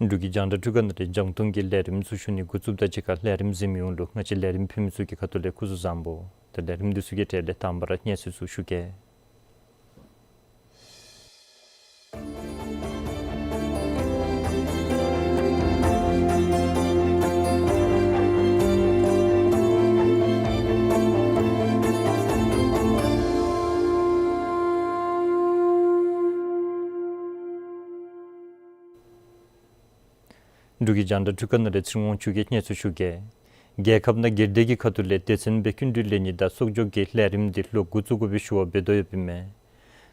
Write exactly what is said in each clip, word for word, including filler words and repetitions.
འབྲུག་གི་རྒྱང་བསྒྲགས་འཕྲུལ་ཁང་ནང་ལས་རྒྱང་མཐོང་གི་ལས་རིམ་ཚུ་ཞུ་ནི་འགོ་བཙུགསཔ་དང་གཅིག་ཁར་ལས་རིམ་གཟིགས་མི་ཡོངས་ལུ་ང་བཅས་ལས་རིམ་ཕུལ་མི་ཚུ་གི་ཁ་ཐུག་ལས་སྐུ་གཟུགས་བཟང་པོ། ད་ལས་རིམ་འདི་ཚུ་གི་གྲས་ལས་དང་པ་ར་གནས་ཚུལ་ཚུ་ཞུ་གེ། འབྲུག་གི་རྒྱང་བསྒྲགས་འཕྲུལ་ཁང་ནང་ལས་ཚེ་རིང་དབང་ཕྱུག་གིས་གནས་ཚུལ་ཞུ་གེ། རྒྱལ་ཁབ་ནང་སྒེར་སྡེ་གི་ཁ་ཐུག་ལས་སྡེ་ཚན་སྦེ་སྐྱིན་འགྲུལ་ལེན་ནི་དང་གསོག་འཇོག་གི་ལས་རིམ་འདི་ལོག་འགོ་བཙུགས་དགོ་པའི་ཞུ་བ་འབད་དོ་ཡོདཔ་ཨིན་མས།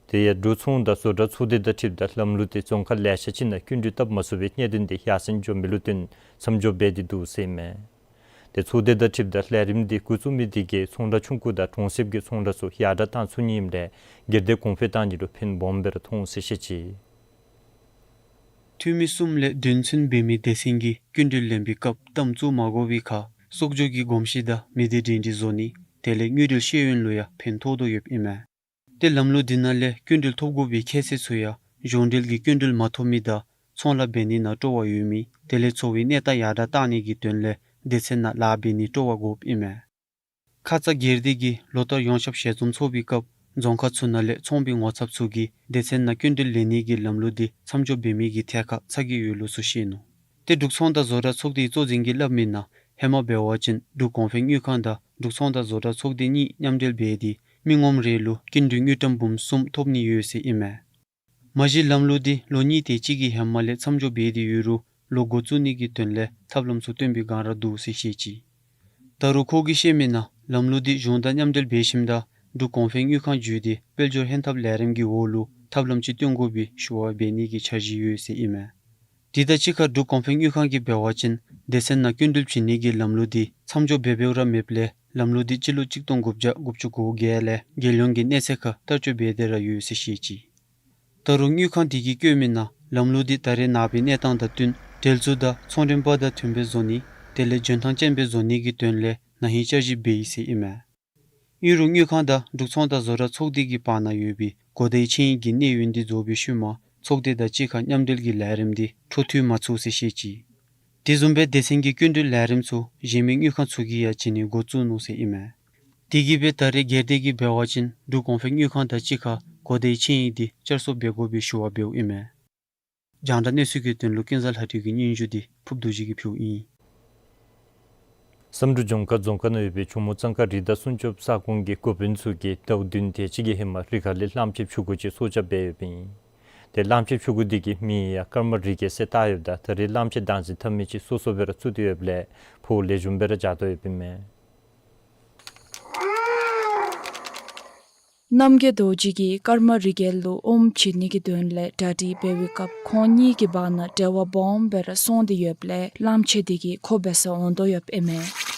དེ་ཡང་འབྲུག་ཚོང་དང་བཟོ་གྲྭ་ཚོགས་སྡེ་དང་འཁྲིལཝ་ད་ལམ་ལུགས་དེ་རྫོང་ཁག་ལེ་ཤ་ཅིག་ནང་སྐྱིན་འགྲུལ་བཏབ་མ་ཚུགས་པའི་གནད་དོན་དེ་ཡར་སེང་འགྱོ་མི་ལུ་བརྟེན་མཚམས་འཇོག་འབད་དེ་འདུག་ཟེར་ཨིན་མས། དེ་ཚོགས་སྡེ་དང་འཁྲིལཝ་ད་ལས་རིམ་འདི་འགོ་བཙུགས་མི་དེ་གིས་ཚོང་གྲྭ་ཆུང་ཀུ་དང་གྲོང་གསེབ་ཀྱི་ཚོང་གྲྭ་ཚུ་ཡར་དྲག་བཏང་ཚུགས་ནི་ཨིནམ་ལས་སྒེར་སྡེ་གོང་འཕེལ་བཏང་ནི་ལུ་ཕན་སྦོམ་སྦེ་ར་མཐོང་ཟེར་བཤད་ཅི། འཐུས་མི་གསུམ་ལས་བདུན་ཚུན་འབད་མི་སྡེ་ཚན་གྱིས་སྐྱིན་འགྲུལ་ལེན་པའི་སྐབས་གཏམ་བཙུགས་མ་དགོ་པའི་ཁར་གསོག་འཇོག་གི་གོམས་གཤིས་དང་མི་སྡེ་སྒྲིང་སྒྲིང་བཟོ་ནི་དེ་ལས་དངུལ་འབྲེལ་ཤེས་ཡོན་ལུ་ཡང་ཕན་ཐོགས་དོ་ཡོདཔ་ཨིན་མས། ཏེ་ལམ་ལུགས་འདི་ནང་ལས་སྐྱིན་འགྲུལ་ཐོབ་དགོ་པའི་ཁྱད་ཚད་ཚུ་ཡང་གཞུང་འབྲེལ་གྱི་སྐྱིན་འགྲུལ་མ་ཐོབ་མི་དང་ཚོང་ལཱ་འབད་ནི་ནང་སྤྲོ་བ་ཡོད་མི་དེ་ལས་འཚོ་བའི་གནས་སྟངས་ཡར་དྲག་བཏང་ནི་གི་དོན་ལས་སྡེ་ཚན་ནང་ལཱ་འབད་ནི་སྤྲོ་བ་དགོཔ་ཨིན་མས། ཁ་ཙ་སྒེར་སྡེ་གིས་ལོ་ལྟར་ཡོངས་ཁྱབ་ཞལ་འཛོམས་ཚོགས་པའི་སྐབས་རྫོང་ཁག་ཚུ་ནང་ལས་ཚོང་པའི་ངོ་ཚབ་ཚུ་གིས་སྡེ་ཚན་ནང་སྐྱིན་འགྲུལ་ལེན་ནི་གི་ལམ་ལུགས་འདི་མཚམས་འཇོག་འབད་མི་གི་ཐད་ཁར་ཚ་གྱང་ཡོད་ལུགས་ཚུ་བཤད་ནུག། ཏེ་འབྲུག་ཚོང་དང་བཟོ་གྲྭ་ཚོགས་སྡེའི་གཙོ་འཛིན་གྱིས་སླབ་མིའི་ནང་ཧེ་མ་འབད་བ་ཅིན་འབྲུག་གོང་འཕེལ་དངུལ་ཁང་དང་འབྲུག་ཚོང་དང་བཟོ་གྲྭ་ཚོགས་སྡེ་གཉིས་མཉམ་འབྲེལ་འབད་དེ་མི་ངོམ་རེ་ལུ་སྐྱིན་འགྲུལ་དངུལ་ཀྲམ་འབུམ་གསུམ་ཐོབ་ནི་ཡོད་ཟེར་ཨིན་མས། མ་གཞི་ལམ་ལུགས་འདི་ལོ་གཉིས་དེ་ཅིག་གི་ཧེ་མ་ལས་མཚམས་འཇོག་འབད་དེ་ཡོད་རུང་ལོག་འགོ་བཙུགས་ནི་གི་དོན་ལས་ཐབས་ལམ་ཚུ་སྟོན་པའི་སྒང་ར་འདུག་ཟེར་བཤད་ཅི། ད་རུང་ཁོ་གིས་བཤད་མིའི་ནང་ལམ་ལུགས་འདི་གཞུང་དང་མཉམ་འབྲེལ་འབད་ཞིནམ་ད་འབྲུག་གོང་འཕེལ་དངུལ་ཁང་བརྒྱུད་དེ་དཔལ་འབྱོར་ཧན་ཐབས་ལས་རིམ་གྱི་འོག་ལུ་ཐབས་ལམ་ཅིག་སྟོན་དགོ་པའི་ཞུ་བ་འབད་ནི་གི་འཆར་གཞི་ཡོད་ཟེར་ཨིན་མས། དེ་དང་གཅིག་ཁར་འབྲུག་གོང་འཕེལ་དངུལ་ཁང་གིས་འབད་བ་ཅིན་སྡེ་ཚན་ནང་སྐྱིན་འགྲུལ་བྱིན་ནི་གི་ལམ་ལུགས་འདི་མཚམས་འཇོག་འབད་འབདཝ་ར་མེདཔ་ལས་ལམ་ལུགས་འདི་སྤྱི་ལོ་གཅིག་སྟོང་དགུ་བརྒྱ་དགུ་བཅུ་གོ་བརྒྱད་ལས་རྒྱལ་ཡོངས་ཀྱི་གནས་ཚད་ཁར་བསྟར་སྤྱོད་འབད་དེ་ར་ཡོད་ཟེར་བཤད་ཅི། ད་རུང་དངུལ་ཁང་དེ་གིས་བཀོད་མིའི་ནང་ལམ་ལུགས་འདི་ད་རེས་ནངས་པའི་གནས་སྟངས་དང་བསྟུན་འབྲེལ་འཛུགས་དང་ཚོང་རིམ་པ་དང་མཐུནམ་སྦེ་བཟོ་ནི་དེ་ལས་འཇོན་ཐང་ཅན་སྦེ་བཟོ་ནི་གི་དོན་ལས་ན་ཧིང་བསྐྱར་ཞིབ་འབད་ཡི་ཟེར་ཨིན་མས། ཨིན་རུང་དངུལ་ཁང་དང་འབྲུག་ཚོང་དང་བཟོ་གྲྭ་ཚོགས་སྡེ་གི་བར་ན་ཡོད་པའི་གོ་བརྡའི་ཆིངས་ཡིག་གི་གནས་ཡུན་འདི་རྫོགས་པའི་ཤུལ་མ་ཚོགས་སྡེ་དང་གཅིག་ཁར་མཉམ་འབྲེལ་གྱི་ལས་རིམ་འདི་འཕྲོ་མཐུད་མ་ཚུགས་ཟེར་བཤད་ཅི། དེ་བཟུམ་སྦེ་སྡེ་ཚན་གྱི་སྐྱིན་འགྲུལ་ལས་རིམ་ཚུ་གཞན་མི་དངུལ་ཁང་ཚུ་གིས་ཡང་བྱིན་ནི་འགོ་བཙུགས་ནུག་ཟེར་ཨིན་མས། དེ་གིས་སྦེ་ད་རེས་སྒེར་སྡེ་གིས་འབད་བ་ཅིན་འབྲུག་གོང་འཕེལ་དངུལ་ཁང་དང་གཅིག་ཁར་གོ་བརྡའི་ཆིངས་ཡིག་འདི་བསྐྱར་གསོ་འབད་དགོ་པའི་ཞུ་བ་འབདཝ་ཨིན་མས། རྒྱང་བསྒྲགས་གནས་ཚུལ་གྱི་དོན་ལུ་ཀུན་བཟང་ལྷ་སྒྲོལ་གྱི་སྙན་ཞུ་འདི་ཕུརཔ་རྡོ་རྗེ་གིས་ཕུལཝ་ཨིན། བསམ་གྲུབ་ལྗོངས་མཁར་རྫོང་ཁག་ནང་ཡོད་པའི་ཇོ་མོ་གཙང་ཁ་རི་དྭགས་སྲུང་སྐྱོབ་ས་ཁོངས་ཀྱི་འགོ་དཔོན་ཚུ་གིས་ཟླཝ་བདུན་དེ་ཅིག་གི་ཧེ་མ་རི་ཁ་ལས་གླངམོ་ཆེ་ཕྱུ་གུ་ཅིག་སྲོག་སྐྱབས་འབད་ཡོདཔ་ཨིན། དེ་གླངམོ་ཆེ་ཕྱུ་གུ་དེ་གི་མིང་ཡང་ཀརྨ་རི་རྒྱལ་ཟེར་བཏགས་ཡོདཔ་ད་ད་རེས་གླངམོ་ཆེ་བདག་འཛིན་འཐབ་མི་ཅིག་སོ་སོ་སྦེ་ར་བཙུགས་ཏེ་ཡོདཔ་ལས་ཕོཝ་ལེགས་ཤོམ་སྦེ་ར་རྒྱག་དོ་ཡོདཔ་ཨིན་མས། རྣམ་རྒྱལ་རྡོ་རྗེ་གིས་ཀརྨ་རི་རྒྱལ་ལུ་ཨོམ་བྱིན་ནི་གི་དོན་ལས་གྲ་སྒྲིག་འབད་བའི་སྐབས་ཁོང་གཉིས་ཀྱི་བར་ན་འབྲེལ་བ་སྦོམ་སྦེ་ར་སོང་སྟེ་ཡོདཔ་ལས་གླངམོ་ཆེ་དེ་གིས་ཁོ་འབད་སར་འོང་དོ་ཡོདཔ་ཨིན་མས།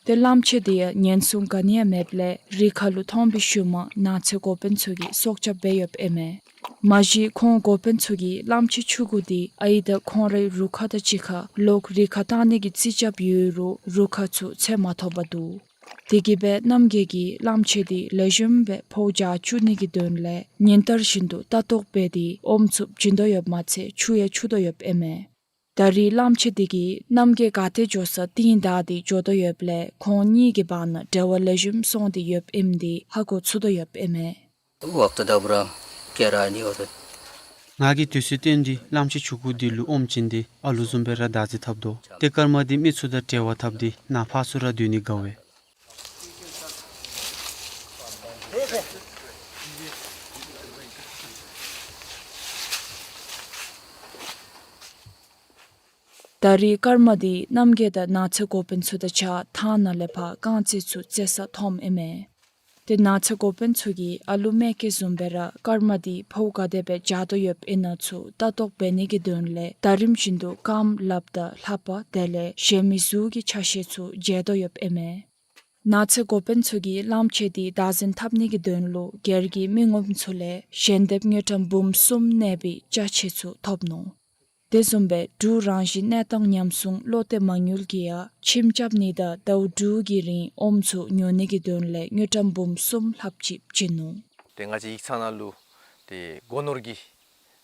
ཏེ་གླངམོ་ཆེ་འདི་ཡང་ཉེན་སྲུང་ག་ནི་ཡང་མེདཔ་ལས་རི་ཁ་ལུ་མཐོང་བའི་ཤུལ་མ་ནགས་ཚལ་འགོ་དཔོན་ཚུ་གིས་སྲོག་སྐྱབས་འབད་ཡོདཔ་ཨིན་མས། མ་གཞི་ཁོང་འགོ་དཔོན་ཚུ་གིས་གླངམོ་ཆེ་ཆུང་ཀུ་འདི་ཨའི་དང་ཁོང་རའི་རུ་ཁག་དང་གཅིག་ཁར་ལོག་རི་ཁར་བཏང་ནི་གི་རྩིས་རྐྱབ་ཡོད་རུང་རུ་ཁག་ཚུ་འཚོལ་མ་ཐོབ་པར་འདུག། དེ་གིས་སྦེ་རྣམ་རྒྱལ་གྱིས་གླངམོ་ཆེ་འདི་ལེགས་ཤོམ་སྦེ་ཕོཝ་རྒྱས་བཅུག་ནི་གི་དོན་ལས་ཉིན་ལྟར་བཞིན་དུ་ལྟ་རྟོག་འབད་དེ་ཨོམ་ཚུ་བྱིན་དོ་ཡོདཔ་མ་ཚད་ཆུ་ཡང་འཁྱུ་དོ་ཡོདཔ་ཨིན་མས། ད་རེས་གླངམོ་ཆེ་འདི་གིས་རྣམ་རྒྱལ་ག་ཏེ་འགྱོ་ས་རྟིང་བདའ་སྟེ་འགྱོ་དོ་ཡོདཔ་ལས་ཁོང་གཉིས་ཀྱི་བར་ན་འབྲེལ་བ་ལེགས་ཤོམ་སོང་སྟེ་ཡོདཔ་ཨིནམ་འདི་ཧ་གོ་ཚུགས་དོ་ཡོདཔ་ཨིན་མས། ཝགཊ་དཱ་བུ་ར་ཀེ་ར་ནི་ཝ་ཏ། ང་གིས་དུས་ཚོད་བཏོན་ཏེ་གླངམོ་ཆེ་ཆུང་ཀུ་འདི་ལུ་ཨོམ་བྱིན་ཏེ་ཨ་ལུ་བཟུམ་སྦེ་ར་བདག་འཛིན་འཐབ་དོ། ཏེ་སྐར་མ་འདི་མི་ཚུ་དང་འབྲེལ་བ་འཐབ་སྟེ་ནཱ་ཕར་ཚུར་ར་སྡོད་ནི་དགའ་བས། ད་རེས་སྐར་མ་འདི་རྣམ་རྒྱལ་དང་ནགས་ཚལ་འགོ་དཔོན་ཚུ་དང་གཅིག་ཁར་ཐང་ནང་ལས་ཕར་རྐང་རྩེད་ཚུ་རྩེ་ས་མཐོངམ་ཨིན་མས། ཏེ་ནགས་ཚལ་འགོ་དཔོན་ཚུ་གིས་ཨ་ལུ་མེ་སྐྱེས་བཟུམ་སྦེ་ར་སྐར་མ་འདི་ཕོཝ་ག་དེ་སྦེ་རྒྱས་དོ་ཡོདཔ་ཨིན་ན་ཚུ་ལྟ་རྟོག་འབད་ནི་གི་དོན་ལས་ཟླ་རིམ་བཞིན་དུ་རྐངམ་ལགཔ་དང་ལྷ་པ་དེ་ལས་གཞན་མི་གཟུགས་ཀྱི་ཆ་ཤས་ཚུ་མཇལ་དོ་ཡོདཔ་ཨིན་མས། ནགས་ཚལ་འགོ་དཔོན་ཚུ་གིས་གླངམོ་ཆེ་འདི་བདག་འཛིན་འཐབ་ནི་གི་དོན་ལུ་སྒེར་གྱི་མི་ངོམ་ཚུ་ལས་ཞལ་འདེབས་དངུལ་ཀྲམ་འབུམ་གསུམ་གནས་པའི་ཅ་ཆས་ཚུ་ཐོབ་ནུག། དེ་བཟུམ་སྦེ་འབྲུག་རང་བཞིན་གནས་སྟངས་ཉམས་སྲུང་བློ་གཏད་མ་དངུལ་གྱིས་ཡང་ཁྱིམ་རྐྱབ་ནི་དང་ཟླཝ་དྲུག་གི་རིང་ཨོམ་ཚུ་ཉོ་ནི་གི་དོན་ལས་དངུལ་ཀྲམ་འབུམ་གསུམ་ལྷགཔ་ཅིག་བྱིན་ནུག། ཏེ་ང་བཅས་ཡིག་ཚང་ནང་ལུ་ཏེ་སྒོ་ནོར་གྱི་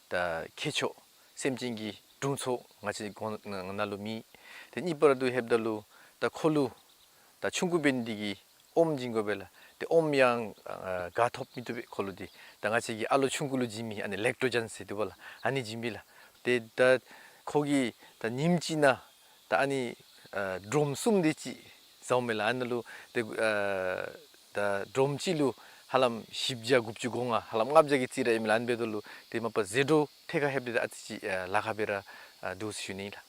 ད་ཁྱད་ཆོས་སེམས་ཅན་གྱི་དྲུང་འཚོ་ང་བཅས་སྒོ་ནང་ལུ་མེད། ཏེ་གཉིས་པ་ར་འདི་ལྷོདཔ་ད་ལུ་ད་ཁོ་ལུ་ད་ཆུང་ཀུ་འབད་ནི་འདི་གིས་ཨོམ་བྱིན་དགོ་པས་ལགས། ཏེ་ཨོམ་ཡང་ཨ་ག་ཐོབ་མི་བཏུབ་པས་ཁོ་ལུ། འདི་ད་ང་བཅས་ཀྱི་ཨ་ལོ་ཆུང་ཀུ་ལུ་བྱིན་མི་ཨ་ནི་ལེཀ་ཊོ་ཇེན་ཟེར་འདུག་པ་ལགས། ཨ་ནི་བྱིན་པས་ལགས། ཏེ་ད་ཁོ་གིས་ད་ཉིནམ་གཅིག་ནང་ད་ཨ་ནི་ཨ་ཌོམ་གསུམ་དེ་ཅིག་ཟཝ་མས་ལགས། ཨ་ནི་ལུ་ཏེ་ཨ་ད་ཌོམ་གཅིག་ལུ་ཧ་ལམ་བཞི་བརྒྱ་དགུ་བཅུ་གོ་ལྔ་ཧ་ལམ་ལྔ་བརྒྱ་གི་རྩིས་ར་ཨིན་མས་ལགས། ཨ་ནི་འབདཝ་ད་ལུ་ཏེ་མ་པ་ཟད་འགྲོ་ཐད་ཀར་ལྷོདཔ་ད་ཨ་ཙི་ཅིག་ཨ་ལཱ་ཁག་སྦེ་ར་ཨ་འདུག་ཟེར་ཞུ་ནི་ལགས།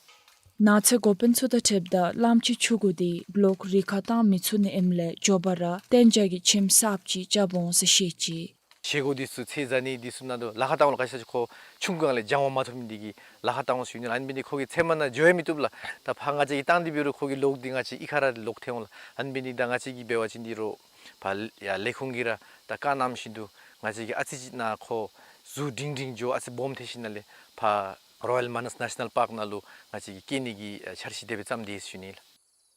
ནགས་ཚལ་འགོ་དཔོན་ཚུ་དང་འཁྲིལཝ་ད་གླངམོ་ཆེ་ཆུང་ཀུ་འདི་ལོག་རི་ཁར་བཏང་མི་ཚུགས་ནི་ཨིནམ་ལས་མགྱོགས་པ་ར་གཏན་འཇགས་ཀྱི་ཁྱིམ་གསརཔ་ཅིག་རྐྱབ་འོང་ཟེར་བཤད་ཅི། བཞེས་སྒོ་འདི་ཚུ་ཚད་བཟའ་ནི་འདི་ཚུ་ནང་དུ་ལཱ་ཁག་བཏང་འོང་ལགས། ག་ཅི་ཟེར་ཁོ་ཆུང་ཀུ་ལས་སྦྱང་བ་མ་ཐོབ་མི་འདི་གིས་ལཱ་ཁག་བཏང་འོང་ཟེར་ཞུ་ནི་ལགས། ཨ་ནི་འབད་ནི་ཁོ་གིས་ཚལ་མ་ནང་འགྱོ་ཡང་མི་བཏུབ་ལགས། ད་ཕར་ང་བཅས་ཀྱིས་བཏང་སྟེ་འབད་རུང་ཁོ་གི་ལོག་འདི་ང་བཅས་གཡུས་ཁར་ར་ལོག་ཐལ་འོང་ལགས། ཨ་ནི་འབད་ནི་ད་ང་བཅས་ཀྱིས་འབད་བ་ཅིན་འདི་རུང་ཕར་ཡར་ལས་ཁུངས་ཀྱིས་ར་ད་བཀའ་གནང་བཞིན་དུ་ང་བཅས་ཀྱིས་ཨ་ཙི་ཅིག་ནཱ་ཁོ་གཟུགས་སྒྲིང་སྒྲིང་འགྱོ་ཨ་ཙི་སྦོམ་ཐལ་ཞིནམ་ལས་ཕར་རོ་ཡཱལ་མཱ་ནཱས་ནེ་ཤ་ནཱལ་པཱརཀ་ནང་ལུ་ང་བཅས་ཀྱིས་སྐྱེལ་ནི་གི་ཨ་འཆར་གཞི་དེ་སྦེ་བརྩམས་ཏེ་ཡོད་ཟེར་ཞུ་ནི་ལགས།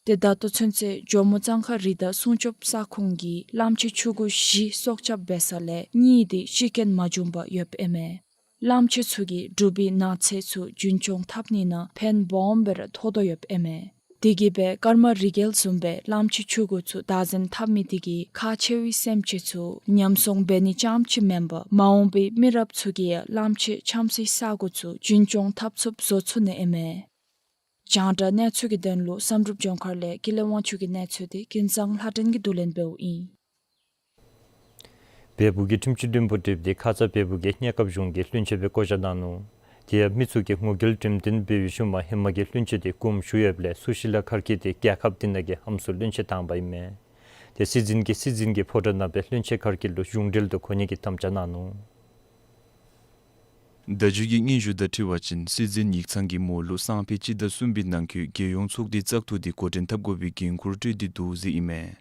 ཏེ་ད་ལྟོ་ཚུན་ཚོད་ཇོ་མོ་གཙང་ཁ་རི་དྭགས་སྲུང་སྐྱོབ་ས་ཁོངས་ཀྱིས་གླངམོ་ཆེ་ཆུང་ཀུ་བཞི་སྲོག་སྐྱབས་འབད་ས་ལས་གཉིས་འདི་ཤི་རྐྱེན་མ་བྱུང་པར་ཡོདཔ་ཨིན་མས། གླངམོ་ཆེ་ཚུ་གིས་འབྲུག་པའི་ནགས་ཚལ་ཚུ་རྒྱུན་སྐྱོང་འཐབ་ནི་ནང་ཕན་སྦོམ་སྦེ་ར་ཐོགས་དོ་ཡོདཔ་ཨིན་མས། དེ་གིས་སྦེ་སྐར་མ་རི་རྒྱལ་བཟུམ་སྦེ་གླངམོ་ཆེ་ཆུང་ཀུ་ཚུ་བདག་འཛིན་འཐབ་མི་དེ་གིས་ཁག་ཆེ་བའི་སེམས་ཅན་ཚུ་ཉམས་སྲུང་འབད་ནི་རྐྱངམ་ཅིག་མེན་པར་མ་འོངས་པའི་མི་རབས་ཚུ་གིས་ཡང་གླངམོ་ཆེ་འཁྱམ་སའི་ས་གོ་ཚུ་རྒྱུན་སྐྱོང་འཐབ་ཚུགསཔ་བཟོ་ཚུགས་ནི་ཨིན་མས། རྒྱང་བསྒྲགས་གནས་ཚུལ་གྱི་དོན་ལུ་བསམ་གྲུབ་ལྗོངས་མཁར་ལས་ཀུན་ལེགས་དབང་ཕྱུག་གི་གནས་ཚུལ་དེ་ཀུན་བཟང་ལྷ་སྒྲོན་གྱིས་བསྡུ་ལེན་འབདཝ་ཨིན། བལ་པོ་གི་ཁྲིམས་སྤྱི་བདུན་པོ་གྲུབ་སྟེ་ཁ་ཙ་བལ་པོ་གི་གནས་སྐབས་གཞུང་གི་བློན་ཆེན་སྦེ་བསྐོ་བཞག་གནང་ནུག། དེ་ཡང་མི་ཚུ་གིས་ངོ་རྒོལ་འགྲེམས་སྟོན་འབད་བའི་ཤུལ་མ་ཧེ་མ་གི་བློན་ཆེན་དེ་དགོངསམ་ཞུ་ཡོདཔ་ལས་སུ་ཤི་ལ་ཁར་སྐྱེས་ཏེ་རྒྱལ་ཁབ་འདི་ནང་གི་ཧམ་སྲུ་བློན་ཆེན་བཏང་པ་ཨིན་མས། དེ་སྲིད་འཛིན་གྱིས་སྲིད་འཛིན་གྱི་ཕོ་བྲང་ནང་སྦེ་བློན་ཆེན་ཁར་སྐྱེས་ལུ་གཞུང་འབྲེལ་དུ་གོ་ནི་གི་དམ་བཅའ་གནང་ནུག། ད་ཅི་གི་སྙན་ཞུ་དང་འཁྲིལ་བ་ཅིན་སྲིད་འཛིན་ཡིག་ཚང་གིས་མོ་ལུ་སང་ཕོད་སྤྱི་ཟླ་གསུམ་པའི་ནང་འཁོད་རྒྱལ་ཡོངས་ཚོགས་སྡེ་བཙག་འཐུ་དེ་འགོ་འདྲེན་འཐབ་དགོ་པའི་འགན་ཁུར་སྤྲོད་དེ་འདུག་ཟེར་ཨིན་མས།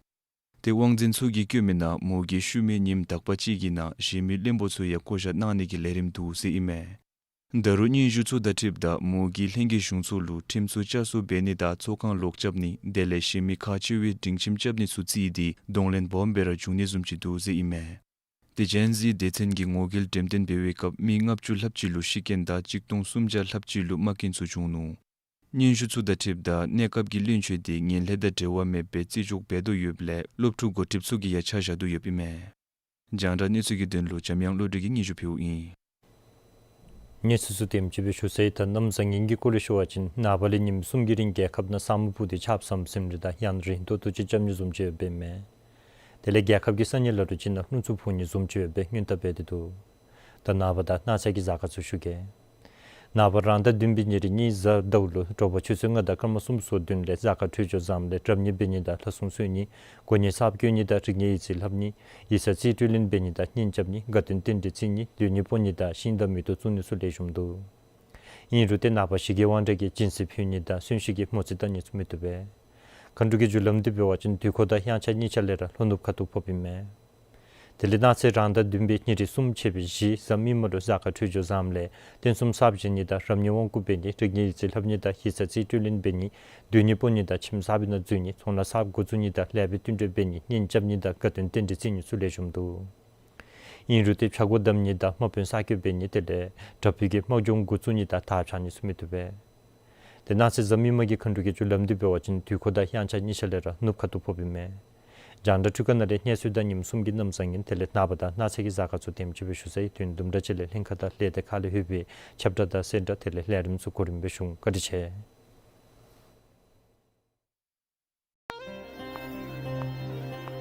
ཏེ་དབང་འཛིན་ཚུ་གིས་བཀོད་མི་ནང་མོ་གིས་ཤུལ་མའི་ཉིནམ་དག་པ་ཅིག་གི་ནང་གཞན་མི་བློན་པོ་ཚུ་ཡང་བསྐོ་བཞག་གནང་ནི་གི་ལས་རིམ་འདུག་ཟེར་ཨིན་མས། ད་རུང་སྙན་ཞུ་ཚུ་དང་འཁྲིལཝ་ད་མོ་གིས་ལྷན་རྒྱས་གཞུང་ཚོགས་ལུ་ཁྲིམས་སྲུང་བསྐྱར་གསོ་འབད་ནི་དང་ཚོགས་ཁང་ལོག་རྐྱབ་ནི་དེ་ལས་གཞན་མི་ཁག་ཆེ་བའི་སྒྲིང་ཁྱིམ་རྐྱབ་ནི་ཚུ་བརྩིས་ཏེ་གདོང་ལེན་སྦོམ་སྦེ་ར་འབྱུང་ནི་བཟུམ་ཅིག་འདུག་ཟེར་ཨིན་མས། ཏེ་ཇེན་ཟི་སྡེ་ཚན་གྱིས་ངོ་རྒོལ་འགྲེམས་སྟོན་འབད་བའི་སྐབས་མི་ལྔ་བཅུ་ལྷགཔ་ཅིག་ལུ་ཤི་རྐྱེན་དང་གཅིག་སྟོང་སུམ་བརྒྱ་ལྷགཔ་ཅིག་ལུ་རྨ་སྐྱོན་ཚུ་བྱུང་ནུག། སྙན་ཞུ་ཚུ་དང་འཁྲིལཝ་ད་གནས་སྐབས་ཀྱི་བློན་ཆེན་དེ་ངན་ལྷད་དང་འབྲེལ་བ་མེད་པའི་བརྩི་འཇོག་འབད་དོ་ཡོདཔ་ལས་སློབ་ཕྲུག་འགོ་ཁྲིདཔ་ཚུ་གིས་ཡང་ཆ་བཞག་དོ་ཡོདཔ་ཨིན་མས། རྒྱང་བསྒྲགས་གནས་ཚུལ་གྱི་དོན་ལུ་འཇམ་དབྱངས་བློ་གྲོས་ཀྱིས་སྙན་ཞུ་ཕུལཝ་ཨིན། གནས་ཚུལ་ཚུ་དེམ་ཅིག་སྦེ་ཞུ་ཚར་ཡི། ད་གནམ་བཟང་ངན་གྱི་སྐོར་ལས་ཞུ་བ་ཅིན་ནངས་པ་ལས་ཉིནམ་གསུམ་གྱི་རིང་རྒྱལ་ཁབ་ནང་ས་སྨུག་སྤུབས་ཏེ་ཆརཔ་ཟམ་ཟིམ་རེ་དང་ཡང་རེ་ཏོག་ཏོ་ཅིག་རྐྱབ་ནི་བཟུམ་ཅིག་ཡོདཔ་ཨིན་མས། དེ་ལས་རྒྱལ་ཁབ་ཀྱི་ས་གནས་ལ་ལུ་ཅིག་ནང་རླུང་འཚུབ་འཕུ་ནི་བཟུམ་ཅིག་ཡོདཔ་སྦེ་སྔོན་བརྡ་འབད་དེ་འདུག། ད་ནངས་པ་དང་གནངས་ཚེ་གི་གཟའ་སྐར་ཚུ་ཞུ་གེ། ནངས་པ་རང་ཟླ་བདུན་པའི་ཉེར་གཉིས་གཟའ་ཟླཝ་ལུ་དྲོ་པ་ཆུ་ཚོད་ལྔ་དང་སྐར་མ་སུམ་ཅུ་སོ་བདུན་ལས་གཟའ་སྐར་འཕྲོད་སྦྱོར་བཟངམ་ལས་གྲབས་གཉིས་འབད་ནི་དང་ལྷ་སྲུང་གསོལ་ནི། གོ་གནས་གསརཔ་བསྐོ་ནི་དང་རིག་གནས་ཡིག་རྩིས་ལྷབ་ནི། ཡིག་ཚང་རྩིས་སྤྲོད་ལེན་འབད་ནི་དང་གཉེན་རྐྱབ་ནི། དགའ་སྟོན་རྟེན་འབྲེལ་བརྩི་ནི། སྡོད་གནས་སྤོ་ནི་དང་ཤིང་དང་མེ་ཏོག་བཙུགས་ནི་ཚུ་ལེགས་ཤོམ་འདུག། ཨིན་རུང་ཏེ་ནངས་པ་ཞི་རྒྱས་དབང་གྲགས་ཀྱིས་སྦྱིན་སྲེག་ཕུལ་ནི་དང་གསོན་གཤིན་གྱི་མོ་རྩིས་བལྟ་ནི་ཚུ་མི་བཏུབ་པས། མཁའ་འགྲོ་གི་རྒྱུ་ལམ་འདི་འབད་བ་ཅིན་དུས་འཁོར་དང་དབྱངས་འཆར་གཉིས་ཆ་ལས་ར་ལྷོ་ནུབ་ཁ་ཐུག་ཕོགཔ་ཨིན་མས། དེ་ལས་གནངས་ཚེ་རང་ཟླ་བདུན་པའི་ཉེར་གསུམ་ཕྱེད་པའི་བཞི་གཟའ་མིག་དམར་ལུ་གཟའ་སྐར་འཕྲོད་སྦྱོར་བཟངམ་ལས་སྟོན་གསུམ་གསརཔ་བཞེངས་ནི་དང་རབ་གནས་དབང་བསྐུར་འབད་ནི། རིག་གནས་ཡིག་རྩིས་ལྷབ་ནི་དང་ཡིག་ཚང་རྩིས་སྤྲོད་ལེན་འབད་ནི། སྡོད་གནས་སྤོ་ནི་དང་ཁྱིམ་གསར་པའི་ནང་འཛུལ་ནི། ཚོང་ལཱ་གསརཔ་འགོ་བཙུགས་ནི་དང་ལེགས་པའི་བསྟུན་གྲོས་འབད་ནི། གཉེན་རྐྱབ་ནི་དང་དགའ་སྟོན་རྟེན་འབྲེལ་བརྩི་ནི་ཚུ་ལེགས་ཤོམ་འདུག། ཨིན་རུང་ཏེ་ཆག་སྒོ་བསྡམ་ནི་དང་དམག་དཔོན་གསར་བསྐོ་འབད་ནི་དེ་ལས་དྲག་པོའི་གི་དམག་སྦྱོང་འགོ་བཙུགས་ནི་དང་དར་འཕྱར་ནི་ཚུ་མི་བཏུབ་པས། ཏེ་གནངས་ཚེ་གཟའ་མིག་དམར་གྱི་མཁའ་འགྲོ་གི་རྒྱུ་ལམ་འདི་འབད་བ་ཅིན་དུས་འཁོར་དང་དབྱངས་འཆར་གཉིས་ཆ་ལས་ར་ནུབ་ཁ་ཐུག་ཕོགཔ་ཨིན་མས། རྒྱང་བསྒྲགས་འཕྲུལ་ཁང་ནང་ལས་གནས་ཚུལ་དང་ཉིནམ་གསུམ་གྱི་གནམ་བཟང་ངན་དེ་ལས་ནངས་པ་དང་གནངས་ཚེ་གི་གཟའ་སྐར་ཚུ་དེམ་ཅིག་སྦེ་ཞུ་ཚར་ཡི། དོན་དུམ་གྲ་ཅིག་ལས་ལྷན་ཁག་དང་ལས་སྡེ་ཁག་ལས་ལྷོད་པའི་ཁྱབ་བསྒྲགས་དང་གསལ་བསྒྲགས་དེ་ལས་ལས་རིམ་ཚུ་གོ་རིམ་སྦེ་ཞུ་འོང་། བཀའ་དྲིན་ཆེ།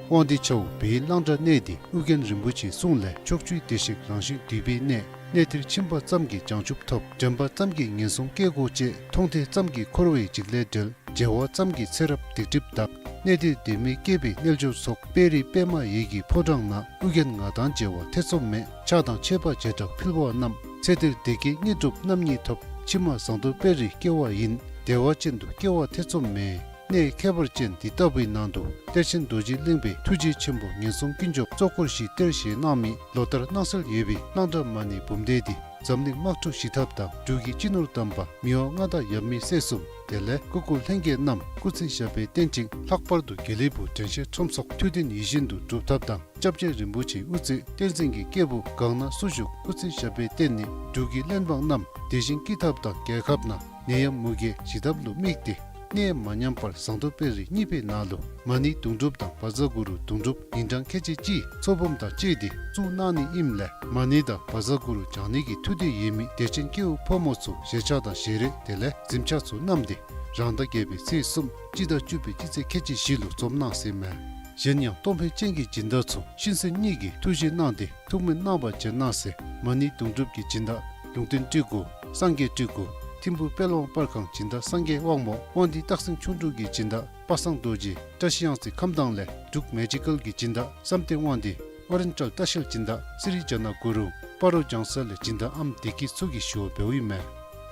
དབང་འདུས་ཆབ་འབད་བའི་གླང་བྲག་གནས་འདི་ཨོ་རྒྱན་རིན་པོ་ཆེའི་གསུང་ལས་ཕྱོགས་བཅུའི་བདེ་གཤེགས་རང་བཞིན་འདུས་པའི་གནས། གནས་འདིར་ཕྱིན་པ་ཙམ་གྱིས་བྱང་ཆུབ་ཐོབ། དྲན་པ་ཙམ་གྱིས་ངན་སོང་སྐྱེ་དགོས་ཅེས། མཐོང་ཐེངས་ཙམ་གྱིས་འཁོར་བའི་འཇིགས་ལས་བྲལ། མཇལ་བ་ཙམ་གྱིས་ཚེ་རབས་སྡིག་སྒྲིབ་དག། གནས་འདིར་བདེན་མི་སྐྱེས་པའི་རྣལ་འབྱོར་ཚོགས། དཔལ་རི་པདྨ་འོད་ཀྱི་ཕོ་བྲང་ན། ཨོ་རྒྱན་ང་དང་མཇལ་བ་ཐེ་ཚོམ་མེད། ཕྱག་དང་མཆོད་པ་བྱེ་བྲག་ཕུལ་བ་རྣམས། ཚེ་འདིར་བདེ་སྐྱིད་དངོས་གྲུབ་རྣམ་གཉིས་ཐོབ། ཕྱི་མ་ཟངས་མདོག་དཔལ་རིར་སྐྱེ་བ་ཡིན། བདེ་བ་ཅན་དུ་སྐྱེ་བ་ཐེ་ཚོམ་མེད། གནས་ཁྱད་པར་ཅན་འདི་ལྟ་བུའི་ནང་དུ་གཏེར་ཆེན་རྡོ་རྗེ་གླིང་པའི་ཐུགས་རྗེ་ཆེན་པོ་ངན་སོང་ཀུན་སྐྱོབ་གཙོ་འཁོར་བཞི་གཏེར་བཞེས་གནང་མི་ལོ་ལྟར་གནང་སྲོལ་ཡོད་པའི་གླང་བྲག་མ་ཎི་འབུམ་སྡེ་འདི་འཛམ་གླིང་དམག་འཁྲུག་ཞི་ཐབས་དང་འབྲུག་གི་སྤྱི་ནོར་དམ་པ་མི་དབང་མངའ་བདག་ཡབ་མེས་སྲས་གསུམ་དེ་ལས་སྐུ་འཁོར་ལྷན་རྒྱས་རྣམས་སྐུ་ཚེ་ཞབས་པད་བརྟན་ཅིང་ལྷག་པར་དུ་དགེ་ལེགས་ཕུག་དྲན་ཤེས་ཁྲོམ་ཚོགས་ཐུགས་འདུན་ཡིད་བཞིན་དུ་འགྲུབ་ཐབས་དང་། སྐྱབས་རྗེ་རིན་པོ་ཆེའི་དབུ་རྩེ་བསྟན་འཛིན་གྱི་སྐྱེས་བུ་གང་ན་སུ་བཞུགས་སྐུ་ཚེ་ཞབས་པད་བརྟན་ནི། འབྲུག་གི་བློན་འབངས་རྣམས་བདེ་ཞིང་སྐྱིད་ཐབས་དང་རྒྱལ་ཁབ་ནང་ནད་ཡམས་མུ་གེ་ཞི་ཐབས་ལུ་དམིགས་ཏེ་གནས་མ་ཉམས་པར་ཟངས་མདོག་དཔལ་རི་གཉིས་པའི་ནང་ལུ་མ་ཎི་དུང་སྒྲུབ་དང་བཛྲ་གུ་རུ་དུང་སྒྲུབ་ཉིན་གྲངས་ཁལ་གཅིག་གཅིག་ཚོགས་འབུམ་དང་བཅས་ཏེ་བཙུགས་གནང་ནི་ཨིནམ་ལས་མ་ཎི་དང་བཛྲ་གུ་རུ་བགྱང་ནི་གི་ཐུགས་འདོད་ཡོད་མི་དད་ཅན་སྐྱེ་བོ་ཕོ་མོ་ཚུ་བཞེས་ཆས་དང་བཞེས་རས་དེ་ལས་གཟིམ་ཆས་ཚུ་བསྣམས་ཏེ་རང་ཟླ་བརྒྱད་པའི་ཚེས་གསུམ་སྤྱི་ཟླ་བཅུ་པའི་སྤྱི་ཚེས་ཁལ་གཅིག་བཞི་ལུ་འཛོམས་གནང་ཟེར་མས། གཞན་ཡང་གཏོར་འབུལ་ཅན་གྱི་སྦྱིན་བདག་ཚུ་ཤིན་སྲི་གཉིས་ཀྱིས་ཐུགས་བཞེས་གནང་སྟེ་ཐུགས་སྨོན་གནང་བར་བྱོན་གནང་ཟེར། མ་ཎི་དུང་སྒྲུབ་ཀྱི་སྦྱིན་བདག་ལུང་བསྟན་སྤྲུལ་སྐུ་སངས་རྒྱས་སྤྲུལ་སྐུ་ཐིམ་ཕུ་དཔལ་དབང་པར་ཁང་སྦྱིན་བདག་སངས་རྒྱས་དབང་མོ་དབང་འདུས་སྟག་སེང་ཁྱུང་འབྲུག་གི་སྦྱིན་བདག་པ་སངས་རྡོ་རྗེ་བཀྲ་ཤིས་གཡང་རྩེ་ཁམས་དྭངས་ལས་འབྲུག་མེ་ཇི་ཀལ་གྱི་སྦྱིན་བདག་བསམ་གཏན་དབང་འདུས་ཨོ་རེན་ཊལ་ལྟ་བཤལ་སྦྱིན་བདག་སི་རི་ཛ་ན་གུ་རུ་སྤ་རོ་ལྗང་ས་ལས་སྦྱིན་བདག་ཨམ་བདེ་སྐྱིད་ཚུ་གིས་ཞུ་བ་འབདཝ་ཨིན་མས།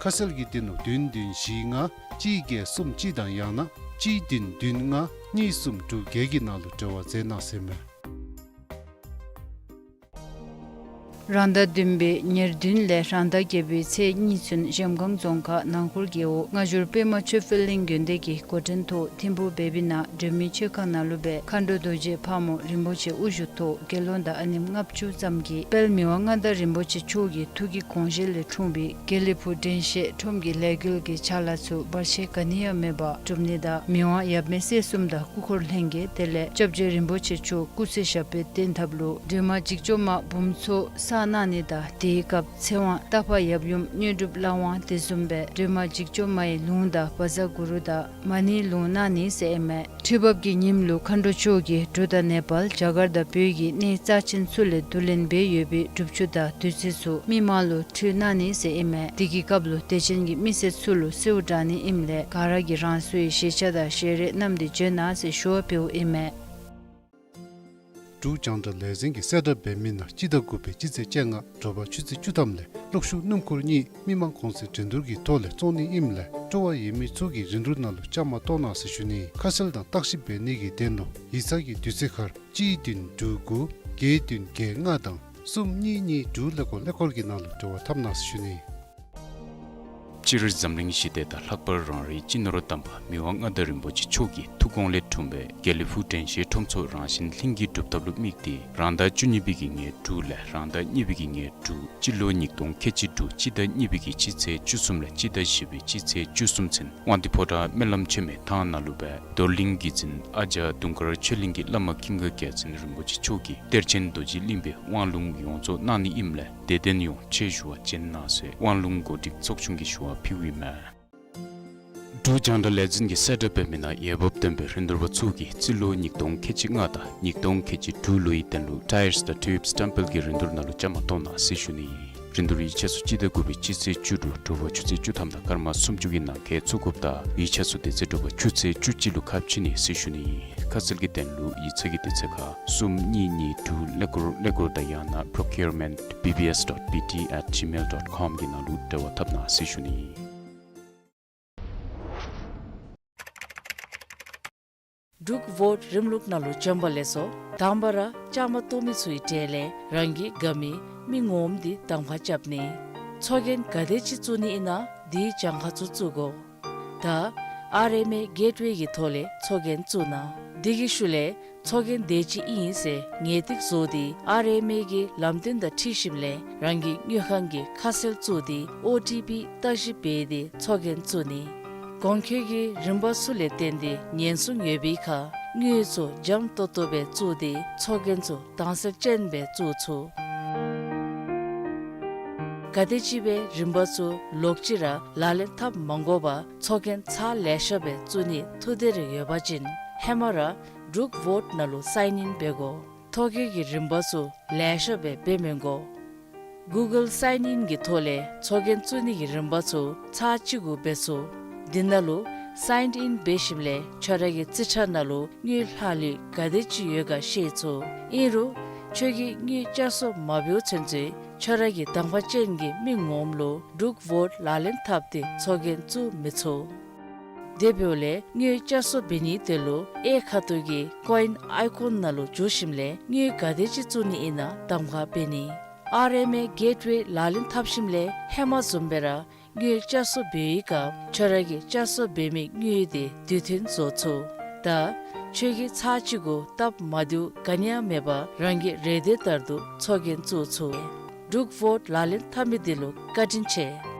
ཁ་གསལ་གྱི་དོན་ལུ་བདུན་བདུན་བཞི་ལྔ་གཅིག་བརྒྱད་གསུམ་གཅིག་དང་ཡང་ན་གཅིག་བདུན་བདུན་ལྔ་གཉིས་གསུམ་དྲུག་བརྒྱད་ཀྱི་ནང་ལུ་འབྲེལ་བ་མཛད་གནང་ཟེར་མས། རང་ཟླ་བདུན་པའི་ཉེར་བདུན་ལས་རང་ཟླ་བརྒྱད་པའི་ཚེས་གཉིས་ཚུན་གཞལམ་སྒང་རྫོང་ཁག་ནང་འཁོར་རྒེད་འོག་སྔ་འགྱུར་པདྨ་ཆོས་འཕེལ་གླིང་དགོན་སྡེ་གི་འགོ་འདྲེན་ཐོག་ཐིམ་ཕུ་བེ་བི་ན་སྒྲོལ་མའི་མཆོད་ཁང་ནང་ལུ་སྦེ་མཁའ་འགྲོ་རྡོ་རྗེ་ཕག་མོ་རིན་པོ་ཆེ་དབུ་བཞུགས་ཐོག་དགེ་སློང་དང་ཨ་ནེམོ་ལྔ་བཅུ་ཙམ་གྱིས་དཔལ་མི་དབང་མངའ་བདག་རིན་པོ་ཆེ་མཆོག་གི་ཐུགས་ཀྱི་དགོངས་བཞེད་ལས་འཁྲུངས་པའི་དགེ་ལེགས་ཕུག་དྲན་ཤེས་ཁྲོམ་གྱི་ལས་འགུལ་གྱི་ཕྱག་ལཱ་ཚུ་བར་ཆད་ག་ནི་ཡང་མེད་པར་སྒྲུབ་ནི་དང་མི་དབང་ཡབ་མེས་སྲས་གསུམ་དང་སྐུ་འཁོར་ལྷན་རྒྱས་དེ་ལས་སྐྱབས་རྗེ་རིན་པོ་ཆེ་མཆོག་སྐུ་ཚེ་ཞབས་པད་བརྟན་ཐབས་ལུ་སྒྲོལ་མ་འཇིགས་བྱེད་མ་འབུམ་ཚོགས་བསགས་གནང་ནི་དང་དེའི་སྐབས་ཚེ་དབང་རྟ་ཕག་ཡབ་ཡུམ་དངོས་གྲུབ་ལྷ་དབང་དེ་བཟུམ་སྦེ་སྒྲོལ་མ་འཇིགས་བྱེད་མའི་ལུང་དང་བཛྲ་གུ་རུ་དང་མ་ཎིའི་ལུང་གནང་ནི་ཟེར་ཨིན་མས། ཁྲི་འབབ་ཀྱི་ཉིནམ་ལུ་མཁའ་འགྲོ་མཆོག་གིས་འབྲུག་དང་ནེ་པཱལ་རྒྱ་གར་དང་བོད་ཀྱི་གནས་རྩ་ཆེན་ཚུ་ལས་བསྡུ་ལེན་འབད་ཡོད་པའི་སྒྲུབ་ཆུ་དང་བདུད་རྩི་ཚུ་མི་མང་ལུ་ཕུལ་གནང་ནི་ཟེར་ཨིན་མས། དེ་གི་སྐབས་ལུ་དད་ཅན་གྱི་མི་སེར་ཚུ་ལུ་གསོལཝ་བསྒྲགས་ནི་ཨིནམ་ལས་ག་ར་གིས་རང་སོའི་བཞེས་ཆས་དང་བཞེས་རས་བསྣམས་ཏེ་བྱོན་གནང་ཟེར་ཞུ་བ་འབདཝ་ཨིན་མས། འབྲུག་རྒྱང་བསྒྲགས་ལས་འཛིན་གྱིས་གསལ་བསྒྲགས་འབད་མི་ནང་སྤྱི་ཟླ་དགུ་པའི་སྤྱི་ཚེས་བཅོ་ལྔ་དྲོ་པ་ཆུ་ཚོད་བཅུ་ཐམ་ལས་གློག་ཤུགས་སྣུམ་འཁོར་གཉིས་མི་དམངས་གོང་ཚད་འགྲན་བསྡུར་གྱི་ཐོག་ལས་བཙོང་ནི་ཨིནམ་ལས་སྤྲོ་བ་ཡོད་མི་ཚུ་གིས་རིན་བསྡུར་ནང་ལུ་བཅའ་མར་གཏོགས་གནང་ཟེར་ཞུ་ནི། ཁ་གསལ་དང་བརྟག་ཞིབ་འབད་ནི་གི་དོན་ལུ་ཡིག་ཚང་གི་དུས་ཚོད་ཁར་གཅིག་བདུན་དྲུག་དགུ་བརྒྱད་བདུན་བརྒྱད་ལྔ་དང་གསུམ་གཉིས་གཉིས་དྲུག་ཀླད་ཀོར་ཀླད་ཀོར་གྱི་ནང་ལུ་འབྲེལ་བ་འཐབ་གནང་ཟེར་ཞུ་ནི། སྤྱིར་འཛམ་གླིང་ཞི་བདེ་དང་ལྷག་པར་རང་རེའི་སྤྱི་ནོར་དམ་པ་མི་དབང་མངའ་བདག་རིན་པོ་ཆེ་མཆོག་གི་ཐུགས་དགོངས་ལས་འཁྲུངས་པའི་དགེ་ལེགས་ཕུག་དྲན་ཤེས་ཁྲོམ་ཚོགས་རང་བཞིན་ལྷུན་གྱིས་གྲུབ་ཐབས་ལུ་དམིགས་ཏེ་རང་ཟླ་བཅུ་གཉིས་པའི་གི་ཉེར་དྲུག་ལས་རང་ཟླ་གཉིས་པའི་གི་ཉེར་དྲུག་སྤྱི་ལོ་ཉིས་སྟོང་ཁལ་གཅིག་དྲུག་སྤྱི་ཟླ་གཉིས་པའི་གི་སྤྱི་ཚེས་བཅུ་གསུམ་ལས་སྤྱི་ཟླ་བཞི་པའི་སྤྱི་ཚེས་བཅུ་གསུམ་ཚུན་དབང་འདུས་ཕོ་བྲང་སྨོན་ལམ་ཆེན་མོའི་ཐང་ནང་ལུ་སྦེ་རྡོར་གླིང་གི་འཛིན་ཨ་ཇ་དུང་དཀར་ཆོས་གླིང་གི་བླ་མ་ཀུན་དགའ་རྒྱལ་མཚན་རིན་པོ་ཆེ་མཆོག་གིས་གཏེར་ཆེན་རྡོ་རྗེ་གླིང་པའི་དབང་ལུང་ཡོངས་རྫོགས་གནང་ནི་ཨིནམ་ལས་དད་ལྡན་ཡོངས་ཆེད་ཞུ་བར་བྱོན་གནང་ཟེར་དབང་ལུང་གོ་སྒྲིག་ཚོགས་ཆུང་གིས་ཞུ་བ་ཕུལཝ་ཨིན་མས། འབྲུག་རྒྱང་བསྒྲགས་ལས་འཛིན་གྱིས་གསལ་བསྒྲགས་འབད་མི་ནང་འོས་འབབ་ལྡན་པའི་རིན་བསྡུར་པ་ཚུ་གིས་རྩིས་ལོ་ཉིས་སྟོང་ཁལ་གཅིག་ལྔ་དང་ཉིས་སྟོང་ཁལ་གཅིག་དྲུག་ལོའི་དོན་ལུ་ཊ་ཡརསི་དང་ཊིའུབསི་སི་ཊེམ་པལ་གྱི་རིན་བསྡུར་ནང་ལུ་བཅའ་མར་གཏོགས་གནང་ཟེར་ཞུ་ནི། རིན་བསྡུར་ཡིག་ཆ་ཚུ་སྤྱི་ཟླ་དགུ་པའི་སྤྱི་ཚེས་བཅུ་དྲུག་དྲོ་པ་ཆུ་ཚོད་བཅུ་ཐམ་དང་སྐར་མ་སུམ་ཅུ་གི་ནང་འཁོད་ཚུད་དགོཔ་དང་ཡིག་ཆ་ཚུ་དེ་ཚེ་དྲོ་པ་ཆུ་ཚོད་བཅུ་གཅིག་ལུ་ཁ་ཕྱེ་ནི་ཟེར་ཞུ་ནི། ཁ་གསལ་གྱི་དོན་ལུ་ཡིག་ཚང་གི་དེ་ཚེ་ཁར་གསུམ་གཉིས་གཉིས་དྲུག་ཀླད་ཀོར་ཀླད་ཀོར་དང་ཡང་ན་procurement B B S dot B T at gmail dot com གི་ནང་ལུ་འབྲེལ་བ་འཐབ་གནང་ཟེར་ཞུ་ནི། འབྲུག་ཝོཌ་རིམ་ལུགས་ནང་ལུ་བྱོན་པ་ལེགས་སོ། དང་པ་ར་བཅའ་མར་གཏོགས་མི་ཚུའི་གྲས་ལས་རང་གི་དགའ་མི་མི་ངོམ་འདི་གདམ་ཁ་རྐྱབ་ནི། ཚོགས་རྒྱན་ག་དེ་ཅིག་བཙུགས་ནི་ཨིན་ན་འདི་གྱངས་ཁ་ཚུ་བཙུགས་དགོ། ད་ཨར་ཨེམ་ཨེ་གེཊ་ཝེ་གི་ཐོག་ལས་ཚོགས་རྒྱན་བཙུགས་གནང་། འདི་གི་ཤུལ་ལས་ཚོགས་རྒྱན་དེ་ཅིག་ཨིན་ཟེར་ངེས་ཏིག་བཟོ་སྟེ་ཨར་ཨེམ་ཨེ་གི་ལམ་སྟོན་དང་འཁྲིལ་ཞིནམ་ལས་རང་གི་དངུལ་ཁང་གི་ཁ་གསལ་བཙུགས་ཏེ་ཨོ་ཊི་པི་བརྟག་ཞིབ་འབད་དེ་ཚོགས་རྒྱན་བཙུགས་ནི། གོང་འཁོད་ཀྱི་རིམ་པ་ཚུ་ལས་བརྟེན་ཏེ་ཉེན་སྲུང་ཡོད་པའི་ཁར་དངུལ་ཚུ་འཇམ་ཏོང་ཏོ་སྦེ་བཙུགས་ཏེ་ཚོགས་རྒྱན་ཚུ་དྭངས་གསལ་ཅན་སྦེ་བཙུགས་ཚུགས། ག་དེམ་ཅིག་སྦེ་རིམ་པ་ཚུ་ལོག་ཅི་ར་ལག་ལེན་འཐབ་མ་དགོ་པར་ཚོགས་རྒྱན་ཚར་ལེ་ཤ་སྦེ་བཙུགས་ནི་ཐུགས་འདོད་རེ་ཡོད་པ་ཅིན་ཧེ་མ་ར་འབྲུག་ཝོཌ་ནང་ལུ་སའིན་ཨིན་འབད་དགོ། ཐོ་བཀོད་ཀྱི་རིམ་པ་ཚུ་ལེ་ཤ་སྦེ་འབད་མི་དགོ། གུ་གཱལ་སའིན་ཨིན་གྱི་ཐོག་ལས་ཚོགས་རྒྱན་བཙུགས་ནི་གི་རིམ་པ་ཚུ་ཚར་གཅིག་གུ་འབད་ཚུགས། འདི་ནང་ལུ་སའིན་ཨིན་འབད་ཞིནམ་ལས་ཁྱོད་ར་གི་རྩིས་ཁྲ་ནང་ལུ་དངུལ་ལྷག་ལུས་ག་དེ་ཅིག་ཡོད་ག་ཤེས་ཚུགས། ཨིན་རུང་ཁྱོད་ཀྱིས་དངུལ་བསྐྱར་གསོ་མ་འབདཝ་ཚུན་ཚོད་ཁྱོད་ར་གི་གདམ་ཁ་ཅན་གྱི་མི་ངོམ་ལུ་འབྲུག་ཝོཌ་ལག་ལེན་འཐབ་སྟེ་ཚོགས་རྒྱན་བཙུགས་མི་ཚུགས། དེ་འབདཝ་ལས་དངུལ་བསྐྱར་གསོ་འབད་ནིའི་དོན་ལུ་གཡས་ཁ་ཐུག་གི་ཀོ་ཨིན་ཨའི་ཀོན་ནང་ལུ་འཛུལ་ཞིནམ་ལས་དངུལ་ག་དེ་ཅིག་བཙུགས་ནི་ཨིན་ན་གདམ་ཁ་འབད་ནི། ཨར་ཨེམ་ཨེ་གེཊ་ཝེ་ལག་ལེན་འཐབ་ཞིནམ་ལས་ཧེ་མ་བཟུམ་སྦེ་ར་དངུལ་བསྐྱར་གསོ་འབད་བའི་སྐབས་ཁྱོད་ར་གིས་བསྐྱར་གསོ་འབད་མི་དངུལ་དེ་དུས་མཐུན་བཟོ་ཚུགས། ད་ཁྱོད་ཀྱིས་ཚར་གཅིག་གུ་སྟབས་མ་བདེཝ་ག་ནི་ཡང་མེད་པར་རང་གི་རེ་འདོད་ལྟར་དུ་ཚོགས་རྒྱན་བཙུགས་ཚུགས། འབྲུག་ཝོཌ་ལག་ལེན་འཐབ་མི་དེ་ལུ་བཀའ་དྲིན་ཆེ།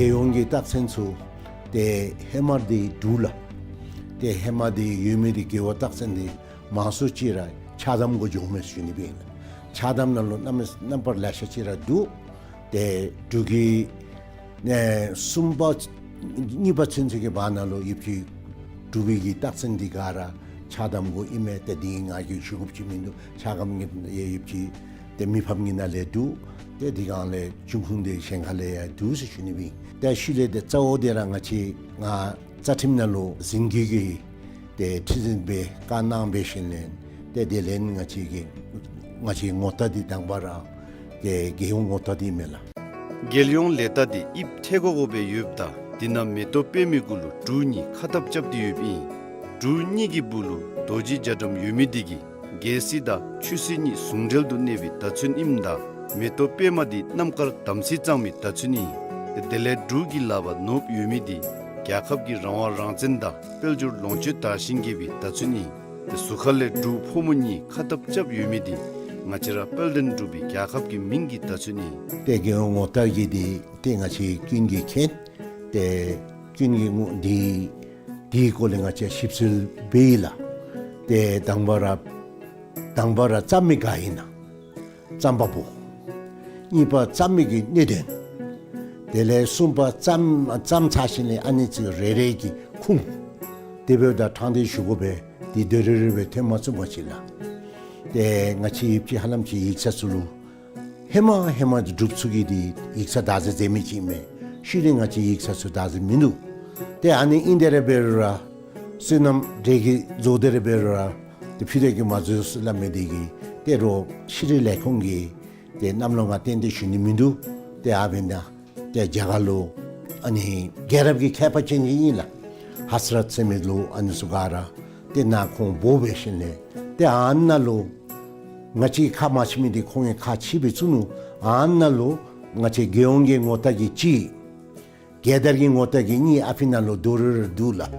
རྒྱལ་ཡོངས་ཀྱི་རྟགས་མཚན་ཚུ་ཏེ་ཧེ་མ་འདི་འབྲུག་ལགས། ཏེ་ཧེ་མ་འདི་ཡོད་མི་འདི་རྒེད་འོག་རྟགས་མཚན་འདི་མང་སུ་ཅིག་ར་ཕྱག་དམ་གུ་འགྱོཝ་མས་ཟེར་ཞུ་ནི་སྦེ་ཨིན་ལགས། ཕྱག་དམ་ནང་ལུ་རྣམ་རྣམ་པར་ལེ་ཤ་ཅིག་ར་འདུག། ཏེ་འབྲུག་གི་ཨེ་གསུམ་པ་གཉིས་པ་ཚུན་ཚོད་ཀྱི་བར་ན་ལུ་ཡོདཔ་ཅིག་འབྲུག་པའི་གི་རྟགས་མཚན་འདི་ག་ར་ཕྱག་དམ་གུ་ཨིན་མས། ཏེ་འདི་ང་གིས་ཞུ་དགོཔ་ཅིག་མིན་འདུག། ཕྱག་དམ་གྱི་ཡོདཔ་ཅིག་ཏེ་མི་ཕམ་གྱི་ནང་ལས་འདུག། ཏེ་འདི་གང་ལས་འབྱུང་ཁུངས་འདི་གཞན་ཁ་ལས་ཡང་འདུག་ཟེར་ཞུ་ནི་སྦེ་ཨིན། ཏེ་ཤུལ་ལས་ཏེ་གཙོ་བོ་འདི་ར་ང་བཅས་ང་རྩ་ཁྲིམས་ནང་ལུ་ཟིན་བྲིས་ཀྱི་ཏེ་ཁྲི་འཛིན་སྦེ་བཀའ་གནང་འབད་ཞིནམ་ལས་ཏེ་དེ་ལས་ང་བཅས་ཀྱི་ང་བཅས་ངོ་རྟགས་འདི་དང་པ་ར་ཏེ་རྒྱལ་ཡོངས་ངོ་རྟགས་འདི་མས་ལགས། རྒྱལ་ཡོངས་ལས་རྟགས་འདི་དབྱིབས་ཐལ་གོ་གོ་སྦེ་ཡོདཔ་ད་འདི་ནང་མེ་ཏོག་པདྨའི་གུ་ལུ་འབྲུག་གཉིས་ཁ་ཐབ་རྐྱབ་སྟེ་ཡོདཔ་ཨིན། འབྲུག་གཉིས་ཀྱི་སྦུག་ལུ་རྡོ་རྗེ་རྒྱ་གྲམ་ཡོད་མི་འདི་གིས་རྒྱལ་སྲིད་དང་ཆོས་སྲིད་གཉིས་ཟུང་འབྲེལ་དུ་གནས་པའི་བརྡ་མཚོན་ཨིནམ་ད་མེ་ཏོག་པདྨ་འདི་རྣམ་དཀར་དམ་ཚིག་གཙང་མའི་བརྡ་མཚོན་ཨིན། དེ་ལས་འབྲུག་གི་ལག་པར་ནོར་བུ་ཡོད་མི་འདི་རྒྱལ་ཁབ་ཀྱི་རང་དབང་རང་བཙན་དང་དཔལ་འབྱོར་ལོངས་སྤྱོད་དར་ཞིང་རྒྱས་པའི་བརྡ་མཚོན་ཨིན། དེ་ཟུར་ཁ་ལས་འབྲུག་ཕོ་མོ་གཉིས་ཁ་ཐབ་རྐྱབ་ཡོད་མི་འདི་ང་བཅས་ར་དཔལ་ལྡན་འབྲུག་པའི་རྒྱལ་ཁབ་ཀྱི་མིང་གི་བརྡ་མཚོན་ཨིན། ཏེ་རྒྱལ་ཡོངས་ངོ་རྟགས་ཀྱི་འདི་ཏེ་ང་བཅས་ཀུན་གྱིས་མཁྱེན། ཏེ་ཀུན་གྱིས་ངོ་འདི་འདིའི་སྐོར་ལས་ང་བཅས་ཞིབ་འཚོལ་འབད་ཡི་ལགས། ཏེ་དང་པ་ར་དང་པ་ར་བརྩམ་མི་ག་ཨིན་ན། བརྩམ་པ་པོ། གཉིས་པ་བརྩམ་མི་གི་གནད་དོན། དེ་ལས་གསུམ་པ་བརྩམ་བརྩམ་ཚར་ཞིནམ་ལས་ཨ་ནི་ཚུ་རེ་རེ་གི་ཁུངས། དེ་འབདཝ་ད་དྲང་བདེན་ཞུ་དགོ་པས། འདི་དོན་རེ་རེ་སྦེ་ཐོན་མ་ཚུགས་པ་ཅིག་ལགས། ཏེ་ང་བཅས་ཡོདཔ་ཅིག་ཧ་ལམ་ཅིག་ཡིག་ཚང་ཚུ་ལུ་ཧེ་མ་ཧེ་མ་འབྲུགཔ་ཚུ་གིས་འདི་ཡིག་ཚང་བདག་འཛིན་མཛད་མི་ཅིག་མས། ཤུལ་ལས་ང་བཅས་ཡིག་ཚང་ཚུ་བདག་འཛིན་མིན་འདུག། ཏེ་ཨ་ནི་ཨིན་དེ་ར་འབད་རུང་ར་བསོད་ནམས་འདྲེ་གིས་རྫོགས་དེ་ར་འབད་རུང་ར་ཏེ་ཕུད་དེ་གིས་མ་རྫོགས་སླབ་མི་འདི་གིས་ཏེ་རོགས་ཤེས་རིག་ལས་ཁུངས་ཀྱིས་ཏེ་གནམ་ལོ་ང་ཏན་ཏན་ཞུ་ནི་མིན་འདུག། ཏེ་ཨ་འབདན་ཏེ་རྒྱ་གར་ལུ་ཨ་ནི་རྒྱལ་རབས་ཀྱི་མཁས་པ་ཅན་ཅིག་ཨིན་ལགས། ཧ་ས་རཏ་ཟེར་མི་ལུ་ཨ་ནི་ཚུ་ག་ར་ཏེ་ནཱ་ཁོང་འབོ་འབད་ཞིནམ་ལས་ཏེ་ཨ་ནཱ་ལུ་ང་བཅས་ཁག་མ་ཆེ་མི་འདི་ཁོང་གིས་ཁག་ཆེ་སྦེ་བཙུགས་ནུག། ཨ་ནཱ་ལུ་ང་བཅས་རྒྱལ་ཡོངས་ཀྱི་ངོ་རྟགས་ཀྱི་གཅིག། རྒྱལ་དར་གྱི་ངོ་རྟགས་ཀྱི་གཉིས་ཨ་ཕི་ནང་ལུ་རྡོག་རོལ་རོལ་འདུག་ལགས།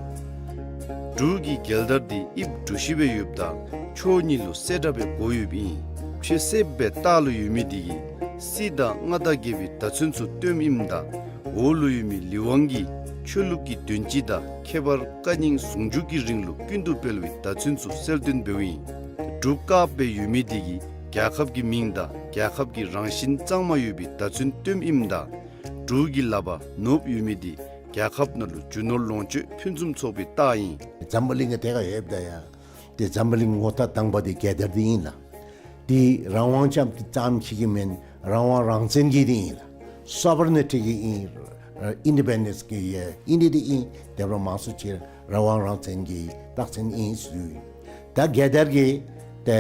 འབྲུག་གི་རྒྱལ་དར་འདི་དབྱིབས་གྲུ་བཞི་སྦེ་ཡོདཔ་ད་ཕྱོགས་གཉིས་ལུ་གསལ་བཀྲ་སྦེ་བགོ་ཡོདཔ་ཨིན། ཆོས་སྲིད་པའི་རྟགས་ལུ་ཡོད་མི་དེ་གིས་སྲིད་དང་མངའ་བདག་རྒྱལ་པོའི་བརྡ་མཚོན་ཚུ་སྟོནམ་ཨིནམ་ད་འོག་ལུ་ཡོད་མི་ལི་ཝང་གིས་ཆོས་ལུགས་ཀྱི་དོན་སྤྱི་དང་ཁྱད་པར་བཀའ་རྙིང་ཟུང་འཇུག་གི་རིང་ལུགས་ཀུན་ཏུ་སྤེལ་བའི་བརྡ་མཚོན་ཚུ་གསལ་སྟོན་འབདཝ་ཨིན། འབྲུག་བཀག་སྦེ་ཡོད་མི་དེ་གིས་རྒྱལ་ཁབ་ཀྱི་མིང་དང་རྒྱལ་ཁབ་ཀྱི་རང་བཞིན་གཙང་མ་ཡོད་པའི་བརྡ་མཚོན་སྟོནམ་ཨིནམ་ད་འབྲུག་གི་ལག་པར་ནོརབ་ཡོད་མི་དེ་རྒྱལ་ཁབ་ནང་ལུ་རྒྱུ་ནོར་ལོངས་སྤྱོད་ཕུན་སུམ་ཚོགས་པའི་རྟགས་ཨིན། འཛམ་བུ་གླིང་གི་ཐད་ཁར་ཡོདཔ་ད་ཡང་ཏེ་འཛམ་བུ་གླིང་ངོ་རྟགས་དང་པ་དེ་རྒྱལ་དར་དེ་ཨིན་ལགས། དེ་རང་དབང་ཙམ་ཙམ་ཅིག་གི་མེན། རང་དབང་རང་བཙན་གྱི་དེ་ཨིན་ལགས། སོ་བར་ནི་ཊི་གི་ཨིན། ཨིན་ཌི་པེན་ཌེནསི་གི་ཨིན་དེ་དེ་ཨིན། དེ་འབདཝ་མང་སུ་ཅིག་རང་དབང་རང་བཙན་གྱི་རྟགས་མཚན་ཨིན་ཟེར། ད་རྒྱལ་དར་གྱི་ཏེ་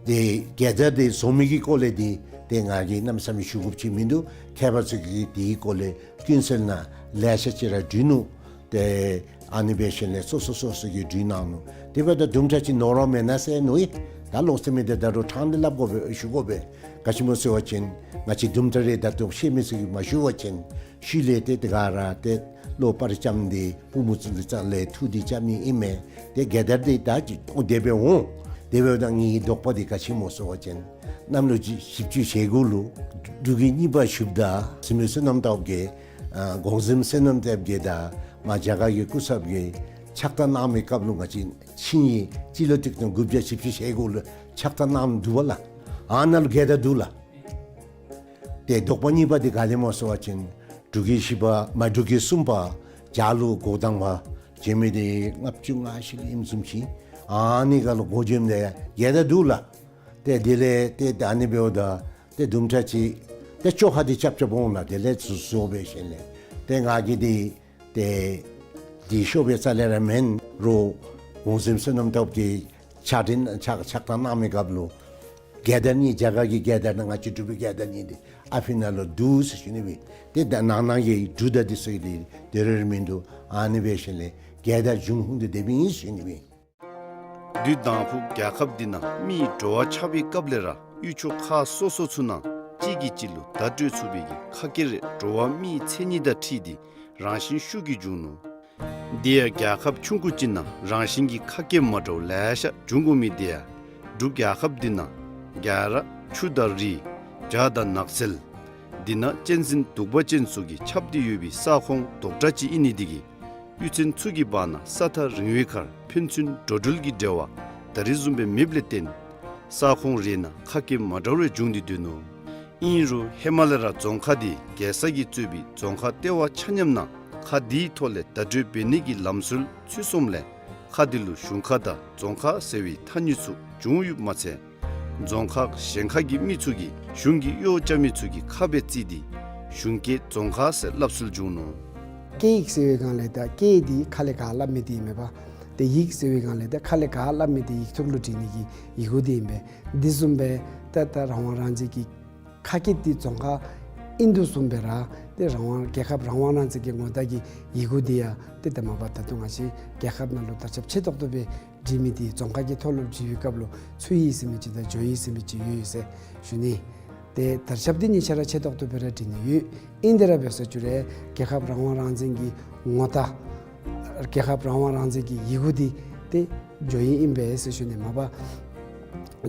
ཏེ་རྒྱལ་དར་དེ་བཟོ་མི་གི་སྐོར་ལས་དེ་ཏེ་ང་གིས་གནམ་མེད་ས་མེད་ཞུ་དགོཔ་ཅིག་མིན་འདུག། མཁས་པ་ཚུ་གིས་དེའི་སྐོར་ལས་ཀུན་གསལ་ནང་ལེ་ཤ་ཅིག་ར་བྲིས་ནུག། ཏེ་ཨ་ནི་འབད་ཞིནམ་ལས་སོ་སོ་སོ་སོ་གིས་བྲིས་གནང་ནུག། དེ་འབདཝ་ད་དུམ་གྲ་ཅིག་ནོར་བ་མེན་ན་ཟེར་མནོ་ཡི། ད་ལོག་སྟེ་མི་དེ་ད་རུང་ཕྲང་སྟེ་སླབ་དགོ་པས། ཞུ་དགོ་པས། ག་ཅི་སྨོ་ཟེར་བ་ཅིན་ང་བཅས་དུམ་གྲ་རེ་ད་ལྟོ་ཤེས་མི་ཚུ་གིས་མ་ཞུ་བ་ཅིན་ཤུལ་ལས་ཏེ་དེ་ག་ར་ཏེ་བློ་པར་རྐྱབ་སྟེ་པུས་མོ་བཙུགས་ཏེ་རྩ་ལས་འཐུ་སྟེ་རྐྱབ་མི་ཨིན་མས། ཏེ་རྒྱལ་དར་དེ་ད་ཅི་འོང་དེ་སྦེ་འོང་། དེ་འབདཝ་ད་ངེའི་དོགས་པ་དེ་ག་ཅི་སྨོ་ཟེར་བ་ཅིན་གནམ་ལོ་བཞི་བཅུ་ཞེ་དགུ་ལུ་འབྲུག་རྒྱལ་གཉིས་པ་བཞུགསཔ་ད་སྲིན་མོ་བསོད་ནམས་སྟོབས་རྒྱས་ཨ་གོང་གཟིམ་བསོད་ནམས་སྟོབས་རྒྱས་དང་མར་རྒྱ་གར་གྱི་སྐུ་ཚབ་ཀྱིས་ཕྱག་རྟགས་གནང་མི་སྐབས་ལུ་ང་བཅས་ཆིངས་ཡིག་སྤྱི་ལོ་ཆིག་སྟོང་དགུ་བརྒྱ་བཞི་བཅུ་ཞེ་དགུ་ལུ་ཕྱག་རྟགས་གནངམ་འདུག་པ་ལགས། ཨ་ནཱ་ལུ་རྒྱལ་དར་འདུག་ལགས། ཏེ་དོགས་པ་གཉིས་པ་དེ་ག་དེ་སྨོ་ཟེར་བ་ཅིན་འབྲུག་རྒྱལ་བཞི་པ་མ་འབྲུག་རྒྱལ་གསུམ་པ་བྱ་ལུ་འགོ་དང་པ་བྱོན་མི་དེ་ལྔ་བཅུ་ང་བཞི་ལུ་ཨིནམ་བཟུམ་ཅིག། ཨ་ནི་སྒང་ལུ་འགོ་བྱོནམ་ད་ཡང་རྒྱལ་དར་འདུག་ལགས། ཏེ་དེ་ལས་ཏེ་ད་ཨ་ནི་འབདཝ་ད་ཏེ་དུམ་གྲ་ཅིག་ཏེ་བཅོ་ཁ་དེ་རྐྱབ་རྐྱབ་འོང་ལགས། དེ་ལས་བཟོ་བཟོ་འབད་ཞིནམ་ལས་ཏེ་ང་གིས་དེ་ཏེ་དེ་ཤོབ་སྦེ་རྩ་ལས་ར་མེན། རོགས་གོང་གཟིམ་བསོད་ནམས་སྟོབས་རྒྱས་ཕྱག་དྲིན་ཕྱག་ཕྱག་རྟགས་གནང་མི་སྐབས་ལུ་རྒྱལ་དར་གཉིས་རྒྱ་གར་གྱི་རྒྱལ་དར་དང་ང་བཅས་འབྲུག་པའི་རྒྱལ་དར་གཉིས་དེ་ཨ་ཕི་ནང་ལུ་འདུག་ཟེར་ཞུ་ནི་སྦེ། ཏེ་ད་ནང་ན་གི་འབྲུག་དང་དེ་ཚུ་གི་དེ་དེ་རེ་རེ་མིན་འདུག། ཨ་ནི་འབད་ཞིནམ་ལས་རྒྱལ་དར་འབྱུང་ཁུངས་དེ་དེ་སྦེ་ཨིན་ཟེར་ཞུ་ནི་སྦེ། དུས་དང་ཕུ་རྒྱལ་ཁབ་འདི་ནང་མི་འགྲོ་བ་ཆགས་པའི་སྐབས་ལས་ར་ཡུལ་ཕྱོགས་ཁག་སོ་སོ་ཚུ་ནང་གཅིག་གིས་གཅིག་ལུ་བརྡ་སྤྲོད་ཚུགས་པའི་གི་ཁ་སྐད་རེ་འགྲོ་བ་མིའི་མཚན་ཉིད་དང་འཁྲིལ་ཏེ་རང་བཞིན་ཤུགས་ཀྱིས་འབྱུང་ནུག། དེ་ཡང་རྒྱལ་ཁབ་ཆུང་ཀུ་ཅིག་ནང་རང་བཞིན་གྱི་ཁ་སྐད་མ་འདྲཝ་ལེ་ཤ་འབྱུང་དགོ་མི་དེ་ཡང་འབྲུག་རྒྱལ་ཁབ་འདི་ནང་ག་ར་ཆུ་དང་རི་བྱག་དང་ནགས་ཚལ། དེ་ནང་གཅན་གཟན་གདུག་པ་ཅན་ཚུ་གིས་ཁྱབ་སྟེ་ཡོད་པའི་ས་ཁོངས་རྡོག་ཁྲ་ཅིག་ཨིན་ནི་དེ་གིས་གཡུས་ཚན་ཚུ་གི་བར་ན་ས་ཐག་རིང་བའི་ཁར་ཕན་ཚུན་འགྲོ་འགྲུལ་གྱི་འབྲེལ་བ་ད་རེས་བཟུམ་སྦེ་མེདཔ་ལས་བརྟེན་ས་ཁོངས་རེ་ནང་ཁ་སྐད་མ་འདྲཝ་རེ་འབྱུང་སྟེ་སྡོད་ནུག། ཨིན་རུང་ཧེ་མ་ལས་ར་རྫོང་ཁག་དེ་རྒྱལ་ས་གིས་གཙོས་པའི་རྫོང་ཁག་ལྟེ་བ་ཆ་མཉམ་ནང་ཁག་དེའི་ཐོག་ལས་བརྡ་སྤྲོད་འབད་ནི་གི་ལམ་སྲོལ་ཚུད་སོངམ་ལས་ཁག་དེ་ལུ་གཞུང་ཁག་དང་རྫོང་ཁག་ཟེར་བའི་ཐ་སྙད་ཚུ་བྱུང་ཡོདཔ་མ་ཚད་རྫོང་ཁག་གཞན་ཁག་གི་མི་ཚུ་གིས་གཞུང་གི་གཡོག་རྐྱབ་མི་ཚུ་གི་ཁ་སྦེ་བརྩིས་ཏེ་གཞུང་སྐད་རྫོང་ཁ་ཟེར་སླབ་སྲོལ་བྱུང་ནུག། སྐད་ཡིག་ཟེར་བའི་སྒང་ལས་ད་སྐད་དེ་ཁ་ལས་ག་སླབ་མི་དེ་ཨིན་མས་པ། ཏེ་ཡིག་ཟེར་བའི་སྒང་ལས་ད་ཁ་ལས་ག་སླབ་མི་དེ་ཡིག་ཐོག་ལུ་བྲི་ནི་གི་ཡི་གུ་དེ་ཨིན་པས། དེ་བཟུམ་སྦེ་ད་ད་རང་དབང་རང་བཙན་གྱི་ཁ་སྐད་དེ་རྫོང་ཁ་ཨིན་དོ་བཟུམ་སྦེ་ར་ཏེ་རང་དབང་རྒྱལ་ཁབ་རང་དབང་རང་བཙན་གྱི་ངོ་རྟགས་ཀྱི་ཡི་གུ་དེ་ཡང་ཏེ་ད་མ་པ་ད་ལྟོ་ང་བཅས་རྒྱལ་ཁབ་ནང་ལུ་དར་ཁྱབ་ཆེ་ཏོག་ཏོ་སྦེ་བྲི་མི་དེ་རྫོང་ཁ་གི་ཐོག་ལུ་བྲི་བའི་སྐབས་ལུ་ཚུའི་ཟེར་མི་ཅིག་དང་ཇོའི་ཟེར་མི་ཅིག་ཡོད་ཟེར་ཞུ་ནི། ཏེ་དར་ཁྱབ་དེ་གཉིས་ཆ་ར་ཆེ་ཏོག་ཏོ་སྦེ་ར་བྲི་ནི་ཡོད། ཨིན་དེ་ར་འབད་ས་ཅིག་རུང་རྒྱལ་ཁབ་རང་དབང་རང་བཙན་གྱི་ངོ་རྟགས་རྒྱལ་ཁབ་རང་དབང་རང་བཙན་གྱི་ཡི་གུ་དེ་ཏེ་ཇོའི་ཨིན་པས་ཟེར་ཞུ་ནི། མ་པ་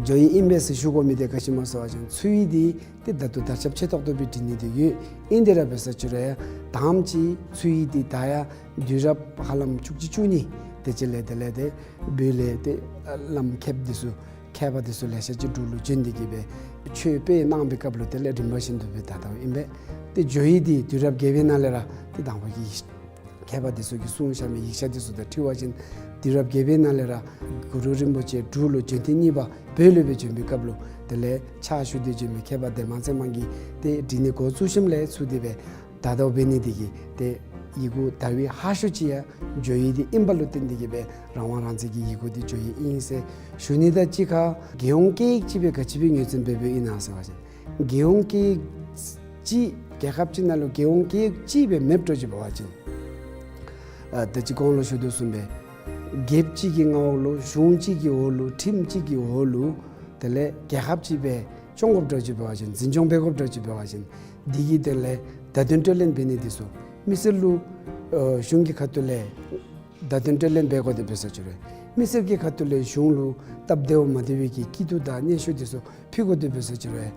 ཇོའི་ཨིན་པས་ཟེར་ཞུ་དགོ་མི་དེ་ག་ཅི་སྨོ་ཟེར་བ་ཅིན་ཚུའི་དེ་ཏེ་ད་ལྟོ་དར་ཁྱབ་ཆེ་ཏོག་ཏོ་སྦེ་བྲི་ནི་དེ་ཡོད། ཨིན་དེ་ར་འབད་ས་ཅིག་རུང་ཡང་དང་པ་ཅིག་ཚུའི་དེ་ད་ཡང་དུས་རབས་ཧ་ལམ་བཅུ་གཅིག་བཅུ་གཉིས་དེ་ཅིག་ལས་དེ་ལས་ཏེ་བོད་ལས་ཏེ་བླམ་མཁསཔ་དེ་ཚུ་མཁས་པ་དེ་ཚུ་ལེ་ཤ་ཅིག་འབྲུག་ལུ་བྱོན་ཏེ་གིས་སྦེ་ཆོས་སྤེལ་གནང་བའི་སྐབས་ལུ་དེ་ལས་རིམ་པ་བཞིན་དུ་སྦེ་ད་ལྟོ་ཨིན་པས། ཏེ་ཇོའི་དེ་དུས་རབས་བརྒྱད་པའི་ནང་ལས་ར་ཏེ་དང་པ་གི་མཁས་པ་དེ་ཚུ་གིས་གསུངས་བཞག་མི་ཡིག་ཆ་དེ་ཚུ་དང་འཁྲིལ་བ་ཅིན་དུས་རབས་བརྒྱད་པའི་ནང་ལས་ར་གུ་རུ་རིན་པོ་ཆེ་འབྲུག་ལུ་བྱོན་ཐེངས་གཉིས་པ་བོད་ལུ་སྦེ་བྱོན་པའི་སྐབས་ལུ་དེ་ལས་ཕྱག་ཞུ་སྟེ་བྱོན་མི་མཁས་པ་འདན་མ་ཚེ་དམན་གྱིས་ཏེ་བྲི་ནི་འགོ་བཙུགས་ཞིནམ་ལས་ཚུར་དེ་སྦེ་ད་ལྟོ་འབད་ནི་དེ་གིས་ཏེ་ཡི་གུ་དར་བའི་ཧ་ཤོས་ཅིག་ཡང་ཇོའི་དེ་ཨིནམ་ལུ་བརྟེན་ཏེ་གིས་སྦེ་རང་དབང་རང་བཙན་གྱི་ཡི་གུ་དེ་ཇོའི་ཨིན་ཟེར་ཞུ་ནི། ད་གཅིག་ཁར་རྒྱལ་ཡོངས་སྐད་ཡིག་ཅིག་སྦེ་ག་ཅི་སྦེ་ངོས་འཛིན་འབད་འབདཝ་ཨིན་ན་ཟེར་བ་ཅིན་རྒྱལ་ཡོངས་སྐད་ཡིག་ཅིག་རྒྱལ་ཁབ་ཅིག་ནང་ལུ་རྒྱལ་ཡོངས་སྐད་ཡིག་ཅིག་སྦེ་མེདཔ་འགྱོ་ཅི་འབད་བ་ཅིན་ཨ་ད་ཅི་གོང་ལུ་ཞུ་དོ་བཟུམ་སྦེ་རྒྱལཔོ་གཅིག་གི་མངའ་འོག་ལུ་གཞུང་གཅིག་གི་འོག་ལུ་ཁྲིམས་གཅིག་གི་འོག་ལུ་དེ་ལས་རྒྱལ་ཁབ་ཅིག་སྦེ་སྐྱོང་དགོཔ་འགྱོ་ཅི་འབད་བ་ཅིན་འཛིན་སྐྱོང་འབད་དགོཔ་འགྱོ་ཅི་འབད་བ་ཅིན་དེ་གི་དོན་ལས་བརྡ་དོན་སྤྲོད་ལེན་འབད་ནི་དེ་ཚུ་མི་སེར་ལུ་ཨ་གཞུང་གི་ཁ་ཐུག་ལས་བརྡ་དོན་སྤྲོད་ལེན་འབད་དགོ་དེ་འབད་ས་ཅིག་རུང་ མི་སེར་གྱི་ཁ་ཐུག་ལས་གཞུང་ལུ་སྟབས་བདེཝ་མ་བདེ་བའི་གི་སྐྱིད་སྡུག་དང་སྙན་ཞུ་འདི་ཚུ་ཕུལ་དགོ་དོ་འབད་ས་ཅིག་རུང་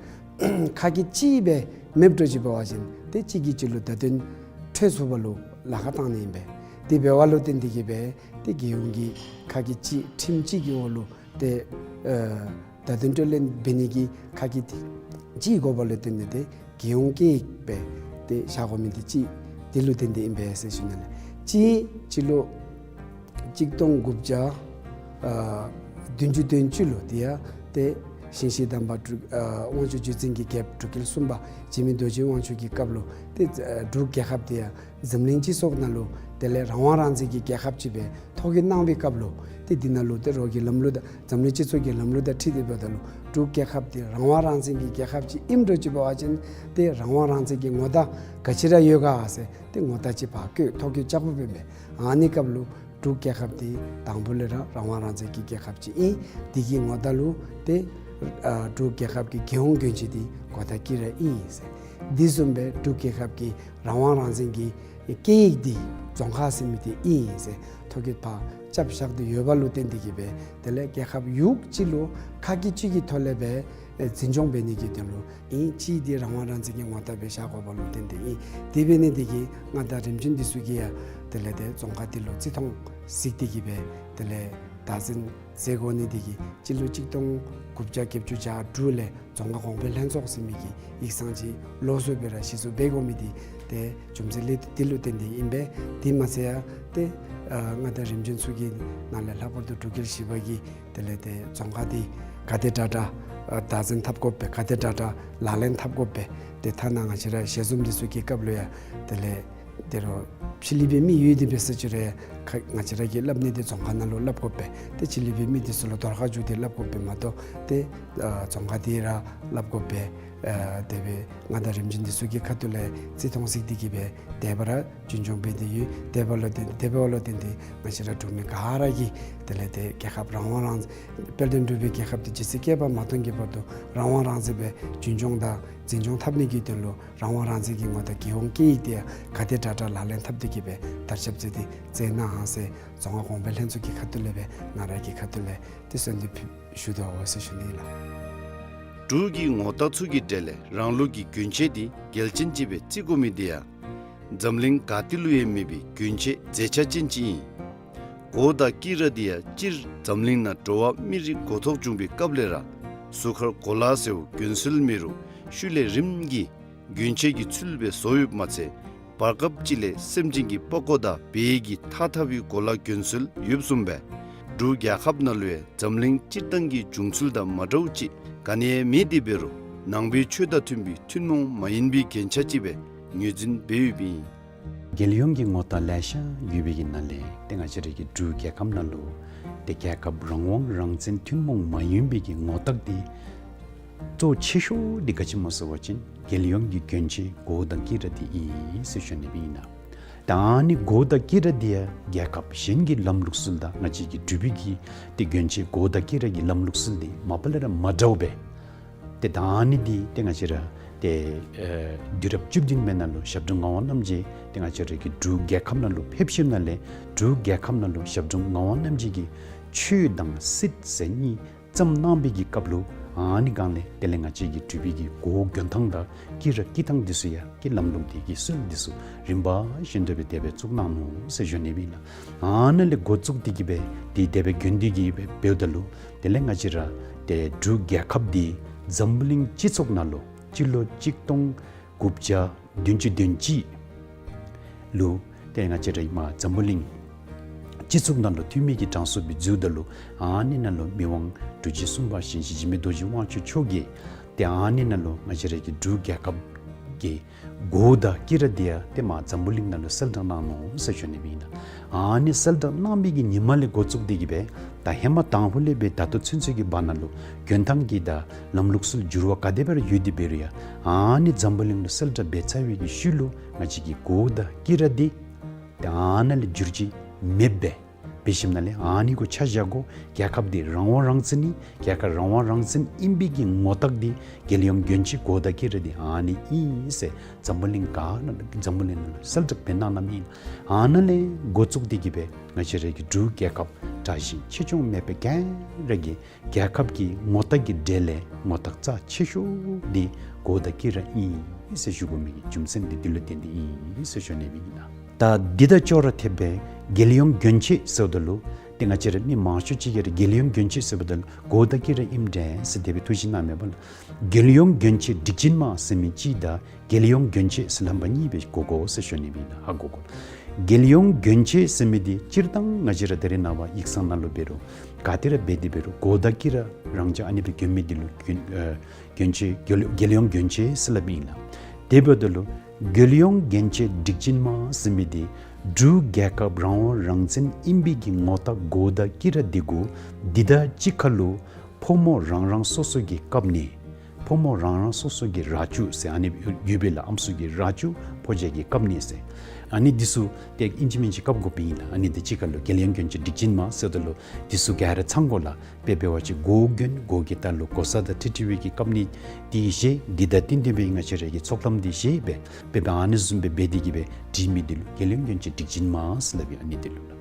ཁ་སྐད་གཅིག་སྦེ་མེདཔ་འགྱོ་ཅི་འབད་བ་ཅིན་ཏེ་གཅིག་གིས་གཅིག་ལུ་བརྡ་དོན་འཕྲོད་ཚུགསཔ་ལུ་ལཱ་ཁག་བཏང་ནི་ཨིན་པས། དེ་འབདཝ་ལུ་བརྟེན་ཏེ་གིས་སྦེ་ཏེ་རྒྱལ་ཡོངས་ཀྱི་ཁ་སྐད་གཅིག་ཁྲིམས་གཅིག་གི་འོག་ལུ་ཏེ་ཨ་བརྡ་དོན་འཕྲོད་ལེན་འབད་ནི་གི་ཁ་སྐད་གཅིག་དགོཔ་ལུ་བརྟེན་ཏེ་ཏེ་རྒྱལ་ཡོངས་སྐད་ཡིག་སྦེ་ཏེ་བཞག་དགོ་མི་འདི་གཅིག་འདི་ལུ་བརྟེན་ཏེ་ཨིན་པས་ཟེར་ཞུ་ནི་ལགས། གཅིག་སྤྱི་ལོ་གཅིག་སྟོང་དགུ་བརྒྱ་ཨ་བདུན་ཅུ་དོན་གཅིག་ལུ་དེ་ཡང་ཏེ་ཞིང་གཤེགས་དམ་པ་འབྲུག་ཨ་དབང་ཕྱུག་བརྒྱུད་འཛིན་གྱི་རྒྱལཔོ་འབྲུག་རྒྱལ་གསུམ་པ་འཇིགས་མེད་རྡོ་རྗེ་དབང་ཕྱུག་གི་སྐབས་ལུ་ཏེ་ཨ་འབྲུག་རྒྱལ་ཁབ་དེ་ཡང་འཛམ་གླིང་སྤྱི་ཚོགས་ནང་ལུ་དེ་ལས་རང་དབང་རང་བཙན་གྱི་རྒྱལ་ཁབ་ཅིག་སྦེ་ཐོ་བཀོད་གནང་བའི་སྐབས་ལུ་ཏེ་འདི་ནང་ལུ་ཏེ་རོགས་ཀྱི་ལམ་ལུགས་དང་འཛམ་གླིང་སྤྱི་ཚོགས་ཀྱི་ལམ་ལུགས་དང་འཁྲིལ་ཏེ་འབདཝ་ད་ལུ་འབྲུག་རྒྱལ་ཁབ་དེ་རང་དབང་རང་བཙན་གྱི་རྒྱལ་ཁབ་ཅིག་ཨིནམ་འགྱོ་ཅི་འབད་བ་ཅིན་ཏེ་རང་དབང་རང་བཙན་གྱི་ངོ་རྟགས་ག་ཅི་ར་ཡོད་ག་ཟེར་ཏེ་ངོ་རྟགས་ཅིག་ཕར་བཀོད་ཐོ་བཀོད་རྐྱབ་དགོཔ་ཨིན་པས། ཨ་ནི་སྐབས་ལུ་འབྲུག་རྒྱལ་ཁབ་དེ་དང་པ་ལས་ར་རང་དབང་རང་བཙན་གྱི་རྒྱལ་ཁབ་ཅིག་ཨིན། དེ་གི་ངོ་རྟགས་ལུ་ཏེ་ཨ་འབྲུག་རྒྱལ་ཁབ་ཀྱི་རྒྱལ་ཡོངས་གྱོན་ཆས་དེ་གོ་དང་དཀྱི་ར་ཨིན་ཟེར། དེ་བཟུམ་སྦེ་འབྲུག་རྒྱལ་ཁབ་ཀྱི་རང་དབང་རང་བཙན་གྱི་སྐད་ཡིག་དེ་རྫོང་ཁ་ཟེར་མི་དེ་ཨིན་ཟེར་ཐོ་བཀོད་ཕར་རྐྱབ་བཞག་སྟེ་ཡོདཔ་ལུ་བརྟེན་ཏེ་གིས་སྦེ་དེ་ལས་རྒྱལ་ཁབ་ཡུལ་གཅིག་ལུ་ཁ་སྐད་གཅིག་གི་ཐོག་ལས་སྦེ་ཨེ་འཛིན་སྐྱོང་འབད་ནི་གི་དོན་ལུ་ཨིན། གཅིག་དེ་རང་དབང་རང་བཙན་གྱི་ངོ་རྟགས་སྦེ་བཞག་དགོཔ་ལུ་བརྟེན་ཏེ་ཨིན། དེ་འབད་ནི་དེ་གིས་མངའ་བདག་རིམ་བྱོན་འདི་ཚུ་གིས་ཡང་དེ་ལས་ཏེ་རྫོང་ཁ་དེ་ལུ་བརྩི་མཐོང་གཟིགས་ཏེ་གིས་སྦེ་དེ་ལས་བདག་འཛིན་མཛད་དགོ་ནི་དེ་གིས་སྤྱི་ལོ་གཅིག་སྟོང་དགུ་བརྒྱ་བརྒྱད་ཅུ་གྱ་དྲུག་ལས་རྫོང་ཁ་གོང་འཕེལ་ལྷན་ཚོགས་ཟེར་མི་གི་ཡིག་ཚང་ཅིག་ལོགས་སུ་སྦེ་ར་གཞི་བཙུགས་འབད་དགོ་མི་དེ་ཏེ་རྒྱུ་མཚན་ལས་དེ་ལུ་བརྟེན་ཏེ་ཨིན་པས། དེ་མ་ཚད་ཡང་ཏེ་ཨ་མངའ་བདག་རིམ་བྱོན་ཚུ་གི་ནང་ལས་ལྷག་པར་དུ་འབྲུག་རྒྱལ་བཞི་པ་གིས་དེ་ལས་ཏེ་རྫོང་ཁ་དེ་ག་དེ་དྲག་དྲག་ཨ་བདག་འཛིན་འཐབ་དགོ་པས། ག་དེ་དྲག་དྲག་ལག་ལེན་འཐབ་དགོ་པས། ཏེ་ཐ་ན་ང་བཅས་ར་ཞལ་འཛོམས་འདི་ཚུ་གི་སྐབས་ལུ་ཡང་དེ་ལས་ཏེ་རོགས་ཕྱི་གླིང་པའི་མི་ཡོད་དེ་འབད་ས་ཅིག་རུང་ཁ་ང་བཅས་ར་གིས་སླབ་ནི་དེ་རྫོང་ཁ་ནང་ལུ་སླབ་དགོ་པས། ཏེ་ཕྱི་གླིང་པའི་མི་འདི་ཚུ་ལུ་དོར་ཁ་འཇུག་སྟེ་སླབ་དགོ་པས་མ་གཏོགས་ཏེ་ཨ་རྫོང་ཁ་དེ་ར་སླབ་དགོ་པས། ཨ་དེ་སྦེ་མངའ་བདག་རིམ་བྱོན་འདི་ཚུ་གི་ཁ་ཐུག་ལས་བརྩི་མཐོང་གཟིགས་ཏེ་གིས་སྦེ་དེ་སྦེ་ར་རྒྱུན་སྐྱོང་འབད་དེ་ཡོད། དེ་འབདཝ་ལུ་བརྟེན་དེ་འབདཝ་ལུ་བརྟེན་ཏེ་ང་བཅས་ར་འབྲུག་མི་ག་ར་གིས་དེ་ལས་ཏེ་རྒྱལ་ཁབ་རང་དབང་རང་དཔལ་ལྡན་འབྲུག་པའི་རྒྱལ་ཁབ་དེ་ཇི་སྲིད་བསྐལ་པ་མ་སྟོངས་ཀྱི་བར་དུ་རང་དབང་རང་བཙན་སྦེ་རྒྱུན་སྐྱོང་དང་འཛིན་སྐྱོང་འཐབ་ནི་གི་དོན་ལུ་རང་དབང་རང་བཙན་གྱི་ངོ་རྟགས་རྒྱལ་ཡོངས་སྐད་ཡིག་དེ་ཡང་ག་དེ་དྲག་དྲག་ལག་ལེན་འཐབ་སྟེ་གིས་སྦེ་དར་ཁྱབ་མཛད་དེ་མཛད་གནང་ཟེར་རྫོང་ཁ་གོང་འཕེལ་ལྷན་ཚོགས་ཀྱི་ཁ་ཐུག་ལས་སྦེ་ང་ར་གི་ཁ་ཐུག་ལས་ཏེ་གསོལ་འདེབས་ཞུ་དོ་ཟེར་ཞུ་ནི་ལགས། འབྲུག་གི་ངོ་རྟགས་ཚུ་གི་གྲས་ལས་རང་ལུགས་ཀྱི་གྱོན་ཆས་དེ་གལ་ཅན་ཅིག་སྦེ་བརྩི་དགོ་མི་དེ་ཡང་འཛམ་གླིང་ག་ཏེ་ལུ་ཡང་མེད་པའི་གྱོན་ཆས་མཛེས་ཆ་ཅན་ཅིག་ཨིན། གོ་དང་དཀྱི་ར་དེ་ཡང་སྤྱིར་འཛམ་གླིང་ནང་འགྲོ་བ་མི་རིགས་འགོ་ཐོག་བྱུང་བའི་སྐབས་ལས་ར་གཟུགས་ཁར་གོ་ལ་ཟེར་བ་གྱོན་སྲོལ་མེད་རུང་ཤུལ་ལས་རིམ་གྱིས་གྱོན་ཆས་ཀྱི་ཚུལ་སྦེ་བཟོ་ཡོདཔ་མ་ཚད་བར་སྐབས་ཅིག་ལས་སེམས་ཅན་གྱི་པགས་ཀོ་དང་བལ་གྱི་ཐགས་འཐག་པའི་གོ་ལ་གྱོན་སྲོལ་ཡོདཔ་བཟུམ་སྦེ་འབྲུག་རྒྱལ་ཁབ་ནང་ལུ་ཡང་འཛམ་གླིང་སྤྱིར་བཏང་གི་བྱུང་ཚུལ་དང་མ་འདྲཝ་ཅིག་ག་ནི་ཡང་མེད་དེ་འབད་རུང་ནང་པའི་ཆོས་དང་མཐུན་པའི་ཐུན་མོང་མ་ཡིན་པའི་རྒྱན་ཆ་ཅིག་སྦེ་ངོས་འཛིན་འབད་ཡོདཔ་ཨིན། རྒྱལ་ཡོངས་ཀྱི་ངོ་རྟགས་ལེ་ཤ་ཡོད་པའི་གི་ནང་ལས་ཏེ་ང་བཅས་རའི་གི་འབྲུག་རྒྱལ་ཁབ་ནང་ལུ་ཏེ་རྒྱལ་ཁབ་རང་དབང་རང་བཙན་ཐུན་མོང་མ་ཡིན་པའི་གི་ངོ་རྟགས་དེ་གཙོ་ཆེ་ཤོས་དེ་ག་ཅི་སྨོ་ཟེར་བ་ཅིན་རྒྱལ་ཡོངས་ཀྱི་གྱོན་ཆས་གོ་དང་དཀྱི་ར་དེ་ཨིན་ཟེར་ཞུ་ནི་སྦེ་ཨིན་ལགས། ད་ཨ་ནི་གོ་དང་དཀྱི་ར་དེ་ཡང་རྒྱལ་ཁབ་གཞན་གྱི་ལམ་ལུགས་སྲོལ་དང་ང་བཅས་ཀྱི་འབྲུག་པའི་གི་ཏེ་གྱོན་ཆས་གོ་དང་དཀྱི་ར་གི་ལམ་ལུགས་སྲོལ་དེ་མ་པ་ལས་ར་མ་འདྲཝ་སྦེ། ཏེ་ད་ཨ་ནི་དེ་ཏེ་ང་བཅས་ར་ཏེ་ཨེ་དུས་རབས་བཅུ་བདུན་པའི་ནང་ལུ་ཞབས་དྲུང་ངག་དབང་རྣམ་རྒྱལ་ཏེ་ང་བཅས་རའི་གི་འབྲུག་རྒྱལ་ཁབ་ནང་ལུ་ཕེབས་ཞིནམ་ལས་འབྲུག་རྒྱལ་ཁབ་ནང་ལུ་ཞབས་དྲུང་ངག་དབང་རྣམ་རྒྱལ་གྱིས་ཆོས་དང་སྲིད་ཟེར་གཉིས་བརྩམས་གནང་བའི་གི་སྐབས་ལུ་ཨ་ནི་སྒང་ལས་དེ་ལས་ང་བཅས་ཀྱི་འབྲུག་པའི་གི་གོ་གྱོན་ཐངས་དང་དཀྱི་ར་དཀྱི་ཐངས་འདི་ཚུ་ཡང་གི་ལམ་ལུགས་དེ་གི་སྲོལ་འདི་ཚུ་རིམ་པ་བཞིན་དུ་སྦེ་དེ་སྦེ་བཙུགས་གནང་ནུག་ཟེར་ཞུ་ནི་སྦེ་ཨིན་ལགས། ཨ་ནཱ་ལས་འགོ་བཙུགས་ཏེ་གིས་སྦེ་དེ་དེ་སྦེ་གྱོན་ཏེ་གིས་སྦེ་འབདཝ་ད་ལུ་དེ་ལས་ང་བཅས་ར་ཏེ་འབྲུག་རྒྱལ་ཁབ་དེ་འཛམ་བུ་གླིང་སྤྱི་ཚོགས་ནང་ལུ་སྤྱི་ལོ་གཅིག་སྟོང་དགུ་བརྒྱ་བདུན་ཅུ་དོན་གཅིག་ལུ་ཏེ་ང་བཅས་ར་ཨིནམ་འཛམ་བུ་གླིང་སྤྱི་ཚོགས་ནང་ལུ་འཐུས་མི་གི་གྲངས་སུ་སྦེ་འཛུལཝ་ད་ལུ་ཨ་ནི་ནང་ལུ་མི་དབང་འབྲུག་རྒྱལ་གསུམ་པ་ཞིང་གཤེགས་འཇིགས་མེད་རྡོ་རྗེ་དབང་ཕྱུག་མཆོག་གིས་ཏེ་ཨ་ནི་ནང་ལུ་ང་བཅས་ར་གི་འབྲུག་རྒྱལ་ཁབ་ཀྱི་གོ་དང་དཀྱི་ར་དེ་ཡང་ཏེ་མར་འཛམ་བུ་གླིང་ནང་ལུ་གསལ་བསྒྲགས་གནང་ནུག་ཟེར་ཞུ་ནི་སྦེ་ཨིན་ལགས། ཨ་ནི་གསལ་བསྒྲགས་གནང་བའི་གི་ཉིནམ་ལས་འགོ་བཙུགས་ཏེ་གིས་སྦེ་ད་ཧེ་མ་དང་ཕུ་ལས་སྦེ་ད་ལྟོ་ཚུན་ཚོད་ཀྱི་བར་ན་ལུ་གྱོན་ཐངས་ཀྱི་དང་ལམ་ལུགས་སྲོལ་འགྱུར་བ་ག་དེ་སྦེ་ར་ཡོད་དེ་འབད་རུང་ཡང་ཨ་ནི་འཛམ་བུ་གླིང་ལུ་གསལ་བསྒྲགས་འབད་ཚར་བའི་གི་ཤུལ་ལུ་ང་བཅས་ཀྱི་གོ་དང་དཀྱི་ར་དེ་ཏེ་ཨ་ནཱ་ལས་འགྱུར་བཅོས་མེདཔ་སྦེ་འབད་ཞིནམ་ལས་ཨ་ནི་གུ་ཆ་བཞག་དགོ། རྒྱལ་ཁབ་དེ་རང་དབང་རང་བཙན་ཨིན། རྒྱལ་ཁབ་རང་དབང་རང་བཙན་ཨིན་པའི་གི་ངོ་རྟགས་དེ་རྒྱལ་ཡོངས་གྱོན་ཆས་གོ་དང་དཀྱི་ར་དེ་ཨ་ནི་ཨིན་ཟེར་འཛམ་བུ་གླིང་ག་ནང་འཛམ་བུ་གླིང་ནང་ལུ་གསལ་བསྒྲགས་འབད་གནང་གནངམ་ཨིན། ཨ་ནཱ་ལས་འགོ་བཙུགས་ཏེ་གིས་སྦེ་ང་བཅས་ར་གི་འབྲུག་རྒྱལ་ཁབ་ དྲག་ཞན་ཆེ་ཆུང་མེད་པའི་ག་ར་གི་རྒྱལ་ཁབ་ཀྱི་ངོ་རྟགས་ཀྱི་གྲས་ལས་ངོ་རྟགས་རྩ་ཆེ་ཤོས་འདི་གོ་དང་དཀྱི་ར་ཨིན་ཟེར་ཞུ་དགོ་མི་གི་རྒྱུ་མཚན་འདི་འདི་ལུ་བརྟེན་ཏེ་ཨིན་ཟེར་ཞུ་ནི་ཨིན་ལགས། ད་འདི་དང་ཅོག་ར་འཐདཔ་སྦེ་རྒྱལ་ཡོངས་གྱོན་ཆས་ཟེརཝ་ད་ལུ་ཏེ་ང་བཅས་ར་མི་མང་ཤོས་ཅིག་གིས་ར་རྒྱལ་ཡོངས་གྱོན་ཆས་ཟེརཝ་ད་ལུ་གོ་དང་དཀྱི་ར་ཨིནམ་འདྲས་ཟེར་དེ་སྦེ་ཐུགས་བཞེད་གནངམ་མས་པ་ལགས། རྒྱལ་ཡོངས་གྱོན་ཆས་སྒྲིག་ཅན་མ་ཟེར་མི་ཅིག་དང་རྒྱལ་ཡོངས་གྱོན་ཆས་ཟེར་ལྷམ་པ་གཉིས་སྦེ་གོ་དགོ་ཟེར་ཞུ་ནི་ཨིན་ལགས། ཧ་གོ་དགོ། རྒྱལ་ཡོངས་གྱོན་ཆས་ཟེར་མི་འདི་སྤྱིར་བཏང་ང་བཅས་ར་ད་རེས་ནངས་པ་ཡིག་ཚང་ནང་ལུ་འབད་རུང་ག་ཏེ་ར་འབད་དེ་འབད་རུང་གོ་དང་དཀྱི་ར་རང་འཇགས་ཨ་ནི་སྦེ་གྱོན་མི་འདི་ལུ་གྱོན་ཨེ་གྱོན་ཆས་རྒྱལ་རྒྱལ་ཡོངས་གྱོན་ཆས་ཟེར་སླབ་ཨིན་ལགས། དེ་འབདཝ་ད་ལུ་རྒྱལ་ཡོངས་གྱོན་ཆས་སྒྲིག་ཅན་མ་ཟེར་མི་འདི་འབྲུག་རྒྱལ་ཁབ་རང་དབང་རང་བཙན་ཨིན་པའི་གི་ངོ་རྟགས་གོ་དང་དཀྱི་ར་འདི་གུ་འདི་དང་གཅིག་ཁར་ལུ་ཕོ་མོ་རང་རང་སོ་སོ་གི་ཀབ་ནི་ཕོ་མོ་རང་རང་སོ་སོ་གི་ར་ཅུ་ཟེར་ཨ་ནི་ཡོད་པས་ལགས། ཨམ་སྲུ་གི་ར་ཅུ་ཕོ་རྒྱས་ཀྱི་ཀབ་ནི་ཟེར་ཨ་ནི་འདི་ཚུ་ཏེ་ཨིན་ཅི་མིན་ཅི་ཀབ་དགོཔ་ཨིན་ལགས། ཨ་ནི་འདི་གཅིག་ཁར་ལུ་རྒྱལ་ཡོངས་གྱོན་ཆས་སྒྲིག་ཅན་མ་ཟེརཝ་ད་ལུ་འདི་ཚུ་ག་ར་ཚང་དགོ་ལགས། དཔེ་འབད་བ་ཅིན་གོ་གྱོན་གོ་གི་ལྟག་ལུ་གོ་ས་དང་འཁྲིལ་འཁྲིལ་བའི་གི་ཀབ་ནི་འདི་བཞེས། འདི་དང་བསྟུན་བསྟུན་པའི་ང་བཅས་ར་གི་ཚོགས་ལྷམ་འདི་བཞེས་སྦེ་དཔེ་འབད་ཨ་ནི་བཟུམ་སྦེ་འབད་དེ་གི་སྦེ་སྒྲིག་མི་འདི་ལུ་རྒྱལ་ཡོངས་གྱོན་ཆས་སྒྲིག་ཅན་མ་ཟེར་སླབ་ཨིན། ཨ་ནི་འདི་ལུ་ལགས།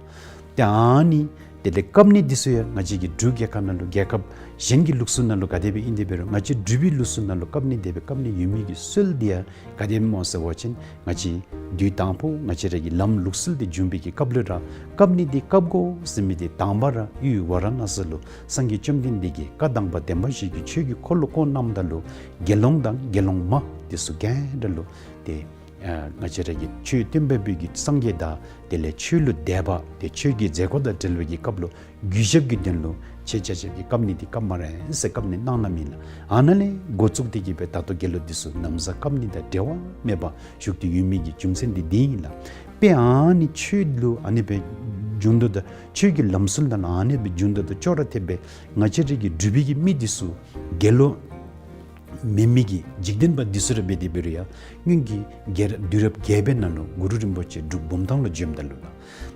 ཏེ་ཨ་ནི་དེ་ལས་ཀབ་ནི་འདི་ཚུ་ཡང་ང་བཅས་ཀྱི་འབྲུག་རྒྱལ་ཁབ་ནང་ལུ་རྒྱལ་ཁབ་གཞན་གྱི་ལུགས་སྲོལ་ནང་ལུ་ག་དེ་སྦེ་ཨིན་དེ་འབད་རུང་ང་བཅས་འབྲུག་པའི་ལུགས་སྲོལ་ནང་ལུ་ཀབ་ནི་དེ་སྦེ་ཀབ་ནི་ཡོད་མི་གི་སྲོལ་འདི་ཡང་ག་དེ་སྦེ་སྨོ་ཟེར་བ་ཅིན་ང་བཅས་དུས་དང་པོ་ང་བཅས་ར་གི་ལམ་ལུགས་སྲོལ་འདི་བྱུང་བའི་གི་སྐབས་ལུ་ར་ཀབ་ནི་འདི་ཀབ་དགོ་ཟེར་མི་འདི་དང་པ་ར་ཡུལ་ཝཱ་ར་ཎཱ་སི་ལུ་སངས་རྒྱས་བཅོམ་ལྡན་འདས་ཀྱིས་བཀའ་དང་པ་བདེན་པ་བཞི་གི་ཆོས་ཀྱི་འཁོར་ལོ་བསྐོར་གནངམ་ད་ལུ་དགེ་སློང་དང་དགེ་སློང་མ་འདི་ཚུ་ག་ར་ལུ་ཏེ་ཨ་ང་བཅས་ར་གི་ཆོས་སྟོན་པ་པོ་གི་སངས་རྒྱས་དང་དེ་ལས་ཆོས་ལུ་དད་པ་ཏེ་ཆོས་ཀྱི་མཛད་སྒོ་དང་འབྲེལ་བའི་གི་སྐབས་ལུ་གུས་ཞབས་ཀྱི་དོན་ལུ་ཆེ་ཆ་ཆབ་ཀྱི་ཀབ་ནི་འདི་ཀབ་སྨ་རེ་ཟེར་ཀབ་ནི་གནང་གནངམ་ཨིན་ལགས། ཨ་ནཱ་ལས་འགོ་བཙུགས་ཏེ་གི་སྦེ་ད་ལྟོ་རྒྱལ་ལུ་འདི་ཚུ་ན་བཟའ་ཀབ་ནི་དང་འབྲལ་བ་མེད་པར་བཞུགས་ཏེ་ཡོད་མི་གི་རྒྱུ་མཚན་འདི་འདི་ཨིན་ལགས། དཔེ་ཨ་ནི་ཆོས་ལུ་ཨ་ནི་སྦེ་བྱུང་དོ་ད་ཆོས་ཀྱི་ལམ་སྲོལ་དང་ཨ་ནི་སྦེ་བྱུང་དོ་ད་ཅོག་ར་འཐདཔ་སྦེ་ང་བཅས་ར་གི་འབྲུག་པའི་གི་མི་འདི་ཚུ་རྒྱལ་ལུ་མེན་མི་གི་འཇིག་རྟེན་པ་འདི་ཚུ་ར་འབད་དེ་འབད་རུང་ཡང་སྔོན་གྱི་རྒྱལ་དུས་རབས་བརྒྱད་པའི་ནང་ལུ་གུ་རུ་རིན་པོ་ཆེ་འབྲུག་བུམ་ཐང་ལུ་བྱོནམ་ད་ལུ་ལགས།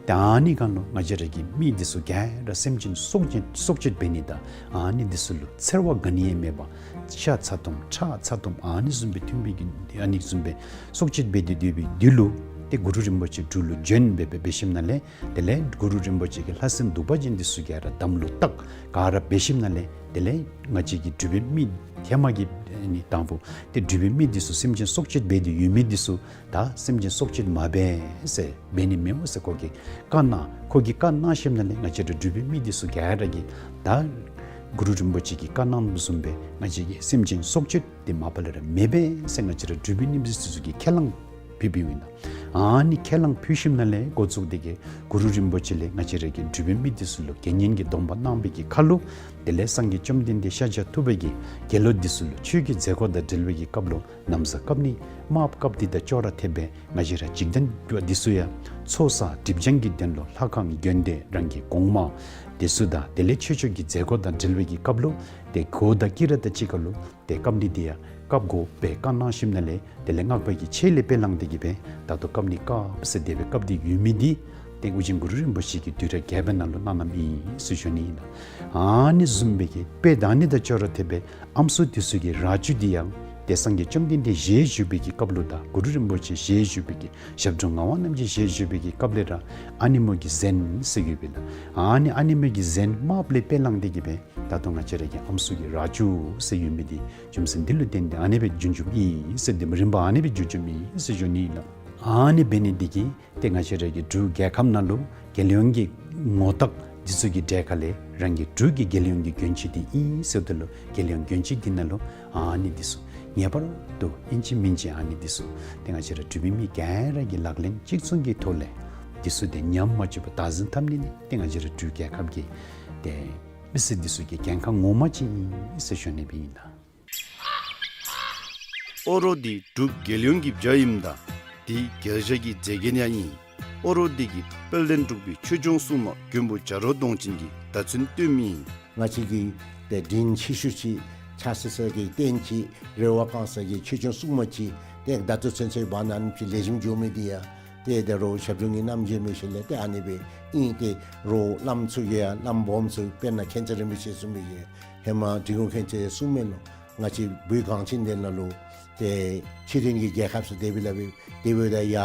ཏེ་ཨ་ནི་སྒང་ལུ་ང་བཅས་ར་གི་མི་འདི་ཚུ་ག་ར་སེམས་ཅན་སྲོག་གཅོད་སྲོག་གཅོད་འབད་ནི་དང་ཨ་ནི་འདི་ཚུ་ལུ་འཚེར་བ་ག་ནི་ཡང་མེད་པར་ཤ་ཚ་ཏོམ་ཁྲག་ཚ་ཏོམ་ཨ་ནི་བཟུམ་སྦེ་མཐུན་པའི་གི་ཨ་ནི་བཟུམ་སྦེ་སྲོག་གཅོད་འབད་དེ་སྡོད་པའི་དུས་ལུ་ཏེ་གུ་རུ་རིན་པོ་ཆེ་འབྲུག་ལུ་བྱོན་སྦེ་སྦེ་འབད་ཞིནམ་ལས་དེ་ལས་གུ་རུ་རིན་པོ་ཆེ་གི་ལྷ་སྲིན་གདུག་པ་ཅན་འདི་ཚུ་ག་ར་དམ་ལུ་བཏགས་ག་ར་འབད་ཞིནམ་ལས་དེ་ལས་ང་བཅས་ཀྱི་འབྲུག་པའི་མི་ཧེ་མ་གི་ཨ་ནི་དང་པོ་ཏེ་འབྲུག་པའི་མི་འདི་ཚུ་སེམས་ཅན་སྲོག་གཅོད་འབད་དེ་ཡོད་མི་འདི་ཚུ་ད་སེམས་ཅན་སྲོག་གཅོད་མ་འབད་ཟེར་འབད་ནི་མེན་འོང་ཟེར་ཁོ་གིས་བཀའ་གནང་། ཁོ་གིས་བཀའ་གནང་ཞིནམ་ལས་ང་བཅས་ར་འབྲུག་པའི་མི་འདི་ཚུ་ག་ར་གིས་ད་གུ་རུ་རིན་པོ་ཆེ་གིས་བཀའ་གནངམ་བཟུམ་སྦེ་ང་བཅས་ཀྱིས་སེམས་ཅན་སྲོག་གཅོད་འདི་མ་པ་ལས་ར་མི་འབད་ཟེར་ང་བཅས་ར་འབྲུག་པའི་མི་འདི་ཚུ་གིས་ཁས་བླངས་ཕུལ་ཕུལཝ་ཨིན་ལགས། ཨ་ནི་ཁས་བླངས་ཕུལ་ཞིནམ་ལས་འགོ་བཙུགས་ཏེ་གི་གུ་རུ་རིན་པོ་ཆེ་ལས་ང་བཅས་ར་གི་འབྲུག་པའི་མི་འདི་ཚུ་ལུ་དགེ་བསྙེན་གྱི་སྡོམ་པ་གནང་བའི་གི་ཁར་ལུ་དེ་ལས་སངས་རྒྱས་བཅོམ་ལྡན་འདས་ཤཱཀྱ་ཐུབ་པ་གིས་རྒྱལ་ལུ་འདི་ཚུ་ལུ་ཆོས་ཀྱི་མཛད་སྒོ་དང་འབྲེལ་བའི་གི་སྐབས་ལུ་ན་བཟའ་ཀབ་ནི་དམརཔོ་ཀབ་འདི་དང་ཅོག་ར་འཐདཔ་སྦེ་ང་བཅས་ར་འཇིག་རྟེན་པ་འདི་ཚུ་ཡང་ཚོགས་བསགས་སྒྲིབ་སྦྱང་གི་དོན་ལུ་ལྷ་ཁང་དགོན་སྡེ་རང་གི་གོང་མ་འདི་ཚུ་དང་དེ་ལས་ཆོས་ཕྱོགས་ཀྱི་མཛད་སྒོ་དང་འབྲེལ་བའི་གི་སྐབས་ལུ་ཏེ་གོ་དང་དཀྱི་ར་དང་གཅིག་ཁར་ལུ་ཏེ་ཀབ་ནི་འདི་ཡང་ཀབ་དགོ་པའི་བཀའ་གནང་ཞིནམ་ལས་དེ་ལས་སྔགས་པ་གི་ཆས་ལས་དཔེ་བླངས་ཏེ་གི་སྦེ་ད་ལྟོ་ཀབ་ནི་ཀབ་ཟེར་དེ་སྦེ་ཀབ་སྟེ་ཡོད་མི་འདི་ཏེ་ཨོ་རྒྱན་གུ་རུ་རིན་པོ་ཆེ་གིས་དུས་རབས་བརྒྱད་པའི་ནང་ལུ་གནང་གནངམ་ཨིན་ཟེར་ཞུ་ནི་ཨིན་ལགས། ཨ་ནི་བཟུམ་སྦེ་གི་དཔེ་ད་ཨ་ནི་དང་ཅོག་ར་འཐདཔ་སྦེ་ཨམ་སྲུ་འདི་ཚུ་གི་ར་ཅུ་འདི་ཡང་ཏེ་སངས་རྒྱས་བཅོམ་ལྡན་འདས་ཞལ་བཞུགས་པའི་གི་སྐབས་ལུ་དང་གུ་རུ་རིན་པོ་ཆེ་ཞལ་བཞུགས་པའི་གི་ཞབས་དྲུང་ངག་དབང་རྣམ་རྒྱལ་ཞལ་བཞུགས་པའི་གི་སྐབས་ལས་ར་ཨ་ནེ་མོ་གི་གཟན་ཟེར་ཡོད་པས་ལགས། ཨ་ནི་ཨ་ནེ་མོ་གི་གཟན་དམརཔོ་ལས་དཔེ་བླངས་ཏེ་གི་སྦེ་ད་ལྟོ་ང་བཅས་ར་གི་ཨམ་སྲུ་གི་ར་ཅུ་ཟེར་ཡོད་མི་འདི་རྒྱུ་མཚན་འདི་ལུ་བརྟེན་ཏེ་ཨ་ནི་སྦེ་བྱུང་བྱུངམ་ཨིན་ཟེར་ཏེ་རིམ་པ་ཨ་ནི་སྦེ་བྱུང་བྱུངམ་ཨིན་ཟེར་ཞུ་ནི་ཨིན་ལགས། ཨ་ནི་འབད་ནི་འདི་གིས་ཏེ་ང་བཅས་ར་གི་འབྲུག་རྒྱལ་ཁབ་ནང་ལུ་རྒྱལ་ཡོངས་ཀྱི་ངོ་རྟགས་འདི་ཚུ་གི་གྲས་ཁ་ལས་རང་གི་འབྲུག་གི་རྒྱལ་ཡོངས་ཀྱི་གྱོན་ཆས་འདི་ཨིན་ཟེརཝ་ད་ལུ་རྒྱལ་ཡོངས་གྱོན་ཆས་འདི་ནང་ལུ་ཨ་ནི་འདི་ཚུ་ངེས་པར་དུ་ཨིན་ཅི་མིན་ཅི་ཨ་ནི་འདི་ཚུ་ཏེ་ང་བཅས་ར་འབྲུག་པའི་མི་ག་ར་གིས་ལག་ལེན་གཅིག་མཚུངས་ཀྱི་ཐོག་ལས་འདི་ཚུ་ཏེ་ཉམས་མ་བཅུག་པར་བདག་འཛིན་འཐབ་ནི་ནི་ཏེ་ང་བཅས་ར་འབྲུག་རྒྱལ་ཁབ་ཀྱི་ཏེ་མི་སེར་འདི་ཚུ་གི་འགན་ཁག་ངོ་མ་ཅིག་ཨིན་ཟེར་ཞུ་ནི་སྦེ་ཨིན་ལགས། ཨོ་རོག་འདི་འབྲུག་རྒྱལ་ཡོངས་ཀྱི་བྱ་ཨིནམ་ད་འདི་རྒྱལ་བྱ་གི་མཛེས་རྒྱན་ཡང་ཨིན། ཨོ་རོག་འདི་གིས་དཔལ་ལྡན་འབྲུག་པའི་ཆོས་སྐྱོང་སྲུང་མ་མགོན་པོ་བྱ་རོག་གདོང་ཅན་གྱི་བརྡ་མཚོན་སྟོནམ་ཨིན། ང་བཅས་ཀྱི་ཏེ་དྲིན་ཆེ་ཤོས་ཅིག་ཕྱག་འཚལ་ས་གི་རྟེན་ཅིག་རེ་བ་བསྐང་ས་གི་ཆོས་སྐྱོང་སྲུང་མ་ཅིག་ཏེ་ད་ལྟོ་ཚུན་ཚོད་བར་ན་ཨ་ནེམ་ཅིག་ལེགས་ཤོམ་འགྱོ་མི་འདི་ཡང་ཏེ་ད་རུང་ཞབས་དྲུང་གི་རྣམ་འབྱེད་མི་ཤེས་ལས་ཏེ་ཨ་ནི་སྦེ་ཨིན། ཏེ་རོགས་བླམ་ཚུ་གིས་ཡང་བླམ་སྦོམ་ཚུ་དཔེར་ན་མཁྱེན་བརྩེ་རིན་པོ་ཆེ་གསུངས་མི་གི་ཧེ་མ་འབྲི་གུང་མཁྱེན་བརྩེ་གསུངས་མི་ལུ་ང་བཅས་བོད་གངས་ཅན་འདི་ནང་ལུ་ཏེ་ཕྱི་རོལ་གྱི་རྒྱལ་ཁབ་ཚུ་དེ་སྦེ་སླབ་སྦེ་དེ་སྦེ་ད་ཡ་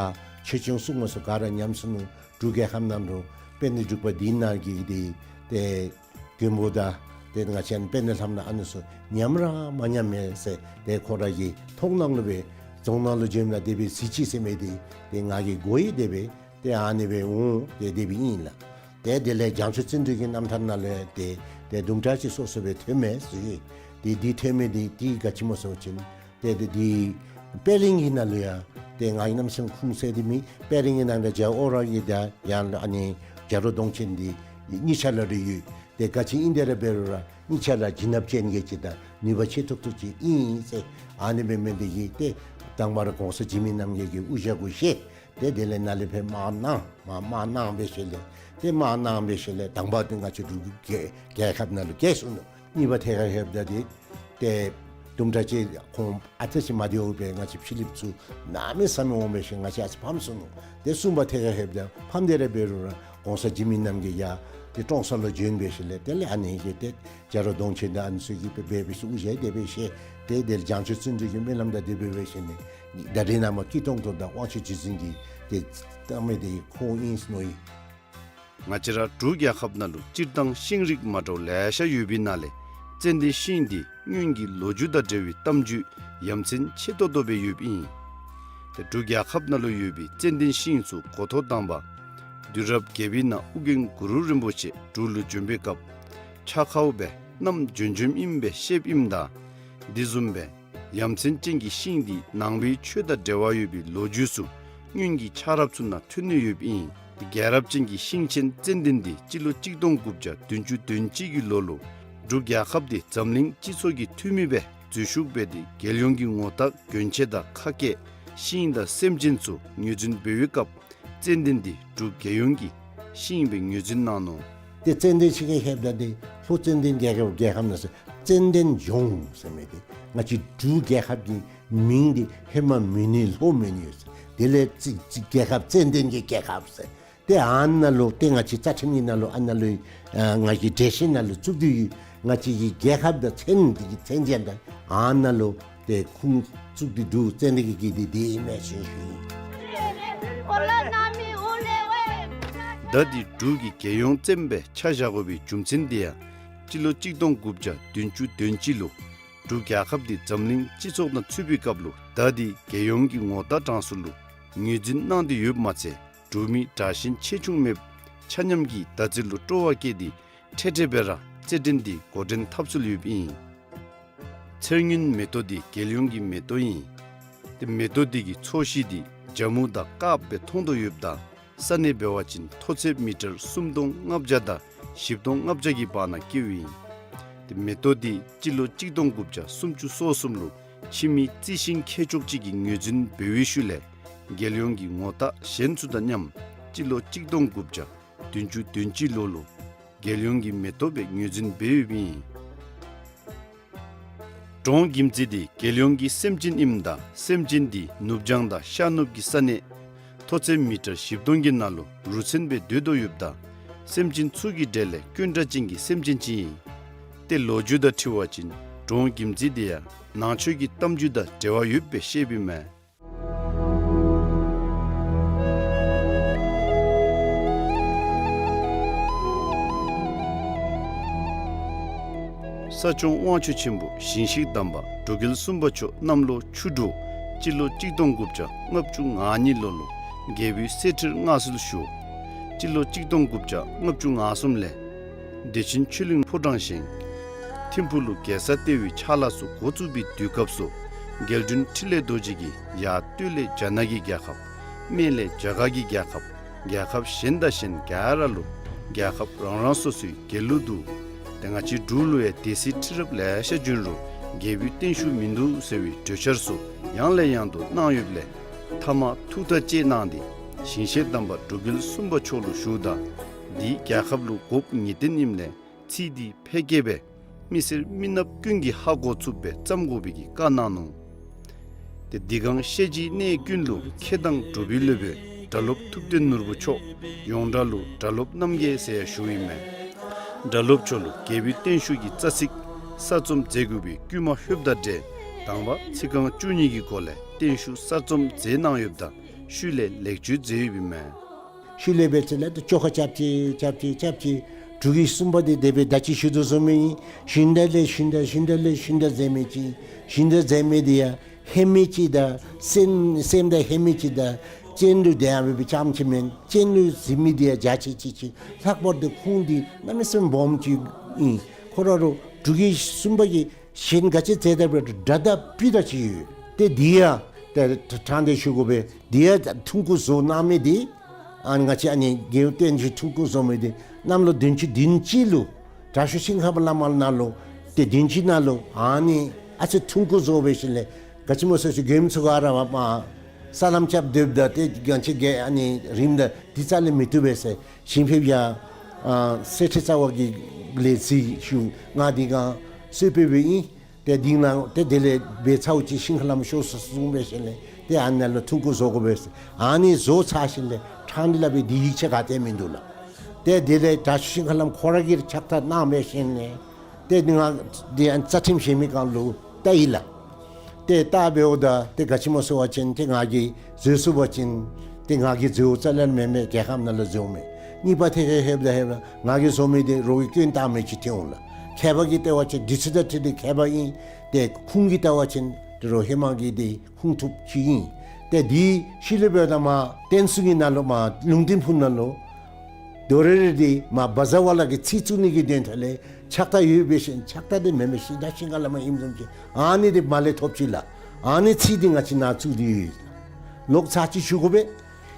ཆོས་སྐྱོང་སྲུང་མ་ཚུ་ག་ར་ཉམས་སོ་ནུག། འབྲུག་རྒྱལ་ཁབ་ནང་ལུ་དཔལ་ལྡན་འབྲུག་པ་འདི་ནང་གི་འདི་ ཏེ་མགོན་པོ་དང་ཏེ་ང་བཅས་ཨ་ནི་དཔལ་ལྡན་ལྷ་མོ་ཨ་ནི་ཚུ་མཉམ་ར་མ་མཉམ་མས་ཟེར་ཏེ་ཁོ་ར་གི་མཐོང་སྣང་ལུ་སྦེ་རྫོང་ནང་ལུ་བྱོནམ་ད་དེ་སྦེ་གཟིགས་ཅི་ཟེར་མི་འདི་ཏེ་ང་གིས་གོ་ཡི། དེ་སྦེ་ཏེ་ཨ་ནི་སྦེ་འོང་ཏེ་དེ་སྦེ་ཨིན་ལགས། ཏེ་དེ་ལས་བྱང་ཆུབ་བརྩོན་འགྲུས་ཀྱི་རྣམ་ཐར་ནང་ལས་ཏེ་ཏེ་དུམ་གྲ་ཅིག་སོ་སོ་སྦེ་ཐོན་མས་ཟེར། ཏེ་འདི་ཐོན་མི་འདི་ཏེ་ག་ཅི་སྨོ་ཟེར་བ་ཅིན་ཏེ་ཏེ་འདི་དཔལ་རི་གི་ནང་ལུ་ཡང་ཏེ་ང་གིས་གནམ་མེད་ས་མེད་ཁུངས་བཙུགས་ཏེ་མེད། དཔལ་རི་གི་ནང་ལུ་རྒྱལ་བ་ཨོ་ར་གི་དང་ཡང་ཨ་ནི་རྒྱ་རོ་གདོང་ཅན་འདི་གཉིས་ཆ་ལ་རེ་ཡོད། ཏེ་ག་ཅི་ཨིན་དེ་ར་འབད་རུང་ར་གཉིས་ཆ་ལ་བྱིན་རླབས་ཅན་གྱི་ཅིག་དང་ནུས་པ་ཆེ་ཏོག་ཏོ་ཅིག་ཨིན་ཟེར། ཨ་ནི་སྦེ་མི་འདི་གིས་ཏེ་དང་པ་ར་གོང་ས་འཇིགས་མེད་རྣམ་རྒྱལ་གྱི་དབུ་ཞྭ་གུ་བཞེས། ཏེ་དེ་ལས་ནཱ་ལས་ཕར་དམག་གནང་མ་དམག་གནང་བའི་ཤུལ་ལས་ཏེ་དམག་གནང་བའི་ཤུལ་ལས་དང་པ་འདི་ང་བཅས་འབྲུག་གི་རྒྱལ་ཁབ་ནང་ལུ་བསྐྱལ་སོང་ནུག། གཉིས་པ་ཐད་ཁར་ལྷོདཔ་ད་འདི་ཏེ་དུམ་གྲ་ཅིག་ཁོང་ཨ་ཙི་ཅིག་མ་བདེཝ་སྦེ་ང་བཅས་ཕྱི་གླིངཔ་ཚུ་གནམ་མེད་ས་མེད་འོང་བའི་ཤུལ་ང་བཅས་ཨ་ཙི་ཕམ་སོང་ནུག། ཏེ་གསུམ་པ་ཐད་ཁར་ལྷོདཔ་ད་ཕམ་སྟེ་ར་འབད་རུང་ར་གོང་ས་འཇིགས་མེད་རྣམ་རྒྱལ་ཡར་ཏེ་ཀྲོང་གསར་ལུ་བྱོན་པའི་ཤུལ་ལས་དེ་ལས་ཨ་ནི་གིས་ཏེ་རྒྱ་རོ་གདོང་ཅན་དང་ཨ་ནི་ཚུ་གིས་སྦེ་འབད་བའི་ཤུལ་དབུ་ཞྭ་དེ་སྦེ་བཞེས། ཏེ་དེ་ལས་བྱང་ཆུབ་བརྩོན་འགྲུས་ཀྱི་སྨོན་ལམ་དང་དེ་སྦེ་འབད་བའི་ཤུལ་ནི་ད་རེས་ནངས་པ་སྐྱིད་གཏོང་དོ་དང་དབང་ཕྱུག་རྗེ་བཙུན་གྱི་ཏེ་བཏགས་མི་འདི་ཁོང་ཨིན་ཟེར་མནོ་ཡི། ང་བཅས་ར་འབྲུག་རྒྱལ་ཁབ་ནང་ལུ་སྤྱིར་བཏང་ཤིང་རིགས་མ་འདྲཝ་ལེ་ཤ་ཡོད་པའི་ནང་ལས་ཙན་དན་ཤིང་འདི་སྔོན་གྱི་ལོ་རྒྱུས་དང་འབྲེལ་བའི་གཏམ་རྒྱུད་ཡ་མཚན་ཆེ་ཏོག་ཏོ་སྦེ་ཡོདཔ་ཨིན། ཏེ་འབྲུག་རྒྱལ་ཁབ་ནང་ལུ་ཡོད་པའི་ཙན་དན་ཤིང་ཚུ་འགོ་ཐོག་དང་པ་དུས་རབས་བརྒྱད་པའི་ནང་ཨོ་རྒྱན་གུ་རུ་རིན་པོ་ཆེ་འབྲུག་ལུ་བྱོན་པའི་སྐབས་ཕྱག་ཁའུ་སྦེ་བསྣམས་བྱོན་བྱོནམ་ཨིན་པའི་བཤདཔ་ཨིནམ་ད་དེ་བཟུམ་སྦེ་ཡ་མཚན་ཅན་གྱི་ཤིང་འདི་ནང་པའི་ཆོས་དང་འབྲེལ་བ་ཡོད་པའི་ལོ་རྒྱུས་ཚུ་སྔོན་གྱི་ཆགས་རབས་ཚུ་ནང་ཐོན་ནི་ཡོདཔ་ཨིན། རྒྱལ་རབས་ཅན་གྱི་ཤིང་ཆེན་ཙན་དན་འདི་སྤྱི་ལོ་གཅིག་སྟོང་དགུ་བརྒྱ་བདུན་ཅུ་དོན་གཅིག་གི་ལོ་ལུ་འབྲུག་རྒྱལ་ཁབ་འདི་འཛམ་གླིང་སྤྱི་ཚོགས་ཀྱི་འཐུས་མི་སྦེ་འཛུལ་ཞུགས་འབད་དེ་རྒྱལ་ཡོངས་ཀྱི་ངོ་རྟགས་གྱོན་ཆས་དང་ཁ་སྐད་ཤིང་དང་སེམས་ཅན་ཚུ་ངོས་འཛིན་འབད་བའི་སྐབས་ཙན་དན་འདི་འབྲུག་རྒྱལ་ཡོངས་ཀྱི་ཤིང་སྦེ་ངོས་འཛིན་གནང་ནུག། ཏེ་ཙན་དན་ཤིང་གི་ཧེ་མ་འདི་ལྷོ་ཙན་དན་རྒྱལ་ཁབ་རྒྱལ་ཁབ་ནང་ཟེར་ཙན་དན་ལྗོངས་ཟེར་མི་འདི་ང་བཅས་འབྲུག་རྒྱལ་ཁབ་ཀྱི་མིང་འདི་ཧེ་མ་མོན་ནི་ལྷོ་མོན་ནི་ཡོད་ཟེར། དེ་ལས་ཙི་ཙི་རྒྱལ་ཁབ་ཙན་དན་གྱི་རྒྱལ་ཁབ་ཟེར། ཏེ་ཨ་ནཱ་ལུ་ཏེ་ང་བཅས་རྩ་ཁྲིམས་ཀྱི་ནང་ལུ་ཨ་ནཱ་ལུ་ཨ་ང་བཅས་འགྲེལ་བཤད་ནང་ལུ་བཙུགས་ཏེ་ཡོད། ང་བཅས་ཀྱི་རྒྱལ་ཁབ་དང་མཚན་འདི་གི་མཚན་ཅན་དང་ཨ་ནཱ་ལུ་ཏེ་ཁུངས་བཙུགས་ཏེ་འདུག། ཙན་དན་གྱི་གི་འདི་འདི་ཨིན་མས་ཟེར་ཞུ་ཡི། ད་འདི་འབྲུག་གི་རྒྱལ་ཡོངས་ཙན་དན་སྦེ་ཆ་བཞག་དགོ་པའི་རྒྱུ་མཚན་འདི་ཡང་སྤྱི་ལོ་གཅིག་སྟོང་དགུ་བརྒྱ་བདུན་ཅུ་དོན་གཅིག་ལུ་འབྲུག་རྒྱལ་ཁབ་འདི་འཛམ་གླིང་སྤྱི་ཚོགས་ནང་ཚུད་པའི་སྐབས་ལུ་ད་འདི་རྒྱལ་ཡོངས་ཀྱི་ངོ་རྟགས་གྲངས་སུ་ལུ་ངོས་འཛིན་གནང་སྟེ་ཡོདཔ་མ་ཚད་འབྲུག་མི་དྲག་ཞན་ཆེ་ཆུང་མེདཔ་ཆ་མཉམ་གྱིས་ད་རྩི་ལུ་སྤྲོ་བ་བསྐྱེད་དེ་འཕྲལ་འཕྲལ་སྦེ་ར་རྩེད་འགྲན་འདི་འགོ་འདྲེན་འཐབ་སྲོལ་ཡོདཔ་ཨིན། ཚེར་སྔོན་མེ་ཏོག་འདི་རྒྱལ་ཡོངས་ཀྱི་མེ་ཏོག་ཨིན། ཏེ་མེ་ཏོག་འདི་གི་ཚོས་གཞི་འདི་ཇ་མུ་དང་དཀརཔོ་སྦེ་མཐོང་དོ་ཡོདཔ་ད་ས་གནས་འབད་བ་ཅིན་མཐོ་ཚད་མི་ཊར་སུམ་སྟོང་ལྔ་བརྒྱ་དང་བཞི་སྟོང་ལྔ་བརྒྱ་གི་བར་ན་སྐྱེཝ་ཨིན། ཏེ་མེ་ཏོག་འདི་སྤྱི་ལོ་གཅིག་སྟོང་དགུ་བརྒྱ་སུམ་ཅུ་སོ་གསུམ་ལུ་ཕྱི་མི་རྩི་ཤིང་མཁས་མཆོག་ཅིག་གིས་ངོས་འཛིན་འབད་བའི་ཤུལ་ལས་རྒྱལ་ཡོངས་ཀྱི་ངོ་རྟགས་གཞན་ཚུ་དང་མཉམ་སྤྱི་ལོ་གཅིག་སྟོང་དགུ་བརྒྱ་བདུན་ཅུ་དོན་གཅིག་ལོ་ལུ་རྒྱལ་ཡོངས་ཀྱི་མེ་ཏོག་སྦེ་ངོས་འཛིན་འབད་ཡོདཔ་ཨིན། འབྲོང་གྱིམ་རྩེ་འདི་རྒྱལ་ཡོངས་ཀྱི་སེམས་ཅན་ཨིནམ་ད་སེམས་ཅན་འདི་ནུབ་བྱང་དང་ཤར་ནུབ་ཀྱི་ས་གནས་མཐོ་ཚད་མི་ཊར་བཞི་སྟོང་གི་ནང་ལུ་རུ་མཚོན་སྦེ་སྡོད་དོ་ཡོདཔ་ད་སེམས་ཅན་ཚུ་གི་གྲས་ལས་དཀོན་དྲགས་ཅན་གྱི་སེམས་ཅན་ཅིག་ཨིན། ཏེ་ལོ་རྒྱུས་དང་འཁྲིལ་བ་ཅིན་འབྲོང་གྱིམ་རྩེ་འདི་ཡང་ནང་ཆོས་ཀྱི་གཏམ་རྒྱུད་དང་འབྲེལ་བ་ཡོདཔ་སྦེ་བཤདཔ་ཨིན་མས། ས་སྐྱོང་དབང་ཕྱུག་ཆེན་པོ་ཞིང་གཤེགས་དམ་པ་འབྲུག་རྒྱལ་གསུམ་པ་མཆོག་གནམ་ལོ་ཆུ་འབྲུག་སྤྱི་ལོ་གཅིག་སྟོང་དགུ་བརྒྱ་ལྔ་བཅུ་ང་གཉིས་ལོ་ལུ་རྒྱལ་པོའི་གསེར་ཁྲིར་མངའ་གསོལ་ཞུ། སྤྱི་ལོ་གཅིག་སྟོང་དགུ་བརྒྱ་ལྔ་བཅུ་ང་གསུམ་ལས་བདེ་ཆེན་ཆོས་གླིང་ཕོ་བྲང་བཞེངས། ཐིམ་ཕུག་ལུ་རྒྱལ་ས་ལྟེ་བའི་ཕྱག་ལཱ་ཚུ་འགོ་བཙུགས་པའི་དུས་སྐབས་སུ་རྒྱལ་དྲུང་འཕྲིན་ལས་རྡོ་རྗེ་གིས་ཡར་སྟོད་ལས་རྒྱ་ནག་གི་རྒྱལ་ཁབ། སྨད་ལས་རྒྱ་གར་གྱི་རྒྱལ་ཁབ། རྒྱལ་ཁབ་གཞན་དང་གཞན་ག་ར་ལུ་རྒྱལ་ཁབ་རང་རང་སོ་སོའི་རྒྱལ་གླུ་འདུག། ཏེ་ང་བཅས་འབྲུག་ལུ་ཡང་སྡེ་སྲིད་ཁྲི་རབས་ལེ་ཤ་བྱོན་རུང་རྒྱལ་པོའི་བརྟན་བཞུགས་མིན་འདུག་ཟེར་བའི་གྲོས་འཆར་ཚུ་ཡང་ལས་ཡང་དུ་གནང་ཡོདཔ་ལས་མཐའ་མ་ཐུགས་ཐག་བཅད་གནང་སྟེ་ཞིང་གཤེགས་དམ་པ་འབྲུག་རྒྱལ་གསུམ་པ་མཆོག་ལུ་ཞུཝ་ད་འདི་རྒྱལ་ཁབ་ལུ་དགོཔ་ངེས་བརྟན་ཨིནམ་ལས་ཚིག་འདི་ཕལ་སྐད་སྦེ་མི་སེར་མི་ནགཔ་ཀུན་གྱིས་ཧ་གོ་ཚུགསཔ་སྦེ་བརྩམ་དགོ་པའི་གི་བཀའ་གནང་ནུག། ཏེ་འདི་གང་བཤད་རྗེས་གནས་ཀུན་ལུ་མཁས་དང་གྲུབ་པའི་སློབ་དཔོན་སྒྲ་སློབ་ཐུབ་བསྟན་ནོར་བུ་མཆོག་ཡོངས་གྲགས་ལུ་སྒྲ་སློབ་རྣམ་རྒྱལ་ཟེར་ཡང་ཞུཝ་ཨིན་མས། སྒྲ་སློབ་མཆོག་ལུ་རྒྱལ་པོའི་བརྟན་བཞུགས་ཀྱི་རྩ་ཚིག་གསར་རྩོམ་མཛད་དགོ་པའི་བསྐུལ་མ་ལྷོདཔ་དང་འབྲེལ་དང་པ་ཚིག་རྐང་བཅུ་གཉིས་ཀྱི་སྒོ་ལས་བརྟན་བཞུགས་གསར་རྩོམ་མཛད་གནང་ཡོདཔ་ད་ཤུལ་ལས་ལེགས་བཅོས་མཛད་ཡོདཔ་ཨིན་མས། ཤུལ་ལས་འབད་ཚེ་ལས་ཏེ་བཅོ་ཁ་རྐྱབ་ཅི་རྐྱབ་ཅི་རྐྱབ་ཅི་ འབྲུག་གི་སུམ་པ་འདི་དེ་སྦེ་ད་ཅི་ཞུ་དོ་བཟུམ་ཨིན། ཤིང་རྟ་ལས་ཤིང་རྟ་ཤིང་རྟ་ལས་ཤིང་རྟ་འཛེགས་མི་ཅིག་ཨིན། ཤིང་རྟ་འཛེགས་མི་འདི་ཡང་ཧེ་མ་ཅིག་དང་སེམས་སེམས་དང་ཧེ་མ་ཅིག་དང་སྤྱན་ལུ་དེ་ཡང་སྦེ་ཙམ་ཅིག་མེན། སྤྱན་ལུ་གཟིགས་མི་འདི་ཡང་འཇའ་ཆི་ཆི་ཅིག། ལྷག་པར་དུ་ཁུངས་འདི་གནམ་མེད་ས་མེད་སྦོམ་ཅིག་ཨིན། ཁོ་ར་རུ་འབྲུག་གི་སུམ་པ་གིས་གཞན་ག་ཅི་མཛད་ད་འབད་རུང་དགྲ་དང་སྤུན་དང་གཅིག་ཡོད། ཏེ་འདི་ཡང་ཏེ་ཕྲང་སྟེ་ཞུ་དགོ་པས། འདི་ཡང་ཐུང་ཀུ་བཟོ་གནང་མི་འདི་ཨ་ང་བཅས་ཨ་ནི་རྒྱལ་བསྟན་འཛིན་ཐུང་ཀུ་བཟོ་མི་འདི་གནམ་ལོ་བདུན་ཅུ་བདུན་ཅུ་ལུ་དྲག་ཤོས་ཤིང་ཁམས་བླ་མ་ནང་ལུ་ཏེ་བདུན་ཅུ་ནང་ལུ་ཨ་ནི་ཨ་ཙི་ཐུང་ཀུ་བཟོ་འབད་ཞིནམ་ལས་ག་ཅི་སྨོ་ཟེར་ཞུ་མགྱོནམ་ཚུ་ག་ར་མ་ས་ལམ་རྐྱབ་སྡོདཔ་ད་ཏེ་ག་ཅི་གི་ཨ་ནི་རིམ་དང་འདི་རྩ་ལས་མི་བཏུབ་པས་ཟེར་ཞིང་ཕེབས་ཡང་ཨ་གསེར་ཁྲི་རྩ་བ་གི་ལས་རྩིས་ཞུ་ང་འདི་གང་གསོལ་ཕེབས་སྦེ་ཨིན། ཏེ་འདི་ནང་ཏེ་དེ་ལས་འབད་ཚརཝ་ཅིག་ཤིང་ཁ་ལམ་ཤོར་སོ་གསུངས་འབད་ཞིནམ་ལས་ཏེ་ཨ་ནཱ་ལུ་ཐུང་ཀུ་བཟོ་དགོ་པས་ཟེར། ཨ་ནི་བཟོ་ཚར་ཞིནམ་ལས་ཕྲང་སྟེ་སླབ་པའི་འདི་ཡིག་ཆ་ག་ཏེ་མིན་འདུག་ལགས། ཏེ་དེ་ལས་དྲག་ཤོས་ཤིང་ཁ་ལམ་ཁོ་ར་གིས་ཕྱག་རྟགས་གནང་འབད་ཞིནམ་ལས་ཏེ་ང་འདི་ཡང་རྩ་ཁྲིམས་ཞལ་མི་གང་ལུ་བལྟ་ཡི་ལགས། ཏེ་བལྟ་འབདཝ་ད་ཏེ་ག་ཅི་སྨོ་ཟེར་བ་ཅིན་ཏེ་ང་གིས་བཟོ་ཚུགས་པ་ཅིན་ཏེ་ང་གིས་བཟོཝ་རྩ་ལས་མེན་མས། རྒྱལ་ཁབ་ནང་ལུ་བཟོཝ་མས། གཉིས་པ་ཐད་ཁར་ལྷོདཔ་ད་ལྷོདཔ་ད་ང་གིས་བཟོ་མི་འདི་རོགས་ཀྱིས་སྐྱོན་བཏགས་མི་ཅིག་ཐོན་འོང་ལགས། མཁས་པ་གིས་བལྟ་བ་ཅིན་འདི་ཚུ་དང་འཁྲིལ་ཏེ་མཁས་པ་ཨིན། ཏེ་ཁུངས་ཀྱིས་བལྟ་བ་ཅིན་ཏེ་རོགས་ཧེ་མ་གི་འདི་ཁུངས་ཐུབ་ཅིག་ཨིན། ཏེ་འདི་ཤུལ་ལས་འབདཝ་ད་མར་བསྟན་སྲུང་གི་ནང་ལུ་མར་ལུང་བསྟན་ཕུག་ནང་ལུ་དོ་རེ་རེ་འདི་མར་བ་ཛ་ཝ་ལ་གི་ཚིག་བཙུགས་ནི་གི་དོན་དག་ལས་ཕྱག་རྟགས་ཡོད་པའི་ཤིང་ཕྱག་རྟགས་འདི་མེན་མས། ཤིང་རྟ་ཤིང་ཁ་ལམ་ཨིནམ་བཟུམ་ཅིག་ཨ་ནི་འདི་མར་ལས་ཐོབ་ཅི་ལགས། ཨ་ནི་ཚིག་འདི་ང་བཅས་ནཱ་བཙུགས་ཏེ་ཡོད། ལོག་ཚར་ཅིག་ཞུ་དགོ་པས།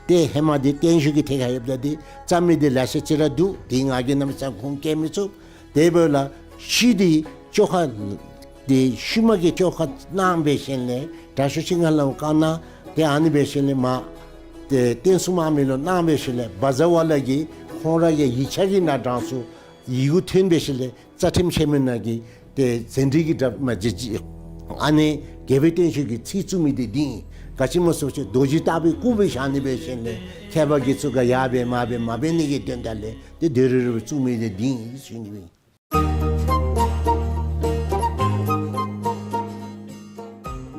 ཏེ་ཧེ་མ་འདི་བརྟན་བཞུགས་ཀྱི་ཐད་ཁར་ཡོདཔ་ད་འདི་རྩ་མེད་འདི་ལེ་ཤ་ཅིག་ར་འདུག། འདི་ང་གིས་གནམ་མེད་ས་མེད་ཁུངས་བཀལ་མི་ཚུགས། དེ་འབདཝ་ལས་ཤུལ་འདི་བཅོ་ཁ་འདི་ཤུལ་མ་གི་བཅོ་ཁ་གནང་འབད་ཞིནམ་ལས་དྲག་ཤོས་ཤིང་ཁ་ལམ་བཀའ་གནང་། ཏེ་ཨ་ནི་འབད་ཞིནམ་ལས་མར་ཏེ་བསྟན་སྲུང་དམག་མི་ལུ་གནང་འབད་ཞིནམ་ལས་བ་ཛ་ཝ་ལ་གིས་ཁོང་ར་གི་ཡིག་ཆ་གི་ནང་དྲངས་ཚུགས། ཡི་གུ་ཐོན་འབད་ཞིནམ་ལས་རྩ་ཁྲིམས་ཆེན་མོ་ནང་གི་ཏེ་ཟན་དྲི་གི་དྲ་མ་ཇི་ཇི་ཨ་ནི་རྒྱལ་པོའི་བརྟན་བཞུགས་ཀྱི་ཚིག་བཙུགས་མི་འདི་འདི་ཨིན། ག་ཅི་སྨོ་ཟེར་བ་ཅིན་རྡོ་རྗེ་ལྟ་བུའི་སྐུ་སྦེ་བཞག་ནི་འབད་ཞིནམ་ལས་མཁས་པ་གིས་ཚུར་ག་ཡར་འབད་མར་འབད་མ་འབད་ནི་གི་དོན་དག་ལས་ཏེ་དོ་རེ་རེ་སྦེ་བཙུགས་མི་འདི་འདི་ཨིན་ཞུ་ནི་ཨིན།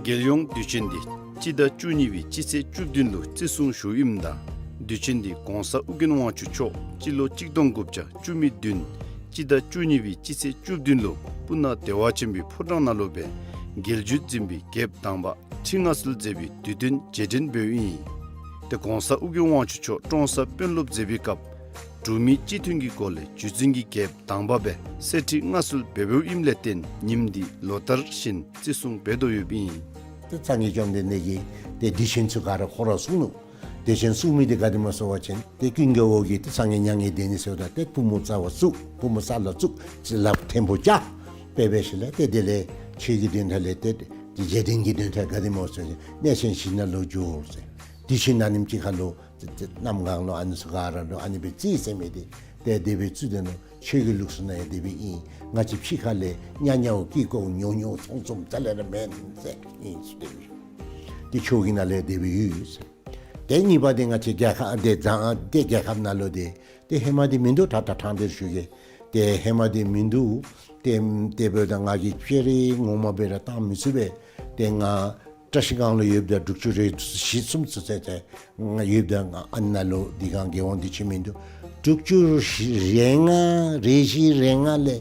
རྒྱལ་ཡོངས་དུས་ཆེན་འདི་སྤྱི་ཟླ་བཅུ་གཉིས་པའི་སྤྱི་ཚེས་བཅུ་བདུན་ལུ་བརྩི་སྲུང་ཞུཝ་ཨིནམ་ད་དུས་ཆེན་འདི་༸གོང་ས་ཨོ་རྒྱན་དབང་ཕྱུག་མཆོག་སྤྱི་ལོ་གཅིག་སྟོང་དགུ་བརྒྱ་བཅུ་མེད་བདུན་སྤྱི་ཟླ་བཅུ་གཉིས་པའི་སྤྱི་ཚེས་བཅུ་བདུན་ལུ་སྤུ་ན་བདེ་བ་ཆེན་པོའི་ཕོ་བྲང་ནང་ལུ་སྦེ་རྒྱལ་བརྒྱུད་འཛིན་པའི་རྒྱལཔོ་དང་པ་ཁྲི་མངའ་གསོལ་མཛད་པའི་དུས་སྟོན་རྗེས་དྲན་འབདཝ་ཨིན། ཏེ་༸གོང་ས་ཨོ་རྒྱན་དབང་ཕྱུག་མཆོག་ཀྲོང་གསར་དཔོན་སློབ་མཛད་པའི་སྐབས་འབྲུག་མི་སྤྱི་མཐུན་གྱི་སྒོ་ལས་བརྒྱུད་འཛིན་གྱི་རྒྱལཔོ་དང་པ་སྦེ་གསེར་ཁྲི་མངའ་གསོལ་འབད་འབདཝ་ཨིནམ་ལས་བརྟེན་ཉིནམ་འདི་ལོ་ལྟར་བཞིན་བརྩི་སྲུང་འབད་དོ་ཡོདཔ་ཨིན། ཏེ་སངས་རྒྱས་བཅོམ་ལྡན་འདས་ཀྱིས་ཏེ་དུས་ཆེན་ཚུ་ག་ར་ཁོ་ར་གསུངས་ནུག། དུས་ཆེན་གསུངས་མི་འདི་ག་དེ་སྨོ་ཟེར་བ་ཅིན་ཏེ་ཀུན་དགའ་བོ་གིས་ཏེ་སངས་རྒྱས་མྱ་ངན་འདས་ནི་ཟེརཝ་ད་ཏེ་པུས་མོ་རྩ་བར་བཙུགས། པུས་མོ་ས་ལུ་བཙུགས། ལགཔ་མཐེ་བོ་བཀྱག་སྦེ་འབད་ཞིནམ་ལས་ཏེ་དེ་ལས་ཆོས་ཀྱི་དོན་དག་ལས་ཏེ་རྗེས་དྲན་གྱི་དོན་དག་ག་དེ་སྨོ་ཟེར་བ་ཅིན་གནས་ཆེན་བཞི་ནང་ལུ་འགྱོ་ཟེར། དུས་ཆེན་ཨ་ནེམ་ཅིག་ཁར་ལུ་ཏེ་ཏེ་གནམ་གང་ལུ་ཨ་ནི་ཚུ་ག་ར་ལུ་ཨ་ནི་སྦེ་བརྩི་ཟེར་མི་འདི་ཏེ་དེ་སྦེ་བརྩི་དོ་ནུག། ཆོས་ཀྱི་ལུགས་སྲོལ་ནང་ཡང་དེ་སྦེ་ཨིན། ང་བཅས་ཕྱི་ཁ་ལས་ཉ་ཉའོ་ཀི་ཀོའོ་ཉོ་ཉོ་ཚོང་ཚོང་རྩ་ལས་ར་མེན་ཟེར་ཨིན་ཟེར་དེ་སྦེ། ཏེ་ཆོས་ཀྱི་ནང་ལས་དེ་སྦེ་ཡོད་ཟེར། ཏེ་གཉིས་པ་འདི་ང་བཅས་རྒྱལ་ཁབ་འདི་བཟང་ཏེ་རྒྱལ་ཁབ་ནང་ལུ་འདི་ཏེ་ཧེ་མ་འདི་མིན་འདུག། ད་ད་ཕྲང་སྟེ་ཞུ་གེ། ཏེ་ཧེ་མ་འདི་མིན་འདུག། ཏེ་དེ་འབདཝ་ད་ང་གིས་སྤྱན་རས་ངོ་མ་སྦེ་ར་བཏང་མི་ཚུགས་པས། ཏེ་ང་བཀྲ་ཤིས་སྒང་ལུ་ཡོདཔ་ད་དྲུག་ཅུ་རེ་བཞི་གསུམ་ཚུན་ཚོད་ཏེ་ང་ཡོདཔ་ད་ང་ཨ་ནཱ་ལུ་འདི་སྒང་རྒྱལ་ཡོངས་དུས་ཆེན་མིན་འདུག། དྲུག་ཅུ་རེ་ལྔ་རེ་བཞི་རེ་ལྔ་ལས་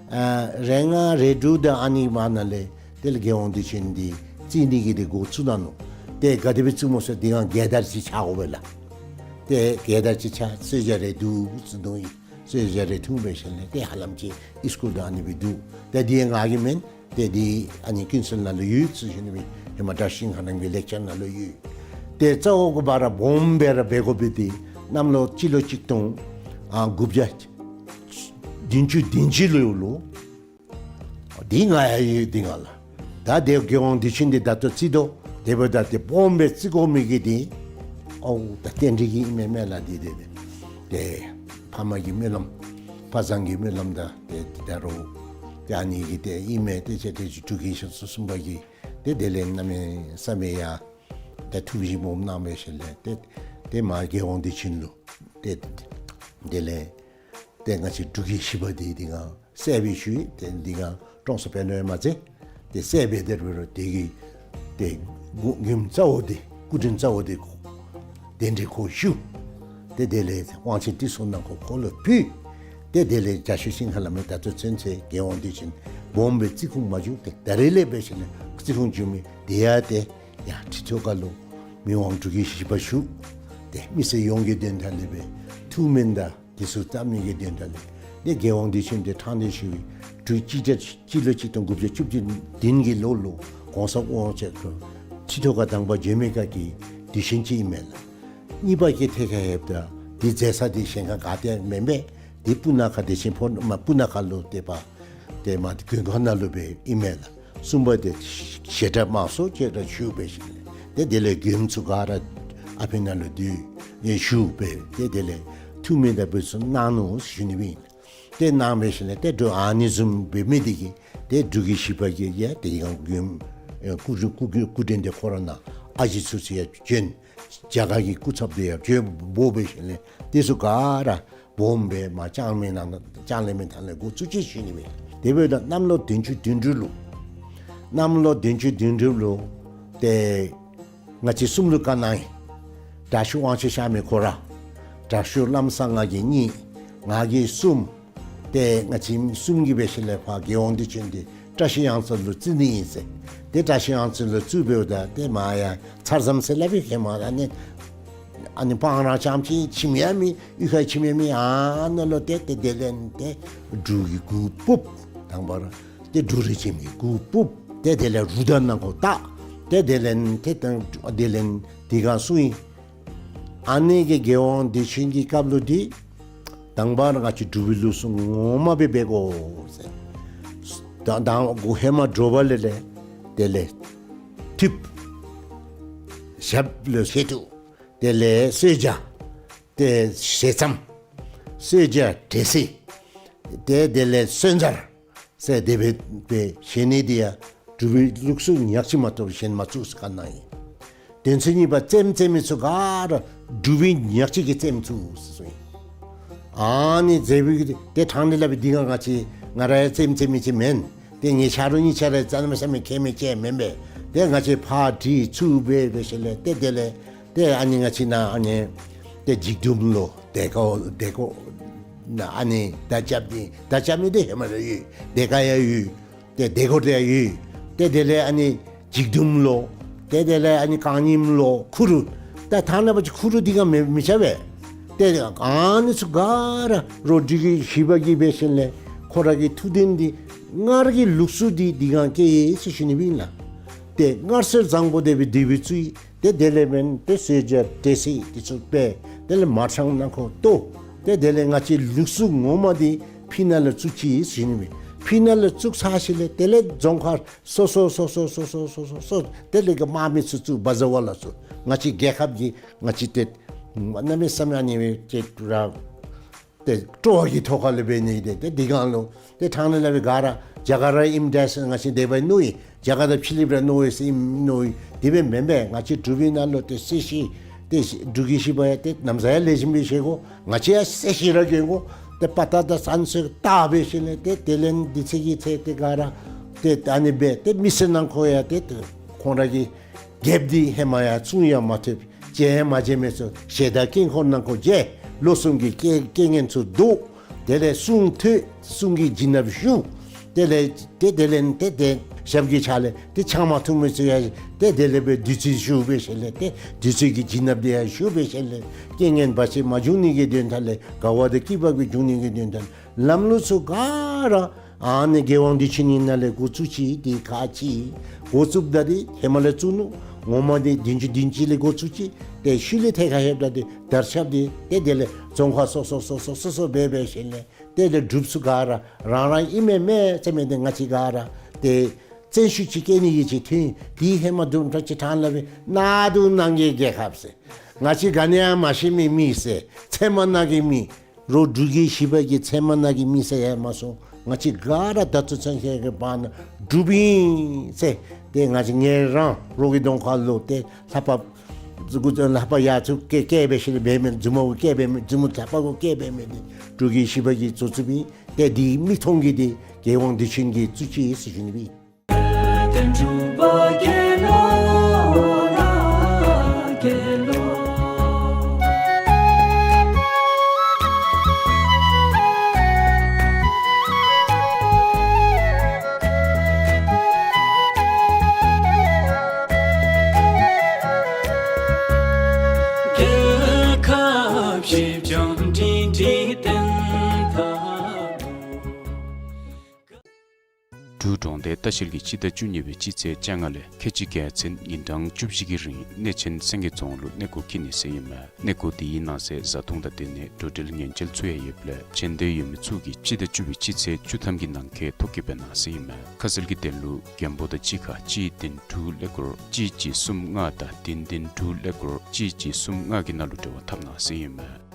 ཨ་རེ་ལྔ་རེ་དྲུག་དང་ཨ་ནི་བར་ན་ལས་དེ་ལས་རྒྱལ་ཡོངས་དུས་ཆེན་འདི་བརྩི་ནི་གི་འདི་འགོ་བཙུགས་ད་ནུག། ཏེ་ག་དེ་སྦེ་བཙུགས་སྨོ་ཟེར་འདི་སྒང་རྒྱལ་དར་ཅིག་འཕྱར་དགོ་པས་ལགས། ཏེ་རྒྱལ་དར་ཅིག་འཕྱར་གསོལ་ཇ་རེ་བསྡུ་བཙུགས་དོ་ཡི། གསོལ་ཇ་རེ་འཐུང་འབད་ཞིནམ་ལས་ཏེ་ཧ་ལམ་ཅིག་ཨིས་ཀུལ་དང་ཨ་ནི་སྦེ་འདུག། ཏེ་འདི་ང་གི་མེན། ཏེ་འདི་ཨ་ནི་ཀུན་གསལ་ནང་ལུ་ཡོད་ཟེར་ཞུ་ནི་སྦེ་ཧེ་མ་བཀྲ་ཤིས་ཤིང་ཁ་ནང་གི་ལེགས་སྦྱར་ནང་ལུ་ཡོད། ཏེ་རྩ་བོ་གི་བར་སྦོམ་སྦེ་ར་འབད་དགོ་པའི་འདི་གནམ་ལོ་སྤྱི་ལོ་གཅིག་སྟོང་ཨ་དགུ་བརྒྱ་བདུན་ཅུ་བདུན་ཅུ་ལོ་ལུ་འདི་ང་ཡང་ཡོད་འདི་ང་ལགས། ད་དེ་རྒྱལ་ཡོངས་དུས་ཆེན་འདི་ད་ལྟོ་བརྩི་དོ། དེ་འབདཝ་ད་ཏེ་སྦོམ་སྦེ་བརྩི་དགོ་མི་གི་འདི་ཨོ་ད་རྟེན་འབྲེལ་གྱི་ཨིན་མས་མེན་ལགས། འདི་འདི་འདི་ཏེ་ཕ་མ་གི་སྨོན་ལམ་ཕ་བཟང་གི་སྨོན་ལམ་དང་ཏེ་ཏེ་ད་རུང་ཏེ་ཨ་ནི་གི་ཏེ་ཨིན་མས། ཏེ་ཅིག་ཏེ་ཅིག་འབྲུག་གི་ཞིང་སོ་གསུམ་པ་གིས་ཏེ་དེ་ལས་གནམ་མེད་ས་མེད་ཡང་ཏེ་ཐུགས་བཞེད་སྦོམ་གནང་འབད་ཞིནམ་ལས་ཏེ་ཏེ་མར་རྒྱལ་ཡོངས་དུས་ཆེན་ལུ་ཏེ་དེ་ལས་ཏེ་ང་བཅས་འབྲུག་གི་ཞི་བ་འདི་འདི་སྒང་གསལ་སྦེ་ཞུ་ཡི། ཏེ་འདི་སྒང་ཀྲོང་གསར་དཔོན་སློབ་ཡང་མ་ཚད་ཏེ་གསལ་སྦེ་དེ་འབད་རུང་དེ་གི་ཏེ་མགོ་མགྱོནམ་རྩ་བོ་འདི་སྐུ་མགྲོན་རྩ་བོ་འདི་གདན་འདྲེན་ཁོ་ཞུ། ཏེ་དེ་ལས་དབང་ཆེན་ཏི་སེ་ནང་ཁོ་ཁོ་ལུ་ཕུལ། ཏེ་དེ་ལས་རྒྱ་ཤོད་ཤིང་ཁ་ལ་མི་ད་ལྟོ་ཚུན་ཚོད་རྒྱལ་དབང་དུས་ཆེན་སྦོམ་སྦེ་བརྩི་ཁུངས་མ་བྱུང་། ཏེ་ད་རེས་ལས་འབད་ཞིནམ་ལས་བརྩི་ཁུངས་བྱུང་མི་དེ་ཡང་ཏེ་ཡར་ཁྲི་ཐོག་ཁ་ལུ་མི་དབང་འབྲུག་རྒྱལ་བཞི་པ་བཞུགས། ཏེ་མི་སེར་ཡོངས་ཀྱི་དོན་དག་ལས་སྦེ་ཐུགས་སྨོན་དང་དེ་ཚུ་བཏབ་ནི་གི་དོན་དག་ལས་ཏེ་རྒྱལ་དབང་དུས་ཆེན་དེ་ཐང་དེ་ཞུ་བའི་དུས་ཅི་ཅི་ལོ་གཅིག་སྟོང་དགུ་བརྒྱ་བཅུ་བདུན་བདུན་གྱི་ལོ་ལུ་གོང་ས་དབང་ཆེན་ཁྲི་ཐོག་ཁ་དང་པ་བྱོན་མི་ཁ་གི་དུས་ཆེན་ཅིག་ཨིན་མས་ལགས། གཉིས་པ་གི་ཐད་ཁར་ལྷོདཔ་ད་དེ་མཛད་ས་དེ་གཞན་ཁར་ག་ཏེ་མེན་པས། དེ་སྤུ་ན་ཁ་བདེ་ཆེན་ཕོ་མ་སྤུ་ན་ཁ་ལུ་ཏེ་པ་ཏེ་མ་དགོན་ཁང་ནང་ལུ་སྦེ་ཨིན་མས་ལགས། གསུམ་པ་དེ་བཤད་གྲྭ་དམངས་སྲོལ་བཅས་ར་ཞུ་འབད་ཞིནམ་ལས་ཏེ་དེ་ལས་མགྱོནམ་ཚུ་ག་ར་ཨ་ཕི་ནང་ལུ་འདུས་ཞུ་འབད་ཏེ་དེ་ལས་ཐུགས་སྨོན་དང་འབད་ཚུ་གནང་ནུག་ཞུ་ནི་སྦེ་ཨིན། ཏེ་གནང་འབད་ཞིནམ་ལས་ཏེ་འབྲུག་ཨ་ནི་བཟུམ་འབད་མི་དེ་གིས་ཏེ་འབྲུག་རྒྱལ་བཞི་པ་གིས་ཡང་དེ་ཡང་མགྱོནམ་སྐུ་སྐུ་སྐུ་སྐུ་དྲིན་དེ་ཁོ་ར་ནང་ཨ་ཞེ་ཚུ་ཚུ་ཡང་བྱོན། རྒྱ་གར་གྱི་སྐུ་ཚབ་དེ་ཡང་བྱོན་འབོ་འབད་ཞིནམ་ལས་དེ་ཚུ་ག་ར་སྦོམ་སྦེ་མར་ལྕང་མའི་ནང་ལྕང་གླིང་མའི་ཐང་ལས་འགོ་བཙུགས་ཅི་ཞུ་ནི་སྦེ། དེ་འབདཝ་ད་གནམ་ལོ་བདུན་ཅུ་དོན་དྲུག་ལུ་གནམ་ལོ་བདུན་ཅུ་དོན་དྲུག་ལུ་ཏེ་ང་བཅས་གསུམ་ལུ་བཀའ་གནང་ཡི། དྲག་ཤོས་དབང་ཆེན་གཤགས་མི་ཁོ་ར། དྲག་ཤོས་ལམ་བཟང་ང་གིས་གཉིས། ང་གིས་གསུམ། ཏེ་ང་བཅས་གསུམ་གྱིས་འབད་ཞིནམ་ལས་ཕར་རྒྱལ་དབང་དུས་ཆེན་དེ་བཀྲ་ཤིས་གཡང་རྩེ་ལུ་བརྩི་ནི་ཨིན་ཟེར། ཏེ་བཀྲ་ཤིས་གཡང་རྩེ་ལུ་བརྩིཝ་འབདཝ་ད་ཏེ་མར་ཡང་ཚར་ཙམ་ཟེར་སླབ་ཨིན། ཧེ་མ་ཨ་ནི་ཨ་ནི་སྤང་རང་རྐྱངམ་ཅིག་ཁྱིམ་ཡང་མེད། གཡུས་ཁར་ཁྱིམ་ཡང་མེད། ཨ་ནཱ་ལུ་ཏེ་ཏེ་དེ་ལས་ཏེ་འབྲུག་གི་གུར་ཕུབ། དང་པ་ར་ཏེ་འབྲུག་རིས་ཆེན་གྱི་གུར་ཕུབ། ཏེ་དེ་ལས་རུ་དང་ནང་ཁོག་བཏགས། ཏེ་དེ་ལས་ཏེ་དང་དེ་ལས་དེ་ག་སོང་ཡི། ཨ་ནི་གི་རྒྱལ་དབང་དུས་ཆེན་གྱི་སྐབས་ལུ་འདི་དང་པ་ར་ང་བཅས་འབྲུག་པའི་ལུགས་སྲོལ་ངོ་མ་སྦེ་འབད་དགོ་ཟེར། ད་དང་འགོ་ཧེ་མ་དྲོ་པ་ལས་ལས་དེ་ལས་ཐུབ། ཞབས་ལུ་བཞེས་ཐུབ། དེ་ལས་གསོལ་ཇ། ཏེ་ཞལ་ཙམ། གསོལ་ཇ་འབྲས་སིལ། ཏེ་དེ་ལས་གསོལ་ཇ་ཟེར་དེ་སྦེ་སྦེ་བཞེས་ནི་དེ་ཡང་འབྲུག་པའི་ལུགས་སྲོལ་ཉག་གཅིག་མ་གཏོགས་གཞན་མ་བཙུགས་ཟེར་བཀའ་གནང་ཡི། དོན་ཚན་གཉིས་པ་རྩེདམོ་རྩེ་མི་ཚུ་ག་ར་འབྲུག་པའི་ཉག་གཅིག་གིས་རྩེདམོ་བཙུགས་ཟེར་གསུངས་ཡི། ཨ་ནི་རྩེདམོ་གི་ཏེ་ཐང་ནི་སླབ་པའི་འདི་ག་ང་བཅས་ང་ར་ཡང་རྩེདམོ་རྩེ་མི་ཅིག་མེན། ཏེ་ངེའི་ཆ་རོགས་གཉིས་ཆ་ར་རྩེདམོ་རྩེ་མི་མཁས་མི་ཅིག་མེན་པས། ཏེ་ང་བཅས་ཕར་དྲི་ཚུར་འབད་འབད་ཞིནམ་ལས་ཏེ་དེ་ལས་ཏེ་ཨ་ནི་ང་བཅས་ནཱ་ཨ་ནི་ཏེ་འཇིགས་མདུན་ལུ་དེ་ཀོ་དེ་ཀོ་ནཱ་ཨ་ནི་མདའ་རྐྱབ་ནི་མདའ་རྐྱབ་ནི་དེ་ཧེ་མ་ར་ཡོད། དེ་ཀ་ཡང་ཡོད། ཏེ་དེ་ཀོ་དེ་ཡང་ཡོད། ཏེ་དེ་ལས་ཨ་ནི་འཇིགས་མདུན་ལུ་ཏེ་དེ་ལས་ཨ་ནི་རྐང་རྙིངམ་ལུ་ཁུ་རུ། ད་ཐང་ནང་པ་ཅིག་ཁུ་རུ་འདི་ག་མི་མི་ཆ་བས། ཏེ་ཨ་ནི་ཚུ་ག་ར་རོགས་འབྲུག་རྒྱལ་བཞི་པ་གིས་འབད་ཞིནམ་ལས་ཁོ་ར་གི་ཐུགས་འདུན་འདི་སྔར་གྱི་ལུགས་སྲོལ་འདི་འདི་ག་སྐྱེལ་ཡི་ཟེར་ཞུ་ནི་སྦེ་ཨིན་ལགས། ཏེ་སྔར་སྲོལ་བཟང་པོ་དེ་སྦེ་དེ་སྦེ་བཙུགས་ཡི། ཏེ་དེ་ལས་འབདན་ཏེ་གསོལ་ཇ་འབྲས་སིལ་དེ་ཚུ་སྦེ་དེ་ལས་མར་ཆང་ནང་ཁོག་གཏོར། ཏེ་དེ་ལས་ང་བཅས་ལུགས་སྲོལ་ངོ་མ་འདི་ཕི་ནང་ལུ་བཙུགས་ཅི་ཟེར་ཞུ་ནི་སྦེ། ཕི་ནང་ལུ་བཙུགས་ཚར་ཞིནམ་ལས་དེ་ལས་རྫོང་ཁག་སོ་སོ་སོ་སོ་དེ་ལས་གི་དམག་མི་ཚུ་བཙུགས་བ་ཟ་བ་ལ་བཙུགས། ང་བཅས་རྒྱལ་ཁབ་ཀྱི་ང་བཅས་ཏེ་གནམ་མེད་ས་མེད་ཨ་ནི་སྦེ་ཏེ་ར་ཏེ་སྤྲོ་བ་གི་ཐོག་ཁ་ལུ་འབད་ནི་དེ་ཏེ་འདི་གང་ལུ་ཏེ་ཐང་ནི་སླབ་པའི་ག་ར་རྒྱ་གར་ར་ཨིནམ་འདྲས་ཟེར་ང་བཅས་དེ་སྦེ་མནོ་ཡི། རྒྱ་གར་དང་ཕྱི་གླིངཔ་ར་མནོ་ཡི་ཟེར་མནོ་ཡི། དེ་སྦེ་མེན་པས། ང་བཅས་འབྲུག་པའི་ནང་ལུ་ཏེ་གསོལ་ཞིང་ཏེ་འབྲུག་རྒྱལ་བཞི་པ་ཡང་ཏེ་ན་བཟའ་ཡང་ལེགས་ཤོམ་སྦེ་བཞེས་དགོ། ང་བཅས་ཡང་གསོལ་ཞིང་ར་གྱོན་དགོ། ཏེ་དཔའ་རྟགས་དང་བསངས་གསོལ་བཏབ་འབད་ཞིནམ་ལས་ཏེ་དེ་ལས་འདི་ཚེ་གི་ཚེ་ཏེ་ག་ར་ཏེ་ཨ་ནི་སྦེ་ཏེ་མི་སེར་ནང་ཁོག་ཡང་ཏེ་ཏེ་ཁོང་ར་གི་རྒྱལཔོ་འདི་ཧེ་མ་ཡང་བཙུན་ཡང་མ་ཐོབ། མཇལ་ཡང་མ་མཇལ་མི་ཚུ་ཞལ་དང་དཀྱིལ་འཁོར་ནང་ཁོག་མཇལ། ལོ་གསུམ་གྱི་རྐྱེན་རྐྱེན་ངན་ཚུ་བཟློག། དེ་ལས་གསུང་ཐོས། གསུང་གི་བྱིན་རླབས་ཞུགས། དེ་ལས་ཏེ་དེ་ལས་ཏེ་ཏེ་ཞབས་ཀྱི་ཕྱག་ལས་ཏེ་ཆང་མ་འཐུང་མི་ཚུ་ཡང་ཏེ་དེ་ལས་སྦེ་བདུད་རྩི་ཞུགས་འབད་ཞིནམ་ལས་ཏེ་བདུད་རྩི་གི་བྱིན་རླབས་དེ་ཡང་ཞུགས་འབད་ཞིནམ་ལས་རྐྱེན་ངན་བར་ཆད་མ་འབྱུང་ནི་གི་དོན་དག་ལས་དགའ་བ་དང་སྐྱིད་པ་གི་འབྱུང་ནི་གི་དོན་དག་ལམ་ལུགས་ཚུ་ག་ར་ཨ་ནི་རྒྱལ་དབང་དུས་ཆེན་ནང་ལས་འགོ་བཙུགས་ཅི། དེ་ཁག་ཅིག་འགོ་བཙུགསཔ་ད་དེ་ཧེ་མ་ལས་བཙུགས་ནུག། ངོ་མ་དེ་བདུན་ཅུ་དོན་གཅིག་ལས་འགོ་བཙུགས་ཅི། ཏེ་ཤུལ་ལས་ཐད་ཁར་ལྷོདཔ་ད་དེ་དར་ཁྱབ་སྟེ་ཏེ་དེ་ལས་རྫོང་ཁག་སོ་སོ་སོ་སོ་སོ་སོ་སྦེ་འབད་ཞིནམ་ལས་ཏེ་དེ་འབྲུགཔ་ཚུ་ག་ར་རང་རང་ཨིན་མས་མས་ཟེར་མི་དེ་ང་བཅས་ག་ར་ཏེ་བཙན་ཤུགས་ཅིག་བསྐྱེད་ནི་གི་ཅིག་ཐོན། དེ་ཧེ་མ་དུམ་གྲ་ཅིག་ཐང་ལ་སྦེ་གནག་དུང་ནང་གི་རྒྱལ་ཁབ་ཟེར། ང་བཅས་ག་ནི་ཡང་མ་ཤེས་མི་མི་ཟེར། ཚལ་མ་ནང་གི་མི། རོགས་འབྲུག་རྒྱལ་བཞི་པ་གི་ཚལ་མ་ནང་གི་མི་ཟེར་ཡང་མ་སོང་། ང་བཅས་ག་ར་ད་ལྟོ་ཚུན་ཆད་ཀྱི་བར་ན་འབྲུགཔ་ཨིན་ཟེར། ཏེ་ང་བཅས་ངེ་རང་རོགས་ཀྱི་གདོང་ཁ་ལུ་ཏེ་ལྷ་པ་ལྷ་པ་ཡ་ཚུ་སྐད་སྐད་འབད་ཞིནམ་ལས་འབད་མི་མཛུབ་མོ་གུ་སྐད་འབད་མི་མཛུབ་མོ་ལྷ་པ་གུ་སྐད་འབད་མི་དེ་འབྲུག་རྒྱལ་བཞི་པ་གིས་བཙུགས་བཙུགསཔ་ཨིན། ཏེ་དེ་མིག་མཐོང་གི་དེ་རྒྱལ་དབང་དུས་ཆེན་གྱིས་བཙུགས་ཅི་ཟེར་ཞུ་ནི་སྦེ་ཨིན། འབྲུག་གྲོང་རྡལ་ལྟ་བཤལ་གྱིས་སྤྱི་ཟླ་བཅུ་གཉིས་པའི་སྤྱི་ཚེས་བཅོ་ལྔ་ལས་ཁལ་གཅིག་བརྒྱད་ཚུན་ཉིན་གྲངས་བཅུ་བཞི་གི་རིང་གནས་ཆེན་སེང་གེ་རྫོང་ལུ་གནས་སྐོར་འཁྱིད་ནི་ཟེར་ཨིན་མས། གནས་སྐོར་དེའི་ནང་གསེས་བཟའ་འཐུང་དང་སྡོད་གནས་འགྲོ་འགྲུལ་ཉེན་བཅོལ་ཚུ་ཡང་ཡོདཔ་ལས་བྱོན་འདོད་ཡོད་མི་ཚུ་གིས་སྤྱི་ཟླ་བཅུ་པའི་སྤྱི་ཚེས་བཅུ་ཐམ་གྱི་ནང་འཁོད་ཐོ་བཀོད་འབད་གནང་ཟེར་ཨིན་མས། ཁ་གསལ་གྱི་དོན་ལུ་རྒན་པོ་དང་གཅིག་ཁར་གཅིག་བདུན་དྲུག་ཀླད་ཀོར་གཅིག་གཅིག་གསུམ་ལྔ་དང་བདུན་བདུན་དྲུག་ཀླད་ཀོར་གཅིག་གཅིག་གསུམ་ལྔ་གི་ནང་ལུ་འབྲེལ་བ་འཐབ་གནང་ཟེར་ཨིན་མས།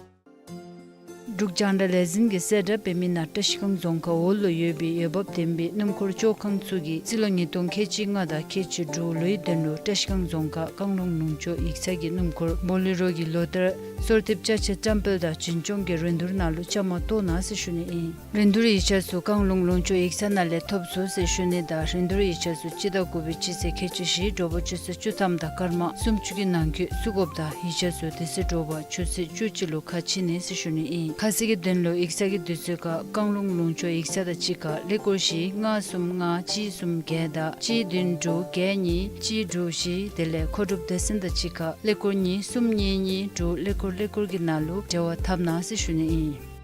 འབྲུག་རྒྱང་བསྒྲགས་ལས་འཛིན་གྱིས་གསལ་བསྒྲགས་འབད་མི་ནང་བཀྲིས་སྒང་རྫོང་ཁག་འོག་ལུ་ཡོད་པའི་འོས་འབབ་ལྡན་པའི་སྣུམ་འཁོར་བཅོ་ཁང་ཚུ་གིས་རྩིས་ལོ་ཉིས་སྟོང་ཁལ་གཅིག་ལྔ་དང་ཁལ་གཅིག་དྲུག་ལོའི་དོན་ལུ་བཀྲིས་སྒང་རྫོང་ཁག་བཀང་ལུང་ལུང་ཕྱོགས་ཡིག་ཚང་གི་སྣུམ་འཁོར་བོ་ལེ་རོ་གི་ལོ་ལྟར་གསོལ་འདེབས་ཅ་ཆས་བཀྲམ་སྤེལ་དང་འཛིན་སྐྱོང་གི་རིན་བསྡུར་ནང་ལུ་བཅའ་མར་གཏོགས་གནང་ཟེར་ཞུ་ནི་ཨིན། རིན་བསྡུར་ཡིག་ཆ་ཚུ་བཀང་ལུང་ལུང་ཕྱོགས་ཡིག་ཚང་ནང་ལས་ཐོབ་ཚུགས་ཟེར་ཞུ་ནི་དང་རིན་བསྡུར་ཡིག་ཆ་ཚུ་སྤྱི་ཟླ་དགུ་པའི་སྤྱི་ཚེས་ཁལ་གཅིག་བཞི་དྲོ་པ་ཆུ་ཚོད་བཅུ་ཐམ་དང་སྐར་མ་སུམ་ཅུ་གི་ནང་འཁོད་བཙུགས་དགོཔ་དང་ཡིག་ཆ་ཚུ་དེ་ཚེ་དྲོ་པ་ཆུ་ཚོད་བཅུ་གཅིག་ལུ་ཁ་ཕྱེ་ནི་ཟེར་ཞུ་ནི་ཨིན། ཁ་གསལ་གྱི་དོན་ལུ་ཡིག་ཚང་གི་དུས་ཚོད་ཁར་བཀང་ལུང་ལུང་ཕྱོགས་ཡིག་ཚང་དང་གཅིག་ཁར་ཀླད་ཀོར་བཞི་ལྔ་གསུམ་ལྔ་གཅིག་གསུམ་བརྒྱད་དང་གཅིག་བདུན་དྲུག་བརྒྱད་གཉིས་གཅིག་དྲུག་བཞི་དེ་ལས་མཁོ་སྒྲུབ་སྡེ་ཚན་དང་གཅིག་ཁར་ཀླད་ཀོར་གཉིས་གསུམ་གཉིས་གཉིས་དྲུག་ཀླད་ཀོར་ཀླད་ཀོར་གྱི་ནང་ལུ་འབྲེལ་བ་འཐབ་གནང་ཟེར་ཞུ་ནི་ཨིན།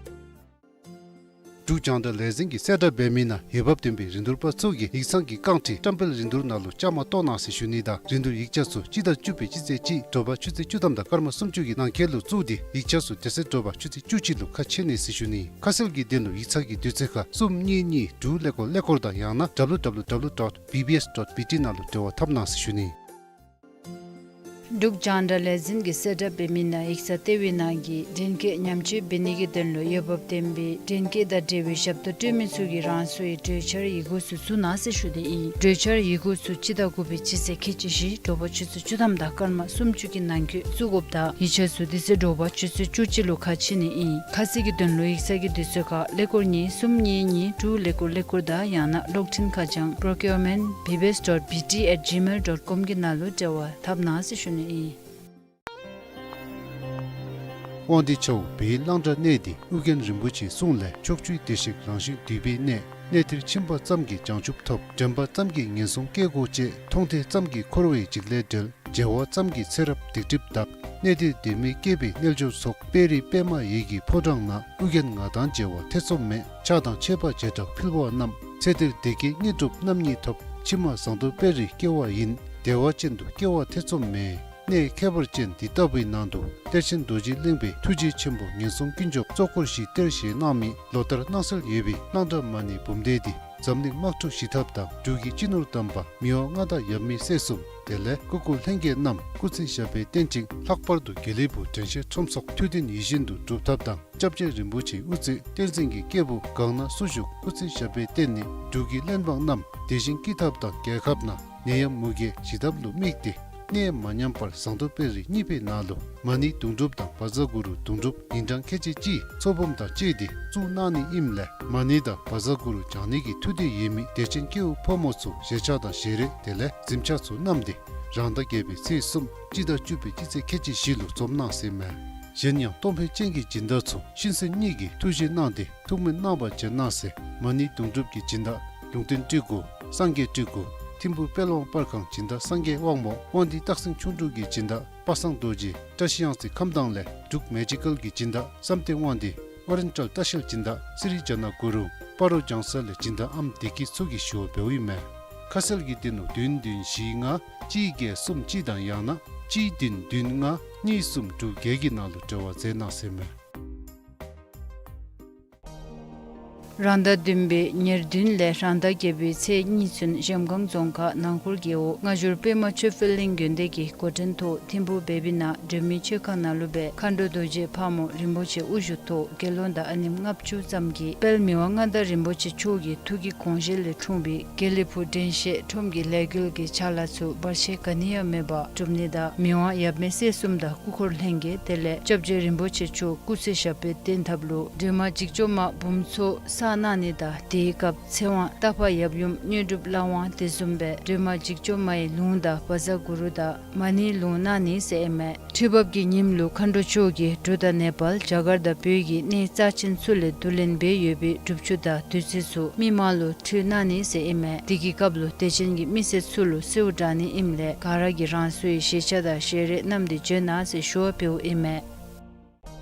འབྲུག་རྒྱང་བསྒྲགས་ལས་འཛིན་གྱིས་གསལ་བསྒྲགས་འབད་མི་ནང་འོས་འབབ་ལྡན་པའི་རིན་བསྡུར་པ་ཚུ་གིས་ཡིག་ཚང་གི་རྐང་ཁྲི་བཀྲམ་སྤེལ་རིན་བསྡུར་ནང་ལུ་བཅའ་མར་གཏོགས་གནང་ཟེར་ཞུ་ནི་དང་རིན་བསྡུར་ཡིག་ཆ་ཚུ་སྤྱི་ཟླ་བཅུ་པའི་སྤྱི་ཚེས་གཅིག་དྲོ་པ་ཆུ་ཚོད་བཅུ་ཐམ་དང་སྐར་མ་སུམ་ཅུ་གི་ནང་འཁོད་ལུ་བཙུགས་ཏེ་ཡིག་ཆ་ཚུ་དེ་ཚེ་དྲོ་པ་ཆུ་ཚོད་བཅུ་གཅིག་ལུ་ཁ་ཕྱེ་ནི་ཟེར་ཞུ་ནི། ཁ་གསལ་གྱི་དོན་ལུ་ཡིག་ཚང་གི་དུས་ཚོད་ཁར་གསུམ་གཉིས་གཉིས་དྲུག་ཀླད་ཀོར་ཀླད་ཀོར་དང་ཡང་ན་W W W dot B B S dot B T ནང་ལུ་འབྲེལ་བ་འཐབ་གནང་ཟེར་ཞུ་ནི། འབྲུག་རྒྱང་བསྒྲགས་ལས་འཛིན་གྱིས་གསལ་བསྒྲགས་འབད་མི་ནང་ཡིག་ཚང་ལྟེ་བའི་ནང་གི་འདྲེན་སྐས་ཉམས་བཅོས་འབད་ནི་གི་དོན་ལུ་འོས་འབབ་ལྡན་པའི་འདྲེན་སྐས་དང་འབྲེལ་བའི་ཞབས་ཏོག་སྤྲོད་མི་ཚུ་གིས་རང་སོ་ཡི་གྲོས་འཆར་ཡི་གུ་ཚུ་བཙུགས་གནང་ཟེར་ཞུ་ནི་ཨིན། གྲོས་འཆར་ཡི་གུ་ཚུ་སྤྱི་ཟླ་དགུ་པའི་སྤྱི་ཚེས་ཁལ་གཅིག་བཞི་དྲོ་པ་ཆུ་ཚོད་བཅུ་ཐམ་དང་སྐར་མ་སུམ་ཅུ་གི་ནང་འཁོད་བཙུགས་དགོཔ་དང་ཡིག་ཆ་ཚུ་དེ་ཚེ་དྲོ་པ་ཆུ་ཚོད་བཅུ་གཅིག་ལུ་ཁ་ཕྱེ་ནི་ཨིན། ཁ་གསལ་གྱི་དོན་ལུ་ཡིག་ཚང་གི་དུས་ཚོད་ཁར་ཀླད་ཀོར་གཉིས་གསུམ་གཉིས་གཉིས་དྲུག་ཀླད་ཀོར་ཀླད་ཀོར་དང་ཡང་ན་གློག་འཕྲིན་ཁ་བྱང་procurement B B S dot B T at gmail dot com གི་ནང་ལུ་འབྲེལ་བ་འཐབ་གནང་ཟེར་ཞུ་ནི་ཨིན། དབང་འདུས་ཆ་འོག་བོད་ཡིག་གླང་བྲག་གནས་འདི་ཨོ་རྒྱན་རིན་པོ་ཆེའི་གསུང་ལས་ཕྱོགས་བཅུའི་བདེ་གཤེགས་རང་བཞིན་འདུས་པའི་གནས། གནས་འདིར་ཕྱིན་པ་ཙམ་གྱིས་བྱང་ཆུབ་ཐོབ། དྲན་པ་ཙམ་གྱིས་ངན་སོང་སྐྱེ་སྒོ་བཅད། མཐོང་ཐེངས་ཙམ་གྱིས་འཁོར་བའི་འཇིགས་ལས་བྲལ། མཇལ་བ་ཙམ་གྱིས་ཚེ་རབས་སྡིག་སྒྲིབ་དག། གནས་འདིར་དད་མོས་སྐྱེས་པའི་རྣལ་འབྱོར་ཚོགས། དཔལ་རི་པདྨ་འོད་ཀྱི་ཕོ་བྲང་ན། ཨོ་རྒྱན་ང་དང་མཇལ་བ་ཐེ་ཚོམ་མེད། ཕྱག་དང་མཆོད་པ་བྱེ་བྲག་ཕུལ་བ་རྣམས། ཚེ་འདིར་བདེ་སྐྱིད་དངོས་གྲུབ་རྣམ་གཉིས་ཐོབ། ཕྱི་མ་ཟངས་མདོག་དཔལ་རིར་སྐྱེ་བ་ཡིན། བདེ་བ་ཅན་དུ་སྐྱེ་བ་ཐེ་ཚོམ་མེད། གནས་ཁྱད་པར་ཅན་འདི་ལྟ་བུའི་ནང་དུ་གཏེར་ཆེན་རྡོ་རྗེ་གླིང་པའི་ཐུགས་རྗེ་ཆེན་པོ་ངན་སོང་ཀུན་སྐྱོབ་གཙོ་འཁོར་བཞིའི་གཏེར་བཞེས་གནང་མི་ལོ་ལྟར་སྣང་གསལ་ཡོད་པའི་གླང་བྲག་མ་ཎི་འབུམ་སྡེ་འདི་འཛམ་གླིང་དམག་འཁྲུག་ཞི་ཐབས་དང་འབྲུག་གི་སྤྱི་ནོར་དམ་པ་མི་དབང་མངའ་བདག་ཡབ་མེས་སྲས་གསུམ་དེ་ལས་སྐུ་འཁོར་ལྷན་རྒྱས་རྣམས་སྐུ་ཚེ་ཞབས་པད་བརྟན་ཅིང་ལྷག་པར་དུ་དགེ་ལེགས་ཕུག་དྲན་ཤེས་ཁྲོམ་ཚོགས་ཐུགས་བདེན་ཡིད་བཞིན་དུ་འགྲུབ་ཐབས་དང་། སྐྱབས་རྗེ་རིན་པོ་ཆེའི་དབུ་རྩེ་བསྟན་འཛིན་གྱི་སྐྱེས་བུ་གང་ན་སུ་བཞུགས་སྐུ་ཚེ་ཞབས་པད་བརྟན་ནས་འབྲུག་གི་བློན་འབངས་རྣམས་བདེ་ཞིང་སྐྱིད་ཐབས་དང་རྒྱལ་ཁབ་ནང་ནད་ཡམས་མུ་གེ་ཞི་ཐབས་ལུ་དམིགས་ཏེ་གནས་མ་ཉམས་པར་ཟངས་མདོག་དཔལ་རི་གཉིས་པའི་ནང་ལུ་མ་ཎི་དུང་སྒྲུབ་དང་བཛྲ་གུ་རུ་དུང་སྒྲུབ་ཉིན་གྲངས་ཁལ་གཅིག་གཅིག་ཚོགས་འབུམ་དང་བཅས་ཏེ་བཙུགས་གནང་ནི་ཨིནམ་ལས་མ་ཎི་དང་བཛྲ་གུ་རུ་བགྱང་ནི་གི་ཐུགས་འདོད་ཡོད་མི་དད་ཅན་སྐྱེ་བོ་ཕོ་མོ་ཚུ་ཞལ་ཆས་དང་ཞལ་རས་དེ་ལས་གཟིམ་ཆས་ཚུ་བསྣམས་ཏེ་རང་ཟླ་བརྒྱད་པའི་ཚེས་གསུམ་སྤྱི་ཟླ་བཅུ་པའི་སྤྱི་ཚེས་ཁལ་གཅིག་བཞི་ལུ་འཛོམས་གནང་ཟེར་མས། གཞན་ཡང་གཏོང་ཕོད་ཅན་གྱི་སྦྱིན་བདག་ཚུ་གཤིན་གསོན་གཉིས་ཀྱིས་ཐུགས་བཞེད་གནང་སྟེ་ཐུགས་སྨོན་གནང་བར་བྱོན་གནང་ཟེར། མ་ཎི་དུང་སྒྲུབ་ཀྱི་སྦྱིན་བདག་ལུང་བསྟན་སྤྲུལ་སྐུ་སངས་རྒྱས་སྤྲུལ་སྐུ་ཐིམ་ཕུག་དཔལ་དབང་པར་ཁང་སྦྱིན་བདག་སངས་རྒྱས་དབང་མོ་དབང་འདུས་སྟག་སེང་ཁྱུང་འབྲུག་གི་སྦྱིན་བདག་པ་སངས་རྡོ་རྗེ་བཀྲ་ཤིས་གཡང་རྩེ་ཁམས་དྭངས་ལས་འབྲུག་མེ་ཇི་ཀལ་གྱི་སྦྱིན་བདག་བསམ་གཏན་དབང་འདུས་ཨོ་རེན་ཊལ་ལྟ་བཤལ་སྦྱིན་བདག་སི་རི་ཇ་ན་གུ་རུ་སྤ་རོ་ལྗང་ས་ལས་སྦྱིན་བདག་ཨམ་བདེ་སྐྱིད་ཚུ་གིས་ཞུ་བ་འབདཝ་ཨིན་མས། ཁ་གསལ་གྱི་དོན་ལུ་བདུན་བདུན་བཞི་ལྔ་གཅིག་བརྒྱད་གསུམ་གཅིག་དང་ཡང་ན་གཅིག་བདུན་བདུན་ལྔ་གཉིས་གསུམ་དྲུག་བརྒྱད་ཀྱི་ནང་ལུ་འབྲེལ་བ་མཛད་གནང་ཟེར་མས། རང་ཟླ་བདུན་པའི་ཉེར་བདུན་ལས་རང་ཟླ་བརྒྱད་པའི་ཚེས་གཉིས་ཚུན་གཞལམ་སྒང་རྫོང་ཁག་ནང་འཁོར་རྒེད་འོག་སྔ་འགྱུར་པདྨ་ཆོས་འཕེལ་གླིང་དགོན་སྡེ་གི་འགོ་འདྲེན་ཐོག་ཐིམ་ཕུག་བེ་བི་ན་སྒྲོལ་མའི་མཆོད་ཁང་ནང་ལུ་སྦེ་མཁའ་འགྲོ་རྡོ་རྗེ་ཕག་མོ་རིན་པོ་ཆེ་དབུ་བཞུགས་ཐོག་དགེ་སློང་དང་ཨ་ནེམ་ལྔ་བཅུ་ཙམ་གྱིས་དཔལ་མི་དབང་མངའ་བདག་རིན་པོ་ཆེ་མཆོག་གི་ཐུགས་ཀྱི་དགོངས་བཞེད་ལས་འཁྲུངས་པའི་དགེ་ལེགས་ཕུག་དྲན་ཤེས་ཁྲོམ་གྱི་ལས་འགུལ་གྱི་ཕྱག་ལཱ་ཚུ་བར་ཆད་ག་ནི་ཡང་མེད་པར་སྒྲུབ་ནི་དང་མི་དབང་ཡབ་མེས་སྲས་གསུམ་དང་སྐུ་འཁོར་ལྷན་རྒྱས་དེ་ལས་སྐྱབས་རྗེ་རིན་པོ་ཆེ་མཆོག་སྐུ་ཚེ་ཞབས་པད་བརྟན་ཐབས་ལུ་སྒྲོལ་མ་འཇིགས་བྱེད་མ་འབུམ་ཚོགས་བསགས་གནང་ནི་དང་དེའི་སྐབས་ཚེ་དབང་སྟག་ཕག་ཡབ་ཡུམ་དངོས་གྲུབ་ལྷ་དབང་དེ་བཟུམ་སྦེ་སྒྲོལ་མ་འཇིགས་བྱེད་མ་ཡི་ལུང་དང་བཛྲ་གུ་རུ་དང་མ་ཎིའི་ལུང་གནང་ནི་ཟེར་ཨིན་མས། ཁྲི་འབབ་ཀྱི་ཉིནམ་ལུ་མཁའ་འགྲོ་མཆོག་གིས་འབྲུག་དང་ནེ་པཱལ་རྒྱ་གར་དང་བོད་ཀྱི་གནས་རྩ་ཆེན་ཚུ་ལས་བསྡུ་ལེན་འབད་ཡོད་པའི་སྒྲུབ་ཆུ་དང་བདུད་རྩི་ཚུ་མི་མང་ལུ་ཕུལ་གནང་ནི་ཟེར་ཨིན་མས། དེ་གི་སྐབས་ལུ་དད་ཅན་གྱི་མི་སེར་ཚུ་ལུ་གསོལཝ་བསྒྲགས་ནི་ཨིནམ་ལས་ག་ར་གིས་རང་སོའི་ཞལ་ཆས་དང་ཞལ་རས་བསྣམས་ཏེ་བྱོན་གནང་ཟེར་ཞུ་བ་འབདཝ་ཨིན་མས།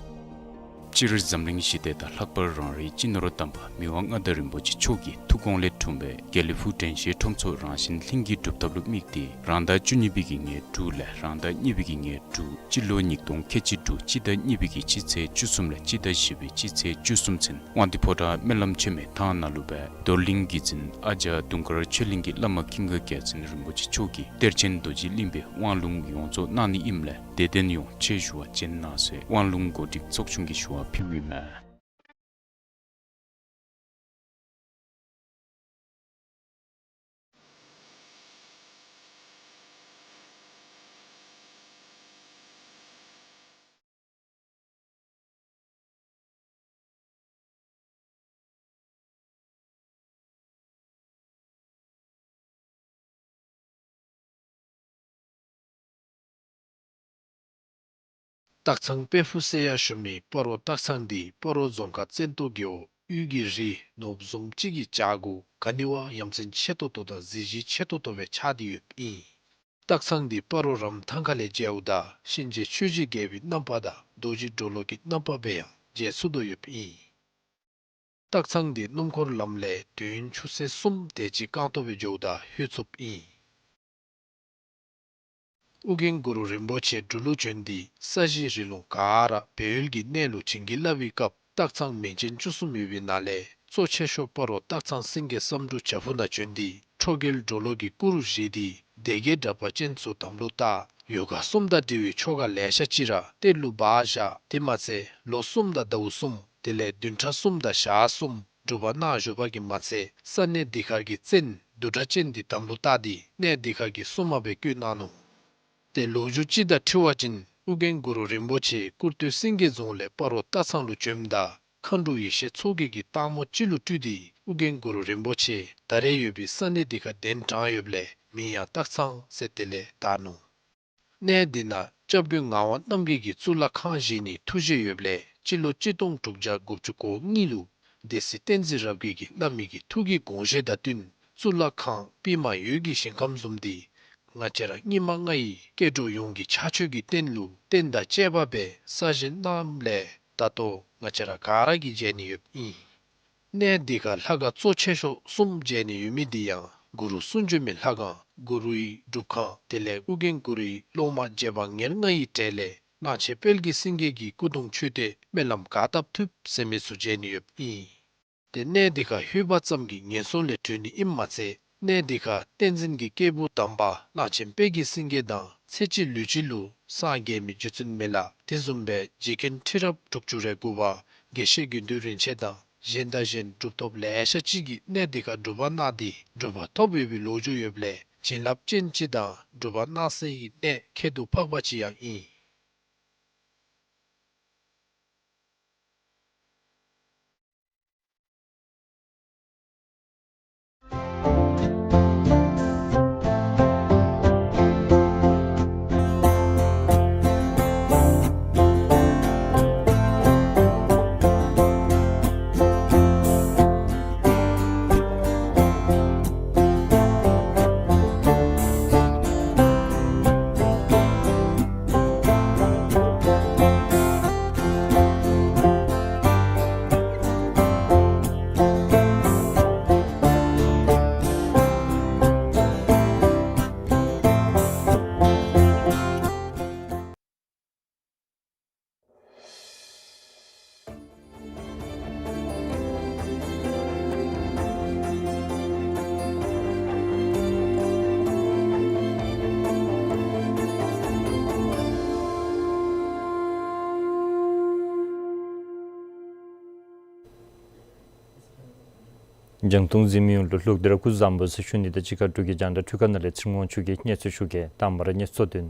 སྤྱིར་འཛམ་གླིང་ཞི་བདེ་དང་ལྷག་པར་རང་རེའི་སྤྱི་ནོར་དམ་པ་མི་དབང་མངའ་བདག་རིན་པོ་ཆེ་མཆོག་གི་ཐུགས་དགོངས་ལས་འཁྲུངས་པའི་དགེ་ལེགས་ཕུག་དྲན་ཤེས་ཁྲོམ་ཚོགས་རང་བཞིན་ལྷུན་གྱིས་གྲུབ་ཐབས་ལུ་དམིགས་ཏེ་རང་ཟླ་བཅུ་གཉིས་པའི་གི་ཉེར་དྲུག་ལས་རང་ཟླ་གཉིས་པའི་གི་ཉེར་དྲུག་སྤྱི་ལོ་ཉིས་སྟོང་ཁལ་གཅིག་དྲུག་སྤྱི་ཟླ་གཉིས་པའི་གི་སྤྱི་ཚེས་བཅུ་གསུམ་ལས་སྤྱི་ཟླ་བཞི་པའི་སྤྱི་ཚེས་བཅུ་གསུམ་ཚུན་དབང་འདུས་ཕོ་བྲང་སྨོན་ལམ་ཆེན་མོའི་ཐང་ནང་ལུ་སྦེ་རྡོར་གླིང་གི་རྗེ་ཨ་ཙརྱ་དུང་དཀར་ཆོས་གླིང་གི་བླ་མ་ཀུན་དགའ་རྒྱལ་མཚན་རིན་པོ་ཆེ་མཆོག་གིས་གཏེར་ཆེན་རྡོ་རྗེ་གླིང་པའི་དབང་ལུང་ཡོངས་རྫོགས་གནང་ནི་ཨིནམ་ལས་དད་ལྡན་ཡོངས་ཆེད་ཞུ་བ་བྱོན་གནང་ཟེར་དབང་ལུང་གོ་སྒྲིག་ཚོགས་ཆུང་གིས་ཞུ་བ་ཕུལཝ་ཨིན་མས། སྟག་ཚང་དཔལ་ཕུག་ཟེར་ཡང་ཞུ་མི་སྤ་རོ་སྟག་ཚང་འདི་སྤ་རོ་རྫོང་ཁག་བཙན་ཏོ་རྒེད་འོག་དབུས་ཀྱི་རི་ནོར་བུ་བཟུམ་ཅིག་གི་བྱག་གུ་ག་ནི་བ་ཡ་མཚན་ཆེ་ཏོག་ཏོ་དང་གཟི་བརྗིད་ཆེ་ཏོག་ཏོ་སྦེ་ཆགས་ཏེ་ཡོདཔ་ཨིན། སྟག་ཚང་འདི་སྤ་རོ་རམ་ཐང་ཁ་ལས་མཇལཝ་ད་གཤིན་རྗེ་ཆོས་ཀྱི་རྒྱལ་པོའི་རྣམ་པ་དང་རྡོ་རྗེ་གྲོ་ལོད་ཀྱི་རྣམ་པ་སྦེ་ཡང་མཇལ་ཚུགས་དོ་ཡོདཔ་ཨིན། སྟག་ཚང་འདི་སྣུམ་འཁོར་ལམ་ལས་དུས་ཡུན་ཆུ་ཚོད་གསུམ་དེ་ཅིག་རྐང་སྟོང་སྦེ་འགྱོཝ་ད་ལྷོད་ཚུགསཔ་ཨིན། ཨོ་རྒྱན་གུ་རུ་རིན་པོ་ཆེ་འབྲུག་ལུ་བྱོན་ཏེ་ས་གཞི་རི་ལུང་ག་ར་སྦས་ཡུལ་གྱི་གནས་ལུ་བྱིན་གྱིས་བརླབས་པའི་སྐབས་སྟག་ཚང་མིང་ཅན་བཅུ་གསུམ་ཡོད་པའི་ནང་ལས་གཙོ་ཆེ་ཤོས་སྤ་རོ་སྟག་ཚང་སེང་གེ་བསམ་འགྲུབ་བྱག་ཕུག་ནང་བྱོན་ཏེ་ཁྲོ་རྒྱལ་གྲོ་ལོད་ཀྱི་སྐུ་རུ་བཞེངས་ཏེ་སྡེ་བརྒྱད་དྲེགས་པ་ཅན་ཚུ་དམ་ལུ་བཏགས། ཡོ་ག་གསུམ་དང་འབྲེལ་བའི་ཆོ་ག་ལེ་ཤ་ཅིག་ར་གཏེར་ལུ་སྦ་བཞག། དེ་མ་ཚད་ལོ་གསུམ་དང་ཟླཝ་གསུམ་དེ་ལས་བདུན་ཕྲག་གསུམ་དང་ཞག་གསུམ་སྒྲུབ་པ་གནང་བཞུགས་པ་གིས་མ་ཚད་ས་གནས་འདི་ཁར་གྱི་བཙན་བདུད་དྲེགས་ཅན་འདི་དམ་ལུ་བཏགས་ཏེ་གནས་འདི་ཁར་གྱི་སྲུང་མ་སྦེ་བསྐོས་གནང་ནུག། ཏེ་ལོ་རྒྱུས་ཅིག་དང་འཁྲིལ་བ་ཅིན་ཨོ་རྒྱན་གུ་རུ་རིན་པོ་ཆེ་སྐུར་སྟོད་སེང་གེ་རྫོང་ལས་སྤ་རོ་སྟག་ཚང་ལུ་བྱོནམ་ད་མཁའ་འགྲོ་ཡེ་ཤེས་མཚོ་རྒྱལ་གྱིས་སྟག་མོ་ཅིག་ལུ་སྤྲུལ་ཏེ་ཨོ་རྒྱན་གུ་རུ་རིན་པོ་ཆེ་ད་རེས་ཡོད་པའི་ས་གནས་འདི་ཁར་གདན་དྲངས་ཡོདཔ་ལས་མིང་ཡང་སྟག་ཚང་ཟེར་དེ་ལས་བཏགས་ནུག། གནས་འདི་ནང་སྐྱབས་མགོན་ངག་དབང་རྣམ་རྒྱལ་གྱིས་གཙུག་ལག་ཁང་བཞེངས་ནིའི་ཐུགས་བཞེད་ཡོདཔ་ལས་སྤྱི་ལོ་གཅིག་སྟོང་དྲུག་བརྒྱ་དགུ་བཅུ་གོ་གཉིས་ལུ་སྡེ་སྲིད་བསྟན་འཛིན་རབ་རྒྱས་ཀྱིས་བླ་མའི་གི་ཐུགས་ཀྱི་དགོངས་བཞེད་དང་བསྟུན་གཙུག་ལག་ཁང་པདྨ་འོད་ཀྱི་ཞིང་ཁམས་བཟུམ་འདི་ང་བཅས་ར་སྙིགས་མ་ལྔ་ཡི་སྐྱེ་འགྲོ་ཡོངས་ཀྱི་ཕྱག་མཆོད་ཀྱི་རྟེན་ལུ་རྟེན་དང་བཅས་པ་སྦེ་གསར་བཞེངས་གནངམ་ལས་ད་ལྟོ་ང་བཅས་ར་ག་ར་གིས་མཇལ་ནི་ཡོདཔ་ཨིན། གནས་འདི་ཁར་ལྷ་ཁང་གཙོ་ཆེ་ཤོས་གསུམ་མཇལ་ནི་ཡོད་མི་འདི་ཡང་གུ་རུ་གསུང་བྱོན་མའི་ལྷ་ཁང་གུ་རུའི་སྒྲུབ་ཁང་དེ་ལས་ཨོ་རྒྱན་གུ་རུའི་སློབ་མ་རྗེ་འབངས་ཉེར་ལྔ་ཡི་གྲས་ལས་གླང་ཆེན་དཔལ་གྱི་སེང་གེ་གི་སྐུ་གདུང་མཆོད་རྟེན་སྨོན་ལམ་ག་བཏབ་ཐུབ་ཟེར་མི་ཚུ་མཇལ་ནི་ཡོདཔ་ཨིན། ཏེ་གནས་འདི་ཁར་ལྷོད་པ་ཙམ་གྱིས་ངན་སོང་ལས་གྲོལ་ནི་ཨིནམ་མ་ཚད་གནས་འདི་ཁར་བསྟན་འཛིན་གྱི་སྐྱེས་བུ་དམ་པ་གླང་ཆེན་དཔལ་གྱི་སེང་གེ་དང་ཚེ་གཅིག་ལུས་གཅིག་ལུ་སངས་རྒྱས་མི་རྗེ་བཙུན་མི་ལ་དེ་བཟུམ་སྦེ་རྗེ་མཁན་ཁྲི་རབས་དྲུག་ཅུ་རེ་དགུ་པ་དགེ་བཤེས་དགེ་འདུན་རིན་ཆེན་དང་གཞན་དང་གཞན་གྲུབ་ཐོབ་ལེ་ཤ་ཅིག་གིས་གནས་འདི་ཁར་སྒྲུབ་པ་གནང་སྟེ་གྲུབ་པ་ཐོབ་ཡོད་པའི་ལོ་རྒྱུས་ཡོདཔ་ལས་བྱིན་རླབས་ཅན་ཅིག་དང་སྒྲུབ་པ་གནང་སའི་གནས་ཁྱད་དུ་འཕགས་པ་ཅིག་ཡང་ཨིན། རྒྱང་མཐོང་གཟིགས་མི་ཡོངས་ལུ་ལོག་སྟེ་ར་སྐུ་གཟུགས་བཟང་པོ་ཟེར་ཞུ་ནི་དང་གཅིག་ཁར་འབྲུག་གི་རྒྱང་བསྒྲགས་འཕྲུལ་ཁང་ནང་ལས་ཚེ་རིང་དབང་ཕྱུག་གིས་གནས་ཚུལ་ཞུ་གེ། དང་པ་ར་གནས་ཚུལ་དོན།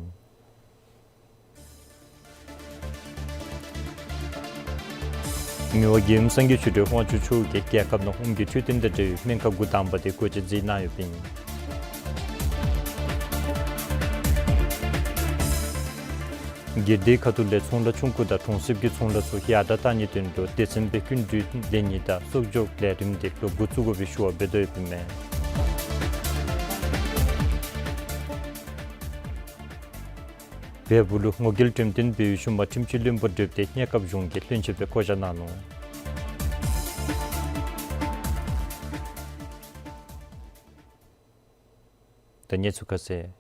མི་དབང་རྒྱལ་ཡུམ་སངས་རྒྱས་ཆོས་སྒྲོན་དབང་ཕྱུག་མཆོག་གིས་རྒྱལ་ཁབ་ནང་ཨོམ་གྱི་འཕྲོད་བསྟེན་དང་འབྲེལ་བའི་སྨན་ཁང་འགོ་དང་པ་དེ་སྒོ་འབྱེད་མཛད་གནང་ཡོདཔ་ཨིན། སྒེར་སྡེའི་ཁ་ཐུག་ལས་ཚོང་ལཱ་ཆུང་ཀུ་དང་གྲོང་གསེབ་ཀྱི་ཚོང་ལཱ་ཚུ་ཡར་དྲག་གཏང་ནིའི་དོན་ལུ་སྡེ་ཚན་སྦེ་སྐྱིན་འགྲུལ་ལེན་ནི་དང་གསོག་འཇོག་ལས་རིམ་དེ་ལོག་འགོ་བཙུགས་དགོ་པའི་ཞུ་བ་འབད་དོ་ཡོདཔ་ཨིན་མས། བལ་པོ་ལུ་ངོ་རྒོལ་འགྲེམས་སྟོན་འབད་བའི་ཤུལ་མ་ཁྲིམས་སྤྱི་བློན་པོ་བགྲེསཔ་དེ་གནས་སྐབས་གཞུང་གི་བློན་ཆེན་སྦེ་བསྐོ་བཞག་གནང་ནུག། ད་གནས་ཚུལ་ཁ་གསལ།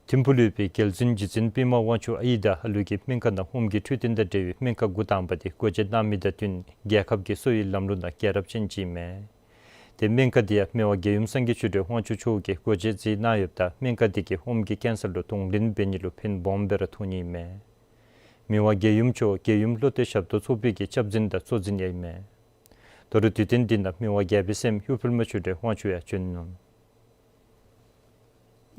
ཐིམ་ཕུག་ལུ་ཡོད་པའི་རྒྱལ་བཙུན་རྗེ་བཙུན་པདྨ་དབང་ཕྱུག་ཨའི་དང་ཨ་ལུ་གིས་སྨན་ཁང་ནང་ཨོམ་གྱི་འཕྲོད་བསྟེན་དང་འབྲེལ་བའི་སྨན་ཁང་འགོ་དང་པ་དེ་སྒོ་འབྱེད་གནང་མི་དང་བསྟུན་རྒྱལ་ཁབ་ཀྱི་གསོ་བའི་ལམ་ལུགས་ནང་རྒྱལ་རབས་ཅན་ཅིག་ཨིན་མས། ཏེ་སྨན་ཁང་དེ་ཡང་མི་དབང་རྒྱལ་ཡུམ་སངས་རྒྱས་ཆོས་སྒྲོན་དབང་ཕྱུག་མཆོག་གིས་སྒོ་འབྱེད་མཛད་གནང་ཡོདཔ་ད་སྨན་ཁང་དེ་གིས་ཨོམ་གྱི་ཀེན་སར་ལུ་གདོང་ལེན་འབད་ནི་ལུ་ཕན་སྦོམ་སྦེ་ར་ཐོགས་ནི་ཨིན་མས། མི་དབང་རྒྱལ་ཡུམ་མཆོག་རྒྱལ་ཡུམ་བློ་གཏད་ཞབས་ཏོག་ཚོགས་པའི་གི་སྐྱབས་འཛིན་དང་གཙོ་འཛིན་ཡང་ཨིན་མས། ད་རུང་དུས་སྟོན་འདི་ནང་མི་དབང་རྒྱལ་པོའི་སྲསམོ་གཡུ་འཕེལ་མ་ཆོས་སྒྲོན་དབང་ཕྱུག་ཡང་བྱོན་ནུག།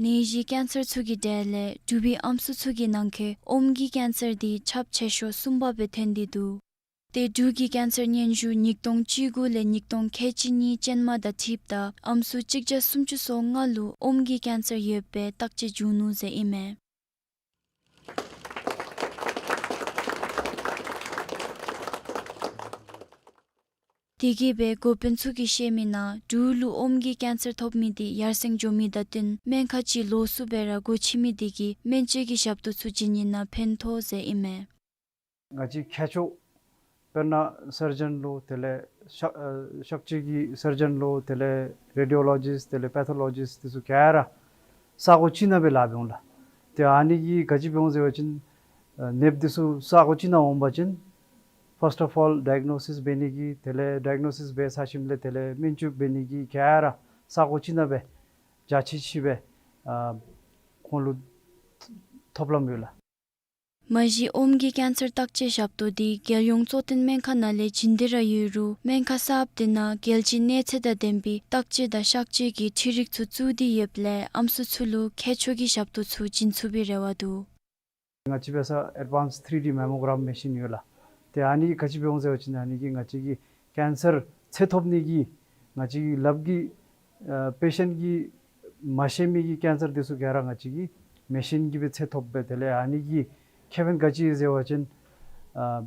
ནད་གཞི་ཀེན་སར་ཚུ་གི་གྲས་ལས་འབྲུག་པའི་ཨམ་སྲུ་ཚུ་གི་ནང་འཁོད་ཨོམ་གྱི་ཀེན་སར་འདི་ཁྱབ་ཆེ་ཤོས་གསུམ་པ་སྦེ་ཐོན་ཏེ་འདུག། ཏེ་འབྲུག་གི་ཀེན་སར་སྙན་ཞུ་ཉིས་སྟོང་བཅུ་དགུ་ལས་ཉིས་སྟོང་ཁལ་གཅིག་གཉིས་ཅན་མ་དང་འཁྲིལཝ་ད་ཨམ་སྲུ་གཅིག་བརྒྱ་སུམ་ཅུ་སོ་ལྔ་ལུ་ཨོམ་གྱི་ཀེན་སར་ཡོདཔ་སྦེ་བརྟག་དཔྱད་བྱུང་ནུག་ཟེར་ཨིན་མས། དེ་གིས་སྦེ་འགོ་དཔོན་ཚུ་གིས་བཤད་མི་ནང་འབྲུག་ལུ་ཨོམ་གྱི་ཀེན་སར་ཐོབ་མི་དེ་ཡར་སེང་འགྱོ་མི་དང་བསྟུན་སྨན་ཁང་ཅིག་ལོགས་སུ་སྦེ་ར་སྒོ་ཕྱེ་མི་དེ་གིས་སྨན་བཅོས་ཀྱི་ཞབས་ཏོག་ཚུ་བྱིན་ནི་ནང་ཕན་ཐོགས་ཟེར་ཨིན་མས། ང་བཅས་མཁས་མཆོག་དཔེར་ན་སར་ཇན་ལོ་དེ་ལས་གཤག་ཨ་གཤག་བཅོས་ཀྱི་སར་ཇན་ལོ་དེ་ལས་རེ་ཌི་ཡོ་ལོ་ཇིསཊ་དེ་ལས་པེ་ཐོ་ལོ་ཇིསཊ་དེ་ཚུ་ག་ར་ས་གོ་གཅིག་ནང་སྦེ་ལཱ་འབད་འོང་ལགས། ཏེ་ཨ་ནི་གིས་ག་ཅི་འབད་འོང་ཟེར་བ་ཅིན་ཨ་ནདཔ་དེ་ཚུ་ས་གོ་གཅིག་ནང་འོང་པ་ཅིན་first of all diagnosis འབད་ནི་གི་དེ་ལས་ཌའི་གོ་ནོ་སིས་འབད་ཚར་ཞིནམ་ལས་དེ་ལས་སྨན་བཅོས་འབད་ནི་གི་ག་ར་ས་གོ་གཅིག་ནང་སྦེ་རྒྱ་ཆེ་ཆེ་སྦེ་ཨ་ཁོང་ལུ་ཐོབ་ལམ་ཡོད་ལགས། མ་གཞི་ཨོམ་གྱི་ཀེན་སར་བརྟག་དཔྱད་ཞབས་ཏོག་འདི་རྒྱལ་ཡོངས་གཙོ་བསྟེན་སྨན་ཁང་ནང་ལས་བྱིན་ཏེ་ར་ཡོད་རུང་སྨན་ཁང་གསརཔ་དེ་ནང་རྒྱལ་སྤྱིའི་གནས་ཚད་དང་ལྡན་པའི་བརྟག་དཔྱད་དང་གཤག་བཅོས་ཀྱི་འཕྲུལ་རིག་ཚུ་བཙུགས་ཏེ་ཡོདཔ་ལས་ཨམ་སྲུ་ཚུ་ལུ་མཁས་མཆོག་གི་ཞབས་ཏོག་ཚུ་བྱིན་ཚུགས་པའི་རེ་བ་འདུག། ང་བཅས་འབད་སར་ཨེཌ་ཝཱནསཌ་ཐི་རི་ཌི་མེ་མོ་གྲམ་མེ་ཤིན་ཡོད་ལགས། ཏེ་ཨ་ནི་ག་ཅི་འབད་འོང་ཟེར་བ་ཅིན་ཨ་ནི་གིས་ང་བཅས་ཀྱི་ཀེན་སར་ཚད་ཐོབ་ནི་གི་ང་བཅས་ཀྱི་ལགཔ་གི་ཨ་པེ་ཤེནཊ་གི་མ་ཤེས་མི་གི་ཀེན་སར་དེ་ཚུ་ག་ར་ང་བཅས་ཀྱིས་མེ་ཤིན་གྱིས་སྦེ་ཚད་ཐོབ་སྦེ། དེ་ལས་ཨ་ནི་གི་ཁེ་ཕན་ག་ཅི་ཟེར་བ་ཅིན་ཨ་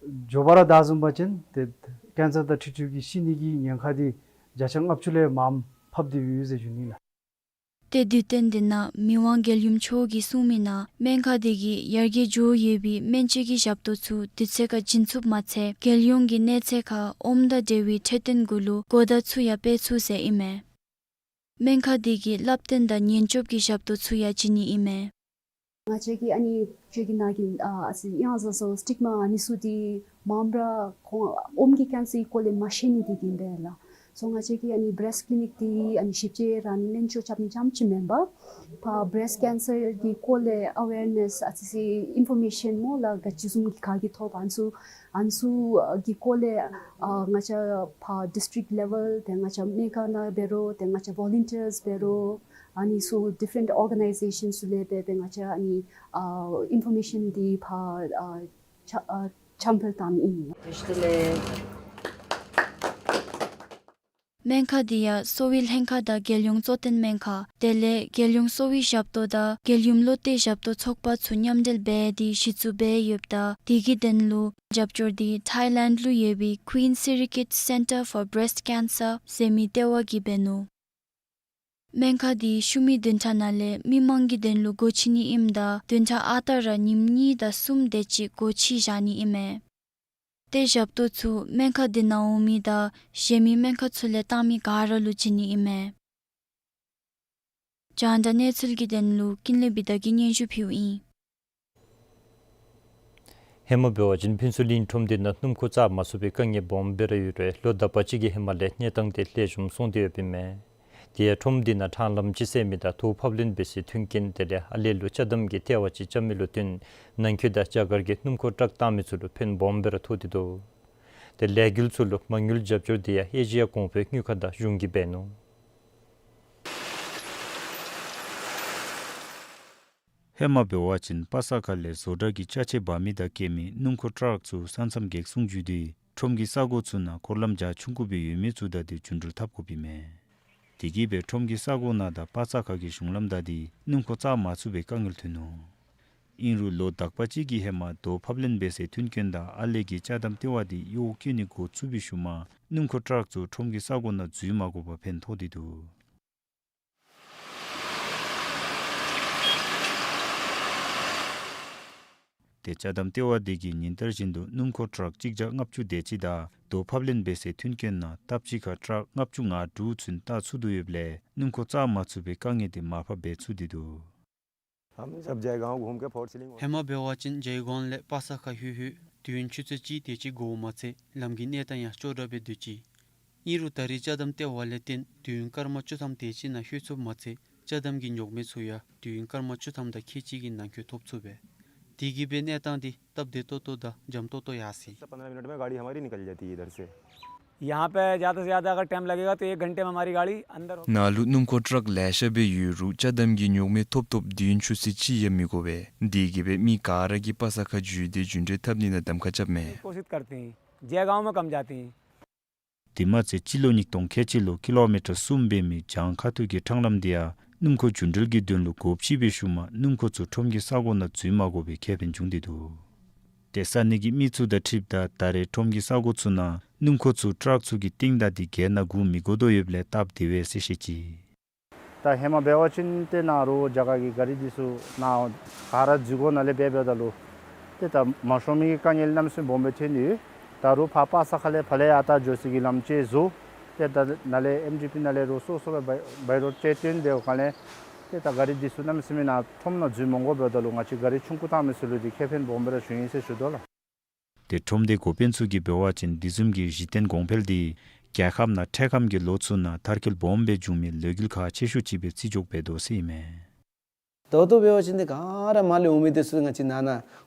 མགྱོགས་པ་ར་བདའ་བཟུང་པ་ཅིན་ཏེ་ཀེན་སར་དང་འཁྲིལ་འཁྲིལ་གྱི་ཤི་ནི་གི་ཉེན་ཁ་དེ་བརྒྱ་ཆ་ལྔ་བཅུ་ལས་མངམ་ཕབ་སྟེ་ཡོད་ཟེར་ཞུ་ནི་ལགས། ཏེ་དུས་སྟོན་དེ་ནང་མི་དབང་རྒྱལ་ཡུམ་མཆོག་གིས་གསུངས་མི་ནང་སྨན་ཁང་དེ་གིས་ཡར་རྒྱས་འགྱོ་ཡོད་པའི་སྨན་བཅོས་ཀྱི་ཞབས་ཏོག་ཚུ་དུས་ཚོད་ཁར་བྱིན་ཚུགསཔ་མ་ཚད་རྒྱལ་ཡོངས་ཀྱི་གནས་ཚད་ཁར་ཨོམ་དང་འབྲེལ་བའི་འཕྲོད་བསྟེན་གུ་ལུ་གོ་བརྡ་ཚུ་ཡང་སྤེལ་ཚུགས་ཟེར་ཨིན་མས། སྨན་ཁང་དེ་གིས་བསླབ་སྟོན་དང་ཉེན་སྐྱོབ་ཀྱི་ཞབས་ཏོག་ཚུ་ཡང་བྱིན་ནི་ཨིན་མས། ང་བཅས་ཀྱི་ཨ་ནི་བཅོས་ཀྱི་ནང་གི་ཨ་ཨ་ཙི་ཡང་བཟའ་ཟོ་སི་ཊིག་མ་ཨ་ནི་ཚུ་དེ་མངམ་ར་ཁོང་ཨོམ་གྱི་ཀེན་སར་གྱི་སྐོར་ལས་མ་ཤེས་ནི་དེ་གིས་ཨིན་པས་ལགས། སོ་ང་བཅས་ཀྱི་ཨ་ནི་བི་རེསཊ་ཀི་ལི་ནིཀ་དེ་ཨ་ནི་ཞིབ་དཔྱད་ར་ཨ་ནི་སྨན་བཅོས་རྐྱབ་ནི་རྐྱངམ་ཅིག་མེན་པར་ཕར་བི་རེསཊ་ཀེན་སར་གྱི་སྐོར་ལས་ཨ་ཝེར་ནེསི་ཨ་ཙི་ཅིག་ཨིན་ཕོར་མེ་ཤཱན་སྨོ་ལགས། ག་ཅི་བཟུམ་གྱི་ག་གིས་ཐོབ་ཨ་ནི་ཚུ་ཨ་ནི་ཚུ་གི་སྐོར་ལས་ཨ་ང་བཅས་ཕར་ཌིསི་ཊིཀ་ལེ་ཝེལ་ཏེ་ང་བཅས་སྨན་ཁང་ནང་འབད་རུང་ཏེ་ང་བཅས་ཝོ་ལུན་ཊིརསི་འབད་རུང་ཨ་ནི་ཚུ་ཌིཕ་རེནཊ་ཨོར་ག་ནའི་ཟེ་ཤཱན་ཚུ་ལས་འབད་འབད་ང་བཅས་ཨ་ནི་ཨ་ཨིན་ཕོར་མེ་ཤཱན་འདི་ཕར་ཨ་ཆ་ཨ་ཆམ་ཕུལ་བཏང་ནི་ཨིན། སྨན་ཁང་འདི་ཡང་གསོ་བའི་ལྷན་ཁག་དང་རྒྱལ་ཡོངས་གཙོ་བསྟེན་སྨན་ཁང་དེ་ལས་རྒྱལ་ཡོངས་གསོ་བའི་ཞབས་ཏོག་དང་རྒྱལ་ཡུམ་བློ་གཏད་ཞབས་ཏོག་ཚོགས་པ་ཚུ་མཉམ་འབྲེལ་འབད་དེ་གཞི་བཙུགས་འབད་ཡོདཔ་ད་དེ་གི་དོན་ལུ་རྒྱབ་སྐྱོར་འདི་ཐའི་ལེནཌ་ལུ་ཡོད་པའི་Queen Sirikit Centre for Breast Cancer ཟེར་མི་ལྟེ་བ་གིས་འབད་ནུག། སྨན་ཁང་འདི་ཤུལ་མའི་བདུན་ཕྲག་ནང་ལས་མི་མང་གི་དོན་ལུ་སྒོ་ཕྱེ་ནི་ཨིནམ་ད་བདུན་ཕྲག་ཨ་རྟག་ར་ཉིནམ་གཉིས་དང་གསུམ་དེ་ཅིག་སྒོ་ཕྱེ་བཞག་ནི་ཨིན་མས། ཏེ་ཞབས་ཏོག་ཚུ་སྨན་ཁང་འདི་ནང་འོང་མི་དང་གཞན་མི་སྨན་ཁང་ཚུ་ལས་བཏང་མི་ག་ར་ལུ་བྱིན་ནི་ཨིན་མས། རྒྱང་བསྒྲགས་གནས་ཚུལ་གྱི་དོན་ལུ་ཀུན་ལེགས་བི་དྷ་གིས་སྙན་ཞུ་ཕུལཝ་ཨིན། ཧེ་མ་འབད་བ་ཅིན་ཕུན་ཚོགས་གླིང་ཁྲོམ་སྡེ་ནང་སྣུམ་འཁོར་བཙག་མ་ཚུགས་པའི་དཀའ་ངལ་སྦོམ་སྦེ་ར་ཡོད་རུང་ལོ་དག་པ་ཅིག་གི་ཧེ་མ་ལས་གནས་སྟངས་དེ་ལེགས་ཤོམ་སོང་སྟེ་ཡོདཔ་ཨིན་མས། དེ་ཡང་ཁྲོམ་སྡེ་ནང་ཁྲང་ལམ་ཅིག་སེལ་མི་དང་དོས་ཕབ་ལེན་འབད་སའི་མཐུན་རྐྱེན་དེ་ལས་ཨ་ལས་ལུ་ཅ་དམ་གྱི་ལྟེ་བ་ཅིག་རྐྱབ་མི་ལུ་བསྟུན་ནང་འཁོད་དང་རྒྱ་གར་གྱི་སྣུམ་འཁོར་ཊཱག་བཏང་མི་ཚུ་ལུ་ཕན་སྦོམ་སྦེ་ར་ཐོགས་ཏེ་འདུག། ཏེ་ལས་འགུལ་ཚུ་ལུ་མ་དངུལ་རྒྱབ་སྐྱོར་དེ་ཡང་ཨེ་ཤི་ཡ་གོང་འཕེལ་དངུལ་ཁང་དང་གཞུང་གིས་འབད་ནུག། ཧེ་མ་འབད་བ་ཅིན་པ་སངས་ཁ་ལས་བཟོ་གྲྭ་གི་ཅ་ཆས་འབག་མི་དང་སྐྱེལ་མི་སྣུམ་འཁོར་ཊཱག་ཚུ་ས་མཚམས་གེགས་སྲུང་བརྒྱུད་དེ་ཁྲོམ་གྱི་ས་གོ་ཚུ་ནང་འཁོར་ལམ་རྒྱ་ཆུང་ཀུ་སྦེ་ཡོད་མི་ཚུ་དང་དེ་རྒྱུན་འགྲུལ་འཐབ་དགོཔ་ཨིན་མས། དེ་གིས་སྦེ་ཁྲོམ་གྱི་ས་གོ་ནང་དང་པ་སངས་ཁ་གི་གཞུང་ལམ་དང་དེ་སྣུམ་འཁོར་བཙག་མ་ཚུགས་པའི་དཀའ་ངལ་ཐོན་ནུག། ཨིན་རུང་ལོ་དག་པ་ཅིག་གི་ཧེ་མ་དོས་ཕབ་ལེན་འབད་སའི་མཐུན་རྐྱེན་དང་ཨ་ལས་ཀྱི་ཅ་དམ་ལྟེ་བ་དེ་གཡོག་བཀོལ་ནི་འགོ་བཙུགས་པའི་ཤུལ་མ་སྣུམ་འཁོར་ཊཱག་ཚུ་ཁྲོམ་གྱི་ས་གོ་ནང་འཛུལ་མ་དགོ་པར་ཕན་ཐོགས་ཏེ་འདུག། ཏེ་ཅ་དམ་ལྟེ་བ་དེ་གིས་ཉིན་ལྟར་བཞིན་དུ་སྣུམ་འཁོར་ཊཱག་གཅིག་བརྒྱ་ལྔ་བཅུ་དེ་ཅིག་དང་རྡོ་ཕབ་ལེན་འབད་སའི་མཐུན་རྐྱེན་ནང་སྟབས་གཅིག་ཁར་ཊཱག་ལྔ་བཅུ་ང་དྲུག་ཚུན་བཏང་ཚུགས་དོ་ཡོདཔ་ལས་སྣུམ་འཁོར་བཙག་མ་ཚུགས་པའི་དཀའ་ངལ་དེ་མར་ཕབ་འབད་ཚུགས་ཏེ་འདུག། हम जब जयगांव घूम के fort ceiling ཧེ་མ་འབད་བ་ཅིན་ཇའི་གོང་ལས་པ་སངས་ཁ་ལྷོད་ལྷོད་དུས་ཡུན་ཆུ་ཚོད་གཅིག་དེ་ཅིག་འགོརཝ་མ་ཚད་ལམ་གྱི་གནས་སྟངས་ཡང་སྐྱོ་དྲགས་སྦེ་སྡོད་ཅི། ཨིན་རུང་ད་རེས་ཅ་དམ་ལྟེ་བ་ལས་བརྟེན་དུས་ཡུན་སྐར་མ་བཅུ་ཐམ་དེ་ཅིག་ནང་ལྷོད་ཚུགསཔ་མ་ཚད་ཅ་དམ་གྱི་ཉོག་མེད་ཚུ་ཡང་དུས་ཡུན་སྐར་མ་བཅུ་ཐམ་དང་ཁལ་གཅིག་གི་ནང་འཁོད་ཐོབ་ཚུགས་པས། དེ་གིས་སྦེ་གནས་སྟངས་འདི་སྟབས་བདེ་ཏོག་ཏོ་དང་འཇམ་ཏོག་ཏོ་ཡར་སོ་ཡི། दस से पन्द्रह मिनट में गाड़ी हमारी निकल जाती है इधर से। यहाँ पे ज़्यादा से ज़्यादा अगर टाइम लगेगा तो एक घंटे में हमारी गाड़ी अंदर हो- ནཱ་ལུ་སྣུམ་འཁོར་ཊཱག་ལེ་ཤ་སྦེ་ཡོད་རུང་ཅ་དམ་གྱི་ཉོག་མེད་ཐོབ་ཐོབ་དུས་ཡུན་ཆུ་ཚོད་གཅིག་ཡང་མི་འགོར་བས། དེ་གིས་སྦེ་མི་ག་ར་གིས་པ་སངས་ཁ་འཛུལ་ཏེ་རྒྱུན་འགྲུལ་འཐབ་ནི་ནང་གདམ་ཁ་རྐྱབ་མས། कोशिश करते हैं, जयगांव में कम जाते हैं। དེ་མ་ཚད་སྤྱི་ལོ་ཉིས་སྟོང་ཁལ་གཅིག་ལུ་ཀི་ལོ་མི་ཊར་གསུམ་འབད་མི་བྱང་ཁ་ཐུག་གི་ཕྲང་ལམ་དེ་ཡང་སྣུམ་འཁོར་རྒྱུན་འགྲུལ་གྱི་དོན་ལུ་སྒོ་ཕྱེ་བའི་ཤུལ་མ་སྣུམ་འཁོར་ཚུ་ཁྲོམ་གྱི་ས་གོ་ནང་འཛུལ་མ་དགོ་པའི་ཁེ་ཕན་བྱུང་སྟེ་འདུག། ཏེ་ས་གནས་ཀྱི་མི་ཚུ་དང་འཁྲིལཝ་ད་ད་རེས་ཁྲོམ་གྱི་ས་གོ་ཚུ་ནང་སྣུམ་འཁོར་ཚུ་ཊཱག་ཚུ་གི་རྟིང་བདའ་སྟེ་སྒོ་ནང་སྒུག་མི་དགོ་དོ་ཡོདཔ་ལས་སྟབས་བདེ་བས་ཟེར་བཤད་ཅི། ད་ཧེ་མ་འབད་བ་ཅིན་ཏེ་ནཱ་རུ་རྒྱ་གར་གྱི་ག་རི་འདི་ཚུ་ནཱ་ག་ར་འཛུལ་སྒོ་ནང་ལས་འབད་འབདཝ་ད་ལུ་ཏེ་ད་མ་ཤོང་མི་གི་དཀའ་ངལ་གནམ་མེད་ས་མེད་སྦོམ་སྦེ་ཐོན་ནི་ཡོད། ད་རུང་ཕར་པ་སངས་ཁ་ལས་ཕར་ལས་ཡར་ད་འགྱོ་ས་གི་ལམ་ཅིག་བཟོ། ཏེ་ད་ནཱ་ལས་ཨེམ་ཌི་པི་ནང་ལས་རུང་སོ་སོ་སྦེ་བའི་བའི་རོཌ་ཅིག་བཏོན་འབདཝ་ཁར་ལས་ཏེ་ད་ག་རི་འདི་ཚུ་གནམ་མེད་ས་མེད་ནཱ་ཁྲོམ་ནང་འཛུལ་མ་དགོ་འབདཝ་ད་ལུ་ང་བཅས་ག་རི་ཆུང་ཀུ་བཏང་མི་ཚུ་ལུ་འདི་ཁེ་ཕན་སྦོམ་སྦེ་ར་བྱུང་ཡི་ཟེར་ཞུ་དོ་ལགས། ཏེ་ཁྲོམ་སྡེ་འགོ་དཔོན་ཚུ་གིས་འབད་བ་ཅིན་དེ་བཟུམ་གྱི་གཞི་རྟེན་གོང་འཕེལ་འདི་རྒྱལ་ཁབ་ནང་འཕྲལ་ཁམས་ཀྱི་ལོ་ཚུ་ནང་མཐར་འཁྱོལ་སྦོམ་སྦེ་འབྱུང་མི་ལས་འགུལ་ཁག་ཆེ་ཤོས་ཅིག་སྦེ་བརྩི་འཇོག་འབད་དོ་ཟེར་ཨིན་མས། ད་ལྟོ་འབད་བ་ཅིན་ཏེ་ག་ར་མར་ལས་འོང་མི་འདི་ཚུ་ང་བཅས་ནཱ་ནཱ་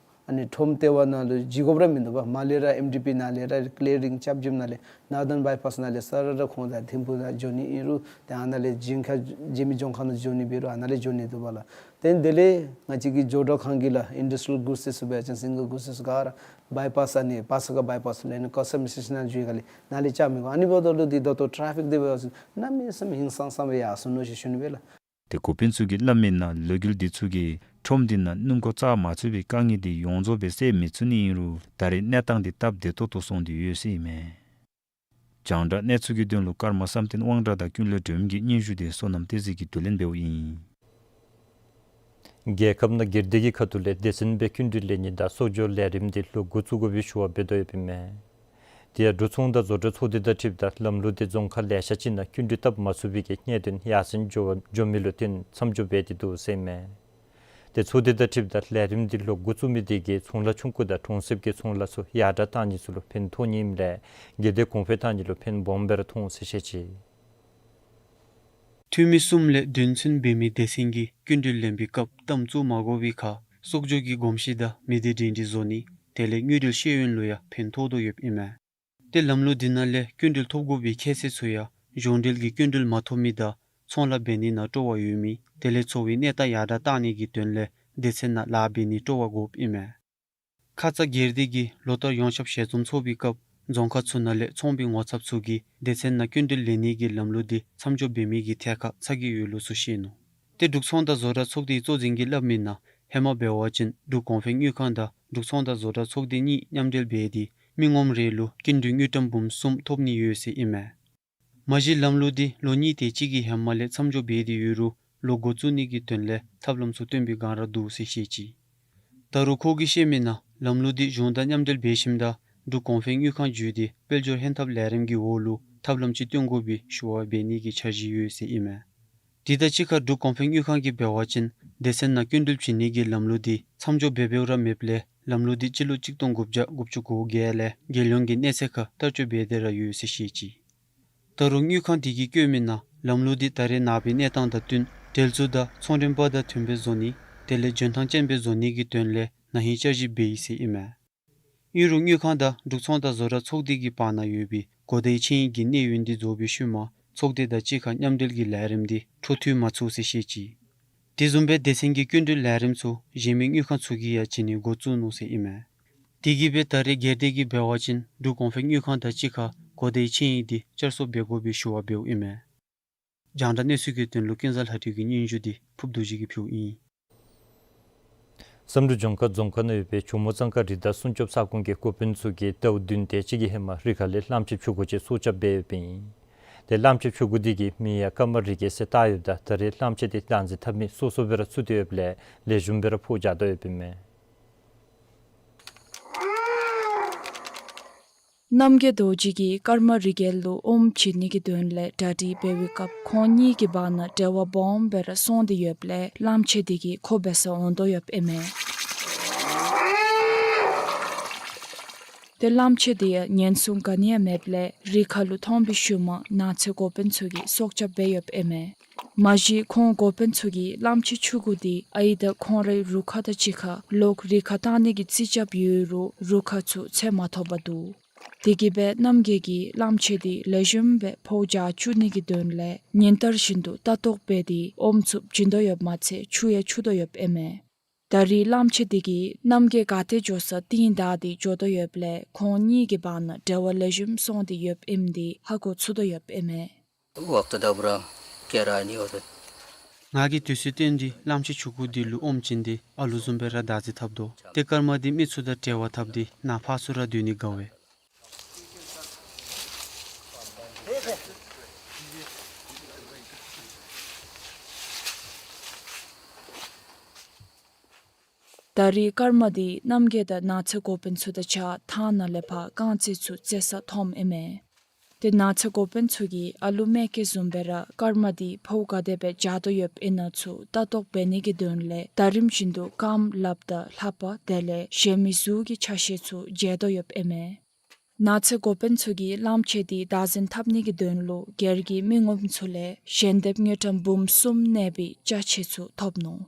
ཨ་ནི་ཁྲོམ་ལྟེ་བ་ནང་ལུ་འཛུལ་དགོཔ་ར་མིན་འདུག་པ། མར་ལས་ར་ཨེམ་ཌི་པི་ནང་ལས་ར་ཀི་ལེ་རིང་ཆབ་འཇིབ་ནང་ལས་ནཱར་ཌརན་བའི་པཱསི་ནང་ལས་ས་ར་ར་ཁོང་དང་ཐིམ་ཕུག་ནང་འགྱོ་ནི་ཨིན་རུང་ཏེ་ཨ་ནཱ་ལས་ལྗིང་ཁ་ལྗིད་མི་ལྗོངས་མཁར་ནང་འགྱོ་ནི་འབད་རུང་ཨ་ནཱ་ལས་འགྱོ་ནི་འདུག་པ་ལགས། ཏེ་དེ་ལས་ང་བཅས་ཀྱི་ཇོ་བྲག་ཁང་གི་ལགས་ཨིན་ཌསི་ཊི་རི་ཡལ་གུཌ་སི་འབད་བ་ཅིན་སིང་གལ་གུཌ་སི་ག་ར་བའི་པཱསི་ཨ་ནི་པ་སངས་ཁ་བའི་པཱསི་ལས་ནི་ཀ་སི་ཊམ་སི་ཊེ་ཤཱན་ནང་འགྱོ་ག་ལས་ནཱ་ལས་བཅར་མི་དགོ། ཨ་ནི་འབདཝ་ད་ལུ་འདི་ད་ལྟོ་ཊེ་ཕིག་འདི་འབད་བ་ཅིན་གནམ་མེད་ས་མེད་ཧིང་སངས་སངས་སྦེ་ཡར་སོ་ནུག་ཟེར་ཞུ་ནི་སྦེ་ལགས། ཏེ་འགོ་དཔོན་ཚུ་གིས་སླབ་མིའི་ནང་ལས་འགུལ་འདི་ཚུ་གིས་ཁྲོམ་འདི་ནང་སྣུམ་འཁོར་བཙག་མ་ཚུགས་པའི་དཀའ་ངལ་འདི་ཡོངས་རྫོགས་སྦེ་སེལ་མི་ཚུགས་ནི་ཨིན་རུང་ད་རེས་གནས་སྟངས་འདི་སྟབས་བདེ་ཏོག་ཏོ་སོང་སྟེ་ཡོད་ཟེར་ཨིན་མས། རྒྱང་བསྒྲགས་གནས་ཚུལ་གྱི་དོན་ལུ་ཀརྨ་བསམ་གཏན་དབང་གྲགས་དང་ཀུན་ལེགས་སྒྲོལ་མ་གི་སྙན་ཞུ་འདི་བསོད་ནམས་བསྟན་འཛིན་གྱིས་བསྡུ་ལེན་འབདཝ་ཨིན། རྒྱལ་ཁབ་ནང་སྒེར་སྡེ་གི་ཁ་ཐུག་ལས་སྡེ་ཚན་སྦེ་སྐྱིན་འགྲུལ་ལེན་ནི་དང་གསོག་འཇོག་ལས་རིམ་འདི་ལོག་འགོ་བཙུགས་དགོ་པའི་ཞུ་བ་འབད་དོ་ཡོདཔ་ཨིན་མས། དེ་ཡང་འབྲུག་ཚོང་དང་བཟོ་གྲྭ་ཚོགས་སྡེ་དང་འཁྲིལཝ་ད་ལམ་ལུགས་འདི་རྫོང་ཁག་ལེ་ཤ་ཅིག་ནང་སྐྱིན་འགྲུལ་བཏབ་མ་ཚུགས་པའི་གི་གནད་དོན་ཡར་སེང་འགྱོ་འགྱོ་མི་ལུ་བརྟེན་མཚམས་འཇོག་འབད་དེ་འདུག་ཟེར་ཨིན་མས། ཏེ་ཚོགས་སྡེ་དང་འཁྲིལཝ་ད་ལས་རིམ་འདི་ལོག་འགོ་བཙུགས་མི་དེ་གིས་ཚོང་ལཱ་ཆུང་ཀུ་དང་གྲོང་གསེབ་ཀྱི་ཚོང་ལཱ་ཚུ་ཡར་དྲག་བཏང་ནི་ཚུ་ལུ་ཕན་ཐོགས་ནི་ཨིནམ་ལས་སྒེར་སྡེ་གོང་འཕེལ་བཏང་ནི་ལུ་ཕན་སྦོམ་སྦེ་ར་ཐོགས་འོང་ཟེར་བཤད་ཅི། འཐུས་མི་གསུམ་ལས་བདུན་ཚུན་འབད་མི་སྡེ་ཚན་གྱིས་སྐྱིན་འགྲུལ་ལེན་པའི་སྐབས་གཏའམ་བཙུགས་མ་དགོ་པའི་ཁར་གསོག་འཇོག་གི་གོམས་གཤིས་དང་མི་སྡེ་སྒྲིང་སྒྲིང་བཟོ་ནི་དེ་ལས་དངུལ་འབྲེལ་ཤེས་ཡོན་ལུ་ཡང་ཕན་ཐོགས་དོ་ཡོདཔ་ཨིན་མས། ཏེ་ལམ་ལུགས་འདི་ནང་ལས་སྐྱིན་འགྲུལ་ཐོབ་དགོ་པའི་ཁྱད་ཚད་ཚུ་ཡང་གཞུང་འབྲེལ་གྱི་སྐྱིན་འགྲུལ་མ་ཐོབ་མི་དང་ཚོང་ལཱ་འབད་ནི་ནང་སྤྲོ་བ་ཡོད་མི་དེ་ལས་འཚོ་བའི་གནས་སྟངས་ཡར་དྲག་བཏང་ནི་གི་དོན་ལས་སྡེ་ཚན་ནང་ལཱ་འབད་ནི་སྤྲོ་བ་དགོཔ་ཨིན་མས། ཁ་ཙ་སྒེར་སྡེ་གིས་ལོ་ལྟར་ཡོངས་ཁྱབ་ཞལ་འཛོམས་ཚོགས་པའི་སྐབས་རྫོང་ཁག་ཚུ་ནང་ལས་ཚོང་པའི་ངོ་ཚབ་ཚུ་གིས་སྡེ་ཚན་ནང་སྐྱིན་འགྲུལ་ལེན་ནི་གི་ལམ་ལུགས་འདི་མཚམས་འཇོག་འབད་མི་གི་ཐད་ཁར་ཚ་གྱང་ཡོད་ལུགས་ཚུ་བཤད་ནུག། ཏེ་འབྲུག་ཚོང་དང་བཟོ་གྲྭ་ཚོགས་སྡེའི་གཙོ་འཛིན་གྱིས་སླབ་མིའི་ནང་ཧེ་མ་འབད་བ་ཅིན་འབྲུག་གོང་འཕེལ་དངུལ་ཁང་དང་འབྲུག་ཚོང་དང་བཟོ་གྲྭ་ཚོགས་སྡེ་གཉིས་མཉམ་འབྲེལ་འབད་དེ་མི་ངོམ་རེ་ལུ་སྐྱིན་འགྲུལ་དངུལ་ཀྲམ་འབུམ་གསུམ་ཐོབ་ནི་ཡོད་ཟེར་ཨིན་མས། མ་གཞི་ལམ་ལུགས་འདི་ལོ་གཉིས་དེ་ཅིག་གི་ཧེ་མ་ལས་མཚམས་འཇོག་འབད་དེ་ཡོད་རུང་ལོག་འགོ་བཙུགས་ནི་གི་དོན་ལས་ཐབས་ལམ་ཚུ་སྟོན་པའི་སྒང་ར་འདུག་ཟེར་བཤད་ཅི། ད་རུང་ཁོ་གིས་བཤད་མིའི་ནང་ལམ་ལུགས་འདི་གཞུང་དང་མཉམ་འབྲེལ་འབད་ཞིནམ་ད་འབྲུག་གོང་འཕེལ་དངུལ་ཁང་བརྒྱུད་དེ་དཔལ་འབྱོར་ཧེང་ཐབས་ལས་རིམ་གྱི་འོག་ལུ་ཐབས་ལམ་ཅིག་སྟོན་དགོ་པའི་ཞུ་བ་འབད་ནི་གི་འཆར་གཞི་ཡོད་ཟེར་ཨིན་མས། དེ་དང་གཅིག་ཁར་འབྲུག་གོང་འཕེལ་དངུལ་ཁང་གིས་འབད་བ་ཅིན་སྡེ་ཚན་ནང་སྐྱིན་འགྲུལ་བྱིན་ནི་གི་ལམ་ལུགས་འདི་མཚམས་འཇོག་འབད་འབདཝ་ར་མེདཔ་ལས་ལམ་ལུགས་འདི་སྤྱི་ལོ་གཅིག་སྟོང་དགུ་བརྒྱ་དགུ་བཅུ་གོ་བརྒྱད་ལས་རྒྱལ་ཡོངས་ཀྱི་གནས་ཚད་ཁར་བསྟར་སྤྱོད་འབད་དེ་ར་ཡོད་ཟེར་བཤད་ཅི། ད་རུང་དངུལ་ཁང་དེ་གིས་བཀོད་མིའི་ནང་ལམ་ལུགས་འདི་ད་རེས་ནངས་པའི་གནས་སྟངས་དང་བསྟུན་འབྲེལ་འཛུགས་དང་ཚོང་མགྲོན་པ་དང་མཐུནམ་སྦེ་བཟོ་ནི་དེ་ལས་འཇོན་ཐང་ཅན་སྦེ་བཟོ་ནི་གི་དོན་ལས་ན་ཧིང་འཆར་གཞི་འབད་ཡི་ཟེར་ཨིན་མས། ཨིན་རུང་དངུལ་ཁང་དང་འབྲུག་ཚོང་དང་བཟོ་གྲྭ་ཚོགས་སྡེ་གི་བར་ན་ཡོད་པའི་གོ་བརྡའི་ཆིངས་ཡིག་གི་གནས་ཡུན་འདི་རྫོགས་པའི་ཤུལ་མ་ཚོགས་སྡེ་དང་གཅིག་ཁར་མཉམ་འབྲེལ་གྱི་ལས་རིམ་འདི་འཕྲོ་མཐུད་མ་ཚུགས་ཟེར་བཤད་ཅི། དེ་བཟུམ་སྦེ་སྡེ་ཚན་གྱི་སྐྱིན་འགྲུལ་ལས་རིམ་ཚུ་གཞན་མི་དངུལ་ཁང་ཚུ་གིས་ཡང་བྱིན་ནི་འགོ་བཙུགས་ནུག་ཟེར་ཨིན་མས། དེ་གིས་སྦེ་ད་རེས་སྒེར་སྡེ་གིས་འབད་བ་ཅིན་འབྲུག་གོང་འཕེལ་དངུལ་ཁང་དང་གཅིག་ཁར་གོ་བརྡའི་ཆིངས་ཡིག་འདི་བསྐྱར་གསོ་འབད་དགོ་པའི་ཞུ་བ་འབདཝ་ཨིན་མས། རྒྱང་བསྒྲགས་གནས་ཚུལ་གྱི་དོན་ལུ་ཀུན་བཟང་ལྷ་སྒྲོལ་གྱི་སྙན་ཞུ་འདི་ཕུརབ་རྡོ་རྗེ་གིས་ཕུལཝ་ཨིན། བསམ་འགྲུབ་ལྗོངས་མཁར་རྫོང་ཁག་ནང་ཡོད་པའི་ཇོ་མོ་གཙང་ཁ་རི་དྭགས་སྲུང་སྐྱོབ་ས་ཁོངས་ཀྱི་འགོ་དཔོན་ཚུ་གིས་ཟླཝ་བདུན་དེ་ཅིག་གི་ཧེ་མ་རི་ཁ་ལས་གླངམོ་ཆེ་ཕྱུ་གུ་ཅིག་སྲོག་སྐྱབས་འབད་ཡོདཔ་ཨིན། ཏེ་གླངམོ་ཆེ་ཕྱུ་གུ་དེ་གི་མིང་ཡང་ཀརྨ་རི་ཀེ་ཟེར་བཏགས་ཡོདཔ་ད་ད་རེས་གླངམོ་ཆེ་དེ་བདག་འཛིན་འཐབ་མི་སོ་སོ་སྦེ་ར་ཚུད་དེ་ཡོདཔ་ལས་ལེགས་ཤོམ་སྦེ་ར་འཕོ་བཅག་དོ་ཡོདཔ་ཨིན་མས། རྣམ་རྒྱལ་རྡོ་རྗེ་གིས་ཀརྨ་རི་རྒྱལ་ལུ་ཨོམ་བྱིན་ནི་གི་དོན་ལས་གྲ་སྒྲིག་འབད་བའི་སྐབས་ཁོང་གཉིས་ཀྱི་བར་ན་འབྲེལ་བ་སྦོམ་སྦེ་ར་སོང་སྟེ་ཡོདཔ་ལས་གླངམོ་ཆེ་འདི་གིས་ཁོ་འབད་སར་འོང་དོ་ཡོདཔ་ཨིན་མས། ཏེ་གླངམོ་ཆེ་འདི་ཡང་ཉེན་སྲུང་ག་ནི་ཡང་མེདཔ་ལས་རི་ཁ་ལུ་ཐོན་པའི་ཤུལ་མ་ནགས་ཚལ་འགོ་དཔོན་ཚུ་གིས་སྲོག་སྐྱབས་འབད་ཡོདཔ་ཨིན་མས། མ་གཞི་ཁོང་འགོ་དཔོན་ཚུ་གིས་གླངམོ་ཆེ་ཆུང་ཀུ་འདི་ཨའི་དང་ཁོང་རའི་རུ་ཁག་དང་གཅིག་ཁར་ལོག་རི་ཁར་བཏང་ནི་གི་རྩིས་རྐྱབ་ཡོད་རུང་རུ་ཁག་ཚུ་འཚོལ་མ་ཐོབ་པར་འདུག། དེ་གིས་སྦེ་རྣམ་རྒྱལ་གྱིས་གླངམོ་ཆེ་འདི་ལེགས་ཤོམ་སྦེ་ཕོཝ་རྒྱས་བཅུག་ནི་གི་དོན་ལས་ཉིན་ལྟར་བཞིན་དུ་ལྟ་རྟོག་འབད་དེ་ཨོམ་ཚུ་བྱིན་དོ་ཡོདཔ་མ་ཚད་ཆུ་ཡང་འཁྱུ་དོ་ཡོདཔ་ཨིན་མས། ད་རིས་གླངམོ་ཆེ་འདི་གིས་རྣམ་རྒྱལ་ག་ཏེ་འགྱོ་ས་རྟིང་བདའ་སྟེ་འགྱོ་དོ་ཡོདཔ་ལས་ཁོང་གཉིས་ཀྱི་བར་ན་འབྲེལ་བ་ལེགས་ཤོམ་སོང་སྟེ་ཡོདཔ་ཨིནམ་འདི་ཧ་གོ་ཚུགས་དོ་ཡོདཔ་ཨིན་མས། ཝཀཊ་དང་པོ་ར་ཀེ་ར་ནི་ཝཀཊ། ང་གིས་དུས་ཚོད་བཏོན་ཏེ་གླངམོ་ཆེ་ཆུང་ཀུ་འདི་ལུ་ཨོམ་བྱིན་ཏེ་ཨ་ལུ་བཟུམ་སྦེ་ར་བདག་འཛིན་འཐབ་དོ། ཏེ་ཀརྨ་འདི་མི་ཚུ་དང་འབྲེལ་བ་འཐབ་སྟེ་ནཱ་ཕར་ཚུར་ར་སྡོད་ནི་དགའ་བས། ད་རིས་ཀརྨ་འདི་རྣམ་རྒྱལ་དང་ནགས་ཚལ་འགོ་དཔོན་ཚུ་དང་གཅིག་ཁར་ཐང་ནང་ལས་ཕར་རྐང་རྩེད་ཚུ་རྩེ་སར་འཐོནམ་ཨིན་མས། ཏེ་ནགས་ཚལ་འགོ་དཔོན་ཚུ་གིས་ཨ་ལུ་མེ་སྐྱེས་བཟུམ་སྦེ་ར་ཀརྨ་འདི་ཕོཝ་ག་དེ་སྦེ་རྒྱས་དོ་ཡོདཔ་ཨིན་ན་ཚུ་ལྟ་རྟོག་འབད་ནི་གི་དོན་ལས་ཟླ་རིམ་བཞིན་དུ་རྐངམ་ལགཔ་དང་ལྷ་པ་དེ་ལས་གཞན་མི་གཟུགས་ཀྱི་ཆ་ཤས་ཚུ་འཇལ་དོ་ཡོདཔ་ཨིན་མས། ནགས་ཚལ་འགོ་དཔོན་ཚུ་གིས་གླངམོ་ཆེ་འདི་བདག་འཛིན་འཐབ་ནི་གི་དོན་ལུ་སྒེར་གྱི་མི་ངོམ་ཚུ་ལས་ཞལ་འདེབས་དངུལ་ཀྲམ་འབུམ་གསུམ་གནས་པའི་ཅ་ཆས་ཚུ་ཐོབ་ནུག།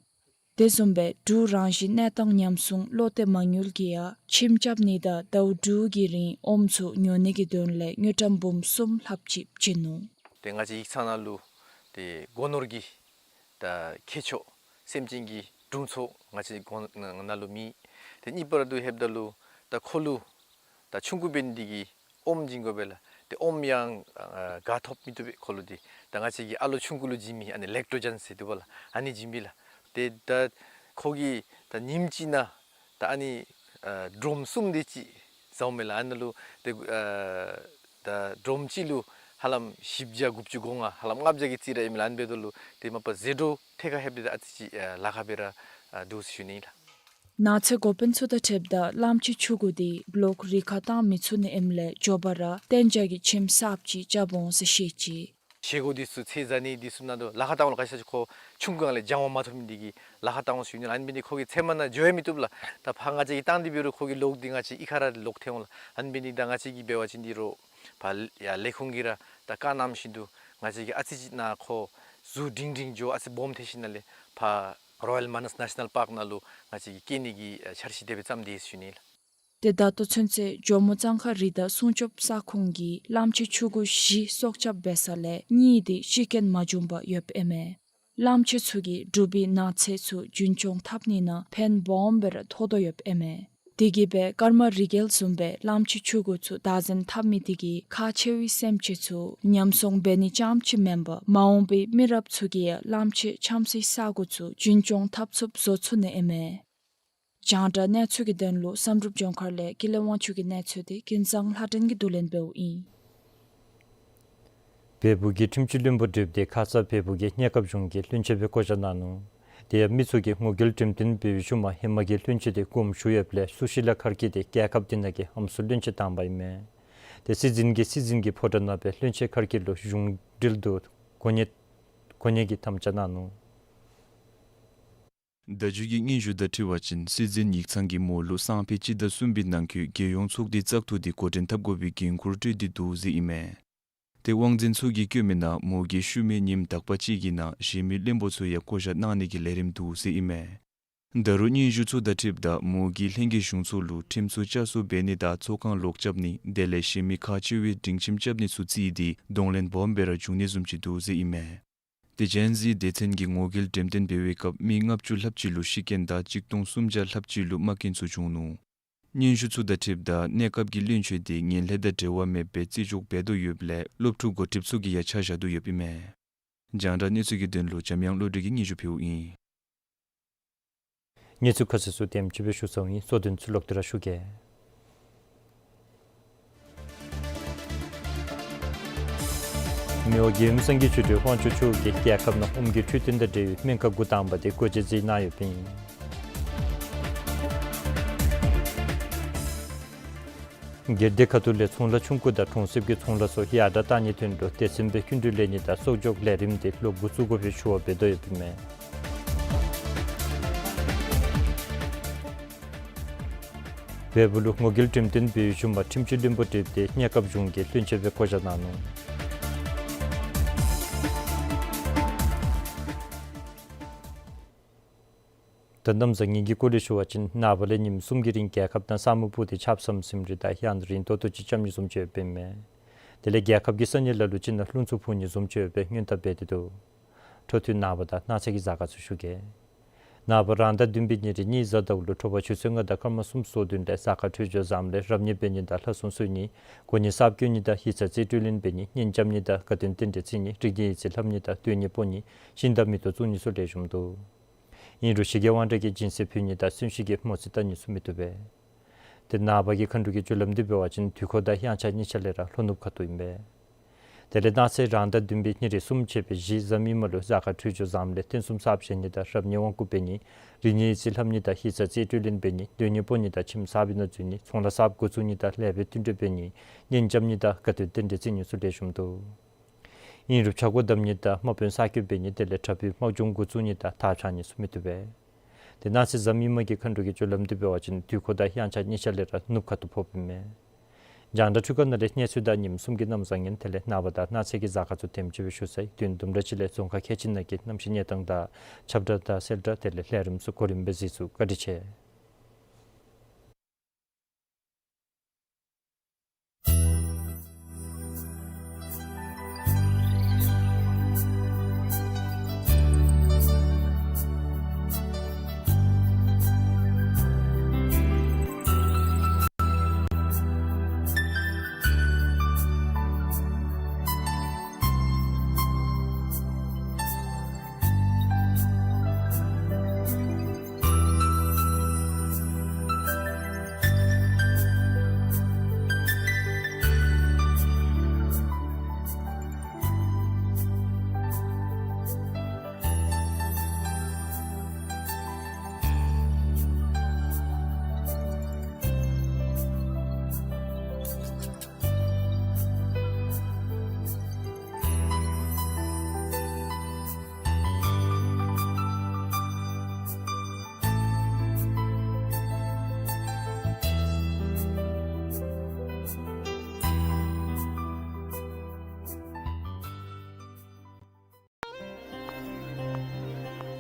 དེ་བཟུམ་སྦེ་འབྲུག་རང་བཞིན་གནས་སྟངས་ཉམས་སྲུང་བློ་གཏད་མ་དངུལ་གྱིས་ཡང་ཁྱིམ་རྐྱབ་ནི་དང་ཟླཝ་དྲུག་གི་རིང་ཨོམ་ཚུ་ཉོ་ནི་གི་དོན་ལས་དངུལ་ཀྲམ་འབུམ་གསུམ་ལྷགཔ་ཅིག་བྱིན་ནུག། ཏེ་ང་བཅས་ཡིག་ཚང་ནང་ལུ་ཏེ་སྒོ་ནོར་གྱི་ད་ཁྱད་ཆོས་སེམས་ཅན་གྱི་དྲུང་འཚོ་ང་བཅས་སྒོ་ནང་ལུ་མེད། ཏེ་གཉིས་པ་ར་འདི་ལྷོདཔ་ད་ལུ་ད་ཁོ་ལུ་ད་ཆུང་ཀུ་འབད་ནི་འདི་གིས་ཨོམ་བྱིན་དགོ་པས་ལགས། ཏེ་ཨོམ་ཡང་ཨ་ག་ཐོབ་མི་བཏུབ་པས། ཁོ་ལུ་འདི་ད་ང་བཅས་ཀྱི་ཨ་ལོ་ཆུང་ཀུ་ལུ་བྱིན་མི་ཨ་ནི་ལེཀ་ཊོ་ཇེན་ཟེར་འདུག་པ་ལགས། ཨ་ནི་བྱིན་པས་ལགས། ཏེ་ད་ཁོ་གིས་ད་ཉིནམ་གཅིག་ནང་ད་ཨ་ནི་ཨ་ཌོམ་གསུམ་དེ་ཅིག་བཟའཝ་མས་ལགས། ཨ་ནི་ལུ་ཏེ་ཨ་ད་ཌོམ་གཅིག་ལུ་ཧ་ལམ་བཞི་བརྒྱ་དགུ་བཅུ་གོ་ལྔ་ཧ་ལམ་ལྔ་བརྒྱ་གི་རྩིས་ར་ཨིན་མས་ལགས། ཨ་ནི་འབདཝ་ད་ལུ་ཏེ་མ་པ་ཟད་འགྲོ་ཐད་ཁར་ལྷོདཔ་འདི་ད་ཨ་ཙི་ཅིག་ཨ་ལཱ་ཁག་སྦེ་ར་ཨ་འདུག་ཟེར་ཞུ་ནི་ལགས། ནགས་ཚལ་འགོ་དཔོན་ཚུ་དང་འཁྲིལཝ་ད་གླངམོ་ཆེ་ཆུང་ཀུ་འདི་ལོག་རི་ཁར་བཏང་མི་ཚུགས་ནི་ཨིནམ་ལས་མགྱོགས་པ་ར་གཏན་འཇགས་ཀྱི་ཁྱིམ་གསརཔ་ཅིག་རྐྱབ་འོང་ཟེར་བཤད་ཅི། བཞེས་སྒོ་འདི་ཚུ་ཚེ་ཟ་ནི་འདི་ཚུ་ནང་དོ་ལཱ་ཁག་བཏང་འོང་ལགས། ག་ཅི་ཟེར་ཁོ་ཆུང་ཀུ་ལས་སྦྱང་བ་མ་ཐོབ་མི་འདི་གིས་ལཱ་ཁག་བཏང་འོང་ཟེར་ཞུ་ནི་ལགས། ཨ་ནི་འབད་ནི་ཁོ་གིས་ཚལ་མ་ནང་འགྱོ་ཡང་མི་བཏུབ་ལགས། ད་ཕར་ང་བཅས་ཀྱིས་བཏང་སྟེ་འབད་རུང་ཁོ་གི་ལོག་འདི་ང་བཅས་གཡུས་ཁར་ར་ལོག་ཐལ་འོང་ལགས། ཨ་ནི་འབད་ནི་ད་ང་བཅས་ཀྱིས་འབད་བ་ཅིན་འདི་རུང་ཕར་ཡར་ལས་ཁུངས་ཀྱིས་ར་ད་བཀའ་གནང་བཞིན་དུ་ང་བཅས་ཀྱིས་ཨ་ཙི་ཅིག་ནཱ་ཁོ་གཟུགས་སྒྲིང་སྒྲིང་འགྱོ་ཨ་ཙི་སྦོམ་ཐལ་ཞིནམ་ལས་ཕར་རོ་ཡཱལ་མ་ནཱས་ནེ་ཤ་ནཱལ་པཱརཀ་ནང་ལུ་ང་བཅས་ཀྱིས་སྐྱེལ་ནི་གི་ཨ་འཆར་གཞི་དེ་སྦེ་བརྩམས་དེས་ཟེར་ཞུ་ནི་ལགས། ཏེ་ད་ལྟོ་ཚུན་ཚོད་ཇོ་མོ་གཙང་ཁ་རི་དྭགས་སྲུང་སྐྱོབ་ས་ཁོངས་ཀྱིས་གླངམོ་ཆེ་ཆུང་ཀུ་བཞི་སྲོག་སྐྱབས་འབད་ས་ལས་གཉིས་དེ་ཤི་རྐྱེན་མ་བྱུང་པར་ཡོདཔ་ཨིན་མས། གླངམོ་ཆེ་ཚུ་གིས་འབྲུག་པའི་ནགས་ཚལ་ཚུ་རྒྱུན་སྐྱོང་འཐབ་ནི་ནང་ཕན་སྦོམ་སྦེ་ར་ཐོགས་དོ་ཡོདཔ་ཨིན་མས། དེ་གིས་སྦེ་ཀརྨ་རི་རྒྱལ་བཟུམ་སྦེ་གླངམོ་ཆེ་ཆུང་ཀུ་ཚུ་བདག་འཛིན་འཐབ་མི་དེ་གིས་ཁག་ཆེ་བའི་སེམས་ཅན་ཚུ་ཉམས་སྲུང་འབད་ནི་རྐྱངམ་ཅིག་མེན་པར་མ་འོངས་པའི་མི་རབས་ཚུ་གིས་ཡང་གླངམོ་ཆེ་འཁྱམ་སའི་ས་གོ་ཚུ་རྒྱུན་སྐྱོང་འཐབ་ཚུགསཔ་བཟོ་ཚུགས་ནི་ཨིན་མས། རྒྱང་བསྒྲགས་གནས་ཚུལ་གྱི་དོན་ལུ་བསམ་གྲུབ་ལྗོངས་མཁར་ལས་ཀུན་ལེགས་དབང་ཕྱུག་གི་གནས་ཚུལ་དེ་ཀུན་བཟང་ལྷ་སྒྲོན་གྱིས་བསྡུ་ལེན་འབདཝ་ཨིན། བལ་པོ་གི་ཁྲིམས་སྤྱི་བློན་པོ་གྲུབ་སྟེ་ཁ་ཙ་བལ་པོ་གི་གནས་སྐབས་གཞུང་གི་བློན་ཆེན་སྦེ་བསྐོ་བཞག་གནང་ནུག། དེ་ཡང་མི་ཚུ་གིས་ངོ་རྒོལ་འགྲེམས་སྟོན་འབད་བའི་ཤུལ་མ་ཧེ་མ་གི་བློན་ཆེན་དེ་དགོངས་ཞུ་ཡོདཔ་ལས་སུ་ཤི་ལ་མཁར་དཀྱིལ་དེ་རྒྱལ་ཁབ་དེ་ནང་གི་ཨམ་སྲུ་བློན་ཆེན་དང་པ་ཨིན་མས། དེ་སྲིད་འཛིན་གྱིས་སྲིད་འཛིན་གྱི་ཕོ་བྲང་ནང་སྦེ་བློན་ཆེན་མཁར་དཀྱིལ་ལུ་གཞུང་འབྲེལ་དུ་གོ་གནས་གོ་གནས་ཀྱི་དམ་བཅའ་གནང་ནུག། བརྡ་བརྒྱུད་ཀྱི་སྙན་ཞུ་དང་འཁྲིལ་བ་ཅིན་སྲིད་འཛིན་ཡིག་ཚང་གིས་མོ་ལུ་སང་ཕོད་སྤྱི་ཟླ་གསུམ་པའི་ནང་འཁོད་རྒྱལ་ཡོངས་ཚོགས་སྡེའི་བཙག་འཐུ་དེ་འགོ་འདྲེན་འཐབ་དགོ་པའི་འགན་ཁུར་སྤྲོད་དེ་འདུག་ཟེར་ཨིན་མས། དེ་དབང་འཛིན་ཚུ་གིས་བཀོད་མི་ནང་མོ་གིས་ཤུལ་མའི་ཉིནམ་དག་པ་ཅིག་གི་ནང་གཞན་མི་བློན་པོ་ཚུ་ཡང་བསྐོ་བཞག་གནང་ནི་གི་ལས་རིམ་འདུག་ཟེར་ཨིན་མས། ད་རུང་སྙན་ཞུ་ཚུ་དང་འཁྲིལཝ་ད་མོ་གིས་ལྷན་རྒྱས་གཞུང་ཚོགས་ལུ་ཁྲིམས་ཚུ་བསྐྱར་གསོ་འབད་ནི་དང་ཚོགས་ཁང་ལོག་རྐྱབ་ནི་དེ་ལས་གཞན་མི་ཁག་ཆེ་བའི་སྒྲིང་ཁྱིམ་རྐྱབ་ནི་ཚུ་བརྩིས་ཏེ་གདོང་ལེན་སྦོམ་སྦེ་ར་བྱུང་ནི་བཟུམ་ཅིག་འདུག་ཟེར་ཨིན་མས། དེ་ཅན་གྱི་སྡེ་ཚན་གྱིས་ངོ་རྒོལ་འགྲེམས་སྟོན་འབད་བའི་སྐབས་མི་ལྔ་བཅུ་ལྷགཔ་ཅིག་ལུ་ཤི་རྐྱེན་དང་གཅིག་སྟོང་སུམ་བརྒྱ་ལྷགཔ་ཅིག་ལུ་རྨ་རྐྱེན་ཚུ་བྱུང་ནུག། སྙན་ཞུ་ཚུ་དང་འཁྲིལཝ་ད་གནས་སྐབས་ཀྱི་བློན་ཆེན་དེ་ངན་ལྷད་དང་འབྲེལ་བ་མེད་པའི་རྩིས་འཇོག་འབད་དོ་ཡོདཔ་ལས་སློབ་ཕྲུག་འགོ་ཁྲིདཔ་ཚུ་གིས་ཡང་ཆ་བཞག་དོ་ཡོདཔ་ཨིན་མས། རྒྱང་བསྒྲགས་གནས་ཚུལ་གྱི་དོན་ལུ་འཇམ་དབྱངས་བློ་གྲོས་ཀྱིས་སྙན་ཞུ་ཕུལཝ་ཨིན། གནས་ཚུལ་ཁ་གསལ་ཚུ་དེམ་ཅིག་སྦེ་ཞུ་ཚརཝ་ཨིན། གཙོ་དོན་ཚུ་ལོག་སྟེ་ར་ཞུ་གེ། མི་དབང་རྒྱལ་ཡུམ་སངས་རྒྱས་ཆོས་སྒྲོན་དབང་ཕྱུག་མཆོག་གིས་རྒྱལ་ཁབ་ནང་ཨོམ་གྱི་འཕྲོད་བསྟེན་དང་འབྲེལ་བའི་སྨན་ཁང་འགོ་དང་པ་དེ་སྒོ་འབྱེད་མཛད་གནང་ཡོདཔ་ཨིན། སྒེར་སྡེ་ཁ་ཐུག་ལས་ཚོང་ལཱ་ཆུང་ཀུ་དང་གྲོང་གསེབ་ཀྱི་ཚོང་ལཱ་སོགས་ཡར་དྲག་གཏང་ནིའི་དོན་ལུ་སྡེ་ཚན་སྦེ་སྐྱིན་འགྲུལ་ལེན་ནི་དང་གསོག་འཇོག་ལས་རིམ་དེ་ལོག་འགོ་བཙུགས་དགོ་པའི་ཞུ་བ་འབད་དོ་ཡོདཔ་ཨིན་མས། བལ་པོ་ལུ་ངོ་རྒོལ་འགྲེམས་སྟོན་འབད་བའི་བཞུགས་མ་ཁྲིམས་སྤྱི་བློན་པོ་བསྒྲིགས་ཏེ་གནས་སྐབས་གཞུང་གི་བློན་ཆེན་སྦེ་བསྐོ་བཞག་གནང་ནུག། ད་གནམ་བཟང་ངན་གྱི་སྐོར་ལས་ཞུ་བ་ཅིན་ནངས་པ་ལས་ཉིནམ་གསུམ་གྱི་རིང་རྒྱལ་ཁབ་ནང་ས་སྨུག་སྤུབས་ཏེ་ཆརཔ་ཟམ་ཟིམ་རི་དང་ཡང་རིང་ཏོག་ཏོ་ཅིག་རྐྱབ་ནི་བཟུམ་ཅིག་ཡོདཔ་ཨིན་མས། དེ་ལས་རྒྱལ་ཁབ་ཀྱི་ས་གནས་ལ་ལུ་ཅིག་ནང་རླུང་འཚུབ་འཕུ་ནི་བཟུམ་ཅིག་ཡོད་པའི་སྔོན་བརྡ་འབད་དེ་འདུག། འཕྲོ་མཐུད་ནངས་པ་དང་གནངས་ཚེ་གི་གཟའ་སྐར་ཚུ་ཞུ་གེ། ནངས་པ་རང་ཟླ་བདུན་པའི་ཉེར་གཉིས་གཟའ་ཟླཝ་ལུ་དྲོ་པ་ཆུ་ཚོད་ལྔ་དང་སྐར་མ་སུམ་ཅུ་སོ་བདུན་ལས་གཟའ་སྐར་འཕྲོད་སྦྱོར་བཟངམ་ལས་རབ་གནས་འབད་ནི་དང་ལྷ་སྲུང་གསོལ་ནི། གོ་གནས་གསརཔ་བསྐོ་ནི་དང་ཡིག་ཚང་རྩིས་སྤྲོད་ལེན་འབད་ནི། གཉེན་རྐྱབ་ནི་དང་དགའ་སྟོན་རྟེན་འབྲེལ་བརྩི་ནི། རིག་གནས་ཡིག་རྩིས་ལྷབ་ནི་དང་སྡོད་གནས་སྤོ་ནི། ཤིང་དང་མེ་ཏོག་བཙུགས་ནི་ཚུ་ལེགས་ཤོམ་འདུག། ཨིན་རུང་ཞི་རྒྱས་དབང་དྲག་གི་སྦྱིན་སྲེག་ཕུལ་ནི་དང་གསོན་གཤིན་གྱི་མོ་རྩིས་བལྟ་ནི་ཚུ་མི་བཏུབ་པས། ཏེ་ནངས་པ་གི་མཁའ་འགྲོ་གི་རྒྱུ་ལམ་འདི་འབད་བ་ཅིན་དུས་འཁོར་དང་དབྱངས་འཆར་གཉིས་ཆ་ལས་ར་ལྷོ་ནུབ་ཁ་ཐུག་ཨིན་པས། དེ་ལས་གནངས་ཚེ་རང་ཟླ་བདུན་པའི་ཉེར་གསུམ་ཚེས་པའི་བཞི་གཟའ་མིག་དམར་ལུ་གཟའ་སྐར་འཕྲོད་སྦྱོར་བཟངམ་ལས་རྟེན་གསུམ་གསརཔ་བཞེངས་ནི་དང་རབ་གནས་དབང་བསྐུར་འབད་ནི། རིག་གནས་ཡིག་རྩིས་ལྷབ་ནི་དང་ཡིག་ཚང་རྩིས་སྤྲོད་ལེན་འབད་ནི། སྡོད་གནས་སྤོ་ནི་དང་ཁྱིམ་གསར་པའི་ནང་འཛུལ་ནི། ཚོང་ལཱ་གསརཔ་འགོ་བཙུགས་ནི་དང་ལེགས་པའི་བསྟུན་གྲོས་འབད་ནི། གཉེན་རྐྱབ་ནི་དང་དགའ་སྟོན་རྟེན་འབྲེལ་བརྩི་ནི་ཚུ་ལེགས་ཤོམ་འདུག། ཨིན་རུང་ཆག་སྒོ་བསྡམ་ནི་དང་དམག་དཔོན་གསར་བསྐོ་འབད་ནི་དེ་ལས་དྲག་པོའི་དམག་སྦྱོང་འགོ་བཙུགས་ནི་དང་དར་འཕྱར་ནི་ཚུ་མི་བཏུབ་པས། ཏེ་གནངས་ཚེ་གཟའ་མིག་དམར་གྱི་མཁའ་འགྲོ་གི་རྒྱུ་ལམ་འདི་འབད་བ་ཅིན་དུས་འཁོར་དང་དབྱངས་འཆར་གཉིས་ཆ་ལས་ར་ནུབ་ཁ་ཐུག་ཕོགཔ་ཨིན་མས། རྒྱང་བསྒྲགས་འཕྲུལ་ཁང་ནང་ལས་གནས་ཚུལ་དང་ཉིནམ་གསུམ་གྱི་གནམ་བཟང་ངན་དེ་ལས་ནངས་པ་དང་གནངས་ཚེ་གི་གཟའ་སྐར་ཚུ་དེམ་ཅིག་སྦེ་ཞུ་ཚར་ཡི། དུས་ཡུན་དུམ་གྲ་ཅིག་ལས་རྫོང་ཁག་ཁལ་གཅིག་ནང་གི་གནམ་གཤིས་གནས་སྟངས་དང་ཁྱབ་བསྒྲགས་དང་གསལ་བསྒྲགས་དེ་ལས་ལས་རིམ་ཚུ་གོ་རིམ་སྦེ་གཟིགས་ཚུགས། བཀའ་དྲིན་ཆེ།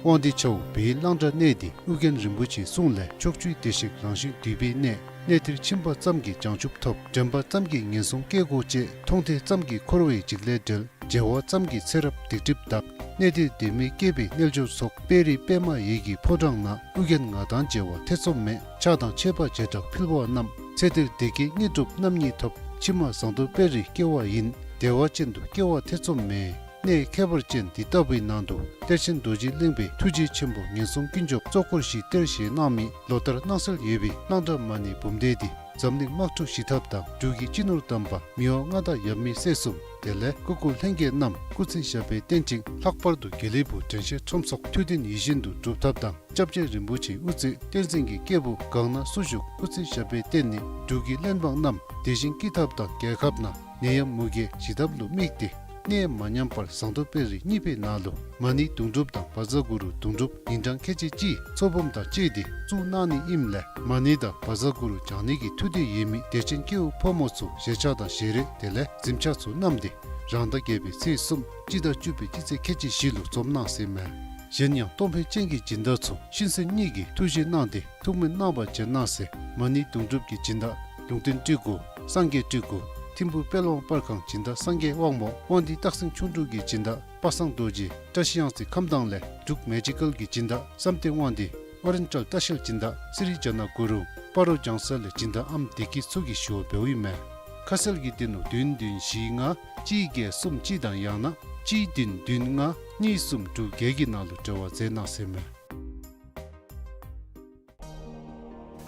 དབང་འདུས་ཆ་འོག་བོད་གླང་བྲག་གནས་འདི་ཨོ་རྒྱན་རིན་པོ་ཆེའི་གསུང་ལས་ཕྱོགས་བཅུའི་བདེ་གཤེགས་རང་བཞིན་འདུས་པའི་གནས། གནས་འདིར་ཕྱིན་པ་ཙམ་གྱིས་བྱང་ཆུབ་ཐོབ། དྲན་པ་ཙམ་གྱིས་ངན་སོང་སྐྱེ་སྒོ་བཅད། མཐོང་ཐོས་ཙམ་གྱིས་འཁོར་བའི་འཇིགས་ལས་བསྒྲལ། མཇལ་བ་ཙམ་གྱིས་ཚེ་རབས་སྡིག་སྒྲིབ་དག། གནས་འདིར་དད་མོས་སྐྱེས་པའི་རྣལ་འབྱོར་ཚོགས། དཔལ་རི་པདྨ་འོད་ཀྱི་ཕོ་བྲང་ན། ཨོ་རྒྱན་ང་དང་མཇལ་བ་ཐེ་ཚོམ་མེད། ཕྱག་དང་མཆོད་པ་བྱེ་བྲག་ཕུལ་བ་རྣམས། ཚེ་འདིར་བདེ་སྐྱིད་དངོས་གྲུབ་རྣམ་གཉིས་ཐོབ། ཕྱི་མ་ཟངས་མདོག་དཔལ་རིར་སྐྱེ་བ་ཡིན། བདེ་བ་ཅན་དུ་སྐྱེ་བ་ཐེ་ཚོམ་མེད། གནས་ཁྱད་པར་ཅན་འདི་ལྟ་བུའི་ནང་དུ་གཏེར་ཆེན་རྡོ་རྗེ་གླིང་པའི་ཐུགས་རྗེ་ཆེན་པོ་ངན་སོང་ཀུན་སྐྱོབ་གཙོ་འཁོར་བཞི་གཏེར་བཞེས་གནང་མི་ལོ་ལྟར་གནང་སྲོལ་ཡོད་པའི་གླང་བྲག་མ་ཎི་འབུམ་སྡེ་འདི་འཛམ་གླིང་དམག་འཁྲུག་ཞི་ཐབས་དང་འབྲུག་གི་སྤྱི་ནོར་དམ་པ་མི་དབང་མངའ་བདག་ཡབ་མེས་སྲས་གསུམ། དེ་ལས་སྐུ་འཁོར་ལྷན་རྒྱས་རྣམས་སྐུ་ཚེ་ཞབས་པད་བརྟན་ཅིང་། ལྷག་པར་དུ་དགེ་ལེགས་ཕུག་དྲན་ཤེས་ཁྲོམ་ཚོགས་ཐུགས་བདེན་ཡིད་བཞིན་དུ་འགྲུབ་ཐབས་དང་། སྐྱབས་རྗེ་རིན་པོ་ཆེའི་དབུ་རྩེ་བསྟན་འཛིན་གྱི་སྐྱེས་བུ་གང་ན་སུ་བཞུགས་སྐུ་ཚེ་ཞབས་པད་བརྟན་ནས་འབྲུག་གི་བློན་འབངས་རྣམས་བདེ་ཞིང་སྐྱིད་ཐབས་དང་། རྒྱལ་ཁབ་ནང་ནད་ཡམས་མུ་གེ་ཞི་ཐབས་ལུ་དམིགས་ཏེ་གནས་མ་ཉམས་པར་ཟངས་མདོག་དཔལ་རི་གཉིས་པའི་ནང་ལུ་མ་ཎི་དུང་སྒྲུབ་དང་བཛྲ་གུ་རུ་དུང་སྒྲུབ་ཉིན་གྲངས་ཁལ་གཅིག་གཅིག་ཚོགས་འབུམ་དང་བཅས་ཏེ་བཙུགས་གནང་ནི་ཨིནམ་ལས་མ་ཎི་དང་བཛྲ་གུ་རུ་བགྱང་ནི་གི་ཐུགས་འདོད་ཡོད་མི་དད་ཅན་སྐྱེ་བོ་ཕོ་མོ་ཚུ་ཞལ་ཆས་དང་ཞལ་རས་དེ་ལས་གཟིམ་ཆས་ཚུ་བསྣམས་ཏེ་རང་ཟླ་བརྒྱད་པའི་ཚེས་གསུམ་སྤྱི་ཟླ་བཅུ་པའི་སྤྱི་ཚེས་ཁལ་གཅིག་བཞི་ལུ་འཛོམས་གནང་ཟེར་མས། གཞན་ཡང་གཏོང་ཕོད་ཅན་གྱི་སྦྱིན་བདག་ཚུ་ཤིང་སེང་གཉིས་ཀྱི་ཐུགས་བཞེད་གནང་སྟེ་ཐུགས་སྨོན་གནང་བར་བྱོན་གནང་ཟེར། མ་ཎི་དུང་སྒྲུབ་ཀྱི་སྦྱིན་བདག་ལུང་བསྟན་སྤྲུལ་སྐུ་སངས་རྒྱས་སྤྲུལ་སྐུ། ཐིམ་ཕུག་དཔལ་དབང་པར་ཁང་སྦྱིན་བདག་སངས་རྒྱས་དབང་མོ། དབང་འདུས་སྟག་སེང་ཁྱུང་འབྲུག་གི་སྦྱིན་བདག་པ་སངས་རྡོ་རྗེ། བཀྲ་ཤིས་གཡང་རྩེ་ཁམས་སྡང་ལས་འབྲུག་མེ་ཇི་ཀལ་གྱི་སྦྱིན་བདག་བསམ་གཏན་དབང་འདུས། ཨོ་རེན་ཊལ་ལྟ་བཤལ་སྦྱིན་བདག་སི་རི་ཇ་ན་གུ་རུ། སྤ་རོ་ལྗང་ས་ལས་སྦྱིན་བདག་ཨམ་བདེ་སྐྱིད་ཚུ་གིས་ཞུ་བ་འབདཝ་ཨིན་མས། ཁ་གསལ་གྱི་དོན་ལུ་བདུན་བདུན་བཞི་ལྔ་གཅིག་བརྒྱད་གསུམ་གཅིག་དང་ཡང་ན་གཅིག་བདུན་བདུན་ལྔ་གཉིས་གསུམ་དྲུག་བརྒྱད་ཀྱི་ནང་ལུ་འབྲེལ་བ་མཛད་གནང་ཟེར་མས།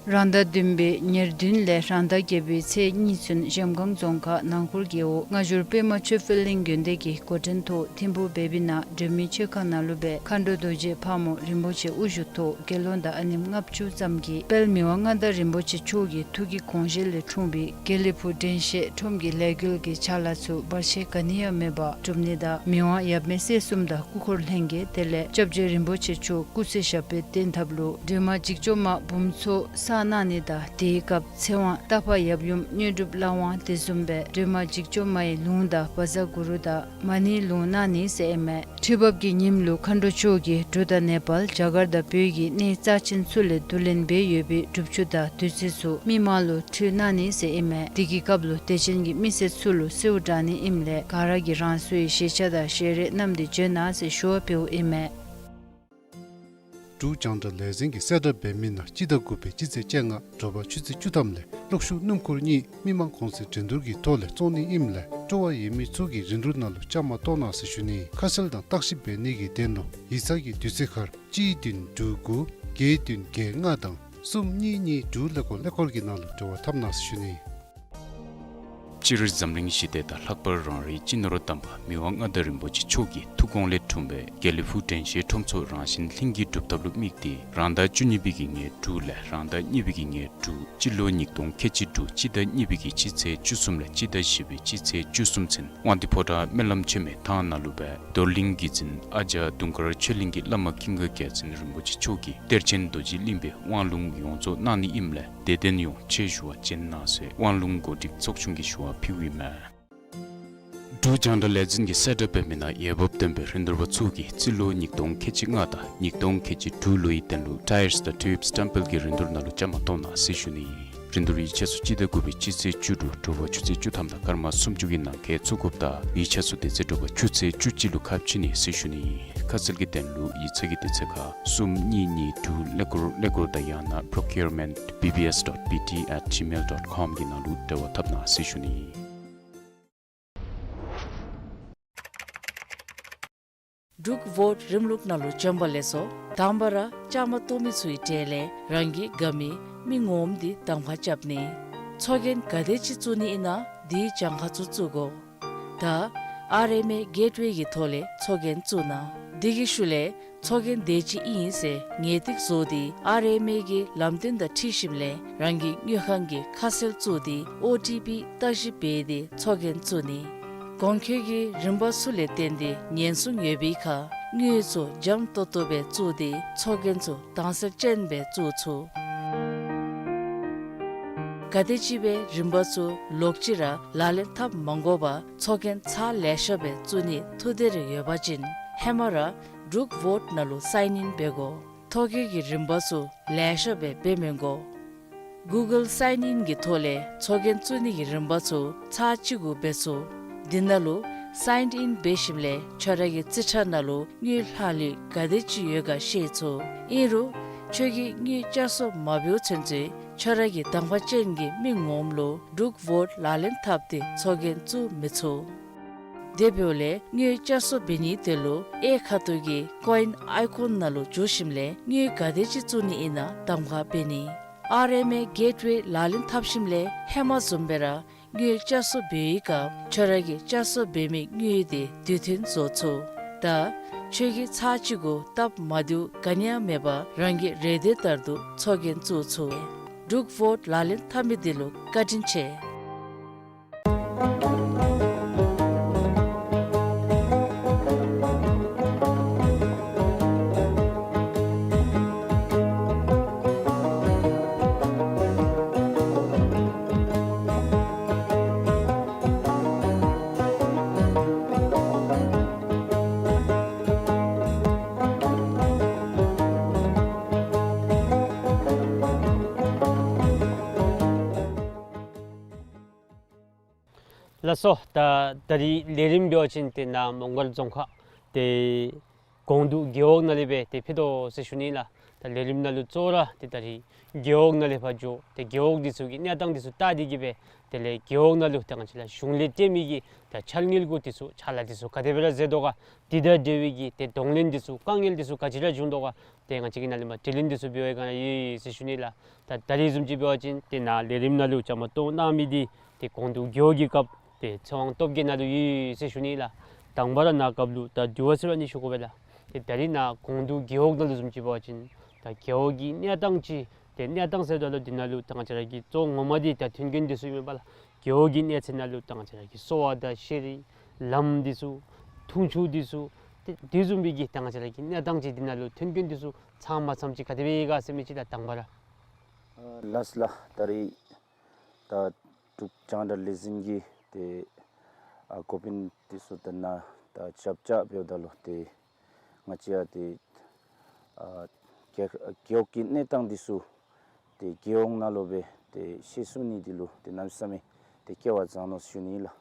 རང་ཟླ་བདུན་པའི་ཉེར་བདུན་ལས་རང་ཟླ་བརྒྱད་པའི་ཚེས་གཉིས་ཚུན་གཞལམ་སྒང་རྫོང་ཁག་ནང་འཁོར་རྒེད་འོག་སྔ་འགྱུར་པདྨ་ཆོས་འཕེལ་གླིང་དགོན་སྡེ་གི་འགོ་འདྲེན་ཐོག་ཐིམ་ཕུ་བེ་བི་ན་སྒྲོལ་མའི་མཆོད་ཁང་ནང་ལུ་སྦེ་མཁའ་འགྲོ་རྡོ་རྗེ་ཕག་མོ་རིན་པོ་ཆེ་དབུ་བཞུགས་ཐོག་དགེ་སློང་དང་ཨ་ནེམོ་ལྔ་བཅུ་ཙམ་གྱིས་དཔལ་མི་དབང་མངའ་བདག་རིན་པོ་ཆེ་མཆོག་གི་ཐུགས་ཀྱི་དགོངས་བཞེད་ལས་འཁྲུངས་པའི་དགེ་ལེགས་ཕུག་དྲན་ཤེས་ཁྲོམ་གྱི་ལས་འགུལ་གྱི་ཕྱག་ལཱ་ཚུ་བར་ཆད་ག་ནི་ཡང་མེད་པར་སྒྲུབ་ནི་དང་མི་དབང་ཡབ་མེས་སྲས་གསུམ་དང་སྐུ་འཁོར་ལྷན་རྒྱས་དེ་ལས་སྐྱབས་རྗེ་རིན་པོ་ཆེ་མཆོག་སྐུ་ཚེ་ཞབས་པད་བརྟན་ཐབས་ལུ་སྒྲོལ་མ་འཇིགས་བྱེད་མ་འབུམ་ཚོགས་བསགས་གནང་ནི་དང་དེའི་སྐབས་ཚེ་དབང་རྟག་པ་ཡབ་ཡུམ་དངོས་གྲུབ་བླ་དབང་དེ་བཟུམ་སྦེ་སྒྲོལ་མ་འཇིགས་བྱེད་མའི་ལུང་དང་བཛྲ་གུ་རུ་དང་མ་ཎིའི་ལུང་གནང་ནི་ཟེར་ཨིན་མས། ཁྲི་འབབ་ཀྱི་ཉིནམ་ལུ་མཁའ་འགྲོ་མཆོག་གིས་འབྲུག་དང་ནེ་པཱལ་རྒྱ་གར་དང་བོད་ཀྱི་གནས་རྩ་ཆེན་ཚུ་ལས་བསྡུ་ལེན་འབད་ཡོད་པའི་སྒྲུབ་ཆུ་དང་བདུད་རྩི་ཚུ་མི་མང་ལུ་ཕུལ་གནང་ནི་ཟེར་ཨིན་མས། དེ་གི་སྐབས་ལུ་དད་ཅན་གྱི་མི་སེར་ཚུ་ལུ་གསོལཝ་བསྒྲག་ནི་ཨིནམ་ལས་ག་ར་གིས་རང་སོའི་ཤེས་བྱ་དང་ཤེས་རིག་རྣམས་འདི་བརྗོད་གནང་ཟེར་ཞུ་བ་འབདཝ་ཨིན་མས། འབྲུག་རྒྱང་བསྒྲགས་ལས་འཛིན་གྱིས་གསལ་བསྒྲགས་འབད་མི་ནང་སྤྱི་ཟླ་དགུ་པའི་སྤྱི་ཚེས་བཅོ་ལྔ་དྲོ་པ་ཆུ་ཚོད་བཅུ་ཐམ་ལས་གློག་ཤུགས་སྣུམ་འཁོར་གཉིས་མི་མང་གོང་ཚད་འགྲན་བསྡུར་གྱི་ཐོག་ལས་བཙོང་ནི་ཨིནམ་ལས་སྤྲོ་བ་ཡོད་མི་ཚུ་གིས་རིན་བསྡུར་ནང་ལུ་བཅའ་མར་གཏོགས་གནང་ཟེར་ཞུ་ནི། ཁ་གསལ་དང་བརྟག་ཞིབ་འབད་ནི་གི་དོན་ལུ་ཡིག་ཚང་གི་དུས་ཚོད་ཁར་གཅིག་བདུན་དྲུག་དགུ་བརྒྱད་བདུན་བརྒྱད་ལྔ་དང་གསུམ་གཉིས་གཉིས་དྲུག་ཀླད་ཀོར་ཀླད་ཀོར་གྱི་ནང་ལུ་འབྲེལ་བ་འཐབ་གནང་ཟེར་ཞུ་ནི། སྤྱིར་འཛམ་གླིང་ཞི་བདེ་དང་ལྷག་པར་རང་རེའི་སྤྱི་ནོར་དམ་པ་མི་དབང་མངའ་བདག་རིན་པོ་ཆེ་མཆོག་གི་ཐུགས་དགོངས་ལས་འཁྲུངས་པའི་དགེ་ལེགས་ཕུག་དྲན་ཤེས་ཁྲོམ་ཚོགས་རང་བཞིན་ལྷུན་གྱིས་གྲུབ་ཐབས་ལུ་དམིགས་ཏེ་རང་ཟླ་བཅུ་གཉིས་པའི་གི་ཉེར་དྲུག་ལས་རང་ཟླ་གཉིས་པའི་གི་ཉེར་དྲུག་སྤྱི་ལོ་ཉིས་སྟོང་ཁལ་གཅིག་དྲུག་སྤྱི་ཟླ་གཉིས་པའི་གི་སྤྱི་ཚེས་བཅུ་གསུམ་ལས་སྤྱི་ཟླ་བཞི་པའི་སྤྱི་ཚེས་བཅུ་གསུམ་ཚུན་དབང་འདུས་ཕོ་བྲང་སྨོན་ལམ་མཆོད་མེ་ཐང་ནང་ལུ་སྦེ་རྡོར་གླིང་གི་རྫིང་ཨ་ཇ་དུང་དཀར་ཆོས་གླིང་གི་བླ་མ་ཀུན་དགའ་རྒྱལ་མཚན་རིན་པོ་ཆེ་མཆོག་གིས་གཏེར་ཆེན་རྡོ་རྗེ་གླིང་པའི་དབང་ལུང་ཡོངས་རྫོགས་གནང་ནི་ཨིནམ་ལས་དད་ལྡན་ཡོངས་ཆེད་ཞུ་བ་བྱོན་གནང་ཟེར་དབང་ལུང་གོ་སྒྲིག་ཚོགས་ཆུང་གིས་ཞུ་བ་ཕུལཝ་ཨིན་མས། འབྲུག་རྒྱང་བསྒྲགས་ལས་འཛིན་གྱིས་གསལ་བསྒྲགས་འབད་མི་ནང་འོས་འབབ་ལྡན་པའི་རིན་བསྡུར་པ་ཚུ་གིས་རྩིས་ལོ་ཉིས་སྟོང་ཁལ་གཅིག་ལྔ་དང་ཉིས་སྟོང་ཁལ་གཅིག་དྲུག་ལོའི་དོན་ལུ་Tyres དང་Tubes སྤྲམ་སྤེལ་གྱི་རིན་བསྡུར་ནང་ལུ་བཅའ་མར་གཏོགས་གནང་ཟེར་ཞུ་ནི། རིན་བསྡུར་ཡིག་ཆ་ཚུ་སྤྱི་ཟླ་དགུ་པའི་སྤྱི་ཚེས་བཅུ་དྲུག་དྲོ་པ་ཆུ་ཚོད་བཅུ་ཐམ་དང་སྐར་མ་སུམ་ཅུ་གི་ནང་འཁོད་བཙུགས་དགོཔ་དང་ཡིག་ཆ་ཚུ་དེ་ཚེ་དྲོ་པ་ཆུ་ཚོད་བཅུ་གཅིག་ལུ་ཁ་ཕྱེ་ནི་ཟེར་ཞུ་ནི། ཁ་གསལ་གྱི་དོན་ལུ་ཡིག་ཚང་གི་དུས་ཚོད་ཁར་གསུམ་གཉིས་གཉིས་དྲུག་ཀླད་ཀོར་ཀླད་ཀོར་དང་ཡང་ན་procurement B B S dot B T at gmail dot com གི་ནང་ལུ་འབྲེལ་བ་འཐབ་གནང་ཟེར་ཞུ་ནི། འབྲུག་ཝོཊ་རིམ་ལུགས་ནང་ལུ་བྱོན་པ་ལེགས་སོ། དང་པ་ར་བཅའ་མར་གཏོགས་མི་ཚུའི་གྲས་ལས་རང་གི་དགའ་མི་མི་ངོམ་འདི་གདམ་ཁ་རྐྱབ་ནི། ཚོགས་རྒྱན་ག་དེ་ཅིག་བཙུགས་ནི་ཨིན་ན་དེའི་གྱངས་ཁ་ཚུ་བཙུགས་དགོ། ད་ཨར་ཨེམ་ཨེ་གེཊ་ཝེ་གི་ཐོག་ལས་ཚོགས་རྒྱན་བཙུགས་གནང་། དེ་གི་ཤུལ་ལས་ཚོགས་རྒྱན་དེ་ཅིག་ཨིན་ཟེར་ངེས་ཏིག་བཟོ་སྟེ་ཨར་ཨེམ་ཨེ་གི་ལམ་སྟོན་དང་འཁྲིལ་ཞིནམ་ལས་རང་གི་དངུལ་ཁང་གི་ཁ་གསལ་བཙུགས་ཏེ་ཨོ་ཊི་པི་བརྟག་ཞིབ་འབད་དེ་ཚོགས་རྒྱན་བཙུགས་ནི། གོང་འཁོད་ཀྱི་རིམ་པ་ཚུ་ལས་བརྟེན་ཏེ་ཉེན་སྲུང་ཡོད་པའི་ཁར་དངུལ་ཚུ་འཇམ་ཏོག་ཏོ་སྦེ་བཙུགས་ཏེ་ཚོགས་རྒྱན་ཚུ་དྭངས་གསལ་ཅན་སྦེ་བཙུགས་ཚུགས། ག་དེམ་ཅིག་སྦེ་རིམ་པ་ཚུ་ལོག་ཅི་ར་ལག་ལེན་འཐབ་མ་དགོ་པར་ཚོགས་རྒྱན་ཚར་ལེ་ཤ་སྦེ་བཙུགས་ནི་ཐུགས་འདོད་རེ་ཡོད་པ་ཅིན་ཧེ་མ་ར་འབྲུག་ཝོཊ་ནང་ལུ་སའིན་ཨིན་འབད་དགོ། ཐོ་བཀོད་ཀྱི་རིམ་པ་ཚུ་ལེ་ཤ་སྦེ་འབད་མི་དགོ། གུ་གཱལ་སའིན་ཨིན་གྱི་ཐོག་ལས་ཚོགས་རྒྱན་བཙུགས་ནི་གི་རིམ་པ་ཚུ་ཚར་གཅིག་གུ་འབད་ཚུགས། དེ་ནང་ལུ་སའིན་ཨིན་འབད་ཞིནམ་ལས་ཁྱོད་ར་གི་རྩིས་ཁྲ་ནང་ལུ་དངུལ་ལྷག་ལུས་ག་དེ་ཅིག་ཡོད་ག་ཤེས་ཚུགས། ཨིན་རུང་ཁྱོད་ཀྱིས་དངུལ་བསྐྱར་གསོ་མ་འབདཝ་ཚུན་ཚོད་ཁྱོད་ར་གི་གདམ་ཁ་ཅན་གྱི་མི་ངོམ་ལུ་འབྲུག་ཝོཊ་ལག་ལེན་འཐབ་སྟེ་ཚོགས་རྒྱན་བཙུགས་མི་ཚུགས། དེ་འབདཝ་ལས་དངུལ་བསྐྱར་གསོ་འབད་ནིའི་དོན་ལུ་གཡས་ཁ་ཐུག་གི་ཀོ་ཨིན་ཨའི་ཀོན་ནང་ལུ་འཛུལ་ཞིནམ་ལས་དངུལ་ག་དེ་ཅིག་བཙུགས་ནི་ཨིན་ན་གདམ་ཁ་འབད་ནི། ཨར་ཨེམ་ཨེ་གེཊ་ཝེ་ལག་ལེན་འཐབ་ཞིནམ་ལས་ཧེ་མ་བཟུམ་སྦེ་ར་དངུལ་བསྐྱར་གསོ་འབད་བའི་སྐབས་ཁྱོད་ར་གིས་བསྐྱར་གསོ་འབད་མི་དངུལ་དེ་དུས་མཐུན་བཟོ་ཚུགས། ད་ཁྱོད་ཀྱིས་ཚར་གཅིག་གུ་སྟབས་མ་བདེཝ་ག་ནི་ཡང་མེད་པར་རང་གི་རེ་འདོད་ལྟར་དུ་ཚོགས་རྒྱན་བཙུགས་ཚུགས། འབྲུག་ཝོཊ་ལག་ལེན་འཐབ་མི་འདི་ལུ་བཀའ་དྲིན་ཆེ། ལགས་སོ། ད་ད་རིས་ལས་རིམ་འབད་བ་ཅིན་ཏེ་ནཱ་མོང་སྒར་རྫོང་ཁག་ཏེ་གོང་དུ་རྒེད་འོག་ནང་ལས་སྦེ་ཏེ་ཕུལ་དོ་ཟེར་ཞུ་ནི་ལགས། ད་ལས་རིམ་ནང་ལུ་གཙོ་བོ་ར་ཏེ་ད་རིས་རྒེད་འོག་ནང་ལས་ཕར་འགྱོ་ཏེ་རྒེད་འོག་འདི་ཚུ་གི་གནས་སྟངས་འདི་ཚུ་བལྟ་སྟེ་གི་སྦེ་དེ་ལས་རྒེད་འོག་ནང་ལུ་ད་ང་བཅས་ར་གཞུང་ལས་སྤྲོད་མི་གི་ད་འཆར་དངུལ་གུ་འདི་ཚུ་ཕྱག་ལཱ་འདི་ཚུ་ག་དེ་སྦེ་ར་མཛད་དོ་ག། དེ་དང་འབྲེལ་བའི་གི་ཏེ་གདོང་ལེན་འདི་ཚུ་དཀའ་ངལ་འདི་ཚུ་ག་ཅི་ར་བྱུང་དོ་ག། ཏེ་ང་བཅས་ཀྱིས་ནཱ་ལས་མར་དྲི་ལན་འདི་ཚུ་འབད་བའི་སྒང་ཡོད་ཟེར་ཞུ་ནི་ལགས། ད་ད་རིས་བཟུམ་ཅིག་འབད་བ་ཅིན་ཏེ་ནཱ་ལས་རིམ་ནང་ལུ་བཅའ་མར་གཏོགས་གནང་མི་འདི་ཏེ་གོང་དུ་རྒེད་འོག་གི་སྐབས་ཏེ་ཚེ་དབང་སྟོབས་རྒྱས་ནཱ་ལུ་ཡོད་ཟེར་ཞུ་ནི་ལགས། དང་པ་ར་ནཱ་སྐབས་ལུ་ད་དུས་ཚོད་ར་ནི་ཞུ་དགོ་པས་ལགས། ཏེ་ད་རིས་ནཱ་གོང་དུ་རྒེད་འོག་ནང་ལུ་བཟུམ་ཅིག་འབད་བ་ཅིན་ད་རྒེད་འོག་གི་གནས་སྟངས་ཅིག་ཏེ་གནས་སྟངས་ཟེརཝ་ད་ལུ་འདི་ནང་ལུ་ད་ང་བཅས་ར་གི་གཙོ་བོ་ངོ་མ་འདི་ད་མཐུན་རྐྱེན་འདི་ཚུ་ཨིན་མས་པ་ལགས། རྒེད་འོག་གི་གནས་ཚད་ནང་ལུ་ད་ང་བཅས་ར་གི་གསོ་བ་དང་ཤེས་རིག་ལམ་འདི་ཚུ་འཐུང་ཆུ་འདི་ཚུ་ཏེ་དེ་བཟུམ་སྦེ་གི་ད་ང་བཅས་ར་གི་གནས་སྟངས་ཅིག་འདི་ནང་ལུ་མཐུན་རྐྱེན་འདི་ཚུ་ཚང་མ་ཚངམ་ཅིག་ག་དེ་སྦེ་ཡོད་ག་ཟེར་མི་ཅིག་ལགས་དང་པ་ར། ཨ་ལགས་ལགས། ད་རིས་ད་འབྲུག་རྒྱང་བསྒྲགས་ལས་འཛིན་གྱི་ཏེ་ཨ་འགོ་དཔོན་འདི་ཚུ་དང་ནཱ་ད་ཞབས་ཕྱི་འབདཝ་ད་ལུ་ཏེ་ང་བཅས་ཡང་ཏེ་ཨ་རྒེད་རྒེད་འོག་གི་གནས་སྟངས་འདི་ཚུ་ཏེ་རྒེད་འོག་ནང་ལུ་སྦེ་ཏེ་ཤེས་ཚུགས་ནི་འདི་ལུ་ཏེ་གནམ་མེད་ས་མེད་ཏེ་སྐལ་བ་བཟང་ནུག་ཞུ་ནི་ལགས།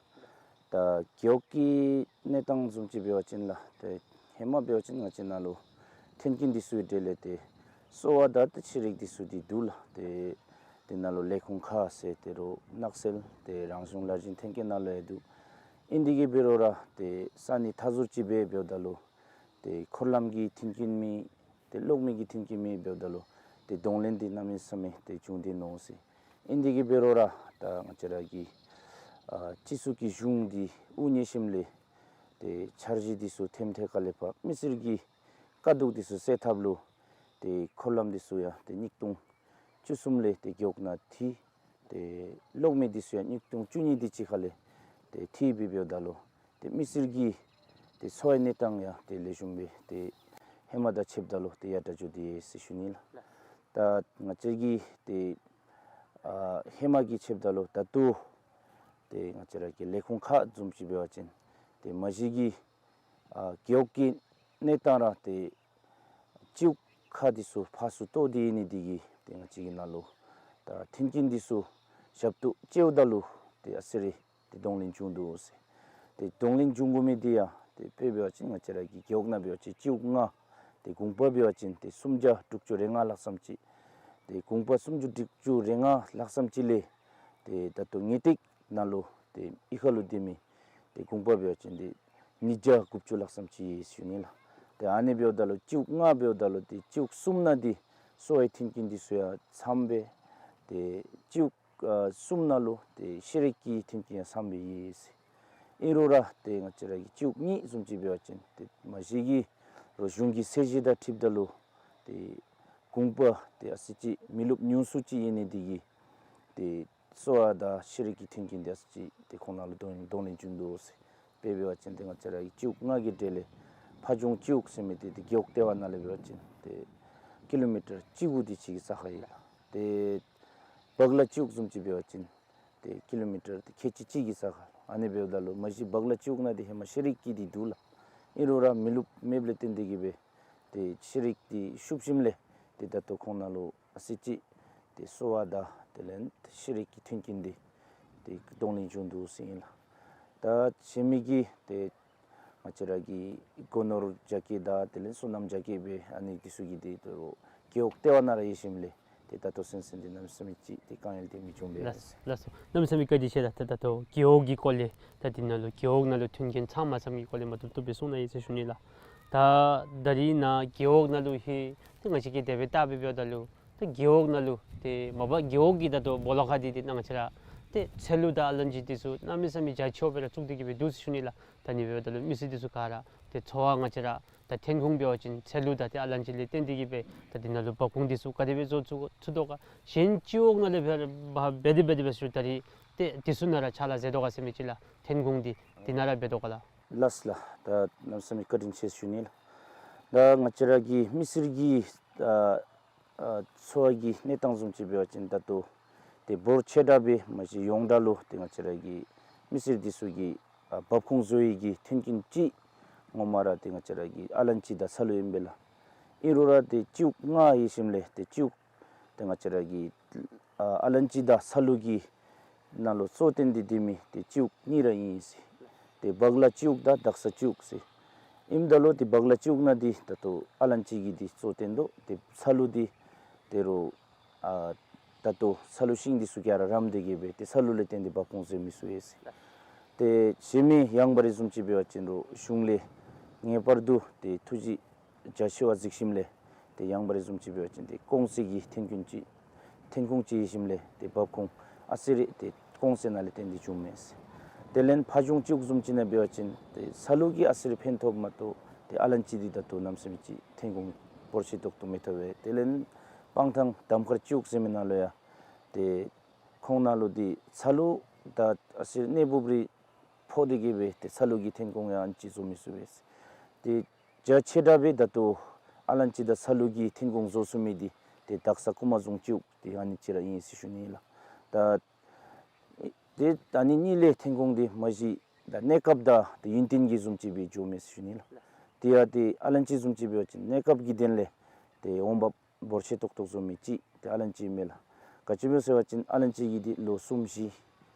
ད་རྒེད་འོག་གི་གནས་སྟངས་བཟུམ་ཅིག་འབད་བ་ཅིན་ལགས་ཏེ་ཧེ་མ་འབད་བ་ཅིན་ང་བཅས་ནཱ་ལུ་མཐུན་རྐྱེན་འདི་ཚུ་གི་གྲས་ལས་ཏེ་གསོ་བ་དང་ཏེ་ཤེས་རིག་འདི་ཚུ་འདི་འདུག་ལགས། ཏེ་དེ་ནང་ལུ་ལས་ཁུངས་ཁག་ཟེར་ཏེ་རོགས་ནགས་ཚལ་ཏེ་རང་གཞུང་ལས་རིམ་ཐོན་སྐྱེད་ནང་ལུ་ཡང་འདུག། ཨིན་ཏེ་གི་འབད་རུང་ར་ཏེ་ས་གནས་མཐའ་ཟུར་ཅིག་སྦེ་འབདཝ་ད་ལུ་ཏེ་འཁོར་ལམ་གྱི་མཐུན་རྐྱེན་མེད། ཏེ་གློག་མེ་གི་མཐུན་རྐྱེན་མེད་འབདཝ་ད་ལུ་ཏེ་གདོང་ལེན་འདི་གནམ་མེད་ས་མེད་ཏེ་བྱུང་སྟེ་ནུག་ཟེར། ཨིན་ཏེ་གི་འབད་རུང་ར་ད་ང་བཅས་ར་གི་ཨ་སྤྱི་ཚོགས་ཀྱི་གཞུང་འདི་དབུ་བརྙེས་ཞིནམ་ལས་ཏེ་འཆར་གཞི་འདི་ཚུ་ཐེམ་ཐེ་ཁ་ལས་ཕར་མི་སེར་གྱི་དཀའ་སྡུག་འདི་ཚུ་སེལ་ཐབས་ལུ་ཏེ་འཁོར་ལམ་འདི་ཚུ་ཡང་ཏེ་གཉིས་སྟོང་བཅུ་གསུམ་ལས་ཏེ་རྒེད་འོག་ནང་འཐུས། ཏེ་གློག་མེ་འདི་ཚུ་ཡང་གཉིས་སྟོང་བཅུ་གཉིས་དེ་ཅིག་ཁ་ལས་ཏེ་འཐུས་སྦེ་འབདཝ་ད་ལུ་ཏེ་མི་སེར་གྱི་ཏེ་འཚོ་བའི་གནས་སྟངས་ཡང་ཏེ་ལེགས་ཤོམ་སྦེ་ཏེ་ཧེ་མ་དང་ཕྱདཔ་ད་ལུ་ཏེ་ཡར་དྲག་འགྱོ་དེས་ཟེར་ཞུ་ནི་ལགས། ད་ང་བཅས་ཀྱི་ཏེ་ཨ་ཧེ་མ་གི་ཕྱདཔ་ད་ལུ་ད་ལྟོ་ཏེ་ང་བཅས་ར་གི་ལས་ཁུངས་ཁག་བཟུམ་ཅིག་འབད་བ་ཅིན་ཏེ་མ་གཞི་གི་ཨ་རྒེད་འོག་གི་གནས་སྟངས་ར་ཏེ་སྤྱི་འོག་ཁག་འདི་ཚུ་ཕར་ཚུར་གཏོགས་ཏེ་ཨིན་ནི་འདི་གིས་ཏེ་ང་བཅས་ཀྱི་ནཱ་ལུ་ད་མཐུན་རྐྱེན་འདི་ཚུ་ཞབས་ཏོག་སྤྱོདཔ་ད་ལུ་ཏེ་ཨ་ཙི་རེ་ཏེ་གདོང་ལེན་བྱུང་འདུག་ཟེར། ཏེ་གདོང་ལེན་བྱུང་དགོ་མི་འདི་ཡང་ཏེ་དཔེ་འབད་བ་ཅིན་ང་བཅས་ར་གི་རྒེད་འོག་ནང་འབད་བ་ཅིན་སྤྱི་འོག་ལྔ། ཏེ་གུང་པ་འབད་བ་ཅིན་ཏེ་སུམ་བརྒྱ་དྲུག་ཅུ་རེ་ལྔ་ལྷག་ཙམ་ཅིག། ཏེ་གུང་པ་སུམ་བརྒྱ་དྲུག་ཅུ་རེ་ལྔ་ལྷག་ཙམ་ཅིག་ལས་ཏེ་ད་ལྟོ་ངེས་ཏིག་ནང་ལུ་ཏེ་གཡུས་ཁ་ལུ་སྡོད་མི་ཏེ་གུང་པ་འབད་བ་ཅིན་ཏེ་ཉིས་བརྒྱ་དགུ་བཅུ་ལྷག་ཙམ་ཅིག་ཡོད་ཟེར་ཞུ་ནི་ལགས། ཏེ་ཨ་ནི་འབདཝ་ད་ལུ་སྤྱི་འོག་ལྔ་འབདཝ་ད་ལུ་ཏེ་སྤྱི་འོག་གསུམ་ནང་འདི་གསོ་བའི་མཐུན་རྐྱེན་འདི་ཚུ་ཡང་ཚངམ་སྦེ་ཏེ་སྤྱི་འོག་ཨ་གསུམ་ནང་ལུ་ཏེ་ཤེས་རིག་གི་མཐུན་རྐྱེན་ཡང་ཚངམ་སྦེ་ཡོད་ཟེར། ཨིན་རུང་ར་ཏེ་ང་བཅས་ར་གི་སྤྱི་འོག་གཉིས་བཟུམ་ཅིག་འབད་བ་ཅིན་ཏེ་མ་གཞི་གི་རོགས་གཞུང་གི་ཚད་གཞི་དང་འཁྲིལཝ་ད་ལུ་ཏེ་གུང་པ་ཏེ་ཨ་ཙི་ཅིག་མི་རློབས་ཉུང་སུ་ཅིག་ཨིན་ནི་འདི་གིས་ཏེ་གསོ་བ་དང་ཤེས་རིག་གི་མཐུན་རྐྱེན་འདི་ཨ་ཙི་ཅིག་ཏེ་ཁོང་ནང་ལུ་གདོང་གདོང་ལེན་བྱུང་འདུག་ཟེར། དཔེ་འབད་བ་ཅིན་ཏེ་ང་བཅས་ར་གི་སྤྱི་འོག་ལྔ་གི་གྲས་ལས་ཕ་ལྗོངས་སྤྱི་འོག་ཟེར་མི་འདི་ཏེ་རྒེད་འོག་ལྟེ་བ་ནང་ལས་འབད་བ་ཅིན་ཏེ་ཀི་ལོ་མི་ཊར་བཅུ་དགུ་དེ་ཅིག་གི་ས་ཁར་ཡོད་ལགས། ཏེ་སྦག་ལ་སྤྱི་འོག་བཟུམ་ཅིག་འབད་བ་ཅིན་ཏེ་ཀི་ལོ་མི་ཊར་ཏེ་ཁལ་གཅིག་གཅིག་གི་ས་ཁར། ཨ་ནི་འབདཝ་ད་ལུ་མ་གཞི་སྦག་ལ་སྤྱི་འོག་ནང་འདི་ཧེ་མ་ཤེས་རིག་གི་འདི་འདུག་ལགས། ཨིན་རུང་ར་མི་རློབས་མེདཔ་ལས་བརྟེན་ཏེ་གི་སྦེ་ཏེ་ཤེས་རིག་འདི་ཤུགས་ཞིནམ་ལས་ཏེ་ད་ལྟོ་ཁོང་ནང་ལུ་ཨ་ཙི་ཅིག་ཏེ་གསོ་བ་དང་དེ་ལས་ཤེས་རིག་གི་མཐུན་རྐྱེན་འདི་ཏེ་གདོང་ལེན་བྱུང་འདུག་ཟེར་ཨིན་ལགས། ད་གཞན་མི་གི་ཏེ་ང་བཅས་ར་གི་སྒོ་ནོར་རྒྱ་སྐྱེད་དང་དེ་ལས་སོ་ནམ་རྒྱ་སྐྱེད་སྦེ་ཨ་ནི་འདི་ཚུ་གི་འདི་ད་རུང་རྒེད་འོག་ལྟེ་བ་ནང་ར་ཡོད་ཞིནམ་ལས་ཏེ་ད་ལྟོ་ཚུན་ཚོད་འདི་གནམ་མེད་ས་མེད་ཅིག་ཏེ་དཀའ་ངལ་འདི་མི་བྱུང་པས། ལགས་ལགས་སོ། གནམ་མེད་ས་མེད་བཀའ་དྲིན་ཆེ་ལགས། ད་ད་ལྟོ་རྒེད་འོག་གི་སྐོར་ལས་ད་འདི་ནང་ལུ་རྒེད་འོག་ནང་ལུ་མཐུན་རྐྱེན་ཚང་མ་ཚངམ་གི་སྐོར་ལས་མ་བཏུབ་བཏུབ་སྦེ་གསུངས་གནང་ཡི་ཟེར་ཞུ་ནི་ལགས། ད་ད་རིས་ནཱ་རྒེད་འོག་ནང་ལུ་ཧེ་ཏེ་ང་བཅས་ཀྱིས་དེ་སྦེ་བལྟ་སྦེ་འབདཝ་ད་ལུ་ད་རྒེད་འོག་ནང་ལུ་ཏེ་མ་པ་རྒེད་འོག་གི་ད་ལྟོ་སྦོ་ལོགས་ཁ་འདི་ཏེ་ནཱ་ང་བཅས་ར་ཏེ་ཚལ་ལུ་དང་ཨ་ལན་ཅི་འདི་ཚུ་གནམ་མེད་ས་མེད་རྒྱ་ཆེཝ་སྦེ་ར་བཙུགས་ཏེ་གི་སྦེ་འདུག་ཟེར་ཞུ་ནི་ལགས། ད་ཨ་ནི་འབདཝ་ད་ལུ་མི་སེར་འདི་ཚུ་ག་ར་ཏེ་འཚོ་བ་ང་བཅས་ར་ད་ཐོན་ཁུངས་འབད་བ་ཅིན་ཚལ་ལུ་དང་ཏེ་ཨ་ལན་ཅི་ལས་བརྟེན་ཏེ་གི་སྦེ་ད་འདི་ནང་ལུ་འབབ་ཁུངས་འདི་ཚུ་ག་དེ་སྦེ་བཟོ་ཚུགས་ཚུགས་དོ་ག། གཞན་སྤྱི་འོག་ནང་ལས་འབད་འབད་དེ་འབད་དེ་འབད་ཚུ་ད་རིས་ཏེ་འདི་ཚུ་ནང་ར་ཕྱག་ལཱ་མཛད་དོ་ག་ཟེར་མི་ཅིག་ལགས། ཐོན་ཁུངས་འདི་འདི་ནང་ར་འབད་དོ་ག་ལགས། ལགས་ལགས། ད་གནམ་མེད་ས་མེད་བཀའ་དྲིན་ཆེ་ཞུ་ནི་ལགས། ད་ང་བཅས་ར་གི་མི་སེར་གྱི་ཨ་ཨ་འཚོ་བ་གི་གནས་སྟངས་བཟུམ་ཅིག་འབད་བ་ཅིན་ད་ལྟོ་ཏེ་འབོར་ཆེ་དྲགས་སྦེ་མ་གཞི་ཡོངས་གྲགས་ལུ་ཏེ་ང་བཅས་ར་གི་མི་སེར་འདི་ཚུ་གི་ཨ་འབབ་ཁུངས་བཟོ་ནི་གི་མཐུན་རྐྱེན་ཅིག་ངོ་མ་ར་ཏེ་ང་བཅས་ར་གི་ཨ་ལན་ཅི་དང་ཚལ་ལུ་ཨིན་པས་ལགས། ཨིན་རུང་ར་ཏེ་སྤྱི་འོག་ལྔ་ཡོད་ཞིནམ་ལས་ཏེ་སྤྱི་འོག་ཏེ་ང་བཅས་ར་གི་ཨ་ཨ་ལན་ཅི་དང་ཚལ་ལུ་གི་ནང་ལུ་གཙོ་བོ་བཏོན་ཏེ་སྡོད་མི་ཏེ་སྤྱི་འོག་གཉིས་ར་ཨིན་ཟེར། ཏེ་སྦག་ལ་སྤྱི་འོག་དང་དག་ས་སྤྱི་འོག་ཟེར། ཨིནམ་ད་ལུ་ཏེ་བག་ལ་ཅིག་ནང་འདི་ད་ལྟོ་ཨ་ལན་ཅི་གིས་འདི་གཙོ་བཏོན་དོ། ཏེ་ཚ་ལུ་འདི་ཏེ་རོགས་ཨ་ད་ལྟོ་ཚ་ལུ་ཤིང་འདི་ཚུ་ག་ར་རམ་སྟེ་གི་སྦེ་ཏེ་ཚ་ལུ་ལས་བརྟེན་ཏེ་འབབ་ཁུངས་ཟེར་མི་ཚུ་ཡོད་ཟེར། ཏེ་གཞན་མི་ཡང་བ་རེ་བཟུམ་ཅིག་འབད་བ་ཅིན་རོགས་གཞུང་ལས་ངེས་པར་དུ་ཏེ་ཐུགས་རྗེ་རྒྱ་ཆེ་བ་གཟིགས་ཞིནམ་ལས་ཏེ་ཡང་བ་རེ་བཟུམ་ཅིག་འབད་བ་ཅིན་ཏེ་གོང་ཚད་ཀྱི་ཐོན་ཁུངས་ཅིག་ཐོན་ཁུངས་ཅིག་ཡོད་ཞིནམ་ལས་ཏེ་འབབ་ཁུངས་ཨ་ཙི་རེ་ཏེ་གོང་ཚད་ནང་ལས་བརྟེན་ཏེ་བྱུངམ་མས་ཟེར། དེ་ལས་ཕར་བྱུང་ཅིག་བཟུམ་ཅིག་ནང་འབད་བ་ཅིན་ཏེ་ཚ་ལུ་གིས་ཨ་ཙི་རེ་ཕན་ཐོགསཔ་མ་གཏོགས་ཏེ་ཨ་ལན་ཅི་འདི་ད་ལྟོ་གནམ་མེད་ས་མེད་ཅིག་ཐོན་ཁུངས་འབོར་ཆེ་ཏོག་ཏོ་མི་ཐོབ་པས། དེ་ལས་སྤང་ཐང་གདམ་དཀར་ཅིག་ཟེར་མི་ནང་ལུ་ཡང་ཏེ་ཁོང་ནང་ལུ་འདི་ཚ་ལུ་ད་ཨ་ཙི་རེ་གནས་སྦུབ་རེ་ཕོག་སྟེ་གི་སྦེ་ཏེ་ཚ་ལུ་གི་ཐོན་ཁུངས་ཡང་ཨ་ནི་ཅིག་བཟོ་མི་ཚུགས་པས་ཟེར། ཏེ་རྒྱ་ཆེ་དྲགས་སྦེ་ད་ལྟོ་ཨ་ལན་ཅི་དང་ཚ་ལུ་གིས་ཐོན་ཁུངས་བཟོ་ཚུགས་མི་འདི་ཏེ་དྭགས་ས་ཀུ་མ་རྫོང་ཅིག་ཏེ་ཨ་ནི་ཅིག་ར་ཨིན་ཟེར་ཞུ་ནི་ལགས། ད་ཏེ་ད་ཨ་ནི་གཉིས་ལས་ཐོན་ཁུངས་འདི་མ་གཞི་ད་གནས་སྐབས་དང་ཏེ་ཡུན་བརྟན་གྱི་བཟུམ་ཅིག་སྦེ་འགྱོཝ་མས་ཟེར་ཞུ་ནི་ལགས། ཏེ་ཡང་ཏེ་ཨ་ལན་ཅི་བཟུམ་ཅིག་འབད་བ་ཅིན་གནས་སྐབས་ཀྱི་དོན་ལས་ཏེ་འོང་འབབ་འབོར་ཆེ་ཏོག་ཏོ་བཟོ་མི་ཅིག་ཏེ་ཨ་ལན་ཅི་མས་ལགས། ག་ཅི་སྨོ་ཟེར་བ་ཅིན་ཨ་ལན་ཅི་གི་འདི་ལོ་གསུམ་བཞི་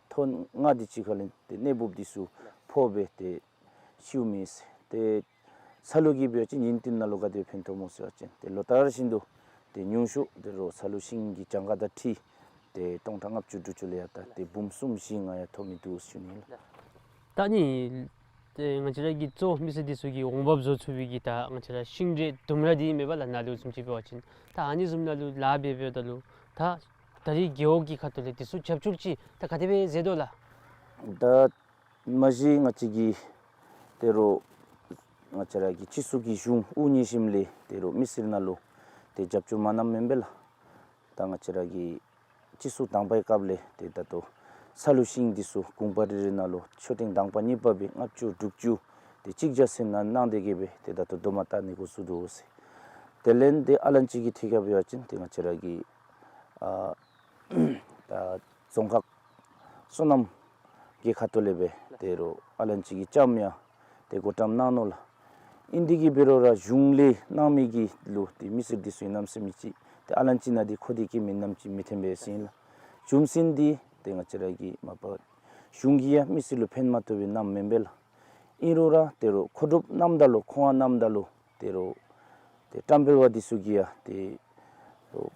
ཐོག་ལྔ་དེ་ཅིག་ཁ་ལས་ཏེ་གནས་སྦུབ་འདི་ཚུ་ཕོག་སྦེ་ཏེ་ཤིཝ་མས་ཟེར། ཏེ་ཚ་ལུ་གིས་འབད་བ་ཅིན་ཡུན་བརྟན་ནང་ལུ་ག་དེ་ཕན་ཐོགས་སྨོ་ཟེར་བ་ཅིན་ཏེ་ལོ་ལྟར་བཞིན་དུ་ཏེ་ཉུང་ཤོས་ཏེ་རོགས་ཚ་ལུ་ཤིང་གི་གྱངས་ཁ་དང་འཁྲིལ་ཏེ་སྟོང་ཕྲག་ལྔ་བཅུ་དྲུག་ཅུ་ལས་ཡར་ད་ཏེ་འབུམ་གསུམ་བཞི་ལྔ་ཡང་ཐོབ་མི་འདུག་ཟེར་ཞུ་ནི་ལགས། ད་ཨ་ནི་ཏེ་ང་བཅས་ར་གི་གཙོ་མི་སེར་འདི་ཚུ་གིས་འོང་འབབ་བཟོ་ཚུགས་པའི་གི་ད་ང་བཅས་ར་ཤིང་འབྲས་ལྡུམ་ར་འདི་མེད་པ་ལགས། ནཱ་ལུ་བཟུམ་ཅིག་འབད་བ་ཅིན་ད་ཨ་ནི་བཟུམ་ནང་ལུ་ལཱ་འབད་འབདཝ་ད་ལུ་ད་ད་རིས་རྒེད་འོག་གི་ཁ་ཐུག་ལས་འདི་ཚུ་རྒྱབ་སྐྱོར་ཅིག་ད་ག་དེ་སྦེ་མཛད་དོ་ལགས། ད་མ་གཞི་ང་བཅས་ཀྱི་ཏེ་རོགས་ང་བཅས་ར་གི་སྤྱི་ཚོགས་ཀྱི་གཞུང་དབུ་བརྙེས་ཞིནམ་ལས་ཏེ་རོགས་མི་སེར་ནང་ལུ་ཏེ་རྒྱབ་སྐྱོར་མ་གནངམ་མེན་པས་ལགས། ད་ང་བཅས་ར་གི་སྤྱི་ཚོགས་དང་པའི་སྐབས་ལས་ཏེ་ད་ལྟོ་ཚ་ལུ་ཤིང་འདི་ཚུ་གུང་པ་རེ་རེ་ནང་ལུ་མཆོད་རྟེན་དང་པ་གཉིས་པ་སྦེ་ལྔ་བཅུ་དྲུག་ཅུ་ཏེ་གཅིག་བརྒྱ་ཟེར་ནང་གནང་སྟེ་གི་སྦེ་ཏེ་ད་ལྟོ་དོ་མ་བཏང་ནི་འགོ་བཙུགས་དོ་ཟེར། དེ་ལས་ཏེ་ཨ་ལན་ཅི་གི་ཐད་ཁར་འབད་བ་ཅིན་ཏེ་ང་བཅས་ར་གི་ཨ་ད་རྫོང་ཁག་སོ་ནམ་གྱི་ཁ་ཐུག་ལས་སྦེ་ཏེ་རོགས་ཨ་ལན་ཅི་གི་ལྕངམ་ཡང་ཏེ་བགོ་བཀྲམ་གནང་ནུག་ལགས། ཨིན་དེ་གིས་འབད་རུང་ར་གཞུང་ལས་གནང་མི་གི་ལུ་ཏེ་མི་སེར་འདི་ཚུ་གནམ་མེད་ས་མེད་ཅིག་ཏེ་ཨ་ལན་ཅི་ནང་འདི་མཁོ་སྟེ་གི་མེད་ནམ་ཅིག་མི་ཐོན་པས་ཟེར་ཨིན་ལགས། རྒྱུ་མཚན་འདི་ཏེ་ང་བཅས་ར་གི་མ་པ་གཞུང་གིས་ཡང་མི་སེར་ལུ་ཕན་མ་ཐོགས་པའི་གནངམ་མེན་པས་ལགས། ཨིན་རུང་ར་ཏེ་རོགས་མཁོ་སྒྲུབ་གནངམ་ད་ལུ་ཁོང་གནངམ་ད་ལུ་ཏེ་རོགས་ཏེ་བཀྲམ་སྤེལ་བ་འདི་ཚུ་གིས་ཡང་ཏེ་རོགས་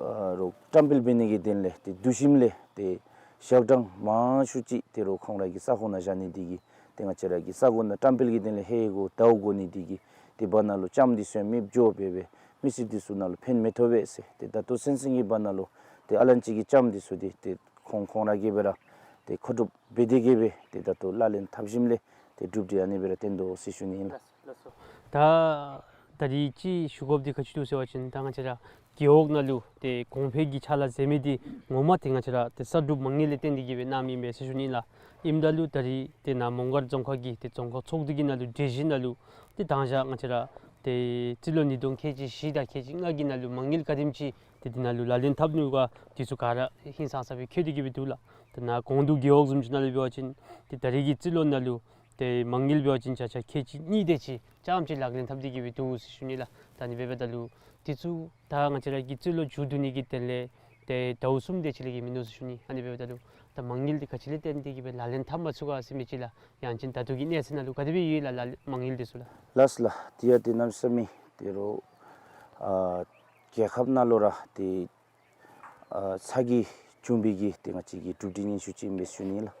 ཨ་རོགས་བཀྲམ་སྤེལ་འབད་ནི་གི་དོན་ལས་ཏེ་བསྡུ་ཞིནམ་ལས་ཏེ་ཞག་གྲངས་མང་ཤོས་ཅིག་ཏེ་རོགས་ཁོང་ར་གི་ས་གོ་ནང་བཞག་ནི་དེ་གིས་ཏེ་ང་བཅས་ར་གི་ས་གོ་ནང་བཀྲམ་སྤེལ་གྱི་དོན་ལས་ཧེ་གོ་དའོ་གོ་ནི་དེ་གིས་ཏེ་བར་ན་ལུ་ལྕངམ་འདི་ཚུ་ཡང་མེདཔ་འགྱོ་སྦེ་སྦེ་མི་སེར་འདི་ཚུ་ནང་ལུ་ཕན་མི་ཐོགས་པས་ཟེར། ཏེ་ད་ལྟོ་སེམས་སེམས་ཀྱི་བར་ན་ལུ་ཏེ་ཨ་ལན་ཅི་གི་ལྕངམ་འདི་ཚུ་འདི་ཏེ་ཁོང་ཁོང་ར་གིས་སྦེ་ར་ཏེ་མཁོ་སྒྲུབ་འབད་དེ་གི་སྦེ་ཏེ་ད་ལྟོ་ལག་ལེན་འཐབ་ཞིནམ་ལས་ཏེ་གྲུབ་འབྲས་ཨ་ནི་སྦེ་ར་བཏོན་དོ་ཟེར་ཞུ་ནི་ཨིན་ལགས། ལགས་སོ། ད་ད་རིས་ཅིག་ཞུ་དགོཔ་འདི་ག་ཅི་འདུག་ཟེར་བ་ཅིན་ད་ང་བཅས་ར་རྒེད་འོག་ནང་ལུ་ཏེ་གོང་འཕེལ་གྱི་ཕྱག་ལཱ་མཛད་མི་འདི་ངོ་མ་ཏེ་ང་བཅས་ར་ཏེ་གསར་སྒྲུབ་མ་དངུལ་ལས་བརྟེན་ཏེ་གི་སྦེ་གནངམ་ཨིན་པས་ཟེར་ཞུ་ནི་ལགས། ཨིནམ་ད་ལུ་ད་རིས་ཏེ་ནཱ་མོང་སྒར་རྫོང་ཁག་གི་ཏེ་རྫོང་ཁག་ཚོགས་འདུ་གི་ནང་ལུ་གྲོས་གཞི་ནང་ལུ་ཏེ་དང་ཞག་ང་བཅས་ར་ཏེ་རྩིས་ལོ་ཉིས་སྟོང་ཁལ་གཅིག་བཞི་དང་ཁལ་གཅིག་ལྔ་གི་ནང་ལུ་མ་དངུལ་ག་དེམ་ཅིག་ཏེ་འདི་ནང་ལུ་ལག་ལེན་འཐབ་ནུག་ག་འདི་ཚུ་ག་ར་ཧིང་སངས་ས་སྦེ་བཀོད་དེ་གི་སྦེ་འདུག་ལགས། ཏེ་ནཱ་གོང་དུ་རྒེད་འོག་བཟུམ་ཅིག་ནང་ལུ་འབད་བ་ཅིན་ཏེ་ད་རིས་ཀྱི་རྩིས་ལོ་ནང་ལུ་ཏེ་མ་དངུལ་འབད་བ་ཅིན་བརྒྱ་ཆ་ཁལ་གཅིག་གཉིས་དེ་ཅིག་རྐྱངམ་ཅིག་ལག་ལེན་འཐབ་སྟེ་གི་སྦེ་འདུག་ཟེར་ཞུ་ནི་ལགས། ད་ཨ་ནི་འབདཝ་ད་ལུ་འདི་ཚུ་ད་ང་བཅས་ར་གི་རྩིས་ལོ་མཇུག་བསྡུ་ནི་གི་དོན་ལས་ཏེ་ཟླཝ་གསུམ་དེ་ཅིག་ལས་བརྒལ་མིན་འདུག་ཟེར་ཞུ་ནི། ཨ་ནི་འབདཝ་ད་ལུ་ད་མ་དངུལ་འདི་ག་ཅི་ལས་བརྟེན་ཏེ་གི་སྦེ་ལག་ལེན་འཐབ་མ་ཚུགས་ག་ཟེར་མི་ཅིག་ལགས། ཡང་ཅིན་ད་ལྟོ་གི་གནས་ཚུལ་ནང་ལུ་ག་དེ་སྦེ་ཡོད་ལགས་ལགས་མ་དངུལ་འདི་ཚུ་ལགས། ལགས་སོ་ལགས། ཏེ་ཡ་ཏེ་གནམ་མེད་ས་མེད་ཏེ་རོགས་ཨ་རྒྱལ་ཁབ་ནང་ལུ་ར་ཏེ་ཨ་ཚ་གྱང་བྱུང་བའི་གི་ཏེ་ང་བཅས་ཀྱི་གྲུབ་འབྲས་ཉེན་ཤོས་ཅིག་ཨིན་པས་ཞུ་ནི་ལགས།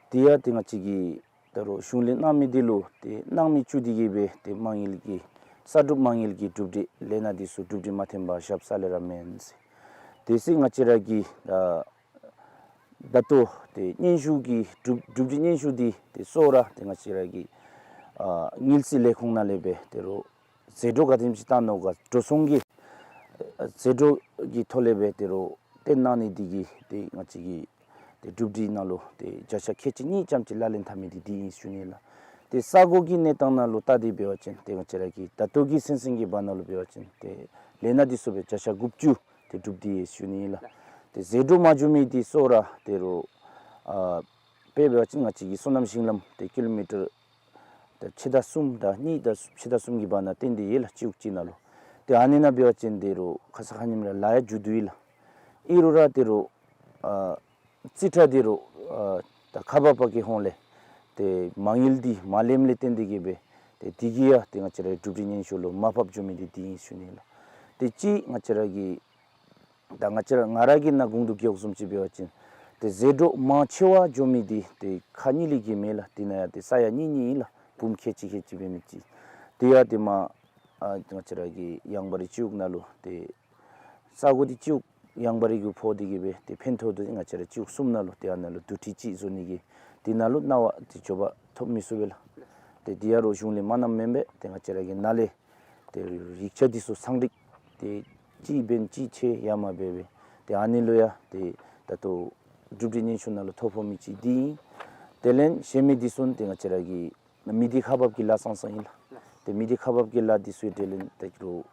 ཏེ་ཡ་ཏེ་ང་བཅས་ཀྱི་ད་རོགས་གཞུང་ལས་གནང་མི་འདི་ལུ་ཏེ་གནང་མི་བཅུག་སྟེ་གི་སྦེ་ཏེ་མ་དངུལ་གྱི་གསར་སྒྲུབ་མ་དངུལ་གྱི་གྲུབ་འབྲས་ལས་སྣ་འདི་ཚུ་གྲུབ་འབྲས་མ་ཐོན་པར་ཞབས་ས་ལས་ར་མེན་ཟེར། དེ་སྦེ་ང་བཅས་ར་གི་ཨ་ད་ལྟོ་ཏེ་སྙན་ཞུ་གི་གྲུབ་གྲུབ་འབྲས་སྙན་ཞུ་འདི་ཏེ་གཙོ་བོ་ར་ཏེ་ང་བཅས་ར་གི་ཨ་དངུལ་རྩིས་ལས་ཁུངས་ནང་ལས་སྦེ་ཏེ་རོགས་ཟད་འགྲོ་ག་དེམ་ཅིག་བཏང་ནུག་ག་འགྲོ་སོང་གི་ཨ་ཟད་འགྲོ་གི་ཐོག་ལས་སྦེ་ཏེ་རོགས་བཏོན་གནང་ནི་འདི་གིས་ཏེ་ང་བཅས་ཀྱི་ཏེ་གྲུབ་འབྲས་ནང་ལུ་ཏེ་བརྒྱ་ཆ་ཁལ་གཅིག་གཉིས་ཙམ་ཅིག་ལག་ལེན་འཐབ་མི་འདི་འདི་ཨིན་ཞུ་ནི་ལགས། ཏེ་ས་གོ་གི་གནས་སྟངས་ནང་ལུ་བལྟ་སྟེ་འབད་བ་ཅིན་ཏེ་ང་བཅས་ར་གི་ད་ལྟོ་གི་སེམས་སེམས་ཀྱི་བར་ན་ལུ་འབད་བ་ཅིན་ཏེ་ལས་སྣ་འདི་ཚུ་སྦེ་བརྒྱ་ཆ་དགུ་བཅུ་ཏེ་གྲུབ་སྟེ་ཡོད་ཞུ་ནི་ལགས། ཏེ་ཟད་འགྲོ་མ་བྱུང་མི་འདི་གཙོ་བོ་ར་ཏེ་རོགས་ཨ་དཔེ་འབད་བ་ཅིན་ང་བཅས་ཀྱི་སོ་ནམ་ཞིང་ལམ་ཏེ་ཀི་ལོ་མི་ཊར་ཏེ་ཕྱེད་དང་གསུམ་དང་གཉིས་དང་ཕྱེད་དང་གསུམ་གྱི་བར་ན་བཏོན་ཏེ་ཡོད་ལགས་སྤྱི་འོག་གཅིག་ནང་ལུ། ཏེ་ཨ་ནི་ནང་འབད་བ་ཅིན་ཏེ་རོགས་ཁ་ཙ་ཁ་ཉིནམ་ར་ལཱ་ཡང་མཇུག་བསྡུ་ཡི་ལགས། ཨིན་རུང་ར་ཏེ་རོགས་ཨ་རྩིས་ཁྲ་འདི་རོགས་ཨ་ད་ཁ་པར་པ་གི་ཧོང་ལས་ཏེ་མ་དངུལ་འདི་མ་ལེནམ་ལས་བརྟེན་ཏེ་གི་སྦེ་ ཏེ་དེ་གིས་ཡང་ཏེ་ང་བཅས་རའི་འབྲུག་རིགས་སྙན་ཞུ་ལུ་མར་ཕབ་འགྱོ་མི་འདི་འདི་ཨིན་ཞུ་ནི་ལགས། ཏེ་གཅིག་ང་བཅས་ར་གི་ད་ང་བཅས་ར་ང་ར་གི་ནཱ་དགུང་དུ་རྒེད་འོག་བཟུམ་ཅིག་འབད་བ་ཅིན་ཏེ་ཟད་འགྲོ་མང་ཆེ་བ་འགྱོ་མི་འདི་ཏེ་ཁག་གཉིས་ལས་བརྒལ་མེད་ལགས། དེ་ནང་ཡང་ཏེ་ས་ཡ་གཉིས་གཉིས་ཨིན་ལགས། བུམོ་ཁལ་གཅིག་ཁལ་གཅིག་འབད་མི་ཅིག། དེ་ཡང་ཏེ་མར་ཨ་ང་བཅས་ར་གི་ཡངས་པ་རི་སྤྱི་འོག་ནང་ལུ་ཏེ་ས་གོ་འདི་སྤྱི་འོག་ཡངས་པ་རི་གུ་ཕོག་སྟེ་གི་སྦེ་ཏེ་ཕན་ཐོགས་འདི་ང་བཅས་ར་སྤྱི་འོག་གསུམ་ནང་ལུ་ཏེ་ཨ་ནཱ་ལུ་དུར་ཁྲོད་ཅིག་བཟོ་ནི་གི་དེ་ནང་ལུ་གནང་བ་ཏེ་འབྱོར་པ་ཐོབ་མི་ཚུགས་པས་ལགས། ཏེ་དེ་ཡང་རོགས་གཞུང་ལས་མ་གནངམ་མེན་པས། ཏེ་ང་བཅས་ར་གི་ནཱ་ལས་ཏེ་ཡིག་ཆ་འདི་ཚུ་ཚང་སྒྲིག་ཏེ་གཅིག་འབད་གཅིག་ཆད་ཡ་མ་འབད་སྦེ་ཏེ་ཨ་ནི་ལུ་ཡང་ཏེ་ད་ལྟོ་འབྲུག་རིགས་སྙན་ཞུ་ནང་ལུ་ཐོ་ཕོག་མི་ཅིག་འདི་ཨིན། དེ་ལས་གཞན་མི་འདི་ཚུ་ཏེ་ང་བཅས་ར་གི་མི་སྡེ་ཁག་འབག་གི་ལཱ་ཙང་ཙང་ཨིན་ལགས། ཏེ་མི་སྡེ་ཁག་འབག་གི་ལཱ་འདི་ཚུ་དེ་ལས་ད་རུང་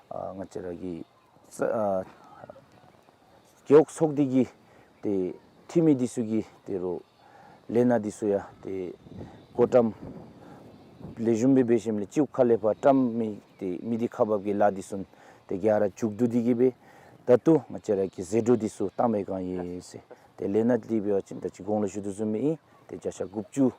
ཨ་ང་བཅས་ར་གི་ས་ཨ་རྒེད་འོག་ཚོགས་སྡེ་གི་ཏེ་འཐུས་མི་འདི་ཚུ་གིས་ཏེ་རོགས་ལས་སྣ་འདི་ཚུ་ཡང་ཏེ་བགོ་བཀྲམ་ལེགས་ཤོམ་སྦེ་འབད་ཞིནམ་ལས་སྤྱི་འོག་ཁ་ལས་ཕར་བཀྲམ་མི་ཏེ་མི་སྡེ་ཁག་འབག་གི་ལཱ་འདི་ཚུ་ཏེ་ག་ར་མཇུག་བསྡུ་སྟེ་གི་སྦེ་ད་ལྟོ་ང་བཅས་ར་གི་ཟད་འགྲོ་འདི་ཚུ་བཏང་བའི་བསྒང་ཨིན་ཟེར། ཏེ་ལས་སྣ་འདི་འབད་བ་ཅིན་ད་ཅི་གོང་ལུ་ཞུ་དོ་བཟུམ་སྦེ་ཨིན། ཏེ་བརྒྱ་ཆ་དགུ་བཅུ་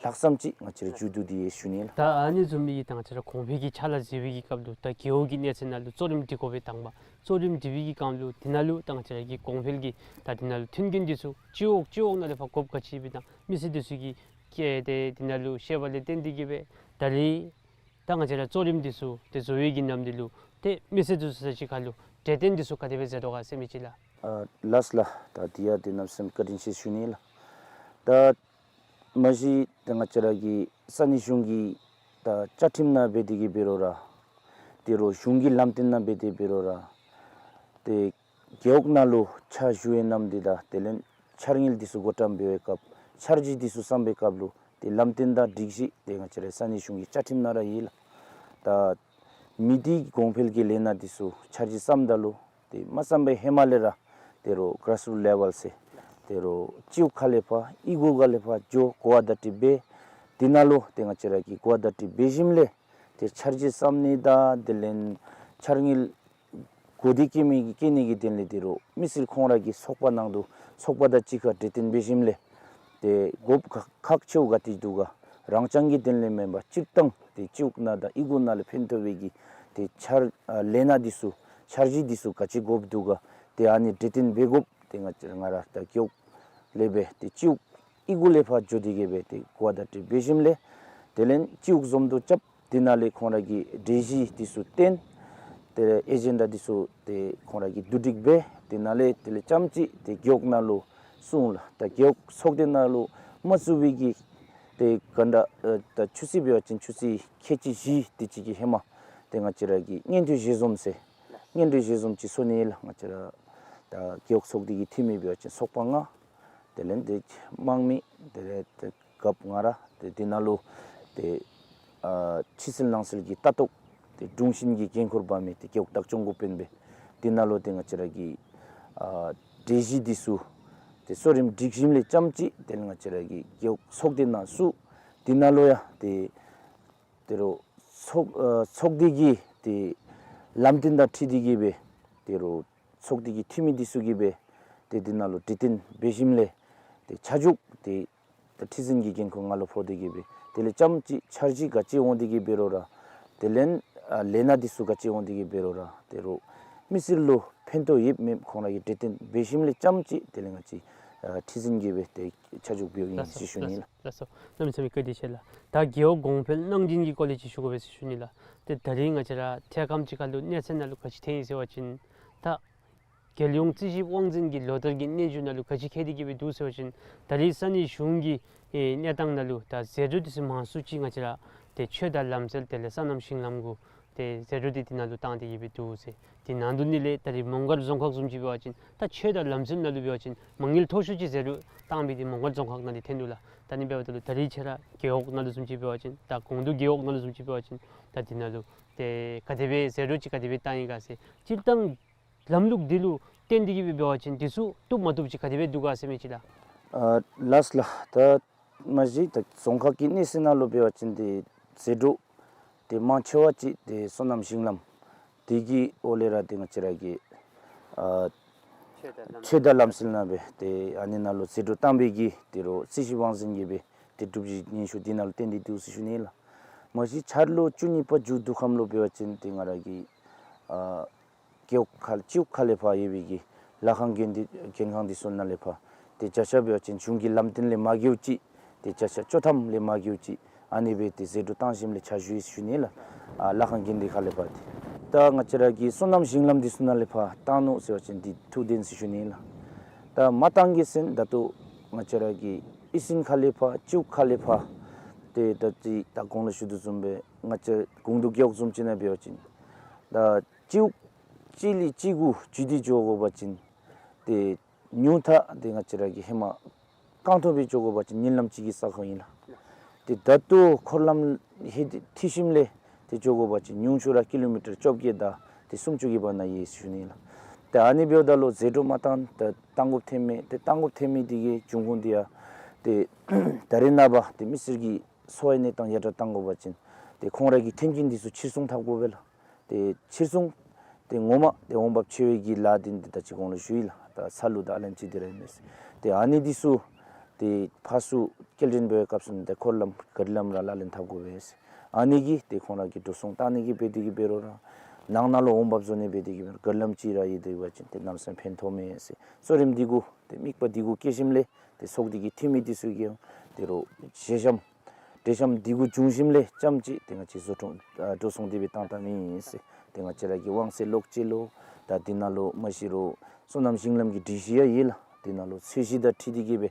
ལྷག་ཙམ་ཅིག་ང་བཅས་ར་མཇུག་བསྡུ་སྟེ་ཡོད་ཞུ་ནི་ལགས། ད་ཨ་ནི་བཟུམ་སྦེ་ད་ང་བཅས་ར་གོང་འཕེལ་གྱི་ཕྱག་ལཱ་མཛད་པའི་གི་སྐབས་ལུ་ད་རྒེད་འོག་གི་གནས་ཚད་ནང་ལུ་གཙོ་རིམ་སྒྲིག་དགོ་པའི་དང་པ་གཙོ་རིམ་སྒྲིག་པའི་གི་སྐབས་ལུ་དེ་ནང་ལུ་ད་ང་བཅས་ར་གི་གོང་འཕེལ་གྱི་ད་དེ་ནང་ལུ་མཐུན་རྐྱེན་འདི་ཚུ་སྤྱི་འོག་སྤྱི་འོག་ནང་ལས་ཕར་དགོཔ་ག་ཅི་སྦེ་དང་མི་སེར་འདི་ཚུ་གིས་བཀལ་ཏེ་དེ་ནང་ལུ་ཤེས་པ་ལས་བརྟེན་ཏེ་གི་སྦེ་ད་རེས་ད་ང་བཅས་ར་གཙོ་རིམ་འདི་ཚུ་ཏེ་བཟོ་བའི་གི་ནམ་འདི་ལུ་ཏེ་མི་སེར་འདི་ཚུ་ས་ཅིག་ཁར་ལུ་གྲོས་བསྟུན་འདི་ཚུ་ག་དེ་སྦེ་མཛད་དོ་ག་ཟེར་མི་ཅིག་ལགས། ཨ་ལགས་ལགས། ད་དེ་ཡང་ཏེ་གནམ་མེད་ས་མེད་བཀའ་དྲིན་ཆེ་ཞུ་ནི་ལགས། ད་མ་གཞི་ཏེ་ང་བཅས་ར་གི་ས་གནས་གཞུང་གི་ད་བཅའ་ཁྲིམས་ནང་འབད་དེ་གི་འབད་རུང་ར་ཏེ་རོགས་གཞུང་གི་ལམ་སྟོན་ནང་འབད་དེ་འབད་རུང་ར་ཏེ་རྒེད་འོག་ནང་ལུ་ཕྱག་ཞུ་བའི་ནམ་འདི་དང་དེ་ལས་འཆར་དངུལ་འདི་ཚུ་བགོ་བཀྲམ་འབད་བའི་སྐབས་འཆར་གཞི་འདི་ཚུ་བརྩམ་པའི་སྐབས་ལུ་ཏེ་ལམ་སྟོན་དང་སྒྲིག་གཞི་ཏེ་ང་བཅས་ར་ས་གནས་གཞུང་གི་བཅའ་ཁྲིམས་ནང་ར་ཡོད་ལགས། ད་མི་སྡེ་གོང་འཕེལ་གྱི་ལས་སྣ་འདི་ཚུ་འཆར་གཞི་བརྩམ་ད་ལུ་ཏེ་མ་བརྩམ་པའི་ཧེ་མ་ལས་ར་ཏེ་རོགས་གཱརཱས་རུཊ་ལེ་ཝེལ་ཟེར་ཏེ་རོགས་སྤྱི་འོག་ཁ་ལས་ཕར་གཡུས་སྒོ་ཁ་ལས་ཕར་འགྱོ་གོ་བ་བརྡ་སྤྲོད་འབད། དེ་ནང་ལུ་ཏེ་ང་བཅས་ར་གིས་གོ་བ་བརྡ་སྤྲོད་འབད་ཞིནམ་ལས་ཏེ་འཆར་གཞི་བརྩམ་ནི་དང་དེ་ལས་འཆར་དངུལ་གོ་བདེ་བཀལ་མི་གི་བཀལ་ནི་གི་དོན་ལས་ཏེ་རོགས་མི་སེར་ཁོང་ར་གི་ཚོགས་པ་ནང་དུ་ཚོགས་པ་དང་གཅིག་ཁར་གྲོས་བསྟུན་འབད་ཞིནམ་ལས་ཏེ་དགོཔ་ཁག་ཁག་ཆེཝ་ག་ཏེ་འདུག་ག། རང་རྐྱང་གི་དོན་ལས་མེན་པར་སྤྱིར་བཏང་ཏེ་སྤྱི་འོག་ནང་དང་གཡུས་སྒོ་ནང་ལུ་ཕན་ཐོགས་པའི་གི་ཏེ་འཆར་ཨ་ལས་སྣ་འདི་ཚུ་འཆར་གཞི་འདི་ཚུ་ག་ཅི་དགོཔ་འདུག་ག། ཏེ་ཨ་ནི་གྲོས་བསྟུན་འབད་དགོཔ་ཏེ་ང་བཅས་ང་ར་ད་རྒེད་འོག་ལས་སྦེ་ཏེ་སྤྱི་འོག་གཡུས་སྒོ་ལས་ཕར་འགྱོ་སྟེ་གི་སྦེ་ཏེ་གོ་བ་བརྡ་སྤྲོད་འབད་ཞིནམ་ལས་དེ་ལས་སྤྱི་འོག་འཛོམས་འདུ་རྐྱབ། དེ་ནང་ལས་ཁོང་ར་གི་གྲོས་གཞི་འདི་ཚུ་བཏོན། ཏེ་ཨེ་ཇེན་ཌ་འདི་ཚུ་ཏེ་ཁོང་ར་གིས་བསྡུ་སྒྲིག་འབད། དེ་ནང་ལས་དེ་ལས་རྐྱངམ་ཅིག་ཏེ་རྒེད་འོག་ནང་ལུ་སོང་ལགས། ད་རྒེད་འོག་ཚོགས་སྡེ་ནང་ལུ་མ་བཙུགས་པའི་གི་ཏེ་ག་འདྲ་ཨ་ད་ཆུ་ཚོད་འབད་བ་ཅིན་ཆུ་ཚོད་ཁལ་གཅིག་བཞི་དེ་ཅིག་གི་ཧེ་མ་ཏེ་ང་བཅས་ར་གིས་སྙན་ཐོ་བཞེས་འཛོམས་ཟེར་སྙན་ཐོ་བཞེས་འཛོམས་ཅིག་སོང་ནི་ལགས། ང་བཅས་ར་ད་རྒེད་འོག་ཚོགས་སྡེ་གི་འཐུས་མི་འབད་བ་ཅིན་ཚོགས་པ་ལྔ། དེ་ལས་ཏེ་དམངས་མི་དེ་ལས་ཏེ་རྒཔོ་ང་ར་ཏེ་དེ་ནང་ལུ་ཏེ་ཨ་ཕྱི་གསལ་ནང་གསལ་གྱི་ལྟ་རྟོག་ཏེ་དྲུང་ཆེན་གྱི་འགན་ཁུར་འབག་མི་ཏེ་རྒེད་འོག་བདག་སྐྱོང་འགོ་དཔོན་སྦེ་དེ་ནང་ལུ་ཏེ་ང་བཅས་ར་གི་ཨ་གྲོས་གཞི་འདི་ཚུ་ཏེ་གཙོ་རིམ་སྒྲིག་ཞིནམ་ལས་རྐྱངམ་ཅིག་དེ་ལས་ང་བཅས་ར་གི་རྒེད་འོག་ཚོགས་སྡེ་ནང་བཙུགས། དེ་ནང་ལུ་ཡང་ཏེ་ཏེ་རོགས་ཚོགས་ཨ་ཚོགས་སྡེ་གི་ཏེ་ལམ་སྟོན་དང་འཁྲིལ་ཏེ་གི་སྦེ་ཏེ་རོགས་ཚོགས་སྡེ་གི་འཐུས་མི་འདི་ཚུ་གིས་སྦེ་ཏེ་དེ་ནང་ལུ་གྲོས་བསྟུན་འབད་ཞིནམ་ལས་ཏེ་ཆ་འཇོག་ཏེ་ད་ཁྲི་འཛིན་གྱི་འགན་ཁུར་ང་ལུ་ཕོག་སྟེ་གི་སྦེ་དེ་ལས་རྐྱངམ་ཅིག་འཆར་གཞི་ག་ཅི་འོང་སྟེ་གི་འབད་རུང་ར་དེ་ལས་ཨ་ལས་སྣ་འདི་ཚུ་ག་ཅི་འོང་སྟེ་གི་འབད་རུང་ར་ཏེ་རོགས་མི་སེར་ལུ་ཕན་ཐོགས་ཡོདཔ་མེདཔ་ཁོང་ར་གིས་གྲོས་བསྟུན་འབད་ཞིནམ་ལས་རྐྱངམ་ཅིག་དེ་ལས་ང་བཅས་ཨ་ཁྲི་འཛིན་གྱིས་སྦེ་ཏེ་ཆ་འཇོག་འབདཝ་ཨིན་ཟེར་ཞུ་ནི་ལགས། ལགས་སོ། གནམ་མེད་ས་མེད་བཀའ་དྲིན་ཆེ་ལགས། ད་རྒེད་འོག་གོང་འཕེལ་གནང་སྦྱིན་གྱི་སྐོར་ལས་ཅིག་ཞུ་དགོ་པས་ཟེར་ཞུ་ནི་ལགས། ཏེ་ད་རིས་ང་བཅས་ར་ཐད་ཀར་ཅིག་ཁར་ལུ་གནས་ཚད་ནང་ལུ་ག་ཅི་ཐོན་ཡི་ཟེར་བ་ཅིན་ད་རྒྱལ་ཡོངས་རྩིས་ཞིབ་དབང་འཛིན་གྱི་ལོ་བསྟར་གྱི་སྙན་ཞུ་ནང་ལུ་ག་ཅི་བཀོད་དེ་གི་སྦེ་འདུག་ཟེར་བ་ཅིན་ད་རིས་ས་གནས་གཞུང་གི་ཨེ་གནས་སྟངས་ནང་ལུ་ད་ཟད་འགྲོ་འདི་ཚུ་མང་སུ་ཅིག་ང་བཅས་ར་ཏེ་ཆོས་དང་ལམ་སྲོལ་དེ་ལས་སོ་ནམ་ཞིང་ལམ་གུ་ཏེ་ཟད་འགྲོ་འདི་དེ་ནང་ལུ་བཏང་སྟེ་གི་སྦེ་འདུག་ཟེར། དེ་ནང་དུ་ནི་ལས་ད་རིས་མོང་སྒར་རྫོང་ཁག་བཟུམ་ཅིག་འབད་བ་ཅིན་ད་ཆོས་དང་ལམ་སྲོལ་ནང་ལུ་འབད་བ་ཅིན་མ་དངུལ་མཐོ་ཤོས་ཅིག་ཟད་འགྲོ་བཏང་སྦེ་ཏེ་མོང་སྒར་རྫོང་ཁག་ནང་འདི་ཐོན་འདུག་ལགས། ད་ནི་འབདཝ་ད་ལུ་ད་རིས་ཁྱེད་ར་རྒེད་འོག་ནང་ལུ་བཟུམ་ཅིག་འབད་བ་ཅིན་ད་གོང་དུ་རྒེད་འོག་ནང་ལུ་བཟུམ་ཅིག་འབད་བ་ཅིན་ད་དེ་ནང་ལུ་ཏེ་ག་དེ་སྦེ་ཟད་འགྲོ་ཅིག་ག་དེ་སྦེ་བཏང་ཡི་ག་ཟེར་སྤྱིར་བཏང་ལམ་ལུགས་འདི་ལུ་བརྟེན་ཏེ་གི་སྦེ་འབད་བ་ཅིན་འདི་ཚུ་བཏུབ་མ་བཏུབ་ཅིག་ག་དེ་སྦེ་འདུག་ག་ཟེར་མི་ཅིག་ལགས། ཨ་ལགས་ལགས། ད་མ་གཞི་ད་རྫོང་ཁག་གི་གནས་ཚད་ནང་ལུ་འབད་བ་ཅིན་ཏེ་ཟད་འགྲོ་ཏེ་མང་ཆེ་བ་ཅིག་ཏེ་སོ་ནམ་ཞིང་ལམ་དེ་གི་འོག་ལས་ར་ཏེ་ང་བཅས་ར་གི་ཨ་ཆོས་དང་ལམ་སྲོལ་ནང་སྦེ་ཏེ་ཨ་ནི་ནང་ལུ་ཟད་འགྲོ་བཏང་བའི་གི་ཏེ་རོགས་རྩིས་ཞིབ་དབང་འཛིན་གྱིས་སྦེ་ཏེ་སྒྲུབ་གཞི་སྙན་ཞུ་དེ་ནང་ལུ་བཏོན་ཏེ་འདུག་ཟེར་ཞུ་ནི་ལགས། མ་གཞི་འཆར་ལོ་བཅུ་གཉིས་པ་མཇུག་བསྡུ་ཁམས་ལུ་འབད་བ་ཅིན་ཏེ་ང་ར་གི་ཨ་རྒེད་འོག་ཁ་སྤྱི་འོག་ཁ་ལས་ཕར་ཡོད་པའི་གི་ལྷ་ཁང་རྒྱུན་འདི་རྒྱུན་ཁང་འདི་ཚུ་ནང་ལས་ཕར་ཏེ་བརྒྱ་ཆ་འབད་བ་ཅིན་གཞུང་གི་ལམ་སྟོན་ལས་མ་འགལཝ་ཅིག་ཏེ་བརྒྱ་ཆ་བཅུ་ཐམ་ལས་མ་འགལཝ་ཅིག་ཨ་ནི་སྦེ་ཏེ་ཟད་འགྲོ་བཏང་ཞིནམ་ལས་ཕྱག་ཞུ་ཡི་ཟེར་ཞུ་ནི་ལགས། ཨ་ལྷ་ཁང་རྒྱུན་འདི་ཁ་ལས་ཕར་ཏེ་ད་ང་བཅས་ར་གི་སོ་ནམ་ཞིང་ལམ་འདི་ཚུ་ནང་ལས་ཕར་བཏང་ནུག་ཟེར་བ་ཅིན་འདི་ཐུགས་བདེན་ཟེར་ཞུ་ནི་ལགས། ད་མ་བཏང་གེ་ཟེར་ན་ད་ལྟོ་ང་བཅས་ར་གི་ཨི་སིན་ཁ་ལས་ཕར་སྤྱི་འོག་ཁ་ལས་ཕར་ཏེ་ད་ཅི་ད་གོང་ལུ་ཞུ་དོ་བཟུམ་སྦེ་ང་བཅས་ཀོང་ཏོ་རྒེད་འོག་བཟུམ་ཅིག་ནང་འབད་བ་ཅིན་ད་སྤྱི་འོག་གཅིག་ལས་གཅིག་གུ་འགྱོ་སྟེ་འགྱོ་དགོ་པ་ཅིན་ཏེ་ཉུང་མཐའ་ཏེ་ང་བཅས་ར་གི་ཧེ་མ་རྐང་ཐང་སྦེ་འགྱོ་དགོ་པ་ཅིན་ཉིན་ལམ་གཅིག་གི་ས་ཁོངས་ཨིན་ལགས། ཏེ་ད་ལྟོ་འཁོར་ལམ་ཧེ་ཏེ་འཐུས་ཞིནམ་ལས་ཏེ་འགྱོ་དགོ་པ་ཅིན་ཉུང་ཤོས་ར་ཀི་ལོ་མི་ཊར་བཅོ་བརྒྱད་དང་ཏེ་སུམ་ཅུ་གི་བར་ན་ཡོད་ཟེར་ཞུ་ནི་ལགས། ཏེ་ཨ་ནི་འབདཝ་ད་ལུ་ཟད་འགྲོ་མ་བཏང་ད་བཏང་དགོཔ་ཐོནམ་མས། ཏེ་བཏང་དགོཔ་ཐོན་མི་འདི་གི་འབྱུང་ཁུངས་འདི་ཡང་ཏེ་ད་རེས་ནངས་པ་ཏེ་མི་སེར་གྱི་འཚོ་བའི་གནས་སྟངས་ཡར་དྲག་བཏང་དགོ་པ་ཅིན་ཏེ་ཁོང་ར་གི་མཐུན་རྐྱེན་འདི་ཚུ་ཕྱིར་ཚོང་འཐབ་དགོ་པས་ལགས། ཏེ་ཕྱིར་ཚོང་ཏེ་ངོ་མ་ཏེ་འོང་འབབ་ཆེ་བའི་གི་ལཱ་འདི་ད་ཅི་གོང་ལུ་ཞུ་ཡི་ལགས། ད་ས་ལུད་དང་ཨ་ལན་ཅི་འདི་ར་ཨིན་མས། ཏེ་ཨ་ནི་འདི་ཚུ་ཏེ་ཕར་ཚུར་སྐྱེལ་འདྲེན་འབད་བའི་སྐབས་སུ་ནི་ཏེ་འཁོར་ལམ་ག་རི་ལམ་ར་ལག་ལེན་འཐབ་དགོ་པས། ཨ་ནི་གིས་ཏེ་ཁོང་ར་གི་འགྲོ་སོང་བཏང་ནི་གི་འབད་དེ་གི་འབད་རུང་ར་ནང་ན་ལུ་འོང་འབབ་བཟོ་ནི་འབད་དེ་གི་འབད་རུང་ག་རི་ལམ་ཅིག་ར་ཡོད་དེ་འབད་བ་ཅིན་ཏེ་གནམ་མེད་ས་མེད་ཕན་ཐོགས་མས་ཟེར་གསོ་རིམ་འདི་གུ་ཏེ་དམིགས་པ་འདི་གུ་བསྐྱེད་ཞིནམ་ལས་ཏེ་ཚོགས་སྡེ་གི་འཐུས་མི་འདི་ཚུ་གིས་ཡང་ཏེ་རོགས་ཞལ་འཆམ་འབྲེལ་འཆམ་འདི་གུ་བྱུང་ཞིནམ་ལས་རྐྱངམ་ཅིག་ཏེ་ང་བཅས་བཟོ་སྐྲུན་ཨ་འགྲོ་སོང་འདི་སྦེ་བཏང་བཏངམ་ཨིན་ཟེར། ཏེ་ང་བཅས་ར་གི་དབང་ཚད་ལོག་སྤྱོད་ལོ་ད་འདི་ནང་ལུ་མ་གཞི་རོགས་སོ་ནམ་ཞིང་ལམ་གྱི་སྒྲིག་གཞི་ཡང་ཡོད་ལགས། འདི་ནང་ལུ་ཚོས་གཞི་དང་འཁྲིལ་ཏེ་གི་སྦེ་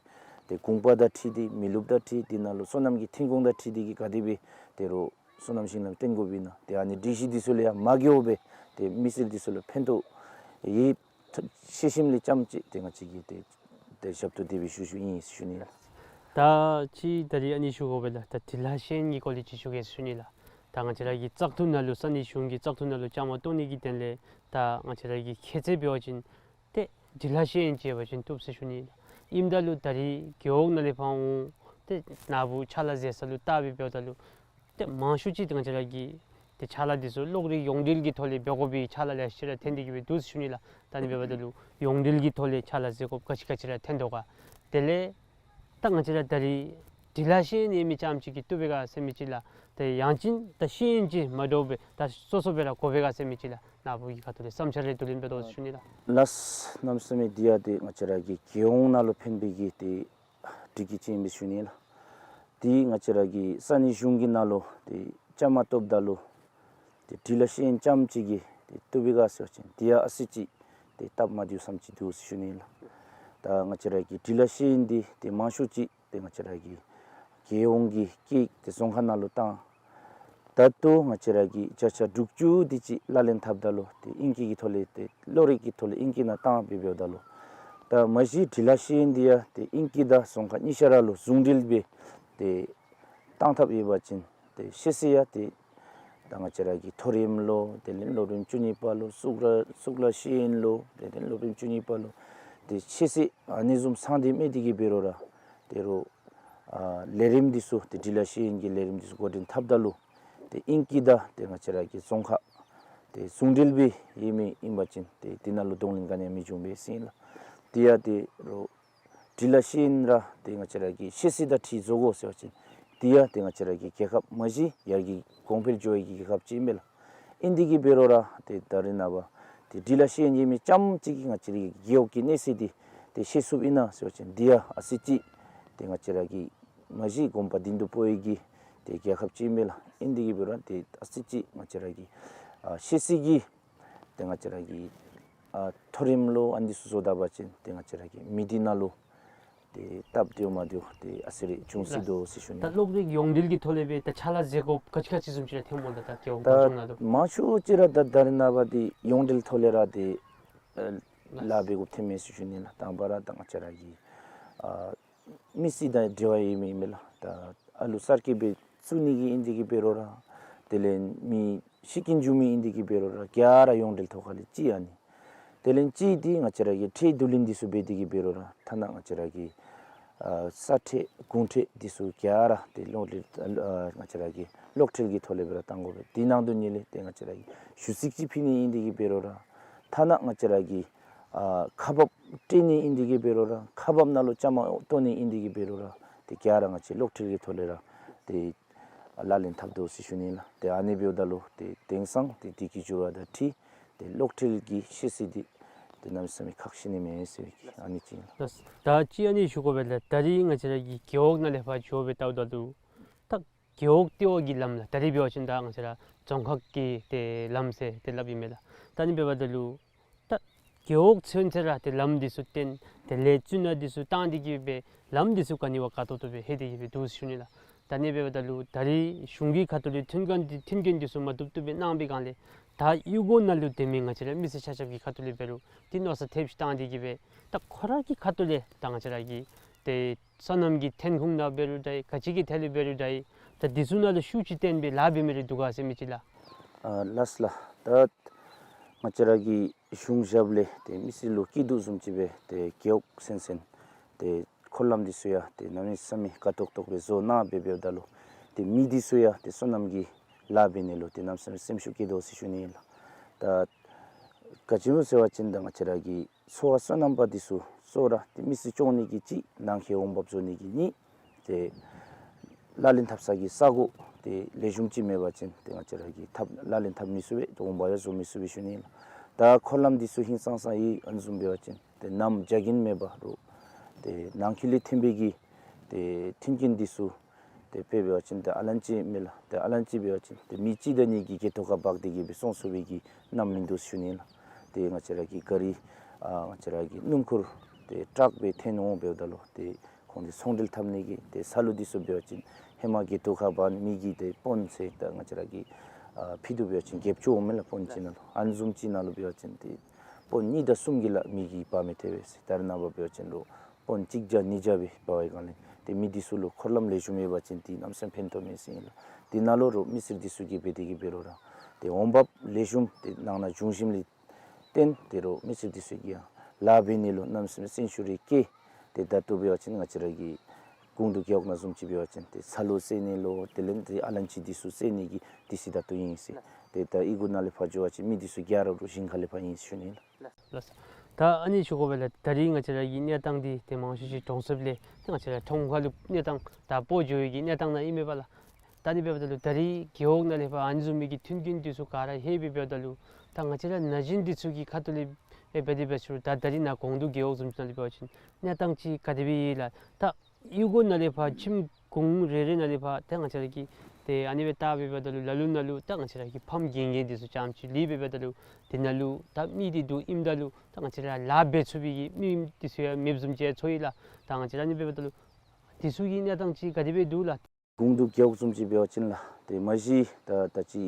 ཏེ་གུང་པ་དང་འཁྲིལ་ཏེ་མི་ལུཔ་དང་འཁྲིལ་འདི་ནང་ལུ་སོ་ནམ་གྱི་ཐོན་ཁུངས་དང་འཁྲིལ་ཏེ་གི་ག་དེ་སྦེ་ཏེ་རོགས་སོ་ནམ་ཞིང་ལམ་བཏོན་དགོཔ་ཨིན་ན་ཏེ་ཨ་ནི་སྒྲིག་གཞི་འདི་ཚུ་ལས་ཡང་མ་འགལཝ་སྦེ་ཏེ་མི་སེར་འདི་ཚུ་ལུ་ཕན་ཐོགས་ཡོད་ཤེས་ཞིནམ་ལས་རྐྱངམ་ཅིག་ཏེ་ང་བཅས་ཀྱིས་ཏེ་ཏེ་ཞབས་ཏོག་འདི་སྦེ་ཞུ་ཞུཝ་ཨིན་ཞུ་ནི་ལགས། ད་ཅི་ད་རིས་ཨ་ནི་ཞུ་དགོ་པས་ལགས། ད་འབྲི་ལྷག་ཤེས་ཡོན་གྱི་སྐོར་ལས་ཅིག་ཞུ་གེ་ཞུ་ནི་ལགས། ད་ང་བཅས་ར་གི་བཙག་འཐུ་ནང་ལུ་ས་གནས་གཞུང་གི་བཙག་འཐུ་ནང་ལུ་བཅའ་མར་གཏོགས་ནི་གི་དོན་ལས་ད་ང་བཅས་ར་གི་ཁྱད་ཚད་འབད་བ་ཅིན་ཏེ་འབྲི་ལྷག་ཤེས་ཡོན་ཅིག་ཡོད་པ་ཅིན་བཏུབ་ཟེར་ཞུ་ནི་ལགས། ཨིནམ་ད་ལུ་ད་རིས་རྒེད་འོག་ནང་ལས་ཕར་འོང་ཏེ་ནཱ་བུ་ཕྱག་ལཱ་མཛད་ས་ལུ་བལྟ་སྦེ་འབདཝ་ད་ལུ་ཏེ་མང་ཤོས་ཅིག་ཏེ་ང་བཅས་ར་གི་ཏེ་ཕྱག་ལཱ་འདི་ཚུ་གློག་རིག་ཡོངས་འབྲེལ་གྱི་ཐོག་ལས་འབད་དགོ་པའི་ཕྱག་ལཱ་ལེ་ཤ་ར་ཐོན་ཏེ་གི་སྦེ་འདུག་ཟེར་ཞུ་ནི་ལགས། ད་ཨ་ནི་འབདཝ་ད་ལུ་ཡོངས་འབྲེལ་གྱི་ཐོག་ལས་ཕྱག་ལཱ་མཛད་དགོཔ་ག་ཅི་ག་ཅི་ར་ཐོན་དོ་ག། དེ་ལས་ད་ང་བཅས་ར་ད་རིས་འབྲི་ལྷག་ཤེས་ཡོན་ཡོད་མི་རྐྱངམ་ཅིག་གིས་བཏུབ་པས་ག་ཟེར་མི་ཅིག་ལགས། ཏེ་ཡང་ཅིན་ད་ཤེས་ཡོན་ཅིག་མ་འདྲཝ་སྦེ་ད་སོ་སོ་སྦེ་ར་དགོ་པས་ག་ཟེར་མི་ཅིག་ལགས། ནཱ་བུ་གི་ཁ་ཐུག་ལས་བསམ་འཆར་རེ་བསྡུ་ལེན་འབད་དོ་ཟེར་ཞུ་ནི་ལགས། ལགས། གནམ་མེད་ས་མེད་འདི་ཡང་ཏེ་ང་བཅས་ར་གི་རྒྱལ་ཡོངས་ནང་ལུ་ཕན་པའི་གི་ཏེ་སྒྲིག་གཞི་ཅིག་ཨིན་པས་ཞུ་ནི་ལགས། ཏེ་ང་བཅས་ར་གི་ས་གནས་གཞུང་གི་ནང་ལུ་ཏེ་བཅའ་མར་གཏོགསཔ་ད་ལུ་ཏེ་འབྲི་ལྷག་ཤེས་ཡོན་རྐྱངམ་ཅིག་གིས་ཏེ་བཏུབ་པས་ག་ཟེར་བ་ཅིན་དེ་ཡང་ཨ་ཙི་ཅིག་ཏེ་སྟབས་མ་བདེཝ་བསམ་ཅིག་འདུག་ཟེར་ཞུ་ནི་ལགས། ད་ང་བཅས་ར་གི་འབྲི་ལྷག་ཤེས་ཡོན་འདི་ཏེ་མང་ཤོས་ཅིག་ཏེ་ང་བཅས་ར་གི་རྒྱལ་ཡོངས་ཀྱི་སྐད་ཏེ་རྫོང་ཁག་ནང་ལུ་བཏང་། ད་ལྟོ་ང་བཅས་ར་གིས་བརྒྱ་ཆ་དྲུག་ཅུ་དེ་ཅིག་ལག་ལེན་འཐབ་ད་ལུ་ཏེ་ཨིང་སྐད་ཀྱི་ཐོག་ལས་ཏེ་གློག་རིག་གི་ཐོག་ལས་ཨིང་སྐད་ནང་བཏང་སྦེ་འབདཝ་ད་ལུ་ད་མ་གཞི་འབྲི་ལྷག་ཤེས་ཡོན་འདི་ཡང་ཏེ་ཨིང་སྐད་དང་རྫོང་ཁ་གཉིས་ཆ་ར་ལུ་ཟུང་འབྲེལ་སྦེ་ཏེ་བཏང་ཐབས་ཡོད་པ་ཅིན་ཏེ་ཤེས་ཚད་ཡང་ཏེ་ད་ང་བཅས་ར་གི་མཐོ་རིམ་ལོ་དེ་ལས་སློབ་རིམ་བཅུ་གཉིས་པ་ལོ་གཙུག་ལག་གཙུག་ལག་ཤེས་ཡོན་ལོ་དེ་ལས་སློབ་རིམ་བཅུ་གཉིས་པ་ལོ་ཏེ་ཤེས་ཚད་ཨ་ནི་བཟུམ་ཚང་སྟེ་མེད་དེ་གི་འབད་རུང་ར་ཏེ་རོགས་ཨ་ལས་རིམ་འདི་ཚུ་ཏེ་འབྲི་ལྷག་ཤེས་ཡོན་གྱི་ལས་རིམ་འདི་ཚུ་འགོ་འདྲེན་འཐབ་ད་ལུ་ཏེ་ཨིང་སྐད་དང་ཏེ་ང་བཅས་ར་གི་རྫོང་ཁ་ཏེ་ཟུང་འབྲེལ་སྦེ་ཡོད་མི་ཨིན་པ་ཅིན་ཏེ་དེ་ནང་ལུ་གདོང་ལེན་ག་ནི་ཡང་མི་འབྱུང་པས་ཟེར་ཨིན་ལགས། དེ་ཡང་ཏེ་རོགས་འབྲི་ལྷག་ཤེས་ཡོན་ར་ཏེ་ང་བཅས་ར་གི་ཤེས་ཚད་དང་འཁྲིལ་བཟོ་དགོ་ཟེར་བ་ཅིན་དེ་ཡང་ཏེ་ང་བཅས་ར་གི་རྒྱལ་ཁབ་མ་གཞི་ཡར་རྒྱས་གོང་འཕེལ་འགྱོ་བའི་གི་རྒྱལ་ཁབ་ཅིག་ཨིན་པས་ལགས། ཨིན་དེ་གི་འབད་རུང་ར་ཏེ་ད་རེས་ནངས་པ་ཏེ་འབྲི་ལྷག་ཤེས་ཡོན་ཡོད་མི་རྐྱངམ་ཅིག་གིས་ང་བཅས་ར་གི་རྒེད་འོག་གི་གནས་ཚུལ་འདི་ཏེ་ཤེས་ཚུགསཔ་ཨིན་ན་ཟེར་བ་ཅིན་དེ་ཡང་ཨ་ཙི་ཅིག་ཏེ་ང་བཅས་ར་གི་མ་གཞི་གོམ་པ་མདུན་དུ་སྤོ་བའི་གི་ཏེ་རྒྱལ་ཁབ་ཅིག་ཨིན་པས་ལགས། ཨིན་དེ་གི་འབད་རུང་ཏེ་ཨ་ཙི་ཅིག་ང་བཅས་ར་གི་ཨ་ཤེས་ཚད་ཀྱི་ཏེ་ང་བཅས་ར་གི་ཨ་མཐོ་རིམ་ལོ་ཨ་ནི་ཚུ་བཟོ་ད་པ་ཅིན་ཏེ་ང་བཅས་ར་གི་མི་སྡེ་ནང་ལུ་ཏེ་སྟབས་བདེཝ་མ་བདེཝ་ཏེ་ཨ་ཙི་རེ་འབྱུང་སྲིད་དོ་ཟེར་ཞུ་ནི། ད་གློག་རིག་ཡོངས་འབྲེལ་གྱི་ཐོག་ལས་སྦེ་ད་ཕྱག་ལཱ་མཛད་དགོཔ་ག་ཅི་ག་ཅི་བཟུམ་ཅིག་ར་ཐོནམ་སྨོ་ལགས། ད་རྒྱལ་ཡོངས་ད་གུང་ཏོག་ནང་ལུ་མང་ཤོས་ཅིག་ར་ད་ད་རེས་ནངས་པ་འདི་ཡོངས་འབྲེལ་ཐོག་ལས་ར་ཏེ་ཨ་ལཱ་འབད་དགོཔ་ཐོནམ་མས་ཟེར་ཞུ་ནི་ལགས། དང་པ་ར་ད་ང་བཅས་ར་གི་ཨ་མི་སེར་དང་འབྲེལ་བ་ཡོད་མི་ཨིན་མས་ལགས། ད་ཨ་ལུ་གསར་སྐྱེས་སྦེ་བཙུགས་ནི་གི་ཨིན་དེ་གི་འབད་རུང་ར་དེ་ལས་མི་ཤི་རྐྱེན་བྱུང་མི་ཨིན་དེ་གི་འབད་རུང་ར་ག་ར་ཡོངས་འབྲེལ་ཐོག་ཁ་ལས་ཅིག་ཨ་ནི། དེ་ལས་ཅིག་འདི་ང་བཅས་ར་གི་ཁྲལ་བསྡུ་ལེན་འདི་ཚུ་འབད་དེ་གི་འབད་རུང་ར་ཐ་ན་ང་བཅས་ར་གི་ཨ་ས་ཁྲལ་གུང་ཁྲལ་འདི་ཚུ་ག་ར་ཏེ་གློག་ལས་ཨ་ང་བཅས་ར་གི་གློག་ཁྲལ་གྱི་ཐོག་ལས་སྦེ་ར་བཏང་དགོ་པས། དེ་ནང་དོན་ཉིད་ལས་ཏེ་ང་བཅས་ར་གི་ཞུ་ཚིག་ཅིག་ཕུལ་ནི་ཨིན་དེ་གི་འབད་རུང་ར་ཐ་ན་ང་བཅས་ར་གི་ཨ་ཁག་འབག་སྤྲོད་ནི་ཨིན་དེ་གི་འབད་རུང་ར་ཁག་འབག་ནང་ལུ་བཅའ་མར་གཏོགས་ནི་ཨིན་དེ་གི་འབད་རུང་ར་ཏེ་ག་ར་ང་བཅས་གློག་ཁྲལ་གྱི་ཐོག་ལས་ར་ཏེ་ ལག་ལེན་འཐབ་དོ་ཟེར་ཞུ་ནི་ལགས། ཏེ་ཨ་ནི་འབདཝ་ད་ལུ་ཏེ་དེང་སང་ཏེ་དེ་གི་འགྱུར་བ་དང་འཁྲིལ་ཏེ་གློག་འཕྲུལ་གྱི་ཤེས་ཚད་འདི་ཏེ་གནམ་མེད་ས་མེད་ཁག་ཆེ་ནི་མས་ཟེར་བའི་ཨ་ནི་ཅིག་ལགས། ད་ཅི་ཨ་ནི་ཞུ་དགོ་པས་ལགས། ད་རིས་ང་བཅས་ར་གི་རྒེད་འོག་ནང་ལས་ཕར་འགྱོ་སྦེ་བལྟཝ་ད་ལུ་ད་རྒེད་འོག་ལྟེ་བ་གི་ལམ་ལགས། ད་རིས་འབད་བ་ཅིན་ད་ང་བཅས་ར་རྫོང་ཁག་གི་ཏེ་ལམ་ཟེར་ཏེ་སླབ་ཨིན་མས་ལགས། ད་ཨ་ནི་འབདཝ་ད་ལུ་ད་རྒེད་འོག་ཚུན་ཚོད་ར་ཏེ་ལམ་འདི་ཚུ་བཏོན་ཏེ་ལས་བཙུན་ན་འདི་ཚུ་བཏང་སྟེ་གི་སྦེ་ལམ་འདི་ཚུ་ག་ནི་བ་དགའ་ཏོག་ཏོ་སྦེ་ལྷོད་དེ་གི་སྦེ་འདུག་ཟེར་ཞུ་ནི་ལགས། ད་ཨ་ནི་འབདཝ་ད་ལུ་ད་རིས་གཞུང་གི་ཁ་ཐུག་ལས་མཐུན་རྐྱེན་འདི་མཐུན་རྐྱེན་འདི་ཚུ་མ་བཏུབ་བཏུབ་སྦེ་གནང་བའི་སྒང་ལས་ད་གཡུས་སྒོ་ནང་ལུ་སྡོད་མི་ང་བཅས་ར་མི་སེར་ཆ་ཁྱབ་ཀྱི་ཁ་ཐུག་ལས་འབད་རུང་ཏེ་མནོ་བསམ་ཐེབས་ཅིག་བཏང་སྟེ་གི་སྦེ་ད་ཁོ་ར་གི་ཁ་ཐུག་ལས་ད་ང་བཅས་ར་གི་ཏེ་སོ་ནམ་གྱི་ཐོན་ཁུངས་ནང་འབད་རུང་འདྲ་ག་ཅི་གི་ཐད་ལས་འབད་རུང་འདྲ་ད་འདི་ཚུ་ནང་ལུ་ཤུགས་ཅིག་བཏོན་སྦེ་ལཱ་འབད་མི་རེ་འདུག་ག་ཟེར་མི་ཅིག་ལགས། ཨ་ལགས་ལགས། ད་ང་བཅས་ར་གི་གཞུང་ཞབས་ལས་ཏེ་མི་སེར་ལུ་སྐྱིད་སྡུག་བཟུམ་ཅིག་སྦེ་ཏེ་རྒེད་འོག་ཚུན་ཚོད་ཏེ་འཁོར་ལམ་འདི་ཚུ་ཡང་ཏེ་གནམ་མེད་ས་མེད་དགའ་ཏོག་ཏོ་སྦེ་བཟོ་གནང་སྦེ་འབདཝ་ད་ལུ་ཏེ་མི་འདི་ཚུ་ཡང་ཏེ་སོ་ནམ་གྱི་ལཱ་འབད་ནི་ལུ་ཏེ་གནམ་མེད་ས་མེད་སེམས་ཤུགས་སྐྱེད་དོ་ཟེར་ཞུ་ནི་ཨིན་ལགས། ད་ག་ཅི་སྨོ་ཟེར་བ་ཅིན་ད་ང་བཅས་ར་གི་ཚོ་བ་སོ་ནམ་པ་འདི་ཚུ་གཙོ་བོ་ར་ཏེ་མི་སེར་སྐྱོང་ནི་གི་གཅིག་ནང་འཁོད་འོང་འབབ་བཟོ་ནི་གི་གཉིས་ཏེ་ལག་ལེན་འཐབ་ས་གི་ས་གོ་ཏེ་ལེགས་ཤོམ་ཅིག་མེད་པ་ཅིན་ཏེ་ང་བཅས་ར་གིས་འཐབ་ལག་ལེན་འཐབ་མི་ཚུགས་པས། ཏེ་འོང་འབབ་ཡང་བཟོ་མི་ཚུགས་པས་ཞུ་ནི་ཨིན་ལགས། ད་འཁོར་ལམ་འདི་ཚུ་ཧིང་སངས་ས་ཡི་ཨ་ནི་བཟུམ་འབད་བ་ཅིན་ཏེ་གནམ་རྒྱ་རྒྱུན་མེད་པ་རུང་ཏེ་ནང་འཁོད་ལས་ཐོན་པའི་གི་ཏེ་མཐུན་རྐྱེན་འདི་ཚུ་ཏེ་དཔེ་འབད་བ་ཅིན་ཏེ་ཨ་ལན་ཅི་མས་ལགས། ཏེ་ཨ་ལན་ཅི་འབད་བ་ཅིན་ཏེ་མི་གཅིག་དང་གཉིས་ཀྱིས་གྱལ་ཏོ་ཁར་འབག་སྟེ་གི་སྦེ་སོང་ཚུགས་པའི་གི་གནམ་མིན་འདུག་ཞུ་ནི་ཨིན་ལགས། ཏེ་ང་བཅས་ར་གི་ག་རི་ཨ་ང་བཅས་ར་གི་སྣུམ་འཁོར་ཏེ་ཊཱག་སྦེ་འཐོན་འོང་འབདཝ་ད་ལུ་ཏེ་ཁོང་འདི་ཚོང་འབྲེལ་འཐབ་ནི་གི་ཏེ་ས་ལུ་འདི་ཚུ་འབད་བ་ཅིན་ཧེ་མ་གྱལ་ཏོ་ཁར་འབག་མི་གི་ཏེ་དཔོན་ཟེར་ད་ང་བཅས་ར་གི་ཨ་ཕྱི་དུ་འབད་བ་ཅིན་རྒྱབ་སྐྱོར་འོང་མས་ལགས། དཔོན་ཅིག་ནང་ལུ་ཨ་ནི་བཟུམ་ཅིག་ནང་ལུ་འབད་བ་ཅིན་ཏེ་དཔོན་གཉིས་དང་གསུམ་གྱིས་ལགས་མི་གིས་འབག་མི་ཐེག་པས་ཟེར། ད་རེས་ནངས་པ་འབད་བ་ཅིན་ལུ་དཔོན་གཅིག་བརྒྱ་གཉིས་བརྒྱ་སྦེ་འབག་པའི་སྒང་ལས་ཏེ་མི་འདི་ཚུ་ལུ་འཁོར་ལམ་ལེགས་ཤོམ་ཡོད་པ་ཅིན་ཏེ་གནམ་མེད་ས་མེད་ཕན་ཐོགས་མས་ཟེར་ཨིན་ལགས། དེ་ནང་ལུ་རོགས་མི་སེར་འདི་ཚུ་གིས་འབད་དེ་གི་འབད་རུང་ར་ཏེ་འོང་འབབ་ལེགས་ཤོམ་ཏེ་ནང་ན་བྱུང་ཞིནམ་ལས་བརྟེན་ཏེ་རོགས་མི་སེར་འདི་ཚུ་གིས་ཡང་ལཱ་འབད་ནི་ལུ་གནམ་མེད་ས་མེད་སེམས་ཤུགས་རེ་སྐྱེད། ཏེ་ད་ལྟོ་འབད་བ་ཅིན་ང་བཅས་ར་གི་ཀུང་ཏུ་རྒེད་འོག་ནང་བཟུམ་ཅིག་འབད་བ་ཅིན་ཏེ་ཚ་ལུ་བསལ་ནི་ལུ་དེ་ལས་ཏེ་ཨ་ལན་ཅི་འདི་ཚུ་བསལ་ནི་གི་དུས་ཚོད་ད་ལྟོ་ཨིན་ཟེར། ཏེ་ད་གཡུས་སྒོ་ནང་ལས་ཕར་འགྱོ་བ་ཅིན་མི་འདི་ཚུ་ག་ར་རུང་ཞིང་ཁ་ལས་ཕར་ཨིན་ཟེར་ཞུ་ནི་ལགས། ལགས་སོ། ད་ཨ་ནི་ཞུ་དགོ་པས་ལགས། ད་རིས་ང་བཅས་ར་གི་གནས་སྟངས་འདི་ཏེ་མང་ཤོས་ཅིག་གྲོང་གསེབ་ལས་ཏེ་ང་བཅས་ར་གྲོང་ཁ་ལུ་གནས་སྟངས་ད་སྤོ་འགྱོ་བའི་གི་གནས་སྟངས་ནང་ཨིན་མས་པ་ལགས། ད་ཨ་ནི་འབདཝ་ད་ལུ་ད་རིས་རྒེད་འོག་ནང་ལས་ཕར་ཨ་ནི་བཟུམ་མའི་གི་མཐུན་རྐྱེན་འདི་ཚུ་ག་ར་ལྷོད་པའི་འབདཝ་ད་ལུ་ད་ང་བཅས་ར་ན་གཞོན་འདི་ཚུ་གི་ཁ་ཐུག་ལས་ཨེ་འབད་དེ་འབད་ཟེར་རུང་ད་ད་རིས་ནཱ་ཀུང་ཏུ་རྒེད་འོག་བཟུམ་ཅིག་ནང་ལས་འབད་བ་ཅིན་གནས་སྟངས་ཅིག་ག་དེ་སྦེ་ཡོད་ལགས། ད་གཡུས་སྒོ་ནང་ལས་ཕར་ཁྱིམ་གུང་རེ་རེ་ནང་ལས་ཕར་ཏེ་ང་བཅས་ར་གི་ཏེ་ཨ་ནི་སྦེ་བལྟ་སྦེ་འབདཝ་ད་ལུ་ལ་ལུ་ནང་ལུ་ད་ང་བཅས་ར་གི་ཕམ་རྒན་རྒས་འདི་ཚུ་རྐྱངམ་ཅིག་ལུས་པའི་འབདཝ་ད་ལུ་དེ་ནང་ལུ་ད་མི་འདི་འདུག་ཨིནམ་ད་ལུ་ད་ང་བཅས་ར་ལཱ་འབད་ཚུགས་པའི་གི་མི་འདི་ཚུ་ཡང་མེདཔ་བཟུམ་ཅིག་ཚོར་ཡི་ལགས། ད་ང་བཅས་ར་ཨ་ནི་སྦེ་འབདཝ་ད་ལུ་འདི་ཚུ་གི་གནས་སྟངས་ཅིག་ག་དེ་སྦེ་འདུག་ལགས། ཀུང་ཏུ་རྒེད་འོག་བཟུམ་ཅིག་འབད་བ་ཅིན་ལགས་ཏེ་མ་གཞི་ད་ད་ཅི་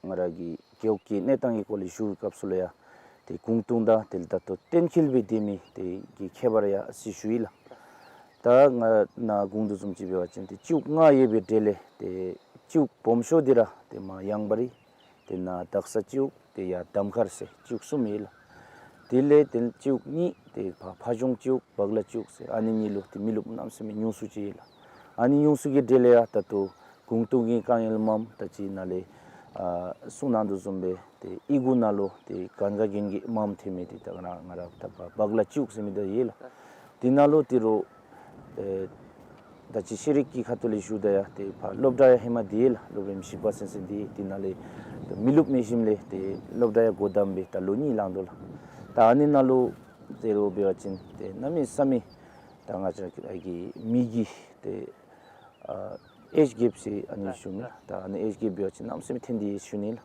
ང་ར་གིས་རྒེད་འོག་གི་གནས་སྟངས་ཀྱི་སྐོར་ལས་ཞུ་བའི་སྐབས་སུ་ལུ་ཡང་ཏེ་ཀུང་ཏུ་དང་དེ་ལས་ད་ལྟོ་གཏན་འཁེལ་སྦེ་སྡོད་མི་དེ་གི་ཁྱད་པར་ཡང་ཅིག་ཞུ་ཡི་ལགས། ད་ང་ནཱ་ཀུང་ཏུ་བཟུམ་ཅིག་འབད་བ་ཅིན་ཏེ་སྤྱི་འོག་ལྔ་ཡོད་པའི་གྲས་ལས་ཏེ་སྤྱི་འོག་སྦོམ་ཤོས་འདི་ར་ཏེ་མར་ཡང་བ་རི་དེ་ནཱ་དག་ས་སྤྱི་འོག་དེ་ཡར་གདམ་ཁར་ཟེར་སྤྱི་འོག་གསུམ་ཡོད་ལགས། དེ་ལས་ཏེ་སྤྱི་འོག་གཉིས་ཏེ་ཕ་ཕ་གཞུང་སྤྱི་འོག་བག་ལ་སྤྱི་འོག་ཟེར་ཨ་ནི་གཉིས་ལུ་ཏེ་མི་རློབས་གནམ་མེད་ས་མེད་ཉུང་སུ་ཅིག་ཡོད་ལགས། ཨ་ནི་ཉུང་སུ་གི་གྲས་ལས་ཡང་ད་ལྟོ་ཀུང་ཏུ་གི་དཀའ་ངལ་མངམ་ད་ཅི་ནཱ་ལས་ཨ་གསུང་གནང་དོ་བཟུམ་སྦེ་ཏེ་གཡུས་སྒོ་ནང་ལུ་ཏེ་གན་རྒྱ་གན་གྱི་མངམ་ཐོན་མི་འདི་ད་ང་ར་ང་ར་ད་བ་བག་ལ་སྤྱི་འོག་ཟེར་མི་འདི་ཡོད་ལགས། དེ་ནང་ལུ་ཏེ་རོགས་ཨེ་ད་ཅི་ཤེས་རིག་གི་ཁ་ཐུག་ལས་ཞུཝ་ད་ཡང་ཏེ་ཕར་སློབ་གྲྭ་ཡང་ཧེ་མ་འདི་ཡོད་ལགས། སློབ་རིམ་བཞི་པ་ཚུན་ཚོད་འདི་ཡོད། དེ་ནང་ལས་མི་རློབས་མེད་ཞིནམ་ལས་ཏེ་སློབ་གྲྭ་ཡང་སྒོ་བསྡམས་སྦེ་ད་ལོ་གཉིས་ལང་དོ་ལགས། ད་ཨ་ནི་ནང་ལུ་ཏེ་རོགས་འབད་བ་ཅིན་ཏེ་གནམ་མེད་ས་མེད་ད་ང་བཅས་ར་གི་མི་གི་ཏེ་ཨ་ཨེཇ་གེབ་ཟེར་ཨ་ནི་ཞུ་མི་ལགས། ད་ཨ་ནི་ཨེཇ་གེབ་འབད་བ་ཅིན་གནམ་མེད་ས་མེད་ཐོན་ཏེ་ཡོད་ཞུ་ནི་ལགས།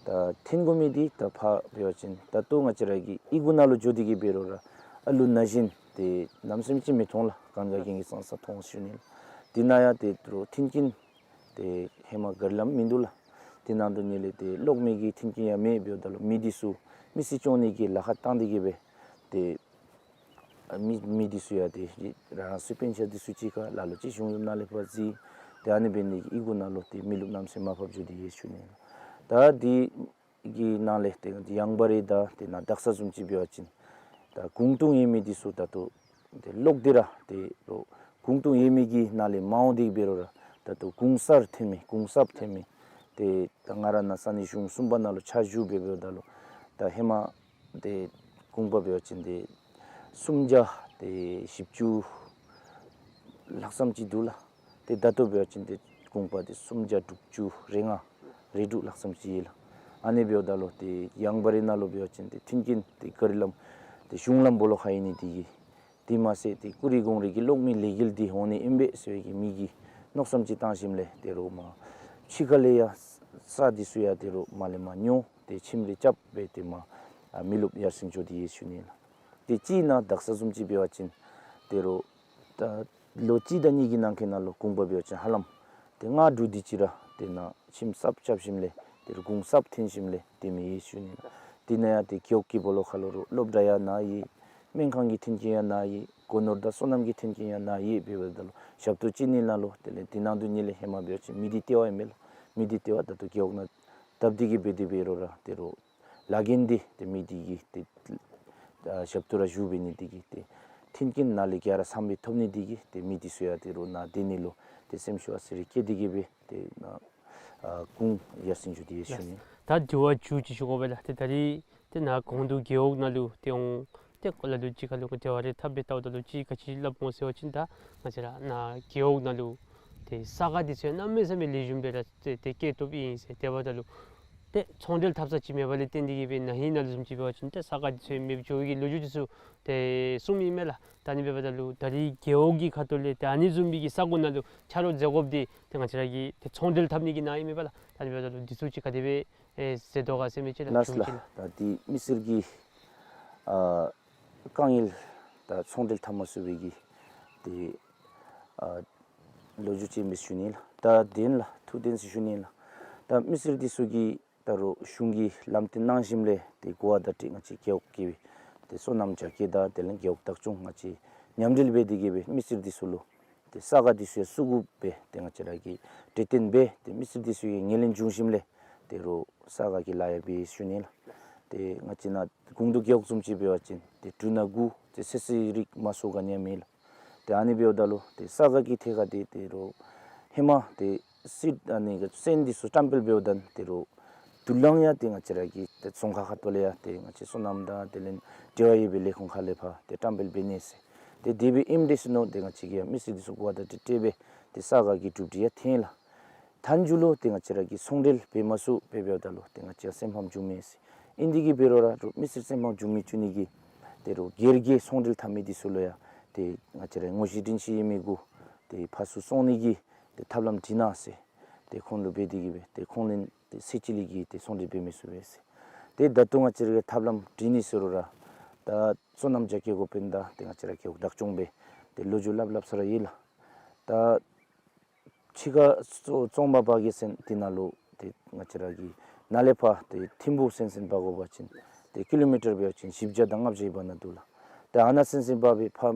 ད་ཐོན་དགོ་མི་འདི་ད་ཕར་འབད་བ་ཅིན་ད་ལྟོ་ང་བཅས་ར་གི་གཡུས་སྒོ་ནང་ལུ་འགྱོ་སྟེ་གི་འབད་རུང་ར་ཨ་ལུ་ན་གཞོན་ཏེ་གནམ་མེད་ས་མེད་ཅིག་མི་མཐོང་ལགས། གན་རྒྱ་གན་གྱི་ཙང་ཙ་མཐོང་ཞུ་ནི་ལགས། དེ་ནང་ཡང་ཏེ་རོགས་མཐུན་རྐྱེན་ཏེ་ཧེ་མ་ག་ར་ལམ་མིན་འདུག་ལགས། དེ་ནང་དུ་ནི་ལས་ཏེ་གློག་མེ་གི་མཐུན་རྐྱེན་ཡང་མེད། འབདཝ་ད་ལུ་མི་འདི་ཚུ་མི་སེར་སྐྱོང་ནི་གི་ལཱ་ཁག་བཏང་སྟེ་གི་སྦེ་ཏེ་ཨ་མི་མི་འདི་ཚུ་ཡང་ཏེ་རང་རང་སོའི་དཔེ་ཆ་འདི་ཚུ་གཅིག་ཁར་ལ་ལུ་ཅིག་གཞུང་གཡོགཔ་ནང་ལས་ཕར་བརྩི། ཏེ་ཨ་ནི་འབད་ནི་གི་གཡུས་སྒོ་ནང་ལུ་ཏེ་མི་རློབས་གནམ་མེད་ས་མེད་མར་ཕབ་འགྱོ་སྟེ་ཡོད་ཞུ་ནི་ལགས། ད་འདི་གི་ནང་ལས་ཏེ་ཡང་བ་རི་དང་ཏེ་ནཱ་དག་ས་བཟུམ་ཅིག་འབད་བ་ཅིན་ད་ཀུང་ཏུ་ཡོད་མི་འདི་ཚུ་ད་ལྟོ་ཏེ་གློག་འདི་ར་ཏེ་རོགས་ཀུང་ཏུ་ཡོད་མི་གི་ནང་ལས་མ་འོང་སྟེ་འབད་རུང་ར་ད་ལྟོ་གུང་གསར་ཐོན་མི་གུང་གསརཔ་ཐོན་མི་ཏེ་ད་ང་ར་ནཱ་ས་གནས་གཞུང་གསུམ་པ་ནང་ལུ་ཕྱག་ཞུ་སྦེ་འབདཝ་ད་ལུ་ད་ཧེ་མ་ཏེ་གུང་པ་འབད་བ་ཅིན་ཏེ་སུམ་བརྒྱ་ཏེ་བཞི་བཅུ་ལྷག་ཙམ་ཅིག་འདུག་ལགས། ཏེ་ད་ལྟོ་འབད་བ་ཅིན་ཏེ་ གུང་པ་ཏེ་སུམ་བརྒྱ་དྲུག་ཅུ་རེ་ལྔ་རེ་དྲུག་ལྷག་ཙམ་ཅིག་ཡོད་ལགས། ཨ་ནི་འབདཝ་ད་ལུ་ཏེ་ཡང་བར་ནང་ལུ་འབད་བ་ཅིན་ཏེ་མཐུན་རྐྱེན་ཏེ་ག་ར་ལམ་ཏེ་གཞུང་ལམ་སྦོ་ལོགས་ཁར་ཨིན་ནི་འདི་གིས་དེ་མ་ཚད་ཏེ་ཀུ་རེ་གུང་རེ་གི་གློག་མེ་ལས་འགུལ་འདི་འོང་ནི་ཨིན་པས་ཟེར་བའི་གི་མི་གིས་མནོ་བསམ་ཅིག་བཏང་ཞིནམ་ལས་ད་རུང་མར་ཕྱི་ཁ་ལས་ཡང་ས་འདི་ཚུ་ཡང་ད་རུང་མར་ལས་མར་ཉོ་སྟེ་ཁྱིམ་རེ་རྐྱབ་སྦེ་ཏེ་མར་ཨ་མི་རློབས་ཡར་སེང་འགྱོ་སྟེ་ཡོད་ཟེར་ཞུ་ནི་ལགས། ཏེ་སྤྱིར་ན་དག་ས་བཟུམ་ཅིག་འབད་བ་ཅིན་ད་རུང་ད་ལོ་གཅིག་དང་གཉིས་ཀྱི་ནང་འཁོད་ནང་ལུ་གུང་པ་འབད་བ་ཅིན་ཧ་ལམ་ཏེ་ལྔ་དྲུག་དེ་ཅིག་ར་ཏེ་ནཱ་ཁྱིམ་གསརཔ་རྐྱབ་ཞིནམ་ལས་ད་རུང་གུང་གསརཔ་འཐོན་ཞིནམ་ལས་ཏེ་མེད་ཡོད་ཟེར་ཞུ་ནི་ལགས། དེ་ནང་ཡང་ཏེ་རྒེད་འོག་གི་སྦོ་ལོགས་ཁར་ལུ་རུང་སློབ་གྲྭ་ཡང་ནཱ་ཡོད། སྨན་ཁང་གི་མཐུན་རྐྱེན་ཡང་ནཱ་ཡོད། སྒོ་ནོར་དང་སོ་ནམ་གྱི་མཐུན་རྐྱེན་ཡང་ནཱ་ཡོད། འབདཝ་ད་ལུ་ཞབས་ཏོག་ཅིག་ནི་ནང་ལུ་དེ་ལས་དེ་ནང་དུ་ནི་ལས་ཧེ་མ་འབད་བ་ཅིན་མི་སྡེ་ལྟེ་བ་ཨིན་མས་ལགས། མི་སྡེ་ལྟེ་བ་ད་ལྟོ་རྒེད་འོག་ནང་བཏབ་སྟེ་གི་འབད་དེ་འབད་རུང་ར་ད་རུང་ལཱ་འགན་འདི་ཏེ་མི་སྡེ་གིས་ཏེ་ཨ་ཞབས་ཏོག་ར་ཞུ་འབད་ནི་འདི་གིས་ཏེ་མཐུན་རྐྱེན་ནཱ་ལས་ཀྱང་ར་ཚངམ་སྦེ་ཐོབ་ནི་འདི་གིས་ཏེ་མི་འདི་ཚུ་ཡང་ད་རུང་ནཱ་སྡོད་ནི་ལུ་ཏེ་སེམས་ཤུགས་ཨ་ཙི་རེ་བསྐྱེད་དེ་གི་སྦེ་ཏེ་ནཱ་ཨ་གུང་ཡར་སེང་འགྱོ་སྟེ་ཡོད་ཟེར་ཞུ་ནི། ད་དྲི་བ་མཇུག་ཅིག་ཞུ་དགོ་པས་ལགས། ཏེ་ད་རིས་ཏེ་ནཱ་ཀོང་སྟོང་རྒེད་འོག་ནང་ལུ་ཏེ་འོང་ཏེ་ལ་ལུ་ཅིག་ཁར་ལུ་འབྲེལ་བ་རེ་འཐབ་སྦེ་བལྟཝ་ད་ལུ་ཅིག་ག་ཅི་སླབ་འོང་ཟེར་བ་ཅིན་ད་ང་བཅས་ར་ནཱ་རྒེད་འོག་ནང་ལུ་ཏེ་ས་སྒ་འདི་ཚུ་གནམ་མེད་ས་མེད་ལེགས་ཤོམ་སྦེ་ར་ཏེ་ཏེ་སྐྱེ་སྟོབས་ཨིན་ཟེར། དེ་འབདཝ་ད་ལུ་ཏེ་ཚོང་འབྲེལ་འཐབ་ས་ཅིག་མེདཔ་ལས་བརྟེན་ཏེ་གི་སྦེ་ན་ཧིང་ནང་ལུ་བཟུམ་ཅིག་འབད་བ་ཅིན་ཏེ་ས་སྒ་འདི་ཚུ་མེདཔ་འགྱོ་བའི་གི་ལོ་རྒྱུས་འདི་ཚུ་ཏེ་གསུངམ་ཨིན་མས་ལགས། ད་ཨ་ནི་འབདཝ་ད་ལུ་ད་རིས་རྒེད་འོག་གི་ཁ་ཐུག་ལས་ཏེ་ཨ་ནི་བཟུམ་མའི་གི་ས་གོ་ནང་ལུ་ཆ་རོགས་མཛད་དགོཔ་འདི་ཏེ་ང་བཅས་ར་གིས་ཏེ་ཚོང་འབྲེལ་འཐབ་ནི་གི་ནང་ཨིན་མས་པ་ལགས། ད་ཨ་ནི་འབདཝ་ད་ལུ་འདི་ཚུ་ཅིག་ག་དེ་སྦེ་ཨེ་མཛད་དོ་ག་ཟེར་མི་ཅིག་ལགས། ལགས་ལགས། ད་འདི་མི་སེར་གྱི་ཨ་དཀའ་ངལ་དང་ཚོང་འབྲེལ་འཐབ་མ་ཚུགས་པའི་གི་ཏེ་ཨ་ལོ་རྒྱུས་ཅིག་ཨིན་པས་ཞུ་ནི་ལགས། ད་དེ་ལས་ཐུགས་བདེན་ཟེར་ཞུ་ནི་ལགས། ད་མི་སེར་འདི་ཚུ་གིས་ད་རུང་གཞུང་གིས་ལམ་སྟོན་གནང་ཞིནམ་ལས་ཏེ་གོ་བ་བརྡ་སྤྲོད་ང་བཅས་རྒེད་འོག་གི་ཏེ་སོ་ནམ་རྒྱ་སྐྱེད་དང་དེ་ལས་རྒེད་འོག་བདག་སྐྱོང་ང་བཅས་མཉམ་འབྲེལ་འབད་དེ་གི་སྦེ་མི་སེར་འདི་ཚུ་ལུ་ཏེ་ས་སྒ་འདི་ཚུ་ཡང་བཙུགས་དགོ་པའི་ཏེ་ང་བཅས་ར་གིས་གྲོས་བསྟུན་འབད་ཏེ་མི་སེར་འདི་ཚུ་གིས་ངོས་ལེན་བྱུང་ཞིནམ་ལས་ད་རུང་ས་སྒ་གི་ལཱ་ཡང་འབད་ཡི་ཟེར་ཞུ་ནི་ལགས། ཏེ་ང་བཅས་ནཱ་ཀོང་སྟོང་རྒེད་འོག་བཟུམ་ཅིག་འབད་བ་ཅིན་ཏེ་འབྲུ་སྣ་དགུ་ཏེ་ཚོད་བསྲེ་རིགས་མང་སུ་ག་ནི་ཡང་མེད་ལགས། ཏེ་ཨ་ནི་འབདཝ་ད་ལུ་ཏེ་ས་སྒ་གི་ཐད་ཁར་ཏེ་ད་རུང་ཧེ་མ་ཏེ་སི་ཨ་ནི་གི་སོན་འདི་ཚུ་བཀྲམ་སྤེལ་འབདཝ་ད་ད་རུང་དུ་ལང་ཡང་ཏེ་ང་བཅས་ར་གི་ཏེ་རྫོང་ཁག་ཁ་ཐུག་ལས་ཡང་ཏེ་ང་བཅས་སོ་ནམ་དང་དེ་ལས་འབྲེལ་བ་ཡོད་པའི་ལས་ཁུངས་ཁ་ལས་ཕར་ཏེ་བཀྲམ་སྤེལ་འབད་ནི་ཟེར། ཏེ་དེ་སྦེ་ཨིནམ་འདྲས་ཟེར་མནོ་སྟེ་ང་བཅས་ཀྱིས་ཡང་མི་སེར་འདི་ཚུ་གོ་བ་བརྡ་སྤྲོད་འབད་ཏེ་ས་སྒ་གི་གྲུབ་འབྲས་ཡང་ཐོན་ལགས། མཐའ་མཇུག་ལུ་ཏེ་ང་བཅས་ར་གིས་ཚོང་འབྲེལ་འབད་མ་ཚུགས་པར་འབདཝ་ད་ལུ་ཏེ་ང་བཅས་སེམས་ཕམ་བྱུང་མས་ཟེར། ཨིན་དེ་གིས་འབད་རུང་ར་རུང་མི་སེར་སེམས་ཕམ་བྱུང་མི་བཅུག་ནི་གི་ད་རུང་སྒེར་གྱི་ཚོང་འབྲེལ་འཐབ་མི་འདི་ཚུ་ལུ་ཡང་ཏེ་ང་བཅས་ར་ངོ་བཤུས་དྲིན་བཤུས་ཡོད་མི་གུ་ཏེ་ཕར་ཚུར་སོང་ནི་གི་ཏེ་ཐབས་ལམ་བྲིས་གནང་ཟེར། ཏེ་ཁོང་ལུ་འབད་དེ་གིས་སྦེ་ཏེ་ཁོང་ལས་ཏེ་ཚེ་གཅིག་ལས་ཀྱི་ཏེ་ཚོང་འབྲེལ་འབད་མི་ཚུགས་པས་ཟེར། ཏེ་ད་ལྟོ་ང་བཅས་ར་གིས་ཐབས་ལམ་བྲིས་ནི་ཟེར་རུང་ར་ད་སོ་ནམ་རྒྱ་སྐྱེད་འགོ་དཔོན་དང་ཏེ་ང་བཅས་ར་རྒེད་འོག་བདག་སྐྱོང་སྦེ་ཏེ་ལོ་རྒྱུས་སླབ་སླབ་ས་ར་ཡོད་ལགས། ད་ཕྱི་ཁ་ཙོ་ཙོང་པ་འབག་གེ་ཟེར་དེ་ནང་ལུ་ཏེ་ང་བཅས་ར་གིས་ནཱ་ལས་ཕར་ཏེ་ཐིམ་ཕུ་ཚུན་ཚོད་འབག་དགོ་པ་ཅིན་ཏེ་ཀི་ལོ་མི་ཊར་འབད་བ་ཅིན་བཞི་བརྒྱ་དང་ལྔ་བརྒྱ་ཡོདཔ་ནང་འདུག་ལགས། ཏེ་ཨ་ནཱ་ཚུན་ཚོད་འབག་སྦེ་ཕར་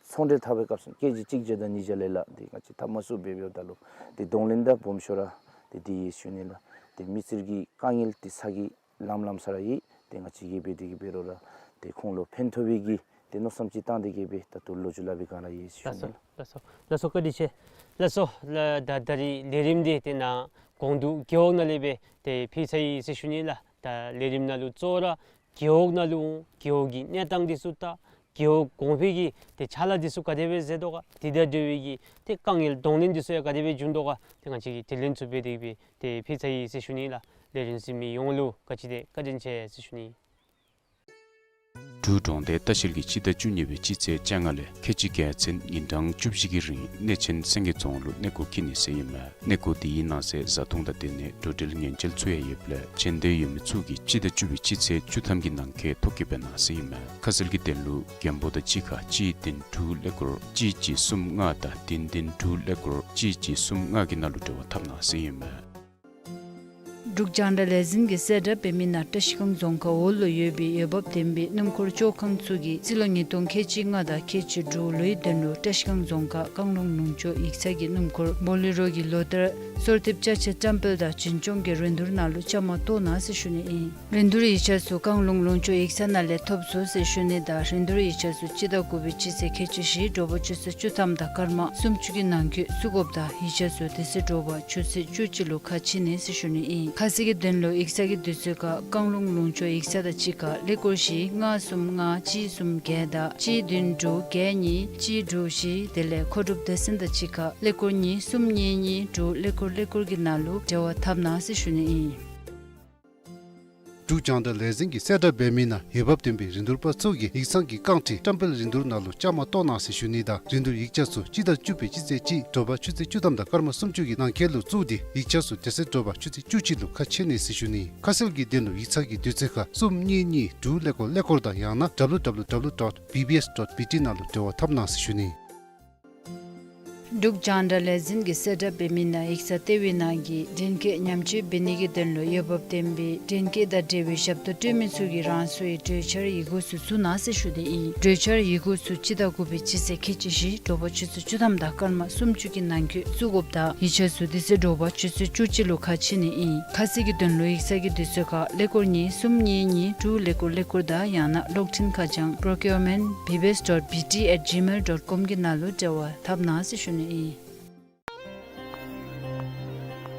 ཚོང་འབྲེལ་འཐབ་པའི་སྐབས་སུ་ཀེ་ཇི་གཅིག་བརྒྱ་དང་ཉིས་བརྒྱ་ལས་ལགས་ཏེ་ང་བཅས་འཐབ་མ་ཚུགས་པར་འབདཝ་ད་ལུ་ཏེ་གདོང་ལེན་དང་སྦོམ་ཤོས་ར་ཏེ་འདི་ཡོད་ཟེར་ཞུ་ནི་ལགས། ཏེ་མི་སེར་གྱི་དཀའ་ངལ་འདི་ཚུ་གི་ལམ་ལམ་ས་ར་ཡོད། ཏེ་ང་བཅས་ཀྱིས་འབད་དེ་གིས་འབད་རུང་ར་ཏེ་ཁོང་ལུ་ཕན་ཐོགས་པའི་གི་ཏེ་མནོ་བསམ་ཅིག་བཏང་སྟེ་གིས་སྦེ་ད་ལྟོ་ལོ་རྒྱུས་སླབ་པའི་སྒང་ར་ཡོད་ཟེར་ཞུ་ནི་ལགས། ལགས་སོ། ལགས་སོ། བཀའ་དྲིན་ཆེ། ལགས་སོ། ལགས་ད་ད་རིས་ལས་རིམ་འདི་ཏེ་ནཱ་ཀོང་སྟོང་རྒེད་འོག་ནང་ལས་སྦེ་ཏེ་ཕུལ་ཚར་ཡི་ཟེར་ཞུ་ནི་ལགས། ད་ལས་རིམ་ནང་ལུ་གཙོ་བོ་ར་རྒེད་འོག་ནང་ལུ་རྒེད་འོག་གི་གནས་སྟངས་འདི་ཚུ་དང་རྒེད་འོག་གོང་འཕེལ་གྱི་ཏེ་ཕྱག་ལཱ་འདི་ཚུ་ག་དེ་སྦེ་མཛད་དོ་ག། དེ་དང་འབྲེལ་བའི་གི་ཏེ་དཀའ་ངལ་གདོང་ལེན་འདི་ཚུ་ཡང་ག་དེ་སྦེ་བྱུང་དོ་ག། ཏེ་ང་བཅས་ཀྱིས་དྲི་ལན་ཚུ་འབད་དེ་སྦེ་ཏེ་ཕུལ་ཚར་ཡི་ཟེར་ཞུ་ནི་ལགས། ལས་རིམ་གཟིགས་མི་ཡོངས་ལུ་བཀའ་དྲིན་ཆེ། བཀའ་དྲིན་ཆེ་ཟེར་ཞུ་ནི། འབྲུག་གྲོང་རྡལ་ལྟ་བཤལ་གྱིས་སྤྱི་ཟླ་བཅུ་གཉིས་པའི་སྤྱི་ཚེས་བཅོ་ལྔ་ལས་ཁལ་གཅིག་བརྒྱ་ཚུན་ཉིན་གྲངས་བཅུ་བཞི་གི་རིང་གནས་ཆེན་སེང་གེ་རྫོང་ལུ་གནས་སྐོར་འཁྱིད་ནི་ཟེར་ཨིན་མས། གནས་སྐོར་འདི་གི་ནང་གསེས་བཟའ་འཐུང་དང་དེ་ལས་འགྲོ་འགྲུལ་ཉེན་བཅོལ་ཚུ་ཡང་ཡོདཔ་ལས་ཆེ་འདོད་ཡོད་མི་ཚུ་གིས་སྤྱི་ཟླ་བཅུ་པའི་སྤྱི་ཚེས་བཅུ་ཐམ་གྱི་ནང་འཁོད་ཐོ་བཀོད་འབད་གནང་ཟེར་ཨིན་མས། ཁ་གསལ་གྱི་དོན་ལུ་རྒྱམ་བོ་དང་གཅིག་ཁར་གཅིག་བདུན་དྲུག་ཀླད་ཀོར་གཅིག་གཅིག་གསུམ་ལྔ་དང་བདུན་བདུན་དྲུག་ཀླད་ཀོར་གཅིག་གཅིག་གསུམ་ལྔ་གི་ནང་ལུ་འབྲེལ་བ་འཐབ་གནང་ཟེར་ཨིན་མས། འབྲུག་རྒྱང་བསྒྲགས་ལས་འཛིན་གྱིས་གསལ་བསྒྲགས་འབད་མི་ནང་བཀྲིས་སྒང་རྫོང་ཁག་འོག་ལུ་ཡོད་པའི་འོས་འབབ་ལྡན་པའི་སྣུམ་འཁོར་བཅོ་ཁང་ཚུ་གིས་རྩིས་ལོ་ཉིས་སྟོང་ཁལ་གཅིག་ལྔ་དང་ཁལ་གཅིག་དྲུག་ལོའི་དོན་ལུ་བཀྲིས་སྒང་རྫོང་ཁག་བཀང་ལུང་ལུང་ཕྱོགས་ཡིག་ཚང་གི་སྣུམ་འཁོར་བོ་ལེ་རོ་གི་ལོ་ལྟར་གསོལ་འདེབས་ཅ་ཆས་བཀྲམ་སྤེལ་དང་བྱིན་སྐྱོང་གི་རིན་བསྡུར་ནང་ལུ་བཅའ་མར་གཏོགས་གནང་ཟེར་ཞུ་ནི་ཨིན། རིན་བསྡུར་ཡིག་ཆ་ཚུ་བཀང་ལུང་ལུང་ཕྱོགས་ཡིག་ཚང་ནང་ལས་ཐོབ་ཚུགས་ཟེར་ཞུ་ནི་དང་རིན་བསྡུར་ཡིག་ཆ་ཚུ་སྤྱི་ཟླ་དགུ་པའི་སྤྱི་ཚེས་ཁལ་གཅིག་བཞི་དྲོ་པ་ཆུ་ཚོད་བཅུ་ཐམ་དང་སྐར་མ་སུམ་ཅུ་གི་ནང་འཁོད་བཙུགས་དགོཔ་དང་ཡིག་ཆ་ཚུ་དེ་ཚེ་དྲོ་པ་ཆུ་ཚོད་བཅུ་གཅིག་ལུ་ཁ་ཕྱེ་ནི་ཟེར་ཞུ་ནི་ཨིན། ཁ་གསལ་གྱི་དོན་ལུ་ཡིག་ཚང་གི་དུས་ཚོད་ཁར་བཀང་ལུང་ལུང་ཕྱོགས་ཡིག་ཚང་དང་གཅིག་ཁར་ཀླད་ཀོར་བཞི་ལྔ་གསུམ་ལྔ་གཅིག་གསུམ་བརྒྱད་དང་གཅིག་བདུན་དྲུག་བརྒྱད་གཉིས་གཅིག་དྲུག་བཞི། དེ་ལས་མཁོ་སྒྲུབ་སྡེ་ཚན་དང་གཅིག་ཁར་ཀླད་ཀོར་གཉིས་གསུམ་གཉིས་གཉིས་དྲུག་ཀླད་ཀོར་ཀླད་ཀོར་གྱི་ནང་ལུ་འབྲེལ་བ་འཐབ་གནང་ཟེར་ཞུ་ནི་ཨིན། འབྲུག་རྒྱང་བསྒྲགས་ལས་འཛིན་གྱིས་གསལ་བསྒྲགས་འབད་མི་ནང་འོས་འབབ་ལྡན་པའི་རིན་བསྡུར་པ་ཚུ་གིས་ཡིག་ཚང་གི་རྐང་ཁྲི་བཀྲམ་སྤེལ་རིན་བསྡུར་ནང་ལུ་བཅའ་མར་གཏོགས་གནང་ཟེར་ཞུ་ནི་དང་། རིན་བསྡུར་ཡིག་ཆ་ཚུ་སྤྱི་ཟླ་བཅུ་པའི་སྤྱི་ཚེས་གཅིག་དྲོ་པ་ཆུ་ཚོད་བཅུ་ཐམ་དང་སྐར་མ་སུམ་ཅུ་གི་ནང་འཁོད་ལུ་བཙུགས་ཏེ་ཡིག་ཆ་ཚུ་དེ་ཚེ་དྲོ་པ་ཆུ་ཚོད་བཅུ་གཅིག་ལུ་ཁ་ཕྱེ་ནི་ཟེར་ཞུ་ནི། ཁ་གསལ་གྱི་དོན་ལུ་ཡིག་ཚང་གི་དུས་ཚོད་ཁར་གསུམ་གཉིས་གཉིས་དྲུག་ཀླད་ཀོར་ཀླད་ཀོར་དང་ཡང་ན་W W W dot B B S dot B T ནང་ལུ་འབྲེལ་བ་འཐབ་གནང་ཟེར་ཞུ་ནི། འབྲུག་རྒྱང་བསྒྲགས་ལས་འཛིན་གྱིས་གསལ་བསྒྲགས་འབད་མི་ནང་ཡིག་ཚང་ལྟེ་བའི་ནང་གི་འདྲེན་སྐས་ཉམས་བཅོས་འབད་ནི་གི་དོན་ལུ་འོས་འབབ་ལྡན་པའི་འདྲེན་སྐས་དང་འབྲེལ་བའི་ཞབས་ཏོག་སྤྲོད་མི་ཚུ་གིས་རང་སོའི་གྲོས་འཆར་ཡི་གུ་ཚུ་བཙུགས་གནང་ཟེར་ཞུ་ནི་ཨིན། གྲོས་འཆར་ཡི་གུ་ཚུ་སྤྱི་ཟླ་དགུ་པའི་སྤྱི་ཚེས་ཁལ་གཅིག་བཞི་དྲོ་པ་ཆུ་ཚོད་བཅུ་ཐམ་དང་སྐར་མ་སུམ་ཅུ་གི་ནང་འཁོད་བཙུགས་དགོཔ་དང་ཡིག་ཆ་ཚུ་དེ་ཚེ་དྲོ་པ་ཆུ་ཚོད་བཅུ་གཅིག་ལུ་ཁ་ཕྱེ་ནི་ཨིན། ཁ་གསལ་གྱི་དོན་ལུ་ཡིག་ཚང་གི་དུས་ཚོད་ཁར་ཀླད་ཀོར་གཉིས་གསུམ་གཉིས་གཉིས་དྲུག་ཀླད་ཀོར་ཀླད་ཀོར་དང་ཡང་ན་གློག་འཕྲིན་ཁ་བྱང་procurement B B S dot B T at gmail dot com གི་ནང་ལུ་འབྲེལ་བ་འཐབ་གནང་ཟེར་ཞུ་ནི་ཨིན།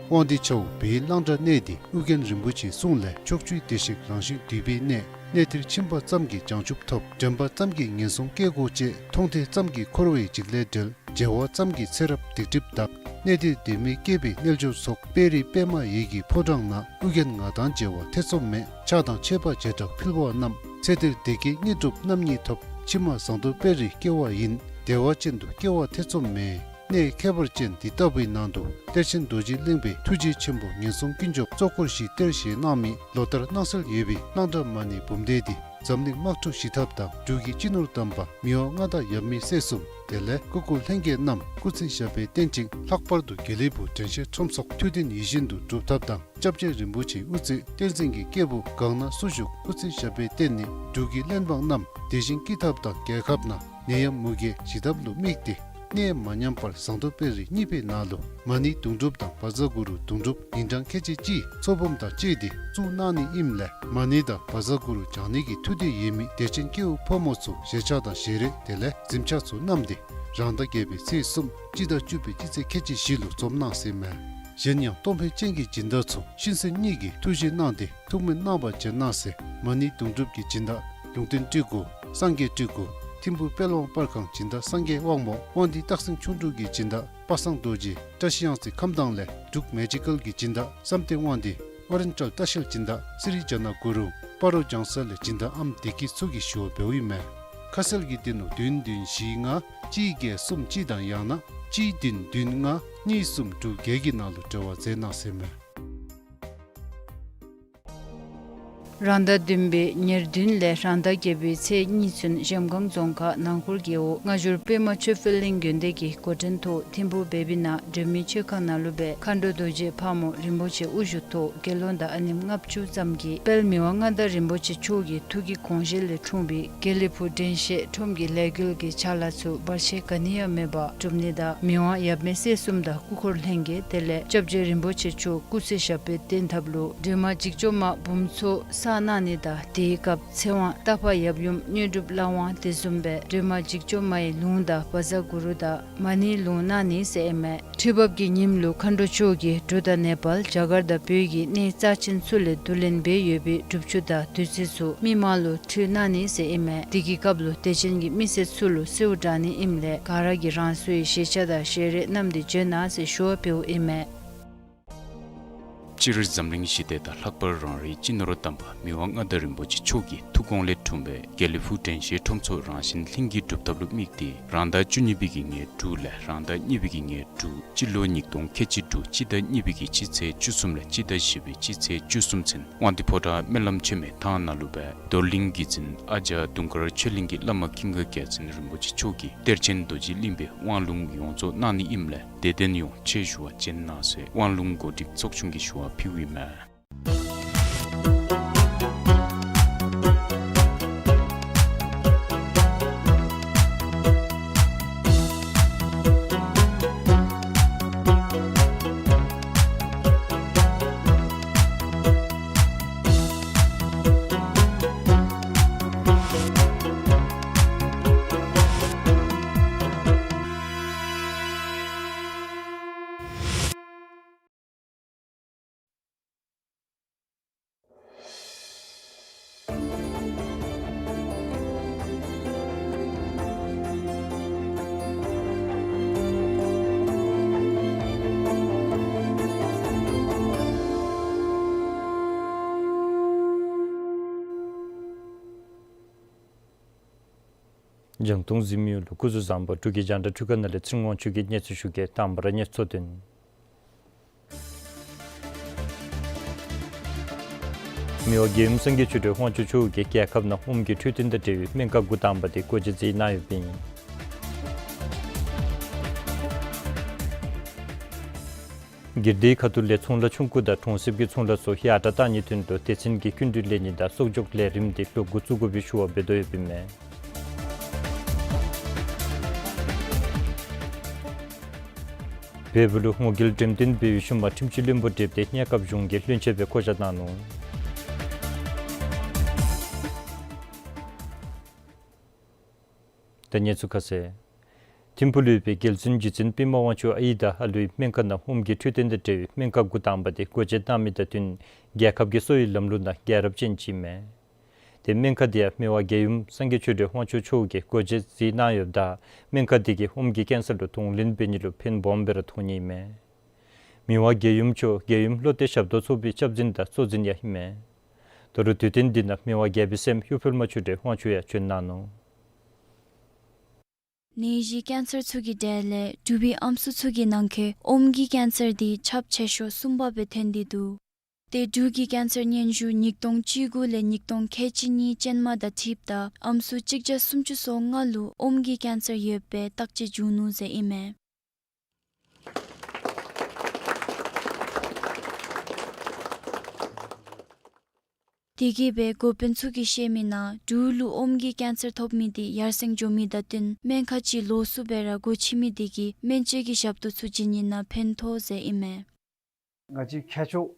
དབང་འདུས་ཆ་འོག་བོད་གླང་བྲག་གནས་འདི་ཨོ་རྒྱན་རིན་པོ་ཆེའི་གསུང་ལས་ཕྱོགས་བཅུའི་བདེ་གཤེགས་རང་བཞིན་འདུས་པའི་གནས། གནས་འདིར་ཕྱིན་པ་ཙམ་གྱིས་བྱང་ཆུབ་ཐོབ། དྲན་པ་ཙམ་གྱིས་ངན་སོང་སྐྱེ་སྒོ་བཅད། མཐོང་ཐོས་ཙམ་གྱིས་འཁོར་བའི་འཇིགས་ལས་བསྒྲལ། མཇལ་བ་ཙམ་གྱིས་ཚེ་རབས་སྡིག་སྒྲིབ་དག། གནས་འདིར་དད་མོས་སྐྱེས་པའི་རྣལ་འབྱོར་ཚོགས། དཔལ་རི་པདྨ་འོད་ཀྱི་ཕོ་བྲང་ན། ཨོ་རྒྱན་ང་དང་མཇལ་བ་ཐེ་ཚོམ་མེད། ཕྱག་དང་མཆོད་པ་བྱེ་བྲག་ཕུལ་བ་རྣམས། ཚེ་འདིར་བདེ་སྐྱིད་དངོས་གྲུབ་རྣམ་གཉིས་ཐོབ། ཕྱི་མ་ཟངས་མདོག་དཔལ་རིར་སྐྱེ་བ་ཡིན། བདེ་བ་ཅན་དུ་སྐྱེ་བ་ཐེ་ཚོམ་མེད། གནས་ཁྱད་པར་ཅན་འདི་ལྟ་བུའི་ནང་དུ་གཏེར་ཆེན་རྡོ་རྗེ་གླིང་པའི་ཐུགས་རྗེ་ཆེན་པོ་ངན་སོང་ཀུན་སྐྱོབ་གཙོ་འཁོར་བཞི་གཏེར་བཞེས་གནང་མི་ལོ་ལྟར་སྣང་གསལ་ཡོད་པའི་གླང་བྲག་མ་ཎི་འབུམ་སྡེ་འདི་འཛམ་གླིང་དམག་འཁྲུག་ཞི་ཐབས་དང་། འབྲུག་གི་སྤྱི་ནོར་དམ་པ་མི་དབང་མངའ་བདག་ཡབ་མེས་སྲས་གསུམ། དེ་ལས་སྐུ་འཁོར་ལྷན་རྒྱས་རྣམས་སྐུ་ཚེ་ཞབས་པད་བརྟན་ཅིང་། ལྷག་པར་དུ་དགེ་ལེགས་ཕུག་དྲན་ཤེས་ཁྲོམ་ཚོགས་ཐུགས་བདེན་ཡིད་བཞིན་དུ་སྒྲུབ་ཐབས་དང་། སྐྱབས་རྗེ་རིན་པོ་ཆེའི་དབུ་རྩེ་བསྟན་འཛིན་གྱི་སྐྱེས་བུ་གང་ན་སུ་བཞུགས་སྐུ་ཚེ་ཞབས་པད་བརྟན་ནས་འབྲུག་གི་བློན་འབངས་རྣམས་བདེ་ཞིང་སྐྱིད་ཐབས་དང་། རྒྱལ་ཁབ་ནང་ནད་ཡམས་མུ་གེ་ཞི་ཐབས་ལུ་དམིགས་ཏེ་གནས་མ་ཉམས་པར་ཟངས་མདོག་དཔལ་རི་གཉིས་པའི་ནང་ལུ་མ་ཎི་དུང་སྒྲུབ་དང་བཛྲ་གུ་རུ་དུང་སྒྲུབ་ཉིན་གྲངས་ཁལ་གཅིག་གཅིག་ཚོགས་འབུམ་དང་བཅས་ཏེ་བཙུགས་གནང་ནི་ཨིནམ་ལས་མ་ཎི་དང་བཛྲ་གུ་རུ་བགྱང་ནི་གི་ཐུགས་འདོད་ཡོད་མི་དད་ཅན་སྐྱེ་བོ་ཕོ་མོ་ཚུ་ཞལ་ཆས་དང་ཞལ་རས་དེ་ལས་གཟིམ་ཆས་ཚུ་བསྣམས་ཏེ་རང་ཟླ་བརྒྱད་པའི་ཚེས་གསུམ་སྤྱི་ཟླ་བཅུ་པའི་སྤྱི་ཚེས་ཁལ་གཅིག་བཞི་ལུ་འཛོམས་གནང་ཟེར་མས། གཞན་ཡང་གཏོར་འབུལ་ཅན་གྱི་སྦྱིན་བདག་ཚུ་ཤིང་སེང་གཉིས་ཀྱིས་ཐུགས་བཞེས་གནང་སྟེ་ཐུགས་སྨོན་གནང་བར་བྱོན་གནང་ཟེར། མ་ཎི་དུང་སྒྲུབ་ཀྱི་སྦྱིན་བདག་ལུང་བསྟན་སྤྲུལ་སྐུ་སངས་རྒྱས་སྤྲུལ་སྐུ། ཐིམ་ཕུག་དཔལ་དབང་པར་ཁང་སྦྱིན་བདག་སངས་རྒྱས་དབང་མོ། དབང་འདུས་སྟག་སེང་ཁྱུང་འབྲུག་གི་སྦྱིན་བདག་པ་སངས་རྡོ་རྗེ། བཀྲ་ཤིས་གཡང་རྩེ་ཁམས་དྭངས་ལས་འབྲུག་མེ་ཇི་ཀལ་གྱི་སྦྱིན་བདག་བསམ་གཏན་དབང་འདུས། ཨོ་རེན་ཊལ་ལྟ་བཤལ་སྦྱིན་བདག་སི་རི་ཇ་ན་གུ་རུ། སྤ་རོ་ལྗང་ས་ལས་སྦྱིན་བདག་ཨམ་བདེ་སྐྱིད་ཚུ་གིས་ཞུ་བ་འབདཝ་ཨིན་མས། ཁ་གསལ་གྱི་དོན་ལུ་བདུན་བདུན་བཞི་ལྔ་གཅིག་བརྒྱད་གསུམ་གཅིག་དང་ཡང་ན་གཅིག་བདུན་བདུན་ལྔ་གཉིས་གསུམ་དྲུག་བརྒྱད་ཀྱི་ནང་ལུ་འབྲེལ་བ་མཛད་གནང་ཟེར་མས། རང་ཟླ་བདུན་པའི་ཉེར་བདུན་ལས་རང་ཟླ་བརྒྱད་པའི་ཚེས་གཉིས་ཚུན་གཞལམ་སྒང་རྫོང་ཁག་ནང་འཁོར་རྒེད་འོག་སྔ་འགྱུར་པདྨ་ཆོས་འཕེལ་གླིང་དགོན་སྡེ་གི་འགོ་འདྲེན་ཐོག་ཐིམ་ཕུག་བེ་བི་ན་སྒྲོལ་མའི་མཆོད་ཁང་ནང་ལུ་སྦེ་མཁའ་འགྲོ་རྡོ་རྗེ་ཕག་མོ་རིན་པོ་ཆེ་དབུ་བཞུགས་ཐོག་དགེ་སློང་དང་ཨ་ནེམ་ལྔ་བཅུ་ཙམ་གྱིས་དཔལ་མི་དབང་མངའ་བདག་རིན་པོ་ཆེ་མཆོག་གི་ཐུགས་ཀྱི་དགོངས་བཞེད་ལས་འཁྲུངས་པའི་དགེ་ལེགས་ཕུག་དྲན་ཤེས་ཁྲོམ་གྱི་ལས་འགུལ་གྱི་ཕྱག་ལཱ་ཚུ་བར་ཆད་ག་ནི་ཡང་མེད་པར་གྲུབ་ནི་དང་མི་དབང་ཡབ་མེས་སྲས་གསུམ་དང་སྐུ་འཁོར་ལྷན་རྒྱས་དེ་ལས་སྐྱབས་རྗེ་རིན་པོ་ཆེ་མཆོག་སྐུ་ཚེ་ཞབས་པད་བརྟན་ཐབས་ལུ་སྒྲོལ་མ་འཇིགས་བྱེད་མ་འབུམ་ཚོགས་བསགས་གནང་ནི་དང་དེའི་སྐབས་ཚེ་དབང་རྟ་ཕག་ཡབ་ཡུམ་དངོས་གྲུབ་བླ་དབང་དེ་བཟུམ་སྦེ་སྒྲོལ་མ་འཇིགས་བྱེད་མ་ཡི་ལུང་དང་བཛྲ་གུ་རུ་དང་མ་ཎིའི་ལུང་གནང་ནི་ཟེར་ཨིན་མས། ཁྲི་འབབ་ཀྱི་ཉིནམ་ལུ་མཁའ་འགྲོ་མཆོག་གིས་འབྲུག་དང་ནེ་པཱལ་རྒྱ་གར་དང་བོད་ཀྱི་གནས་རྩ་ཆེན་ཚུ་ལས་བསྡུ་ལེན་འབད་ཡོད་པའི་སྒྲུབ་ཆུ་དང་བདུད་རྩི་ཚུ་མི་མང་ལུ་ཕུལ་གནང་ནི་ཟེར་ཨིན་མས། དེ་གི་སྐབས་ལུ་དད་ཅན་གྱི་མི་སེར་ཚུ་ལུ་གསོལཝ་དྲང་ནི་ཨིནམ་ལས་ག་ར་གིས་རང་སོའི་ཞལ་ཆས་དང་ཞལ་རས་བསྣམས་ཏེ་བྱོན་གནང་ཟེར་ཞུ་བ་འབདཝ་ཨིན་མས། སྤྱིར་འཛམ་གླིང་ཞི་བདེ་དང་ལྷག་པར་རང་རེའི་སྤྱི་ནོར་དམ་པ་མི་དབང་མངའ་བདག་རིན་པོ་ཆེ་མཆོག་གི་ཐུགས་དགོངས་ལས་འཁྲུངས་པའི་དགེ་ལེགས་ཕུག་དྲན་ཤེས་ཁྲོམ་ཚོགས་རང་བཞིན་ལྷུན་གྱིས་གྲུབ་ཐབས་ལུ་དམིགས་ཏེ་རང་ཟླ་བཅུ་གཉིས་པའི་གི་ཉེར་དྲུག་ལས་རང་ཟླ་གཉིས་པའི་གི་ཉེར་དྲུག་སྤྱི་ལོ་ཉིས་སྟོང་ཁལ་གཅིག་དྲུག་སྤྱི་ཟླ་གཉིས་པའི་གི་སྤྱི་ཚེས་བཅུ་གསུམ་ལས་སྤྱི་ཟླ་བཞི་པའི་སྤྱི་ཚེས་བཅུ་གསུམ་ཚུན་དབང་འདུས་ཕོ་བྲང་སྨོན་ལམ་ཆེན་མོའི་ཐང་ནང་ལུ་སྦེ་རྡོར་གླིང་གི་འཛིན་ཨ་ཇ་དུང་དཀར་ཆོས་གླིང་གི་བླ་མ་ཀུན་དགའ་རྒྱལ་མཚན་རིན་པོ་ཆེ་མཆོག་གིས་གཏེར་ཆེན་རྡོ་རྗེ་གླིང་པའི་དབང་ལུང་ཡོངས་རྫོགས་གནང་ནི་ཨིནམ་ལས་དད་ལྡན་ཡོངས་ཆེད་ཞུ་བར་བྱོན་གནང་ཟེར་དབང་ལུང་གོ་སྒྲིག་ཚོགས་ཆུང་གིས་ཞུ་བ་ཕུལཝ་ཨིན་མས། རྒྱང་མཐོང་གཟིགས་མི་ཡོངས་ལུ་སྐུ་གཟུགས་བཟང་པོ། འབྲུག་གི་རྒྱང་བསྒྲགས་འཕྲུལ་ཁང་ནང་ལས་ཚེ་རིང་དབང་ཕྱུག་གིས་གནས་ཚུལ་ཞུ་གེ། དང་པ་ར་གནས་ཚུལ་གཙོ་དོན། མི་དབང་རྒྱལ་ཡུམ་སངས་རྒྱས་ཆོས་སྒྲོན་དབང་ཕྱུག་མཆོག་གིས་རྒྱལ་ཁབ་ནང་ཨོམ་གྱི་འཕྲོད་བསྟེན་དང་འབྲེལ་བའི་སྨན་ཁབ་འགོ་དང་པ་དེ་སྒོ་འབྱེད་མཛད་གནང་ཡོདཔ་ཨིན། སྒེར་སྡེའི་ཁ་ཐུག་ལས་ཚོང་ལཱ་ཆུང་ཀུ་དང་གྲོང་གསེབ་ཀྱི་ཚོང་ལཱ་ཚུ་ཡར་དྲག་གཏང་ནིའི་དོན་ལུ་སྡེ་ཚན་གྱི་སྐྱིན་འགྲུལ་ལེན་ནི་དང་གསོག་འཇོག་ལས་རིམ་དེ་ལོག་འགོ་བཙུགས་དགོ་པའི་ཞུ་བ་འབད་དོ་ཡོདཔ་ཨིན་མས། བལ་པོ་ལུ་ངོ་རྒོལ་འགྲེམས་སྟོན་འབད་བའི་ཤུལ་མ་ཁྲིམས་སྤྱི་བློན་པོ་བགྲེསཔ་དེ་གནས་སྐབས་གཞུང་གི་བློན་ཆེན་སྦེ་བསྐོ་བཞག་གནང་ནུག། ད་གནས་ཚུལ་ཁ་གསལ། ཐིམ་ཕུག་ལུ་ཡོད་པའི་རྒྱལ་བཙུན་རྗེ་བཙུན་པདྨ་དབང་ཕྱུག་ཨའི་དང་ཨ་ལུའི་སྨན་ཁང་ནང་ཨོམ་གྱི་འཕྲོད་བསྟེན་དང་འབྲེལ་བའི་སྨན་ཁབ་འགོ་དང་པ་དེ་སྒོ་འབྱེད་གནང་མི་དང་བསྟུན་རྒྱལ་ཁབ་ཀྱི་གསོ་བའི་ལམ་ལུགས་ནང་རྒྱལ་རབས་ཅན་ཅིག་ཨིན་མས། དེ་སྨན་ཁང་དེ་ཡང་མི་དབང་རྒྱལ་ཡུམ་སངས་རྒྱས་ཆོས་སྒྲོན་དབང་ཕྱུག་མཆོག་གིས་སྒོ་འབྱེད་མཛད་གནང་ཡོདཔ་ད་སྨན་ཁང་དེ་གིས་ཨོམ་གྱི་ཀེན་སར་ལུ་གདོང་ལེན་འབད་ནི་ལུ་ཕན་སྦོམ་སྦེ་ར་ཐོགས་ནི་ཨིན་མས། མི་དབང་རྒྱལ་ཡུམ་མཆོག་རྒྱལ་ཡུམ་བློ་གཏད་ཞབས་ཏོག་ཚོགས་པའི་སྐྱབས་འཛིན་དང་གཙོ་འཛིན་ཡང་ཨིན་མས། ད་རུང་དུས་སྟོན་འདི་ནང་མི་དབང་རྒྱལ་པོའི་སྲསམོ་གཡུ་འཕེལ་མ་ཆོས་སྒྲོན་དབང་ཕྱུག་ཡང་བྱོན་གནང་ནུག། ནད་གཞི་ཀེན་སར་ཚུ་གི་གྲས་ལས་འབྲུག་པའི་ཨམ་སྲུ་ཚུ་གི་ནང་འཁོད་ཨོམ་གྱི་ཀེན་སར་འདི་ཁྱབ་ཆེ་ཤོས་གསུམ་པ་སྦེ་ཐོན་ཏེ་འདུག། ཏེ་འབྲུག་གི་ཀེན་སར་སྙན་ཞུ་ཉིས་སྟོང་བཅུ་དགུ་ལས་ཉིས་སྟོང་ཁལ་གཅིག་གཉིས་ཅན་མ་དང་འཁྲིལཝ་ད་ཨམ་སྲུ་གཅིག་བརྒྱ་སུམ་ཅུ་སོ་ལྔ་ལུ་ཨོམ་གྱི་ཀེན་སར་ཡོདཔ་སྦེ་བརྟག་དཔྱད་བྱུང་ནུག་ཟེར་ཨིན་མས། དེ་གིས་སྦེ་འགོ་དཔོན་ཚུ་གིས་བཤད་མི་ནང་འབྲུག་ལུ་ཨོམ་གྱི་ཀེན་སར་ཐོབ་མི་དེ་ཡར་སེང་འགྱོ་མི་དང་བསྟུན་སྨན་ཁང་ཅིག་ལོགས་སུ་སྦེ་ར་སྒོ་ཕྱེ་མི་དེ་གིས་སྨན་བཅོས་ཀྱི་ཞབས་ཏོག་ཚུ་བྱིན་ནི་ནང་ཕན་ཐོགས་ཟེར་ཨིན་མས། ང་བཅས་མཁས་མཆོག་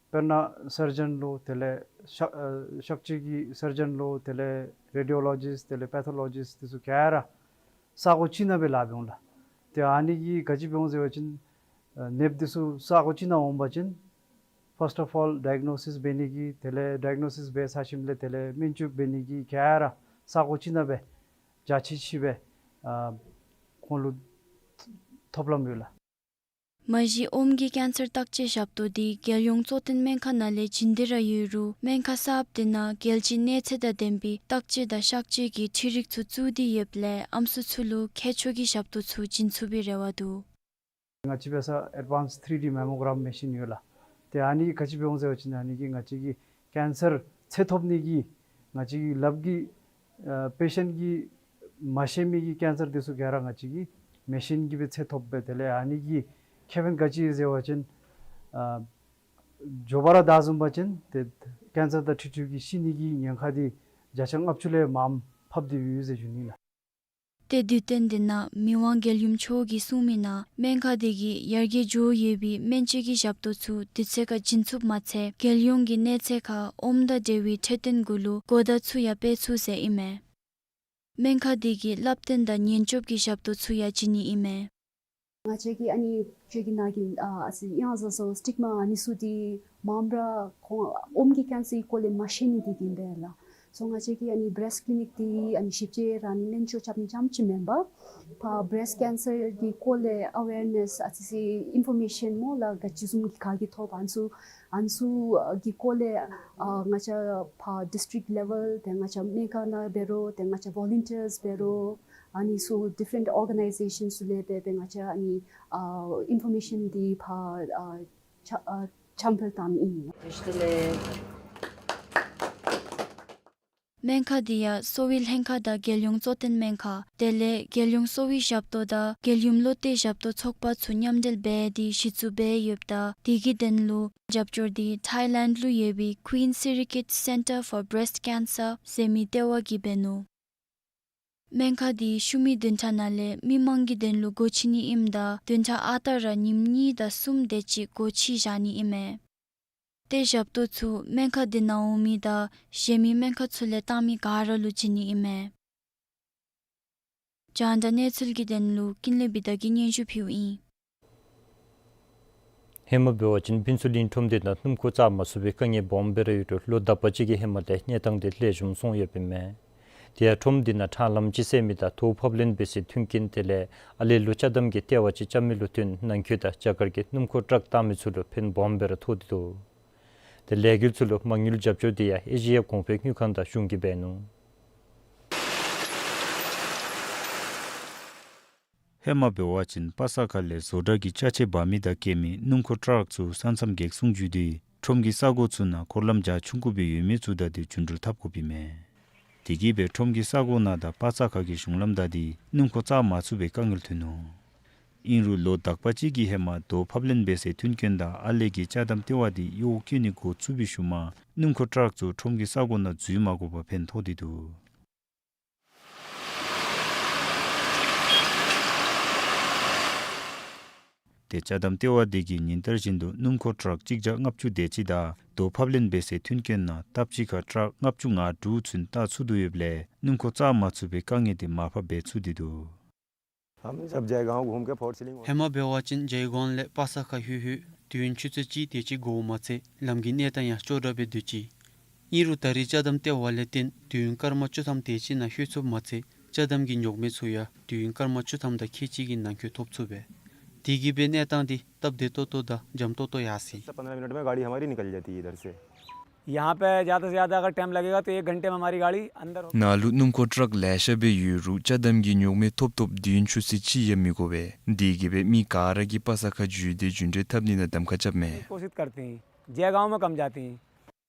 དཔེར་ན་སར་ཇན་ལུ་དེ་ལས་གཤག་ཨ་གཤག་བཅོས་ཀྱི་སར་ཇན་ལུ་དེ་ལས་རེ་ཌི་ཡོ་ལོ་ཇིསཊ་དེ་ལས་པེ་ཐོ་ལོ་ཇིསཊ་དེ་ཚུ་ག་ར་ས་གོ་གཅིག་ནང་སྦེ་ལཱ་འབད་འོང་ལགས། ཏེ་ཨ་ནི་གིས་ག་ཅི་འབད་འོང་ཟེར་བ་ཅིན་ཨ་ནདཔ་དེ་ཚུ་ས་གོ་གཅིག་ནང་འོང་པ་ཅིན་ཕཱསཊ་ཨོཕ་ཨོལ་ཌའི་གནོ་སིསི་འབད་ནི་གི་དེ་ལས་ཌའི་གནོ་སིསི་འབད་ཚར་ཞིནམ་ལས་དེ་ལས་སྨན་བཅོས་འབད་ནི་གི་ག་ར་ས་གོ་གཅིག་ནང་སྦེ་རྒྱ་ཆེ་ཆེ་སྦེ་ཨ་ཁོང་ལུ་ཐོབ་ལམ་ཡོད་ལགས། མ་གཞི་ཨོམ་གྱི་ཀེན་སར་བརྟག་དཔྱད་ཞབས་ཏོག་འདི་རྒྱལ་ཡོངས་གཙོ་བསྟེན་སྨན་ཁང་ནང་ལས་བྱིན་ཏེ་ར་ཡོད་རུང་སྨན་ཁང་གསརཔ་དེ་ནང་རྒྱལ་སྤྱིའི་གནས་ཚད་དང་ལྡན་པའི་བརྟག་དཔྱད་དང་གཤག་བཅོས་ཀྱི་འཕྲུལ་རིག་ཚུ་བཙུགས་ཏེ་ཡོདཔ་ལས་ཨམ་སྲུ་ཚུ་ལུ་མཁས་མཆོག་གི་ཞབས་ཏོག་ཚུ་བྱིན་ཚུགས་པའི་རེ་བ་འདུག། ང་བཅས་འབད་ས་ཨེཌ་ཝཱནསི་ཐི་རི་ཌི་མེ་མོ་གརམ་མེ་ཤིན་ཡོད་ལགས། ཏེ་ཨ་ནི་གིས་ག་ཅི་འབད་འོང་ཟེར་བ་ཅིན་ཨ་ནི་གིས་ང་བཅས་ཀྱི་ཀེན་སར་ཚད་ཐོབ་ནི་གི་ང་བཅས་ཀྱི་ལགཔ་གིས་ཨ་པེ་ཤེནཊ་གིས་མ་ཤེས་མི་གི་ཀེན་སར་དེ་ཚུ་ག་ར་ང་བཅས་ཀྱི་མེ་ཤིན་གྱིས་སྦེ་ཚད་ཐོབ་སྦེ་དེ་ལས་ཨ་ནི་གི་ཁེ་ཕན་ག་ཅི་ཟེར་བ་ཅིན་ཨ་མགྱོགས་པ་ར་བདའ་བཟུང་པ་ཅིན་ཏེ་ཀེན་སར་དང་འཁྲིལ་འཁྲིལ་གྱི་ཤི་ནི་གི་ཉེན་ཁ་དེ་བརྒྱ་ཆ་ལྔ་བཅུ་ལས་མངམ་ཕབ་སྟེ་ཡོད་ཟེར་ཞུ་ནི་ལགས། ཏེ་དུས་སྟོན་དེ་ནང་མི་དབང་རྒྱལ་ཡུམ་མཆོག་གིས་གསུངས་མི་ནང་སྨན་ཁང་དེ་གིས་ཡར་རྒྱས་འགྱོ་ཡོད་པའི་སྨན་བཅོས་ཀྱི་ཞབས་ཏོག་ཚུ་དུས་ཚོད་ཁར་བྱིན་ཚུགསཔ་མ་ཚད་རྒྱལ་ཡོངས་ཀྱི་གནས་ཚད་ཁར་ཨོམ་དང་འབྲེལ་བའི་འཕྲོད་བསྟེན་གུ་ལུ་གོ་བརྡ་ཚུ་ཡང་སྤེལ་ཚུགས་ཟེར་ཨིན་མས། སྨན་ཁང་དེ་གིས་བསླབ་སྟོན་དང་ཉེན་སྐྱོབ་ཀྱི་ཞབས་ཏོག་ཚུ་ཡང་བྱིན་ནི་ཨིན་མས། ང་བཅས་ཀྱིས་ཨ་ནི་བཅོས་ཀྱི་ནང་གི་ཨ་ཨ་ཙི་ཡང་ཟ་སོ་སི་ཊིག་མ་ཨ་ནི་ཚུ་དེ་མངམ་ར་ཁོང་ཨོམ་གྱི་ཀེན་སར་གྱི་སྐོར་ལས་མ་ཤེས་ནི་དེ་གིས་ཨིན་པས་ལགས། སོ་ང་བཅས་ཀྱིས་ཨ་ནི་བེརེསཊ་ཀི་ལི་ནིཀ་དེ་ཨ་ནི་ཞིབ་དཔྱད་ར་ཨ་ནི་སྨན་བཅོས་རྐྱབ་ནི་རྐྱངམ་ཅིག་མེན་པར་ཕར་བེརེསཊ་ཀེན་སར་གྱི་སྐོར་ལས་ཨ་ཝེར་ནེསི་ཨ་ཙི་ཅིག་ཨིན་ཕོར་མེ་ཤཱན་སྨོ་ལགས་ག་ཅི་བཟུམ་གྱི་ག་གིས་ཐོབ་ཨ་ནི་ཚུ་ཨ་ནི་ཚུ་གི་སྐོར་ལས་ཨ་ང་བཅས་ཕར་ཌིསི་ཊིཀཊ་ལེ་ཝེལ་ཏེ་ང་བཅས་སྨན་ཁང་ནང་འབད་རུང་ཏེ་ང་བཅས་ཝོ་ལུན་ཊིརསི་འབད་རུང་ཨ་ནི་ཚུ་ཌིཕ་རེནཊ་ཨོར་ག་ནའི་ཟེ་ཤཱན་ཚུ་ལས་འབད་འབད་ང་བཅས་ཨ་ནི་ཨ་ཨིན་ཕོར་མེ་ཤཱན་འདི་ཕར་ཨ་ཆ་ཨ་འཆམ་འཕེལ་བཏང་ནི་ཨིན། སྨན་ཁང་འདི་ཡང་གསོ་བའི་ལྷན་ཁག་དང་རྒྱལ་ཡོངས་གཙོ་བསྟེན་སྨན་ཁང་དེ་ལས་རྒྱལ་ཡོངས་གསོ་བའི་ཞབས་ཏོག་དང་རྒྱལ་ཡུམ་བློ་གཏད་ཞབས་ཏོག་ཚོགས་པ་ཚུ་མཉམ་འབྲེལ་འབད་དེ་གཞི་བཙུགས་འབད་ཡོདཔ་ད་དེ་གི་དོན་ལུ་རྒྱབ་སྐྱོར་འདི་ཐའི་ལེནཌ་ལུ་ཡོད་པའི་Queen Sirikit Centre for Breast Cancer ཟེར་མི་ལྟེ་བ་གིས་འབད་ནུག། སྨན་ཁང་འདི་ཤུལ་མའི་བདུན་ཕྲག་ནང་ལས་མི་མང་གི་དོན་ལུ་སྒོ་ཕྱེ་ནི་ཨིནམ་ད་བདུན་ཕྲག་ཨ་རྟག་ར་ཉིནམ་གཉིས་དང་གསུམ་དེ་ཅིག་སྒོ་ཕྱེ་བཞག་ནི་ཨིན་མས། ཏེ་ཞབས་ཏོག་ཚུ་སྨན་ཁང་འདི་ནང་འོང་མི་དང་གཞན་མི་སྨན་ཁང་ཚུ་ལས་བཏང་མི་ག་ར་ལུ་བྱིན་ནི་ཨིན་མས། རྒྱང་བསྒྲགས་གནས་ཚུལ་གྱི་དོན་ལུ་ཀུན་ལེགས་བི་དྷ་གིས་སྙན་ཞུ་ཕུལཝ་ཨིན། ཧེ་མ་འབད་བ་ཅིན་ཕུན་ཚོགས་གླིང་ཁྲོམ་སྡེ་ནང་སྣུམ་འཁོར་བཙག་མ་ཚུགས་པའི་དཀའ་ངལ་སྦོམ་སྦེ་ར་ཡོད་རུང་ལོ་དག་པ་ཅིག་གི་ཧེ་མ་ལས་གནས་སྟངས་དེ་ལེགས་ཤོམ་སོང་ཡོདཔ་ཨིན་མས། དེ་ཡང་ཁྲོམ་འདི་ནང་ཁྲང་ལམ་ཅིག་བསལ་མི་དང་ཐོག་ཕབ་ལེན་འབད་སའི་མཐུན་རྐྱེན་དེ་ལས་ཨ་ལེ་ལུ་ཅ་དམ་གྱི་ལྟེ་བ་ཅིག་རྐྱབ་མི་ལུ་བརྟེན་ནང་འཁོད་དང་རྒྱ་གར་གྱི་སྣུམ་འཁོར་ཊཱག་བཏང་མི་ཚུ་ལུ་ཕན་སྦོམ་སྦེ་ར་ཐོགས་ཏེ་འདུག། ཏེ་ལས་འགུལ་ཚུ་ལུ་མ་དངུལ་རྒྱབ་སྐྱོར་དེ་ཡང་ཨེ་ཤི་ཡ་གོང་འཕེལ་དངུལ་ཁང་དང་གཞུང་གིས་འབད་ནུག། ཧེ་མ་འབད་བ་ཅིན་པ་ས་ཁ་ལས་བཟོ་གྲྭ་གི་ཅ་ཆས་འབག་མི་དང་སྐྱེལ་མི་སྣུམ་འཁོར་ཊཱག་ཚུ་ས་མཚམས་གེགས་སྲུང་བརྒྱུད་དེ་ཁྲོམ་གྱི་ས་གོ་ཚུ་ནང་འཁོར་ལམ་རྒྱ་ཆུང་ཀུ་སྦེ་ཡོད་མི་ཚུ་བདའ་སྟེ་རྒྱུན་འགྲུལ་འཐབ་དགོཔ་ཨིན་མས། དེ་གིས་སྦེ་ཁྲོམ་གྱི་ས་གོ་ནང་དང་པ་ས་ཁ་གི་གཞུང་ལམ་བདའ་སྟེ་སྣུམ་འཁོར་བཅག་མ་ཚུགས་པའི་དཀའ་ངལ་ཐོན་ནུག། ཨིན་རུང་ལོ་དག་པ་ཅིག་གི་ཧེ་མ་རྡོ་ཕབ་ལེན་འབད་སའི་མཐུན་རྐྱེན་དང་ཨར་ལས་ཀྱི་ཅ་དམ་ལྟེ་བ་དེ་གཡོག་བཀོལ་ནི་འགོ་བཙུགས་པའི་ཤུལ་མ་སྣུམ་འཁོར་ཊཱག་ཚུ་ཁྲོམ་གྱི་ས་གོ་ནང་འཛུལ་མ་དགོ་པར་ཕན་ཐོགས་ཏེ་འདུག། ཏེ་ཅ་དམ་ལྟེ་བ་དེ་གིས་ཉིན་ལྟར་བཞིན་དུ་སྣུམ་འཁོར་ཊཱག་གཅིག་བརྒྱ་ལྔ་བཅུ་དེ་ཅིག་དང་རྡོ་ཕབ་ལེན་འབད་སའི་མཐུན་རྐྱེན་ནང་སྟབས་གཅིག་ཁར་ཊཱག་ལྔ་བཅུ་ང་དྲུག་ཚུན་བཏང་ཚུགས་དོ་ཡོདཔ་ལས་སྣུམ་འཁོར་བཅག་མ་ཚུགས་པའི་དཀའ་ངལ་དེ་མར་ཕབ་འབད་ཚུགས་ཏེ་འདུག། हम जब जयगांव घूम के fort ceiling ཧེ་མ་འབད་བ་ཅིན་ཇའི་གོང་ལས་པ་ས་ཁ་ལྷོད་ལྷོད་དུས་ཡུན་ཆུ་ཚོད་གཅིག་དེ་ཅིག་འགོརཝ་མ་ཚད་ལམ་གྱི་གནས་སྟངས་ཡང་སྐྱོ་དྲགས་སྦེ་སྡོད་ཅི། ཨིན་རུང་ད་རེས་ཅ་དམ་ལྟེ་བ་ལས་བརྟེན་དུས་ཡུན་སྐར་མ་བཅུ་ཐམ་དེ་ཅིག་ནང་ལྷོད་ཚུགསཔ་མ་ཚད་ཅ་དམ་གྱི་རྙོག་མེ་ཚུ་ཡང་དུས་ཡུན་སྐར་མ་བཅུ་ཐམ་དང་ཁལ་གཅིག་གི་ནང་འཁོད་ཐོབ་ཚུགས་པས། དེ་གིས་སྦེ་གནས་སྟངས་དེ་སྟབས་བདེ་ཏོག་ཏོ་དང་འཇམ་ཏོག་ཏོ་ཡར་སོ་ཡི། पन्द्रह मिनट में गाड़ी हमारी निकल जाती है इधर से। यहाँ पे ज़्यादा से ज़्यादा अगर टाइम लगेगा तो एक घंटे में हमारी गाड़ी अंदर हो- ནཱ་ལུ་སྣུམ་འཁོར་ཊཱག་ལེ་ཤ་སྦེ་ཡོད་རུང་ཅ་དམ་གྱི་རྙོག་མེ་ཐོབ་ཐོབ་དུས་ཡུན་ཆུ་ཚོད་གཅིག་ཡང་མི་འགོར་བས། དེ་གིས་སྦེ་མི་ག་ར་གིས་པ་ས་ཁ་འཛུལ་ཏེ་རྒྱུན་འགྲུལ་འཐབ་ནི་ནང་གདམ་ཁ་རྐྱབ་མས། कोशिश करते हैं, जयगांव में कम जाते हैं।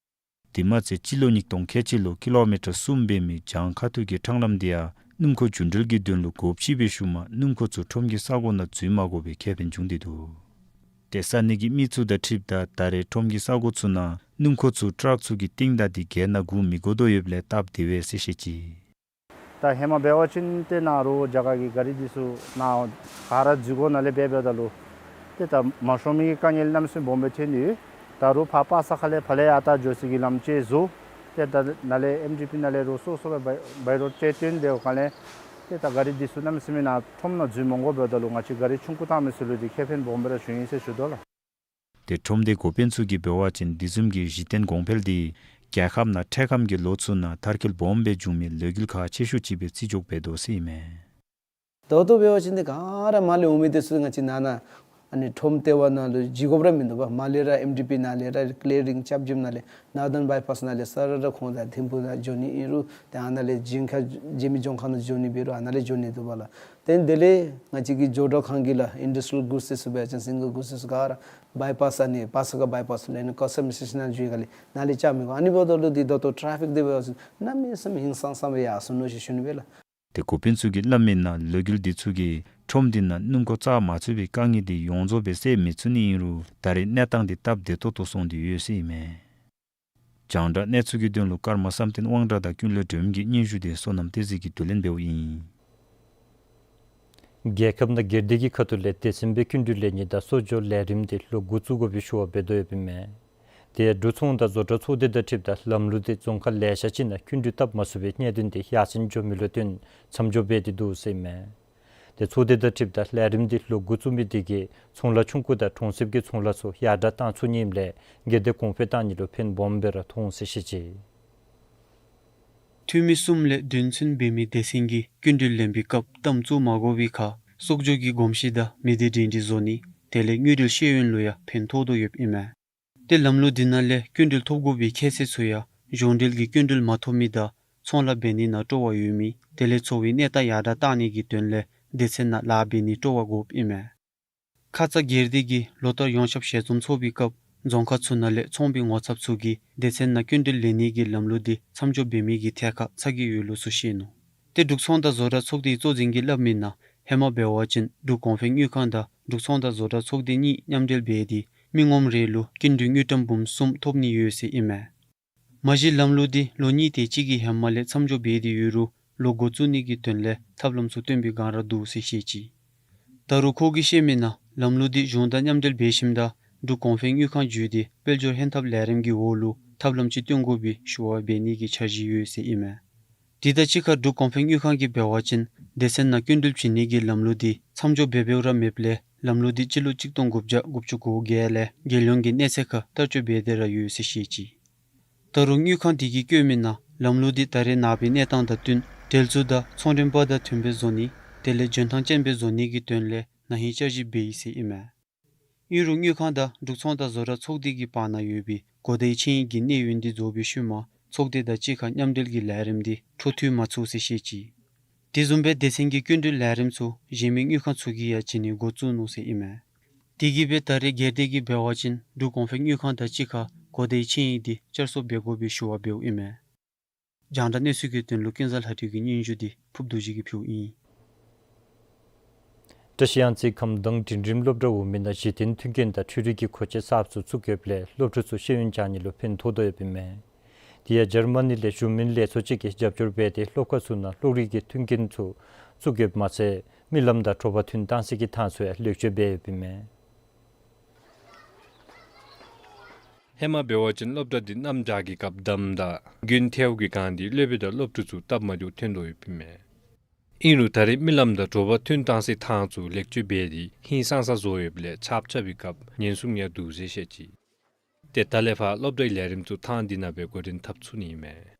དེ་མ་ཚད་སྤྱི་ལོ་ཉིས་སྟོང་ཁལ་གཅིག་ལུ་ཀི་ལོ་མི་ཊར་གསུམ་འབད་མི་བྱང་ཁ་ཐུག་གི་འཕྲང་ལམ་དེ་ཡང་སྣུམ་འཁོར་རྒྱུན་འགྲུལ་གྱི་དོན་ལུ་སྒོ་ཕྱེ་བའི་ཤུལ་མ་སྣུམ་འཁོར་ཚུ་ཁྲོམ་གྱི་ས་གོ་ནང་འཛུལ་མ་དགོ་པའི་ཁེ་ཕན་བྱུང་སྟེ་འདུག། ཏེ་ས་གནས་ཀྱི་མི་ཚུ་དང་འཁྲིལཝ་ད་ད་རེས་ཁྲོམ་གྱི་ས་གོ་ཚུ་ནང་སྣུམ་འཁོར་ཚུ་ཊཱག་ཚུ་གི་སྟེང་བདའ་སྟེ་སྒལ་ནང་སྒུར་མི་དགོ་དོ་ཡོདཔ་ལས་སྟབས་བདེ་བས་ཟེར་བཤད་ཅི། ད་ཧེ་མ་འབད་བ་ཅིན་ཏེ་ནཱ་རོགས་རྒྱ་གར་གྱི་ག་རི་འདི་ཚུ་ནཱ་ག་ར་འཛུལ་སྒོ་ནང་ལས་འབད་འབདཝ་ད་ལུ་ཏེ་ད་མ་ཤོང་མི་གི་དཀའ་ངལ་གནམ་མེད་ས་མེད་སྦོམ་སྦེ་ཐོན་ནུག། ད་རོགས་ཕར་པ་ས་ཁ་ལས་ཕར་ལས་ཡར་ད་འགྱོ་སའི་གི་ལམ་ཅིག་བཟོ། ཏེ་ད་ནཱ་ལས་ཨེམ་ཌི་པི་ནང་ལས་རོགས་སོ་སོ་ར་བའི་བའི་རོཌ་ཅིག་བཏོན་འབདཝ་ཁར་ལས་ཏེ་ད་ག་རི་འདི་ཚུ་གནམ་མེད་ས་མེད་ནཱ་ཁྲོམ་ནང་འཛུལ་མ་དགོ་འབདཝ་ད་ལུ་ང་བཅས་ག་རི་ཆུང་ཀུ་བཏང་མི་ཚུ་ལུ་འདི་ཁེ་ཕན་སྦོམ་སྦེ་ར་བྱུང་ཡི་ཟེར་ཞུ་དོ་ལགས། ཏེ་ཁྲོམ་སྡེ་འགོ་དཔོན་ཚུ་གིས་འབད་བ་ཅིན་དེ་བཟུམ་གྱི་གཞི་རྟེན་གོང་འཕེལ་འདི་རྒྱལ་ཁབ་ནང་འཕྲལ་ཁམས་ཀྱི་ལོ་ཚུ་ནང་མཐར་འཁྱོལ་སྦོམ་སྦེ་འབྱུང་མི་ལས་འགུལ་ཁག་ཆེ་ཤོས་ཅིག་སྦེ་བརྩི་འཇོག་འབད་དོ་ཟེར་ཨིན་མས། ད་ལྟོ་འབད་བ་ཅིན་ཏེ་ག་ར་མར་ལས་འོང་མི་དེ་ཚུ་ང་བཅས་ནང་ན་ཨ་ནི་ཁྲོམ་ལྟེ་བ་ནང་ལུ་འཛུལ་དགོཔ་ར་མིན་འདུག་པ། མར་ལས་ར་ཨེམ་ཌི་པི་ནང་ལས་ར་ཀླེ་རིང་ལྕགས་རྒྱུམ་ནང་ལས་ནཱར་དརན་བའི་པཱསི་ནང་ལས་ས་ར་ར་ཁོང་དང་ཐིམ་ཕུ་ནང་འགྱོ་ནི་ཨིན་རུང་ཏེ་ཨ་ནཱ་ལས་ལྗིང་ཁ་འགྱིང་མི་ལྗོངས་མཁར་ནང་འགྱོ་ནི་འབད་རུང་ཨ་ནཱ་ལས་འགྱོ་ནི་འདུག་པ་ལགས། ཏེ་དེ་ལས་ང་བཅས་ཀྱི་ཇོ་བྲག་ཁང་གི་ལགས་ཨིན་ཌསི་ཊི་རི་ཡལ་གུཌསི་དེ་ཚུ་འབད་བ་ཅིན་སིང་གལ་གུཌསི་དེ་ཚུ་ག་ར་བའི་པཱསི་ཨ་ནི་པ་ས་ཁ་བའི་པཱསི་ལས་ནི་ཀ་སི་ཊམ་སི་ཊེ་ཤཱན་ནང་འགྱོ་ག་ལས་ནཱ་ལས་བཅག་མི་དགོ། ཨ་ནི་འབདཝ་ད་ལུ་འདི་ད་ལྟོ་ཊེ་ཕིག་འདི་འབད་བ་ཅིན་གནམ་མེད་ས་མེད་ཧིང་སངས་སངས་སྦེ་ཡར་སོ་ནུག་ཟེར་ཞུ་ནི་སྦེ་ལགས། ཏེ་འགོ་དཔོན་ཚུ་གིས་སླབ་མིའི་ནང་ལས་འགུལ་འདི་ཚུ་གིས་ཁྲོམ་འདི་ནང་སྣུམ་འཁོར་བཅག་མ་ཚུགས་པའི་དཀའ་ངལ་འདི་ཡོངས་རྫོགས་སྦེ་སེལ་མི་ཚུགས་ནི་ཨིན་རུང་ད་རེས་གནས་སྟངས་འདི་སྟབས་བདེ་ཏོག་ཏོ་སོང་སྟེ་ཡོད་ཟེར་ཨིན་མས། རྒྱང་བསྒྲགས་གནས་ཚུལ་གྱི་དོན་ལུ་ཀརྨ་བསམ་གཏན་དབང་གྲགས་དང་ཀུན་ལེགས་སྒྲོལམ་གྱི་སྙན་ཞུ་དེ་བསོད་ནམས་བསྟན་འཛིན་གྱིས་བསྡུ་ལེན་འབདཝ་ཨིན། རྒྱལ་ཁབ་ནང་སྒེར་སྡེ་གི་ཁ་ཐུག་ལས་སྡེ་ཚན་སྦེ་སྐྱིན་འགྲུལ་ལེན་ནི་དང་གསོག་འཇོག་ལས་རིམ་དེ་ལོག་འགོ་བཙུགས་དགོ་པའི་ཞུ་བ་འབད་དོ་ཡོདཔ་ཨིན་མས། དེ་ཡང་འབྲུག་ཚོང་དང་བཟོ་གྲྭ་ཚོགས་སྡེ་དང་འཁྲིལཝ་ད་ལམ་ལུགས་དེ་རྫོང་ཁག་ལེ་ཤ་ཅིག་ནང་སྐྱིན་འགྲུལ་བཏབ་མ་ཚུགས་པའི་གནད་དོན་དེ་ཡར་སེང་འགྱོ་མི་ལུ་བརྟེན་མཚམས་འཇོག་འབད་དེ་འདུག་ཟེར་ཨིན་མས། དེ་ཚོགས་སྡེ་དང་འཁྲིལཝ་ད་ལས་རིམ་འདི་ལོག་འགོ་བཙུགས་མི་དེ་གིས་ཚོང་ལཱ་ཆུང་ཀུ་དང་གྲོང་གསེབ་ཀྱི་ཚོང་ལཱ་ཚུ་ཡར་དྲག་བཏང་ཚུགས་ནི་ཨིནམ་ལས་སྒེར་སྡེ་གོང་འཕེལ་བཏང་ནི་ལུ་ཕན་སྦོམ་སྦེ་ར་མཐོང་ཟེར་བཤད་ཅི། འཐུས་མི་གསུམ་ལས་བདུན་ཚུན་འབད་མི་སྡེ་ཚན་གྱིས་སྐྱིན་འགྲུལ་ལེན་པའི་སྐབས་གཏམ་བཙུགས་མ་དགོ་པའི་ཁར་གསོག་འཇོག་གི་གོམས་གཤིས་དང་མི་སྡེ་སྒྲིང་སྒྲིང་བཟོ་ནི་དེ་ལས་དངུལ་འབྲེལ་ཤེས་ཡོན་ལུ་ཡང་ཕན་ཐོགས་དོ་ཡོདཔ་ཨིན་མས། ཏེ་ལམ་ལུགས་འདི་ནང་ལས་སྐྱིན་འགྲུལ་ཐོབ་དགོ་པའི་ཁྱད་ཚད་ཚུ་ཡང་གཞུང་འབྲེལ་གྱི་སྐྱིན་འགྲུལ་མ་ཐོབ་མི་དང་ཚོང་ལཱ་འབད་ནི་ནང་སྤྲོ་བ་ཡོད་མི་དེ་ལས་འཚོ་བའི་གནས་སྟངས་ཡར་དྲག་བཏང་ནི་གི་དོན་ལས་སྡེ་ཚན་ནང་ལཱ་འབད་ནི་སྤྲོ་བ་དགོཔ་ཨིན་མས། ཁ་ཙ་སྒེར་སྡེ་གིས་ལོ་ལྟར་ཡོངས་ཁྱབ་ཞལ་འཛོམས་ཚོགས་པའི་སྐབས་རྫོང་ཁག་ཚུ་ནང་ལས་ཚོང་པའི་ངོ་ཚབ་ཚུ་གིས་སྡེ་ཚན་ནང་སྐྱིན་འགྲུལ་ལེན་ནི་གི་ལམ་ལུགས་འདི་མཚམས་འཇོག་འབད་མི་གི་ཐད་ཁར་ཚ་གྱང་ཡོད་ལུགས་ཚུ་བཤད་ནུག། ཏེ་འབྲུག་ཚོང་དང་བཟོ་གྲྭ་ཚོགས་སྡེའི་གཙོ་འཛིན་གྱིས་སླབ་མིའི་ནང་ཧེ་མ་འབད་བ་ཅིན་འབྲུག་གོང་འཕེལ་དངུལ་ཁང་དང་འབྲུག་ཚོང་དང་བཟོ་གྲྭ་ཚོགས་སྡེ་གཉིས་མཉམ་འབྲེལ་འབད་དེ་མི་ངོམ་རེ་ལུ་སྐྱིན་འགྲུལ་དངུལ་ཀྲམ་འབུམ་གསུམ་ཐོབ་ནི་ཡོད་ཟེར་ཨིན་མས། མ་གཞི་ལམ་ལུགས་འདི་ལོ་གཉིས་དེ་ཅིག་གི་ཧེ་མ་ལས་མཚམས་འཇོག་འབད་དེ་ཡོད་རུང་ལོག་འགོ་བཙུགས་ནི་གི་དོན་ལས་ཐབས་ལམ་ཚུ་སྟོན་པའི་བསྒང་ར་འདུག་ཟེར་བཤད་ཅི། ད་རུང་ཁོ་གིས་བཤད་མིའི་ནང་ལམ་ལུགས་འདི་གཞུང་དང་མཉམ་འབྲེལ་འབད་ཞིནམ་ད་འབྲུག་གོང་འཕེལ་དངུལ་ཁང་བརྒྱུད་དེ་དཔལ་འབྱོར་ཧེང་ཐབས་ལས་རིམ་གྱི་འོག་ལུ་ཐབས་ལམ་ཅིག་སྟོན་དགོ་པའི་ཞུ་བ་འབད་ནི་གི་འཆར་གཞི་ཡོད་ཟེར་ཨིན་མས། དེ་དང་གཅིག་ཁར་འབྲུག་གོང་འཕེལ་དངུལ་ཁང་གིས་འབད་བ་ཅིན་སྡེ་ཚན་ནང་སྐྱིན་འགྲུལ་བྱིན་ནི་གི་ལམ་ལུགས་འདི་མཚམས་འཇོག་འབད་འབདཝ་ར་མེདཔ་ལས་ལམ་ལུགས་འདི་སྤྱི་ལོ་གཅིག་སྟོང་དགུ་བརྒྱ་དགུ་བཅུ་གོ་བརྒྱད་ལས་རྒྱལ་ཡོངས་ཀྱི་གནས་ཚད་ཁར་བསྟར་སྤྱོད་འབད་དེ་ར་ཡོད་ཟེར་བཤད་ཅི། ད་རུང་དངུལ་ཁང་དེ་གིས་བཀོད་མིའི་ནང་ལམ་ལུགས་འདི་ད་རེས་ནངས་པའི་གནས་སྟངས་དང་བསྟུན་འབྲེལ་འཛུགས་དང་ཚོང་མགྲོན་པ་དང་མཐུནམ་སྦེ་བཟོ་ནི་དེ་ལས་འཇོན་ཐང་ཅན་སྦེ་བཟོ་ནི་གི་དོན་ལས་ན་ཧིང་བསྐྱར་ཞིབ་འབད་ཡི་ཟེར་ཨིན་མས། ཨིན་རུང་དངུལ་ཁང་དང་འབྲུག་ཚོང་དང་བཟོ་གྲྭ་ཚོགས་སྡེ་གི་བར་ན་ཡོད་པའི་གོ་བརྡའི་ཆིངས་ཡིག་གི་གནས་ཡུན་འདི་རྫོགས་པའི་ཤུལ་མ་ཚོགས་སྡེ་དང་གཅིག་ཁར་མཉམ་འབྲེལ་གྱི་ལས་རིམ་འདི་འཕྲོ་མཐུད་མ་ཚུགས་ཟེར་བཤད་ཅི། དེ་བཟུམ་སྦེ་སྡེ་ཚན་གྱི་སྐྱིན་འགྲུལ་ལས་རིམ་ཚུ་གཞན་མི་དངུལ་ཁང་ཚུ་གིས་ཡང་བྱིན་ནི་འགོ་བཙུགས་ནུག་ཟེར་ཨིན་མས། དེ་གིས་སྦེ་ད་རེས་སྒེར་སྡེ་གིས་འབད་བ་ཅིན་འབྲུག་གོང་འཕེལ་དངུལ་ཁང་དང་གཅིག་ཁར་གོ་བརྡའི་ཆིངས་ཡིག་འདི་བསྐྱར་གསོ་འབད་དགོ་པའི་ཞུ་བ་འབདཝ་ཨིན་མས། རྒྱང་བསྒྲགས་གནས་ཚུལ་གྱི་དོན་ལུ་ཀུན་བཟང་ལྷ་སྒྲོན་གྱི་སྙན་ཞུ་འདི་ཕུབ་རྡོ་རྗེ་གིས་ཕུལཝ་ཨིན། བཀྲ་ཤིས་གཡང་རྩེ་ཁམས་དྭངས་འབྲིང་རིམ་སློབ་གྲྭ་འོག་མའི་ནང་གཞི་རྟེན་མཐུན་རྐྱེན་དང་འཕྲུལ་རིག་གི་མཁོ་ཆས་གསརཔ་ཚུ་བཙུགས་ཡོདཔ་ལས་སློབ་ཕྲུག་ཚུ་ཤེས་ཡོན་སྦྱང་ནི་ལུ་ཕན་ཐོགས་དོ་ཡོདཔ་ཨིན་མས། དེ་ཡང་འཇར་མ་ནི་ལས་གཞུང་མིན་ལས་ཚོགས་ཅིག་གིས་རྒྱབ་སྐྱོར་འབད་དེ་སློབ་ཁག་ཚུ་ནང་གློག་རིག་གི་མཐུན་རྐྱེན་ཚུ་བཙུགས་ཡོདཔ་མ་ཚད་རྨི་ལམ་དང་དྲོ་པ་ཐུན་བཏང་སའི་གི་ཐང་ཚུ་ཡང་ལེགས་བཅོས་འབད་ཡོདཔ་ཨིན་མས། ཧེ་མ་འབད་བ་ཅིན་སློབ་གྲྭ་འདི་གནམ་བྱཱར་གྱི་སྐབས་འདམ་དང་དགུན་ཐལཝ་གྱི་སྒང་འདི་སློབ་དཔོན་དང་སློབ་ཕྲུག་ཚུ་སྟབས་མ་བདེཝ་ཐོན་དོ་ཡོདཔ་ཨིན་མས། ཨིན་རུང་ད་རེས་རྨི་ལམ་དང་དྲོ་པ་ཐུན་བཏང་སའི་ཐང་ཚུ་ལེགས་བཅོས་འབད་དེ་ཧིང་སངས་ས་བཟོ་ཡོདཔ་ལས་ཆརཔ་རྐྱབ་པའི་སྐབས་ཉེན་སྲུང་ཡང་འདུག་ཟེར་བཤད་ཅི། ཏེ་ད་ལས་ཕར་སློབ་གྲྭའི་ལས་རིམ་ཚུ་ཐང་འདི་ནང་སྦེ་འགོ་འདྲེན་འཐབ་ཚུགས་ནི་ཨིན་མས།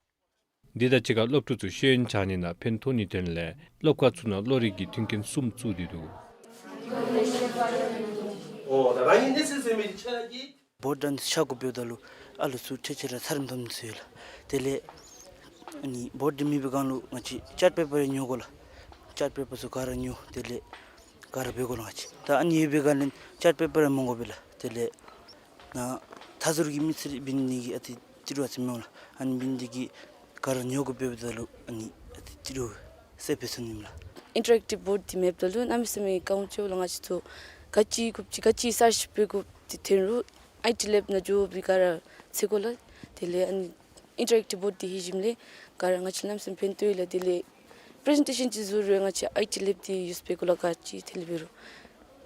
འདི་དང་གཅིག་ཁར་སློབ་ཕྲུག་ཚུ་ཤེས་ཡོན་སྦྱང་ནི་ནང་ཕན་ཐོགས་ནིའི་དོན་ལས་སློབ་ཁག་ཚུ་ནང་གློག་རིག་གི་མཐུན་རྐྱེན་གསུམ་བཙུགས་ཏེ་འདུག། བོཌ་འདི་ཤར་དགོ་པའི་ད་ལུ་ཨ་ལུ་ཚུ་ཁྱེད་ཁྱེད་ར་ཚར་འདུམ་ཚུ་ཡོད་ལགས། དེ་ལས་ཨ་ནི་བོཌ་འདི་མེད་པའི་སྒང་ལུ་ང་བཅས་ཅཱཊ་པེ་པར་ཉོ་དགོ་ལགས། ཅཱཊ་པེ་པར་ཚུ་ག་ར་ཉོ་དེ་ལས་ག་ར་འབད་དགོ་ལགས་ང་བཅས། ད་ཨ་ནི་ཡོད་པའི་སྒང་ལས་ཅཱཊ་པེ་པར་མི་དགོ་པས་ལགས། དེ་ལས་ནཱ་མཐའ་ཟུར་གྱི་མི་སེར་འབད་ནི་གི་ཨ་ཏི་ཏི་རུ་ཨ་ཙི་མི་འོང་ལགས། ཨ་ནི་འབད་ནི་དེ་གིས་ག་ར་ཉོ་དགོ་པའི་ད་ལུ་ཨ་ནི་ཨ་ཏི་ཏི་རུ་སེལ་སྦེ་སོང་ནི་ལགས། ཨིན་ཊ་རེག་ཊིབ་བོཌ་འདི་མེདཔ་ད་ལུ་གནམ་མེད་ས་མེད་དཀའ་ངལ་ཅིག་ལགས། ང་བཅས་ཚུ་ག་ཅི་དགོཔ་ཅིག་ག་ཅི་གསར་ཞིབ་འབད་དགོཔ་འདི་ཐོན་རུང་ཨའི་ཊི་ལེབ་ནང་འགྱོ་སྦེ་ག་ར་འཚོལ་དགོ་ལགས། དེ་ལས་ཨ་ནི་ཨིན་ཊ་རེག་ཊིབ་བོཌ་འདི་ལྷོད་ཞིནམ་ལས་ག་ར་ང་བཅས་གནམ་མེད་ས་མེད་ཕན་ཐོགས་ཡོད་ལགས། དེ་ལས་པི་རི་ཟེན་ཊེ་ཤཱན་ཅིག་བཟོ་རུང་ང་བཅས་ཨའི་ཊི་ལེབ་འདི་ཡུས་འབད་དགོ་ལགས། ག་ཅི་དེ་ལས་འབད་རུང་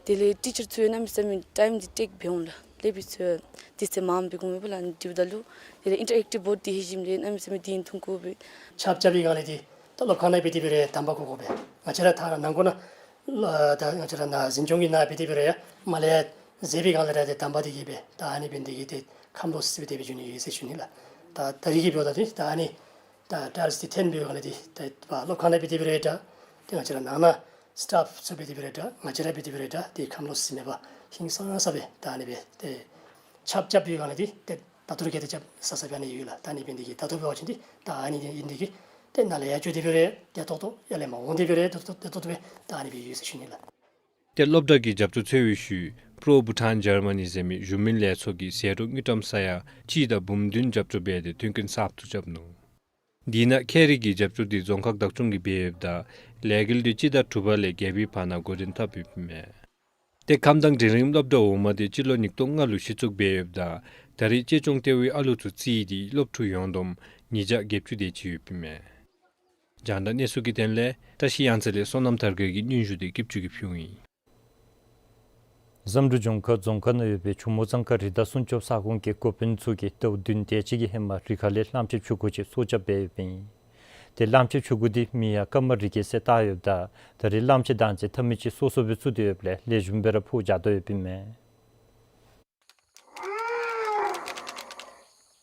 དེ་ལས་ཊི་ཆར་ཚུ་ཡང་གནམ་མེད་ས་མེད་ཊའིམ་འདི་ཊེཀ་འབད་འོང་ལགས། སློབ་དཔོན་ཚུ་ཡང་དུས་ཚོད་མངམ་འབད་དགོ་མས་པ་ལགས། ཨ་ནི་འདི་འབདཝ་ད་ལུ་དེ་ལས་ཨིན་ཊ་རེག་ཊིབ་བོཌ་འདི་ལྷོད་ཞིནམ་ལས་གནམ་མེད་ས་མེད་དེ་ཐོན་དགོ་པས། ཆརཔ་རྐྱབ་པའི་སྒང་ལས་འདི་ད་སློབ་ཁང་ནང་འབད་དེ་འབད་རུང་འདམ་པ་བཀོ་དགོ་པས། ང་བཅས་ར་ད་ནང་འཁོད་ནང་ལུ་ད་ང་བཅས་ར་ནཱ་འཛིན་སྐྱོང་གི་ནང་འབད་དེ་འབད་རུང་ཡང་མར་ལས་འཛེགས་པའི་སྒང་ལས་ར་ཏེ་འདམ་པ་འདི་གིས་སྦེ་ད་ཨ་ནི་འབད་ནི་དེ་གིས་ཏེ་ཁམས་ལོག་སི་སི་སྦེ་དེ་སྦེ་འགྱོ་ནི་ཡོད་ཟེར་ཞུ་ནི་ལགས། ད་ད་རིས་ཀྱི་འབདཝ་ད་འདི་ད་ཨ་ནི་ད་ཊའིལསི་འདི་འཐོན་པའི་སྒང་ལས་འདི་ད་སློབ་ཁང་ནང་འབད་དེ་འབད་རུང་འདྲ། ཏེ་ང་བཅས་ར་ནང་ན་སི་ཊཱཕ་ཚུ་འབད་དེ་འབད་རུང་འདྲ། ང་བཅས་ར་འབད་དེ་འབད་རུང་འདྲ། ཏེ་ཁམས་ལོག་སི་སི་མེད་པར་ཧིང་སངས་ས་སྦེ་ད་ཨ་ནི་སྦེ་ཏེ་ཆརཔ་རྐྱབ་པའི་སྒང་ལས་འདི་ཏེ་ད་ལྟོ་ར་ག་དེ་རྐྱབ་ས་ས་སྦེ་ཨ་ནི་ཡོད་ལགས། ད་ཨ་ནི་འབད་ནི་དེ་གིས་ད་ལྟོ་འབད་བ་ཅིན་འདི་ད་ཨ་ནི་ཨིན་ནི་དེ་གིས་ཏེ་ནཱ་ལས་ཡར་འགྱོ་དེ་འབད་རུང་ཡར་ཏོག་ཏོ་ཡར་ལས་མར་འོང་དེ་འབད་རུང་ཡར་ཏོག་ཏོ་ཡར་ཏོག་ཏོ་སྦེ་ད་ཨ་ནི་སྦེ་ཡོད་ཟེར་ཞུ་ནི་ལགས། ཏེ་སློབ་གྲྭ་གི་རྒྱབ་སྐྱོར་འཚོལ་བའི་ཤུལ་པྲོ་བྷུ་ཊཱན་འཇར་མ་ནི་ཟེར་མི་གཞུང་མིན་ལས་ཚོགས་ཀྱིས་ཟད་འགྲོ་དངུལ་ཀྲམ་ས་ཡ་གཅིག་དང་འབུམ་བདུན་རྒྱབ་སྐྱོར་འབད་དེ་མཐུན་རྐྱེན་གསརཔ་ཚུ་རྐྱབ་ནུག། དེ་ནང་ཁྱད་རིག་གི་རྒྱབ་སྐྱོར་འདི་རྫོང་ཁག་བདག་སྐྱོང་གིས་འབད་ཡོདཔ་ད་ལས་འགུལ་འདི་སྤྱི་ཟླ་དྲུག་པ་ལས་བརྒྱད་པའི་བར་ན་འགོ་འདྲེན་འཐབ་ཡོདཔ་ཨིན་མས། ཏེ་ཁམས་དྭངས་འབྲིང་རིམ་སློབ་གྲྭ་འོག་མ་འདི་སྤྱི་ལོ་ཉིས་སྟོང་ལྔ་ལུ་གཞི་བཙུགས་འབད་ཡོདཔ་ད་ད་རེས་གཅེས་སྐྱོང་ལྟེ་བའི་ཨ་ལུ་ཚུ་རྩིས་ཏེ་སློབ་ཕྲུག་ཡོངས་བསྡོམས་ཉིས་བརྒྱ་བརྒྱད་ཅུ་དེ་ཅིག་ཡོདཔ་ཨིན་མས། རྒྱང་བསྒྲགས་གནས་ཚུལ་གྱི་དོན་ལས་བཀྲ་ཤིས་གཡང་རྩེ་ལས་བསོད་ནམས་དར་རྒྱས་ཀྱི་སྙན་ཞུ་འདི་སྐྱིད་ཆུ་གིས་ཕུལཝ་ཨིན། བསམ་གྲུབ་ལྗོངས་མཁར་རྫོང་ཁག་ནང་ཡོད་པའི་ཆུ་མོ་གཙང་ཁ་རི་དྭགས་སྲུང་སྐྱོབ་ས་ཁོངས་ཀྱི་འགོ་དཔོན་ཚུ་གིས་ཟླཝ་བདུན་དེ་ཅིག་གི་ཧེ་མ་རི་ཁ་ལས་གླངམོ་ཆེ་ཆུང་ཀུ་ཅིག་སྲོག་སྐྱབས་འབད་ཡོདཔ་ཨིན། ཏེ་གླངམོ་ཆེ་ཆུང་ཀུ་འདི་མིང་ཡང་ཀརྨ་རི་རྒྱལ་ཟེར་བཏགས་ཡོདཔ་ད་ད་རེས་གླངམོ་ཆེ་བདག་འཛིན་འཐབ་མི་ཅིག་སོ་སོ་སྦེ་བཙུགས་ཏེ་ཡོདཔ་ལས་ལེགས་ཤོམ་སྦེ་ར་ཕོཝ་རྒྱག་དོ་ཡོདཔ་ཨིན་མས།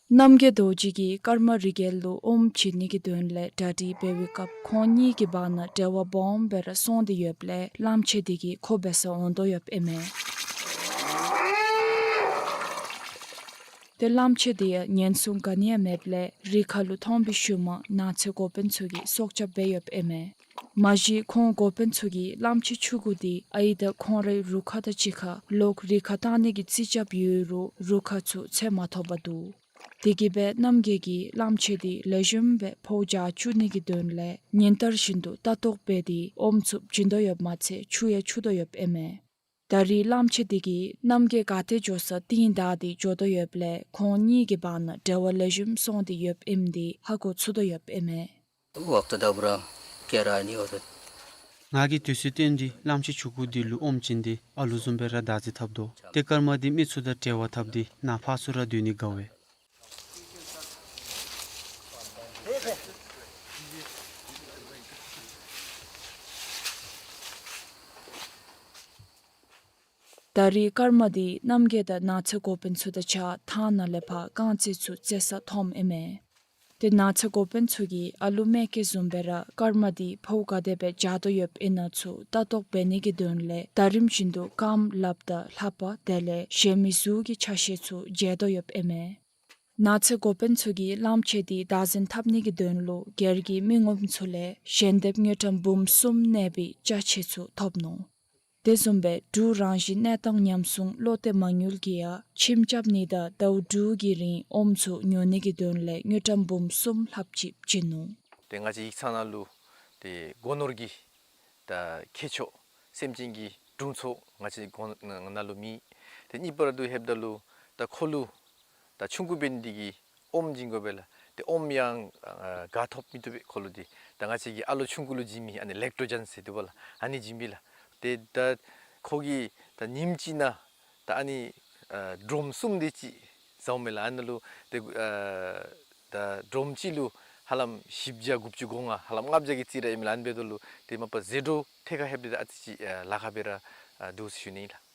རྣམ་རྒྱལ་རྡོ་རྗེ་གིས་ཀརྨ་རི་རྒྱལ་ལུ་ཨོམ་བྱིན་ནི་གི་དོན་ལས་གྲ་སྒྲིག་འབད་བའི་སྐབས་ཁོང་གཉིས་ཀྱི་བར་ན་འབྲེལ་བ་སྦོམ་སྦེ་ར་སོང་སྟེ་ཡོདཔ་ལས་གླངམོ་ཆེ་དེ་གིས་ཁོ་འབད་སར་འོང་དོ་ཡོདཔ་ཨིན་མས། ཏེ་གླངམོ་ཆེ་དེ་ཡང་ཉེན་སྲུང་ག་ནི་ཡང་མེདཔ་ལས་རི་ཁ་ལུ་མཐོང་བའི་ཤུལ་མ་ནགས་ཚལ་འགོ་དཔོན་ཚུ་གིས་སྲོག་སྐྱབས་འབད་ཡོདཔ་ཨིན་མས། མ་གཞི་ཁོང་འགོ་དཔོན་ཚུ་གིས་གླངམོ་ཆེ་ཆུང་ཀུ་དེ་ཨའི་དང་ཁོང་རའི་རུ་ཁག་དང་གཅིག་ཁར་ལོག་རི་ཁར་བཏང་ནི་གི་རྩིས་རྐྱབ་ཡོད་རུང་རུ་ཁག་ཚུ་འཚོལ་མ་ཐོབ་པར་འདུག། དེ་གིས་སྦེ་རྣམ་རྒྱལ་གྱིས་གླངམོ་ཆེ་དེ་ལེགས་ཤོམ་སྦེ་ཕོཝ་རྒྱག་བཅུག་ནི་གི་དོན་ལས་ཉིན་ལྟར་བཞིན་དུ་ལྟ་རྟོག་འབད་དེ་ཨོམ་ཚུ་བྱིན་དོ་ཡོདཔ་མ་ཚད་ཆུ་ཡང་འཁྱུ་དོ་ཡོདཔ་ཨིན་མས། ད་རེས་གླངམོ་ཆེ་དེ་གིས་རྣམ་རྒྱལ་ག་ཏེ་འགྱོ་སར་རྟིང་བདའ་སྟེ་འགྱོ་དོ་ཡོདཔ་ལས་ཁོང་གཉིས་ཀྱི་བར་ན་འབྲེལ་བ་ལེགས་ཤོམ་སོང་སྟེ་ཡོདཔ་ཨིནམ་དེ་ཧ་གོ་ཚུགས་དོ་ཡོདཔ་ཨིན་མས། وقت دبرا کرانی اورت۔ ང་གིས་དུས་ཚོད་བཏོན་ཏེ་གླངམོ་ཆེ་ཆུང་ཀུ་དེ་ལུ་ཨོམ་བྱིན་ཏེ་ཨ་ལུ་བཟུམ་སྦེ་ར་བདག་འཛིན་འཐབ་དོ། ཏེ་ཀརྨ་དེ་མི་ཚུ་དང་འབྲེལ་བ་འཐབ་སྟེ་ནཱ་ཕར་ཚུར་ར་སྡོད་ནི་དགའ་བས། ད་རེས་ཀརྨ་དེ་རྣམ་རྒྱལ་དང་ནགས་ཚལ་འགོ་དཔོན་ཚུ་དང་གཅིག་ཁར་ཐང་ནང་ལས་ཕར་རྐང་རྩེད་ཚུ་རྩེ་སར་འཐོནམ་ཨིན་མས། ཏེ་ནགས་ཚལ་འགོ་དཔོན་ཚུ་གིས་ཨ་ལུ་མེ་སྐྱེས་བཟུམ་སྦེ་ར་ཀརྨ་དེ་ཕོཝ་ག་དེ་སྦེ་རྒྱག་དོ་ཡོདཔ་ཨིན་ན་ཚུ་ལྟ་རྟོག་འབད་ནི་གི་དོན་ལས་ད་རིམ་བཞིན་དུ་རྐངམ་ལགཔ་དང་ལྷ་པ་དེ་ལས་གཞན་མི་གཟུགས་ཀྱི་ཆ་ཤས་ཚུ་འཇལ་དོ་ཡོདཔ་ཨིན་མས། ནགས་ཚལ་འགོ་དཔོན་ཚུ་གིས་གླངམོ་ཆེ་འདི་བདག་འཛིན་འཐབ་ནི་གི་དོན་ལུ་སྒེར་གྱི་མི་ངོམ་ཚུ་ལས་ཞལ་འདེབས་དངུལ་ཀྲམ་འབུམ་གསུམ་གནས་པའི་ཅ་ཆས་ཚུ་ཐོབ་ནུག། དེ་བཟུམ་སྦེ་འབྲུག་རང་བཞིན་གནས་སྟངས་ཉམས་སྲུང་བློ་གཏད་མ་དངུལ་གྱིས་ཡང་ཁྱིམ་རྐྱབ་ནི་དང་ཟླཝ་དྲུག་གི་རིང་ཨོམ་ཚུ་ཉོ་ནི་གི་དོན་ལས་དངུལ་ཀྲམ་འབུམ་གསུམ་ལྷགཔ་ཅིག་བྱིན་ནུག། ཏེ་ང་བཅས་ཡིག་ཚང་ནང་ལུ་ཏེ་སྒོ་ནོར་གྱི་ད་ཁྱད་ཆོས་སེམས་ཅན་གྱི་དྲུང་འཚོ་ང་བཅས་སྒོ་ནང་ལུ་མེད། ཏེ་གཉིས་པ་ར་འདི་ལྷོདཔ་ད་ལུ་ད་ཁོ་ལུ་ད་ཆུང་ཀུ་འབད་ནི་འདི་གིས་ཨོམ་བྱིན་དགོ་པས་ལགས། ཏེ་ཨོམ་ཡང་ཨ་ག་ཐོབ་མི་བཏུབ་པས། ཁོ་ལུ་འདི་ད་ང་བཅས་ཀྱི་ཨ་ལོ་ཆུང་ཀུ་ལུ་བྱིན་མི་ཨ་ནི་ལེཀ་ཊོ་ཇེན་ཟེར་འདུག་པ་ལགས། ཨ་ནི་བྱིན་པས་ལགས། ཏེ་ད་ཁོ་གིས་ད་ཉིནམ་གཅིག་ནང་ད་ཨ་ནི་ཨ་ཌོམ་གསུམ་དེ་ཅིག་བཟའཝ་མས་ལགས། ཨ་ནི་ལུ་ཏེ་ཨ་ད་ཌོམ་གཅིག་ལུ་ཧ་ལམ་བཞི་བརྒྱ་དགུ་བཅུ་གོ་ལྔ་ཧ་ལམ་ལྔ་བརྒྱ་གི་རྩིས་ར་ཨིན་མས་ལགས། ཨ་ནི་འབདཝ་ད་ལུ་ཏེ་མ་པ་ཟད་འགྲོ་ཐད་ཁར་ལྷོདཔ་ད་ཨ་ཙི་ཅིག་ཨ་ལཱ་ཁག་སྦེ་ར་ཨ་འདུག་ཟེར་ཞུ་ནི་ལགས།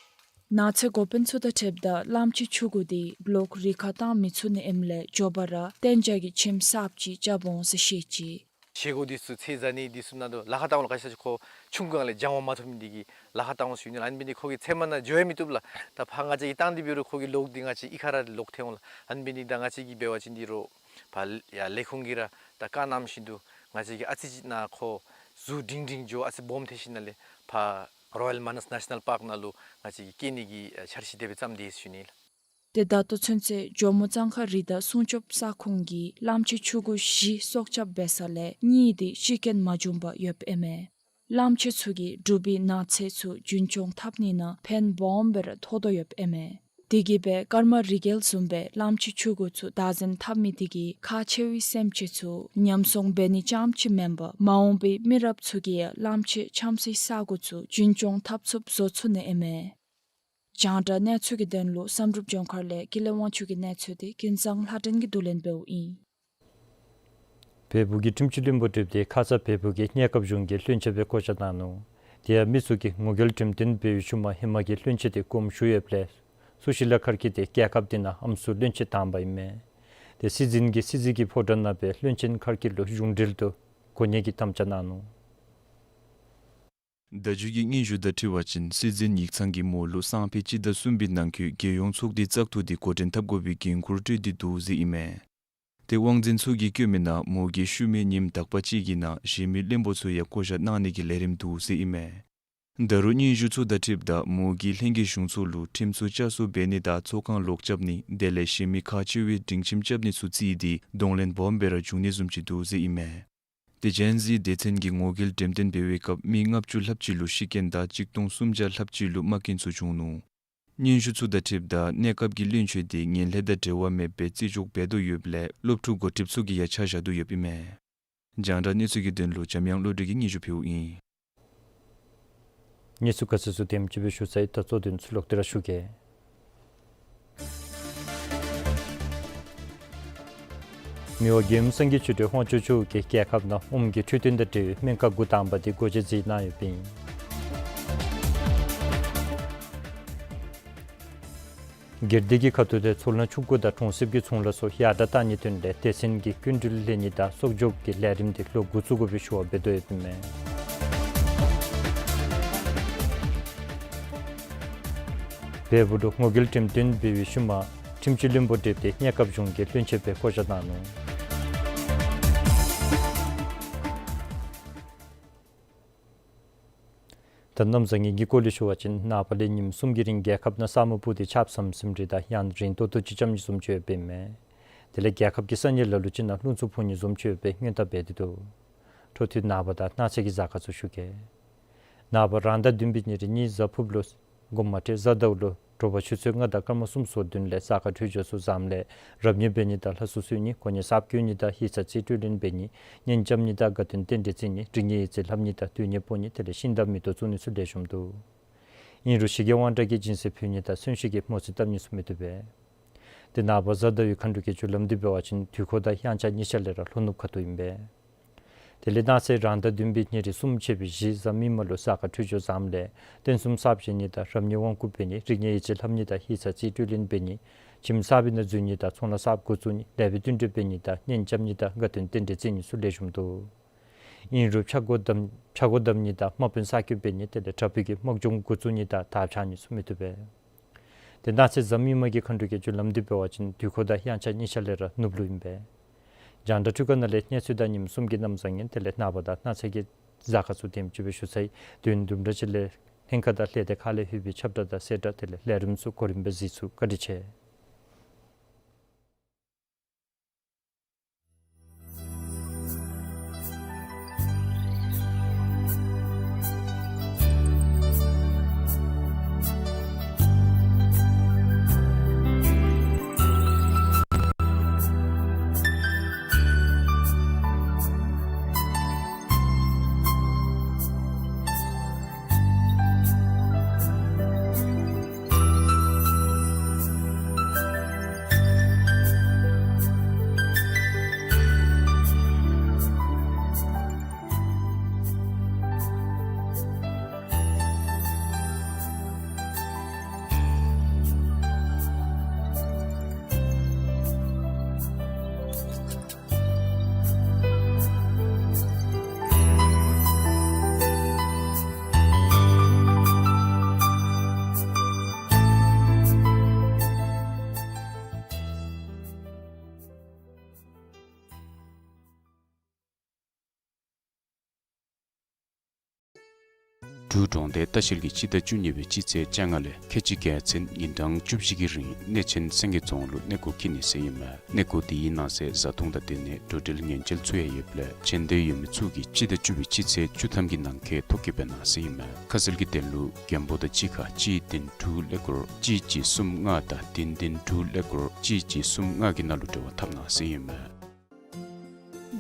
ནགས་ཚལ་འགོ་དཔོན་ཚུ་དང་འཁྲིལཝ་ད་གླངམོ་ཆེ་ཆུང་ཀུ་འདི་གློག་རིག་ཁར་བཏང་མི་ཚུགས་ནི་ཨིནམ་ལས་མགྱོགས་པ་ར་གཏན་འཇགས་ཀྱི་ཁྱིམ་གསརཔ་ཅིག་རྐྱབ་འོང་ཟེར་བཤད་ཅི། བཞེས་སྒོ་འདི་ཚུ་ཚོད་བཟའ་ནི་འདི་ཚུ་ནང་དུ་ལཱ་ཁག་བཏང་འོང་ལགས། ག་ཅི་ཟེར་ཁོ་ཆུང་ཀུ་སྒང་ལས་སྦྱང་བ་མ་ཐོབ་མི་འདི་གིས་ལཱ་ཁག་བཏང་འོང་ཟེར་ཞུ་ནི་ལགས། ཨ་ནི་འབད་ནི་ཁོ་གིས་ཚལ་མ་ནང་འགྱོ་ཡང་མི་བཏུབ་ལགས། ད་ཕར་ང་བཅས་ཀྱིས་བཏང་སྟེ་འབད་རུང་ཁོ་གི་ལོག་འདི་ང་བཅས་གཡུས་ཁར་ར་ལོག་ཐལ་འོང་ལགས། ཨ་ནི་འབད་ནི་ད་ང་བཅས་ཀྱིས་འབད་བ་ཅིན་འདི་རུང་ཕར་ཡར་ལས་ཁུངས་ཀྱིས་ར་ད་བཀའ་གནང་བཞིན་དུ་ང་བཅས་ཀྱིས་ཨ་ཙི་ཅིག་ནཱ་ཁོ་གཟུགས་སྒྲིང་སྒྲིང་འགྱོ་ཨ་ཙི་སྦོམ་ཐལ་ཞིནམ་ལས་ཕར་རོ་ཡཱལ་མ་ནཱས་ནེ་ཤ་ནཱལ་པཱརཀ་ནང་ལུ་ང་བཅས་ཀྱིས་སྐྱེལ་ནི་གི་འཆར་གཞི་དེ་སྦེ་བརྩམས་ཏེ་ཡོད་ཟེར་ཞུ་ནི་ལགས། ཏེ་ད་ལྟོ་ཚུན་ཚོད་ཇོ་མོ་གཙང་ཁ་རི་དྭགས་སྲུང་སྐྱོབ་ས་ཁོངས་ཀྱིས་གླངམོ་ཆེ་ཆུང་ཀུ་བཞི་སྲོག་སྐྱབས་འབད་ས་ལས་གཉིས་དེ་ཤི་རྐྱེན་མ་བྱུང་པར་ཡོདཔ་ཨིན་མས། གླངམོ་ཆེ་ཚུ་གིས་འབྲུག་པའི་ནགས་ཚལ་ཚུ་རྒྱུན་སྐྱོང་འཐབ་ནི་ནང་ཕན་སྦོམ་སྦེ་ར་ཐོགས་དོ་ཡོདཔ་ཨིན་མས། དེ་གིས་སྦེ་སྐར་མ་རི་རྒྱལ་བཟུམ་སྦེ་གླངམོ་ཆེ་ཆུང་ཀུ་ཚུ་བདག་འཛིན་འཐབ་མི་དེ་གིས་ཁག་ཆེ་བའི་སེམས་ཅན་ཚུ་ཉམས་སྲུང་འབད་ནི་རྐྱངམ་ཅིག་མེན་པར་མ་འོངས་པའི་མི་རབས་ཚུ་གིས་ཡང་གླངམོ་ཆེ་འཁྱམ་སའི་ས་གོ་ཚུ་རྒྱུན་སྐྱོང་འཐབ་ཚུགསཔ་བཟོ་ཚུགས་ནི་ཨིན་མས། རྒྱང་བསྒྲགས་གནས་ཚུལ་གྱི་དོན་ལུ་བསམ་གྲུབ་ལྗོངས་མཁར་ལས་ཀུན་ལེགས་དབང་ཕྱུག་གི་གནས་ཚུལ་དེ་ཀུན་བཟང་ལྷ་སྒྲོན་གྱིས་བསྡུ་ལེན་འབདཝ་ཨིན། བལ་པོ་གི་ཁྲིམས་སྤྱི་བློན་པོ་ཁྲི་པ་དེ་ཁ་ཙ་བལ་པོ་གི་གནས་སྐབས་གཞུང་གི་བློན་ཆེན་སྦེ་བསྐོ་བཞག་གནང་ནུག། དེ་ཡང་མི་ཚུ་གིས་ངོ་རྒོལ་འགྲེམས་སྟོན་འབད་བའི་ཤུལ་མ་ཧེ་མ་གི་བློན་ཆེན་དེ་དགོངསམ་ཞུ་ཡོདཔ་ལས་ཚུ་ཤི་ལ་མཁར་དཀྱིལ་དེ་རྒྱལ་ཁབ་འདི་ནང་ཨམ་སྲུ་བློན་ཆེན་དང་པ་ཨིན་མས། དེ་སྲིད་འཛིན་གྱིས་སྲིད་འཛིན་གྱི་ཕོ་བྲང་ནང་སྦེ་བློན་ཆེན་མཁར་དཀྱིལ་ལུ་གཞུང་འབྲེལ་དུ་གོ་གནས་ཀྱི་དམ་བཅའ་གནང་ནུག། བརྡ་བརྒྱུད་ཀྱི་སྙན་ཞུ་དང་འཁྲིལ་བ་ཅིན་སྲིད་འཛིན་ཡིག་ཚང་གིས་མོ་ལུ་སང་ཕོད་སྤྱི་ཟླ་གསུམ་པའི་ནང་འཁོད་རྒྱལ་ཡོངས་ཚོགས་སྡེའི་བཙག་འཐུ་དེ་འགོ་འདྲེན་འཐབ་དགོ་པའི་འགན་ཁུར་སྤྲོད་དེ་འདུག་ཟེར་ཨིན་མས། དེ་དབང་འཛིན་ཚུ་གིས་བཀོད་མི་ནང་མོ་གིས་ཤུལ་མའི་ཉིནམ་དག་པ་ཅིག་གི་ནང་གཞན་མི་བློན་པོ་ཚུ་ཡང་བསྐོ་བཞག་གནང་ནི་གི་ལས་རིམ་འདུག་ཟེར་ཨིན་མས། ད་རུང་སྙན་ཞུ་ཚུ་དང་འཁྲིལཝ་ད་མོ་གིས་ལྷན་རྒྱས་གཞུང་ཚོགས་ལུ་ཁྲིམས་ཚུ་བསྐྱར་གསོ་འབད་ནི་དང་ཚོགས་ཁང་ལོག་རྐྱབ་ནི་དེ་ལས་གཞན་མི་ཁག་ཆེ་བའི་སྒྲིང་ཁྱིམ་རྐྱབ་ནི་ཚུ་བརྩིས་ཏེ་གདོང་ལེན་སྦོམ་སྦེ་ར་འབྱུང་ནི་བཟུམ་ཅིག་འདུག་ཟེར་ཨིན་མས། དེ་ཅན་ཟེར་སྡེ་ཚན་གྱིས་ངོ་རྒོལ་འགྲེམས་སྟོན་འབད་བའི་སྐབས་མི་ལྔ་བཅུ་ལྷགཔ་ཅིག་ལུ་ཤི་རྐྱེན་དང་གཅིག་སྟོང་སུམ་བརྒྱ་ལྷགཔ་ཅིག་ལུ་རྨ་རྐྱེན་ཚུ་བྱུང་ནུག། སྙན་ཞུ་ཚུ་དང་འཁྲིལཝ་ད་གནས་སྐབས་ཀྱི་བློན་ཆེན་དེ་ངན་ལྷད་དང་འབྲེལ་བ་མེདཔ་སྦེ་རྩིས་འཇོག་འབད་དོ་ཡོདཔ་ལས་སློབ་ཕྲུག་འགོ་ཁྲིདཔ་ཚུ་གིས་ཡང་ཆ་བཞག་དོ་ཡོདཔ་ཨིན་མས། རྒྱང་བསྒྲགས་གནས་ཚུལ་གྱི་དོན་ལུ་འཇམ་དབྱངས་བློ་གྲོས་ཀྱིས་སྙན་ཞུ་ཕུལཝ་ཨིན། གནས་ཚུལ་ཁ་གསལ་ཚུ་དེམ་ཅིག་སྦེ་ཞུ་ཚར་ཡི། ད་གཙོ་དོན་ཚུ་ལོག་སྟེ་ར་ཞུ་གེ། མི་དབང་རྒྱལ་ཡུམ་སངས་རྒྱས་ཆོས་སྒྲོན་དབང་ཕྱུག་མཆོག་གིས་རྒྱལ་ཁབ་ནང་ཨོམ་གྱི་འཕྲོད་བསྟེན་དང་འབྲེལ་བའི་སྨན་ཁང་འགོ་དང་པ་དེ་སྒོ་འབྱེད་མཛད་གནང་ཡོདཔ་ཨིན། སྒེར་སྡེ་གི་ཁ་ཐུག་ལས་ཚོང་ལཱ་ཆུང་ཀུ་དང་གྲོང་གསེབ་ཀྱི་ཚོང་ལཱ་ཚུ་ཡར་དྲག་གཏང་ནིའི་དོན་ལས་སྡེ་ཚན་གྱིས་སྐྱིན་འགྲུལ་ལེན་ནི་དང་གསོག་འཇོག་གི་ལས་རིམ་དེ་ལོག་འགོ་བཙུགས་དགོ་པའི་ཞུ་བ་འབད་དོ་ཡོདཔ་ཨིན་མས། བལ་པོ་ལུ་ངོ་རྒོལ་འགྲེམས་སྟོན་འབད་བའི་ཤུལ་མ་ཁྲིམས་སྤྱི་བློན་པོ་ཁྲི་པ་དེ་གནས་སྐབས་གཞུང་གི་བློན་ཆེན་སྦེ་བསྐོ་བཞག་གནང་ནུག། ད་གནམ་བཟང་ངན་གྱི་སྐོར་ལས་ཞུ་བ་ཅིན་ནངས་པ་ལས་ཉིནམ་གསུམ་གྱི་རིང་རྒྱལ་ཁབ་ནང་ས་སྨུག་སྤུབས་ཏེ་ཆརཔ་ཟམ་ཟིམ་རེ་དང་ཡང་རིང་ཏོག་ཏོ་ཅིག་རྐྱབ་ནི་བཟུམ་ཅིག་ཡོདཔ་ཨིན་མས། དེ་ལས་རྒྱལ་ཁབ་ཀྱི་ས་གནས་ལ་ལུ་ཅིག་ནང་རླུང་འཚུབ་འཕུ་ནི་བཟུམ་ཅིག་ཡོད་པའི་སྔོན་བརྡ་འབད་དེ་འདུག། འཕྲོ་མཐུད་ནངས་པ་དང་གནངས་ཚེ་གི་གཟའ་སྐར་ཚུ་ཞུ་གེ། ནངས་པ་རང་ཟླ་བདུན་པའི་ཉེར་གཉིས་གཟའ་ཕུརཔ་ལུ་དགོངསམ་མ་ཁྲེལ་གཟའ་ཟླཝ་ལུ་དྲོ་པ་ཆུ་ཚོད་ལྔ་དང་སྐར་མ་སུམ་ཅུ་སོ་བདུན་ལས་གཟའ་སྐར་འཕྲོད་སྦྱོར་ཚུ་བཟངམ་ལས་རབ་གནས་འབད་ནི་དང་ལྷ་གསོལ་གསོལ་ནི་གོ་གནས་གསརཔ་བསྐོ་ནི་དང་ཡིག་ཚང་རྩིས་སྤྲོད་ལེན་འབད་ནི་གཉེན་རྐྱབ་ནི་དང་དགའ་སྟོན་རྟེན་འབྲེལ་བརྩི་ནི་རིག་གནས་ཡིག་རྩིས་ལྷབ་ནི་དང་སྡོད་གནས་སྤོ་ནི་དེ་ལས་ཤིང་རྟ་མེ་ཏོག་བཙུགས་ནི་ཚུ་ལེགས་ཤོམ་འདུག། ཨིན་རུང་ཞི་རྒྱས་དབང་དྲག་གི་སྦྱིན་སྲེག་ཕུལ་ནི་དང་མཚོན་བཤེར་གྱི་མོ་རྩིས་བཏབ་ནི་ཚུ་མི་བཏུབ་པས། དེ་ནངས་པ་གཟའ་ཟླ་བའི་མཁའ་འགྲོ་གི་རྒྱུ་ལམ་འདི་འབད་བ་ཅིན་དུས་འཁོར་དང་དབྱངས་འཆར་གཉིས་ཆ་ལས་ར་ལྷོ་ནུབ་ཁ་ཐུག་ཨིན་པས། དེ་ལས་གནངས་ཚེ་རང་ཟླ་བདུན་པའི་ཉེར་གསུམ་ཆད་པའི་བཞི་གཟའ་མིག་དམར་ལུ་གཟའ་སྐར་འཕྲོད་སྦྱོར་བཟངམ་ལས་རྟེན་གསུམ་གསརཔ་བཞེངས་ནི་དང་རབ་གནས་དབང་བསྐུར་འབད་ནི་རིག་གནས་ཡིག་རྩིས་ལྷབ་ནི་དང་ཡིག་ཚང་རྩིས་སྤྲོད་ལེན་འབད་ནི་ཁྱིམ་གསར་པའི་ནང་འཛུལ་ནི་དང་ཚོང་ལཱ་གསརཔ་འགོ་བཙུགས་ནི་ལེགས་པའི་བསྟུན་གྲོས་འབད་ནི་དང་གཉེན་རྐྱབ་ནི་དང་དགའ་སྟོན་རྟེན་འབྲེལ་བརྩི་ནི་ཚུ་ལེགས་ཤོམ་འདུག། ཨིན་རུང་ཕྱག་སྒོ་བསྡམ་ཕྱག་སྒོ་བསྡམ་ནི་དང་དམག་དཔོན་གསར་བསྐོ་འབད་ནི་དེ་ལས་དྲག་པོའི་གི་དམག་སྦྱོང་འགོ་བཙུགས་ནི་དང་དར་འཕྱར་ནི་ཚུ་མི་བཏུབ་པས། ཏེ་གནངས་ཚེ་གཟའ་མིག་དམར་གྱི་མཁའ་འགྲོ་གི་རྒྱུ་ལམ་འདི་འབད་བ་ཅིན་དུས་འཁོར་དང་དབྱངས་འཆར་གཉིས་ཆ་ལས་ར་ནུབ་ལུ་ཨིན་པས། རྒྱང་བསྒྲགས་འཕྲུལ་ཁང་ནང་ལས་གནས་ཚུལ་དང་ཉིནམ་གསུམ་གྱི་གནམ་བཟང་ངན་དེ་ལས་ནངས་པ་དང་གནངས་ཚེ་གི་གཟའ་སྐར་ཚུ་དེམ་ཅིག་སྦེ་ཞུ་ཚར་ཡི། དུས་ཡུན་དུམ་གྲ་ཅིག་ལས་ལྷན་ཁག་དང་ལས་སྡེ་ཁག་ལས་ལྷོད་པའི་ཁྱབ་བསྒྲགས་དང་གསལ་བསྒྲགས་དེ་ལས་ལས་རིམ་ཚུ་གོ་རིམ་སྦེ་གཟིགས་ཚུགས། བཀའ་དྲིན་ཆེ། འབྲུག་གྲོང་རྡལ་ལྟ་བཤལ་གྱིས་སྤྱི་ཟླ་བཅུ་གཉིས་པའི་སྤྱི་ཚེས་བཅོ་ལྔ་ལས་ཁལ་གཅིག་བརྒྱད་ཚུན་ཉིན་གྲངས་བཅུ་བཞི་གི་རིང་གནས་ཆེན་སེང་གེ་རྫོང་ལུ་གནས་སྐོར་འཁྱིད་ནི་ཟེར་ཨིན་མས། གནས་སྐོར་དེའི་ནང་གསེས་བཟའ་འཐུང་དང་སྡོད་གནས་འགྲོ་འགྲུལ་ཉེན་བཅོལ་ཚུ་ཡང་ཡོདཔ་ལས་ཞལ་འདེབས་ཡོད་མི་ཚུ་གིས་སྤྱི་ཟླ་བཅུ་པའི་སྤྱི་ཚེས་བཅུ་ཐམ་གྱི་ནང་འཁོད་ཐོ་བཀོད་འབད་གནང་ཟེར་ཨིན་མས། ཁ་གསལ་གྱི་དོན་ལུ་མགོན་པོ་དང་གཅིག་ཁར་གཅིག་བདུན་དྲུག་ཀླད་ཀོར་གཅིག་གཅིག་གསུམ་ལྔ་དང་བདུན་བདུན་དྲུག་ཀླད་ཀོར་གཅིག་གཅིག་གསུམ་ལྔ་གི་ནང་ལུ་འབྲེལ་བ་འཐབ་གནང་ཟེར་ཨིན་མས།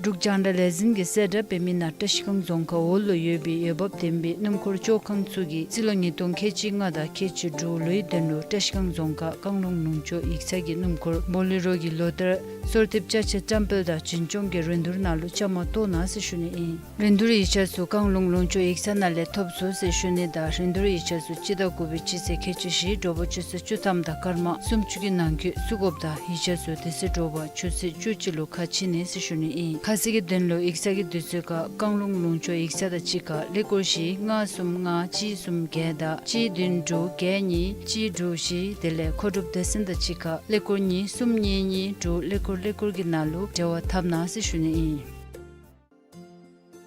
འབྲུག་རྒྱང་བསྒྲགས་ལས་འཛིན་གྱིས་གསལ་བསྒྲགས་འབད་མི་ནང་བཀྲ་ཤིས་སྒང་རྫོང་ཁག་འོག་ལུ་ཡོད་པའི་འོས་འབབ་ལྡན་པའི་སྣུམ་འཁོར་བཅོ་ཁང་ཚུ་གིས་རྩིས་ལོ་ཉིས་སྟོང་ཁལ་གཅིག་ལྔ་དང་ཁལ་གཅིག་དྲུག་ལོའི་དོན་ལུ་བཀྲ་ཤིས་སྒང་རྫོང་ཁག་བཀང་ལུང་ལུང་ཕྱོགས་ཡིག་ཚང་གི་སྣུམ་འཁོར་བོ་ལེ་རོ་གི་ལོ་ལྟར་གསོལ་འདེབས་ཅ་ཆས་བཀྲམ་སྤེལ་དང་བྱིན་སྐྱོང་གི་རིན་བསྡུར་ནང་ལུ་བཅའ་མར་གཏོགས་གནང་ཟེར་ཞུ་ནི་ཨིན། རིན་བསྡུར་ཡིག་ཆ་ཚུ་བཀང་ལུང་ལུང་ཕྱོགས་ཡིག་ཚང་ནང་ལས་ཐོབ་ཚུགས་ཟེར་ཞུ་ནི་དང་རིན་བསྡུར་ཡིག་ཆ་ཚུ་སྤྱི་ཟླ་དགུ་པའི་སྤྱི་ཚེས་ཁལ་གཅིག་བཞི་དྲོ་པ་ཆུ་ཚོད་བཅུ་ཐམ་དང་སྐར་མ་སུམ་ཅུ་གི་ནང་འཁོད་བཙུགས་དགོཔ་དང་ཡིག་ཆ་ཚུ་དེ་ཚེ་དྲོ་པ་ཆུ་ཚོད་བཅུ་གཅིག་ལུ་ཁ་ཕྱེ་ནི་ཟེར་ཞུ་ནི་ཨིན། ཁ་གསལ་གྱི་དོན་ལུ་ཡིག་ཚང་གི་དུས་ཚོད་ཁར་བཀང་ལུང་ལུང་ཕྱོགས་ཡིག་ཚང་དང་གཅིག་ཁར་ཀླད་ཀོར་བཞི་ལྔ་གསུམ་ལྔ་གཅིག་གསུམ་བརྒྱད་དང་གཅིག་བདུན་དྲུག་བརྒྱད་གཉིས་གཅིག་དྲུག་བཞི་དེ་ལས་མཁོ་སྒྲུབ་སྡེ་ཚན་དང་གཅིག་ཁར་ཀླད་ཀོར་གཉིས་གསུམ་གཉིས་གཉིས་དྲུག་ཀླད་ཀོར་ཀླད་ཀོར་གྱི་ནང་ལུ་འབྲེལ་བ་འཐབ་གནང་ཟེར་ཞུ་ནི་ཨིན།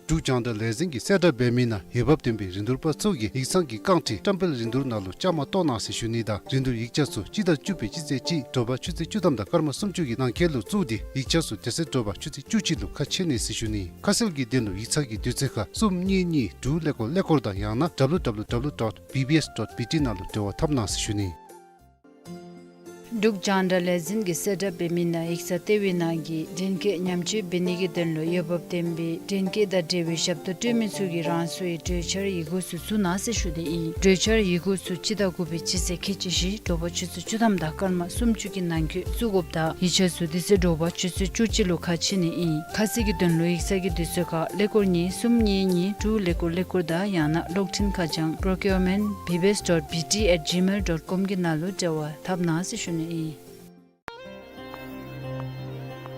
འབྲུག་རྒྱང་བསྒྲགས་ལས་འཛིན་གྱིས་གསལ་བསྒྲགས་འབད་མི་ནང་འོས་འབབ་ལྡན་པའི་རིན་བསྡུར་པ་ཚུ་གིས་ཡིག་ཚང་གི་བཀང་ཁྲི་བཀྲམ་སྤེལ་རིན་བསྡུར་ནང་ལུ་བཅའ་མར་གཏོགས་གནང་ཟེར་ཞུ་ནི་དང་རིན་བསྡུར་ཡིག་ཆ་ཚུ་སྤྱི་ཟླ་བཅུ་པའི་སྤྱི་ཚེས་གཅིག་དྲོ་པ་ཆུ་ཚོད་བཅུ་ཐམ་དང་སྐར་མ་སུམ་ཅུ་གི་ནང་འཁོད་ལུ་བཙུགས་ཏེ་ཡིག་ཆ་ཚུ་དེ་ཚེ་དྲོ་པ་ཆུ་ཚོད་བཅུ་གཅིག་ལུ་ཁ་ཕྱེ་ནི་ཟེར་ཞུ་ནི། ཁ་གསལ་གྱི་དོན་ལུ་ཡིག་ཚང་གི་དུས་ཚོད་ཁར་གསུམ་གཉིས་གཉིས་དྲུག་ཀླད་ཀོར་ཀླད་ཀོར་དང་ཡང་ན་W W W dot B B S dot B T ནང་ལུ་འབྲེལ་བ་འཐབ་གནང་ཟེར་ཞུ་ནི། འབྲུག་རྒྱང་བསྒྲགས་ལས་འཛིན་གྱིས་གསལ་བསྒྲགས་འབད་མི་ནང་ཡིག་ཚང་ལྟེ་བའི་ནང་གི་འདྲེན་སྐས་ཉམས་བཅོས་འབད་ནི་གི་དོན་ལུ་འོས་འབབ་ལྡན་པའི་འདྲེན་སྐས་དང་འབྲེལ་བའི་ཞབས་ཏོག་སྤྲོད་མི་ཚུ་གིས་རང་སོའི་གྲོས་འཆར་ཡི་གུ་ཚུ་བཙུགས་གནང་ཟེར་ཞུ་ནི་ཨིན། གྲོས་འཆར་ཡི་གུ་ཚུ་སྤྱི་ཟླ་དགུ་པའི་སྤྱི་ཚེས་ཁལ་གཅིག་བཞི་དྲོ་པ་ཆུ་ཚོད་བཅུ་ཐམ་དང་སྐར་མ་སུམ་ཅུ་གི་ནང་འཁོད་བཙུགས་དགོཔ་དང་ཡིག་ཆ་ཚུ་དེ་ཚེ་དྲོ་པ་ཆུ་ཚོད་བཅུ་གཅིག་ལུ་ཁ་ཕྱེ་ནི་ཨིན། ཁ་གསལ་གྱི་དོན་ལུ་ཡིག་ཚང་གི་དུས་ཚོད་ཁར་ཀླད་ཀོར་གཉིས་གསུམ་གཉིས་གཉིས་དྲུག་ཀླད་ཀོར་ཀླད་ཀོར་དང་ཡང་ན་གློག་འཕྲིན་ཁ་བྱང་procurement B B S dot B T at gmail dot com གི་ནང་ལུ་འབྲེལ་བ་འཐབ་གནང་ཟེར་ཞུ་ནི་ཨིན།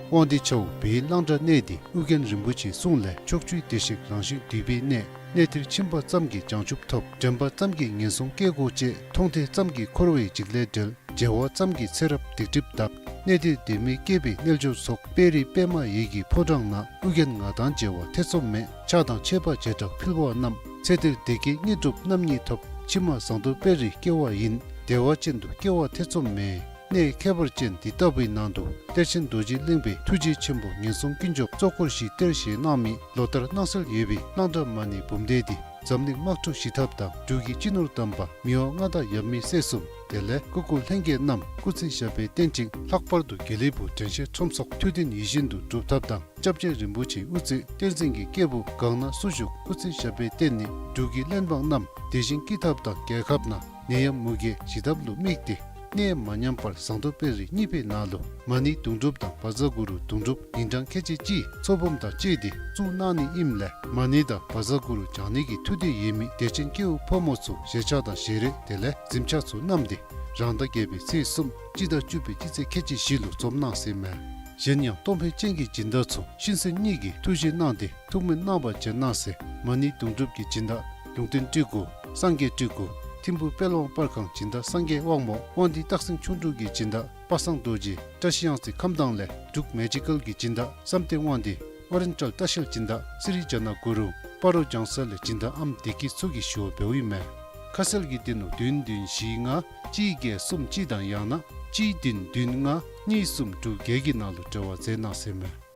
དབང་འདུས་ཆ་འོག་བོད་ཡིག་བླང་དོར་གནས་འདི་ཨོ་རྒྱན་རིན་པོ་ཆེའི་གསུང་ལས་ཕྱོགས་བཅུའི་བདེ་གཤེགས་རང་བཞིན་འདུས་པའི་གནས། གནས་འདིར་ཕྱིན་པ་ཙམ་གྱིས་བྱང་ཆུབ་ཐོབ། དྲན་པ་ཙམ་གྱིས་ངན་སོང་སྐྱེ་སྒོ་བཅད། མཐོང་ཐོས་ཙམ་གྱིས་འཁོར་བའི་འཇིགས་ལས་བསྒྲལ། མཇལ་བ་ཙམ་གྱིས་ཚེ་རབས་སྡིག་སྒྲིབ་དག། གནས་འདིར་དད་མོས་སྐྱེས་པའི་རྣལ་འབྱོར་ཚོགས། དཔལ་རི་པདྨ་འོད་ཀྱི་ཕོ་བྲང་ན། ཨོ་རྒྱན་ང་དང་མཇལ་བ་ཐེ་ཚོམ་མེད། ཕྱག་དང་མཆོད་པ་བྱེ་བྲག་ཕུལ་བ་རྣམས། ཚེ་འདིར་བདེ་སྐྱིད་དངོས་གྲུབ་རྣམ་གཉིས་ཐོབ། ཕྱི་མ་ཟངས་མདོག་དཔལ་རིར་སྐྱེ་བ་ཡིན། བདེ་བ་ཅན་དུ་སྐྱེ་བ་ཐེ་ཚོམ་མེད། གནས་ཁྱད་པར་ཅན་འདི་ལྟ་བུའི་ནང་དུ་གཏེར་ཆེན་རྡོ་རྗེ་གླིང་པའི་ཐུགས་རྗེ་ཆེན་པོ་ངན་སོང་ཀུན་སྐྱོབ་གཙོ་འཁོར་བཞིའི་གཏེར་བཞེས་གནང་མི་ལོ་ལྟར་གནང་སྲོལ་ཡོད་པའི་གླང་བྲག་མ་ཎི་འབུམ་སྡེ་འདི་འཛམ་གླིང་དམག་འཁྲུག་ཞི་ཐབས་དང་འབྲུག་གི་སྤྱི་ནོར་དམ་པ་མི་དབང་མངའ་བདག་ཡབ་མེས་སྲས་གསུམ་དེ་ལས་སྐུ་འཁོར་ལྷན་རྒྱས་རྣམས་སྐུ་ཚེ་ཞབས་པད་བརྟན་ཅིང་ལྷག་པར་དུ་དགེ་ལེགས་ཕུག་དྲན་ཤེས་ཁྲོམ་ཚོགས་ཐུགས་བརྟན་ཡིད་བཞིན་དུ་འགྲུབ་ཐབས་དང་། སྐྱབས་རྗེ་རིན་པོ་ཆེའི་དབུ་གཙོས་བསྟན་འཛིན་གྱི་སྐྱེས་བུ་གང་ན་སུ་བཞུགས་སྐུ་ཚེ་ཞབས་པད་བརྟན་ནས་འབྲུག་གི་བློན་འབངས་རྣམས་བདེ་ཞིང་སྐྱིད་ཐབས་དང་རྒྱལ་ཁབ་ནང་ནད་ཡམས་མུ་གེ་ཞི་ཐབས་ལུ་དམིགས་ཏེ་གནས་མ་ཉམས་པར་ཟངས་མདོག་དཔལ་རི་གཉིས་པའི་ནང་ལུ་མ་ཎི་དུང་སྒྲུབ་དང་བཛྲ་གུ་རུ་དུང་སྒྲུབ་ཉིན་གྲངས་ཁལ་གཅིག་གཅིག་ཚོགས་འབུམ་དང་བཅས་ཏེ་བཙུགས་གནང་ནི་ཨིནམ་ལས་མ་ཎི་དང་བཛྲ་གུ་རུ་བགྱང་ནི་གི་ཐུགས་འདོད་ཡོད་མི་དད་ཅན་སྐྱེས་བུ་ཕོ་མོ་ཚུ་ཞལ་ཆས་དང་ཞལ་རས་དེ་ལས་གཟིམ་ཆས་ཚུ་བསྣམས་ཏེ་རང་ཟླ་བརྒྱད་པའི་ཚེས་གསུམ་སྤྱི་ཟླ་བཅུ་པའི་སྤྱི་ཚེས་ཁལ་གཅིག་བཞི་ལུ་འཛོམས་གནང་ཟེར་མས། གཞན་ཡང་གཏོང་ཕོད་ཅན་གྱི་སྦྱིན་བདག་ཚུ་གཤིན་གསོན་གཉིས་ཀྱིས་ཐུགས་བཞེད་གནང་སྟེ་ཐུགས་སྨོན་གནང་བར་བྱོན་གནང་ཟེར། མ་ཎི་དུང་སྒྲུབ་ཀྱི་སྦྱིན་བདག་ལུང་བསྟན་སྤྲུལ་སྐུ་སངས་རྒྱས་སྤྲུལ་སྐུ་ ཐིམ་ཕུ་དཔལ་དབང་པར་ཁང་སྦྱིན་བདག་སངས་རྒྱས་དབང་མོ། དབང་འདུས་སྟག་སེང་ཁྱུང་འབྲུག་གི་སྦྱིན་བདག་པ་སངས་རྡོ་རྗེ། བཀྲ་ཤིས་གཡང་རྩེ་ཁམས་དྭངས་ལས་འབྲུག་མེ་ཇི་ཀལ་གྱི་སྦྱིན་བདག་བསམ་གཏན་དབང་འདུས། ཨོ་རེན་ཊལ་ལྟ་བཤལ་སྦྱིན་བདག་སི་རི་ཇ་ན་གུ་རུ། སྤ་རོ་ལྗང་ས་ལས་སྦྱིན་བདག་ཨམ་བདེ་སྐྱིད་སོགས་ཀྱིས་ཞུ་བ་འབདཝ་ཨིན་མས། ཁ་གསལ་གྱི་འདི་ནུ་བདུན་བདུན་བཞི་ལྔ་གཅིག་བརྒྱད་གསུམ་གཅིག་དང་ཡང་ན་གཅིག་བདུན་བདུན་ལྔ་གཉིས་གསུམ་དྲུག་བརྒྱད་ཀྱི་ནང་ལུ་འབྲེལ་བ་མཛད་གནང་ཟེར་མས།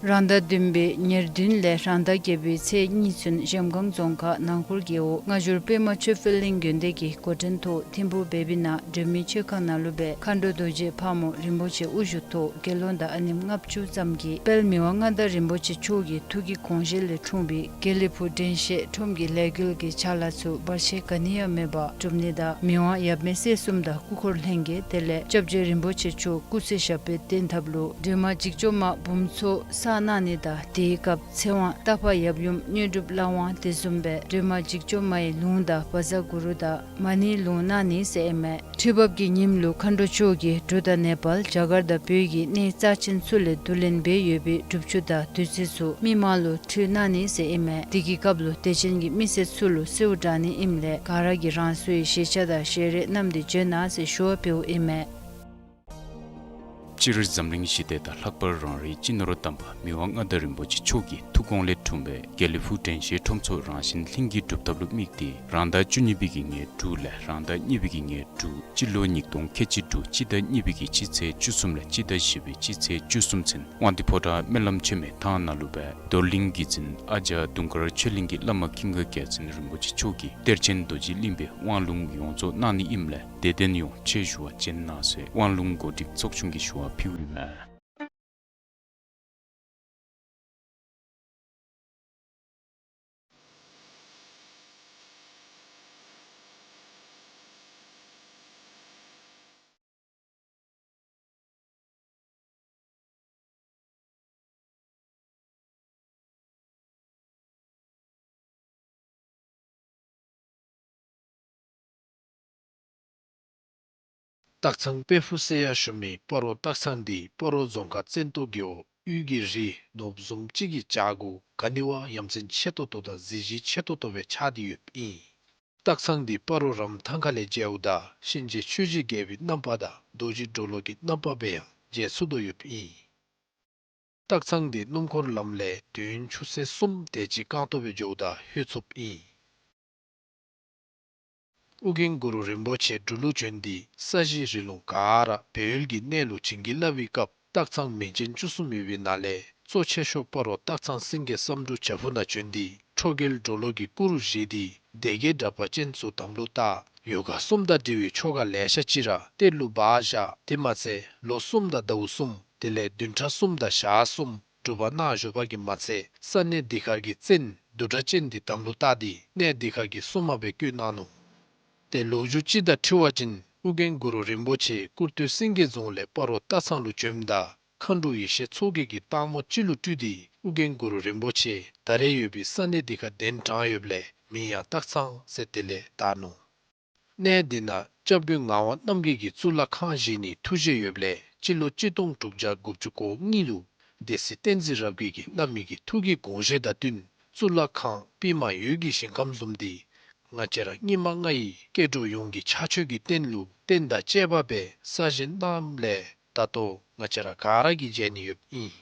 རང་ཟླ་བདུན་པའི་ཉེར་བདུན་ལས་རང་ཟླ་བརྒྱད་པའི་ཚེས་གཉིས་ཚུན་གཞལམ་སྒང་རྫོང་ཁག་ནང་འཁོར་རྒེད་འོག་སྔ་འགྱུར་པདྨ་ཆོས་འཕེལ་གླིང་དགོན་སྡེ་གི་འགོ་འདྲེན་ཐོག་ཐིམ་ཕུ་བེ་བི་ན་སྒྲོལ་མའི་མཆོད་ཁང་ནང་ལུ་སྦེ་མཁའ་འགྲོ་རྡོ་རྗེ་ཕག་མོ་རིན་པོ་ཆེ་དབུ་བཞུགས་ཐོག་དགེ་སློང་དང་ཨ་ནེམོ་ལྔ་བཅུ་ཙམ་གྱིས་དཔལ་མི་དབང་མངའ་བདག་རིན་པོ་ཆེ་མཆོག་གི་ཐུགས་ཀྱི་དགོངས་བཞེད་ལས་འཁྲུངས་པའི་དགེ་ལེགས་ཕུག་དྲན་ཤེས་ཁྲོམ་གྱི་ལས་འགུལ་གྱི་ཕྱག་ལཱ་ཚུ་བར་ཆད་ག་ནི་ཡང་མེད་པར་སྒྲུབ་ནི་དང་མི་དབང་ཡབ་མེས་སྲས་གསུམ་དང་སྐུ་འཁོར་ལྷན་རྒྱས་དེ་ལས་སྐྱབས་རྗེ་རིན་པོ་ཆེ་མཆོག་སྐུ་ཚེ་ཞབས་པད་བརྟན་ཐབས་ལུ་སྒྲོལ་མ་འཇིགས་བྱེད་མ་འབུམ་ཚོགས་བསགས་གནང་ནི་དང་དེའི་སྐབས་ཚེ་དབང་སྟག་ཕག་ཡབ་ཡུམ་དངོས་གྲུབ་བླ་དབང་དེ་བཟུམ་སྦེ་སྒྲོལ་མ་འཇིགས་བྱེད་མའི་ལུང་དང་བཛྲ་གུ་རུ་དང་མ་ཎིའི་ལུང་གནང་ནི་ཟེར་ཨིན་མས། ཁྲི་འབབ་ཀྱི་ཉིནམ་ལུ་མཁའ་འགྲོ་མཆོག་གིས་འབྲུག་དང་ནེ་པཱལ་རྒྱ་གར་དང་བོད་ཀྱི་གནས་རྩ་ཆེན་ཚུ་ལས་བསྡུ་ལེན་འབད་ཡོད་པའི་སྒྲུབ་ཆུ་དང་བདུད་རྩི་ཚུ་མི་མང་ལུ་ཁྲུས་གནང་ནི་ཟེར་ཨིན་མས། དེ་གི་སྐབས་ལུ་དད་ཅན་གྱི་མི་སེར་ཚུ་ལུ་གསོལཝ་དྲང་ནི་ཨིནམ་ལས་ག་ར་གིས་རང་སོའི་ཤེས་བྱ་དང་ཤེས་རིག་བསྣམས་ཏེ་བྱོན་གནང་ཟེར་ཞུ་བ་འབདཝ་ཨིན་མས། སྤྱིར་འཛམ་གླིང་ཞི་བདེ་དང་ལྷག་པར་རང་རེའི་སྤྱི་ནོར་དམ་པ་མི་དབང་མངའ་བདག་རིན་པོ་ཆེ་མཆོག་གི་ཐུགས་དགོངས་ལས་འཁྲུངས་པའི་དགེ་ལེགས་ཕུག་དྲན་ཤེས་ཁྲོམ་ཚོགས་རང་བཞིན་ལྷན་གྱིས་གྲུབ་ཐབས་ལུ་དམིགས་ཏེ་རང་ཟླ་བཅུ་གཉིས་པའི་གི་ཉེར་དྲུག་ལས་རང་ཟླ་གཉིས་པའི་གི་ཉེར་དྲུག་སྤྱི་ལོ་ཉིས་སྟོང་ཁལ་གཅིག་དྲུག་སྤྱི་ཟླ་གཉིས་པའི་གི་སྤྱི་ཚེས་བཅུ་གསུམ་ལས་སྤྱི་ཟླ་བཞི་པའི་སྤྱི་ཚེས་བཅུ་གསུམ་ཚུན་དབང་འདུས་ཕོ་བྲང་སྨོན་ལམ་ཆེན་མོའི་ཐང་ནང་ལུ་སྦེ་རྡོར་གླིང་གི་རྫིང་ཨ་ཇ་དུང་དཀར་ཆོས་གླིང་གི་བླ་མ་ཀུན་དགའ་རྒྱལ་མཚན་རིན་པོ་ཆེ་མཆོག་གིས་གཏེར་ཆེན་རྡོ་རྗེ་གླིང་པའི་དབང་ལུང་ཡོངས་རྫོགས་གནང་ནི་ཨིནམ་ལས་དད་ལྡན་ཡོངས་ཆེད་ཞུ་བར་བྱོན་གནང་ཟེར་དབང་ལུང་གོ་སྒྲིག་ཚོགས་ཆུང་གིས་ཞུ་བ་ཕུལཝ་ཨིན་མས། སྟག་ཚང་དཔལ་ཕུག་ཟེར་ཡང་ཞུ་མི་སྤ་རོ་སྟག་ཚང་འདི་སྤ་རོ་རྫོང་ཁག་བཙན་ཏོ་རྒེད་འོག་དབུས་ཀྱི་རི་ནོར་བུ་བཟུམ་ཅིག་གི་བྱག་གུ་ག་ནི་བ་ཡ་མཚན་ཆེ་ཏོག་ཏོ་དང་གཟི་བརྗིད་ཆེ་ཏོག་ཏོ་སྦེ་ཆགས་ཏེ་ཡོདཔ་ཨིན། སྟག་ཚང་འདི་སྤ་རོ་རམ་ཐང་ཁ་ལས་མཇལཝ་ད་གཤིན་རྗེ་ཆོས་ཀྱི་རྒྱལ་པོའི་རྣམ་པ་དང་རྡོ་རྗེ་གྲོ་ལོད་ཀྱི་རྣམ་པ་སྦེ་ཡང་མཇལ་ཚུགས་དོ་ཡོདཔ་ཨིན། སྟག་ཚང་འདི་སྣུམ་འཁོར་ལམ་ལས་དུས་ཡུན་ཆུ་ཚོད་གསུམ་དེ་ཅིག་རྐང་སྟོང་སྦེ་འགྱོཝ་ད་ལྷོད་ཚུགསཔ་ཨིན། ཨོ་རྒྱན་གུ་རུ་རིན་པོ་ཆེ་འབྲུག་ལུ་བྱོན་ཏེ་ས་གཞི་རི་ལུང་ག་ར་སྦས་ཡུལ་གྱི་གནས་ལུ་བྱིན་གྱིས་བརླབས་པའི་སྐབས་སྟག་ཚང་མིང་ཅན་བཅུ་གསུམ་ཡོད་པའི་ནང་ལས་གཙོ་ཆེ་ཤོས་སྤ་རོ་སྟག་ཚང་སེང་གེ་བསམ་འགྲུབ་བྱག་ཕུག་ནང་བྱོན་ཏེ་ཁྲོ་རྒྱལ་གྲོ་ལོད་ཀྱི་སྐུ་རུ་བཞེངས་ཏེ་སྡེ་བརྒྱད་དྲེགས་པ་ཅན་ཚུ་དམ་ལུ་བཏགས། ཡོ་ག་གསུམ་དང་འབྲེལ་བའི་ཆོ་ག་ལེ་ཤ་ཅིག་ར་གཏེར་ལུ་སྦ་བཞག། དེ་མ་ཚད་ལོ་གསུམ་དང་ཟླཝ་གསུམ་དེ་ལས་བདུན་ཕྲག་གསུམ་དང་ཞག་གསུམ་སྒྲུབ་པ་གནང་བཞུགས་པ་གིས་མ་ཚད་ས་གནས་འདི་ཁར་གྱི་བཙན་བདུད་དྲེགས་ཅན་འདི་དམ་ལུ་བཏགས་ཏེ་གནས་འདི་ཁར་གྱི་སྲུང་མ་སྦེ་བསྐོས་གནང་ནུག། ཏེ་ལོ་རྒྱུས་ཅིག་དང་འཁྲིལ་བ་ཅིན་ཨོ་རྒྱན་གུ་རུ་རིན་པོ་ཆེ་སྐུར་སྟོད་སེང་གེ་རྫོང་ལས་སྤ་རོ་སྟག་ཚང་ལུ་བྱོནམ་ད་མཁའ་འགྲོ་ཡེ་ཤེས་མཚོ་རྒྱལ་གྱིས་སྟག་མོ་ཅིག་ལུ་སྤྲུལ་ཏེ་ཨོ་རྒྱན་གུ་རུ་རིན་པོ་ཆེ་ད་རེས་ཡོད་པའི་ས་གནས་འདི་ཁར་གདན་དྲངས་ཡོདཔ་ལས་མིང་ཡང་སྟག་ཚང་ཟེར་དེ་ལས་བཏགས་ནུག། གནས་འདི་ནང་སྐྱབས་མགོན་ངག་དབང་རྣམ་རྒྱལ་གྱིས་གཙུག་ལག་ཁང་བཞེངས་ནིའི་ཐུགས་བཞེད་ཡོདཔ་ལས་སྤྱི་ལོ་གཅིག་སྟོང་དྲུག་བརྒྱ་དགུ་བཅུ་གོ་གཉིས་ལུ་སྡེ་སྲིད་བསྟན་འཛིན་རབ་རྒྱས་ཀྱིས་གནང་མི་གི་ཐུགས་ཀྱི་དགོངས་བཞེད་དང་བསྟུན་གཙུག་ལག་ཁང་པདྨ་འོད་ཀྱི་ཞིང་ཁམས་བཟུམ་འདི་ང་བཅས་ར་སྙིགས་མ་ལྔ་ཡི་སྐྱེ་འགྲོ་ཡོངས་ཀྱི་ཕྱག་མཆོད་ཀྱི་རྟེན་ལུ་རྟེན་དང་བཅས་པ་སྦེ་གསར་བཞེངས་གནངམ་ལས་ད་ལྟོ་ང་བཅས་ར་ག་ར་གིས་མཇལ་ནི་ཡོདཔ་ཨིན།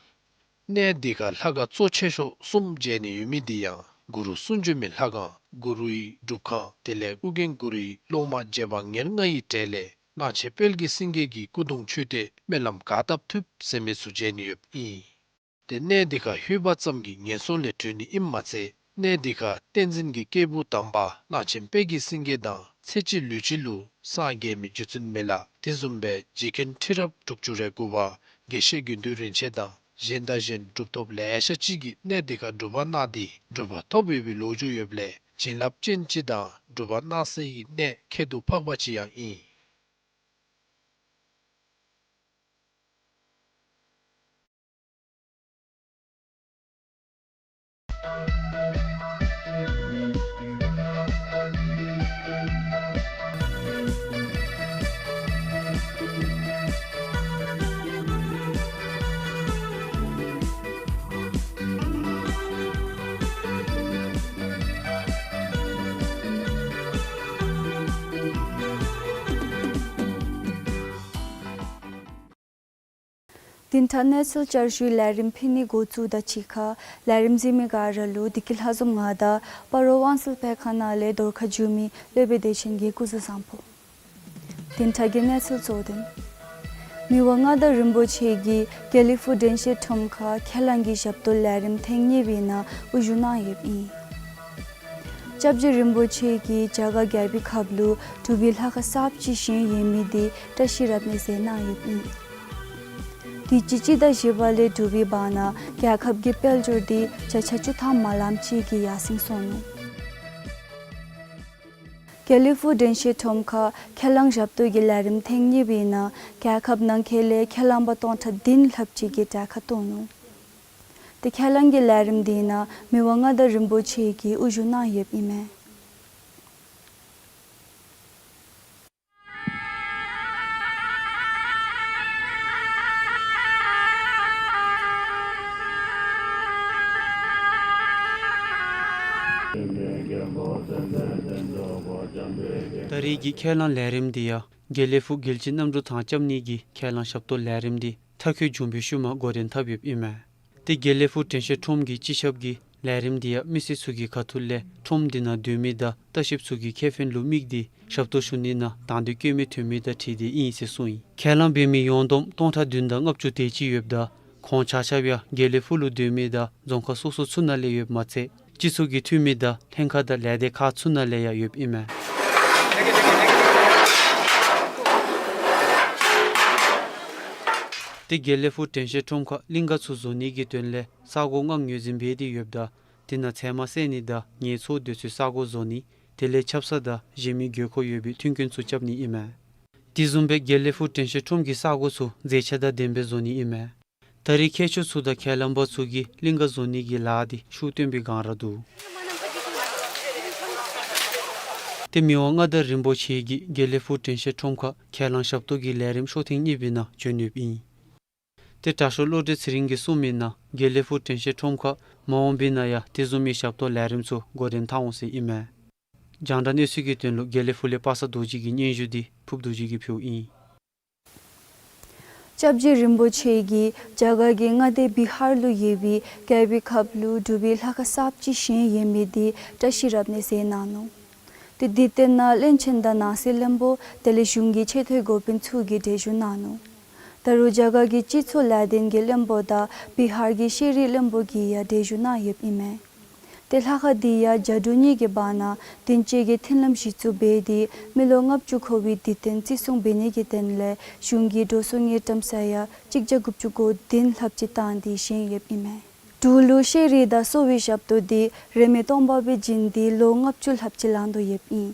གནས་འདི་ཁར་ལྷ་ཁང་གཙོ་ཆེ་ཤོས་གསུམ་མཇལ་ནི་ཡོད་མི་འདི་ཡང་གུ་རུ་གསུང་བྱོན་མའི་ལྷ་ཁང་གུ་རུའི་སྒྲུབ་ཁང་དེ་ལས་ཨོ་རྒྱན་གུ་རུའི་སློབ་མ་རྗེ་འབངས་ཉེར་ལྔ་ཡི་གྲས་ལས་གླང་ཆེན་དཔལ་གྱི་སེང་གེ་གི་སྐུ་གདུང་མཆོད་རྟེན་སྨོན་ལམ་ག་བཏབ་ཐུབ་ཟེར་མི་ཚུ་མཇལ་ནི་ཡོདཔ་ཨིན། ཏེ་གནས་འདི་ཁར་ལྷོད་པ་ཙམ་གྱིས་ངན་སོང་ལས་གྲོལ་ནི་ཨིནམ་མ་ཚད་གནས་འདི་ཁར་བསྟན་འཛིན་གྱི་སྐྱེས་བུ་དམ་པ་གླང་ཆེན་དཔལ་གྱི་སེང་གེ་དང་ཚེ་གཅིག་ལུས་གཅིག་ལུ་སངས་རྒྱས་མི་རྒྱུ་མཚན་མེད་ལ། དེ་བཟུམ་སྦེ་རྗེ་མཁན་ཁྲི་རབས་དྲུག་ཅུ་རེ་དགུ་པ་དགེ་བཤེས་དགེ་འདུན་རིན་ཆེན་དང་གཞན་དང་གཞན་གྲུབ་ཐོབ་ལེ་ཤ་ཅིག་གིས་གནས་འདི་ཁར་སྒྲུབ་པ་གནང་སྟེ་གྲུབ་པ་ཐོབ་ཡོད་པའི་ལོ་རྒྱུས་ཡོདཔ་ལས་བྱིན་རླབས་ཅན་ཅིག་དང་གྲུབ་པ་གནང་སའི་གནས་ཁྱད་དུ་འཕགས་པ་ཅིག་ཡང་ཨིན། བདུན་ཕྲག་གནས་ཚུལ་བསྐྱར་ཞུའི་ལས་རིམ་ཕུལ་ནི་འགོ་བཙུགས་དང་གཅིག་ཁར་ལས་རིམ་གཟིགས་མི་ག་ར་ལུ་བདེ་སྐྱིད་ལྷ་འཛོམས་ང་དང་སྤ་རོ་དབང་སེལ་སྤེལ་ཁང་ནང་ལས་བརྡ་ཁ་བསྒྱུར་མི་སློབ་དཔོན་བདེ་ཆེན་གྱིས་སྐུ་གཟུགས་བཟང་པོ། བདུན་ཕྲག་གི་གནས་ཚུལ་གཙོ་དོན། མི་དབང་མངའ་བདག་རིན་པོ་ཆེ་གིས་དགེ་ལེགས་ཕུག་དྲན་ཤེས་ཁྲོམ་ཁར་ཁས་བླངས་ཀྱི་ཞབས་ཏོག་ལས་རིམ་ཐེངས་གཉིས་པའི་ནང་དབུ་བཞུགས་གནང་ཡོདཔ་ཨིན། སྐྱབས་རྗེ་རིན་པོ་ཆེ་གིས་རྒྱ་གར་རྒྱལ་པོའི་ཁབ་ལུ་འབྲུག་པའི་ལྷ་ཁང་གསརཔ་ཅིག་བཞེངས་ཡོད་མི་དེ་བཀྲ་ཤིས་རབ་གནས་ཟེར་གནང་ཡོདཔ་ཨིན། དུས་ཅི་སྤྱི་ཟླ་བཞི་པ་ལས་དྲུག་པའི་བར་ན་རྒྱལ་ཁབ་ཀྱི་དཔལ་འབྱོར་དེ་བརྒྱ་ཆ་བཅུ་ཐམ་མ་ལམ་ཅིག་གིས་ཡར་སེང་སོང་ནུག། དགེ་ལེགས་ཕུག་དྲན་ཤེས་ཁྲོམ་ཁར་ཁས་བླངས་ཞབས་ཏོག་གི་ལས་རིམ་ཐེངས་གཉིས་པའི་ནང་རྒྱལ་ཁབ་ནང་འཁོད་ལས་ཁས་བླངས་པ་སྟོང་ཕྲག་བདུན་ལྷགཔ་ཅིག་གིས་གྲལ་ཁར་གཏོགས་ནུག། དེ་ཁས་བླངས་ཀྱི་ལས་རིམ་དེའི་ནང་མི་དབང་མངའ་བདག་རིན་པོ་ཆེ་གིས་དབུ་བཞུགས་གནང་ཡོདཔ་ཨིན་མས། ད་རེས་ཀྱི་ཁས་བླངས་ལས་རིམ་དེ་ཡང་དགེ་ལེགས་ཕུག་རྒྱལ་སྤྱིའི་གནམ་གྲུ་ཐང་རྐྱབ་ནི་གི་ཁས་བླངས་ཞབས་ཏོག་ལས་རིམ་དེ་མཐར་འཁྱོལ་བྱུང་བའི་ཤུལ་མ་འགོ་འདྲེན་འཐབ་ཡོདཔ་ཨིན་མས། དེ་དགེ་ལེགས་ཕུག་དྲན་ཤེས་ཁྲོམ་གྱི་སྤྱི་ཁྱབ་ཀྱིས་ལས་རིམ་དེ་ཡང་མི་སེར་ཚུ་གི་ཁ་ཐུག་ལས་ཁྲོམ་དེ་ནང་སྡོད་མི་དང་ལྟ་བཤལཔ་ཚུ་གི་ཁེ་ཕན་ལུ་དམིགས་ཏེ་ཞབས་ཏོག་ཞུ་ནི་ནང་དང་འདོད་བསྐྱེད་མི་ཐོན་མི་དང་འཁྲིལ་ཏེ་ཨིན་ཟེར་གསུངས་ཡི། ཁས་བླངས་འབད་མི་ཡོངས་བསྡོམས་སྟོང་ཕྲག་བདུན་དང་ལྔ་བཅུ་དེ་ཅིག་ཡོདཔ་ད་ཁོང་ཆ་ཁྱབ་ཡང་དགེ་ལེགས་ཕུག་ལུ་སྡོད་མི་དང་རྫོང་ཁག་སོ་སོ་ཚུ་ནང་ལས་ཡོདཔ་མ་ཚད་སྤྱི་ཚོགས་ཀྱི་འཐུས་མི་དང་ལྷན་ཁག་དང་ལས་སྡེ་ཁག་ཚུ་ནང་ལས་ཡང་ཡོདཔ་ཨིན་མས། དེ་དགེ་ལེགས་ཕུག་དྲན་ཤེས་ཁྲོམ་ཁར་གླིང་ག་ཚུ་བཟོ་ནི་གི་དོན་ལས་ས་གོ་ལྔ་ངོས་འཛིན་འབད་དེ་ཡོདཔ་ད་དེ་ནང་ཚལ་མ་བསལ་ནི་དང་ངལ་འཚོ་སྡོད་སའི་ས་གོ་བཟོ་ནི་དེ་ལས་ཆབ་གསང་དང་གཞན་མི་དགོས་མཁོ་ཡོད་པའི་མཐུན་རྐྱེན་ཚུ་རྐྱབ་ནི་ཨིན་མས། དེ་བཟུམ་སྦེ་དགེ་ལེགས་ཕུག་དྲན་ཤེས་ཁྲོམ་གྱི་ས་གོ་ཚུ་མཛེས་ཆ་དང་ལྡནམ་སྦེ་བཟོ་ནི་ཨིན་མས། ད་རེས་མཁས་མཆོག་ཚུ་དང་ཁས་བླངས་པ་ཚུ་གིས་གླིང་ག་བཟོ་ནི་གི་ལཱ་དེ་ཤུགས་བཏོན་པའི་སྒང་ར་འདུག། དེ་མི་དབང་མངའ་བདག་རིན་པོ་ཆེ་གིས་དགེ་ལེགས་ཕུག་དྲན་ཤེས་ཁྲོམ་ཁར་ཁས་བླངས་ཞབས་ཏོག་གི་ལས་རིམ་ཤོག་ཐེངས་གཉིས་པའི་ནང་བྱོན་ཡོདཔ་ཨིན། དེ་དྲག་ཤོས་བློ་གྲོས་ཚེ་རིང་གིས་གསུངས་མི་ནང་དགེ་ལེགས་ཕུག་དྲན་ཤེས་ཁྲོམ་ཁར་མ་འོངས་པའི་ནང་ཡང་དེ་བཟུམ་མའི་ཞབས་ཏོག་ལས་རིམ་ཚུ་འགོ་འདྲེན་འཐབ་འོང་ཟེར་ཨིན་མས། རྒྱང་བསྒྲགས་གནས་ཚུལ་གྱི་དོན་ལུ་དགེ་ལེགས་ཕུག་ལས་པ་སངས་རྡོ་རྗེ་གི་སྙན་ཞུ་དེ་ཕུརཔ་རྡོ་རྗེ་གིས་ཕུལཝ་ཨིན། སྐྱབས་རྗེ་རིན་པོ་ཆེ་གིས་རྒྱ་གར་གྱི་མངའ་སྡེ་བི་ཧར་ལུ་ཡོད་པའི་རྒྱལ་པོའི་ཁབ་ལུ་འབྲུག་པའི་ལྷ་ཁང་གསརཔ་ཅིག་བཞེངས་ཡོད་མི་དེ་བཀྲ་ཤིས་རབ་གནས་ཟེར་གནང་ནུག། དེ་དུས་སྟོན་ནང་བློན་ཆེན་དང་ནང་སྲིད་བློན་པོ་དེ་ལས་གཞུང་གི་ཆེ་མཐོའི་འགོ་དཔོན་ཚུ་གིས་གྲལ་བཞུགས་གནང་ནུག། ད་རུང་རྒྱ་གར་གྱི་སྤྱི་ཚོགས་ལས་དོན་གྱི་བློན་པོ་དང་བི་ཧར་གྱི་ཤེས་རིག་བློན་པོ་གིས་ཡང་གྲལ་བཞུགས་གནང་ཡོདཔ་ཨིན་མས། དེ་ལྷ་ཁང་དེ་ཡང་རྒྱ་འབྲུག་གཉིས་ཀྱི་བར་ན་བདེན་བཅས་ཀྱི་མཐུན་ལམ་གཞི་བཙུགས་འབད་དེ་མི་ལོ་ལྔ་བཅུ་འཁོར་བའི་དུས་སྟོན་བརྩི་སྲུང་འབད་ནི་གི་དོན་ལས་གཞུང་གིས་འགྲོ་སོང་གི་གཏང་ས་ཡང་གཅིག་བརྒྱ་དགུ་བཅུ་གོ་བདུན་ལྷགཔ་ཅིག་བཏང་སྟེ་བཞེངས་ཡོདཔ་ཨིན་མས། འབྲུག་ལུ་ཤེས་རིག་དང་གསོ་བའི་ཞབས་ཏོག་དེ་རིས་མེད་སྟོང་པ་སྦེ་བྱིན་ཏེ་ལོ་ལྔ་བཅུ་ལྷགཔ་ཅིག་ལང་དོ་ཡོདཔ་ཨིན།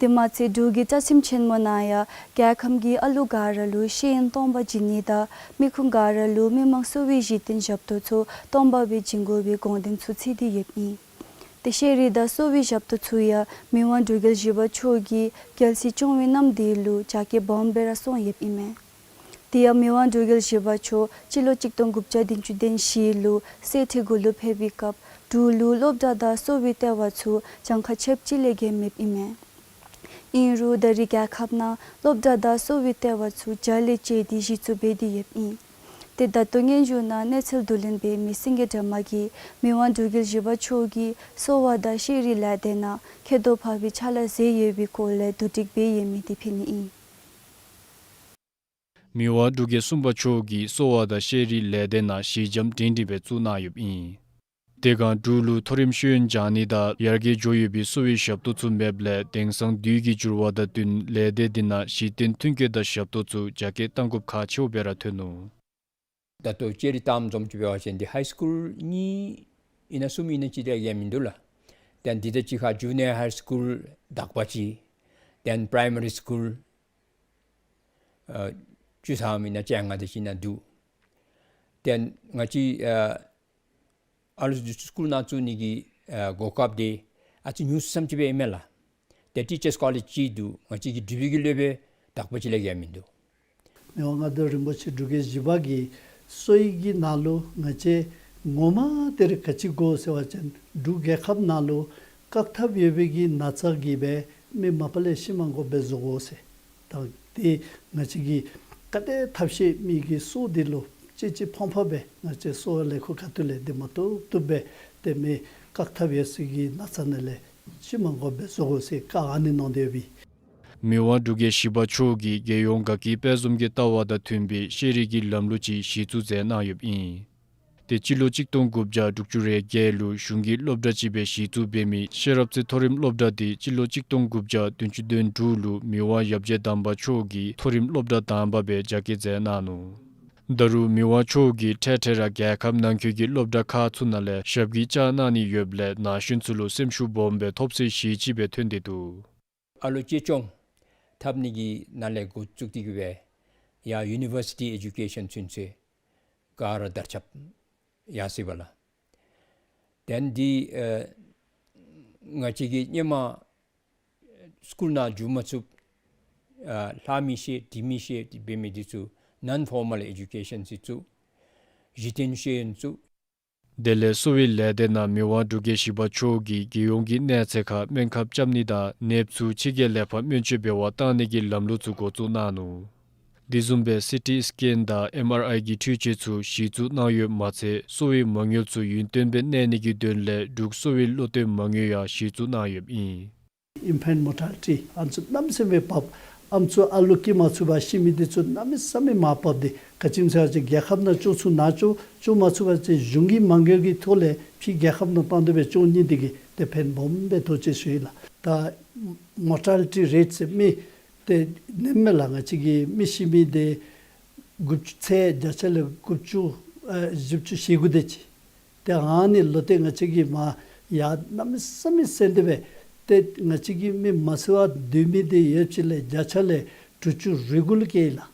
དེ་མ་ཚད་འབྲུག་གི་རྩ་ཁྲིམས་ཆེན་མོ་ནང་ཡང་རྒྱལ་ཁམས་ཀྱི་ཨ་ལུ་ག་ར་ལུ་ཤེས་ཡོན་སྟོང་པ་བྱིན་ནི་དང་མི་ཁུངས་ག་ར་ལུ་མི་མང་གསོ་བའི་གཞི་རྟེན་ཞབས་ཏོག་ཚུ་སྟོང་པ་སྦེ་བྱིན་དགོ་པའི་དགོངས་དོན་ཚུ་ཚུད་དེ་ཡོདཔ་ཨིན། དེ་ཤེས་རིག་དང་གསོ་བའི་ཞབས་ཏོག་ཚུ་ཡང་མི་དབང་འབྲུག་རྒྱལ་བཞི་པ་མཆོག་གིས་རྒྱལ་སྲིད་སྐྱོང་བའི་གནམ་དེ་ལུ་རྒྱ་སྐྱེད་སྦོམ་སྦེ་ར་སོང་ཡོདཔ་ཨིན་མས། དེ་ཡང་མི་དབང་འབྲུག་རྒྱལ་བཞི་པ་མཆོག་སྤྱི་ལོ་གཅིག་སྟོང་དགུ་བརྒྱ་བདུན་ཅུ་དོན་བཞི་ལུ་གསེར་ཁྲི་གུ་ལུ་ཕེབས་པའི་སྐབས་འབྲུག་ལུ་སློབ་གྲྭ་དང་གསོ་བའི་ལྟེ་བ་ཚུ་གྱངས་ཁ་ཆོདཔ་ཅིག་ལས་བརྒལ་མེདཔ་ཨིན་མས། ཨིན་རུང་ད་རེས་རྒྱལ་ཁབ་ནང་སློབ་གྲྭ་དང་གསོ་བའི་ལྟེ་བ་ཚུ་རྒྱ་ལས་བཅད་དེ་གཞི་བཙུགས་འབད་དེ་ཡོདཔ་ཨིན། དེ་ད་ལྟོ་སྙན་ཞུ་ནང་གནས་ཚུལ་བསྡུ་ལེན་འབད་མི་སེང་གེ་སྒྲོལ་མ་གིས་མི་དབང་འབྲུག་རྒྱལ་བཞི་པ་མཆོག་གིས་གསོ་བ་དང་ཤེས་རིག་ལས་སྡེ་ནང་ཁྱད་དུ་འཕགས་པའི་ཕྱག་ལཱ་མཛད་ཡོད་པའི་སྐོར་ལས་བསྡུ་སྒྲིག་འབད་ཡོད་མི་དེ་ཕུལ་ནི་ཨིན། མི་དབང་འབྲུག་རྒྱལ་གསུམ་པ་མཆོག་གིས་གསོ་བ་དང་ཤེས་རིག་ལས་སྡེ་ནང་གཞི་འགྱམ་སྒྲིང་སྒྲིང་སྦེ་བཙུགས་གནང་ཡོདཔ་ཨིན། དེ་སྒང་འབྲུག་ལུ་མཐོ་རིམ་ཤེས་ཡོན་སྦྱང་ནི་དང་ཡར་རྒྱས་འགྱོ་ཡོད་པའི་གསོ་བའི་ཞབས་ཏོག་ཚུ་མེདཔ་ལས་དེང་སང་དུས་ཀྱི་འགྱུར་བ་དང་བསྟུན་ལས་སྡེ་འདི་ནང་གཞི་རྟེན་མཐུན་རྐྱེན་དང་ཞབས་ཏོག་ཚུ་རྒྱ་སྐྱེད་གཏང་དགོཔ་ཁག་ཆེཝ་སྦེ་ར་ཐོན་ནུག། ད་ལྟོ་ཅེ་རི་ཏམ་འཛོམས་ཅིག་འབད་བ་ཅིན་འདི་ཧའི་སི་ཀུལ་གཉིས་ཨིན་ན་གསུམ་ཨིན་ན་ཅིག་ར་ཡང་མིན་འདུག་ལགས། དེ་ལས་འདི་དང་གཅིག་ཁར་ཇུ་ནི་ཡར་ཧའི་སི་ཀུལ་དག་པ་ཅིག། དེ་ལས་པ་རའི་མ་རི་སི་ཀུལ་ཨ་བཅུ་ཐམ་ཨིན་ན་བཅོ་ལྔ་དེ་ཅིག་ཨིན་ན་འདུག། དེ་ལས་ང་བཅས་ཨ་ཨ་ལུ་ཚུ་སི་ཀུལ་ནང་བཙུགས་ནི་གི་ཨ་གོ་སྐབས་དེ་ཨ་ཙི་ཉུང་སུ་ཙམ་ཅིག་སྦེ་ཨིན་མས་ལགས། དེ་ཊི་ཅརསི་ཀོ་ལེཇ་ཅིག་འདུག། ང་བཅས་ཀྱི་འབྲུག་པའི་གི་སློབ་དཔོན་དག་པ་ཅིག་ལས་བརྒལ་མིན་འདུག། མི་དབང་མངའ་བདག་རིན་པོ་ཆེ་འབྲུག་རྒྱལ་བཞི་པ་གིས་གསོ་བའི་གི་ནང་ལུ་ང་བཅས་ངོ་མ་དེ་རེ་ག་ཅི་དགོ་ཟེར་བ་ཅིན་འབྲུག་རྒྱལ་ཁབ་ནང་ལུ་བཀག་ཐབས་ཡོད་པའི་གི་ན་ཚ་གིས་སྦེ་མི་མ་པ་ལས་ཤི་མ་དགོཔ་སྦེ་བཟོ་དགོ་ཟེར། ད་དེ་ང་བཅས་ཀྱི་ག་དེ་ཐབས་ཤེས་མི་གི་གསོ་འདི་ལུ་ ཏེ་ཅིག་ཕངས་ཕངས་སྦེ་ང་བཅས་གསོ་བ་ལས་ཁུངས་ཁ་ཐུག་ལས་འདི་མ་བཏུབ་བཏུབ་སྦེ་ཏེ་མི་བཀག་ཐབས་ཡོད་ཟེར་གྱི་ན་ཚ་ནང་ལས་ཤི་མ་དགོཔ་སྦེ་བཟོ་དགོ་ཟེར་བཀའ་ཨ་ནི་གནང་སྟེ་ཡོད་པས། མི་དབང་འབྲུག་རྒྱལ་བཞི་པ་མཆོག་གིས་རྒྱལ་ཡོངས་དགའ་སྐྱིད་དཔལ་འཛོམས་ཀྱི་ལྟ་བ་དང་མཐུན་པའི་ཤེས་རིག་གི་ལམ་ལུགས་ཅིག་གཞི་བཙུགས་མཛད་གནང་ཡོདཔ་ཨིན། ཏེ་སྤྱི་ལོ་གཅིག་སྟོང་དགུ་བརྒྱ་དྲུག་ཅུ་རེ་བརྒྱད་ལུ་གཞུང་གི་སློབ་གྲྭ་ཅིག་སྦེ་གཞི་བཙུགས་འབད་མི་ཤེས་རབ་རྩེ་མཐོ་རིམ་སློབ་གྲྭ་འདི་སྤྱི་ལོ་གཅིག་སྟོང་དགུ་བརྒྱ་བདུན་ཅུ་དོན་དྲུག་ལུ་མི་དབང་ཡབ་རྗེ་དམ་པ་མཆོག་གིས་མཐོ་རིམ་སློབ་གྲྭ་དང་པ་སྦེ་རྒྱ་སྐྱེད་མཛད་གནང་ནུག། ད་རུང་མི་དབང་མཆོག་གིས་འཕྲལ་འཕྲལ་ར་རྒྱལ་ཁབ་ནང་འཁོད་ཀྱི་སློབ་གྲྭ་ཁག་ཚུ་ནང་ལས་ཞབས་ཀྱིས་བཅགས་གནང་ནི་ཡོདཔ་ལས་ན་གཞོན་ཚུ་ལུ་སེམས་ཤུགས་སྦོམ་སྦེ་ཐོབ་ཚད་གཞི་ཅིག་སྦེ་ཐོན་ཏེ་འདུག། ཨ་ལོ་གཅེས་སྐྱོང་འཐབ་ནི་གི་ནང་ལས་འགོ་བཙུགས་ཏེ་གི་སྦེ་ཡར་ཡུ་ནི་ཝར་སི་ཊི་ཨེ་ཌུ་ཀེ་ཤཱན་ཚུན་ཚོད་ག་ར་དར་ཁྱབ་ཡར་སོ་ཡི་པ་ལགས། དེ་ལས་འདི་ཨ་ང་བཅས་ཀྱིས་ཧེ་མ་སི་ཀུལ་ནང་འགྱོ་མ་ཚུགས། ཨ་ལྷག་མི་ཤེས་འབྲི་མི་ཤེས་འབད་མི་འདི་ཚུ་ནཱོན་ཕོར་མཱལ་ཨེ་ཌུ་ཀེ་ཤཱན་ཅིག་བཙུགས། གཞི་རྟེན་ཤེས་ཡོན་བཙུགས། དེ་ལས་གསོ་བའི་ལས་སྡེ་ནང་མི་དབང་འབྲུག་རྒྱལ་བཞི་པ་མཆོག་གིས་རྒྱལ་ཡོངས་ཀྱི་གནས་ཚད་ཁར་སྨན་ཁབ་རྐྱབ་ནི་དང་ནདཔ་ཚུ་ཕྱི་རྒྱལ་ལས་ཕར་སྨན་བཅོས་འབད་བར་བཏང་ནི་གི་ལམ་ལུགས་ཚུ་འགོ་བཙུགས་གནང་ནུག། དེ་བཟུམ་སྦེ་སི་ཊི་སི་ཀེན་དང་ཨེམ་ཨར་ཨའི་གི་འཕྲུལ་ཆས་ཚུ་གཞི་བཙུགས་གནང་ཡོདཔ་མ་ཚད་གསོ་བའི་མ་དངུལ་ཚུ་ཡུན་བརྟན་སྦེ་གནས་ནི་གི་དོན་ལས་འབྲུག་གསོ་བའི་བློ་གཏད་མ་དངུལ་ཡང་གཞི་བཙུགས་གནང་ཡོདཔ་ཨིན། ཨིན་ཕེནཊ་མོར་ཊལ་ཊི་ཨ་ནི་ཚུ་གནམ་མེད་ས་མེད་འབབ། ཨ་ནི་ཚུ་ཨ་ལོ་སྐྱེ་མ་ཚུགས་པར་ཤི་མི་འདི་ཚུ་གནམ་མེད་ས་མེད་མར་འབབ་སྟེ་ག་ཅི་སྨོ་ཟེར་བ་ཅིན་རྒྱལ་ཁབ་ནང་སྐྱོང་ཚུགས་ན་སྐྱོང་སྐྱོང་མ་ཚུགས་པ་ཅིན་གཞུང་གི་མ་དངུལ་གྱི་ཐོག་ལས་ཕྱི་རྒྱལ་ཁབ་ནང་བཏང་སྟེ་སྦེ་སྐྱོང་ནི་འདི་གིས་ཏེ་ཕན་སྦོམ་སྦེ་ཐོགས་ཅི་ཟེར་ཞུ་ཡི་ལགས། ད་མོར་ཊལ་ཊི་རེཊ་ཟེར་མི་ཏེ་ནེམ་མེ་ལགས་ང་བཅས་ཀྱི་མི་ཤི་མི་འདི་དགུ་བཅུ་ཚེ་བརྒྱ་ཆ་ལས་དགུ་བཅུ་ཨ་བཞི་བཅུ་ཞེ་དགུ་དེ་ཅིག། ཏེ་ཨ་ནི་ལོ་ཏེ་ང་བཅས་ཀྱིས་མར་ཡར་གནམ་མེད་ས་མེད་སེང་སྟེ་སྦེ་ཏེ་ང་བཅས་ཀྱི་མི་མ་ཚུད་པར་སྡོད་མི་འདི་ཡོདཔ་ཅིག་ལས་བརྒྱ་ཆ་ལས་དྲུག་ཅུ་རེ་དགུ་ལུ་བཀལ་ཡི་ལགས།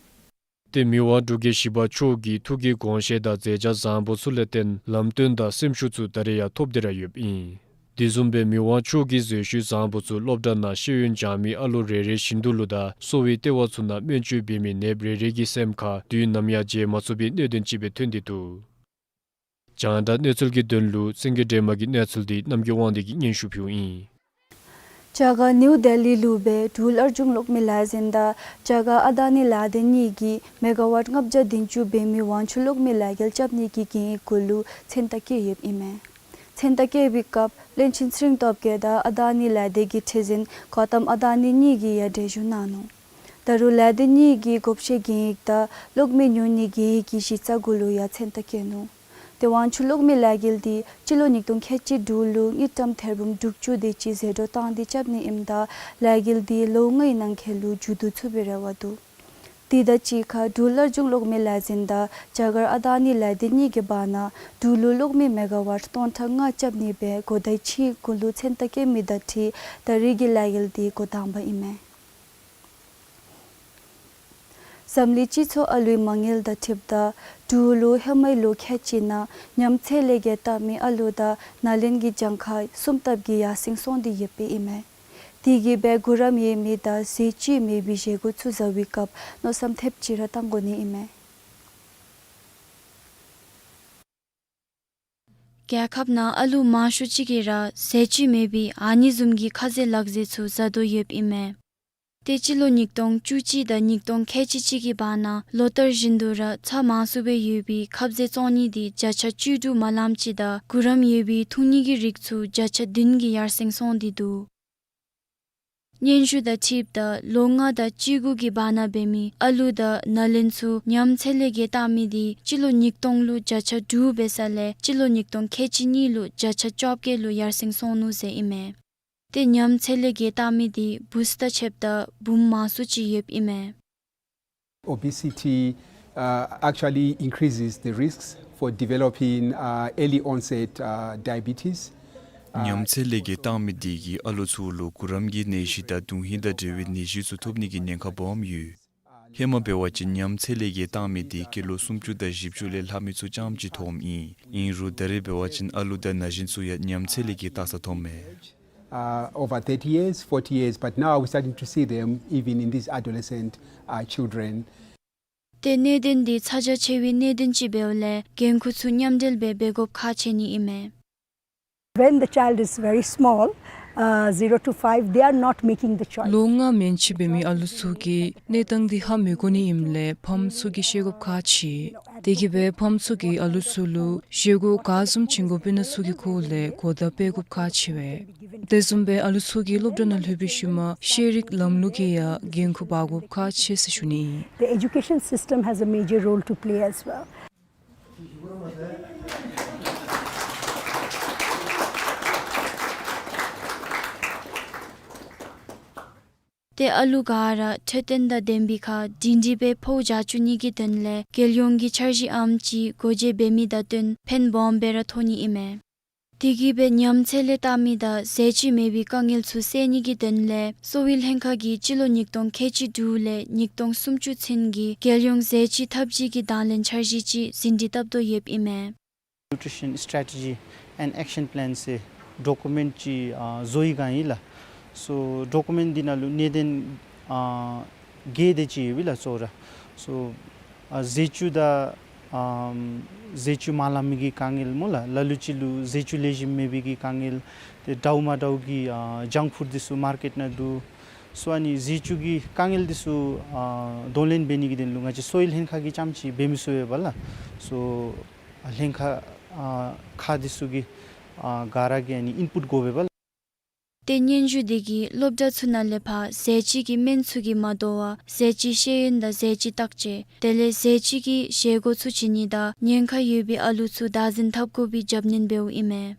ཏེ་མི་དབང་འབྲུག་རྒྱལ་བཞི་པ་མཆོག་གི་ཐུགས་ཀྱི་དགོངས་བཞེད་དང་མཛད་བྱ་བཟང་པོ་ཚུ་ལས་བརྟེན་ལམ་སྟོན་དང་སེམས་ཤུགས་ཚུ་ད་རེས་ཡང་ཐོབ་སྟེ་ར་ཡོདཔ་ཨིན། དེ་བཟུམ་སྦེ་མི་དབང་མཆོག་གི་མཛད་ཤུལ་བཟང་པོ་ཚུ་སློབ་གྲྭ་ནང་ཤེས་ཡོན་སྦྱང་མི་ཨ་ལོ་རེ་རེ་བཞིན་དུ་ལུ་དང་གསོ་བའི་ལྟེ་བ་ཚུ་ནང་སྨན་བཅོས་འབད་མི་ནདཔ་རེ་རེ་གི་སེམས་ཁར་དུས་ནམ་ཡང་བརྗེད་མ་ཚུགས་པའི་གནད་དོན་ཅིག་སྦེ་ཐོན་ཏེ་འདུག། རྒྱང་བསྒྲགས་གནས་ཚུལ་གྱི་དོན་ལུ་སེང་གེ་སྒྲོལ་མ་གི་གནས་ཚུལ་འདི་རྣམ་རྒྱལ་དབང་འདུས་ཀྱིས་སྙན་ཞུ་ཕུལཝ་ཨིན། རྒྱ་གར་ནིའུ་ལྡི་ལི་ལུ་སྦེ་འབྲུག་སླར་འབྱུང་གློག་མེ་ལས་འཛིན་དང་རྒྱ་གར་ཨ་དཱ་ནི་ལས་སྡེ་གཉིས་ཀྱིས་མེ་ག་ཝཊ་ལྔ་བརྒྱ་བདུན་ཅུ་འབད་མི་ཝང་ཆུ་གློག་མེ་ལས་འགུལ་རྐྱབ་ནི་གི་གན་ཡིག་གུ་ལུ་མཚན་རྟགས་བཀོད་ཡོདཔ་ཨིན་མས། མཚན་རྟགས་བཀོད་པའི་སྐབས་བློན་ཆེན་ཚེ་རིང་སྟོབས་རྒྱས་དང་ཨ་དཱ་ནི་ལས་སྡེ་གི་ཁྲི་འཛིན་གོ་ཏམ་ཨ་དཱ་ནི་གཉིས་ཀྱིས་ཡང་གྲལ་བཞུགས་གནང་ནུག། ད་རུང་ལས་སྡེ་གཉིས་ཀྱི་བགོ་བཤའི་གན་ཡིག་དང་གློག་མེ་ཉོ་ནི་གན་ཡིག་གི་གཞི་རྩ་གུ་ལུ་ཡང་མཚན་རྟགས་བཀོད་ནུག། ཏེ་ཝང་ཆུ་གློག་མེ་ལས་འགུལ་འདི་སྤྱི་ལོ་ཉིས་སྟོང་ཁལ་གཅིག་དྲུག་ལུ་དངུལ་ཀྲམ་ཐེར་འབུམ་དྲུག་ཅུ་དེ་ཅིག་ཟད་འགྲོ་བཏང་སྟེ་རྐྱབ་ནི་ཨིནམ་ད་ལས་འགུལ་འདི་ལོ་ལྔའི་ནང་འཁོད་ལུ་མཇུག་བསྡུ་ཚུགས་པའི་རེ་བ་འདུག། དེ་དང་གཅིག་ཁར་འབྲུག་སླར་འབྱུང་གློག་མེ་ལས་འཛིན་དང་རྒྱ་གར་ཨ་དཱ་ནི་ལས་སྡེ་གཉིས་ཀྱི་བར་ན་འབྲུག་ལུ་གློག་མེ་མེ་ག་ཝཊ་སྟོང་ཕྲག་ལྔ་རྐྱབ་ནི་སྦེ་གོ་བརྡའི་ཆིངས་ཡིག་གུ་ལུ་མཚན་རྟགས་བཀོད་མི་དང་འཁྲིལ་ད་རེས་ཀྱི་ལས་འགུལ་འདི་འགོ་དང་པ་ཨིན་མས། འཛམ་གླིང་སྤྱི་ཚོགས་ཨ་ལུའི་མ་དངུལ་དང་འཁྲིལཝ་ད་འབྲུག་ལུ་ཧེ་མའི་ལོ་ཁལ་གཅིག་ནང་ཉམས་ཚད་ལས་བརྒལ་བཏང་མི་ཨ་ལུ་དང་ནཱ་ལེནྡྲ་གི་གྱངས་ཁ་གསུམ་ལྟབ་ཀྱིས་ཡར་སེང་སོང་སྟེ་ཡོདཔ་ཨིན་མས། དེ་གིས་སྦེ་གུ་རམ་ཡོད་མི་དང་ཟས་བཅུད་མེད་པའི་བཞེས་སྒོ་ཚུ་བཟའ་བའི་སྐབས་མནོ་བསམ་ཐེབས་ཅིག་ར་བཏང་དགོ་ནི་ཨིན་མས། རྒྱལ་ཁབ་ནང་ཨ་ལུ་མང་ཤོས་ཅིག་གིས་ར་ཟས་བཅུད་མེད་པའི་ཨ་ནི་བཟུམ་གྱི་ཁ་ཟས་ལག་ཟས་ཚུ་བཟའ་དོ་ཡོདཔ་ཨིན་མས། ཏེ་སྤྱི་ལོ་ཉིས་སྟོང་བཅུ་གཅིག་དང་ཉིས་སྟོང་ཁལ་གཅིག་གཅིག་གི་བར་ན་ལོ་ལྟར་བཞིན་དུ་ར་ཚྭ་མང་སུ་སྦེ་ཡོད་པའི་ཁབ་ཟས་བཙོང་ནི་འདི་བརྒྱ་ཆ་བཅུ་དྲུག་མ་ལངམ་ཅིག་དང་གུ་རམ་ཡོད་པའི་འཐུང་ནི་གི་རིགས་ཚུ་བརྒྱ་ཆ་བདུན་གྱིས་ཡར་སེང་སོང་སྟེ་འདུག། སྙན་ཞུ་དང་འཁྲིལཝ་ད་ལོ་ལྔ་དང་བཅུ་དགུ་གི་བར་ན་འབད་མི་ཨ་ལུ་དང་ནཱ་ལེནྡྲ་ཚུ་ཉམས་ཚད་ལས་བརྒལ་བཏང་མི་འདི་སྤྱི་ལོ་ཉིས་སྟོང་ལུ་བརྒྱ་ཆ་དྲུག་འབད་ས་ལས་སྤྱི་ལོ་ཉིས་སྟོང་ཁལ་གཅིག་གཉིས་ལུ་བརྒྱ་ཆ་བཅོ་བརྒྱད་ལུ་ཡར་སེང་སོང་ནུག་ཟེར་ཨིན་མས། ཏེ་ཉམས་ཚད་ལས་བརྒལ་བཏང་མི་འདི་བུཚ་དང་ཕྱདཔ་ད་འབུམ་མང་སུ་ཅིག་ཡོདཔ་ཨིན་མས། Obesity, uh, actually increases the risks for developing, uh, early onset, uh, diabetes. ཉམས་ཚད་ལས་བརྒལ་བཏང་མི་དེ་གིས་ཨ་ལོ་ཚུ་ལུ་གུ་རམ་གྱི་ནད་གཞི་དང་དོན་ཧིང་དང་འབྲེལ་བའི་ནད་གཞི་ཚུ་ཐོབ་ནི་གི་ཉེན་ཁ་སྦོམ་ཡོད། ཧེ་མ་འབད་བ་ཅིན་ཉམས་ཚད་ལས་བརྒལ་བཏང་མི་དེ་ཀི་ལོ་སུམ་ཅུ་དང་བཞི་བཅུ་ལས་ལྷག་མི་ཚུ་རྐྱངམ་ཅིག་ཐོནམ་ཨིན། ཨིན་རུང་ད་རེས་འབད་བ་ཅིན་ཨ་ལུ་དང་ན་གཞོན་ཚུ་ཡང་ཉམས་ཚད་ལས་བརྒལ་བཏང་ས་ཐོནམ་མས། Uh, over thirty years, forty years, but now we're starting to see them even in these adolescent, uh, children. ཏེ་གནད་དོན་འདི་ཚ་གྱང་ཆེ་བའི་གནད་དོན་ཅིག་འབདཝ་ལས་འགན་ཁུར་ཚུ་མཉམ་འབྲེལ་སྦེ་འབད་དགོཔ་ཁག་ཆེ་ནི་ཨིན་མས། When the child is very small, uh, zero to five, they are not making the choice. ལོ་ལྔ་མན་ཆད་འབད་མི་ཨ་ལུ་ཚུ་གིས་གནས་སྟངས་འདི་ཧ་མི་གོ་ནི་ཨིནམ་ལས་ཕམ་ཚུ་གིས་ཤེས་དགོཔ་ཁག་ཆེ། དེ་གིས་སྦེ་ཕམ་ཚུ་གིས་ཨ་ལུ་ཚུ་ལུ་བཞེས་སྒོ་ག་བཟུམ་བྱིན་དགོཔ་ཨིན་ན་ཚུ་གི་སྐོར་ལས་གོ་བརྡ་སྤེལ་དགོཔ་ཁག་ཆེ་བས། དེ་བཟུམ་སྦེ་ཨ་ལུ་ཚུ་གིས་སློབ་གྲྭ་ནང་ལྷོད་པའི་ཤུལ་མ་ཤེས་རིག་ལམ་ལུགས་ཀྱི་ཡང་འགན་ཁུར་འབག་དགོཔ་ཁག་ཆེ་ཟེར་ཞུ་ནི། The education system has a major role to play as well. ཏེ་ཨ་ལུ་ག་ར་འཕྲོད་བསྟེན་དང་ལྡན་པའི་ཁར་སྒྲིང་སྒྲིང་སྦེ་འཕོ་བ་རྐྱབ་བཅུག་ནི་གི་དོན་ལས་རྒྱལ་ཡོངས་ཀྱི་འཆར་གཞི་ཨམ་ཅིག་སྒོ་འབྱེད་འབད་མི་དང་བསྟུན་ཕན་སྦོམ་སྦེ་ར་ཐོགས་ནི་ཨིན་མས། དེ་གིས་སྦེ་ཉམས་ཚད་ལས་ལྟ་མི་དང་ཟས་བཅུད་མེད་པའི་དཀའ་ངལ་ཚུ་སེལ་ནི་གི་དོན་ལས་གསོ་བའི་ལྷན་ཁག་གིས་སྤྱི་ལོ་ཉིས་སྟོང་ཁལ་གཅིག་དྲུག་ལས་ཉིས་སྟོང་སུམ་ཅུ་ཚུན་གྱི་རྒྱལ་ཡོངས་ཟས་བཅུད་འཐབ་ཇུས་ཀྱི་དང་ལེན་འཆར་གཞི་ཅིག་ཟིན་བྲིས་བཏབ་དོ་ཡོདཔ་ཨིན་མས། Nutrition Strategy and Action Plan ཟེར་ཌོ་ཀུ་མེནཊ་ཅིག་ཨ་བཟོ་ཡི་ག་ཨིན་ལགས། སོ་ཌོ་ཀུ་མེནཊ་འདི་ནང་ལུ་གནད་དོན་ཨ་བརྒྱད་དེ་ཅིག་ཡོད་པས་ལགས་གཙོ་བོ་ར། སོ་ཨ་ཟས་བཅུད་དང་ཨམ་ཟས་བཅུད་མ་ལང་མི་གི་དཀའ་ངལ་སྨོ་ལགས། ལ་ལུ་ཅིག་ལུ་ཟས་བཅུད་ལེགས་ཤོམ་མེད་པའི་གི་དཀའ་ངལ། ཏེ་འདྲཝ་མ་འདྲཝ་གི་ཨ་ཇངཀ་ཕུཌ་འདི་ཚུ་མར་ཀེཊ་ནང་འདུག། སོ་ཨ་ནི་ཟས་བཅུད་ཀྱི་དཀའ་ངལ་འདི་ཚུ་ཨ་གདོང་ལེན་འབད་ནི་གི་དོན་ལུ་ང་བཅས་གསོ་བའི་ལྷན་ཁག་གིས་རྐྱངམ་ཅིག་འབད་མི་ཚུགས་པས་ལགས། སོ་ཨ་ལྷན་ཁག་ཨ་ཁག་འདི་ཚུ་གིས་ཨ་ག་ར་གིས་ཨ་ནི་ཨིན་པུཊ་དགོ་པས་ལགས། ཏེ་སྙན་ཞུ་འདི་གིས་སློབ་གྲྭ་ཚུ་ནང་ལས་ཕར་ཟས་བཅུད་ཀྱི་སྨན་ཚུ་གིས་མ་དོ་བར་ཟས་བཅུད་ཤེས་ཡོན་དང་ཟས་བཅུད་བརྟག་དཔྱད་དེ་ལས་ཟས་བཅུད་ཀྱི་བཞེས་སྒོ་ཚུ་བྱིན་ནི་དང་ཉེན་ཁ་ཡོད་པའི་ཨ་ལུ་ཚུ་བདག་འཛིན་འཐབ་དགོ་པའི་རྒྱབ་སྣོན་འབདཝ་ཨིན་མས།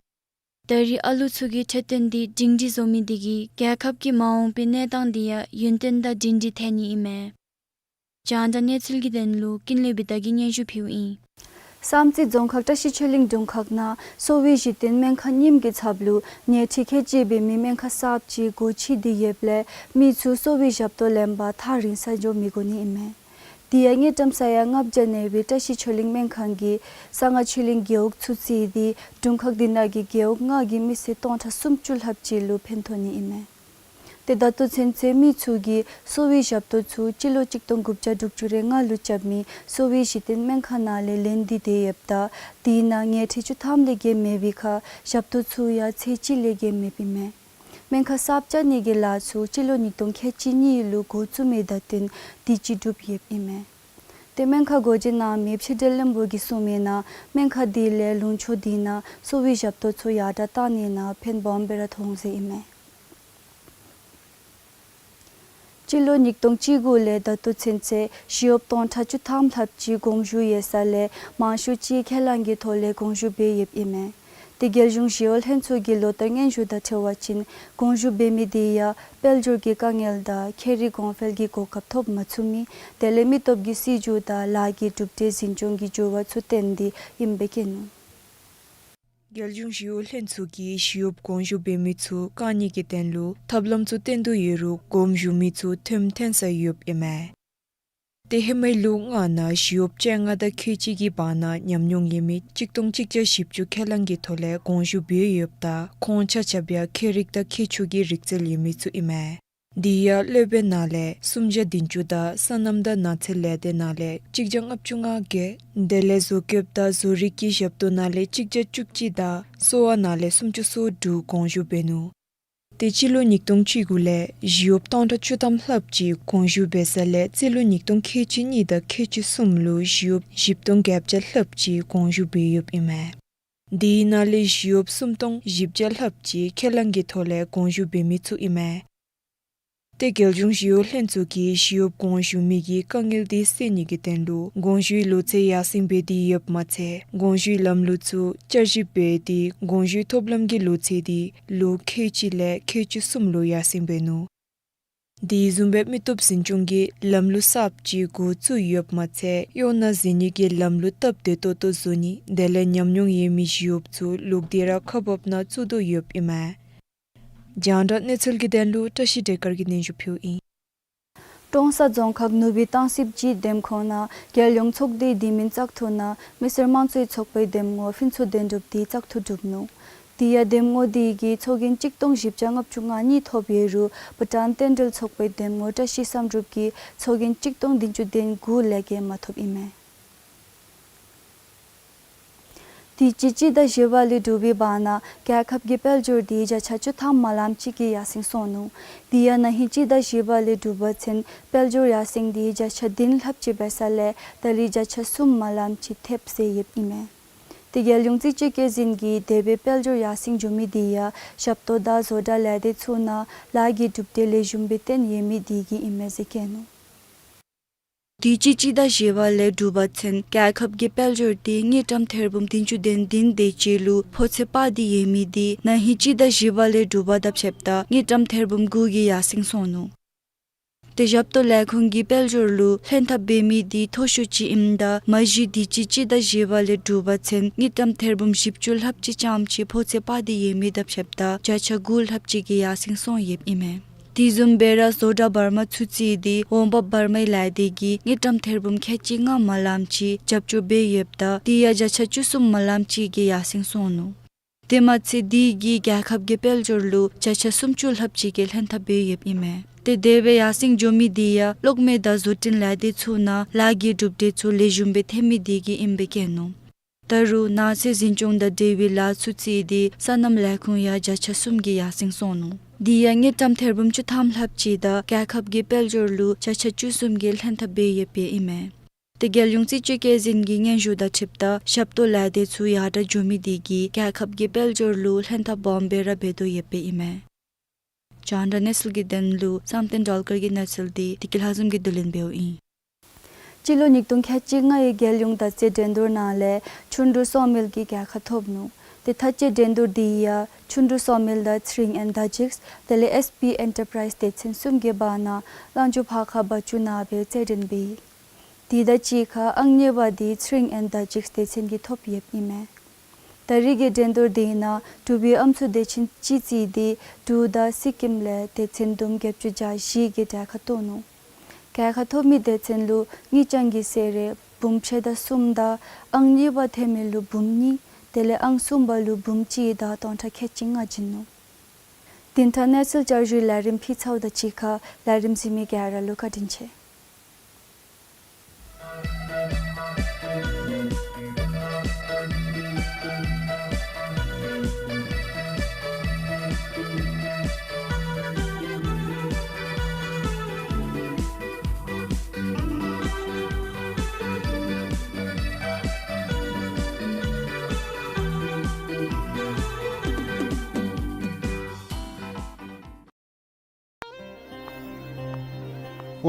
ད་རེས་ཨ་ལུ་ཚུ་གི་འཕྲོད་བསྟེན་འདི་སྒྲིང་སྒྲིང་བཟོ་མི་འདི་གིས་རྒྱལ་ཁབ་ཀྱི་མ་འོངས་པའི་གནས་སྟངས་འདི་ཡང་ཡུན་བརྟན་དང་སྒྲིང་སྒྲིང་ཐོན་ནི་ཨིན་མས། རྒྱང་བསྒྲགས་གནས་ཚུལ་གྱི་དོན་ལུ་ཀུན་ལེགས་བི་དྷ་གིས་སྙན་ཞུ་ཕུལཝ་ཨིན། བསམ་རྩེ་རྫོང་ཁག་བཀྲ་ཤིས་ཆོས་གླིང་དྲུང་ཁག་ནང་གསོ་བའི་གཞི་རྟེན་སྨན་ཁང་རྙིངམ་གྱི་ཚབ་ལུ་ཉལ་ཁྲི་ཁལ་གཅིག་འབད་མི་སྨན་ཁང་གསརཔ་ཅིག་སྒོ་ཕྱེ་སྟེ་ཡོདཔ་ལས་མི་ཚུ་གསོ་བའི་ཞབས་ཏོག་ལེན་པར་ཐག་རིང་ས་འགྱོ་མི་དགོ་ནི་ཨིན་མས། དེ་ཡང་དངུལ་ཀྲམ་ས་ཡ་ལྔ་བརྒྱ་གནས་པའི་བཀྲ་ཤིས་ཆོས་གླིང་སྨན་ཁང་གིས་གསང་སྔགས་ཆོས་གླིང་རྒེད་འོག་ཚུ་བརྩིས་ཏེ་དྲུང་ཁག་དེ་ནང་གི་རྒེད་འོག་ལྔ་གི་མི་སེར་སྟོང་ཕྲག་སུམ་ཅུ་ལྷགཔ་ཅིག་ལུ་ཕན་ཐོགས་ནི་ཨིན་མས། ཏེ་ད་ལྟོ་ཚུན་ཚོད་མི་ཚུ་གིས་གསོ་བའི་ཞབས་ཏོག་ཚུ་སྤྱི་ལོ་གཅིག་སྟོང་དགུ་བརྒྱ་དྲུག་ཅུ་རེ་ལྔ་ལུ་རྐྱབ་མི་གསོ་བའི་གཞི་རྟེན་སྨན་ཁང་ནང་ལས་ལེན་ཏེ་སྡོད་ཡོདཔ་ད་དེ་ནང་ཉལ་ཁྲི་བཅུ་ཐམ་ལས་བརྒལ་མེད་པའི་ཁར་ཞབས་ཏོག་ཚུ་ཡང་ཚད་གཅིག་ལས་བརྒལ་མེདཔ་ཨིན་མས། སྨན་ཁང་གསརཔ་རྐྱབ་ནི་གི་ལཱ་ཚུ་སྤྱི་ལོ་ཉིས་སྟོང་ཁལ་གཅིག་གཉིས་ལུ་འགོ་བཙུགས་མི་དང་བསྟུན་དུས་ཅི་གྲུབ་ཡོདཔ་ཨིན་མས། ཏེ་སྨན་ཁང་སྒོ་འབྱེད་གནང་མི་ཕྱི་འབྲེལ་བློན་པོ་གིས་གསུངས་མི་ནང་སྨན་ཁང་དེ་ལས་ལུང་ཕྱོགས་དེ་ནང་གསོ་བའི་ཞབས་ཏོག་ཚུ་ཡར་དྲགས་གཏང་ནི་ནང་ཕན་སྦོམ་སྦེ་ར་ཐོགས་འོང་ཟེར་ཨིན་མས། སྤྱི་ལོ་ཉིས་སྟོང་བཅུ་དགུ་ལས་ད་ལྟོ་ཚུན་ཚོད་ཞི་གཡོགཔ་སྟོང་ཕྲག་བཅུ་ཐམ་ལྷགཔ་ཅིག་དགོངས་ཞུ་ཡོད་ས་ལས་མང་ཤོས་ཅིག་ཁས་བླངས་ཀྱི་ཐོག་ལས་དགོངས་ཞུ་འབད་ཡོདཔ་ཨིན་མས། ཏེ་རྒྱལ་གཞུང་ཞི་གཡོག་ལྷན་ཚོགས་ཀྱི་ལོ་བསྟར་སྙན་ཞུ་དང་འཁྲིལ་བ་ཅིན་དགོངས་ཞུ་འབད་མི་དེ་ཡང་དཔལ་འབྱོར་གྱི་དཀའ་ངལ་དང་ཁྱད་རིག་གོང་འཕེལ་གྱི་གོ་སྐབས་ཐོབ་མ་ཚུགས་མི་དེ་ལས་མི་སྟོབས་ཀྱི་སྲིད་བྱུས་དང་ལཱ་གི་གྲུབ་འབྲས་འཛིན་སྐྱོང་གི་འགྱུར་བ་ཚུ་བརྟེན་ཏེ་ཨིནམ་སྦེ་བཀོད་ནུག། རྒྱལ་གཞུང་ཞི་གཡོག་ལྷན་ཚོགས་ཀྱིས་ཞི་གཡོགཔ་དགོངས་ཞུ་འབད་མི་ཚུ་བཀག་ནི་གི་དོན་ལུ་ཐབས་ལམ་ཚུ་བཏོན་དོ་ཡོད་རུང་དགོངས་ཞུ་མི་ཚུ་ཐོནམ་ཐོན་ས་ཡོདཔ་ཨིན་མས། ཏེ་ཧེ་མའི་ལོ་ལྔ་ནང་ཞི་གཡོགཔ་བཅོ་ལྔ་དང་ཁལ་གཅིག་གི་བར་ན་ཉམས་མྱོང་ཡོད་མི་གཅིག་སྟོང་གཅིག་བརྒྱ་བཞི་བཅུ་ཁས་བླངས་ཀྱི་ཐོག་ལས་དགོངས་ཞུ་འབད་ཡོདཔ་ད་ཁོང་ཆ་ཁྱབ་ཡང་ཁྱད་རིག་དང་ཁྱད་ཆོས་ཀྱི་རིག་རྩལ་ཡོད་མི་ཚུ་ཨིན་མས། དེ་ཡང་སློབ་དཔོན་ནང་ལས་སུམ་བརྒྱ་བདུན་ཅུ་དང་སོ་ནམ་དང་ནགས་ཚལ་ལས་སྡེ་ནང་ལས་གཅིག་བརྒྱ་ལྔ་བཅུ་ང་བརྒྱད། དེ་ལས་བཟོ་བཀོདཔ་དང་བཟོ་རིག་གི་ཞབས་ཏོག་ནང་ལས་གཅིག་བརྒྱ་བཅུ་གཅིག་དང་གསོ་བ་ནང་ལས་སུམ་ཅུ་སོ་དྲུག་དགོངས་ཞུ་འབད་ནུག། ཏེ་སྤྱི་ལོ་ཉིས་སྟོང་བཅུ་དགུ་ལས་ཞི་གཡོགཔ་སྟོང་ཕྲག་བཅུ་ཐམ་ལྷགཔ་ཅིག་དགོངས་ཞུ་འབད་ས་ལས་སྤྱི་ལོ་ཉིས་སྟོང་ཁལ་གཅིག་གཉིས་དང་ཁལ་གཅིག་གསུམ་ལུ་ཞི་གཡོགཔ་བཞི་སྟོང་བརྒྱད་བརྒྱ་ལྷགཔ་ཅིག་དགོངས་ཞུ་འབད་ཡོདཔ་ཨིན་མས། དེའི་ནང་ལས་ཞི་གཡོགཔ་སུམ་སྟོང་བཞི་བརྒྱ་ལྷགཔ་ཅིག་ཁས་བླངས་ཀྱི་ཐོག་ལས་དགོངས་ཞུ་འབད་མི་ཚུ་ཨིན་མས། ཏེ་རྒྱལ་གཞུང་ཞི་གཡོག་ལྷན་ཚོགས་ཀྱིས་ཞི་གཡོགཔ་དགོངས་ཞུ་མི་གི་དཀའ་ངལ་དེ་སེལ་ནི་གི་དོན་ལུ་དགོངས་ཞུའི་ལོ་ཚད་ཡར་སེང་འབད་དེ་ཡོདཔ་མ་ཚད་དགོངས་ཞུའི་ལམ་ལུགས་ཚུ་བསྐྱར་ཞིབ་འབད་དེ་དགོངས་ཞུའི་ཐོབ་ལམ་གྱི་ལོ་ཚད་དེ་ལོ་ཁལ་གཅིག་ལས་ཁལ་གཅིག་གསུམ་ལུ་ཡར་སེང་འབད་ནུག། དེ་བཟུམ་སྦེ་མི་སྟོབས་འཛིན་སྐྱོང་གི་ལམ་ལུགས་གསརཔ་ཅིག་འགོ་བཙུགས་ཡོདཔ་མ་ཚད་གཡོག་ནང་འཛུལ་ནི་གི་ལམ་ལུགས་སྟབས་བདེ་ཏོག་ཏོ་བཟོ་ནི་དེ་ལས་ཉམས་མྱོང་ཡོད་མི་ཞི་གཡོགཔ་ཚུ་ལོག་སྟེ་ར་ཁག་འབགཔ་ནང་བཙུགས་དོ་ཡོདཔ་ཨིན་མས། རྒྱང་བསྒྲགས་གནས་ཚུལ་གྱི་དོན་ལུ་བཀྲ་ཤིས་བདེ་དཀར་གྱིས་སྙན་ཞུ་ཕུལཝ་ཨིན། ཀྲོང་གསར་རྫོང་ཁག་ནུབ་སྦིས་སྟང་སི་སྦྱིས་འདེམས་ཁོངས་ནང་རྒྱལ་ཡོངས་ཚོགས་སྡེ་དེ་མིན་བཙག་འཐུ་ནང་མི་སེར་དམངས་གཙོའི་ཚོགས་པའི་འདེམས་ངོ་ཕུན་ཚོགས་དོན་གྲུབ་དེ་བཙག་འཐུ་གྲུབ་ནུག། དེ་ཡང་འདེམས་ངོ་དེ་གིས་ཚོགས་རྒྱན་གཅིག་སྟོང་བཞི་བརྒྱ་ལྔ་བཅུ་ང་གཉིས་ཐོབ་ཡོད་རུང་བྷུ་ཊཱན་རྟེན་འབྲེལ་ཚོགས་པའི་འདེམས་ངོ་བཀྲ་ཤིས་བསམ་གྲུབ་ཀྱིས་ཚོགས་རྒྱན་གཅིག་སྟོང་བདུན་ཅུ་དོན་དགུ་ལས་བརྒལ་མ་ཐོབ་ཨིན་མས། དུས་ཅི་སྤྱི་ཟླ་བཞི་པ་ལས་དྲུག་པའི་བར་ན་རྒྱལ་ཁབ་ཀྱི་དཔལ་འབྱོར་དེ་བརྒྱ་ཆ་བཅུ་ཐམ་མ་ལམ་ཅིག་གིས་ཡར་སེང་སོང་ནུག། དེ་ཡང་ན་ཧིང་སྤྱི་ཟླ་བཞི་པ་ལས་དྲུག་པ་ཚུན་དཔལ་འབྱོར་ཡར་སེང་དེ་བརྒྱ་ཆ་བདུན་ལྷགཔ་ཅིག་འབད་ས་ལས་ད་རིས་བརྒྱ་ཆ་གསུམ་མ་ལམ་ཅིག་ཐེབས་ཟེར་ཡོདཔ་ཨིན་མས། དེ་རྒྱལ་ཡོངས་རྩིས་དཔྱད་བཀོད་འཛིན་གྱིས་འདས་པའི་དཔལ་འབྱོར་ཡར་སེང་འགྱོ་མི་དེ་ཡང་ཞབས་ཏོག་དང་བཟོ་གྲྭ་ལས་སྡེ་ཚུ་ནང་ལཱ་གི་གྲུབ་འབྲས་ལེགས་ཤོམ་སྦེ་བཏོན་ཡོད་མི་དེ་གིས་ཨིན་མས་ཟེར་བཀོད་ནུག། དུས་ཅི་སྤྱི་ཟླ་བཞི་པ་ལས་དྲུག་པ་ཚུན་རྒྱལ་ཁབ་ཀྱི་དཔལ་འབྱོར་དེ་དངུལ་ཀྲམ་ཐེར་འབུམ་བདུན་ཅུ་དོན་བདུན་དེ་ཅིག་ལུ་ཕོ་ཚོད་དཔག་སྟེ་ཡོད་མི་དེ་ན་ཧིང་སྤྱི་ཟླ་བཞི་པ་ལས་དྲུག་པ་དང་ཕྱདཔ་ད་དངུལ་ཀྲམ་ཐེར་འབུམ་དགུ་གིས་ཡར་སེང་སོང་ནུག། དེ་ཞབས་ཏོག་ལས་ཁུངས་ཀྱིས་དཔལ་འབྱོར་ལུ་ལྷན་ཐབས་འབད་མི་དེ་མཐོ་ཤོས་ཅིག་ཨིནམ་ད་མ་གཞི་དུས་ཅི་སྤྱི་ཟླ་བཞི་པ་ལས་དྲུག་པ་ཚུན་དངུལ་ཀྲམ་ཐེར་འབུམ་བཞི་བཅུ་ལྷགཔ་ཅིག་རྐྱངམ་ཅིག་ཕོ་ཚོད་དཔག་སྟེ་ཡོད་མི་དང་ཕྱདཔ་ད་བརྒྱ་ཆ་དགུ་ལྷགཔ་ཅིག་གིས་ཡར་སེང་སོང་ཡོདཔ་ཨིན་མས། དེ་བཟུམ་སྦེ་ར་བཟོ་གྲྭ་བར་མ་ཚུ་བརྩིས་ཏེ་འོང་འབབ་བར་མའི་ལས་སྡེ་གིས་དངུལ་ཀྲམ་ཐེར་འབུམ་ཁལ་གཅིག་ལྔ་མ་ལམ་ཅིག་རྒྱབ་སྐྱོར་འབད་ཡོདཔ་ད་དེ་ཡང་བརྒྱ་ཆ་བཅུ་གསུམ་མ་ལམ་ཅིག་གིས་ཡར་སེང་སོང་ནུག། དེ་མ་ཚད་དེ་གིས་རྒྱལ་ཁབ་ཀྱི་དཔལ་འབྱོར་ལུ་བརྒྱ་ཆ་སུམ་ཅུ་ལྷགཔ་ཅིག་གིས་ལྷན་ཐབས་འབད་ཡོདཔ་ཨིན་མས། དེ་དེ་སྦེ་ཡར་སེང་འགྱོ་མི་དེ་ཡང་གློག་མེ་དང་བཟོ་སྐྲུན་ལས་སྡེ་ཚུ་ནང་ལཱ་གི་གྲུབ་འབྲས་ཚུ་ལེགས་ཤོམ་སྦེ་ཐོན་མི་དེ་གིས་ཨིནམ་སྦེ་བཀོད་ནུག། ད་རུང་ནགས་ཚལ་འཛིན་སྐྱོང་དང་འབྲེལ་བའི་ལཱ་ཚུ་བརྩིས་ཏེ་སོ་ནམ་ལས་ཁུངས་ཡང་བརྒྱ་ཆ་གསུམ་གྱིས་ཡར་སེང་སོང་ནུག། དེ་ཡང་དངུལ་ཀྲམ་ཐེར་འབུམ་བཅུ་ཐམ་ལྷགཔ་ཅིག་དང་རྒྱལ་ཁབ་ཀྱི་དཔལ་འབྱོར་ལུ་བརྒྱ་ཆ་བཅུ་གསུམ་གྱིས་ལྷན་ཐབས་འབད་ཡོདཔ་ཨིན་མས། དེ་རྒྱལ་ཡོངས་རྩིས་དཔྱད་བཀོད་འཛིན་གྱི་སྙན་ཞུ་དང་འཁྲིལཝ་ད་ཞབས་ཏོག་ལས་སྡེ་ཚུ་ཡར་དྲག་འགྱོ་མི་དེ་གིས་རྒྱལ་ཁབ་ཀྱི་དཔལ་འབྱོར་ལུ་ལྷན་ཐབས་སྦོམ་སྦེ་ར་འབད་དོ་ཡོདཔ་ཨིན་མས། རྒྱང་བསྒྲགས་གནས་ཚུལ་གྱི་དོན་ལུ་བསམ་གཏན་སྒྲོལ་དཀར་གྱི་གནས་ཚུལ་དེ་བདེ་སྐྱིད་ལྷ་འཛོམས་ཀྱིས་བསྡུ་ལེན་འབདཝ་ཨིན། སྤྱི་ལོ་ཉིས་སྟོང་ཁལ་གཅིག་ལྔའི་རྒྱལ་ཡོངས་དར་རྩེ་འགྲན་བསྡུར་ནང་ལས་ཆུ་འབྲུ་སོ་མེད་ཀྱིས་རྒྱལ་ཁ་ཐོབ་ནུག། དེ་དར་རྩེ་འགྲན་བསྡུར་དེ་ཡང་ཆུ་འབྲུ་སོ་མེད་དང་ཚེ་རིང་ཨེན་དར་ཇིགས་དེ་ལས་ཨེས་པི་ཨེན་ཊར་པ་རའིཛ་སྡེ་ཚན་གསུམ་གྱི་བར་ན་གླང་ཆུ་ཕར་ཁ་བ་ཅུ་ནང་སྦེ་རྩེད་འགྲན་འབད་ཡི། དེ་དང་གཅིག་ཁར་ཨང་གཉིས་པ་དེ་ཚེ་རིང་ཨེན་དར་ཇིགས་སྡེ་ཚན་གྱིས་ཐོབ་ཡོདཔ་ཨིན་མས། ད་རིས་ཀྱི་འགྲན་བསྡུར་དེ་ནང་འབྲུག་པའི་ཨམ་སྲུ་སྡེ་ཚན་གཅིག་བརྩིས་ཏེ་འབྲུག་དང་སི་ཀིམ་ལས་སྡེ་ཚན་བསྡོམས་བརྒྱད་ཅུ་གྱ་བཞི་གིས་གྲལ་ཁར་གཏོགས་ནུག། གྲལ་ཁར་ཐོབ་མི་སྡེ་ཚན་ལུ་དངུལ་རྐྱང་གི་གསོལ་རས་འབུམ་ཕྱེད་དང་གསུམ་དང་ཨང་གཉིས་པ་ཐོན་མི་ལུ་འབུམ་གཉིས་དེ་ལས་ཨང་གསུམ་པ་ལུ་འབུམ་གཅིག་དང་སྟོང་ཕྲག་ཁལ་གཅིག་ལྔ་བྱིན་ནུག། དེ་འཕྲལ་གནས་ཚུལ་བསྐྱར་ཞུའི་ལས་རིམ་ཕུལ་ཚརཝ་དང་གཅིག་ཁར་ལས་རིམ་གཟིགས་མི་ག་ར་ལུ་བཀའ་དྲིན་ཆེ།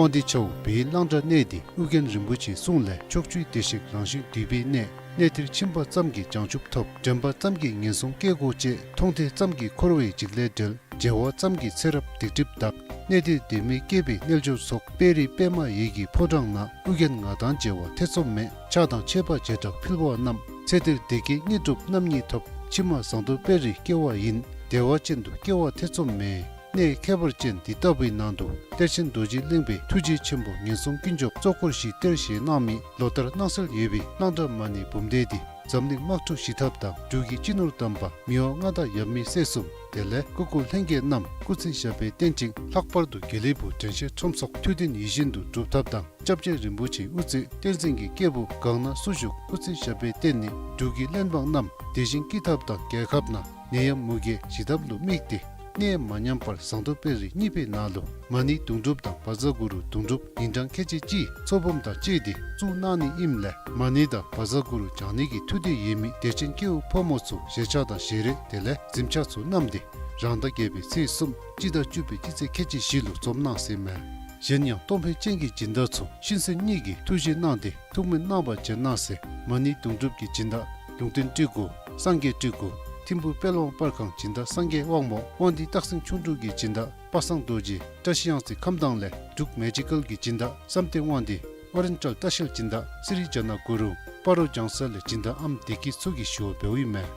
དབང་འདུས་ཆ་འོག་བོད་ཡིག་གླང་དར་གནས་འདི་ཨོ་རྒྱན་རིན་པོ་ཆེའི་གསུང་ལས་ཕྱོགས་བཅུའི་བདེ་གཤེགས་རང་བཞིན་འདུས་པའི་གནས། གནས་འདིར་ཕྱིན་པ་ཙམ་གྱིས་བྱང་ཆུབ་ཐོབ། དྲན་པ་ཙམ་གྱིས་ངན་སོང་སྐྱེ་སྒོ་བཅད། མཐོང་ཐོས་ཙམ་གྱིས་འཁོར་བའི་འཇིགས་ལས་བསྒྲལ། མཇལ་བ་ཙམ་གྱིས་ཚེ་རབས་སྡིག་སྒྲིབ་དག། གནས་འདིར་སྡོད་མི་སྐྱེས་པའི་རྣལ་འབྱོར་ཚོགས། དཔལ་རི་པདྨ་འོད་ཀྱི་ཕོ་བྲང་ན། ཨོ་རྒྱན་ང་དང་མཇལ་བ་ཐེ་ཚོམ་མེད། ཕྱག་དང་མཆོད་པ་བྱེ་བྲག་ཕུལ་བ་རྣམས། ཚེ་འདིར་བདེ་སྐྱིད་དངོས་གྲུབ་རྣམ་གཉིས་ཐོབ། ཕྱི་མ་ཟངས་མདོག་དཔལ་རིར་སྐྱེ་བ་ཡིན། བདེ་བ་ཅན་དུ་སྐྱེ་བ་ཐེ་ཚོམ་མེད། གནས་ཁྱད་པར་ཅན་འདི་ལྟ་བུའི་ནང་དུ་གཏེར་ཆེན་རྡོ་རྗེ་གླིང་པའི་ཐུགས་རྗེ་ཆེན་པོ་ངན་སོང་ཀུན་སྐྱོབ་གཙོ་འཁོར་བཞི་གཏེར་བཞེས་གནང་མི་ལོ་ལྟར་གནང་སྲོལ་ཡོད་པའི་གླང་དར་མ་ཎི་འབུམ་སྡེ་འདི་འཛམ་གླིང་དམག་འཁྲུག་ཞི་ཐབས་དང་འབྲུག་གི་སྤྱི་ནོར་དམ་པ་མི་དབང་མངའ་བདག་ཡབ་མེས་སྲས་གསུམ་དེ་ལས་སྐུ་འཁོར་ལྷན་རྒྱས་རྣམས་སྐུ་ཚེ་ཞབས་པད་བརྟན་ཅིང་། ལྷག་པར་དུ་དགེ་ལེགས་ཕུག་དྲན་ཤེས་ཁྲོམ་ཚོགས་ཐུགས་བདེན་ཡིད་བཞིན་དུ་འགྲུབ་ཐབས་དང་། སྐྱབས་རྗེ་རིན་པོ་ཆེའི་དབུ་རྩེ་བསྟན་འཛིན་གྱི་སྐྱེས་བུ་གང་ན་སུ་བཞུགས་སྐུ་ཚེ་ཞབས་པད་བརྟན་ནས་འབྲུག་གི་བློན་འབངས་རྣམས་བདེ་ཞིང་སྐྱིད་ཐབས་དང་རྒྱལ་ཁབ་ནང་ནད་ཡམས་མུ་གེ་ཞི་ཐབས་ལུ་དམིགས་ཏེ། གནས་མ་ཉམས་པར་ཟངས་མདོག་དཔལ་རི་གཉིས་པའི་ནང་ལུ་མ་ཎི་དུང་སྒྲུབ་དང་བཛྲ་གུ་རུ་དུང་སྒྲུབ་ཉིན་གྲངས་ཁལ་གཅིག་གཅིག་ཚོགས་འབུམ་དང་བཅས་ཏེ་བཙུགས་གནང་ནི་ཨིནམ་ལས་མ་ཎི་དང་བཛྲ་གུ་རུ་བགྱང་ནི་གི་ཐུགས་འདོད་ཡོད་མི་དད་ཅན་སྐྱེ་བོ་ཕོ་མོ་ཚུ་ཞལ་ཆས་དང་ཞལ་རས་དེ་ལས་གཟིམ་ཆས་ཚུ་བསྣམས་ཏེ་རང་ཟླ་བརྒྱད་པའི་ཚེས་གསུམ་སྤྱི་ཟླ་བཅུ་པའི་སྤྱི་ཚེས་ཁལ་གཅིག་བཞི་ལུ་འཛོམས་གནང་ཟེར་མས། གཞན་ཡང་གཏོང་ཕོད་ཅན་གྱི་སྦྱིན་བདག་ཚུ་ཤིན་སྲོ་གཉིས་ཀྱིས་ཐུགས་བཞེས་གནང་སྟེ་ཐུགས་སྨོན་གནང་བར་བྱོན་གནང་ཟེར། མ་ཎི་དུང་སྒྲུབ་ཀྱི་སྦྱིན་བདག་ལུང་བསྟན་སྤྲུལ་སྐུ། སངས་རྒྱས་སྤྲུལ་སྐུ། ཐིམ་ཕུག་དཔལ་དབང་པར་ཁང་སྦྱིན་བདག་སངས་རྒྱས་དབང་མོ། དབང་འདུས་སྟག་སེང་ཁྱུང་འབྲུག་གི་སྦྱིན་བདག་པ་སངས་རྡོ་རྗེ། བཀྲ་ཤིས་གཡང་རྩེ་ཁམས་དྭངས་ལས་འབྲུག་མེ་ཇི་ཀལ་གྱི་སྦྱིན་བདག་བསམ་གཏན་དབང་འདུས། ཨོ་རེན་ཊལ་ལྟ་བཤལ་སྦྱིན་བདག་སི་རི་ཇ་ན་གུ་རུ། སྤ་རོ་ལྗང་ས་ལས་སྦྱིན་བདག་ཨམ་བདེ་སྐྱིད་ཚུ་གིས་ཞུ་བ་འབདཝ་ཨིན་མས།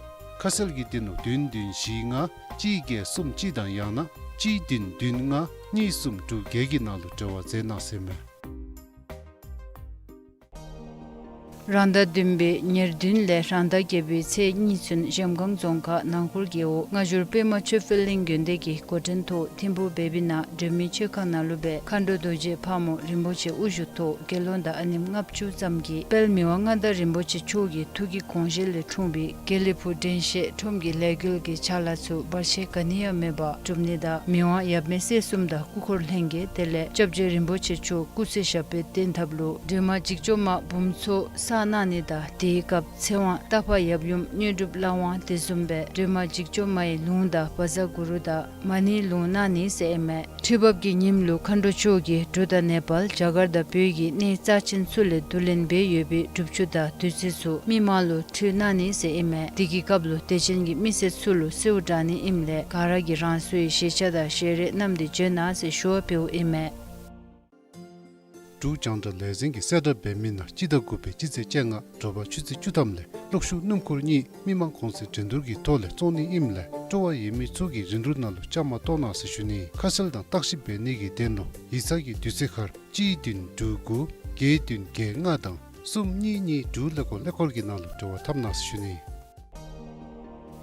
ཁ་གསལ་གྱི་དོན་ལུ་བདུན་བདུན་བཞི་ལྔ་གཅིག་བརྒྱད་གསུམ་གཅིག་དང་ཡང་ན་གཅིག་བདུན་བདུན་ལྔ་གཉིས་གསུམ་དྲུག་བརྒྱད་ཀྱི་ནང་ལུ་འབྲེལ་བ་མཛད་གནང་ཟེར་མས། རང་ཟླ་བདུན་པའི་ཉེར་བདུན་ལས་རང་ཟླ་བརྒྱད་པའི་ཚེས་གཉིས་ཚུན་གཞལམ་སྒང་རྫོང་ཁག་ནང་འཁོར་རྒེད་འོག་སྔ་འགྱུར་པདྨ་ཆོས་འཕེལ་གླིང་དགོན་སྡེ་གི་འགོ་འདྲེན་ཐོག་ཐིམ་ཕུ་བེ་བི་ན་སྒྲོལ་མའི་མཆོད་ཁང་ནང་ལུ་སྦེ་མཁའ་འགྲོ་རྡོ་རྗེ་ཕག་མོ་རིན་པོ་ཆེ་དབུ་བཞུགས་ཐོག་དགེ་སློང་དང་ཨ་ནེམོ་ལྔ་བཅུ་ཙམ་གྱིས་དཔལ་མི་དབང་མངའ་བདག་རིན་པོ་ཆེ་མཆོག་གི་ཐུགས་ཀྱི་དགོངས་བཞེད་ལས་འཁྲུངས་པའི་དགེ་ལེགས་ཕུག་དྲན་ཤེས་ཁྲོམ་གྱི་ལས་འགུལ་གྱི་ཕྱག་ལཱ་ཚུ་བར་ཆད་ག་ནི་ཡང་མེད་པར་གྲུབ་ནི་དང་མི་དབང་ཡབ་མེས་སྲས་གསུམ་དང་སྐུ་འཁོར་ལྷན་རྒྱས་དེ་ལས་སྐྱབས་རྗེ་རིན་པོ་ཆེ་མཆོག་སྐུ་ཚེ་ཞབས་པད་བརྟན་ཐབས་ལུ་སྒྲོལ་མ་འཇིགས་བྱེད་མ་འབུམ་ཚོགས་བསགས་གནང་ནི་དང་དེའི་སྐབས་ཚེ་དབང་སྟག་ཕག་ཡབ་ཡུམ་དངོས་གྲུབ་ལྷ་དབང་དེ་བཟུམ་སྦེ་སྒྲོལ་མ་འཇིགས་བྱེད་མའི་ལུང་དང་བཛྲ་གུ་རུ་དང་མ་ཎིའི་ལུང་གནང་ནི་ཟེར་ཨིན་མས། ཁྲི་འབབ་ཀྱི་ཉིནམ་ལུ་མཁའ་འགྲོ་མཆོག་གིས་འབྲུག་དང་ནེ་པཱལ་རྒྱ་གར་དང་བོད་ཀྱི་གནས་རྩ་ཆེན་ཚུ་ལས་བསྡུ་ལེན་འབད་ཡོད་པའི་སྒྲུབ་ཆུ་དང་བདུད་རྩི་ཚུ་མི་མང་ལུ་ཕུལ་གནང་ནི་ཟེར་ཨིན་མས། དེ་གི་སྐབས་ལུ་དད་ཅན་གྱི་མི་སེར་ཚུ་ལུ་གསོལཝ་དྲང་ནི་ཨིནམ་ལས་ག་ར་གིས་རང་སོའི་ཤེས་བྱ་དང་ཤེས་རིག་རྣམས་འདི་བརྗོད་གནང་ཟེར་ཞུ་བ་ཕུལཝ་ཨིན་མས། འབྲུག་རྒྱང་བསྒྲགས་ལས་འཛིན་གྱིས་གསལ་བསྒྲགས་འབད་མི་ནང་སྤྱི་ཟླ་དགུ་པའི་སྤྱི་ཚེས་བཅོ་ལྔ་དྲོ་པ་ཆུ་ཚོད་བཅུ་ཐམ་ལས་གློག་ཤུགས་སྣུམ་འཁོར་གཉིས་མི་མང་གུང་སེང་འགྲན་བསྡུར་གྱི་ཐོག་ལས་བཙོང་ནི་ཨིནམ་ལས་སྤྲོ་བ་ཡོད་མི་ཚུ་གིས་རིན་བསྡུར་ནང་ལུ་བཅའ་མར་གཏོགས་གནང་ཟེར་ཞུ་ནི། ཁ་གསལ་དང་བརྟག་ཞིབ་འབད་ནི་གི་དོན་ལུ་ཡིག་ཚང་གི་དུས་ཚོད་ཁར་གཅིག་བདུན་དྲུག་དགུ་བརྒྱད་བདུན་བརྒྱད་ལྔ་དང་གསུམ་གཉིས་གཉིས་དྲུག་ཀླད་ཀོར་ཀླད་ཀོར་གྱི་ནང་ལུ་འབྲེལ་བ་འཐབ་གནང་ཟེར་ཞུ་ནི།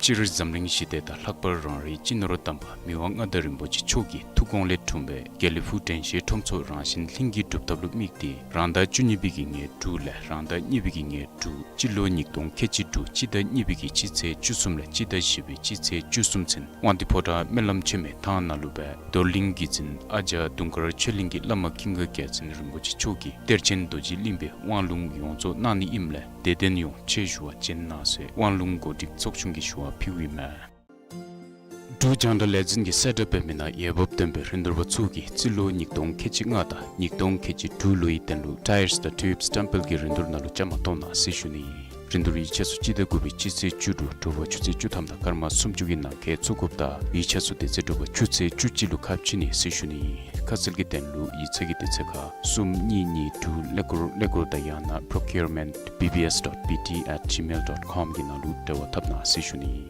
སྤྱིར་འཛམ་གླིང་ཞི་བདེ་དང་ལྷག་པར་རང་རེའི་སྤྱི་ནོར་དམ་པ་མི་དབང་མངའ་བདག་རིན་པོ་ཆེ་མཆོག་གི་ཐུགས་དགོངས་ལས་འཁྲུངས་པའི་དགེ་ལེགས་ཕུག་དྲན་ཤེས་ཁྲོམ་ཚོགས་རང་བཞིན་ལྷན་སྐྱེས་སྒྲུབ་ཐབས་ལུ་དམིགས་ཏེ་རང་ཟླ་བཅུ་གཉིས་པའི་གི་ཉེར་དྲུག་ལས་རང་ཟླ་གཉིས་པའི་གི་ཉེར་དྲུག་སྤྱི་ལོ་ཉིས་སྟོང་ཁལ་གཅིག་དྲུག་སྤྱི་ཟླ་གཉིས་པའི་གི་སྤྱི་ཚེས་བཅུ་གསུམ་ལས་སྤྱི་ཟླ་བཞི་པའི་སྤྱི་ཚེས་བཅུ་གསུམ་ཚུན་དབང་འདུས་ཕོ་བྲང་སྨོན་ལམ་ཆེན་མོའི་ཐང་ནང་ལུ་སྦེ་རྡོར་གླིང་གི་རྫིང་ཨ་ཇ་དུང་དཀར་ཆོས་གླིང་གི་བླ་མ་ཀུན་དགའ་རྒྱལ་མཚན་རིན་པོ་ཆེ་མཆོག་གིས་གཏེར་ཆེན་རྡོ་རྗེ་གླིང་པའི་དབང་ལུང་ཡོངས་རྫོགས་གནང་ནི་ཨིནམ་ལས་དད་ལྡན་ཡོངས་ཆེད་ཞུ་བ་བྱོན་གནང་ཟེར་དབང་ལུང་གོ་སྒྲིག་ཚོགས་ཆུང་གིས་ཞུ་བ་ཕུལཝ་ཨིན་མས། འབྲུག་རྒྱང་བསྒྲགས་ལས་འཛིན་གྱིས་གསལ་བསྒྲགས་འབད་མི་ནང་འོས་འབབ་ལྡན་པའི་རིན་བསྡུར་པ་ཚུ་གིས་རྩིས་ལོ་ཉིས་སྟོང་ཁལ་གཅིག་ལྔ་དང་ཉིས་སྟོང་ཁལ་གཅིག་དྲུག་ལོའི་དོན་ལུ་ཊའིརསི་དང་ཊིའུབསི་སི་ཊམ་པེལ་གྱི་རིན་བསྡུར་ནང་ལུ་བཅའ་མར་གཏོགས་གནང་ཟེར་ཞུ་ནི། རིན་བསྡུར་ཡིག་ཆ་ཚུ་སྤྱི་ཟླ་དགུ་པའི་སྤྱི་ཚེས་བཅུ་དྲུག་དྲོ་པ་ཆུ་ཚོད་བཅུ་ཐམ་དང་སྐར་མ་སུམ་ཅུ་གི་ནང་འཁོད་བཙུགས་དགོཔ་དང་ཡིག་ཆ་ཚུ་དེ་ཚེ་དྲོ་པ་ཆུ་ཚོད་བཅུ་གཅིག་ལུ་ཁ་ཕྱེ་ནི་ཟེར་ཞུ་ནི། ཁ་གསལ་གྱི་དོན་ལུ་ཡིག་ཚང་གི་དེ་ཚེ་ཁར་གསུམ་གཉིས་གཉིས་དྲུག་ཀླད་ཀོར་ཀླད་ཀོར་དང་ཡང་ན་procurement B B S dot B T at gmail dot com གི་ནང་ལུ་འབྲེལ་བ་འཐབ་གནང་ཟེར་ཞུ་ནི།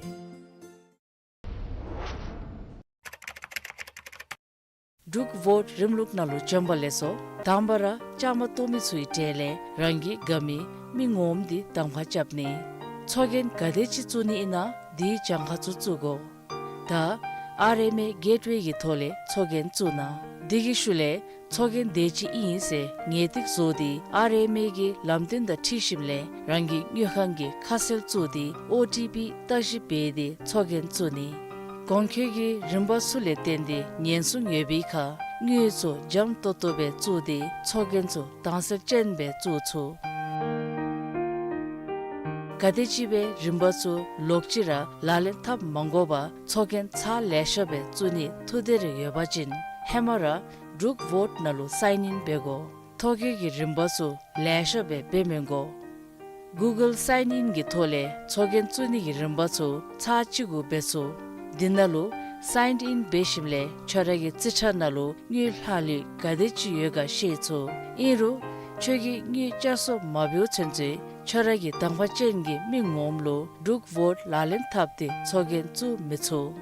འབྲུག་ཝོཊ་རིམ་ལུགས་ནང་ལུ་བྱོན་པ་ལེགས་སོ། དང་པ་ར་བཅའ་མར་གཏོགས་མི་ཚུའི་གྲས་ལས་རང་གི་དགའ་མི་མི་ངོམ་འདི་གདམ་ཁ་རྐྱབ་ནི། ཚོགས་རྒྱན་ག་དེ་ཅིག་བཙུགས་ནི་ཨིན་ན་དེའི་གྱངས་ཁ་ཚུ་བཙུགས་དགོ། ད་ཨར་ཨེམ་ཨེ་གེཊ་ཝེ་གི་ཐོག་ལས་ཚོགས་རྒྱན་བཙུགས་གནང་། དེ་གི་ཤུལ་ལས་ཚོགས་རྒྱན་དེ་ཅིག་ཨིན་ཟེར་ངེས་ཏིག་བཟོ་སྟེ་ཨར་ཨེམ་ཨེ་གི་ལམ་སྟོན་དང་འཁྲིལ་ཞིནམ་ལས་རང་གི་དངུལ་ཁང་གི་ཁ་གསལ་བཙུགས་ཏེ་ཨོ་ཊི་པི་བརྟག་ཞིབ་འབད་དེ་ཚོགས་རྒྱན་བཙུགས་ནི། གོང་འཁོད་ཀྱི་རིམ་པ་ཚུ་ལས་བརྟེན་ཏེ་ཉེན་སྲུང་ཡོད་པའི་ཁར་དངུལ་ཚུ་འཇམ་ཏོང་ཏོ་སྦེ་བཙུགས་ཏེ་ཚོགས་རྒྱན་ཚུ་དྭངས་གསལ་ཅན་སྦེ་བཙུགས་ཚུགས། ག་དེམ་ཅིག་སྦེ་རིམ་པ་ཚུ་ལོག་ཅི་ར་ལག་ལེན་འཐབ་མ་དགོ་པར་ཚོགས་རྒྱན་ཚར་ལེ་ཤ་སྦེ་བཙུགས་ནིའི་ཐུགས་འདོད་རེ་ཡོད་པ་ཅིན་ཧེ་མ་ར་འབྲུག་ཝོཊ་ནང་ལུ་སའིན་ཨིན་འབད་དགོ། ཐོ་བཀོད་ཀྱི་རིམ་པ་ཚུ་ལེ་ཤ་སྦེ་འབད་མི་དགོ། གུ་གཱལ་སའིན་ཨིན་གྱི་ཐོག་ལས་ཚོགས་རྒྱན་བཙུགས་ནི་གི་རིམ་པ་ཚུ་ཚར་གཅིག་གུ་འབད་ཚུགས། འདི་ནང་ལུ་སའིན་ཨིན་འབད་ཞིནམ་ལས་ཁྱོད་ར་གི་རྩིས་ཁྲ་ནང་ལུ་དངུལ་ལྷག་ལུས་ག་དེ་ཅིག་ཡོད་ག་ཤེས་ཚུགས། ཨིན་རུང་ཁྱོད་ཀྱིས་དངུལ་བསྐྱར་གསོ་མ་འབདཝ་ཚུན་ཚོད་ཁྱོད་ར་གི་གདམ་ཁ་ཅན་གྱི་མི་ངོམ་ལུ་འབྲུག་ཝོཊ་ལག་ལེན་འཐབ་སྟེ་ཚོགས་རྒྱན་བཙུགས་མི་ཚུགས།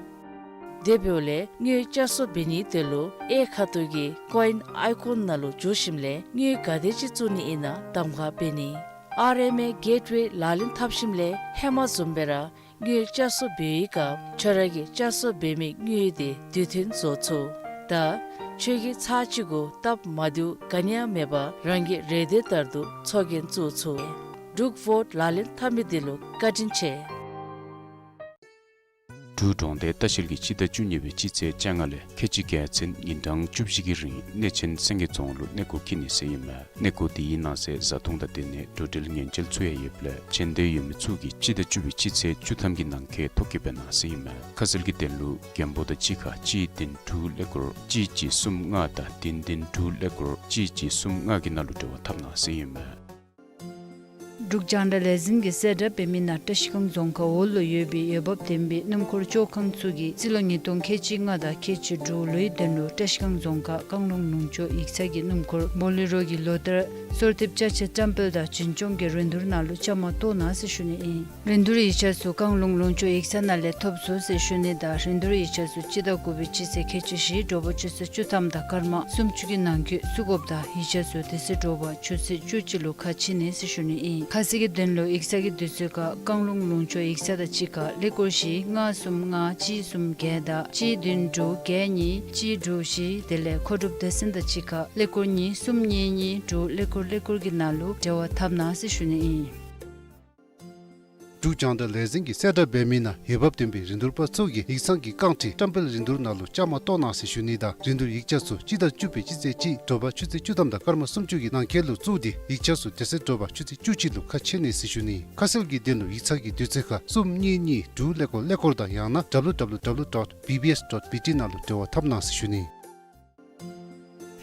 དེ་འབདཝ་ལས་དངུལ་བསྐྱར་གསོ་འབད་ནིའི་དོན་ལུ་གཡས་ཁ་ཐུག་གི་ཀོ་ཨིན་ཨའི་ཀོན་ནང་ལུ་འཛུལ་ཞིནམ་ལས་དངུལ་ག་དེ་ཅིག་བཙུགས་ནི་ཨིན་ན་གདམ་ཁ་འབད་ནི། ཨར་ཨེམ་ཨེ་གེཊ་ཝེ་ལག་ལེན་འཐབ་ཞིནམ་ལས་ཧེ་མ་བཟུམ་སྦེ་ར་དངུལ་བསྐྱར་གསོ་འབད་བའི་སྐབས་ཁྱོད་ར་གིས་བསྐྱར་གསོ་འབད་མི་དངུལ་དེ་དུས་མཐུན་བཟོ་ཚུགས། ད་ཁྱོད་ཀྱིས་ཚར་གཅིག་གུ་སྟབས་མ་བདེཝ་ག་ནི་ཡང་མེད་པར་རང་གི་རེ་འདོད་ལྟར་དུ་ཚོགས་རྒྱན་བཙུགས་ཚུགས། འབྲུག་ཝོཊ་ལག་ལེན་འཐབ་མི་འདི་ལུ་བཀའ་དྲིན་ཆེ། འབྲུག་གྲོང་སྡེ་ལྟ་བཤལ་གྱིས་སྤྱི་ཟླ་བཅུ་གཉིས་པའི་སྤྱི་ཚེས་བཅོ་ལྔ་ལས་ཁལ་གཅིག་བརྒྱད་ཚུན་ཉིན་གྲངས་བཅུ་བཞི་གི་རིང་གནས་ཆེན་སེང་གེ་རྫོང་ལུ་གནས་སྐོར་འཁྱིད་ནི་ཟེར་ཨིན་མས། གནས་སྐོར་དེའི་ནང་གསེས་བཟའ་འཐུང་དང་དེ་ནི་འགྲོ་འགྲུལ་ཉེན་བཅོལ་ཚུ་ཡང་ཡོདཔ་ལས་བྱོན་འདོད་ཡོད་མི་ཚུ་གིས་སྤྱི་ཟླ་བཅུ་པའི་སྤྱི་ཚེས་བཅུ་ཐམ་གྱི་ནང་འཁོད་ཐོ་བཀོད་འབད་གནང་ཟེར་ཨིན་མས། ཁ་གསལ་གྱི་དོན་ལུ་མགོན་པོ་དང་གཅིག་ཁར་གཅིག་བདུན་དྲུག་ཀླད་ཀོར་གཅིག་གཅིག་གསུམ་ལྔ་དང་བདུན་བདུན་དྲུག་ཀླད་ཀོར་གཅིག་གཅིག་གསུམ་ལྔ་གི་ནང་ལུ་འབྲེལ་བ་འཐབ་གནང་ཟེར་ཨིན་མས། འབྲུག་རྒྱང་བསྒྲགས་ལས་འཛིན་གྱིས་གསལ་བསྒྲགས་འབད་མི་ནང་བཀྲ་ཤིས་སྒང་རྫོང་ཁག་འོག་ལུ་ཡོད་པའི་འོས་འབབ་ལྡན་པའི་སྣུམ་འཁོར་བཅོ་ཁང་ཚུ་གིས་རྩིས་ལོ་ཉིས་སྟོང་ཁལ་གཅིག་ལྔ་དང་ཁལ་གཅིག་དྲུག་ལོའི་དོན་ལུ་བཀྲ་ཤིས་སྒང་རྫོང་ཁག་བཀང་ལུང་ལུང་ཕྱོགས་ཡིག་ཚང་གི་སྣུམ་འཁོར་བོ་ལེ་རོ་གི་ལོ་ལྟར་གསོལ་འདེབས་ཅ་ཆས་བཀྲམ་སྤེལ་དང་འཛིན་སྐྱོང་གི་རིན་བསྡུར་ནང་ལུ་བཅའ་མར་གཏོགས་གནང་ཟེར་ཞུ་ནི་ཨིན། རིན་བསྡུར་ཡིག་ཆ་ཚུ་བཀང་ལུང་ལུང་ཕྱོགས་ཡིག་ཚང་ནང་ལས་ཐོབ་ཚུགས་ཟེར་ཞུ་ནི་དང་རིན་བསྡུར་ཡིག་ཆ་ཚུ་སྤྱི་ཟླ་དགུ་པའི་སྤྱི་ཚེས་ཁལ་གཅིག་བཞི་དྲོ་པ་ཆུ་ཚོད་བཅུ་ཐམ་དང་སྐར་མ་སུམ་ཅུ་གི་ནང་འཁོད་བཙུགས་དགོཔ་དང་ཡིག་ཆ་ཚུ་དེ་ཚེ་དྲོ་པ་ཆུ་ཚོད་བཅུ་གཅིག་ལུ་ཁ་ཕྱེ་ནི་ཟེར་ཞུ་ནི་ཨིན། ཁ་གསལ་གྱི་དོན་ལུ་ཡིག་ཚང་གི་དུས་ཚོད་ཁར་བཀང་ལུང་ལུང་ཕྱོགས་ཡིག་ཚང་དང་གཅིག་ཁར་ཀླད་ཀོར་བཞི་ལྔ་གསུམ་ལྔ་གཅིག་གསུམ་བརྒྱད་དང་གཅིག་བདུན་དྲུག་བརྒྱད་གཉིས་གཅིག་དྲུག་བཞི། དེ་ལས་མཁོ་སྒྲུབ་སྡེ་ཚན་དང་གཅིག་ཁར་ཀླད་ཀོར་གཉིས་གསུམ་གཉིས་གཉིས་དྲུག་ཀླད་ཀོར་ཀླད་ཀོར་གྱི་ནང་ལུ་འབྲེལ་བ་འཐབ་གནང་ཟེར་ཞུ་ནི་ཨིན། འབྲུག་རྒྱང་བསྒྲགས་ལས་འཛིན་གྱིས་གསལ་བསྒྲགས་འབད་མི་ནང་འོས་འབབ་ལྡན་པའི་རིན་བསྡུར་པ་ཚུ་གིས་ཡིག་ཚང་གི་རྐང་ཁྲི་བཀྲམ་སྤེལ་རིན་བསྡུར་ནང་ལུ་བཅའ་མར་གཏོགས་གནང་ཟེར་ཞུ་ནི་དང་། རིན་བསྡུར་ཡིག་ཆ་ཚུ་སྤྱི་ཟླ་བཅུ་པའི་སྤྱི་ཚེས་གཅིག་དྲོ་པ་ཆུ་ཚོད་བཅུ་ཐམ་དང་སྐར་མ་སུམ་ཅུ་གི་ནང་འཁོད་ལུ་བཙུགས་ཏེ་ཡིག་ཆ་ཚུ་དེ་ཚེ་དྲོ་པ་ཆུ་ཚོད་བཅུ་གཅིག་ལུ་ཁ་ཕྱེ་ནི་ཟེར་ཞུ་ནི། ཁ་གསལ་གྱི་དོན་ལུ་ཡིག་ཚང་གི་དུས་ཚོད་ཁར་གསུམ་གཉིས་གཉིས་དྲུག་ཀླད་ཀོར་ཀླད་ཀོར་དང་ཡང་ན་W W W dot B B S dot B T ནང་ལུ་འབྲེལ་བ་འཐབ་གནང་ཟེར་ཞུ་ནི།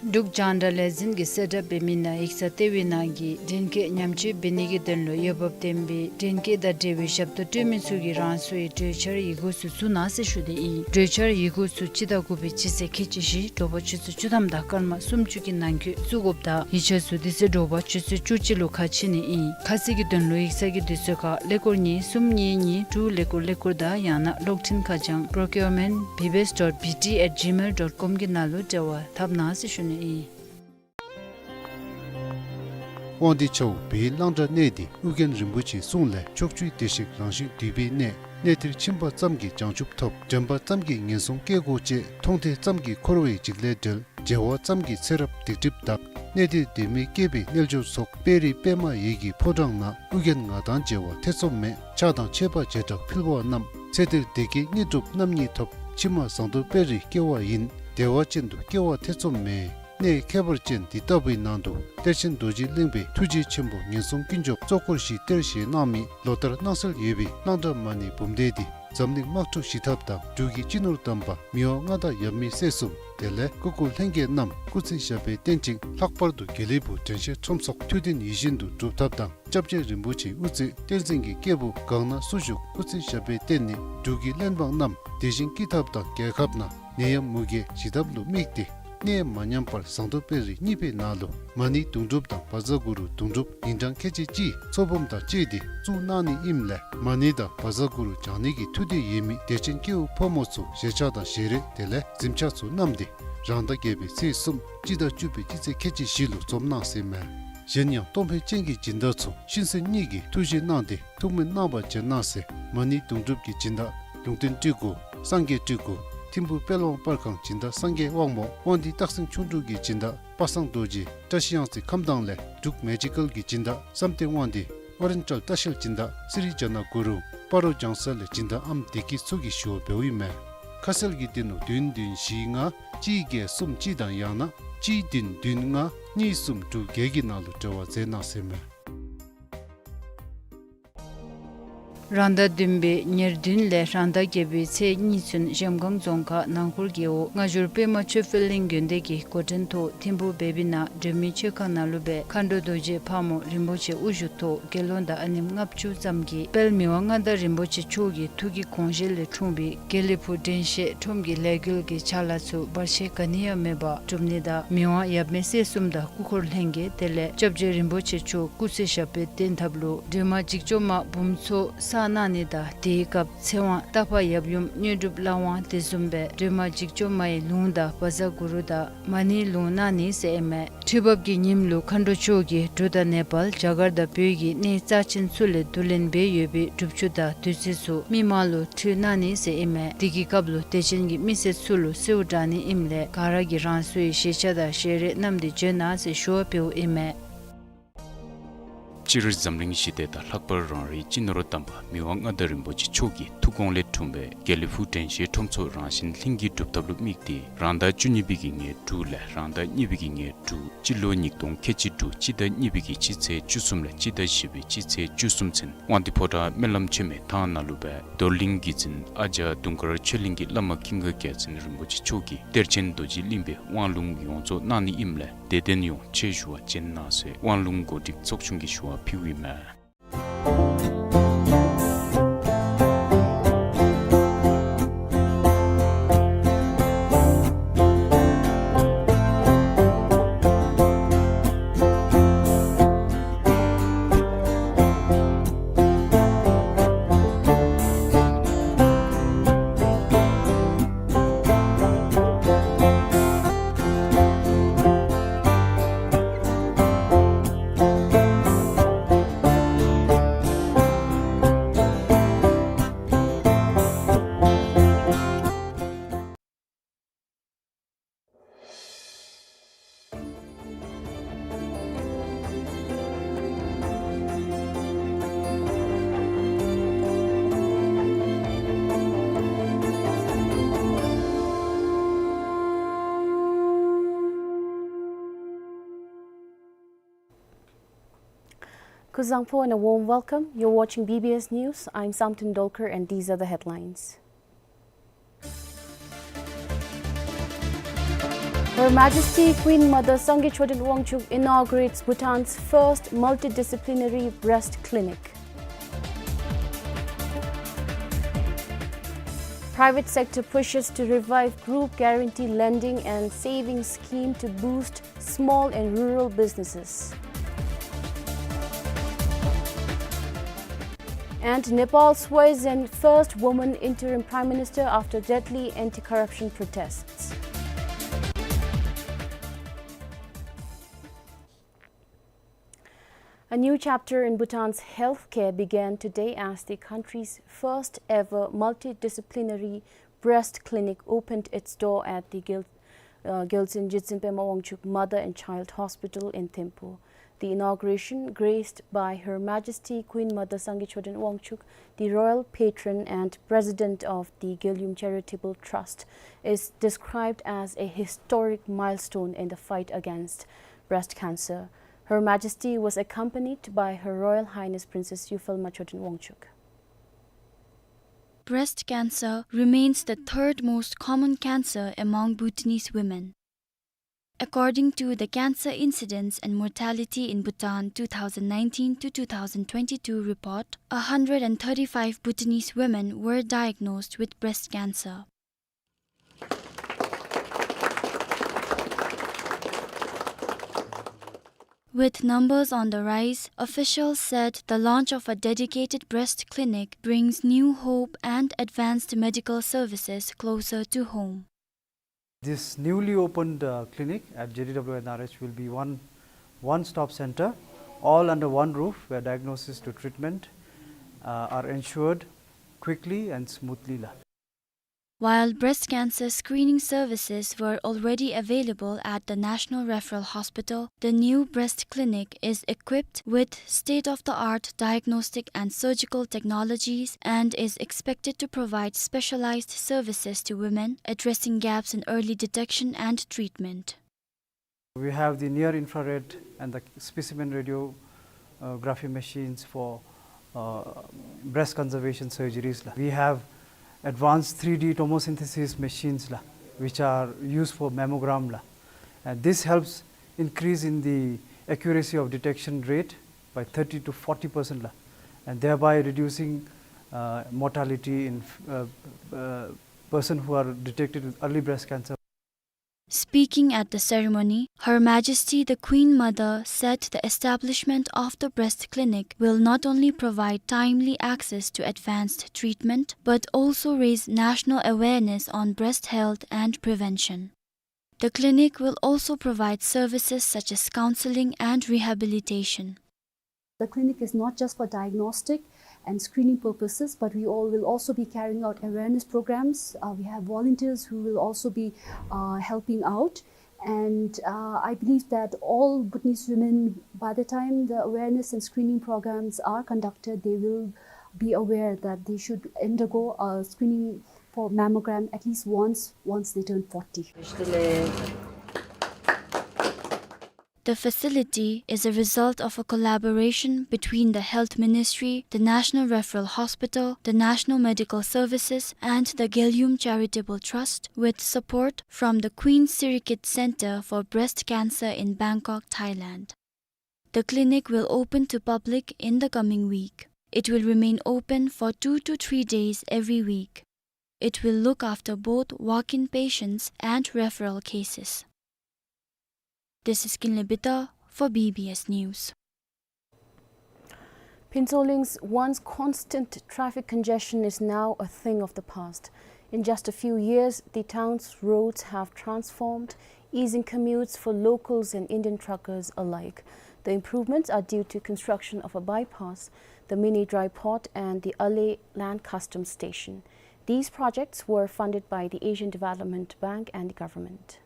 འབྲུག་རྒྱང་བསྒྲགས་ལས་འཛིན་གྱིས་གསལ་བསྒྲགས་འབད་མི་ནང་ཡིག་ཚང་ལྟེ་བའི་ནང་གི་འདྲེན་སྐས་ཉམས་བཅོས་འབད་ནི་གི་དོན་ལུ་འོས་འབབ་ལྡན་པའི་འདྲེན་སྐས་དང་འབྲེལ་བའི་ཞབས་ཏོག་སྤྲོད་མི་ཚུ་གིས་རང་སོའི་གྲོས་འཆར་ཡི་གུ་ཚུ་བཙུགས་གནང་ཟེར་ཞུ་ནི་ཨིན། གྲོས་འཆར་ཡི་གུ་ཚུ་སྤྱི་ཟླ་དགུ་པའི་སྤྱི་ཚེས་ཁལ་གཅིག་བཞི་དྲོ་པ་ཆུ་ཚོད་བཅུ་ཐམ་དང་སྐར་མ་སུམ་ཅུ་གི་ནང་འཁོད་བཙུགས་དགོཔ་དང་ཡིག་ཆ་ཚུ་དེ་ཚེ་དྲོ་པ་ཆུ་ཚོད་བཅུ་གཅིག་ལུ་ཁ་ཕྱེ་ནི་ཨིན། ཁ་གསལ་གྱི་དོན་ལུ་ཡིག་ཚང་གི་དུས་ཚོད་ཁར་ཀླད་ཀོར་གཉིས་གསུམ་གཉིས་གཉིས་དྲུག་ཀླད་ཀོར་ཀླད་ཀོར་དང་ཡང་ན་གློག་འཕྲིན་ཁ་བྱང་procurement B B S dot B T at gmail dot com གི་ནང་ལུ་འབྲེལ་བ་འཐབ་གནང་ཟེར་ཞུ་ནི་ཨིན། དབང་འདུས་ཆ་འོག་བོད་ཡིག་གླང་བྲག་གནས་འདི་ཨོ་རྒྱན་རིན་པོ་ཆེའི་གསུང་ལས་ཕྱོགས་བཅུའི་བདེ་གཤེགས་རང་བཞིན་འདུས་པའི་གནས། གནས་འདིར་ཕྱིན་པ་ཙམ་གྱིས་བྱང་ཆུབ་ཐོབ། དྲན་པ་ཙམ་གྱིས་ངན་སོང་སྐྱེ་སྒོ་བཅད། མཐོང་ཐོས་ཙམ་གྱིས་འཁོར་བའི་འཇིགས་ལས་བསྒྲལ། མཇལ་བ་ཙམ་གྱིས་ཚེ་རབས་སྡིག་སྒྲིབ་དག། གནས་འདིར་སྡོད་མི་སྐྱེས་པའི་རྣལ་འབྱོར་ཚོགས། དཔལ་རི་པདྨ་འོད་ཀྱི་ཕོ་བྲང་ན། ཨོ་རྒྱན་ང་དང་མཇལ་བ་ཐེ་ཚོམ་མེད། ཕྱག་དང་མཆོད་པ་བྱེ་བྲག་ཕུལ་བ་རྣམས། ཚེ་འདིར་བདེ་སྐྱིད་དངོས་གྲུབ་རྣམ་གཉིས་ཐོབ། ཕྱི་མ་ཟངས་མདོག་དཔལ་རིར་སྐྱེ་བ་ཡིན། བདེ་བ་ཅན་དུ་སྐྱེ་བ་ཐེ་ཚོམ་མེད། གནས་ཁྱད་པར་ཅན་འདི་ལྟ་བུའི་ནང་དུ་གཏེར་ཆེན་རྡོ་རྗེ་གླིང་པའི་ཐུགས་རྗེ་ཆེན་པོ་ངན་སོང་ཀུན་སྐྱོབ་གཙོ་འཁོར་བཞི་གཏེར་བཞེས་གནང་མི་ལོ་ལྟར་གནང་སྲོལ་ཡོད་པའི་གླང་བྲག་མ་ཎི་འབུམ་སྡེ་འདི་འཛམ་གླིང་དམག་འཁྲུག་ཞི་ཐབས་དང་། འབྲུག་གི་སྤྱི་ནོར་དམ་པ་མི་དབང་མངའ་བདག་ཡབ་མེས་སྲས་གསུམ། དེ་ལས་སྐུ་འཁོར་ལྷན་རྒྱས་རྣམས་སྐུ་ཚེ་ཞབས་པད་བརྟན་ཅིང་། ལྷག་པར་དུ་དགེ་ལེགས་ཕུག་དྲན་ཤེས་ཁྲོམ་ཚོགས་ཐུགས་དོན་ཡིད་བཞིན་དུ་འགྲུབ་ཐབས་དང་། སྐྱབས་རྗེ་རིན་པོ་ཆེ་དབུ་གཙོས་བསྟན་འཛིན་གྱི་སྐྱེས་བུ་གང་ན་སུ་བཞུགས་སྐུ་ཚེ་ཞབས་པད་བརྟན་ནས་འབྲུག་གི་གླེན་འབངས་རྣམས་བདེ་ཞིང་སྐྱིད་ཐབས་དང་། རྒྱལ་ཁབ་ནང་ནད་ཡམས་མུ་གེ་ཞི་ཐབས་ལུ་དམིགས་ཏེ། གནས་མ་ཉམས་པར་ཟངས་མདོག་དཔལ་རི་གཉིས་པའི་ནང་ལུ་མ་ཎི་དུང་སྒྲུབ་དང་བཛྲ་གུ་རུ་དུང་སྒྲུབ་ཉིན་གྲངས་ཁལ་གཅིག་གཅིག་ཚོགས་འབུམ་དང་བཅས་ཏེ་བཙུགས་གནང་ནི་ཨིནམ་ལས། མ་ཎི་དང་བཛྲ་གུ་རུ་བགྱང་ནི་གི་ཐུགས་འདོད་ཡོད་མི་དད་ཅན་སྐྱེ་བོ་ཕོ་མོ་ཚུ་ཞལ་ཆས་དང་ཞལ་རས་དེ་ལས་གཟིམ་ཆས་ཚུ་བསྣམས་ཏེ་རང་ཟླ་བརྒྱད་པའི་ཚེས་གསུམ་སྤྱི་ཟླ་བཅུ་པའི་སྤྱི་ཚེས་ཁལ་གཅིག་བཞི་ལུ་འཛོམས་གནང་ཟེར་མས། གཞན་ཡང་གཏོང་ཕོད་ཅན་གྱི་སྦྱིན་བདག་ཚུ་ཤིན་སྲིད་གཉིས་ཀྱིས་ཐུགས་བཞེས་གནང་སྟེ་ཐུགས་སྨོན་གནང་བར་བྱོན་གནང་ཟེར། མ་ཎི་དུང་སྒྲུབ་ཀྱི་སྦྱིན་བདག་ལུང་བསྟན་སྤྲུལ་སྐུ། སངས་རྒྱས་སྤྲུལ་སྐུ། ཐིམ་ཕུག་དཔལ་དབང་པར་ཁང་སྦྱིན་བདག་སངས་རྒྱས་དབང་མོ། དབང་འདུས་སྟག་སེང་ཁྱུང་འབྲུག་གི་སྦྱིན་བདག་པ་སངས་རྡོ་རྗེ། བཀྲ་ཤིས་གཡང་རྩེ་ཁམས་དྭངས་ལས་འབྲུག་མེ་ཇི་ཀལ་གྱི་སྦྱིན་བདག་བསམ་གཏན་དབང་འདུས། ཨོ་རེན་ཊལ་ལྟ་བཤལ་སྦྱིན་བདག་སི་རི་ཇ་ན་གུ་རུ། སྤ་རོ་ལྗང་ས་ལས་སྦྱིན་བདག་ཨམ་བདེ་སྐྱིད་ཚུ་གིས་ཞུ་བ་འབདཝ་ཨིན་མས། ཁ་གསལ་གྱི་དོན་ལུ་བདུན་བདུན་བཞི་ལྔ་གཅིག་བརྒྱད་གསུམ་གཅིག་དང་ཡང་ན་གཅིག་བདུན་བདུན་ལྔ་གཉིས་གསུམ་དྲུག་བརྒྱད་ཀྱི་ནང་ལུ་འབྲེལ་བ་མཛད་གནང་ཟེར་མས། རང་ཟླ་བདུན་པའི་ཉེར་བདུན་ལས་རང་ཟླ་བརྒྱད་པའི་ཚེས་གཉིས་ཚུན་གཞལམ་སྒང་རྫོང་ཁག་ནང་འཁོར་རྒེད་འོག་སྔ་འགྱུར་པདྨ་ཆོས་འཕེལ་གླིང་དགོན་སྡེ་གི་འགོ་འདྲེན་ཐོག་ཐིམ་ཕུག་བེ་བི་ན་སྒྲོལ་མའི་མཆོད་ཁང་ནང་ལུ་སྦེ་མཁའ་འགྲོ་རྡོ་རྗེ་ཕག་མོ་རིན་པོ་ཆེ་དབུ་བཞུགས་ཐོག་དགེ་སློང་དང་ཨ་ནེམོ་ལྔ་བཅུ་ཙམ་གྱིས་དཔལ་མི་དབང་མངའ་བདག་རིན་པོ་ཆེ་མཆོག་གི་ཐུགས་ཀྱི་དགོངས་བཞེད་ལས་འཁྲུངས་པའི་དགེ་ལེགས་ཕུག་དྲན་ཤེས་ཁྲོམ་གྱི་ལས་འགུལ་གྱི་ཕྱག་ལཱ་ཚུ་བར་ཆད་ག་ནི་ཡང་མེད་པར་གྲུབ་ནི་དང་མི་དབང་ཡབ་མེས་སྲས་གསུམ་དང་སྐུ་འཁོར་ལྷན་རྒྱས་དེ་ལས་སྐྱབས་རྗེ་རིན་པོ་ཆེ་མཆོག་སྐུ་ཚེ་ཞབས་པད་བརྟན་ཐབས་ལུ་སྒྲོལ་མ་འཇིགས་བྱེད་མ་འབུམ་ཚོགས་བསགས་གནང་ནི་དང་དེའི་སྐབས་ཚེ་དབང་རྟ་ཕག་ཡབ་ཡུམ་དངོས་གྲུབ་ལྷ་དབང་དེ་བཟུམ་སྦེ་སྒྲོལ་མ་འཇིགས་བྱེད་མའི་ལུང་དང་བཛྲ་གུ་རུ་དང་མ་ཎི་ལུང་གནང་ནི་ཟེར་ཨིན་མས། ཁྲི་འབབ་ཀྱི་ཉིནམ་ལུ་མཁའ་འགྲོ་མཆོག་གིས་འབྲུག་དང་ནེ་པཱལ་རྒྱ་གར་དང་བོད་ཀྱི་གནས་རྩ་ཆེན་ཚུ་ལས་བསྡུ་ལེན་འབད་ཡོད་པའི་སྒྲུབ་ཆུ་དང་བདུད་རྩི་ཚུ་མི་མང་ལུ་ཕུལ་གནང་ནི་ཟེར་ཨིན་མས། དེ་གི་སྐབས་ལུ་དད་ཅན་གྱི་མི་སེར་ཚུ་ལུ་གསོལཝ་དྲང་ནི་ཨིནམ་ལས་ག་ར་གིས་རང་སོའི་ཞལ་ཆས་དང་ཞལ་རས་བསྣམས་ཏེ་བྱོན་གནང་ཟེར་ཞུ་བ་འབདཝ་ཨིན་མས། སྤྱིར་འཛམ་གླིང་ཞི་བདེ་དང་ལྷག་པར་རང་རེའི་སྤྱི་ནོར་དམ་པ་མི་དབང་མངའ་བདག་རིན་པོ་ཆེ་མཆོག་གི་ཐུགས་དགོངས་ལས་འཁྲུངས་པའི་དགེ་ལེགས་ཕུག་དྲན་ཤེས་ཁྲོམ་ཚོགས་རང་བཞིན་ལྷུན་གྱིས་གྲུབ་ཐབས་ལུ་དམིགས་ཏེ་རང་ཟླ་བཅུ་གཉིས་པའི་གི་ཉེར་དྲུག་ལས་རང་ཟླ་གཉིས་པའི་གི་ཉེར་དྲུག་སྤྱི་ལོ་ཉིས་སྟོང་ཁལ་གཅིག་དྲུག་སྤྱི་ཟླ་གཉིས་པའི་གི་སྤྱི་ཚེས་བཅུ་གསུམ་ལས་སྤྱི་ཟླ་བཞི་པའི་སྤྱི་ཚེས་བཅུ་གསུམ་ཚུན་དབང་འདུས་ཕོ་བྲང་སྨོན་ལམ་ཆེན་མོའི་ཐང་ནང་ལུ་སྦེ་རྡོར་གླིང་གི་རྫིང་ཨ་ཇ་དུང་དཀར་ཆོས་གླིང་གི་བླ་མ་ཀུན་དགའ་རྒྱལ་མཚན་རིན་པོ་ཆེ་མཆོག་གིས་གཏེར་ཆེན་རྡོ་རྗེ་གླིང་པའི་དབང་ལུང་ཡོངས་རྫོགས་གནང་ནི་ཨིནམ་ལས་དད་ལྡན་ཡོངས་ཆེད་ཞུ་བར་བྱོན་གནང་ཟེར་དབང་ལུང་གོ་སྒྲིག་ཚོགས་ཆུང་གིས་ཞུ་བ་ཕུལཝ་ཨིན་མས། Kuzuzangpo and a warm welcome. You're watching B B S News. I'm Samten Dolkar and these are the headlines. Her Majesty Queen Mother Sangay Choden Wangchuck inaugurates Bhutan's first multidisciplinary breast clinic. Private sector pushes to revive group guarantee lending and savings scheme to boost small and rural businesses. And Nepal swears in first woman interim prime minister after deadly anti-corruption protests. A new chapter in Bhutan's healthcare began today as the country's first ever multidisciplinary breast clinic opened its door at the Gyal-, uh, Gyaltsuen Jetsun Pema Wangchuck Mother and Child Hospital in Thimphu. The inauguration, graced by Her Majesty Queen Mother Sangay Choden Wangchuck, the royal patron and president of the Gyalum Charitable Trust, is described as a historic milestone in the fight against breast cancer. Her Majesty was accompanied by Her Royal Highness Princess Yufalma Choden Wangchuck. Breast cancer remains the third most common cancer among Bhutanese women. According to the Cancer Incidence and Mortality in Bhutan two thousand nineteen to two thousand twenty-two report, a hundred and thirty-five Bhutanese women were diagnosed with breast cancer. With numbers on the rise, officials said the launch of a dedicated breast clinic brings new hope and advanced medical services closer to home. This newly opened, uh, clinic at J D W N R H will be one, one-stop center, all under one roof, where diagnosis to treatment, uh, are ensured quickly and smoothly la. While breast cancer screening services were already available at the National Referral Hospital, the new breast clinic is equipped with state-of-the-art diagnostic and surgical technologies and is expected to provide specialized services to women, addressing gaps in early detection and treatment. We have the near infrared and the specimen radiography machines for, uh, breast conservation surgeries la. We have advanced three D tomosynthesis machines la, which are used for mammogram la. And this helps increase in the accuracy of detection rate by thirty to forty percent la, and thereby reducing, uh, mortality in, uh, uh, person who are detected with early breast cancer. Speaking at the ceremony, Her Majesty the Queen Mother said the establishment of the breast clinic will not only provide timely access to advanced treatment, but also raise national awareness on breast health and prevention. The clinic will also provide services such as counseling and rehabilitation. The clinic is not just for diagnostic and screening purposes, but we all will also be carrying out awareness programs. Uh, we have volunteers who will also be, uh, helping out. And, uh, I believe that all Bhutanese women, by the time the awareness and screening programs are conducted, they will be aware that they should undergo a screening for mammogram at least once, once they turn forty. The facility is a result of a collaboration between the Health Ministry, the National Referral Hospital, the National Medical Services, and the Gyalum Charitable Trust, with support from the Queen Sirikit Center for Breast Cancer in Bangkok, Thailand. The clinic will open to public in the coming week. It will remain open for two to three days every week. It will look after both walk-in patients and referral cases. This is Kinle Bita for B B S News. Phuentsholling's once constant traffic congestion is now a thing of the past. In just a few years, the town's roads have transformed, easing commutes for locals and Indian truckers alike. The improvements are due to construction of a bypass, the mini dry port, and the Ale Land Customs Station. These projects were funded by the Asian Development Bank and the government.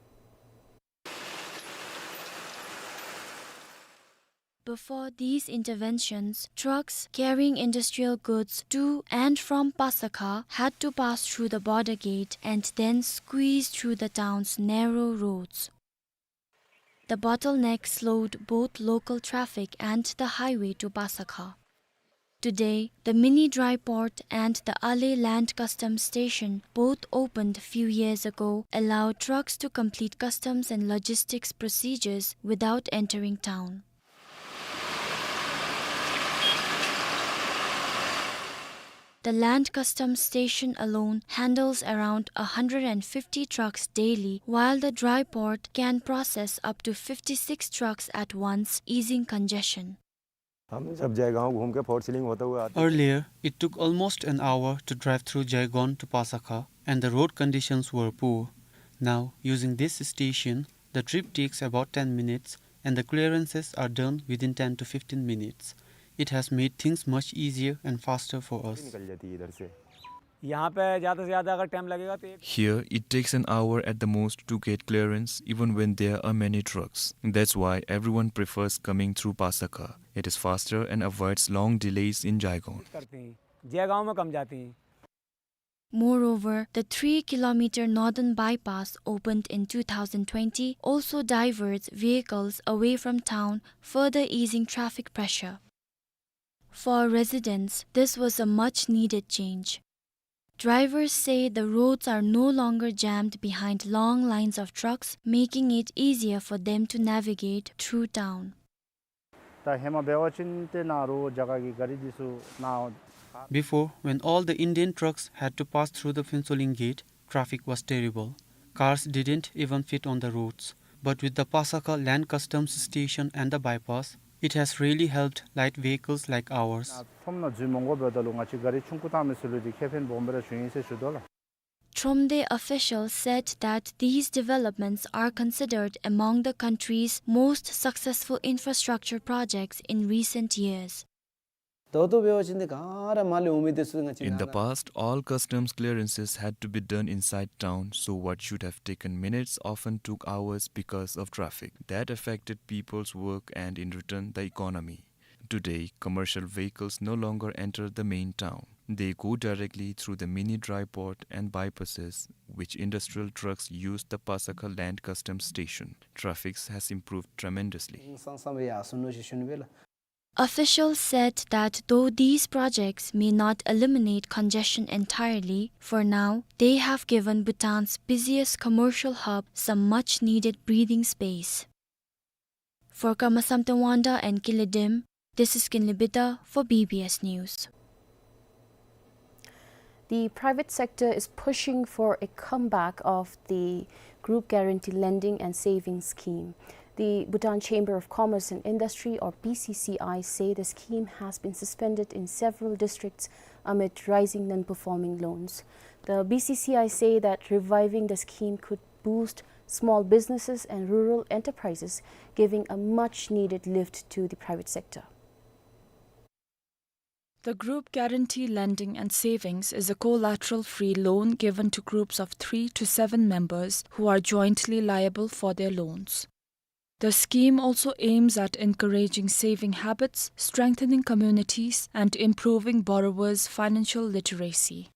Before these interventions, trucks carrying industrial goods to and from Pasakha had to pass through the border gate and then squeeze through the town's narrow roads. The bottleneck slowed both local traffic and the highway to Pasakha. Today, the mini dry port and the Ale Land Customs Station, both opened a few years ago, allow trucks to complete customs and logistics procedures without entering town. The Land Customs Station alone handles around a hundred and fifty trucks daily, while the dry port can process up to fifty-six trucks at once, easing congestion. हम जब जयगांव घूम के fort ceiling होते हुए आते थे। Earlier, it took almost an hour to drive through Jaigaon to Pasakha, and the road conditions were poor. Now, using this station, the trip takes about ten minutes, and the clearances are done within ten to fifteen minutes. It has made things much easier and faster for us. निकल जाती है इधर से। यहाँ पे ज़्यादा से ज़्यादा अगर टाइम लगेगा तो एक Here, it takes an hour at the most to get clearance, even when there are many trucks. That's why everyone prefers coming through Pasakha. It is faster and avoids long delays in Jaigaon. करते हैं, जयगांव में कम जाते हैं। Moreover, the three-kilometer northern bypass opened in two thousand twenty also diverts vehicles away from town, further easing traffic pressure. For residents, this was a much-needed change. Drivers say the roads are no longer jammed behind long lines of trucks, making it easier for them to navigate through town. ད་ཧེ་མ་འབད་བ་ཅིན་ཏེ་ནཱ་རོ་རྒྱ་གར་གྱི་ག་རི་འདི་ཚུ་ནཱ། Before, when all the Indian trucks had to pass through the Phuentsholing gate, traffic was terrible. Cars didn't even fit on the roads. But with the Pasakha Land Customs Station and the bypass, it has really helped light vehicles like ours. ཁྲོམ་ནང་འཛུལ་མི་དགོ་པས། ད་ལུ་ང་བཅས་ག་རི་ཆུང་ཀུ་བཏང་མི་ཚུ་ལུ་འདི་ཁེ་ཕན་སྦོམ་སྦེ་ར་བྱུང་ཡི་ཟེར་ཞུ་དོ་ལགས། Thromde officials said that these developments are considered among the country's most successful infrastructure projects in recent years. ད་ལྟོ་འབད་བ་ཅིན་ཏེ་ག་ར་མར་ལས་འོང་མི་འདི་ཚུ་ང་བཅས། In the past, all customs clearances had to be done inside town, so what should have taken minutes often took hours because of traffic. That affected people's work and, in return, the economy. Today, commercial vehicles no longer enter the main town. They go directly through the mini dry port and bypasses, which industrial trucks use the Pasakha Land Customs Station. Traffic has improved tremendously. Officials said that though these projects may not eliminate congestion entirely, for now, they have given Bhutan's busiest commercial hub some much-needed breathing space. For Karma Samten Wangda and Kinley Dim, this is Kinley Bida for B B S News. The private sector is pushing for a comeback of the Group Guarantee Lending and Savings Scheme. The Bhutan Chamber of Commerce and Industry, or B C C I, say the scheme has been suspended in several districts amid rising non-performing loans. The B C C I say that reviving the scheme could boost small businesses and rural enterprises, giving a much-needed lift to the private sector. The Group Guarantee Lending and Savings is a collateral-free loan given to groups of three to seven members who are jointly liable for their loans. The scheme also aims at encouraging saving habits, strengthening communities, and improving borrowers' financial literacy.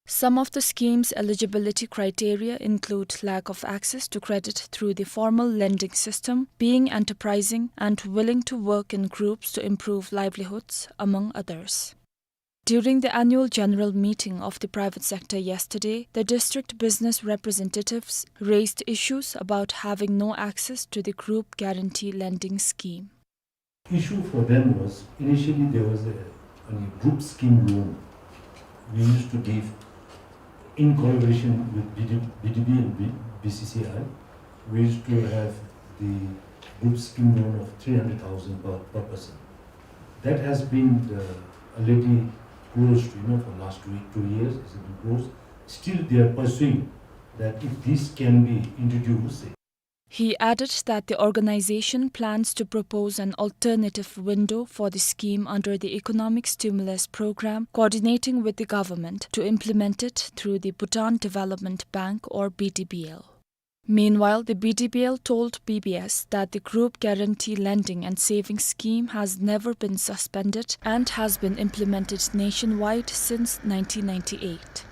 Some of the scheme's eligibility criteria include lack of access to credit through the formal lending system, being enterprising, and willing to work in groups to improve livelihoods, among others. During the annual general meeting of the private sector yesterday, the district business representatives raised issues about having no access to the group guarantee lending scheme. Issue for them was, initially there was a, a group scheme loan we used to give in collaboration with B D, B D B and B-, B C C I. We used to have the group scheme loan of three hundred thousand per, per person. That has been, uh, already closed, you know, for last two, two years, it's been closed. Still, they are pursuing that if this can be introduced. He added that the organization plans to propose an alternative window for the scheme under the Economic Stimulus Program, coordinating with the government to implement it through the Bhutan Development Bank, or B D B L. Meanwhile, the B D B L told B B S that the Group Guarantee Lending and Savings Scheme has never been suspended and has been implemented nationwide since nineteen ninety-eight.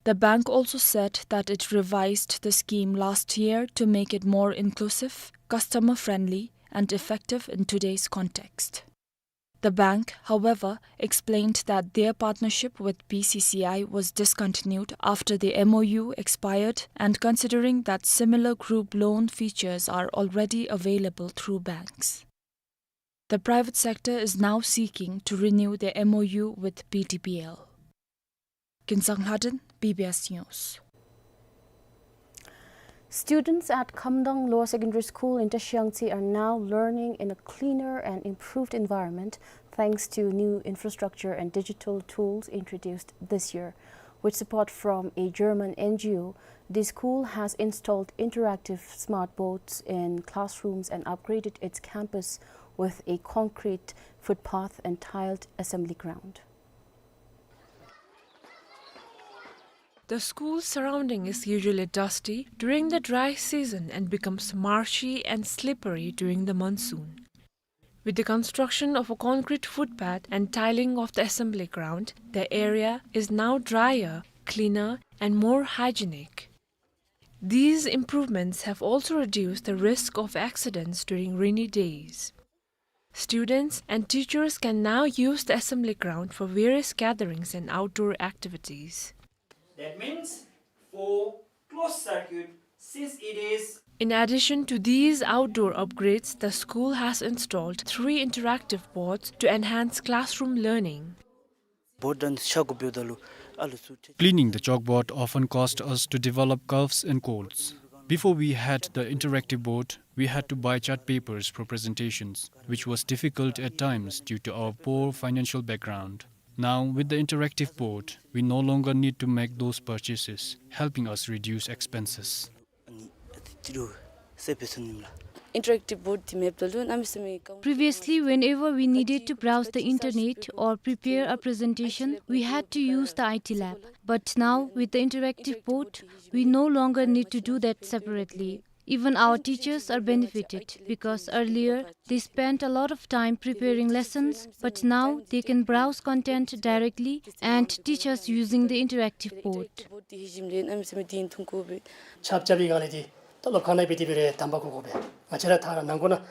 The bank also said that it revised the scheme last year to make it more inclusive, customer-friendly, and effective in today's context. The bank, however, explained that their partnership with B C C I was discontinued after the M O U expired, and considering that similar group loan features are already available through banks. The private sector is now seeking to renew their M O U with B D B L. Kinsang Lhaden, B B S News. Students at Khamdang Lower Secondary School in Tashiyangtse are now learning in a cleaner and improved environment thanks to new infrastructure and digital tools introduced this year. With support from a German N G O, the school has installed interactive smart boards in classrooms and upgraded its campus with a concrete footpath and tiled assembly ground. The school surrounding is usually dusty during the dry season and becomes marshy and slippery during the monsoon. With the construction of a concrete footpath and tiling of the assembly ground, the area is now drier, cleaner, and more hygienic. These improvements have also reduced the risk of accidents during rainy days. Students and teachers can now use the assembly ground for various gatherings and outdoor activities. That means for closed circuit, since it is In addition to these outdoor upgrades, the school has installed three interactive boards to enhance classroom learning. Board and chalkboard ལུ་ཨ་ལུ་ཚུ་ཏེ། Cleaning the chalkboard often caused us to develop coughs and colds. Before we had the interactive board, we had to buy chart papers for presentations, which was difficult at times due to our poor financial background. Now, with the interactive board, we no longer need to make those purchases, helping us reduce expenses. Interactive board འདི་མེདཔ་ད་ལུ་གནམ་མེད་ས་མེད་དཀའ་ངལ། Previously, whenever we needed to browse the internet or prepare a presentation, we had to use the I T lab. But now, with the interactive board, we no longer need to do that separately. Even our teachers are benefited because earlier they spent a lot of time preparing lessons, but now they can browse content directly and teach us using the interactive board. ཆབ་ཆབ་པའི་སྒང་ལས་འདི་ད་སློབ་ཁང་ནང་འབད་དེ་འབད་རུང་དམ་པ་དགོ་དགོ་པས། ང་བཅས་ར་ད་ནང་འཁོད་ནང་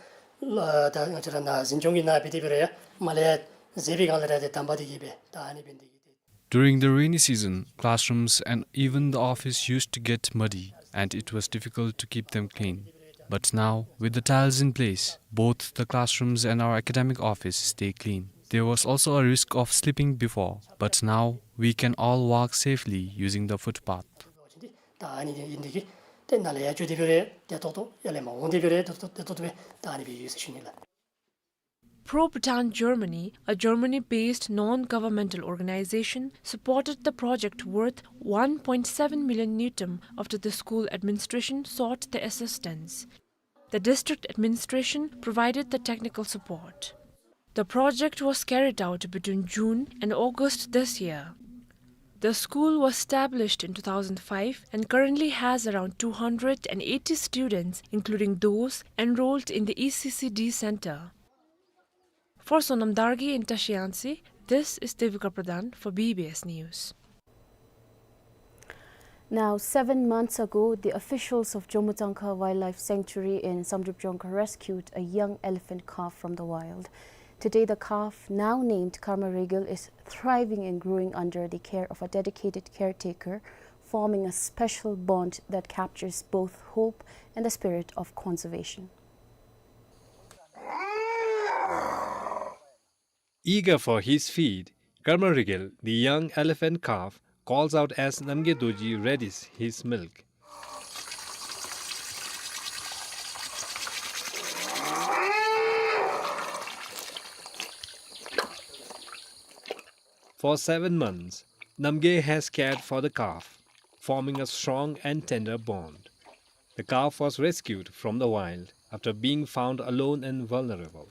ལུ་ད་ང་བཅས་ར་ནཱ་འཛིན་སྐྱོང་གི་ནང་འབད་དེ་འབད་རུང་ཡང་མར་ལས་ཟེར་བའི་སྒང་ལས་ར་ཏེ་དམ་པ་འདི་གིས་འབད་ད་ཨ་ནི་འབད་ནི་འདི་གིས་ཏེ། During the rainy season, classrooms and even the office used to get muddy, and it was difficult to keep them clean. But now, with the tiles in place, both the classrooms and our academic office stay clean. There was also a risk of slipping before, but now we can all walk safely using the footpath. ད་ཨ་ནི་འདི་ཨིན་འདི་གིས་ཏེ་ནཱ་ལས་ཡར་འགྱོ་དེ་འབད་རུང་ཡང་ཏེ་ཏོག་ཏོ་ཡར་ལས་མར་འོང་དེ་འབད་རུང་ཡང་ཏོག་ཏོ་ཏེ་ཏོག་ཏོ་སྦེ་ད་ཨ་ནི་སྦེ་ཡོད་ཟེར་ཞུ་ནི་ལགས། Pro Bhutan Germany, a Germany-based non-governmental organization, supported the project worth one point seven million ngultrum after the school administration sought the assistance. The district administration provided the technical support. The project was carried out between June and August this year. The school was established in two thousand five and currently has around two hundred and eighty students, including those enrolled in the E C C D center. For Sonam Dargay in Tashiyangtse, this is Devika Pradhan for B B S News. Now, seven months ago, the officials of Jomotsangkha Wildlife Sanctuary in Samdrup Jongkhar rescued a young elephant calf from the wild. Today, the calf, now named Karma Regal, is thriving and growing under the care of a dedicated caretaker, forming a special bond that captures both hope and the spirit of conservation. Eager for his feed, Karma Regal, the young elephant calf, calls out as Namgay Dorji readies his milk. For seven months, Namgay has cared for the calf, forming a strong and tender bond. The calf was rescued from the wild after being found alone and vulnerable.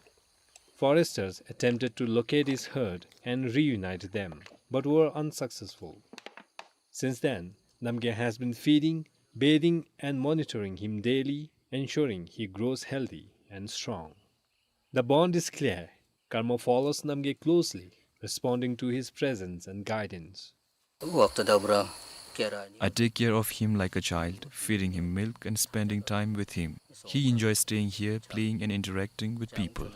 Foresters attempted to locate his herd and reunite them, but were unsuccessful. Since then, Namgay has been feeding, bathing, and monitoring him daily, ensuring he grows healthy and strong. The bond is clear. Karma follows Namgay closely, responding to his presence and guidance. Waqta dabra I take care of him like a child, feeding him milk and spending time with him. He enjoys staying here, playing and interacting with people.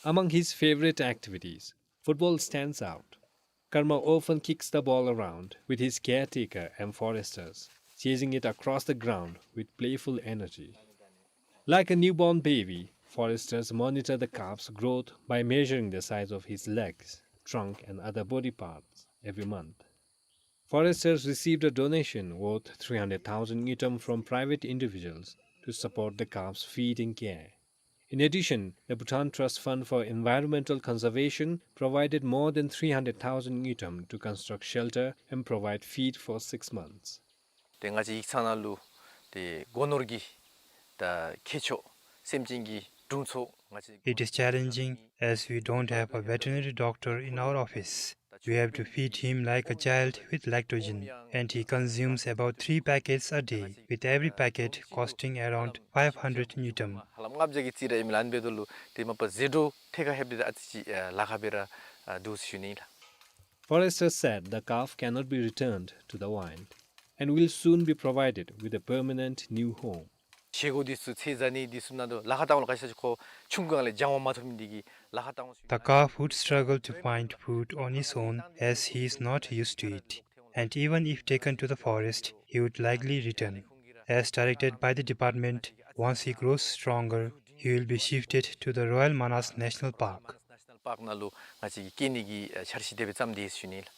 Among his favorite activities, football stands out. Karma often kicks the ball around with his caretaker and foresters, chasing it across the ground with playful energy. Like a newborn baby, foresters monitor the calf's growth by measuring the size of his legs, trunk, and other body parts every month. Foresters received a donation worth three hundred thousand ngultrum from private individuals to support the calf's feeding care. In addition, the Bhutan Trust Fund for Environmental Conservation provided more than three hundred thousand ngultrum to construct shelter and provide feed for six months. ཏེ་ང་བཅས་ཡིག་ཚང་ནང་ལུ་ཏེ་སྒོ་ནོར་གྱི་ད་ཁྱེ་ཆོ་སེམས་ཅན་གྱི་དྲུང་འཚོ་ང་བཅས། It is challenging as we don't have a veterinary doctor in our office. We have to feed him like a child with lactogen, and he consumes about three packets a day, with every packet costing around five hundred ngultrum. ཧ་ལམ་ལྔ་བརྒྱ་གི་རྩིས་ར་ཨིན་མས་ལགས། ཨ་ནི་འབདཝ་ད་ལུ་ཏེ་མ་པ་ཟད་འགྲོ་ཐད་ཁར་ལྷོདཔ་ད་ཨ་ཙི་ཅིག་ལཱ་ཁག་སྦེ་ར་འདུག་ཟེར་ཞུ་ནི་ལགས། Foresters said the calf cannot be returned to the wild and will soon be provided with a permanent new home. བཞེས་སྒོ་འདི་ཚུ་ཚད་བཟའ་ནི་འདི་ཚུ་ནང་དུ་ལཱ་ཁག་བཏང་ལུ་ག་ཅི་ཟེར་ཁོ་ཆུང་ཀུ་ལས་སྦྱང་བ་མ་ཐོབ་མི་འདི་གིས་ལཱ་ཁག་བཏང་། The calf would struggle to find food on his own as he is not used to it. And even if taken to the forest, he would likely return. As directed by the department, once he grows stronger, he will be shifted to the Royal Manas National Park. National Park ནང་ལུ་ང་བཅས་ཀྱིས་སྐྱེལ་ནི་གི་འཆར་གཞི་དེ་སྦེ་བརྩམས་ཏེ་ཡོད་ཟེར་ཞུ་ནི་ལགས།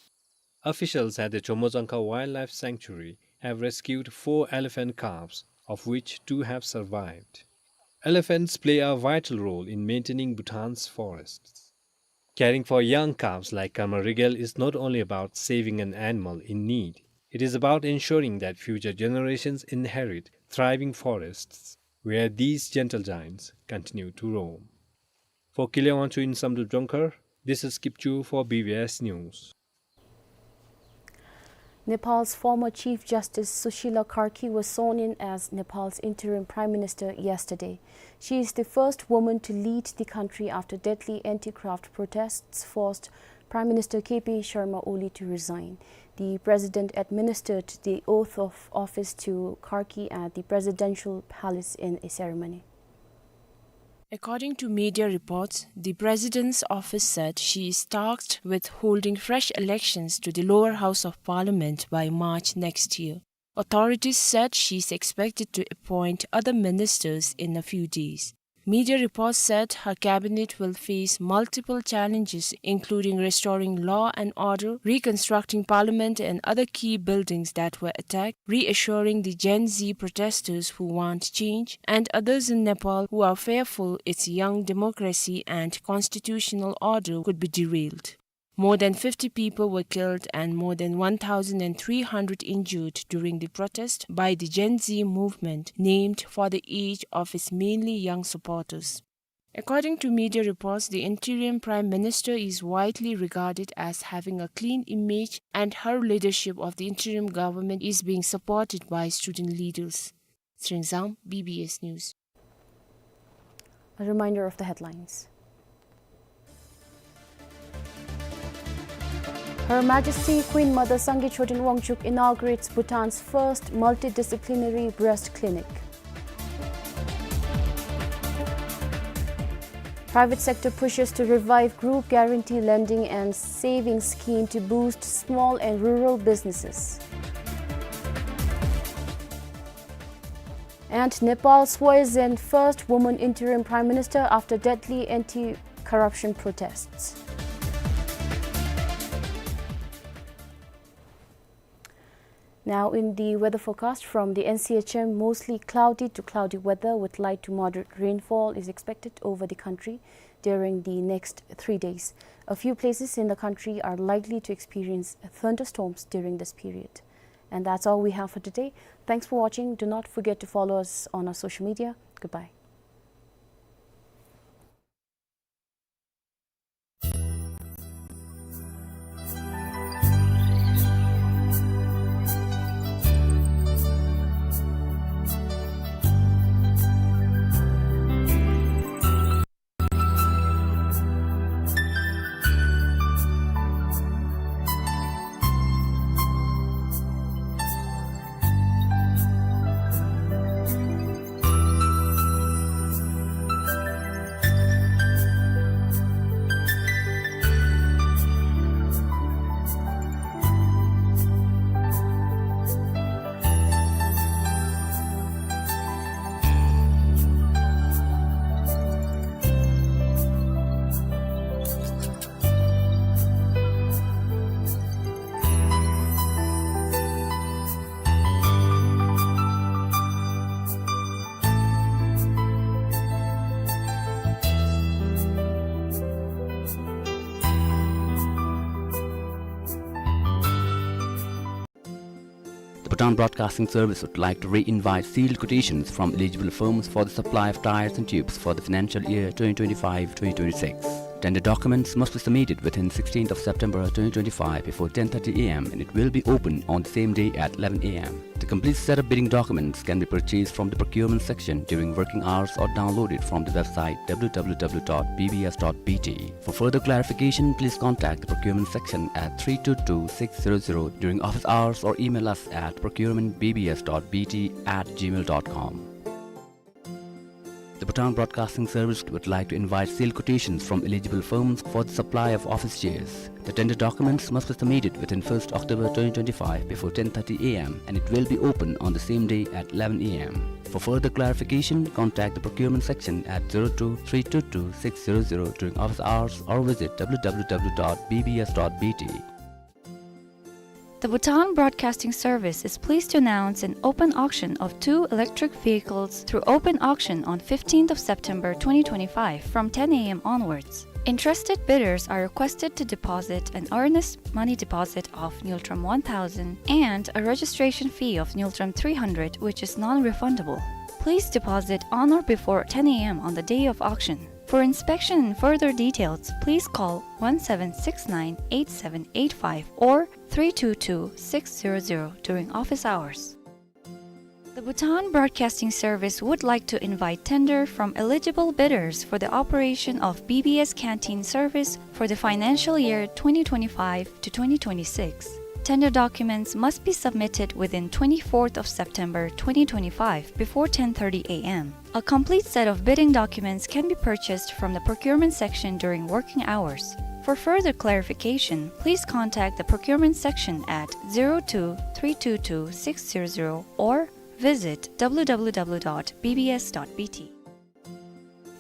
Officials at the Chomojangka Wildlife Sanctuary have rescued four elephant calves, of which two have survived. Elephants play a vital role in maintaining Bhutan's forests. Caring for young calves like Karma Rigel is not only about saving an animal in need, it is about ensuring that future generations inherit thriving forests where these gentle giants continue to roam. For Kile Wangchuk in Samdrup Jongkhar, this is Kipchu for B B S News. Nepal's former Chief Justice Sushila Karki was sworn in as Nepal's interim Prime Minister yesterday. She is the first woman to lead the country after deadly anti-graft protests forced Prime Minister K P Sharma Oli to resign. The president administered the oath of office to Karki at the presidential palace in a ceremony. According to media reports, the president's office said she is tasked with holding fresh elections to the lower house of parliament by March next year. Authorities said she is expected to appoint other ministers in a few days. Media reports said her cabinet will face multiple challenges, including restoring law and order, reconstructing parliament and other key buildings that were attacked, reassuring the Gen Z protesters who want change, and others in Nepal who are fearful its young democracy and constitutional order could be derailed. More than fifty people were killed and more than one thousand three hundred injured during the protest by the Gen Z movement, named for the age of its mainly young supporters. According to media reports, the interim prime minister is widely regarded as having a clean image, and her leadership of the interim government is being supported by student leaders. Sringzang, B B S News. A reminder of the headlines. Her Majesty Queen Mother Sangay Choden Wangchuk inaugurates Bhutan's first multidisciplinary breast clinic. Private sector pushes to revive group guarantee lending and savings scheme to boost small and rural businesses. And Nepal swears in first woman interim prime minister after deadly anti-corruption protests. Now in the weather forecast from the N C H M, mostly cloudy to cloudy weather with light to moderate rainfall is expected over the country during the next three days. A few places in the country are likely to experience thunderstorms during this period. And that's all we have for today. Thanks for watching. Do not forget to follow us on our social media. Goodbye. The Bhutan Broadcasting Service would like to re-invite sealed quotations from eligible firms for the supply of tires and tubes for the financial year twenty twenty-five twenty twenty-six. Tender documents must be submitted within sixteenth of September twenty twenty-five before ten thirty A M and it will be open on the same day at eleven A M. The complete set of bidding documents can be purchased from the procurement section during working hours or downloaded from the website W W W dot B B S dot B T. For further clarification, please contact the procurement section at three two two six zero zero during office hours or email us at procurement B B S dot B T at gmail dot com. The Bhutan Broadcasting Service would like to invite sealed quotations from eligible firms for the supply of office chairs. The tender documents must be submitted within first October twenty twenty-five before ten thirty A M and it will be open on the same day at eleven A M. For further clarification, contact the procurement section at zero two three two two six zero zero during office hours or visit W W W dot B B S dot B T. The Bhutan Broadcasting Service is pleased to announce an open auction of two electric vehicles through open auction on fifteenth of September twenty twenty-five from ten A M onwards. Interested bidders are requested to deposit an earnest money deposit of ngultrum one thousand and a registration fee of ngultrum three hundred, which is non-refundable. Please deposit on or before ten A M on the day of auction. For inspection and further details, please call one seven six nine eight seven eight five or three two two six zero zero during office hours. The Bhutan Broadcasting Service would like to invite tender from eligible bidders for the operation of B B S canteen service for the financial year twenty twenty-five to twenty twenty-six. Tender documents must be submitted within twenty-fourth of September twenty twenty-five before ten thirty A M. A complete set of bidding documents can be purchased from the procurement section during working hours. For further clarification, please contact the procurement section at zero two three two two six zero zero or visit W W W dot B B S dot B T.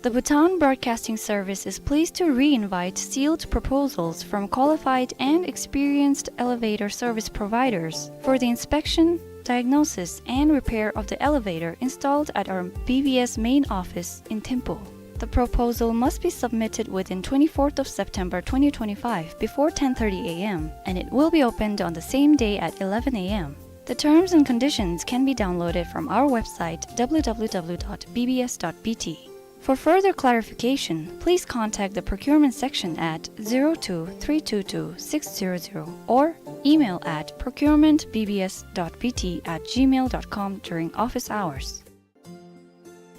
The Bhutan Broadcasting Service is pleased to re-invite sealed proposals from qualified and experienced elevator service providers for the inspection, diagnosis, and repair of the elevator installed at our B B S main office in Thimphu. The proposal must be submitted within twenty-fourth of September twenty twenty-five before ten thirty A M, and it will be opened on the same day at eleven A M. The terms and conditions can be downloaded from our website W W W dot B B S dot B T. For further clarification, please contact the procurement section at zero two three two two six zero zero or email at procurement B B S dot B T at gmail dot com during office hours.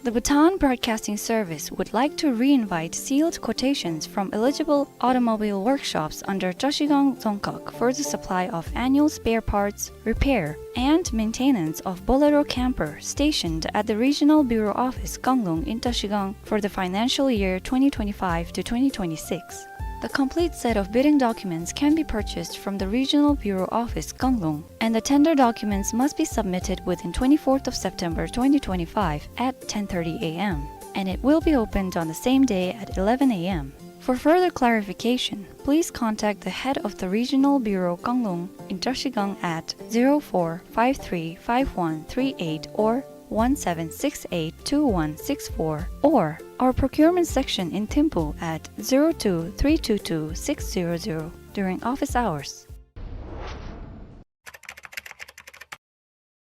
The Bhutan Broadcasting Service would like to re-invite sealed quotations from eligible automobile workshops under Trashigang Dzongkhag for the supply of annual spare parts, repair, and maintenance of Bolero camper stationed at the Regional Bureau Office Kanglung in Trashigang for the financial year twenty twenty-five to twenty twenty-six. The complete set of bidding documents can be purchased from the Regional Bureau Office Kanglung, and the tender documents must be submitted within twenty-fourth of September twenty twenty-five at ten thirty A M, and it will be opened on the same day at eleven A M. For further clarification, please contact the head of the Regional Bureau Kanglung in Trashigang at zero four five three five one three eight or one seven six eight two one six four, or our procurement section in Thimphu at zero two three two two six zero zero during office hours.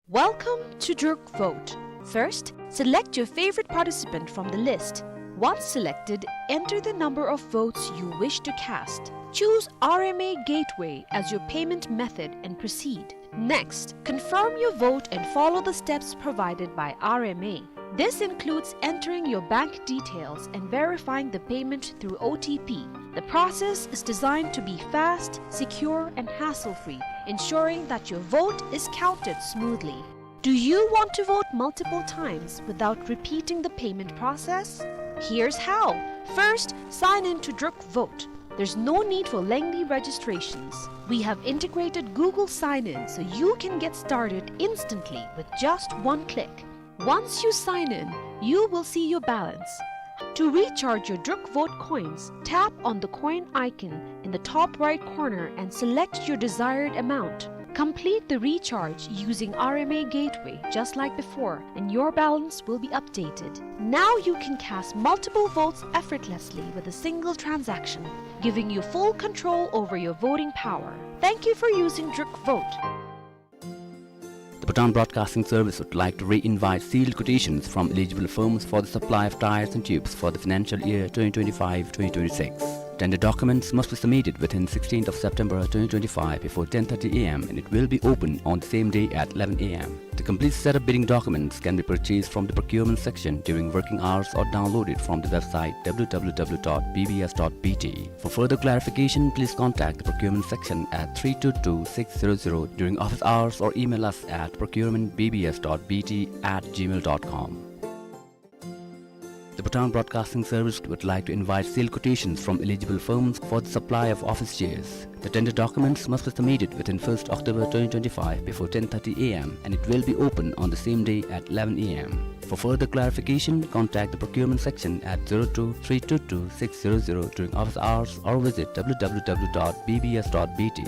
Welcome to Druk Vote. First, select your favorite participant from the list. Once selected, enter the number of votes you wish to cast. Choose R M A Gateway as your payment method and proceed. Next, confirm your vote and follow the steps provided by R M A. This includes entering your bank details and verifying the payment through O T P. The process is designed to be fast, secure, and hassle-free, ensuring that your vote is counted smoothly. Do you want to vote multiple times without repeating the payment process? Here's how. First, sign in to Druk Vote. There's no need for lengthy registrations. We have integrated Google Sign-In so you can get started instantly with just one click. Once you sign in, you will see your balance. To recharge your Druk Vote coins, tap on the coin icon in the top right corner and select your desired amount. Complete the recharge using R M A Gateway just like before, and your balance will be updated. Now you can cast multiple votes effortlessly with a single transaction, giving you full control over your voting power. Thank you for using Druk Vote. The Bhutan Broadcasting Service would like to re-invite sealed quotations from eligible firms for the supply of tires and tubes for the financial year twenty twenty-five twenty twenty-six. Tender documents must be submitted within sixteenth of September twenty twenty-five before ten thirty A M and it will be open on the same day at eleven A M. The complete set of bidding documents can be purchased from the procurement section during working hours or downloaded from the website W W W dot B B S dot B T. For further clarification, please contact the procurement section at three two two six zero zero during office hours or email us at procurement B B S dot B T at gmail dot com. The Bhutan Broadcasting Service would like to invite sealed quotations from eligible firms for the supply of office chairs. The tender documents must be submitted within first October twenty twenty-five before ten thirty A M and it will be open on the same day at eleven A M. For further clarification, contact the procurement section at zero two three two two six zero zero during office hours or visit W W W dot B B S dot B T.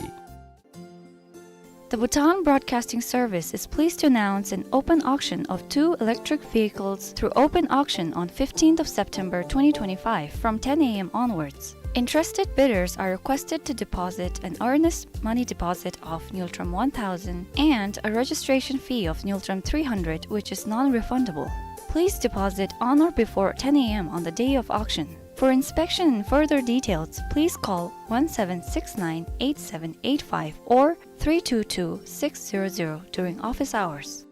The Bhutan Broadcasting Service is pleased to announce an open auction of two electric vehicles through open auction on fifteenth of September twenty twenty-five from ten A M onwards. Interested bidders are requested to deposit an earnest money deposit of ngultrum one thousand and a registration fee of ngultrum three hundred, which is non-refundable. Please deposit on or before ten A M on the day of auction. For inspection and further details, please call one seven six nine eight seven eight five or three two two six zero zero during office hours.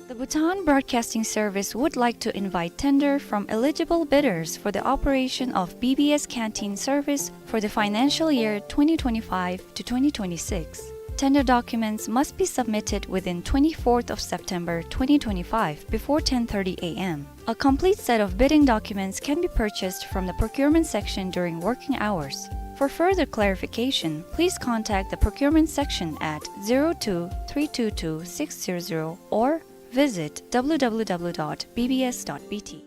The Bhutan Broadcasting Service would like to invite tender from eligible bidders for the operation of B B S canteen service for the financial year twenty twenty-five to twenty twenty-six. Tender documents must be submitted within twenty-fourth of September twenty twenty-five before ten thirty A M. A complete set of bidding documents can be purchased from the procurement section during working hours. For further clarification, please contact the procurement section at zero two three two two six zero zero or visit W W W dot B B S dot B T.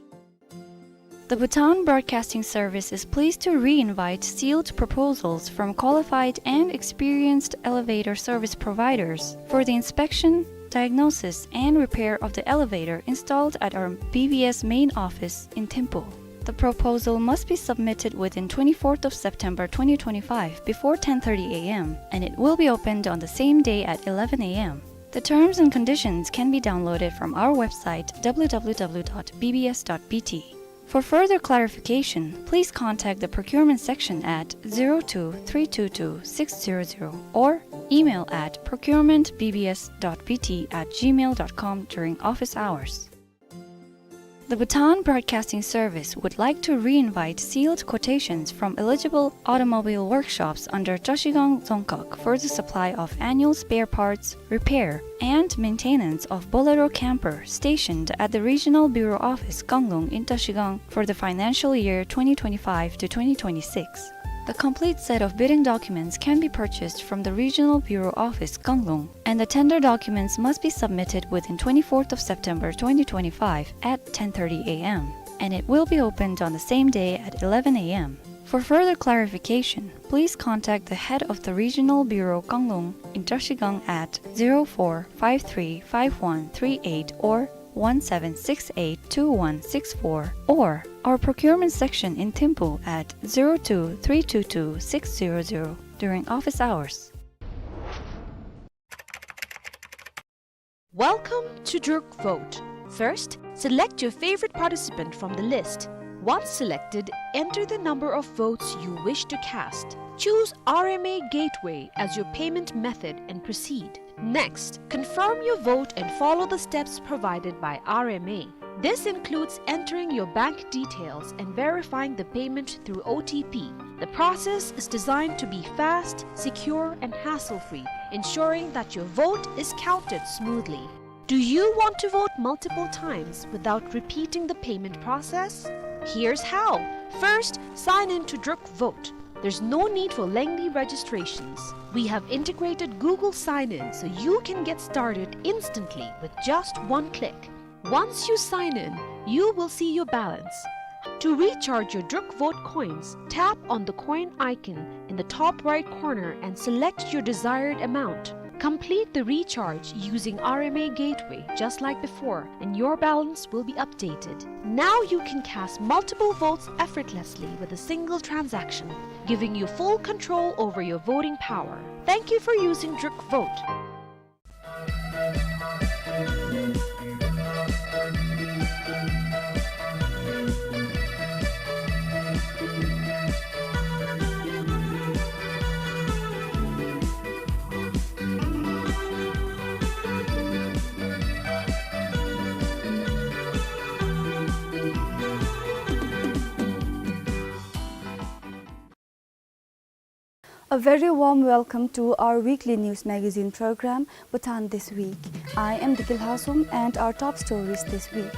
The Bhutan Broadcasting Service is pleased to re-invite sealed proposals from qualified and experienced elevator service providers for the inspection, diagnosis, and repair of the elevator installed at our B B S main office in Thimphu. The proposal must be submitted within twenty-fourth of September twenty twenty-five before ten thirty A M, and it will be opened on the same day at eleven A M. The terms and conditions can be downloaded from our website W W W dot B B S dot B T. For further clarification, please contact the procurement section at zero two three two two six zero zero or email at procurement B B S dot B T at gmail dot com during office hours. The Bhutan Broadcasting Service would like to re-invite sealed quotations from eligible automobile workshops under Trashigang Dzongkhag for the supply of annual spare parts, repair, and maintenance of Bolero camper stationed at the Regional Bureau Office Kanglung in Trashigang for the financial year twenty twenty-five to twenty twenty-six. The complete set of bidding documents can be purchased from the Regional Bureau Office Kanglung, and the tender documents must be submitted within twenty-fourth of September twenty twenty-five at ten thirty A M, and it will be opened on the same day at eleven A M. For further clarification, please contact the head of the Regional Bureau Kanglung in Trashigang at zero four five three five one three eight or one seven six eight two one six four, or our procurement section in Thimphu at zero two three two two six zero zero during office hours. Welcome to Druk Vote. First, select your favorite participant from the list. Once selected, enter the number of votes you wish to cast. Choose R M A Gateway as your payment method and proceed. Next, confirm your vote and follow the steps provided by R M A. This includes entering your bank details and verifying the payment through O T P. The process is designed to be fast, secure, and hassle-free, ensuring that your vote is counted smoothly. Do you want to vote multiple times without repeating the payment process? Here's how. First, sign in to Druk Vote. There's no need for lengthy registrations. We have integrated Google Sign-In so you can get started instantly with just one click. Once you sign in, you will see your balance. To recharge your Druk Vote coins, tap on the coin icon in the top right corner and select your desired amount. Complete the recharge using R M A Gateway just like before, and your balance will be updated. Now you can cast multiple votes effortlessly with a single transaction, giving you full control over your voting power. Thank you for using Druk Vote. A very warm welcome to our weekly news magazine program, Bhutan This Week. I am Diki Lhasum, and our top stories this week.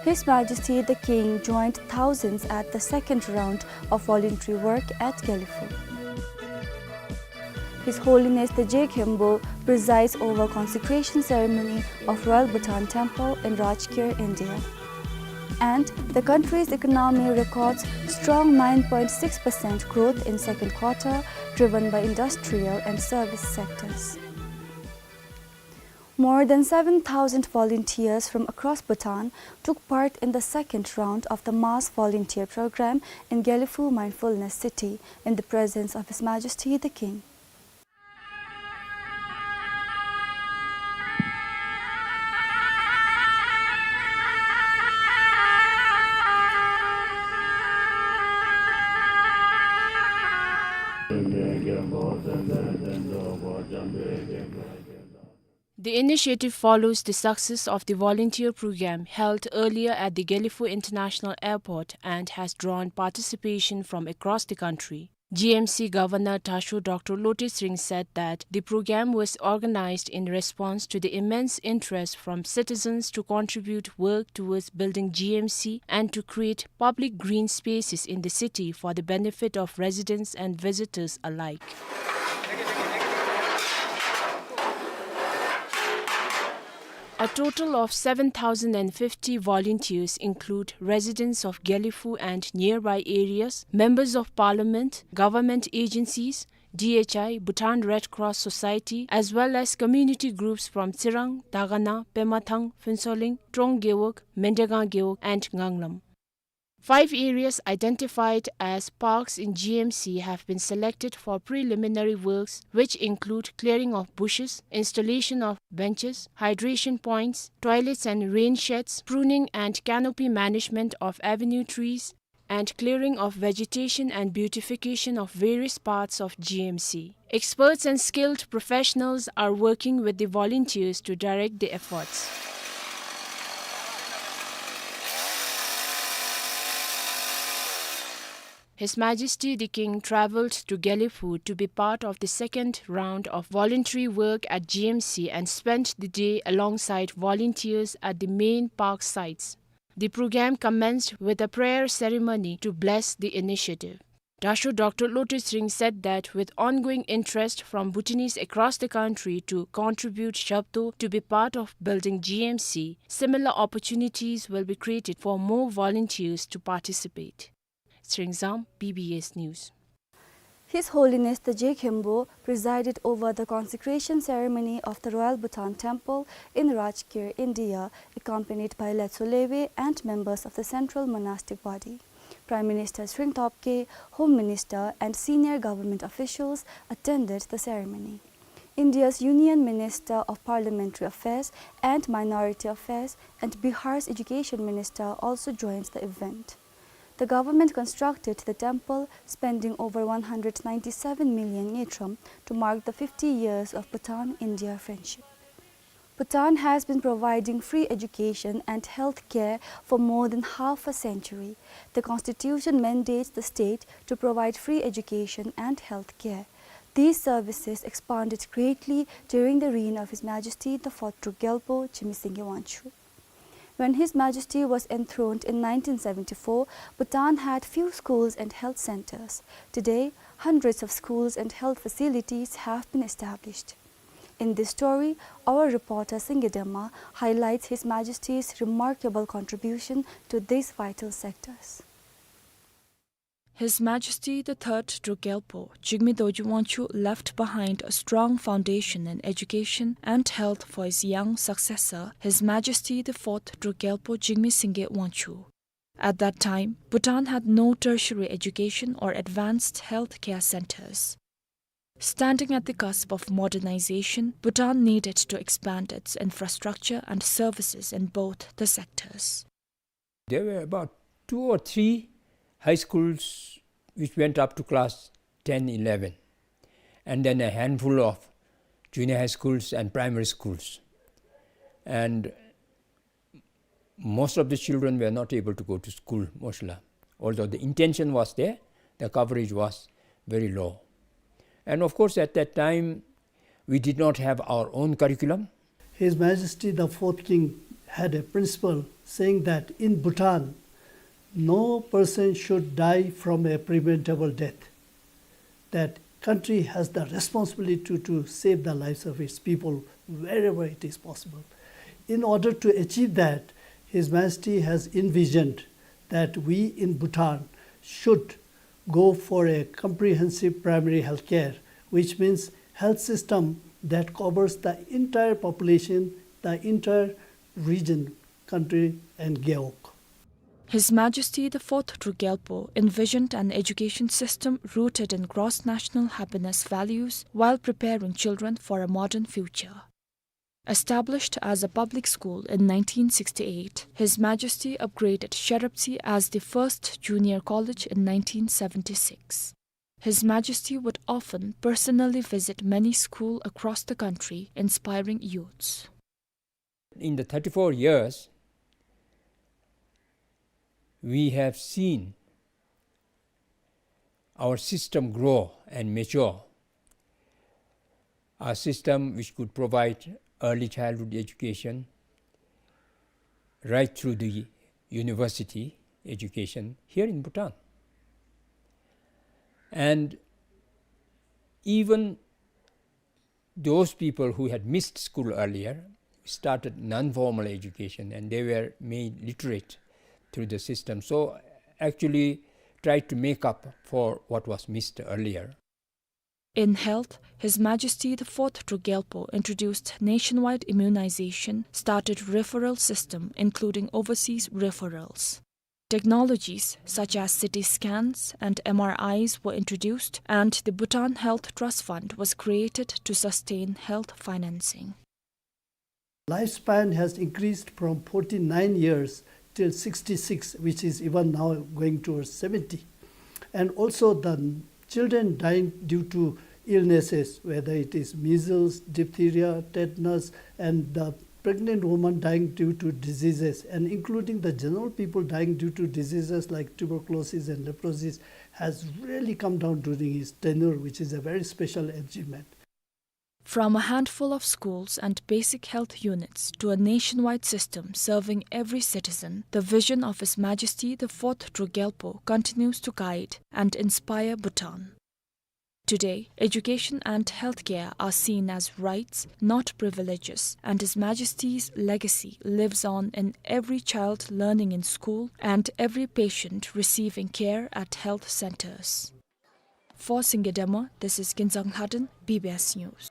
His Majesty the King joined thousands at the second round of voluntary work at Gelephu. His Holiness the Je Khenpo presides over consecration ceremony of Royal Bhutan Temple in Rajgir, India. And the country's economy records strong nine point six percent growth in second quarter, driven by industrial and service sectors. More than seven thousand volunteers from across Bhutan took part in the second round of the mass volunteer program in Gelephu Mindfulness City in the presence of His Majesty the King. The initiative follows the success of the volunteer program held earlier at the Gelephu International Airport and has drawn participation from across the country. G M C Governor Dasho Doctor Lotay Tshering said that the program was organized in response to the immense interest from citizens to contribute work towards building G M C and to create public green spaces in the city for the benefit of residents and visitors alike. A total of seven thousand and fifty volunteers include residents of Gelephu and nearby areas, members of parliament, government agencies, D H I, Bhutan Red Cross Society, as well as community groups from Tsirang, Dagana, Pemathang, Phuentsholing, Trong Gewog, Mendegang Gewog, and Nganglam. Five areas identified as parks in G M C have been selected for preliminary works, which include clearing of bushes, installation of benches, hydration points, toilets and rain sheds, pruning and canopy management of avenue trees, and clearing of vegetation and beautification of various parts of G M C. Experts and skilled professionals are working with the volunteers to direct the efforts. His Majesty the King travelled to Gelephu to be part of the second round of voluntary work at G M C and spent the day alongside volunteers at the main park sites. The program commenced with a prayer ceremony to bless the initiative. Dasho Doctor Lotay Tshering said that with ongoing interest from Bhutanese across the country to contribute Shabdo to be part of building G M C, similar opportunities will be created for more volunteers to participate. Tshering Zam, B B S News. His Holiness the Je Khenpo presided over the consecration ceremony of the Royal Bhutan Temple in Rajgir, India, accompanied by Letsho Lewe and members of the Central Monastic Body. Prime Minister Tshering Tobgay, Home Minister, and senior government officials attended the ceremony. India's Union Minister of Parliamentary Affairs and Minority Affairs and Bihar's Education Minister also joined the event. The government constructed the temple, spending over one hundred ninety-seven million ngultrum to mark the fifty years of Bhutan-India friendship. Bhutan has been providing free education and health care for more than half a century. The constitution mandates the state to provide free education and health care. These services expanded greatly during the reign of His Majesty the Fourth Druk Gyalpo Jigme Singye Wangchuck. When His Majesty was enthroned in nineteen seventy-four, Bhutan had few schools and health centers. Today, hundreds of schools and health facilities have been established. In this story, our reporter Singye Dema highlights His Majesty's remarkable contribution to these vital sectors. His Majesty the Third Druk Gyalpo Jigme Dorji Wangchuck left behind a strong foundation in education and health for his young successor, His Majesty the Fourth Druk Gyalpo Jigme Singye Wangchuck. At that time, Bhutan had no tertiary education or advanced health care centers. Standing at the cusp of modernization, Bhutan needed to expand its infrastructure and services in both the sectors. There were about two or three high schools which went up to class ten, eleven, and then a handful of junior high schools and primary schools. And most of the children were not able to go to school, mostly. Although the intention was there, the coverage was very low. And of course, at that time, we did not have our own curriculum. His Majesty the Fourth King had a principle saying that in Bhutan, no person should die from a preventable death. That country has the responsibility to, to save the lives of its people wherever it is possible. In order to achieve that, His Majesty has envisioned that we in Bhutan should go for a comprehensive primary health care, which means health system that covers the entire population, the entire region, country, and gewog. His Majesty the Fourth Druk Gyalpo envisioned an education system rooted in cross-national happiness values while preparing children for a modern future. Established as a public school in nineteen sixty-eight, His Majesty upgraded Sheraptsi as the first junior college in nineteen seventy-six. His Majesty would often personally visit many schools across the country, inspiring youths. In the thirty-four years, we have seen our system grow and mature, a system which could provide early childhood education right through the university education here in Bhutan. And even those people who had missed school earlier started non-formal education, and they were made literate through the system. So actually tried to make up for what was missed earlier. In health, His Majesty the Fourth Druk Gyalpo introduced nationwide immunization, started referral system, including overseas referrals. Technologies such as C T scans and M R Is were introduced, and the Bhutan Health Trust Fund was created to sustain health financing. Lifespan has increased from forty-nine years till sixty-six, which is even now going towards seventy. And also the children dying due to illnesses, whether it is measles, diphtheria, tetanus, and the pregnant woman dying due to diseases, and including the general people dying due to diseases like tuberculosis and leprosy, has really come down during his tenure, which is a very special achievement. From a handful of schools and basic health units to a nationwide system serving every citizen, the vision of His Majesty the Fourth Druk Gyalpo continues to guide and inspire Bhutan. Today, education and healthcare are seen as rights, not privileges, and His Majesty's legacy lives on in every child learning in school and every patient receiving care at health centers. For Singye Dema, this is Kinzang Lhaden, B B S News.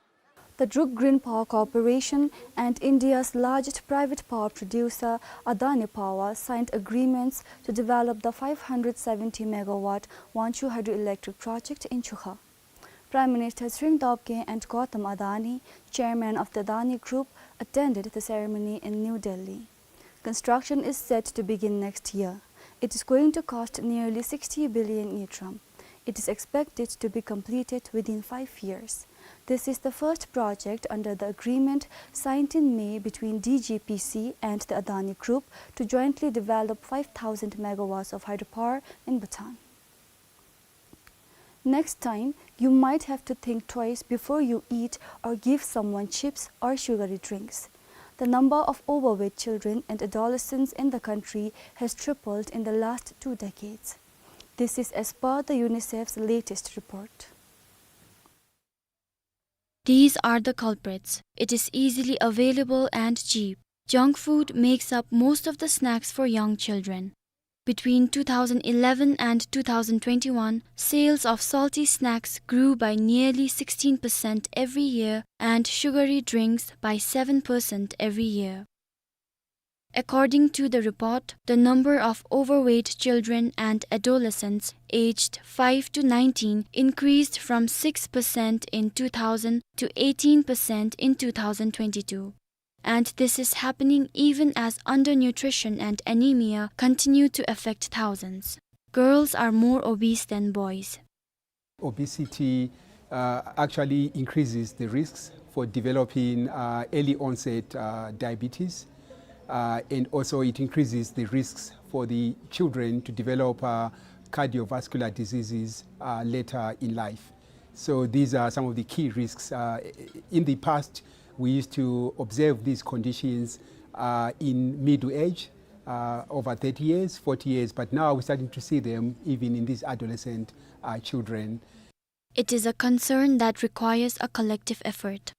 The Druk Green Power Corporation and India's largest private power producer, Adani Power, signed agreements to develop the five hundred seventy megawatt Wanchhu hydroelectric project in Chukha. Prime Minister Tshering Tobgay and Gautam Adani, chairman of the Adani Group, attended the ceremony in New Delhi. Construction is set to begin next year. It is going to cost nearly sixty billion ngultrum. It is expected to be completed within five years. This is the first project under the agreement signed in May between D G P C and the Adani Group to jointly develop five thousand megawatts of hydropower in Bhutan. Next time, you might have to think twice before you eat or give someone chips or sugary drinks. The number of overweight children and adolescents in the country has tripled in the last two decades. This is as per the UNICEF's latest report. These are the culprits. It is easily available and cheap. Junk food makes up most of the snacks for young children. Between two thousand eleven and two thousand twenty-one, sales of salty snacks grew by nearly sixteen percent every year and sugary drinks by seven percent every year. According to the report, the number of overweight children and adolescents aged five to nineteen increased from six percent in two thousand to eighteen percent in two thousand twenty-two. And this is happening even as undernutrition and anemia continue to affect thousands. Girls are more obese than boys. Obesity, uh, actually increases the risks for developing, uh, early onset, uh, diabetes, uh, and also it increases the risks for the children to develop, uh, cardiovascular diseases, uh, later in life. So these are some of the key risks. Uh, in the past, we used to observe these conditions, uh, in middle age, uh, over thirty years, forty years, but now we're starting to see them even in these adolescent, uh, children. It is a concern that requires a collective effort.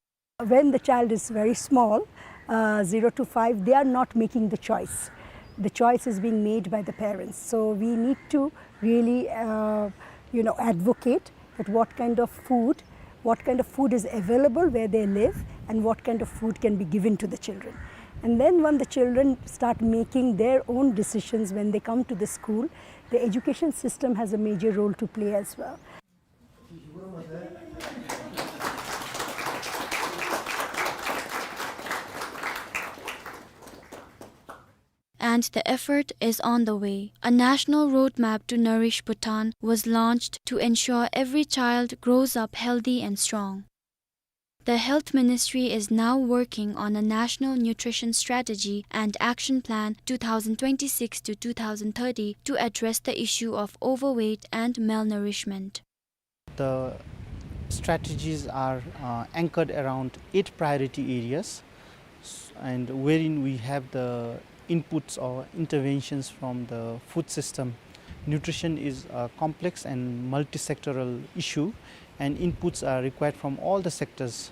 When the child is very small, uh, zero to five, they are not making the choice. The choice is being made by the parents. So we need to really, uh, you know, advocate that what kind of food, what kind of food is available where they live, and what kind of food can be given to the children. And then when the children start making their own decisions when they come to the school, the education system has a major role to play as well. And the effort is on the way. A national roadmap to nourish Bhutan was launched to ensure every child grows up healthy and strong. The Health Ministry is now working on a national nutrition strategy and action plan two thousand twenty-six to two thousand thirty to address the issue of overweight and malnourishment. The strategies are, uh, anchored around eight priority areas, s-, and wherein we have the inputs or interventions from the food system. Nutrition is a complex and multi-sectoral issue, and inputs are required from all the sectors.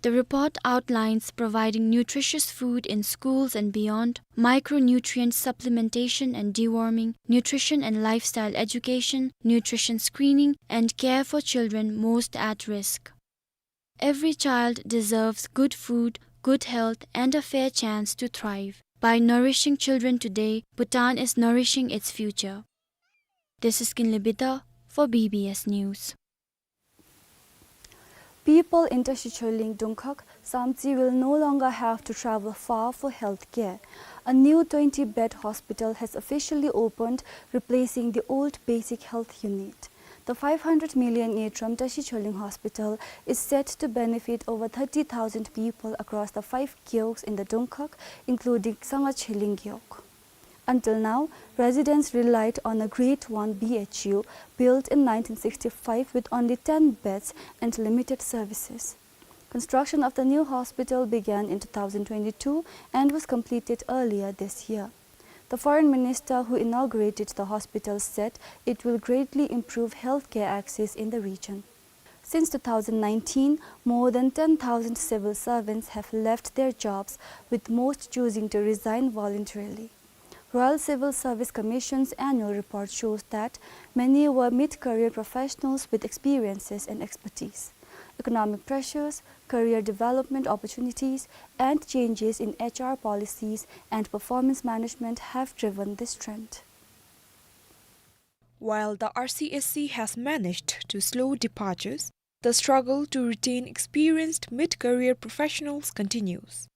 The report outlines providing nutritious food in schools and beyond, micronutrient supplementation and deworming, nutrition and lifestyle education, nutrition screening, and care for children most at risk. Every child deserves good food, good health, and a fair chance to thrive. By nourishing children today, Bhutan is nourishing its future. This is Kinley Bida for B B S News. People in Tashi Choling Dungkhag, Samtse will no longer have to travel far for health care. A new twenty-bed hospital has officially opened, replacing the old basic health unit. The five hundred million Ngetram Tashi Choling Hospital is set to benefit over thirty thousand people across the five gewogs in the Dungkhag, including Sangha Choling Gewog. Until now, residents relied on a Grade one B H U built in nineteen sixty-five with only ten beds and limited services. Construction of the new hospital began in two thousand twenty-two and was completed earlier this year. The foreign minister who inaugurated the hospital said it will greatly improve healthcare access in the region. Since two thousand nineteen, more than ten thousand civil servants have left their jobs, with most choosing to resign voluntarily. Royal Civil Service Commission's annual report shows that many were mid-career professionals with experiences and expertise. Economic pressures, career development opportunities, and changes in H R policies and performance management have driven this trend. While the R C S C has managed to slow departures, the struggle to retain experienced mid-career professionals continues.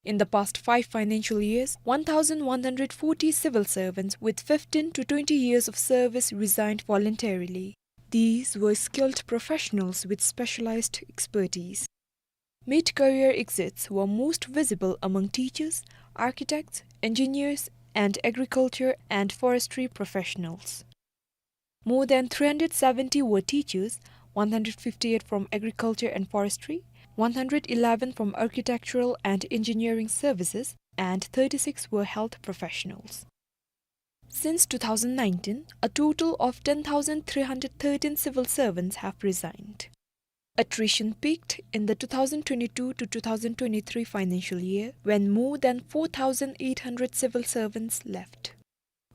In the past five financial years, one thousand one hundred forty civil servants with fifteen to twenty years of service resigned voluntarily. These were skilled professionals with specialized expertise. Mid-career exits were most visible among teachers, architects, engineers, and agriculture and forestry professionals. More than three hundred seventy were teachers, one hundred fifty-eight from agriculture and forestry, one hundred eleven from architectural and engineering services, and thirty-six were health professionals. Since two thousand nineteen, a total of ten thousand three hundred thirteen civil servants have resigned. Attrition peaked in the two thousand twenty-two to two thousand twenty-three financial year, when more than four thousand eight hundred civil servants left.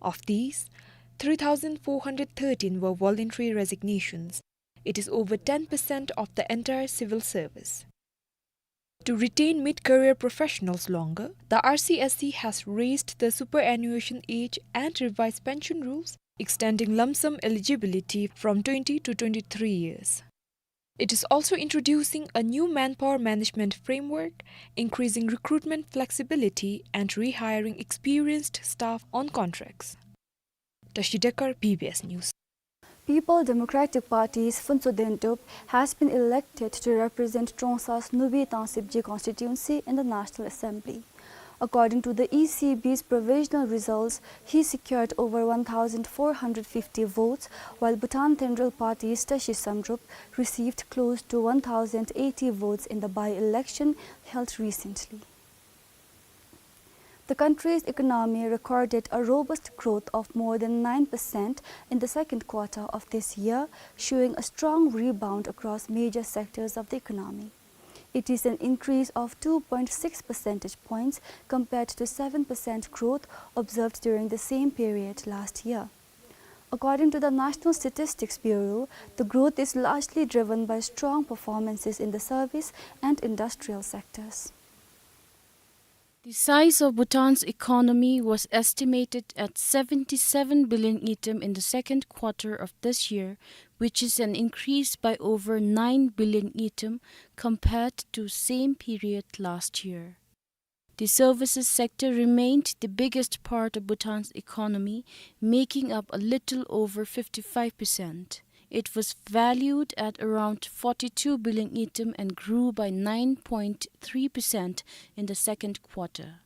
Of these, three thousand four hundred thirteen were voluntary resignations. It is over ten percent of the entire civil service. To retain mid-career professionals longer, the R C S C has raised the superannuation age and revised pension rules, extending lump sum eligibility from twenty to twenty-three years. It is also introducing a new manpower management framework, increasing recruitment flexibility, and rehiring experienced staff on contracts. Tashi Dekar, B B S News. People Democratic Party's Phuntsho Dentup has been elected to represent Trongsa's Nubi Tangsibji constituency in the National Assembly. According to the E C B's provisional results, he secured over one thousand four hundred fifty votes, while Bhutan Tendrel Party's Tashi Samdrup received close to one thousand eighty votes in the by-election held recently. The country's economy recorded a robust growth of more than nine percent in the second quarter of this year, showing a strong rebound across major sectors of the economy. It is an increase of two point six percentage points compared to seven percent growth observed during the same period last year. According to the National Statistics Bureau, the growth is largely driven by strong performances in the service and industrial sectors. The size of Bhutan's economy was estimated at seventy-seven billion ngultrum in the second quarter of this year, which is an increase by over nine billion ngultrum compared to same period last year. The services sector remained the biggest part of Bhutan's economy, making up a little over fifty-five percent. It was valued at around forty-two billion ngultrum and grew by nine point three percent in the second quarter.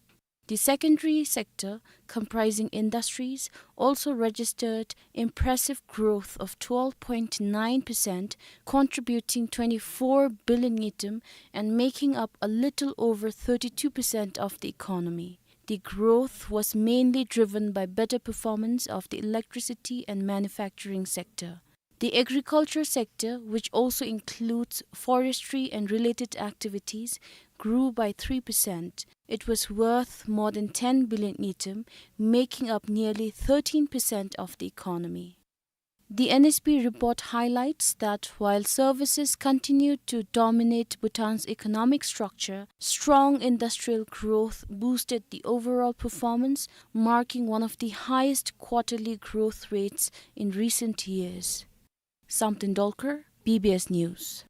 The secondary sector, comprising industries, also registered impressive growth of twelve point nine percent, contributing twenty-four billion ngultrum and making up a little over thirty-two percent of the economy. The growth was mainly driven by better performance of the electricity and manufacturing sector. The agriculture sector, which also includes forestry and related activities, grew by three percent. It was worth more than ten billion ngultrum, making up nearly thirteen percent of the economy. The N S B report highlights that while services continued to dominate Bhutan's economic structure, strong industrial growth boosted the overall performance, marking one of the highest quarterly growth rates in recent years. Samten Dolkar, B B S News.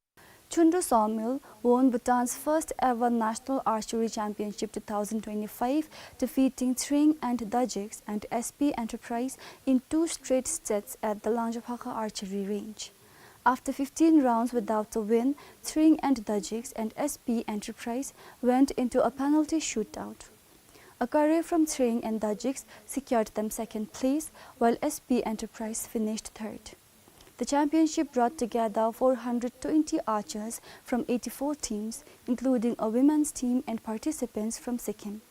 Chundu Sawmill won Bhutan's first ever National Archery Championship two thousand twenty-five, defeating Tshering and Dajiks and S P Enterprise in two straight sets at the Langjaphakha Archery Range. After fifteen rounds without a win, Tshering and Dajiks and S P Enterprise went into a penalty shootout. A curry from Tshering and Dajiks secured them second place, while S P Enterprise finished third. The championship brought together four hundred twenty archers from eighty-four teams, including a women's team and participants from Sikkim.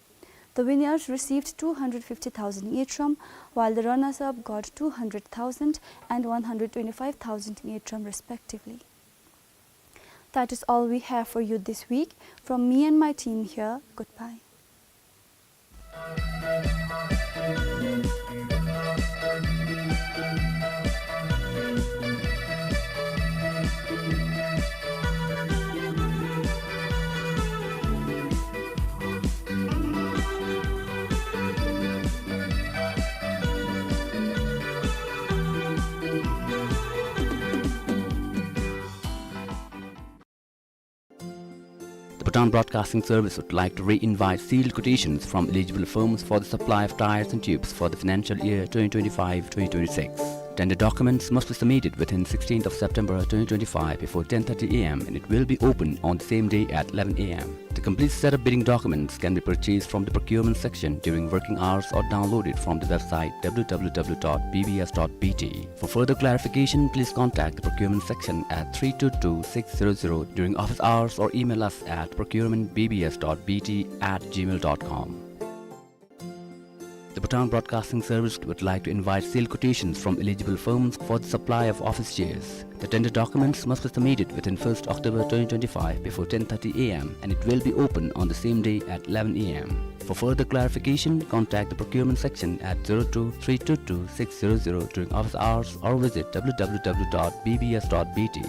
The winners received two hundred fifty thousand ngultrum, while the runners-up got two hundred thousand and one hundred twenty-five thousand ngultrum respectively. That is all we have for you this week. From me and my team here, goodbye. The Bhutan Broadcasting Service would like to re-invite sealed quotations from eligible firms for the supply of tyres and tubes for the financial year twenty twenty-five twenty twenty-six. Tender documents must be submitted within sixteenth of September twenty twenty-five before ten thirty A M and it will be open on the same day at eleven A M. The complete set of bidding documents can be purchased from the procurement section during working hours or downloaded from the website W W W dot B B S dot B T. For further clarification, please contact the procurement section at three two two six zero zero during office hours or email us at procurement B B S dot B T at gmail dot com. The Bhutan Broadcasting Service would like to invite sealed quotations from eligible firms for the supply of office chairs. The tender documents must be submitted within first October twenty twenty-five before ten thirty A M and it will be open on the same day at eleven A M. For further clarification, contact the procurement section at zero two three two two six zero zero during office hours or visit W W W dot B B S dot B T.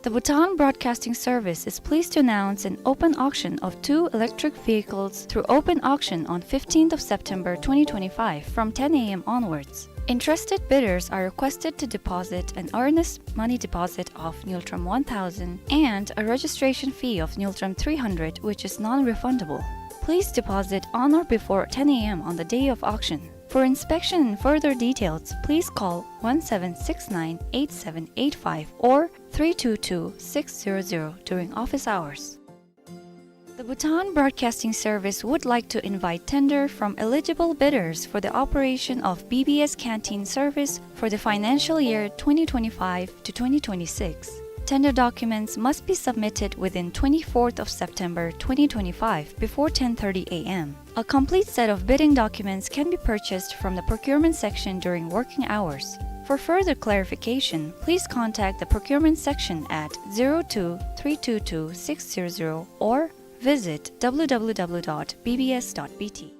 The Bhutan Broadcasting Service is pleased to announce an open auction of two electric vehicles through open auction on fifteenth of September twenty twenty-five from ten A M onwards. Interested bidders are requested to deposit an earnest money deposit of ngultrum one thousand and a registration fee of ngultrum three hundred, which is non-refundable. Please deposit on or before ten A M on the day of auction. For inspection and further details, please call one seven six nine eight seven eight five or three two two six zero zero during office hours. The Bhutan Broadcasting Service would like to invite tender from eligible bidders for the operation of B B S canteen service for the financial year twenty twenty-five to twenty twenty-six. Tender documents must be submitted within twenty-fourth of September twenty twenty-five before ten thirty A M. A complete set of bidding documents can be purchased from the procurement section during working hours. For further clarification, please contact the procurement section at zero two three two two six zero zero or visit W W W dot B B S dot B T.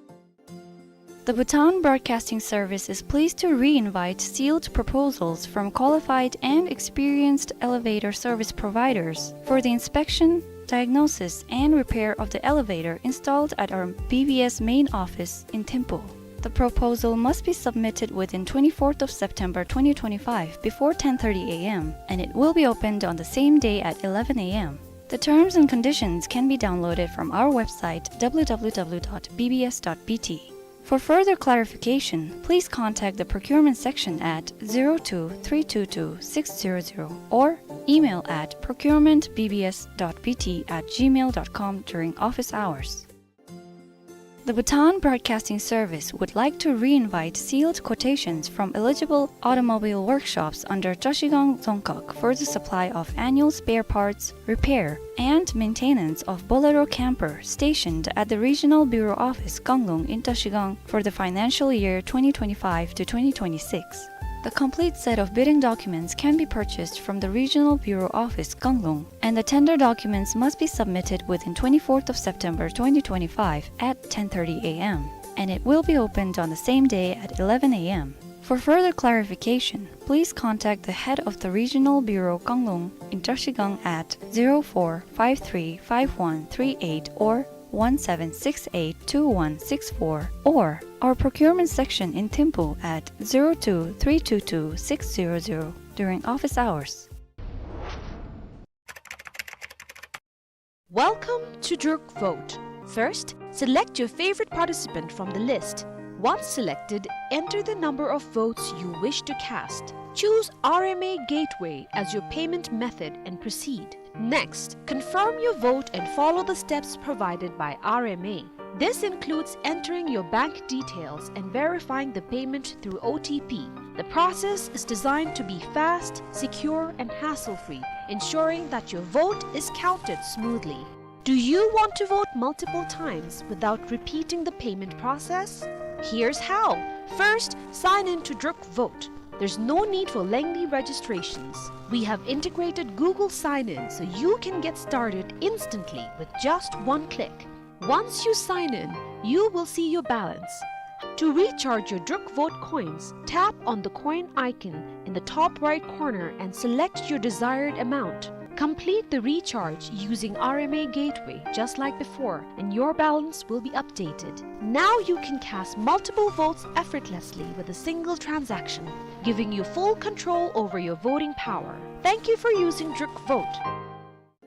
The Bhutan Broadcasting Service is pleased to re-invite sealed proposals from qualified and experienced elevator service providers for the inspection, diagnosis, and repair of the elevator installed at our B B S main office in Thimphu. The proposal must be submitted within twenty-fourth of September twenty twenty-five before ten thirty A M, and it will be opened on the same day at eleven A M. The terms and conditions can be downloaded from our website, W W W dot B B S dot B T. For further clarification, please contact the procurement section at zero two three two two six zero zero or email at procurement B B S dot B T at gmail dot com during office hours. The Bhutan Broadcasting Service would like to re-invite sealed quotations from eligible automobile workshops under Trashigang Dzongkhag for the supply of annual spare parts, repair, and maintenance of Bolero camper stationed at the Regional Bureau Office Kanglung in Trashigang for the financial year twenty twenty-five to twenty twenty-six. The complete set of bidding documents can be purchased from the Regional Bureau Office Kanglung, and the tender documents must be submitted within twenty-fourth of September twenty twenty-five at ten thirty A M, and it will be opened on the same day at eleven A M. For further clarification, please contact the head of the Regional Bureau Kanglung in Trashigang at zero four five three five one three eight or one seven six eight two one six four or our procurement section in Thimphu at zero two three two two six zero zero during office hours. Welcome to Druk Vote. First, select your favorite participant from the list. Once selected, enter the number of votes you wish to cast. Choose R M A Gateway as your payment method and proceed. Next, confirm your vote and follow the steps provided by R M A. This includes entering your bank details and verifying the payment through O T P. The process is designed to be fast, secure, and hassle-free, ensuring that your vote is counted smoothly. Do you want to vote multiple times without repeating the payment process? Here's how. First, sign in to Druk Vote. There's no need for lengthy registrations. We have integrated Google Sign-In so you can get started instantly with just one click. Once you sign in, you will see your balance. To recharge your Druk Vote coins, tap on the coin icon in the top right corner and select your desired amount. Complete the recharge using R M A Gateway just like before, and your balance will be updated. Now you can cast multiple votes effortlessly with a single transaction, giving you full control over your voting power. Thank you for using Druk Vote.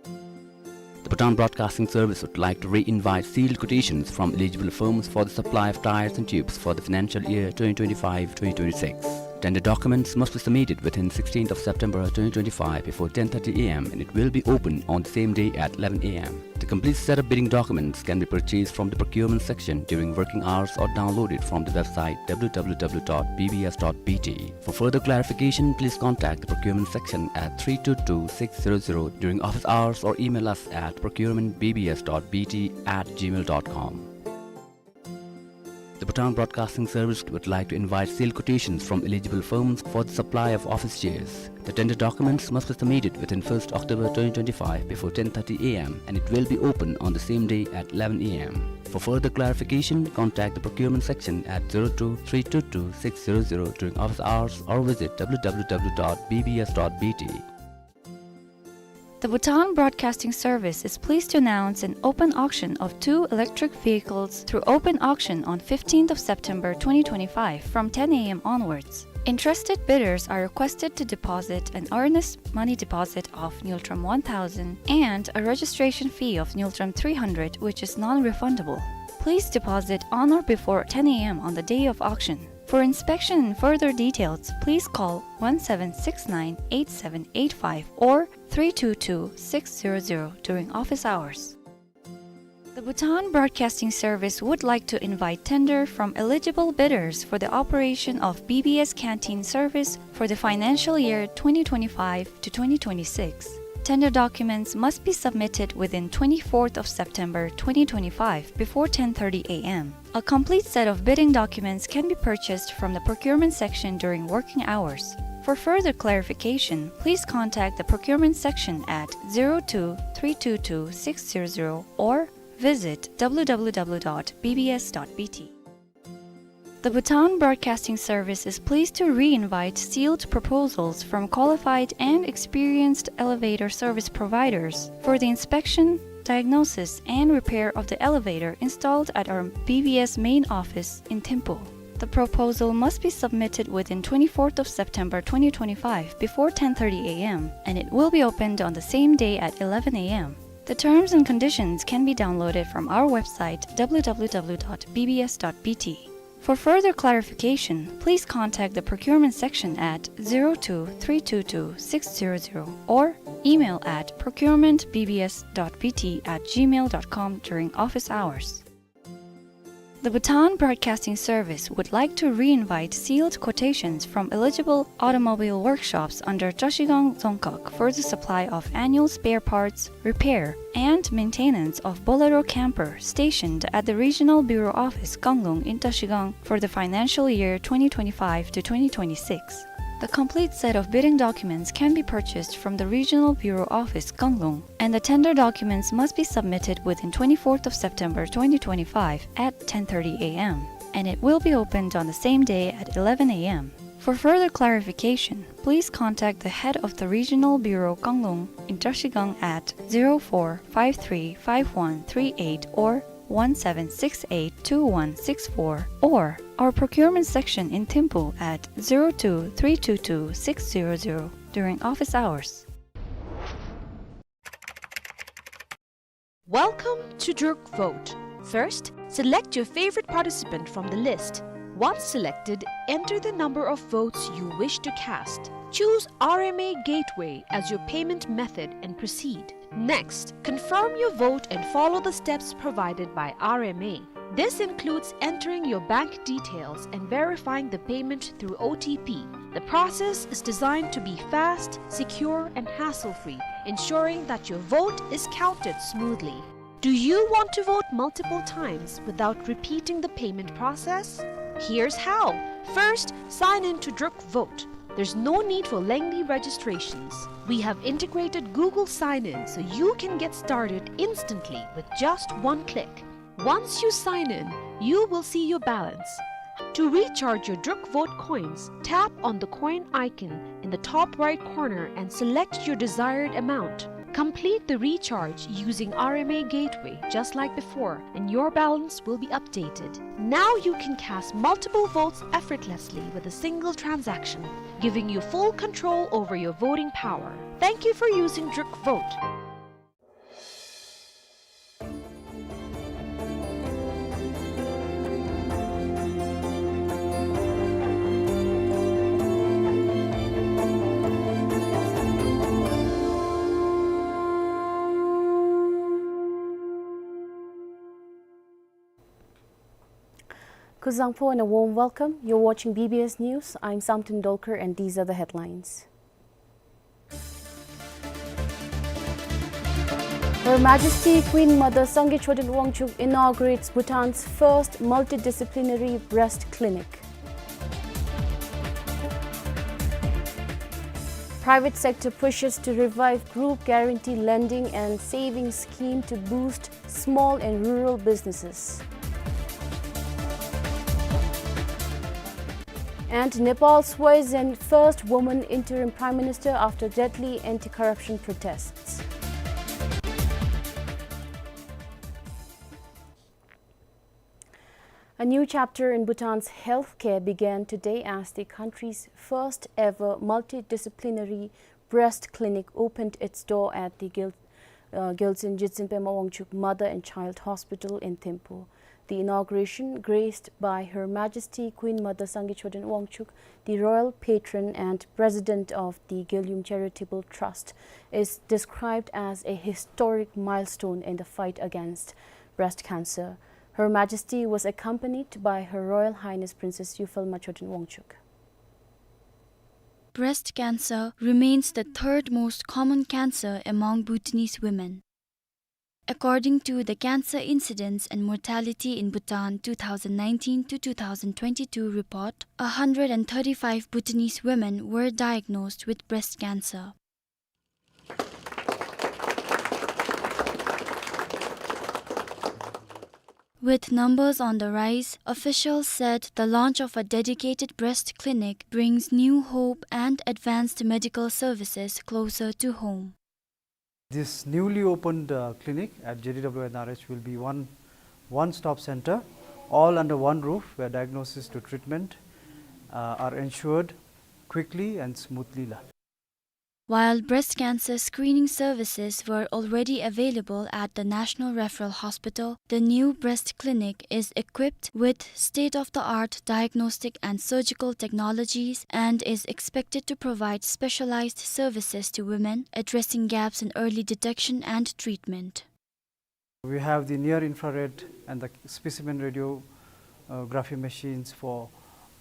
The Bhutan Broadcasting Service would like to re-invite sealed quotations from eligible firms for the supply of tires and tubes for the financial year twenty twenty-five twenty twenty-six. Tender documents must be submitted within sixteenth of September twenty twenty-five before ten thirty A M, and it will be open on the same day at eleven A M. The complete set of bidding documents can be purchased from the procurement section during working hours or downloaded from the website W W W dot B B S dot B T. For further clarification, please contact the procurement section at three two two six zero zero during office hours or email us at procurement B B S dot B T at gmail dot com. The Bhutan Broadcasting Service would like to invite sealed quotations from eligible firms for the supply of office chairs. The tender documents must be submitted within first October twenty twenty-five before ten thirty A M, and it will be open on the same day at eleven A M. For further clarification, contact the procurement section at zero two three two two six zero zero during office hours or visit W W W dot B B S dot B T. The Bhutan Broadcasting Service is pleased to announce an open auction of two electric vehicles through open auction on fifteenth of September twenty twenty-five from ten A M onwards. Interested bidders are requested to deposit an earnest money deposit of Ngultrum one thousand and a registration fee of Ngultrum three hundred, which is non-refundable. Please deposit on or before ten A M on the day of auction. For inspection and further details, please call one seven six nine eight seven eight five or three two two six zero zero during office hours. The Bhutan Broadcasting Service would like to invite tender from eligible bidders for the operation of B B S canteen service for the financial year twenty twenty-five to twenty twenty-six. Tender documents must be submitted within twenty-fourth of September twenty twenty-five before ten thirty A M. A complete set of bidding documents can be purchased from the procurement section during working hours. For further clarification, please contact the procurement section at zero two three two two six zero zero or visit W W W dot B B S dot B T. The Bhutan Broadcasting Service is pleased to re-invite sealed proposals from qualified and experienced elevator service providers for the inspection, diagnosis, and repair of the elevator installed at our B B S main office in Thimphu. The proposal must be submitted within twenty-fourth of September twenty twenty-five before ten thirty A M, and it will be opened on the same day at eleven A M. The terms and conditions can be downloaded from our website, W W W dot B B S dot B T. For further clarification, please contact the procurement section at zero two three two two six zero zero or email at procurement B B S dot B T at gmail dot com during office hours. The Bhutan Broadcasting Service would like to re-invite sealed quotations from eligible automobile workshops under Trashigang Dzongkhag for the supply of annual spare parts, repair, and maintenance of Bolero camper stationed at the Regional Bureau Office Kanglung in Trashigang for the financial year twenty twenty-five to twenty twenty-six. The complete set of bidding documents can be purchased from the Regional Bureau Office Kanglung, and the tender documents must be submitted within twenty-fourth of September twenty twenty-five at ten thirty A M, and it will be opened on the same day at eleven A M. For further clarification, please contact the head of the Regional Bureau Kanglung in Trashigang at zero four five three five one three eight or one seven six eight two one six four or our procurement section in Thimphu at zero two three two two six zero zero during office hours. Welcome to Druk Vote. First, select your favorite participant from the list. Once selected, enter the number of votes you wish to cast. Choose R M A Gateway as your payment method and proceed. Next, confirm your vote and follow the steps provided by R M A. This includes entering your bank details and verifying the payment through O T P. The process is designed to be fast, secure, and hassle-free, ensuring that your vote is counted smoothly. Do you want to vote multiple times without repeating the payment process? Here's how. First, sign in to Druk Vote. There's no need for lengthy registrations. We have integrated Google Sign-In so you can get started instantly with just one click. Once you sign in, you will see your balance. To recharge your Druk Vote coins, tap on the coin icon in the top right corner and select your desired amount. Complete the recharge using R M A Gateway just like before, and your balance will be updated. Now you can cast multiple votes effortlessly with a single transaction, giving you full control over your voting power. Thank you for using Druk Vote. Kuzuzangpo and a warm welcome. You're watching B B S News. I'm Samten Dolkar and these are the headlines. Her Majesty Queen Mother Sangay Choden Wangchuck inaugurates Bhutan's first multidisciplinary breast clinic. Private sector pushes to revive group guarantee lending and savings scheme to boost small and rural businesses. And Nepal swears in first woman interim prime minister after deadly anti-corruption protests. A new chapter in Bhutan's healthcare began today as the country's first ever multidisciplinary breast clinic opened its door at the Gyal-, uh, Gyaltsuen Jitsen Pema Wangchuck Mother and Child Hospital in Thimphu. The inauguration, graced by Her Majesty Queen Mother Sangay Choden Wangchuck, the royal patron and president of the Gyollum Charitable Trust, is described as a historic milestone in the fight against breast cancer. Her Majesty was accompanied by Her Royal Highness Princess Yufel Machoden Wangchuck. Breast cancer remains the third most common cancer among Bhutanese women. According to the Cancer Incidence and Mortality in Bhutan two thousand nineteen to two thousand twenty-two report, a hundred and thirty-five Bhutanese women were diagnosed with breast cancer. With numbers on the rise, officials said the launch of a dedicated breast clinic brings new hope and advanced medical services closer to home. This newly opened, uh, clinic at J D W N R H will be one, one-stop center, all under one roof, where diagnosis to treatment, uh, are ensured quickly and smoothly la. While breast cancer screening services were already available at the National Referral Hospital, the new breast clinic is equipped with state-of-the-art diagnostic and surgical technologies and is expected to provide specialized services to women, addressing gaps in early detection and treatment. We have the near infrared and the specimen radiography machines for,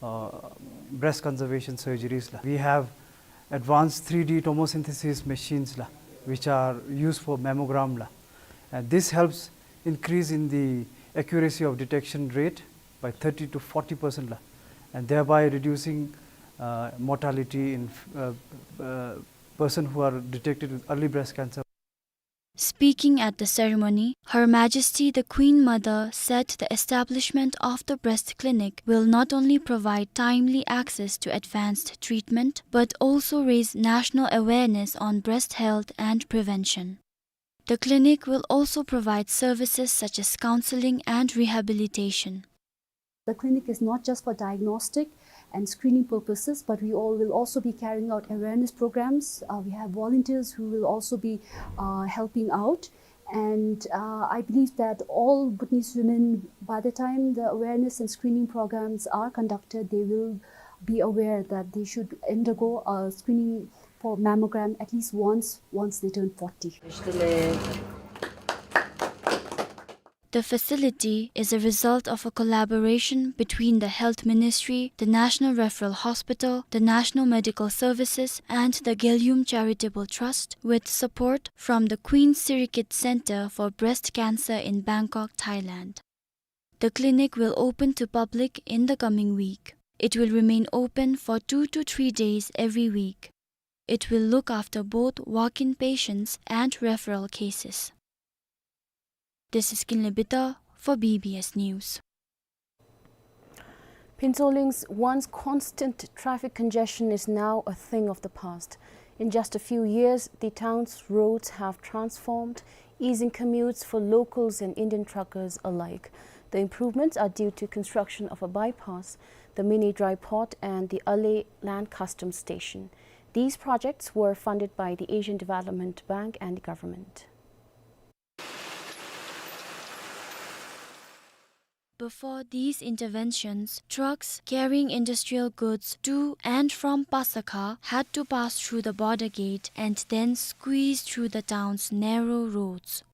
uh, breast conservation surgeries la. We have advanced three D tomosynthesis machines la, which are used for mammogram la. And this helps increase in the accuracy of detection rate by thirty to forty percent la, and thereby reducing, uh, mortality in, uh, uh, person who are detected with early breast cancer. Speaking at the ceremony, Her Majesty the Queen Mother said the establishment of the breast clinic will not only provide timely access to advanced treatment, but also raise national awareness on breast health and prevention. The clinic will also provide services such as counseling and rehabilitation. The clinic is not just for diagnostic and screening purposes, but we all will also be carrying out awareness programs. Uh, we have volunteers who will also be, uh, helping out. And, uh, I believe that all Bhutanese women, by the time the awareness and screening programs are conducted, they will be aware that they should undergo a screening for mammogram at least once, once they turn forty. The facility is a result of a collaboration between the Health Ministry, the National Referral Hospital, the National Medical Services, and the Gelium Charitable Trust, with support from the Queen Sirikit Center for Breast Cancer in Bangkok, Thailand. The clinic will open to public in the coming week. It will remain open for two to three days every week. It will look after both walk-in patients and referral cases. This is Kinley Bitar for B B S News. Phuentsholing Wang's once constant traffic congestion is now a thing of the past. In just a few years, the town's roads have transformed, easing commutes for locals and Indian truckers alike. The improvements are due to construction of a bypass, the mini dry port, and the Ale Land Customs Station. These projects were funded by the Asian Development Bank and the government. Before these interventions, trucks carrying industrial goods to and from Pasakha had to pass through the border gate and then squeeze through the town's narrow roads.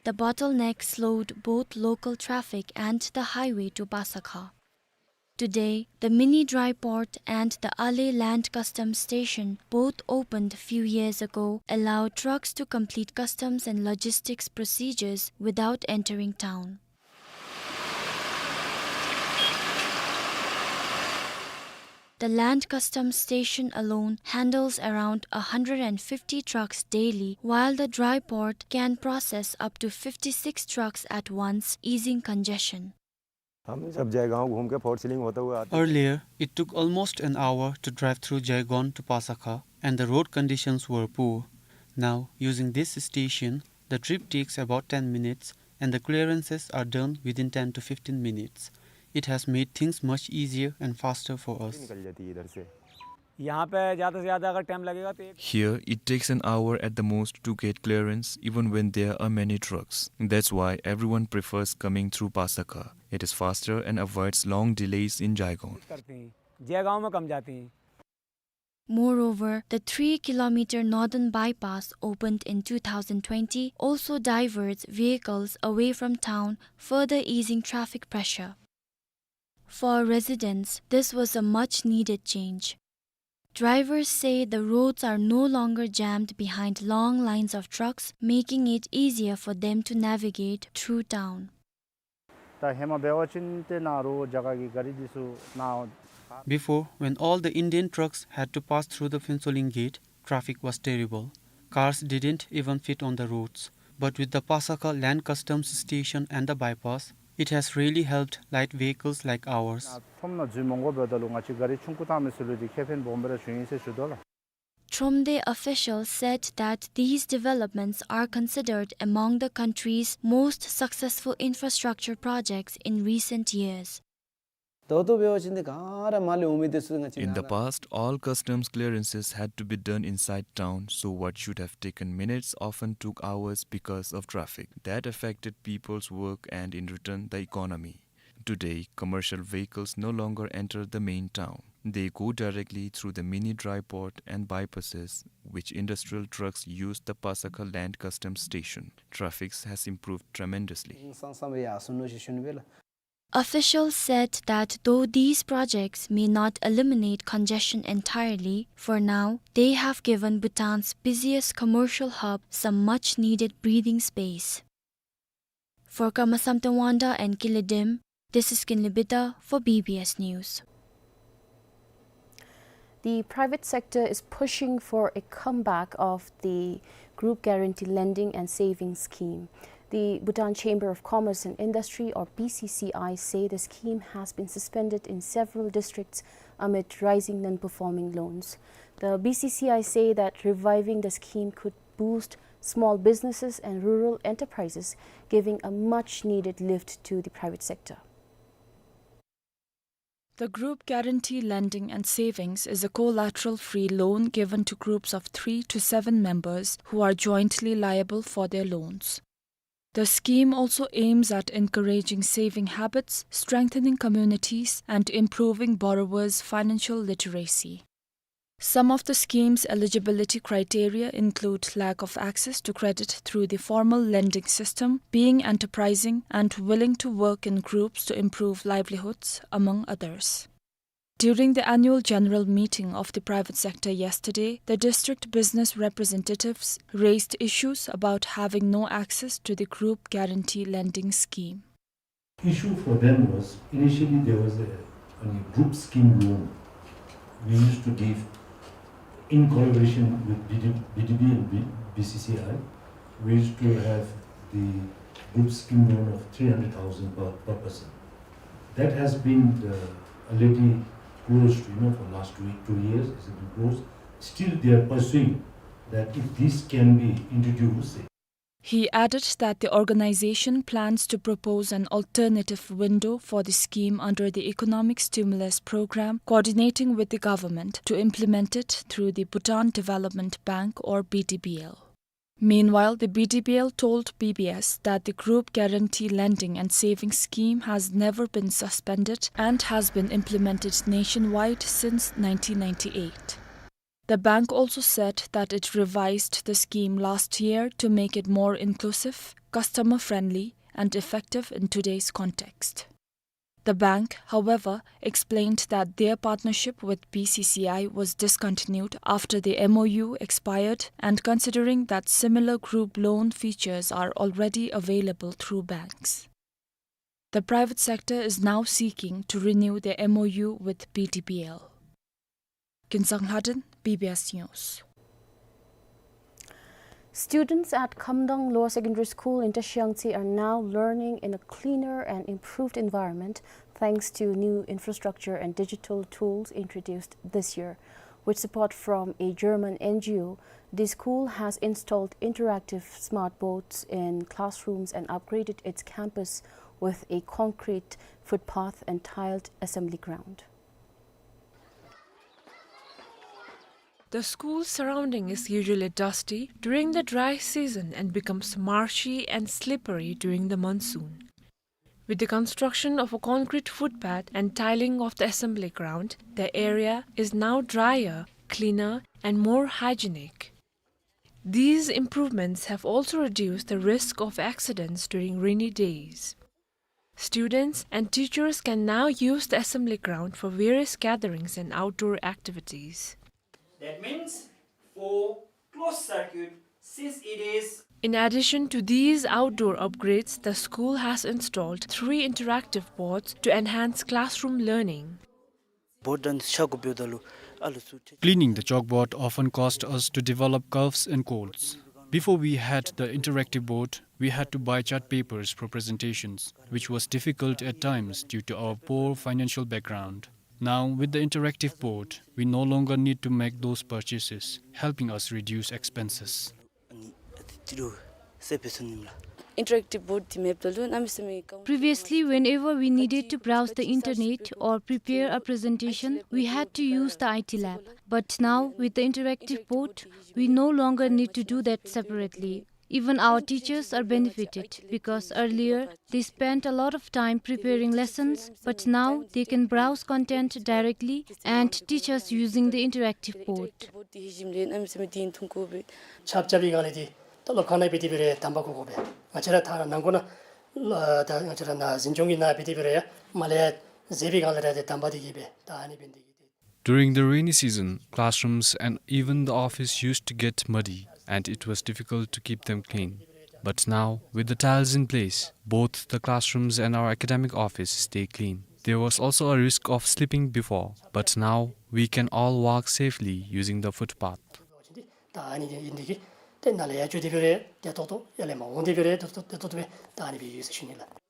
The bottleneck slowed both local traffic and the highway to Pasakha. Today, the mini dry port and the Ale Land Customs Station, both opened few years ago, allow trucks to complete customs and logistics procedures without entering town. The Land Customs Station alone handles around a hundred and fifty trucks daily, while the dry port can process up to fifty-six trucks at once, easing congestion. हम जब जयगांव घूम के fort ceiling होते हुए आते थे। Earlier, it took almost an hour to drive through Jaigaon to Pasakha, and the road conditions were poor. Now, using this station, the trip takes about ten minutes, and the clearances are done within ten to fifteen minutes. It has made things much easier and faster for us. निकल जाती है इधर से। यहाँ पे ज़्यादा से ज़्यादा अगर टाइम लगेगा तो एक Here, it takes an hour at the most to get clearance, even when there are many trucks. That's why everyone prefers coming through Pasakha. It is faster and avoids long delays in Jaigaon. करते हैं, जयगांव में कम जाते हैं। Moreover, the three-kilometer northern bypass opened in two thousand twenty also diverts vehicles away from town, further easing traffic pressure. For residents, this was a much-needed change. Drivers say the roads are no longer jammed behind long lines of trucks, making it easier for them to navigate through town. ད་ཧེ་མ་འབད་བ་ཅིན་ཏེ་ནཱ་རོ་རྒྱ་གར་གྱི་ག་རི་འདི་ཚུ་ནཱ། Before, when all the Indian trucks had to pass through the Phuentsholing gate, traffic was terrible. Cars didn't even fit on the roads. But with the Pasakha Land Customs Station and the bypass, it has really helped light vehicles like ours. ཁྲོམ་ནང་འཛུལ་མི་དགོཔ་འབདཝ་ད་ལུ་ང་བཅས་ག་རི་ཆུང་ཀུ་བཏང་མི་ཚུ་ལུ་འདི་ཁེ་ཕན་སྦོམ་སྦེ་ར་བྱུང་ཡི་ཟེར་ཞུ་དོ་ལགས། Thromde officials said that these developments are considered among the country's most successful infrastructure projects in recent years. ད་ལྟོ་འབད་བ་ཅིན་ཏེ་ག་ར་མར་ལས་འོང་མི་འདི་ཚུ་ང་བཅས། In the past, all customs clearances had to be done inside town, so what should have taken minutes often took hours because of traffic. That affected people's work and, in return, the economy. Today, commercial vehicles no longer enter the main town. They go directly through the mini dry port and bypasses, which industrial trucks use the Pasakha Land Customs Station. Traffic has improved tremendously. Officials said that though these projects may not eliminate congestion entirely, for now, they have given Bhutan's busiest commercial hub some much-needed breathing space. For Karma Samten Wangda and Kile Dem, this is Kinley Bida for B B S News. The private sector is pushing for a comeback of the Group Guarantee Lending and Savings Scheme. The Bhutan Chamber of Commerce and Industry, or B C C I, say the scheme has been suspended in several districts amid rising non-performing loans. The B C C I say that reviving the scheme could boost small businesses and rural enterprises, giving a much-needed lift to the private sector. The Group Guarantee Lending and Savings is a collateral-free loan given to groups of three to seven members who are jointly liable for their loans. The scheme also aims at encouraging saving habits, strengthening communities, and improving borrowers' financial literacy. Some of the scheme's eligibility criteria include lack of access to credit through the formal lending system, being enterprising, and willing to work in groups to improve livelihoods, among others. During the annual general meeting of the private sector yesterday, the district business representatives raised issues about having no access to the group guarantee lending scheme. Issue for them was, initially there was a, a group scheme loan we used to give in collaboration with B D, B D B and B-, B C C I. We used to have the group scheme loan of three hundred thousand per, per person. That has been, uh, already closed, you know, for last two, two years, it's been closed. Still, they are pursuing that if this can be introduced. He added that the organization plans to propose an alternative window for the scheme under the Economic Stimulus Program, coordinating with the government to implement it through the Bhutan Development Bank, or B D B L. Meanwhile, the B D B L told B B S that the Group Guarantee Lending and Savings Scheme has never been suspended and has been implemented nationwide since nineteen ninety-eight. The bank also said that it revised the scheme last year to make it more inclusive, customer-friendly, and effective in today's context. The bank, however, explained that their partnership with B C C I was discontinued after the M O U expired and considering that similar group loan features are already available through banks. The private sector is now seeking to renew the M O U with B D B L. Kinsang Haden, B B S News. Students at Khamdang Lower Secondary School in Tashiyangtse are now learning in a cleaner and improved environment thanks to new infrastructure and digital tools introduced this year. With support from a German N G O, the school has installed interactive smart boards in classrooms and upgraded its campus with a concrete footpath and tiled assembly ground. The school surrounding is usually dusty during the dry season and becomes marshy and slippery during the monsoon. With the construction of a concrete footpath and tiling of the assembly ground, the area is now drier, cleaner, and more hygienic. These improvements have also reduced the risk of accidents during rainy days. Students and teachers can now use the assembly ground for various gatherings and outdoor activities. That means for closed circuit, since it is In addition to these outdoor upgrades, the school has installed three interactive boards to enhance classroom learning. Board དང་ཤག་གུ་འབདཝ་ད་ལུ་ཨ་ལུ་ཚུ། Cleaning the chalkboard often caused us to develop coughs and colds. Before we had the interactive board, we had to buy chart papers for presentations, which was difficult at times due to our poor financial background. Now, with the interactive board, we no longer need to make those purchases, helping us reduce expenses. Interactive board འདི་མེདཔ་ད་ལུ་གནམ་མེད་ས་མེད་དཀའ། Previously, whenever we needed to browse the internet or prepare a presentation, we had to use the I T lab. But now, with the interactive board, we no longer need to do that separately. Even our teachers are benefited because earlier they spent a lot of time preparing lessons, but now they can browse content directly and teach us using the interactive board. ཆབ་ཆབ་པའི་སྒང་ལས་འདི་ད་སློབ་ཁང་ནང་སྦེ་དེ་སྦེ་ར་དམ་པ་བཀོ་དགོ་པས། ང་བཅས་ར་ད་ནང་འཁོད་ནང་ད་ང་བཅས་ར་ནཱ་འཛིན་སྐྱོང་གི་ནང་སྦེ་དེ་སྦེ་ར་ཡ་མར་ལས་ཡར་འཛེགས་པའི་སྒང་ལས་ར་ཏེ་དམ་པ་དེ་གིས་སྦེ་ད་ཨ་ནི་འབད་ནི་དེ་གིས། During the rainy season, classrooms and even the office used to get muddy, and it was difficult to keep them clean. But now, with the tiles in place, both the classrooms and our academic office stay clean. There was also a risk of slipping before, but now we can all walk safely using the footpath. ད་ཨ་ནི་འདི་ཨིན་འདི་གིས་ཏེ་ནཱ་ལས་ཡར་འགྱོ་དེ་སྦེ་ར་བདེ་ཏོག་ཏོ་ཡར་ལས་མར་འོང་དེ་སྦེ་ར་བདེ་ཏོག་ཏོ་བདེ་ཏོག་ཏོ་སྦེ་ད་ཨ་ནི་སྦེ་ཡོད་ཟེར་ཞུ་ནི་ལགས།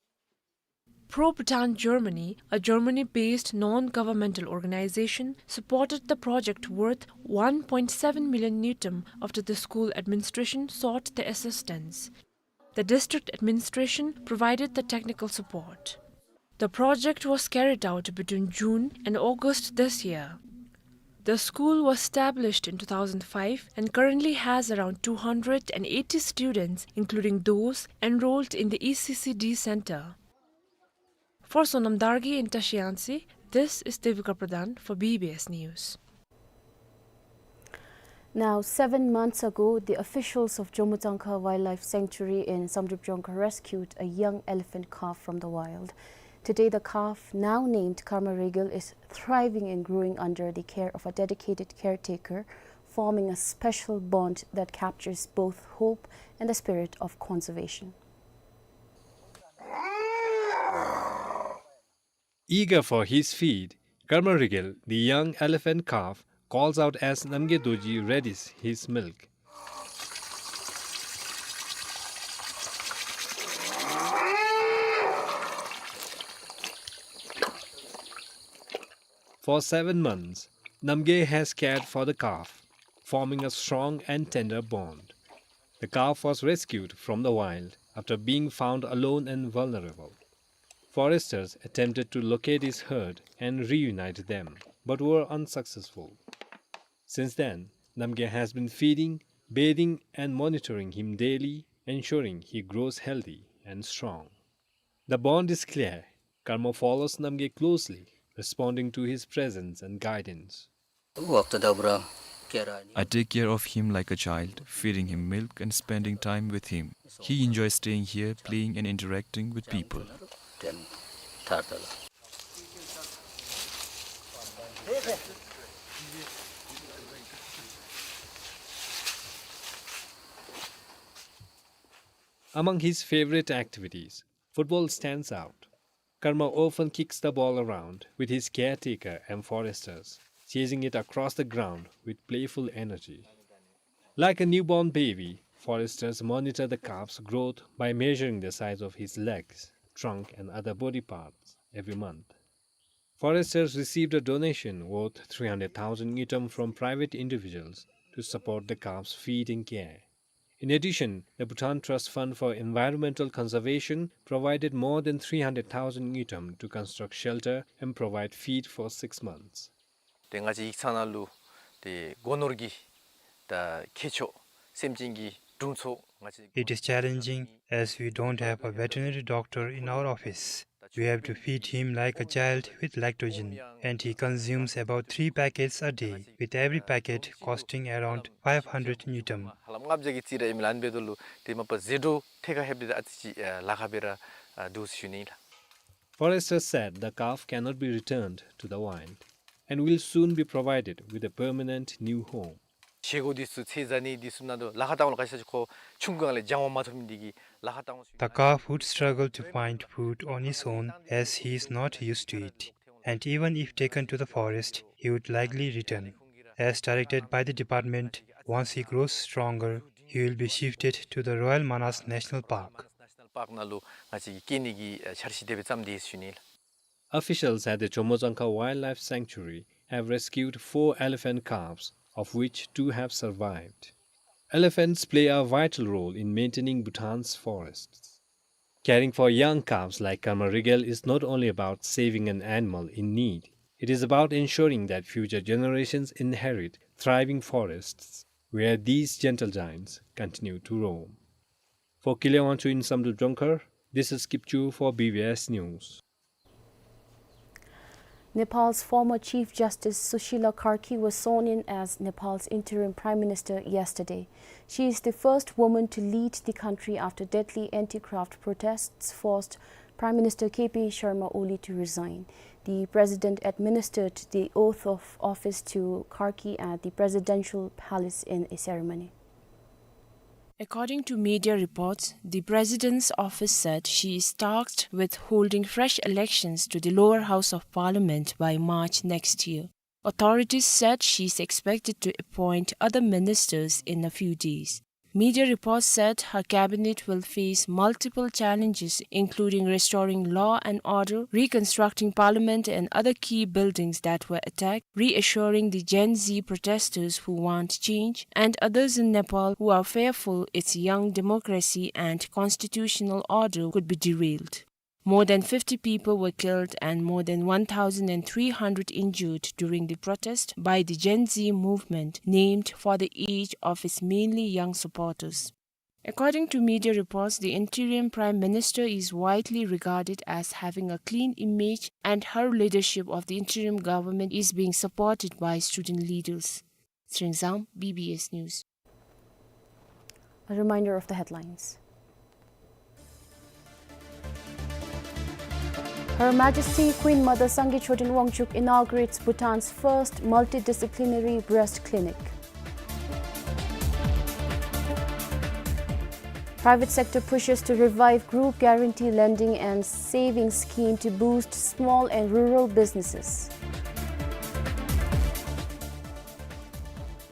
Pro Bhutan Germany, a Germany-based non-governmental organization, supported the project worth one point seven million ngultrum after the school administration sought the assistance. The district administration provided the technical support. The project was carried out between June and August this year. The school was established in two thousand five and currently has around two hundred and eighty students, including those enrolled in the E C C D center. For Sonam Dargye in Trashiyangtse, this is Devika Pradhan for B B S News. Now, seven months ago, the officials of Jommo Tsangkha Wildlife Sanctuary in Samdrup Jongkhar rescued a young elephant calf from the wild. Today, the calf, now named Karma Regal, is thriving and growing under the care of a dedicated caretaker, forming a special bond that captures both hope and the spirit of conservation. Eager for his feed, Karma Regal, the young elephant calf, calls out as Namgay Dorji readies his milk. For seven months, Namgay has cared for the calf, forming a strong and tender bond. The calf was rescued from the wild after being found alone and vulnerable. Foresters attempted to locate his herd and reunite them, but were unsuccessful. Since then, Namgay has been feeding, bathing, and monitoring him daily, ensuring he grows healthy and strong. The bond is clear. Karma follows Namgay closely, responding to his presence and guidance. I take care of him like a child, feeding him milk and spending time with him. He enjoys staying here, playing and interacting with people. Among his favorite activities, football stands out. Karma often kicks the ball around with his caretaker and foresters, chasing it across the ground with playful energy. Like a newborn baby, foresters monitor the calf's growth by measuring the size of his legs, trunk, and other body parts every month. Foresters received a donation worth three hundred thousand ngultrum from private individuals to support the calf's feed and care. In addition, the Bhutan Trust Fund for Environmental Conservation provided more than three hundred thousand ngultrum to construct shelter and provide feed for six months. ཏེ་ང་བཅས་ཡིག་ཚང་ནང་ལུ་ཏེ་སྒོ་ནོར་གྱི་ད་ཁྱད་ཆོས་སེམས་ཅན་གྱི་དྲུང་འཚོ་ང་བཅས། It is challenging as we don't have a veterinary doctor in our office. We have to feed him like a child with lactogen, and he consumes about three packets a day, with every packet costing around five hundred ngultrum. ཧ་ལམ་ལྔ་བརྒྱ་གི་རྩིས་ར་ཨིན་མས་ལགས། ཨ་ནི་འབདཝ་ད་ལུ་ཏེ་མ་པ་ཟད་འགྲོ་ཐད་ཀར་ལྷོདཔ་འདི་ཨ་ཙི་ཅིག་ལཱ་ཁག་སྦེ་ར་འདུག་ཟེར་ཞུ་ནི་ལགས། Foresters said the calf cannot be returned to the wild and will soon be provided with a permanent new home. བཞེས་སྒོ་འདི་ཚུ་ཚད་བཟའ་ནི་འདི་ཚུ་ནང་དུ་ལཱ་ཁག་བཏང་ལུ་ག་ཅི་ཟེར་ཁོ་ཆུང་ཀུ་ལས་སྦྱང་བ་མ་ཐོབ་མི་འདི་གིས་ལཱ་ཁག་བཏང་ལུ། The calf would struggle to find food on his own as he is not used to it, and even if taken to the forest, he would likely return. As directed by the department, once he grows stronger, he will be shifted to the Royal Manas National Park. National Park ནང་ལུ་ང་བཅས་ཀྱིས་སྐྱེལ་ནི་གི་འཆར་གཞི་དེ་སྦེ་བརྩམས་ཏེ་ཡོད་ཟེར་ཞུ་ནི་ལགས། Officials at the Chomoudzangkha Wildlife Sanctuary have rescued four elephant calves, of which two have survived. Elephants play a vital role in maintaining Bhutan's forests. Caring for young calves like Karma Rigel is not only about saving an animal in need, it is about ensuring that future generations inherit thriving forests where these gentle giants continue to roam. For Kile Wangchuck in Samdrup Jongkhar, this is Kipchu for B B S News. Nepal's former Chief Justice Sushila Karki was sworn in as Nepal's interim Prime Minister yesterday. She is the first woman to lead the country after deadly anti-graft protests forced Prime Minister K P Sharma Oli to resign. The president administered the oath of office to Karki at the presidential palace in a ceremony. According to media reports, the president's office said she is tasked with holding fresh elections to the lower house of parliament by March next year. Authorities said she is expected to appoint other ministers in a few days. Media reports said her cabinet will face multiple challenges, including restoring law and order, reconstructing parliament and other key buildings that were attacked, reassuring the Gen Z protesters who want change, and others in Nepal who are fearful its young democracy and constitutional order could be derailed. More than fifty people were killed and more than one thousand three hundred injured during the protest by the Gen Z movement, named for the age of its mainly young supporters. According to media reports, the interim prime minister is widely regarded as having a clean image, and her leadership of the interim government is being supported by student leaders. Sringzang, B B S News. A reminder of the headlines. Her Majesty Queen Mother Sangay Choden Wangchuck inaugurates Bhutan's first multidisciplinary breast clinic. Private sector pushes to revive group guarantee lending and savings scheme to boost small and rural businesses.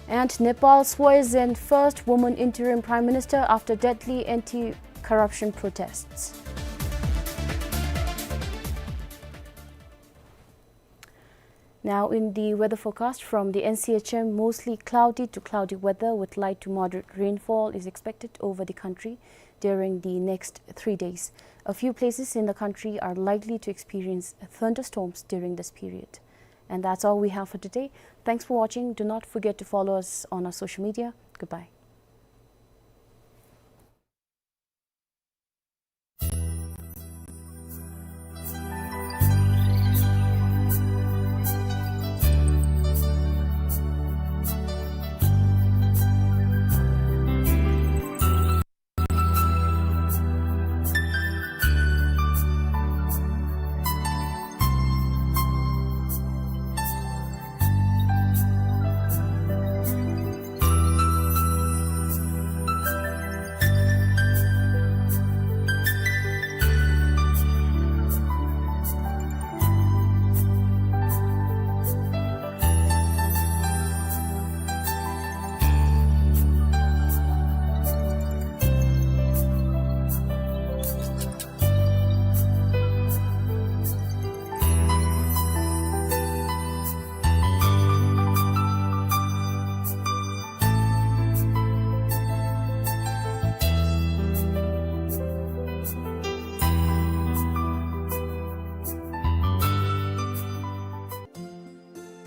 And Nepal swears in first woman interim prime minister after deadly anti-corruption protests. Now in the weather forecast from the N C H M, mostly cloudy to cloudy weather with light to moderate rainfall is expected over the country during the next three days. A few places in the country are likely to experience thunderstorms during this period. And that's all we have for today. Thanks for watching. Do not forget to follow us on our social media. Goodbye.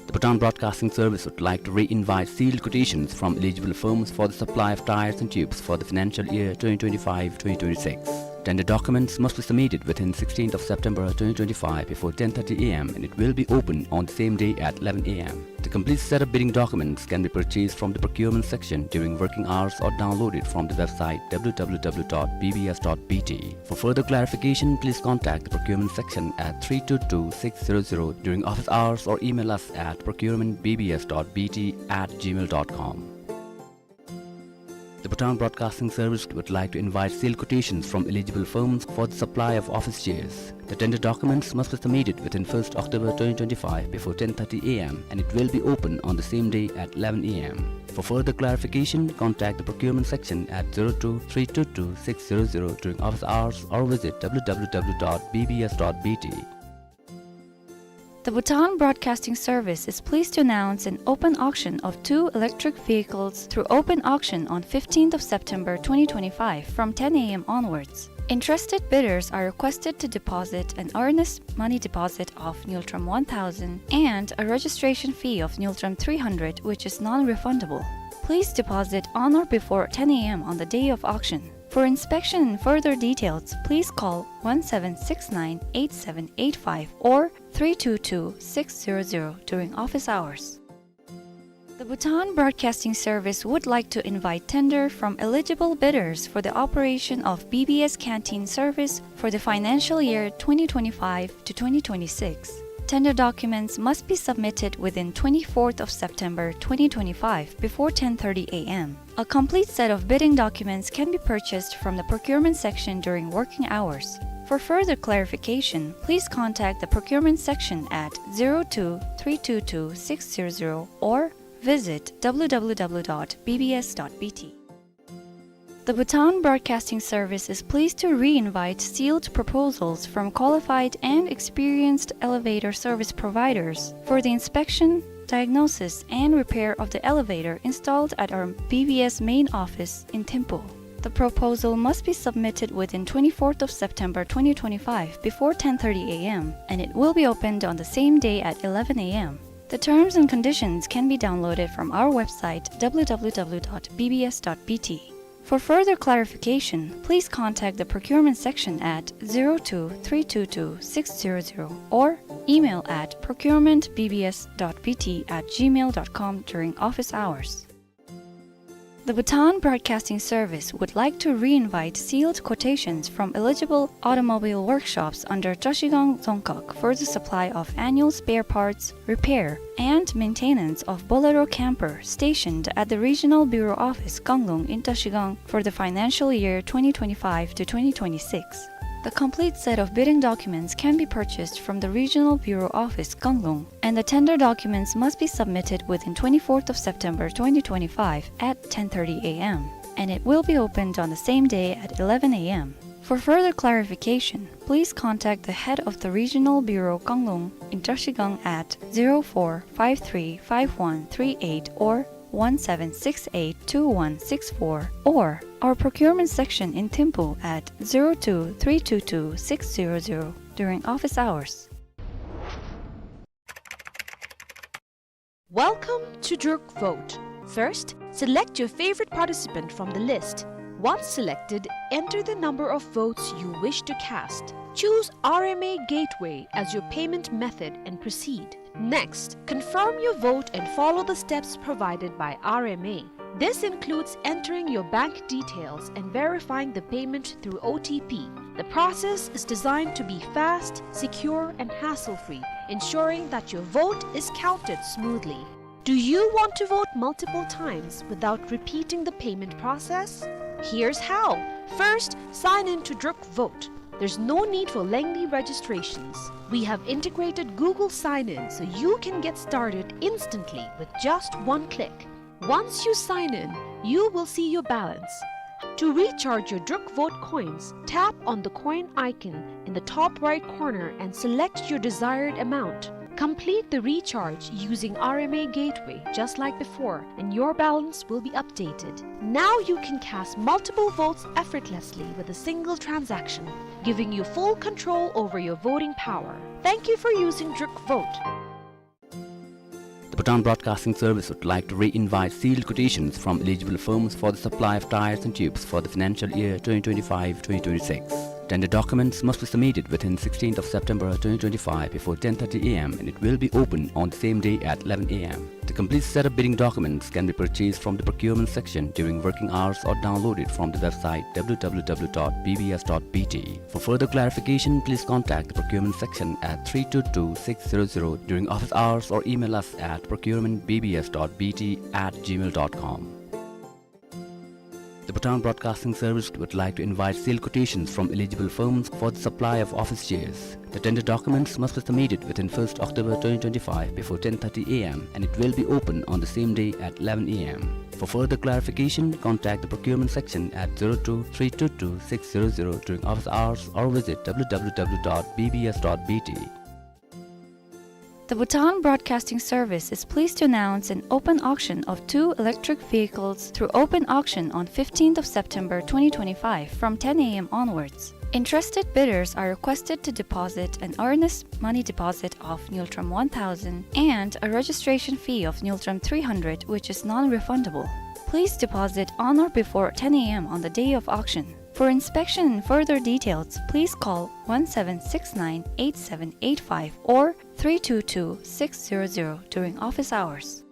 The Bhutan Broadcasting Service would like to re-invite sealed quotations from eligible firms for the supply of tyres and tubes for the financial year twenty twenty-five twenty twenty-six. Tender documents must be submitted within sixteenth of September twenty twenty-five before ten thirty A M and it will be open on the same day at eleven A M. The complete set of bidding documents can be purchased from the procurement section during working hours or downloaded from the website W W W dot B B S dot B T. For further clarification, please contact the procurement section at three two two six zero zero during office hours or email us at procurement B B S dot B T at gmail dot com. The Bhutan Broadcasting Service would like to invite sealed quotations from eligible firms for the supply of office chairs. The tender documents must be submitted within first October twenty twenty-five before ten thirty A M and it will be open on the same day at eleven A M. For further clarification, contact the procurement section at zero two three two two six zero zero during office hours or visit W W W dot B B S dot B T. The Bhutan Broadcasting Service is pleased to announce an open auction of two electric vehicles through open auction on fifteenth of September twenty twenty-five from ten A M onwards. Interested bidders are requested to deposit an earnest money deposit of Ngultrum one thousand and a registration fee of Ngultrum three hundred, which is non-refundable. Please deposit on or before ten A M on the day of auction. For inspection and further details, please call one seven six nine eight seven eight five or three two two six zero zero during office hours. The Bhutan Broadcasting Service would like to invite tender from eligible bidders for the operation of B B S canteen service for the financial year twenty twenty-five to twenty twenty-six. Tender documents must be submitted within twenty-fourth of September twenty twenty-five before ten thirty A M. A complete set of bidding documents can be purchased from the procurement section during working hours. For further clarification, please contact the procurement section at zero two three two two six zero zero or visit W W W dot B B S dot B T. The Bhutan Broadcasting Service is pleased to re-invite sealed proposals from qualified and experienced elevator service providers for the inspection, diagnosis, and repair of the elevator installed at our B B S main office in Thimphu. The proposal must be submitted within twenty-fourth of September twenty twenty-five before ten thirty A M, and it will be opened on the same day at eleven A M. The terms and conditions can be downloaded from our website W W W dot B B S dot B T. For further clarification, please contact the procurement section at zero two three two two six zero zero or email at procurement B B S dot B T at gmail dot com during office hours. The Bhutan Broadcasting Service would like to re-invite sealed quotations from eligible automobile workshops under Trashigang Dzongkhag for the supply of annual spare parts, repair, and maintenance of Bolero camper stationed at the Regional Bureau Office, Kanglung in Trashigang for the financial year twenty twenty-five to twenty twenty-six. The complete set of bidding documents can be purchased from the Regional Bureau Office, Kanglung, and the tender documents must be submitted within twenty-fourth of September twenty twenty-five at ten thirty A M, and it will be opened on the same day at eleven A M. For further clarification, please contact the head of the Regional Bureau, Kanglung in Trashigang at zero four five three five one three eight or one seven six eight two one six four, or our procurement section in Thimphu at zero two three two two six zero zero during office hours. Welcome to Druk Vote. First, select your favorite participant from the list. Once selected, enter the number of votes you wish to cast. Choose R M A Gateway as your payment method and proceed. Next, confirm your vote and follow the steps provided by R M A. This includes entering your bank details and verifying the payment through O T P. The process is designed to be fast, secure, and hassle-free, ensuring that your vote is counted smoothly. Do you want to vote multiple times without repeating the payment process? Here's how. First, sign in to Druk Vote. There's no need for lengthy registrations. We have integrated Google Sign-In so you can get started instantly with just one click. Once you sign in, you will see your balance. To recharge your Druk Vote coins, tap on the coin icon in the top right corner and select your desired amount. Complete the recharge using R M A Gateway just like before, and your balance will be updated. Now you can cast multiple votes effortlessly with a single transaction, giving you full control over your voting power. Thank you for using Druk Vote. The Bhutan Broadcasting Service would like to re-invite sealed quotations from eligible firms for the supply of tyres and tubes for the financial year twenty twenty-five twenty twenty-six. Tender documents must be submitted within sixteenth of September twenty twenty-five before ten thirty A M and it will be open on the same day at eleven A M. The complete set of bidding documents can be purchased from the procurement section during working hours or downloaded from the website W W W dot B B S dot B T. For further clarification, please contact the procurement section at three two two six zero zero during office hours or email us at procurement B B S dot B T at gmail dot com. The Bhutan Broadcasting Service would like to invite sealed quotations from eligible firms for the supply of office chairs. The tender documents must be submitted within first October twenty twenty-five before ten thirty A M and it will be open on the same day at eleven A M. For further clarification, contact the procurement section at zero two three two two six zero zero during office hours or visit W W W dot B B S dot B T. The Bhutan Broadcasting Service is pleased to announce an open auction of two electric vehicles through open auction on fifteenth of September twenty twenty-five from ten A M onwards. Interested bidders are requested to deposit an earnest money deposit of ngultrum one thousand and a registration fee of ngultrum three hundred, which is non-refundable. Please deposit on or before ten A M on the day of auction. For inspection and further details, please call one seven six nine eight seven eight five or three two two six zero zero during office hours.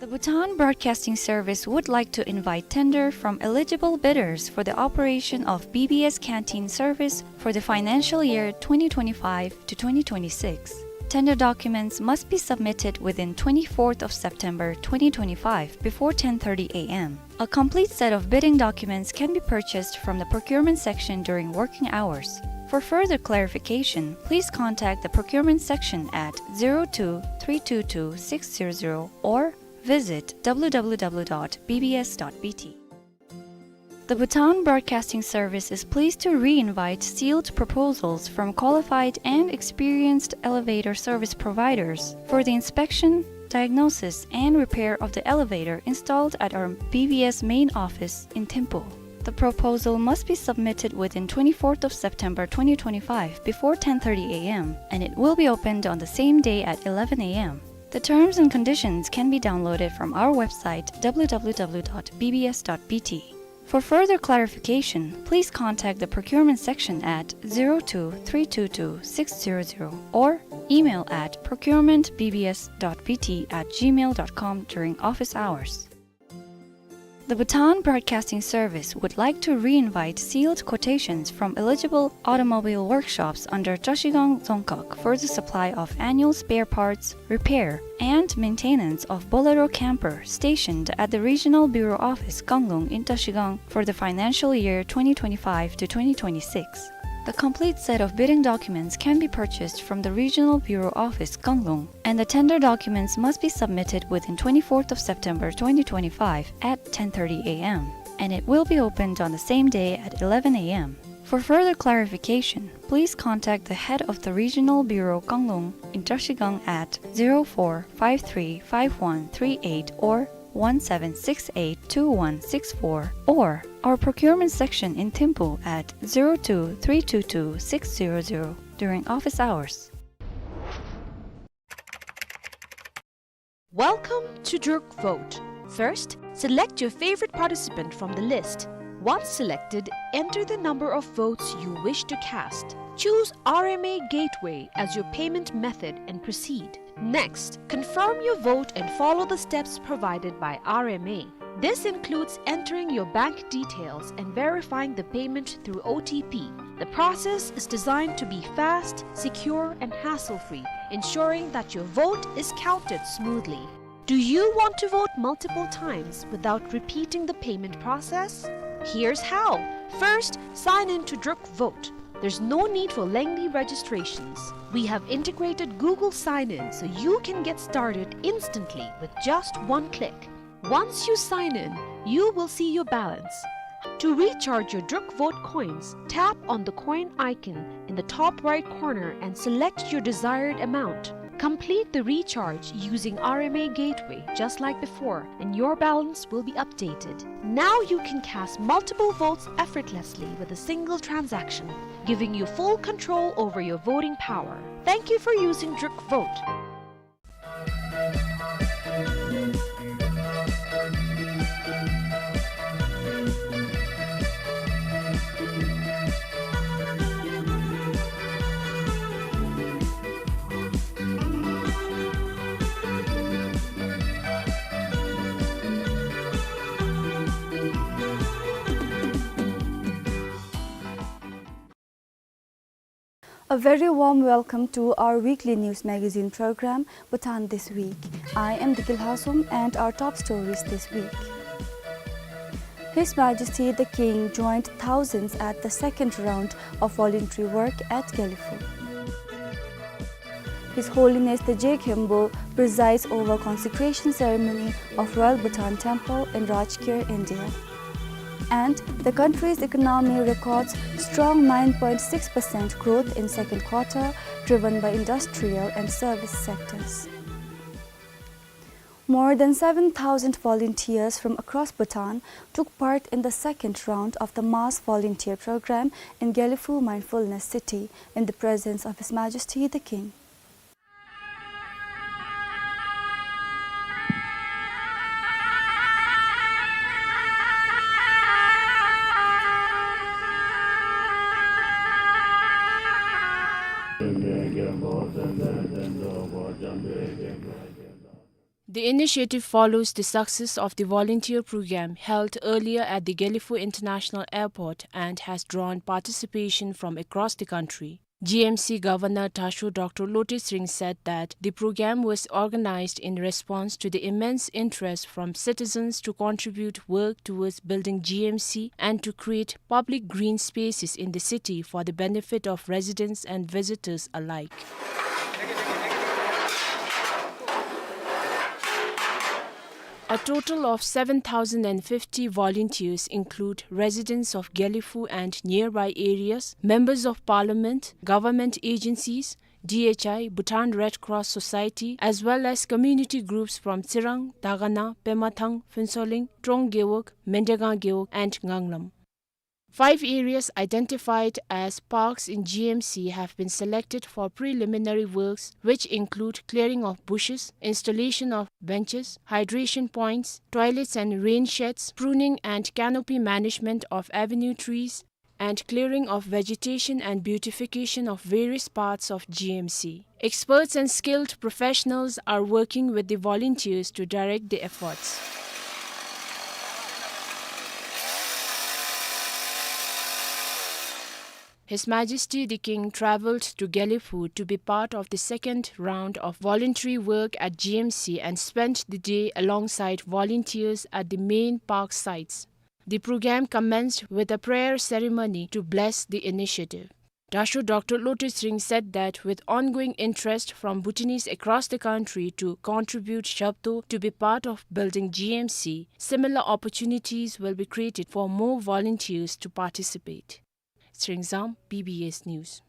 The Bhutan Broadcasting Service would like to invite tender from eligible bidders for the operation of B B S canteen service for the financial year twenty twenty-five to twenty twenty-six. Tender documents must be submitted within twenty-fourth of September twenty twenty-five before ten thirty A M. A complete set of bidding documents can be purchased from the procurement section during working hours. For further clarification, please contact the procurement section at zero two three two two six zero zero or visit W W W dot B B S dot B T. The Bhutan Broadcasting Service is pleased to re-invite sealed proposals from qualified and experienced elevator service providers for the inspection, diagnosis, and repair of the elevator installed at our B B S main office in Thimphu. The proposal must be submitted within twenty-fourth of September twenty twenty-five before ten thirty A M, and it will be opened on the same day at eleven A M. The terms and conditions can be downloaded from our website W W W dot B B S dot B T. For further clarification, please contact the procurement section at zero two three two two six zero zero or email at procurement B B S dot B T at gmail dot com during office hours. The Bhutan Broadcasting Service would like to re-invite sealed quotations from eligible automobile workshops under Trashigang Dzongkhag for the supply of annual spare parts, repair, and maintenance of Bolero camper stationed at the Regional Bureau Office, Kanglung in Trashigang for the financial year twenty twenty-five to twenty twenty-six. The complete set of bidding documents can be purchased from the Regional Bureau Office, Kanglung, and the tender documents must be submitted within twenty-fourth of September twenty twenty-five at ten thirty A M, and it will be opened on the same day at eleven A M. For further clarification, please contact the head of the Regional Bureau, Kanglung in Trashigang at zero four five three five one three eight or one seven six eight two one six four, or our procurement section in Thimphu at zero two three two two six zero zero during office hours. Welcome to Druk Vote. First, select your favorite participant from the list. Once selected, enter the number of votes you wish to cast. Choose R M A Gateway as your payment method and proceed. Next, confirm your vote and follow the steps provided by R M A. This includes entering your bank details and verifying the payment through O T P. The process is designed to be fast, secure, and hassle-free, ensuring that your vote is counted smoothly. Do you want to vote multiple times without repeating the payment process? Here's how. First, sign in to Druk Vote. There's no need for lengthy registrations. We have integrated Google Sign-In so you can get started instantly with just one click. Once you sign in, you will see your balance. To recharge your Druk Vote coins, tap on the coin icon in the top right corner and select your desired amount. Complete the recharge using R M A Gateway just like before, and your balance will be updated. Now you can cast multiple votes effortlessly with a single transaction, giving you full control over your voting power. Thank you for using Druk Vote. A very warm welcome to our weekly news magazine program, Bhutan This Week. I am Dikil Hasum, and our top stories this week. His Majesty the King joined thousands at the second round of voluntary work at Gelephu. His Holiness the Je Khenpo presides over consecration ceremony of Royal Bhutan Temple in Rajgir, India. And the country's economy records strong nine point six percent growth in second quarter, driven by industrial and service sectors. More than seven thousand volunteers from across Bhutan took part in the second round of the mass volunteer program in Gelephu Mindfulness City in the presence of His Majesty the King. The initiative follows the success of the volunteer program held earlier at the Gelephu International Airport and has drawn participation from across the country. G M C Governor Dasho Doctor Lotay Tshering said that the program was organized in response to the immense interest from citizens to contribute work towards building G M C and to create public green spaces in the city for the benefit of residents and visitors alike. A total of seven thousand and fifty volunteers include residents of Gelephu and nearby areas, members of parliament, government agencies, D H I, Bhutan Red Cross Society, as well as community groups from Tsirang, Dagana, Pemathang, Phuentsholing, Trong Gewog, Mendegang Gewog, and Nganglam. Five areas identified as parks in G M C have been selected for preliminary works, which include clearing of bushes, installation of benches, hydration points, toilets and rain sheds, pruning and canopy management of avenue trees, and clearing of vegetation and beautification of various parts of G M C. Experts and skilled professionals are working with the volunteers to direct the efforts. His Majesty the King travelled to Gelephu to be part of the second round of voluntary work at G M C and spent the day alongside volunteers at the main park sites. The program commenced with a prayer ceremony to bless the initiative. Dasho Doctor Lotay Tshering said that with ongoing interest from Bhutanese across the country to contribute shabdo to be part of building G M C, similar opportunities will be created for more volunteers to participate. Tshering Zam, B B S News.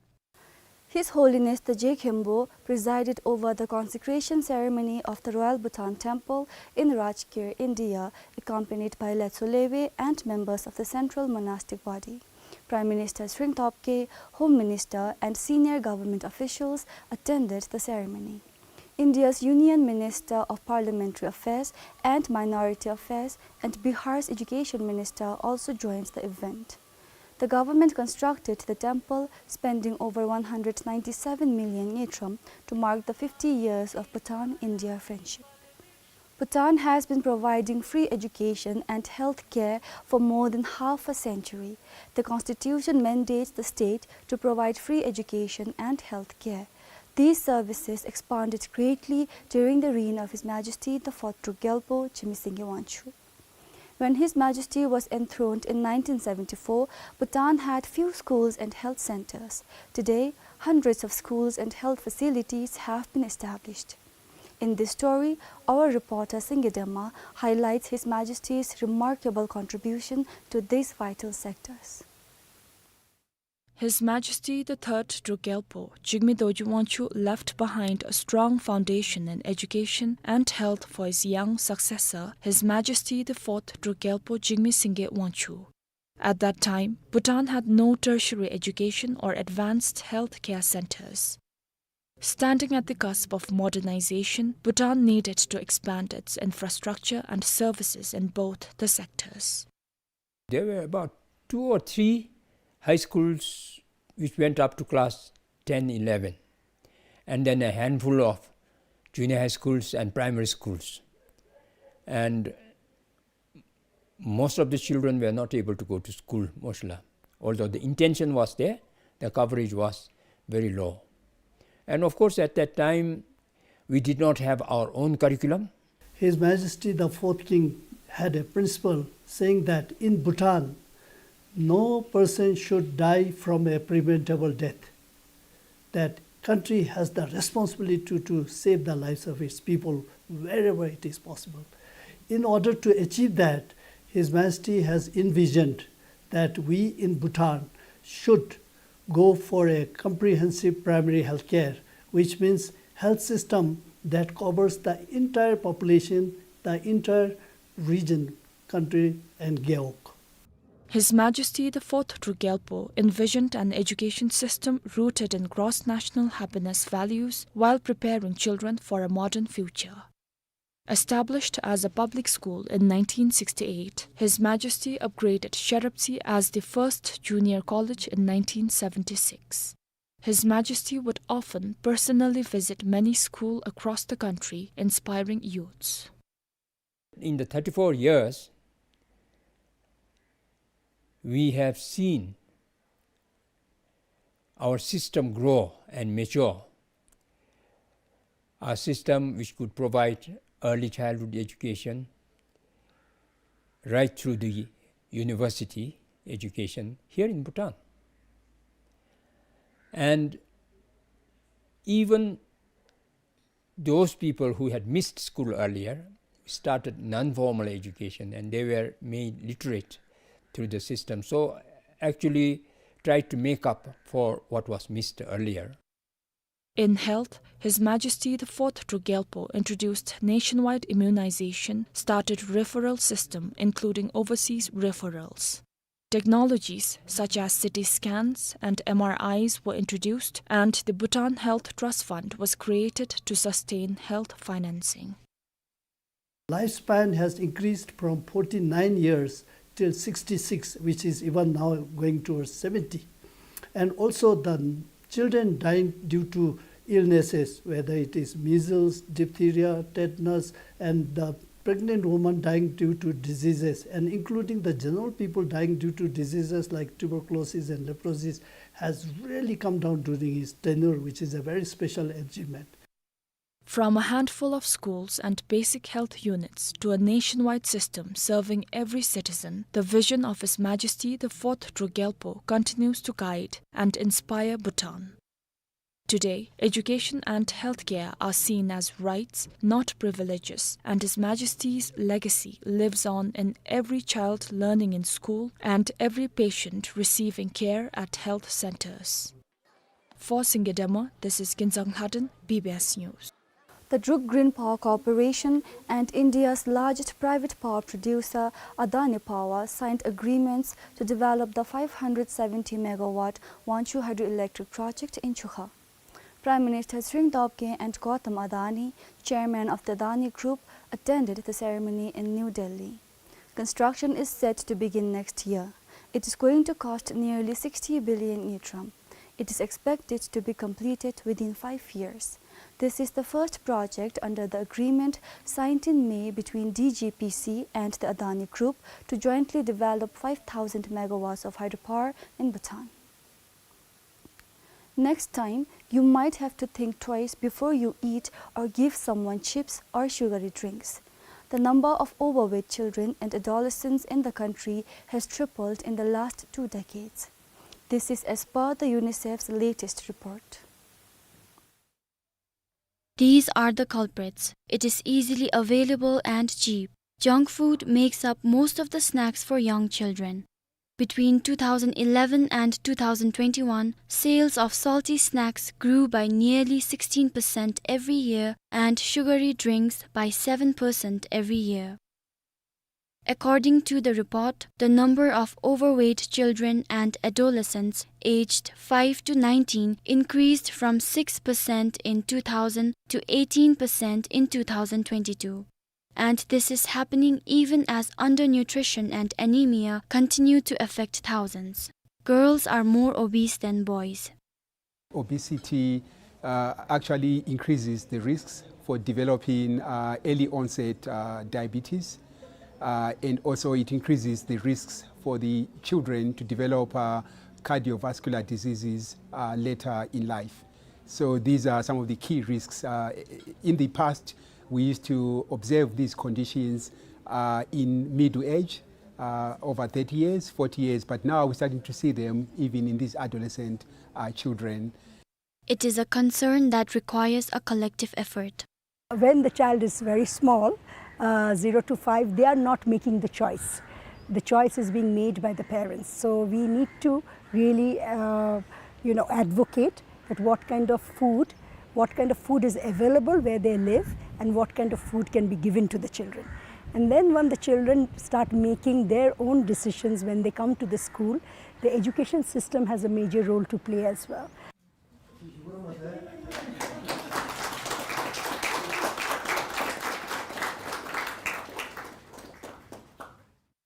His Holiness the Je Khenpo presided over the consecration ceremony of the Royal Bhutan Temple in Rajgir, India, accompanied by Letsho Lewe and members of the Central Monastic Body. Prime Minister Tshering Tobgay, Home Minister, and senior government officials attended the ceremony. India's Union Minister of Parliamentary Affairs and Minority Affairs and Bihar's Education Minister also joined the event. The government constructed the temple, spending over one hundred ninety-seven million ngultrum to mark the fifty years of Bhutan-India friendship. Bhutan has been providing free education and health care for more than half a century. The constitution mandates the state to provide free education and health care. These services expanded greatly during the reign of His Majesty the Fourth Druk Gyalpo Jigme Singye Wangchuck. When His Majesty was enthroned in nineteen seventy-four, Bhutan had few schools and health centers. Today, hundreds of schools and health facilities have been established. In this story, our reporter Singye Dema highlights His Majesty's remarkable contribution to these vital sectors. His Majesty the Third Druk Gyalpo Jigme Dorji Wangchuck left behind a strong foundation in education and health for his young successor, His Majesty the Fourth Druk Gyalpo Jigme Singye Wangchuck. At that time, Bhutan had no tertiary education or advanced health care centers. Standing at the cusp of modernization, Bhutan needed to expand its infrastructure and services in both the sectors. There were about two or three high schools which went up to class ten, eleven, and then a handful of junior high schools and primary schools. And most of the children were not able to go to school, mostly. Although the intention was there, the coverage was very low. And of course, at that time, we did not have our own curriculum. His Majesty the Fourth King had a principle saying that in Bhutan, no person should die from a preventable death, that country has the responsibility to, to save the lives of its people wherever it is possible. In order to achieve that, His Majesty has envisioned that we in Bhutan should go for a comprehensive primary health care, which means health system that covers the entire population, the entire region, country, and gewog. His Majesty the Fourth Druk Gyalpo envisioned an education system rooted in gross national happiness values while preparing children for a modern future. Established as a public school in nineteen sixty-eight, His Majesty upgraded Sheraptsi as the first junior college in nineteen seventy-six. His Majesty would often personally visit many schools across the country, inspiring youths. In the thirty-four years, we have seen our system grow and mature. A system which could provide early childhood education right through the university education here in Bhutan. And even those people who had missed school earlier started non-formal education, and they were made literate through the system. So actually tried to make up for what was missed earlier. In health, His Majesty the Fourth Druk Gyalpo introduced nationwide immunization, started referral system, including overseas referrals. Technologies such as C T scans and M R Is were introduced, and the Bhutan Health Trust Fund was created to sustain health financing. Lifespan has increased from forty-nine years till sixty-six, which is even now going towards seventy. And also the children dying due to illnesses, whether it is measles, diphtheria, tetanus, and the pregnant woman dying due to diseases, and including the general people dying due to diseases like tuberculosis and leprosy, has really come down during his tenure, which is a very special achievement. From a handful of schools and basic health units to a nationwide system serving every citizen, the vision of His Majesty the Fourth Druk Gyalpo continues to guide and inspire Bhutan. Today, education and healthcare are seen as rights, not privileges, and His Majesty's legacy lives on in every child learning in school and every patient receiving care at health centers. For Singye Dema, this is Kinzang Lhaden, B B S News. The Druk Green Power Corporation and India's largest private power producer, Adani Power, signed agreements to develop the five hundred seventy megawatt Wanchhu hydroelectric project in Chukha. Prime Minister Tshering Tobgay and Gautam Adani, chairman of the Adani Group, attended the ceremony in New Delhi. Construction is set to begin next year. It is going to cost nearly sixty billion ngultrum. It is expected to be completed within five years. This is the first project under the agreement signed in May between D G P C and the Adani Group to jointly develop five thousand megawatts of hydropower in Bhutan. Next time, you might have to think twice before you eat or give someone chips or sugary drinks. The number of overweight children and adolescents in the country has tripled in the last two decades. This is as per the UNICEF's latest report. These are the culprits. It is easily available and cheap. Junk food makes up most of the snacks for young children. Between two thousand eleven and two thousand twenty-one, sales of salty snacks grew by nearly sixteen percent every year and sugary drinks by seven percent every year. According to the report, the number of overweight children and adolescents aged five to nineteen increased from six percent in two thousand to eighteen percent in two thousand twenty-two. And this is happening even as undernutrition and anemia continue to affect thousands. Girls are more obese than boys. Obesity, uh, actually increases the risks for developing, uh, early onset, uh, diabetes, uh, and also it increases the risks for the children to develop, uh, cardiovascular diseases, uh, later in life. So these are some of the key risks. Uh, in the past, we used to observe these conditions, uh, in middle age, uh, over thirty years, forty years, but now we're starting to see them even in these adolescent, uh, children. It is a concern that requires a collective effort. When the child is very small, uh, zero to five, they are not making the choice. The choice is being made by the parents. So we need to really, uh, you know, advocate that what kind of food, what kind of food is available where they live, and what kind of food can be given to the children. And then when the children start making their own decisions when they come to the school, the education system has a major role to play as well.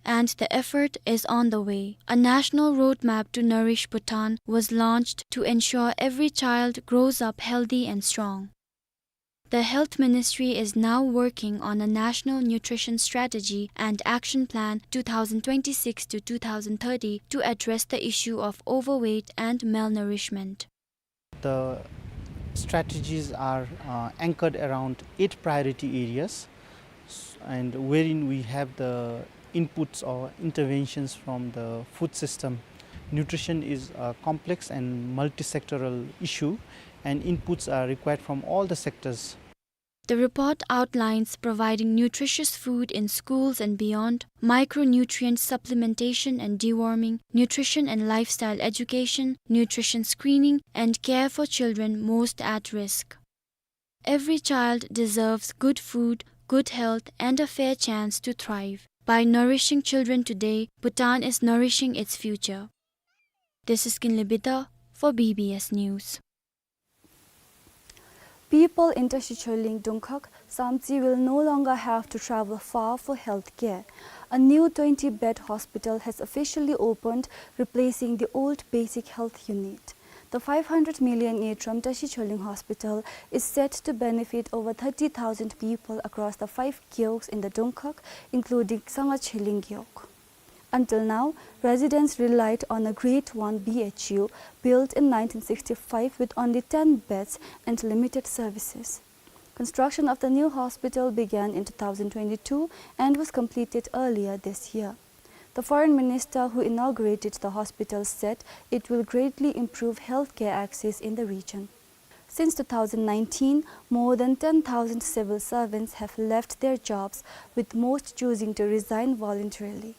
And the effort is on the way. A national roadmap to nourish Bhutan was launched to ensure every child grows up healthy and strong. The Health Ministry is now working on a national nutrition strategy and action plan two thousand twenty-six to two thousand thirty to address the issue of overweight and malnourishment. The strategies are, uh, anchored around eight priority areas, s-, and wherein we have the inputs or interventions from the food system. Nutrition is a complex and multi-sectoral issue, and inputs are required from all the sectors. The report outlines providing nutritious food in schools and beyond, micronutrient supplementation and deworming, nutrition and lifestyle education, nutrition screening, and care for children most at risk. Every child deserves good food, good health, and a fair chance to thrive. By nourishing children today, Bhutan is nourishing its future. This is Kinley Bida for B B S News. People in Tashi Choling Dungkhag, Samtse will no longer have to travel far for health care. A new twenty-bed hospital has officially opened, replacing the old basic health unit. The five hundred million Ngedrom Tashi Choling Hospital is set to benefit over thirty thousand people across the five gewogs in the Dungkhag, including Sangha Choling Gewog. Until now, residents relied on a Grade One B H U built in nineteen sixty-five with only ten beds and limited services. Construction of the new hospital began in two thousand twenty-two and was completed earlier this year. The foreign minister who inaugurated the hospital said it will greatly improve healthcare access in the region. Since two thousand nineteen, more than ten thousand civil servants have left their jobs, with most choosing to resign voluntarily.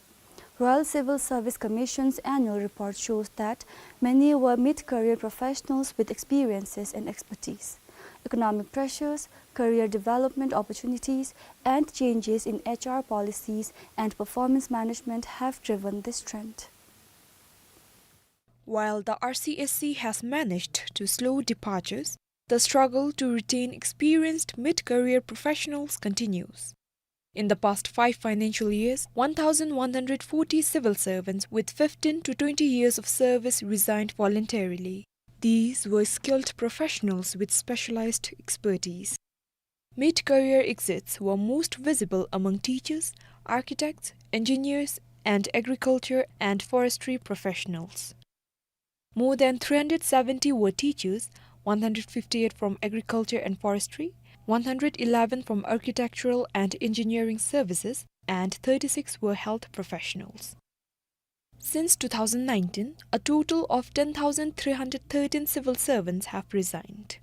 Royal Civil Service Commission's annual report shows that many were mid-career professionals with experiences and expertise. Economic pressures, career development opportunities, and changes in H R policies and performance management have driven this trend. While the R C S C has managed to slow departures, the struggle to retain experienced mid-career professionals continues. In the past five financial years, one thousand one hundred forty civil servants with fifteen to twenty years of service resigned voluntarily. These were skilled professionals with specialized expertise. Mid-career exits were most visible among teachers, architects, engineers, and agriculture and forestry professionals. More than three hundred seventy were teachers, one hundred fifty-eight from agriculture and forestry, one hundred eleven from architectural and engineering services, and thirty-six were health professionals. Since two thousand nineteen, a total of ten thousand three hundred thirteen civil servants have resigned.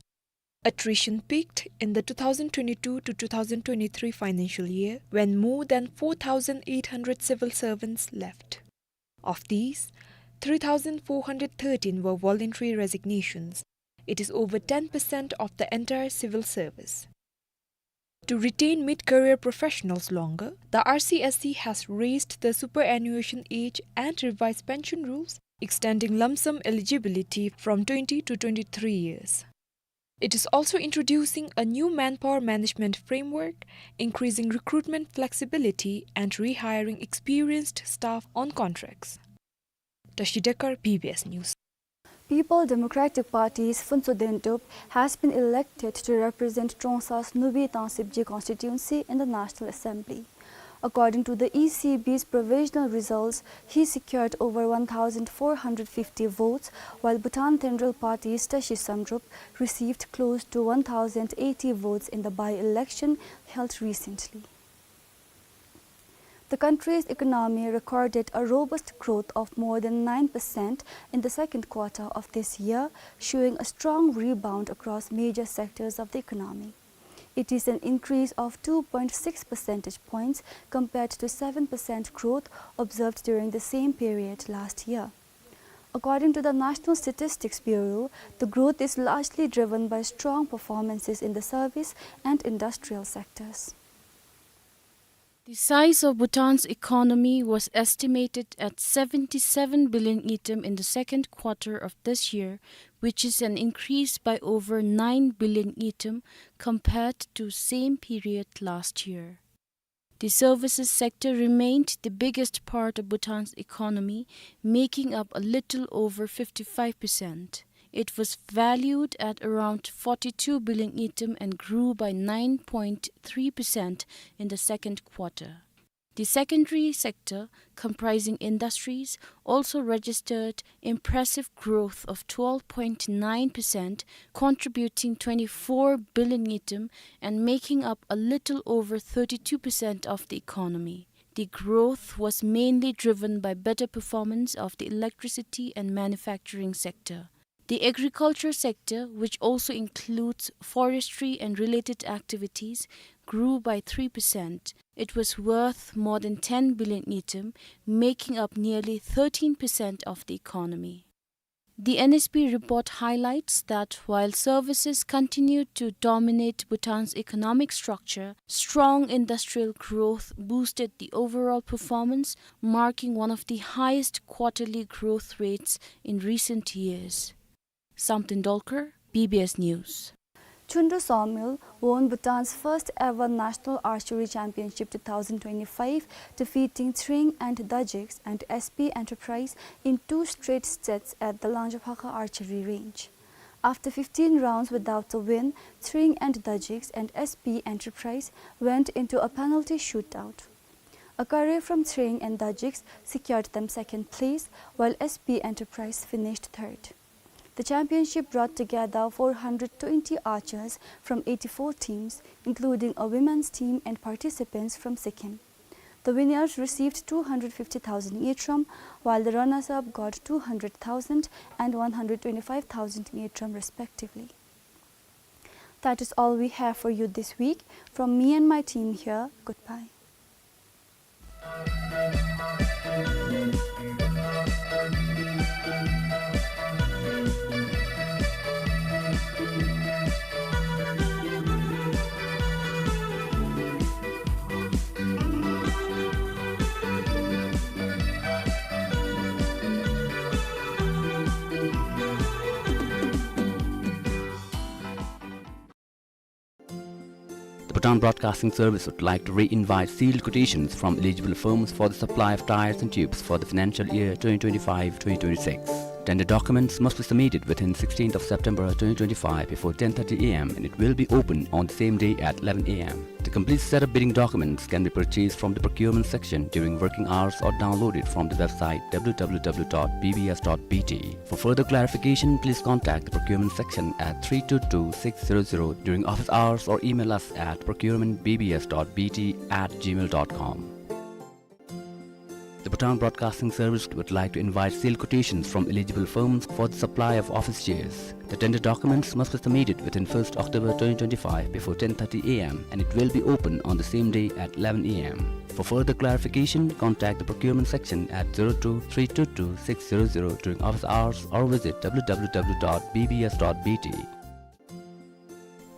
Attrition peaked in the two thousand twenty-two to two thousand twenty-three financial year, when more than four thousand eight hundred civil servants left. Of these, three thousand four hundred thirteen were voluntary resignations. It is over ten percent of the entire civil service. To retain mid-career professionals longer, the R C S C has raised the superannuation age and revised pension rules, extending lump sum eligibility from twenty to twenty-three years. It is also introducing a new manpower management framework, increasing recruitment flexibility, and rehiring experienced staff on contracts. Tashi Dekar, B B S News. People Democratic Party's Phuntsho Dentup has been elected to represent Trongsa's Nubi Tangsibji constituency in the National Assembly. According to the E C B's provisional results, he secured over one thousand four hundred fifty votes, while Bhutan Thenrel Party's Tashi Samdrup received close to one thousand eighty votes in the by-election held recently. The country's economy recorded a robust growth of more than nine percent in the second quarter of this year, showing a strong rebound across major sectors of the economy. It is an increase of two point six percentage points compared to seven percent growth observed during the same period last year. According to the National Statistics Bureau, the growth is largely driven by strong performances in the service and industrial sectors. The size of Bhutan's economy was estimated at seventy-seven billion ngultrum in the second quarter of this year, which is an increase by over nine billion ngultrum compared to same period last year. The services sector remained the biggest part of Bhutan's economy, making up a little over fifty-five percent. It was valued at around forty-two billion ngultrum and grew by nine point three percent in the second quarter. The secondary sector, comprising industries, also registered impressive growth of twelve point nine percent, contributing twenty-four billion ngultrum and making up a little over thirty-two percent of the economy. The growth was mainly driven by better performance of the electricity and manufacturing sector. The agriculture sector, which also includes forestry and related activities, grew by three percent. It was worth more than ten billion ngultrum, making up nearly thirteen percent of the economy. The N S B report highlights that while services continued to dominate Bhutan's economic structure, strong industrial growth boosted the overall performance, marking one of the highest quarterly growth rates in recent years. Samten Dolkar, B B S News. Chundu Sawmill won Bhutan's first ever National Archery Championship two thousand twenty-five, defeating Tshering and Dajiks and S P Enterprise in two straight sets at the Langjaphakha Archery Range. After fifteen rounds without a win, Tshering and Dajiks and S P Enterprise went into a penalty shootout. A curry from Tshering and Dajiks secured them second place, while S P Enterprise finished third. The championship brought together four hundred twenty archers from eighty-four teams, including a women's team and participants from Sikkim. The winners received two hundred fifty thousand ngultrum, while the runners-up got two hundred thousand and one hundred twenty-five thousand ngultrum respectively. That is all we have for you this week. From me and my team here, goodbye. The Bhutan Broadcasting Service would like to re-invite sealed quotations from eligible firms for the supply of tires and tubes for the financial year twenty twenty-five twenty twenty-six. Tender documents must be submitted within sixteenth of September twenty twenty-five before ten thirty A M and it will be open on the same day at eleven A M. The complete set of bidding documents can be purchased from the procurement section during working hours or downloaded from the website W W W dot B B S dot B T. For further clarification, please contact the procurement section at three two two six zero zero during office hours or email us at procurement B B S dot B T at gmail dot com. The Bhutan Broadcasting Service would like to invite sealed quotations from eligible firms for the supply of office chairs. The tender documents must be submitted within first October twenty twenty-five before ten thirty A M and it will be open on the same day at eleven A M. For further clarification, contact the procurement section at zero two three two two six zero zero during office hours or visit W W W dot B B S dot B T.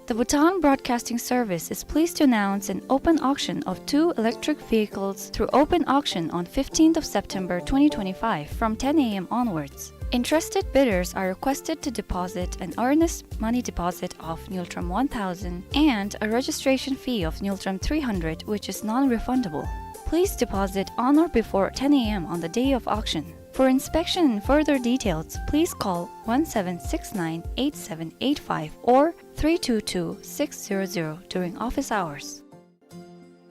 The Bhutan Broadcasting Service is pleased to announce an open auction of two electric vehicles through open auction on fifteenth of September twenty twenty-five from ten A M onwards. Interested bidders are requested to deposit an earnest money deposit of ngultrum one thousand and a registration fee of ngultrum three hundred, which is non-refundable. Please deposit on or before ten A M on the day of auction. For inspection and further details, please call one seven six nine eight seven eight five or three two two six zero zero during office hours.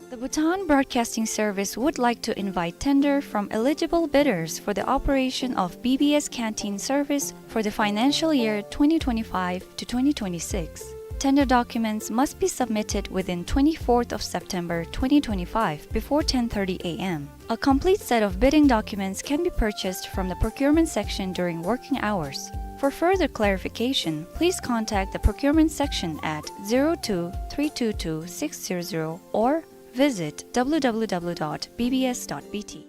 The Bhutan Broadcasting Service would like to invite tender from eligible bidders for the operation of B B S canteen service for the financial year twenty twenty-five to twenty twenty-six. Tender documents must be submitted within twenty-fourth of September twenty twenty-five before ten thirty A M. A complete set of bidding documents can be purchased from the procurement section during working hours. For further clarification, please contact the procurement section at zero two three two two six zero zero or visit W W W dot B B S dot B T.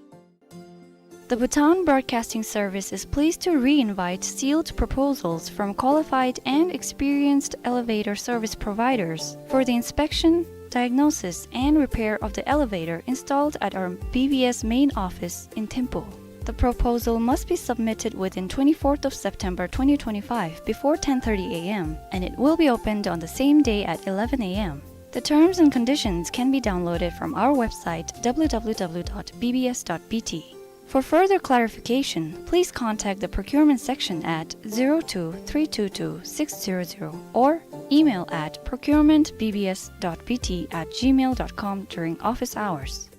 The Bhutan Broadcasting Service is pleased to re-invite sealed proposals from qualified and experienced elevator service providers for the inspection, diagnosis, and repair of the elevator installed at our B B S main office in Thimphu. The proposal must be submitted within twenty-fourth of September twenty twenty-five before ten thirty A M, and it will be opened on the same day at eleven A M. The terms and conditions can be downloaded from our website, W W W dot B B S dot B T. For further clarification, please contact the procurement section at zero two three two two six zero zero or email at procurement B B S dot B T at gmail dot com during office hours.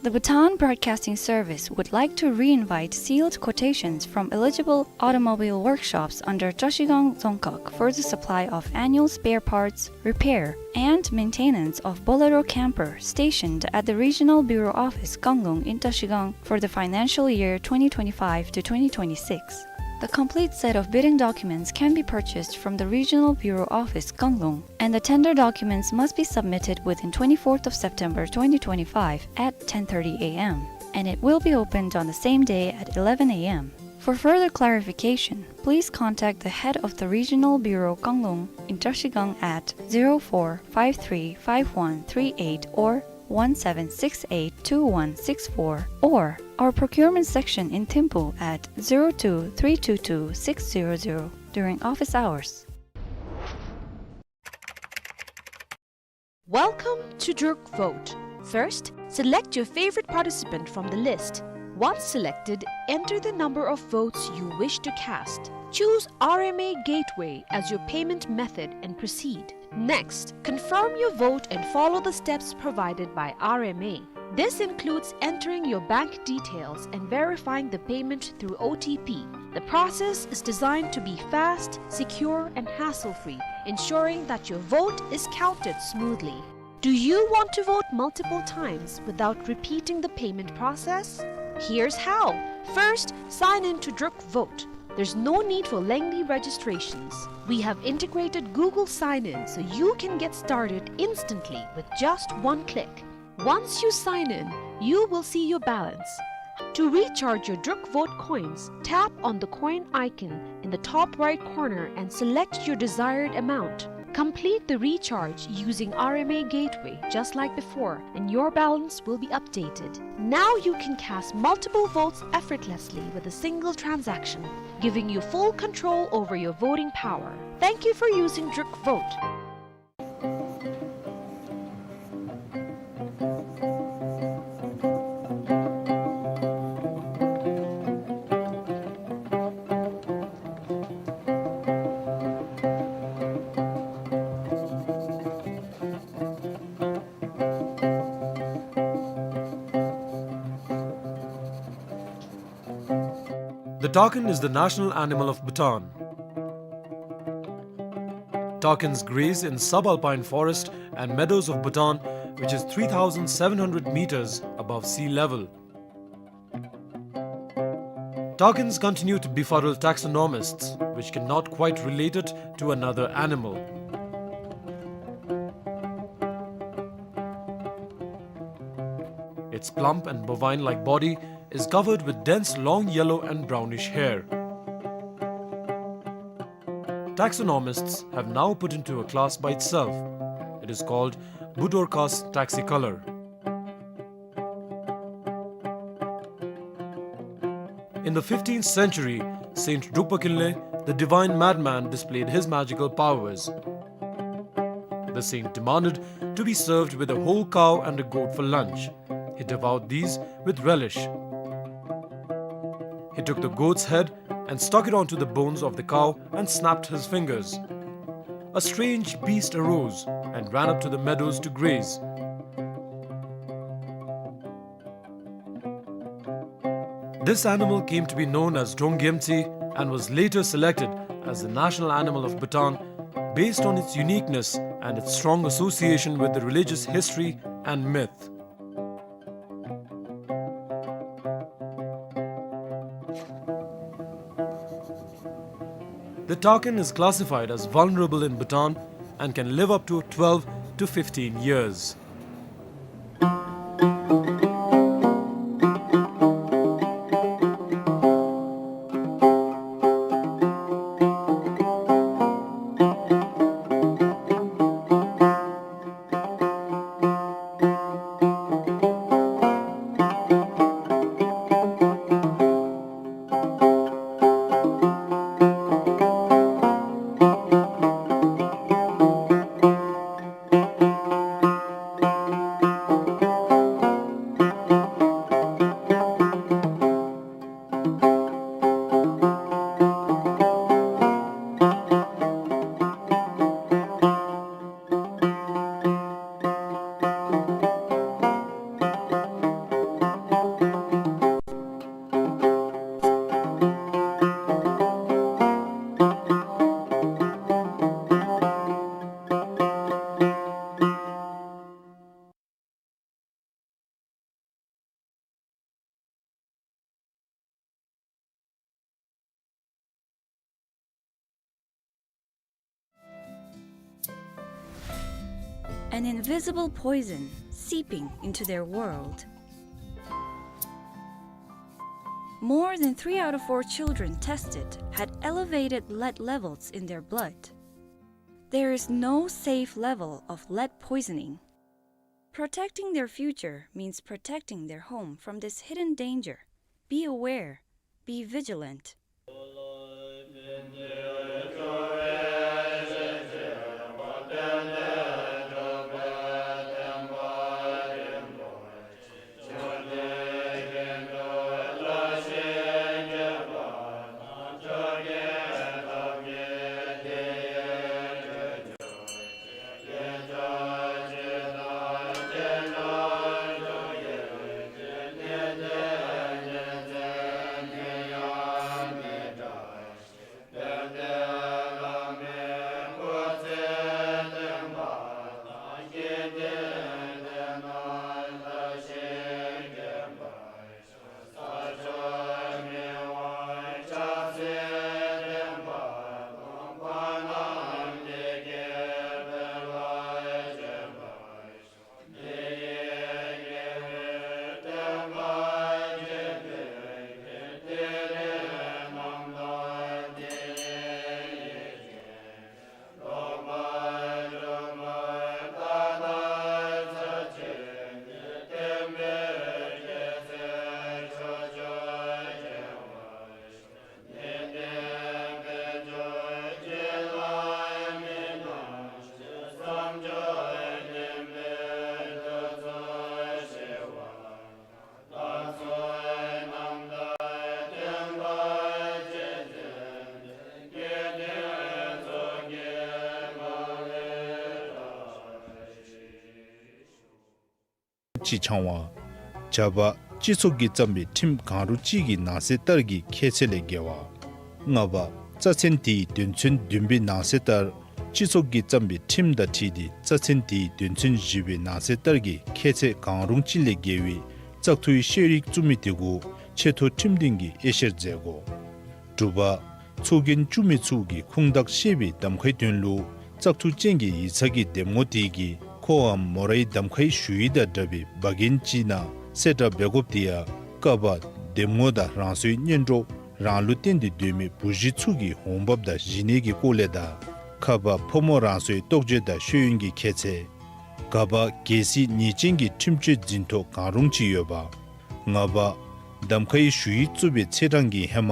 The Bhutan Broadcasting Service would like to re-invite sealed quotations from eligible automobile workshops under Trashigang Dzongkhag for the supply of annual spare parts, repair, and maintenance of Bolero camper stationed at the Regional Bureau Office, Kanglung in Trashigang for the financial year twenty twenty-five to twenty twenty-six. The complete set of bidding documents can be purchased from the Regional Bureau Office, Kanglung, and the tender documents must be submitted within twenty-fourth of September twenty twenty-five at ten thirty A M, and it will be opened on the same day at eleven A M. For further clarification, please contact the head of the Regional Bureau, Kanglung in Trashigang at zero four five three five one three eight or one seven six eight two one six four, or our procurement section in Thimphu at zero two three two two six zero zero during office hours. Welcome to Druk Vote. First, select your favorite participant from the list. Once selected, enter the number of votes you wish to cast. Choose R M A Gateway as your payment method and proceed. Next, confirm your vote and follow the steps provided by R M A. This includes entering your bank details and verifying the payment through O T P. The process is designed to be fast, secure, and hassle-free, ensuring that your vote is counted smoothly. Do you want to vote multiple times without repeating the payment process? Here's how. First, sign in to Druk Vote. There's no need for lengthy registrations. We have integrated Google Sign-In so you can get started instantly with just one click. Once you sign in, you will see your balance. To recharge your Druk Vote coins, tap on the coin icon in the top right corner and select your desired amount. Complete the recharge using R M A Gateway just like before, and your balance will be updated. Now you can cast multiple votes effortlessly with a single transaction, giving you full control over your voting power. Thank you for using Druk Vote. The takin is the national animal of Bhutan. Takins graze in subalpine forest and meadows of Bhutan, which is three thousand seven hundred meters above sea level. Takins continue to befuddle taxonomists, which cannot quite relate it to another animal. Its plump and bovine-like body is covered with dense long yellow and brownish hair. Taxonomists have now put into a class by itself. It is called Budorcas taxicolor. In the fifteenth century, Saint Drukpa Kinley, the divine madman, displayed his magical powers. The saint demanded to be served with a whole cow and a goat for lunch. He devoured these with relish. He took the goat's head and stuck it onto the bones of the cow and snapped his fingers. A strange beast arose and ran up to the meadows to graze. This animal came to be known as Drongyemtsi and was later selected as the national animal of Bhutan based on its uniqueness and its strong association with the religious history and myth. The takin is classified as vulnerable in Bhutan and can live up to twelve to fifteen years. An invisible poison seeping into their world. More than three out of four children tested had elevated lead levels in their blood. There is no safe level of lead poisoning. Protecting their future means protecting their home from this hidden danger. Be aware. Be vigilant. ཅིག་འཆང་བ། བྱ་བ། སྤྱི་ཚོགས་ཀྱིས་བརྩམས་པའི་ཁྲིམས་གང་རུང་ཅིག་གི་ནང་གསེས་ལྟར་གྱི་ཁྱད་ཚད་ལས་བརྒལ་བ། ལྔ་པ། རྩ་ཚན་དེའི་དོན་ཚན་བདུན་པའི་ནང་གསེས་ལྟར་སྤྱི་ཚོགས་ཀྱིས་བརྩམས་པའི་ཁྲིམས་དང་འཁྲིལ་ཏེ་རྩ་ཚན་དེའི་དོན་ཚན་བཞི་པའི་ནང་གསེས་ལྟར་གྱི་ཁྱད་ཚད་གང་རུང་ཅིག་ལས་བརྒལ་བའི་བཙག་འཐུའི་ཤེས་རིག་བཙུགས་མི་དེ་གུ་ཆེ་མཐོ་ཁྲིམས་འདུན་གྱིས་དབྱེ་བཤེར་མཛད་དགོ། དྲུག་པ། ཚོགས་རྒྱན་བཙུགས་མི་ཚུ་གིས་ཁུངས་དག་ཤེས་པའི་གདམ་ཁའི་དོན་ལུ་བཙག་འཐུ་ཅན་གྱི་ཡིག་ཚང་གི་འདེམས་ངོ་དེ་གིས་ཁོའམ་མོ་རའི་གདམ་ཁའི་ཞུ་ཡིག་དང་འདྲ་བའི་འབག་འགན་ཅིག་ནང་གསལ་བསྒྲགས་འབད་དགོཔ་དེ་ཡང་བཀའ་བབས་འདེམས་ངོ་དང་རང་སོའི་གཉེན་གྲོགས་རང་ལུ་བརྟེན་ཏེ་སྡོད་མི་བུ་གཞི་ཚུ་གི་འོང་འབབ་དང་གཞི་གནས་ཀྱི་སྐོར་ལས་དང་། ཁ་བབས་ཕོ་མོ་རང་སོའི་གཏོགས་བརྗོད་དང་ཤེས་ཡོན་གྱི་ཁྱད་ཚད། ག་བབས་གལ་སྲིད་ཉེས་ཅན་གྱི་ཁྲིམས་གཅོད་འཛིན་ཐོ་གང་རུང་ཅིག་ཡོད་པ། ང་བབས་གདམ་ཁའི་ཞུ་ཡིག་བཙུགས་པའི་ཚེས་གྲངས་ཀྱི་ཧེ་མ་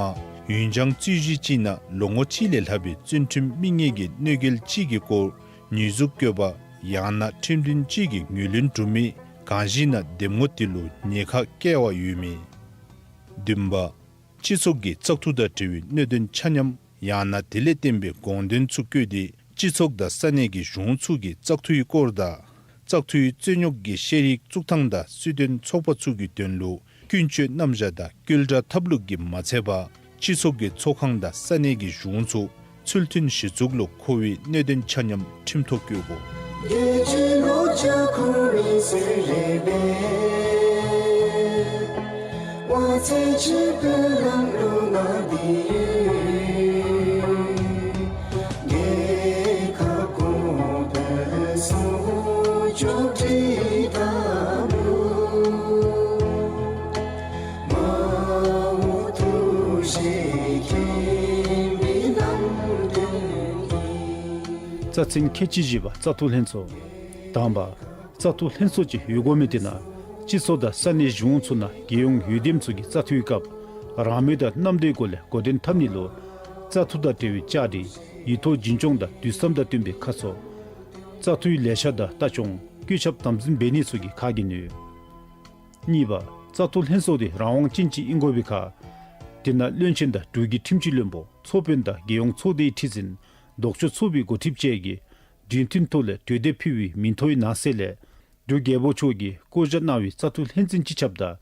ཡུན་འགྱངས་རྩོད་གཞི་ཅིག་ནང་ལོ་ངོ་གཅིག་ལས་ལྷག་པའི་བཙོན་ཁྲིམས་དམིགས་ངེས་ཀྱི་གནོད་འགེལ་ཅིག་གི་སྐོར་ཉེས་འཛུགས་བཀོད་པ་ཡང་ན་ཁྲིམས་དོན་ཅིག་གི་ངོས་ལེན་གྲུབ་མི་གང་ཞིག་ནང་འདེམས་ངོ་དེ་ལུ་ཉེན་ཁ་བཀལ་བ་ཡོད་མེད། བདུན་པ། སྤྱི་ཚོགས་ཀྱི་བཙག་འཐུ་དང་འབྲེལ་བའི་གནད་དོན་ཆ་མཉམ་ཡང་ན་དེ་ལས་བརྟེན་པའི་དགོངས་དོན་ཚུ་བཀོད་དེ་སྤྱི་ཚོགས་དང་ས་གནས་ཀྱི་གཞུང་ཚུ་གིས་བཙག་འཐུའི་སྐོར་དང་བཙག་འཐུའི་རྩོད་རྙོག་གི་ཤེས་རིག་བཙུགས་ཐངས་དང་སྲིད་དོན་ཚོགས་པ་ཚུ་གི་དོན་ལུ་ ཀུན་སྤྱོད་རྣམ་གཞག་དང་སྐྱེལ་གྲགས་ཐབས་ལུགས་ཀྱིས་མ་ཚད་པར་སྤྱི་ཚོགས་ཀྱི་ཚོགས་ཁང་དང་ས་གནས་ཀྱི་གཞུང་ཚུ་ཚུལ་མཐུན་གཞི་བཙུགས་ལུ་མཁོ་བའི་གནད་དོན་ཆ་མཉམ་ཁྲིམས་ཐོག་བཀོད་དགོ། རྩ་ཚན་ཁལ་གཅིག་བཞི་པ། བཙག་འཐུ་ལྷན་ཚོགས། དང་པ། བཙག་འཐུ་ལྷན་ཚོགས་ཅིག་ཡོད་དགོ་མི་དེ་ནང་སྤྱི་ཚོགས་དང་ས་གནས་གཞུང་ཚུ་ནང་རྒྱལ་ཡོངས་འོས་འདེམས་ཚོགས་ཀྱི་བཙག་འཐུའི་སྐབས་རང་མོས་དང་གནམ་བདེའི་སྒོ་ལས་འགོ་འདྲེན་འཐབ་ནི་ལུ་བཙག་འཐུ་དང་འབྲེལ་བའི་བཅའ་སྒྲིག་ཡིག་ཐོག་རྒྱུན་སྐྱོང་དང་དུས་བསམ་དང་བསྟུན་པའི་ཁ་ཕྱོགས། བཙག་འཐུའི་ལས་འཆར་དང་ལྟ་སྐྱོང་བཀོད་ཁྱབ་དམ་འཛིན་འབད་ནི་ཚུ་གི་ཁག་གི་ནུས། གཉིས་པ། བཙག་འཐུ་ལྷན་ཚོགས་དེ་རང་དབང་ཅན་ཅིག་ཨིན་དགོ་པའི་ཁར་དེ་ནང་བློན་ཆེན་དང་འབྲུག་གི་ཁྲིམས་སྤྱི་བློན་པོ་ཚོགས་དཔོན་དང་རྒྱལ་ཡོངས་ཚོགས་སྡེའི་ཁྲི་འཛིན་ལྡོག་ཕྱོགས་ཚོགས་པའི་འགོ་ཁྲིདཔ་བཅས་ཀྱིས་གྲོས་མཐུན་ཐོག་ལས་གྲོས་འདེབས་ཕུལ་བའི་མིང་ཐོའི་ནང་གསེས་ལས་འབྲུག་རྒྱལ་པོ་མཆོག་གིས་བསྐོ་བཞག་གནང་བའི་བཙག་འཐུ་ལྷན་ཚོགས་སྤྱི་ཁྱབ་དང་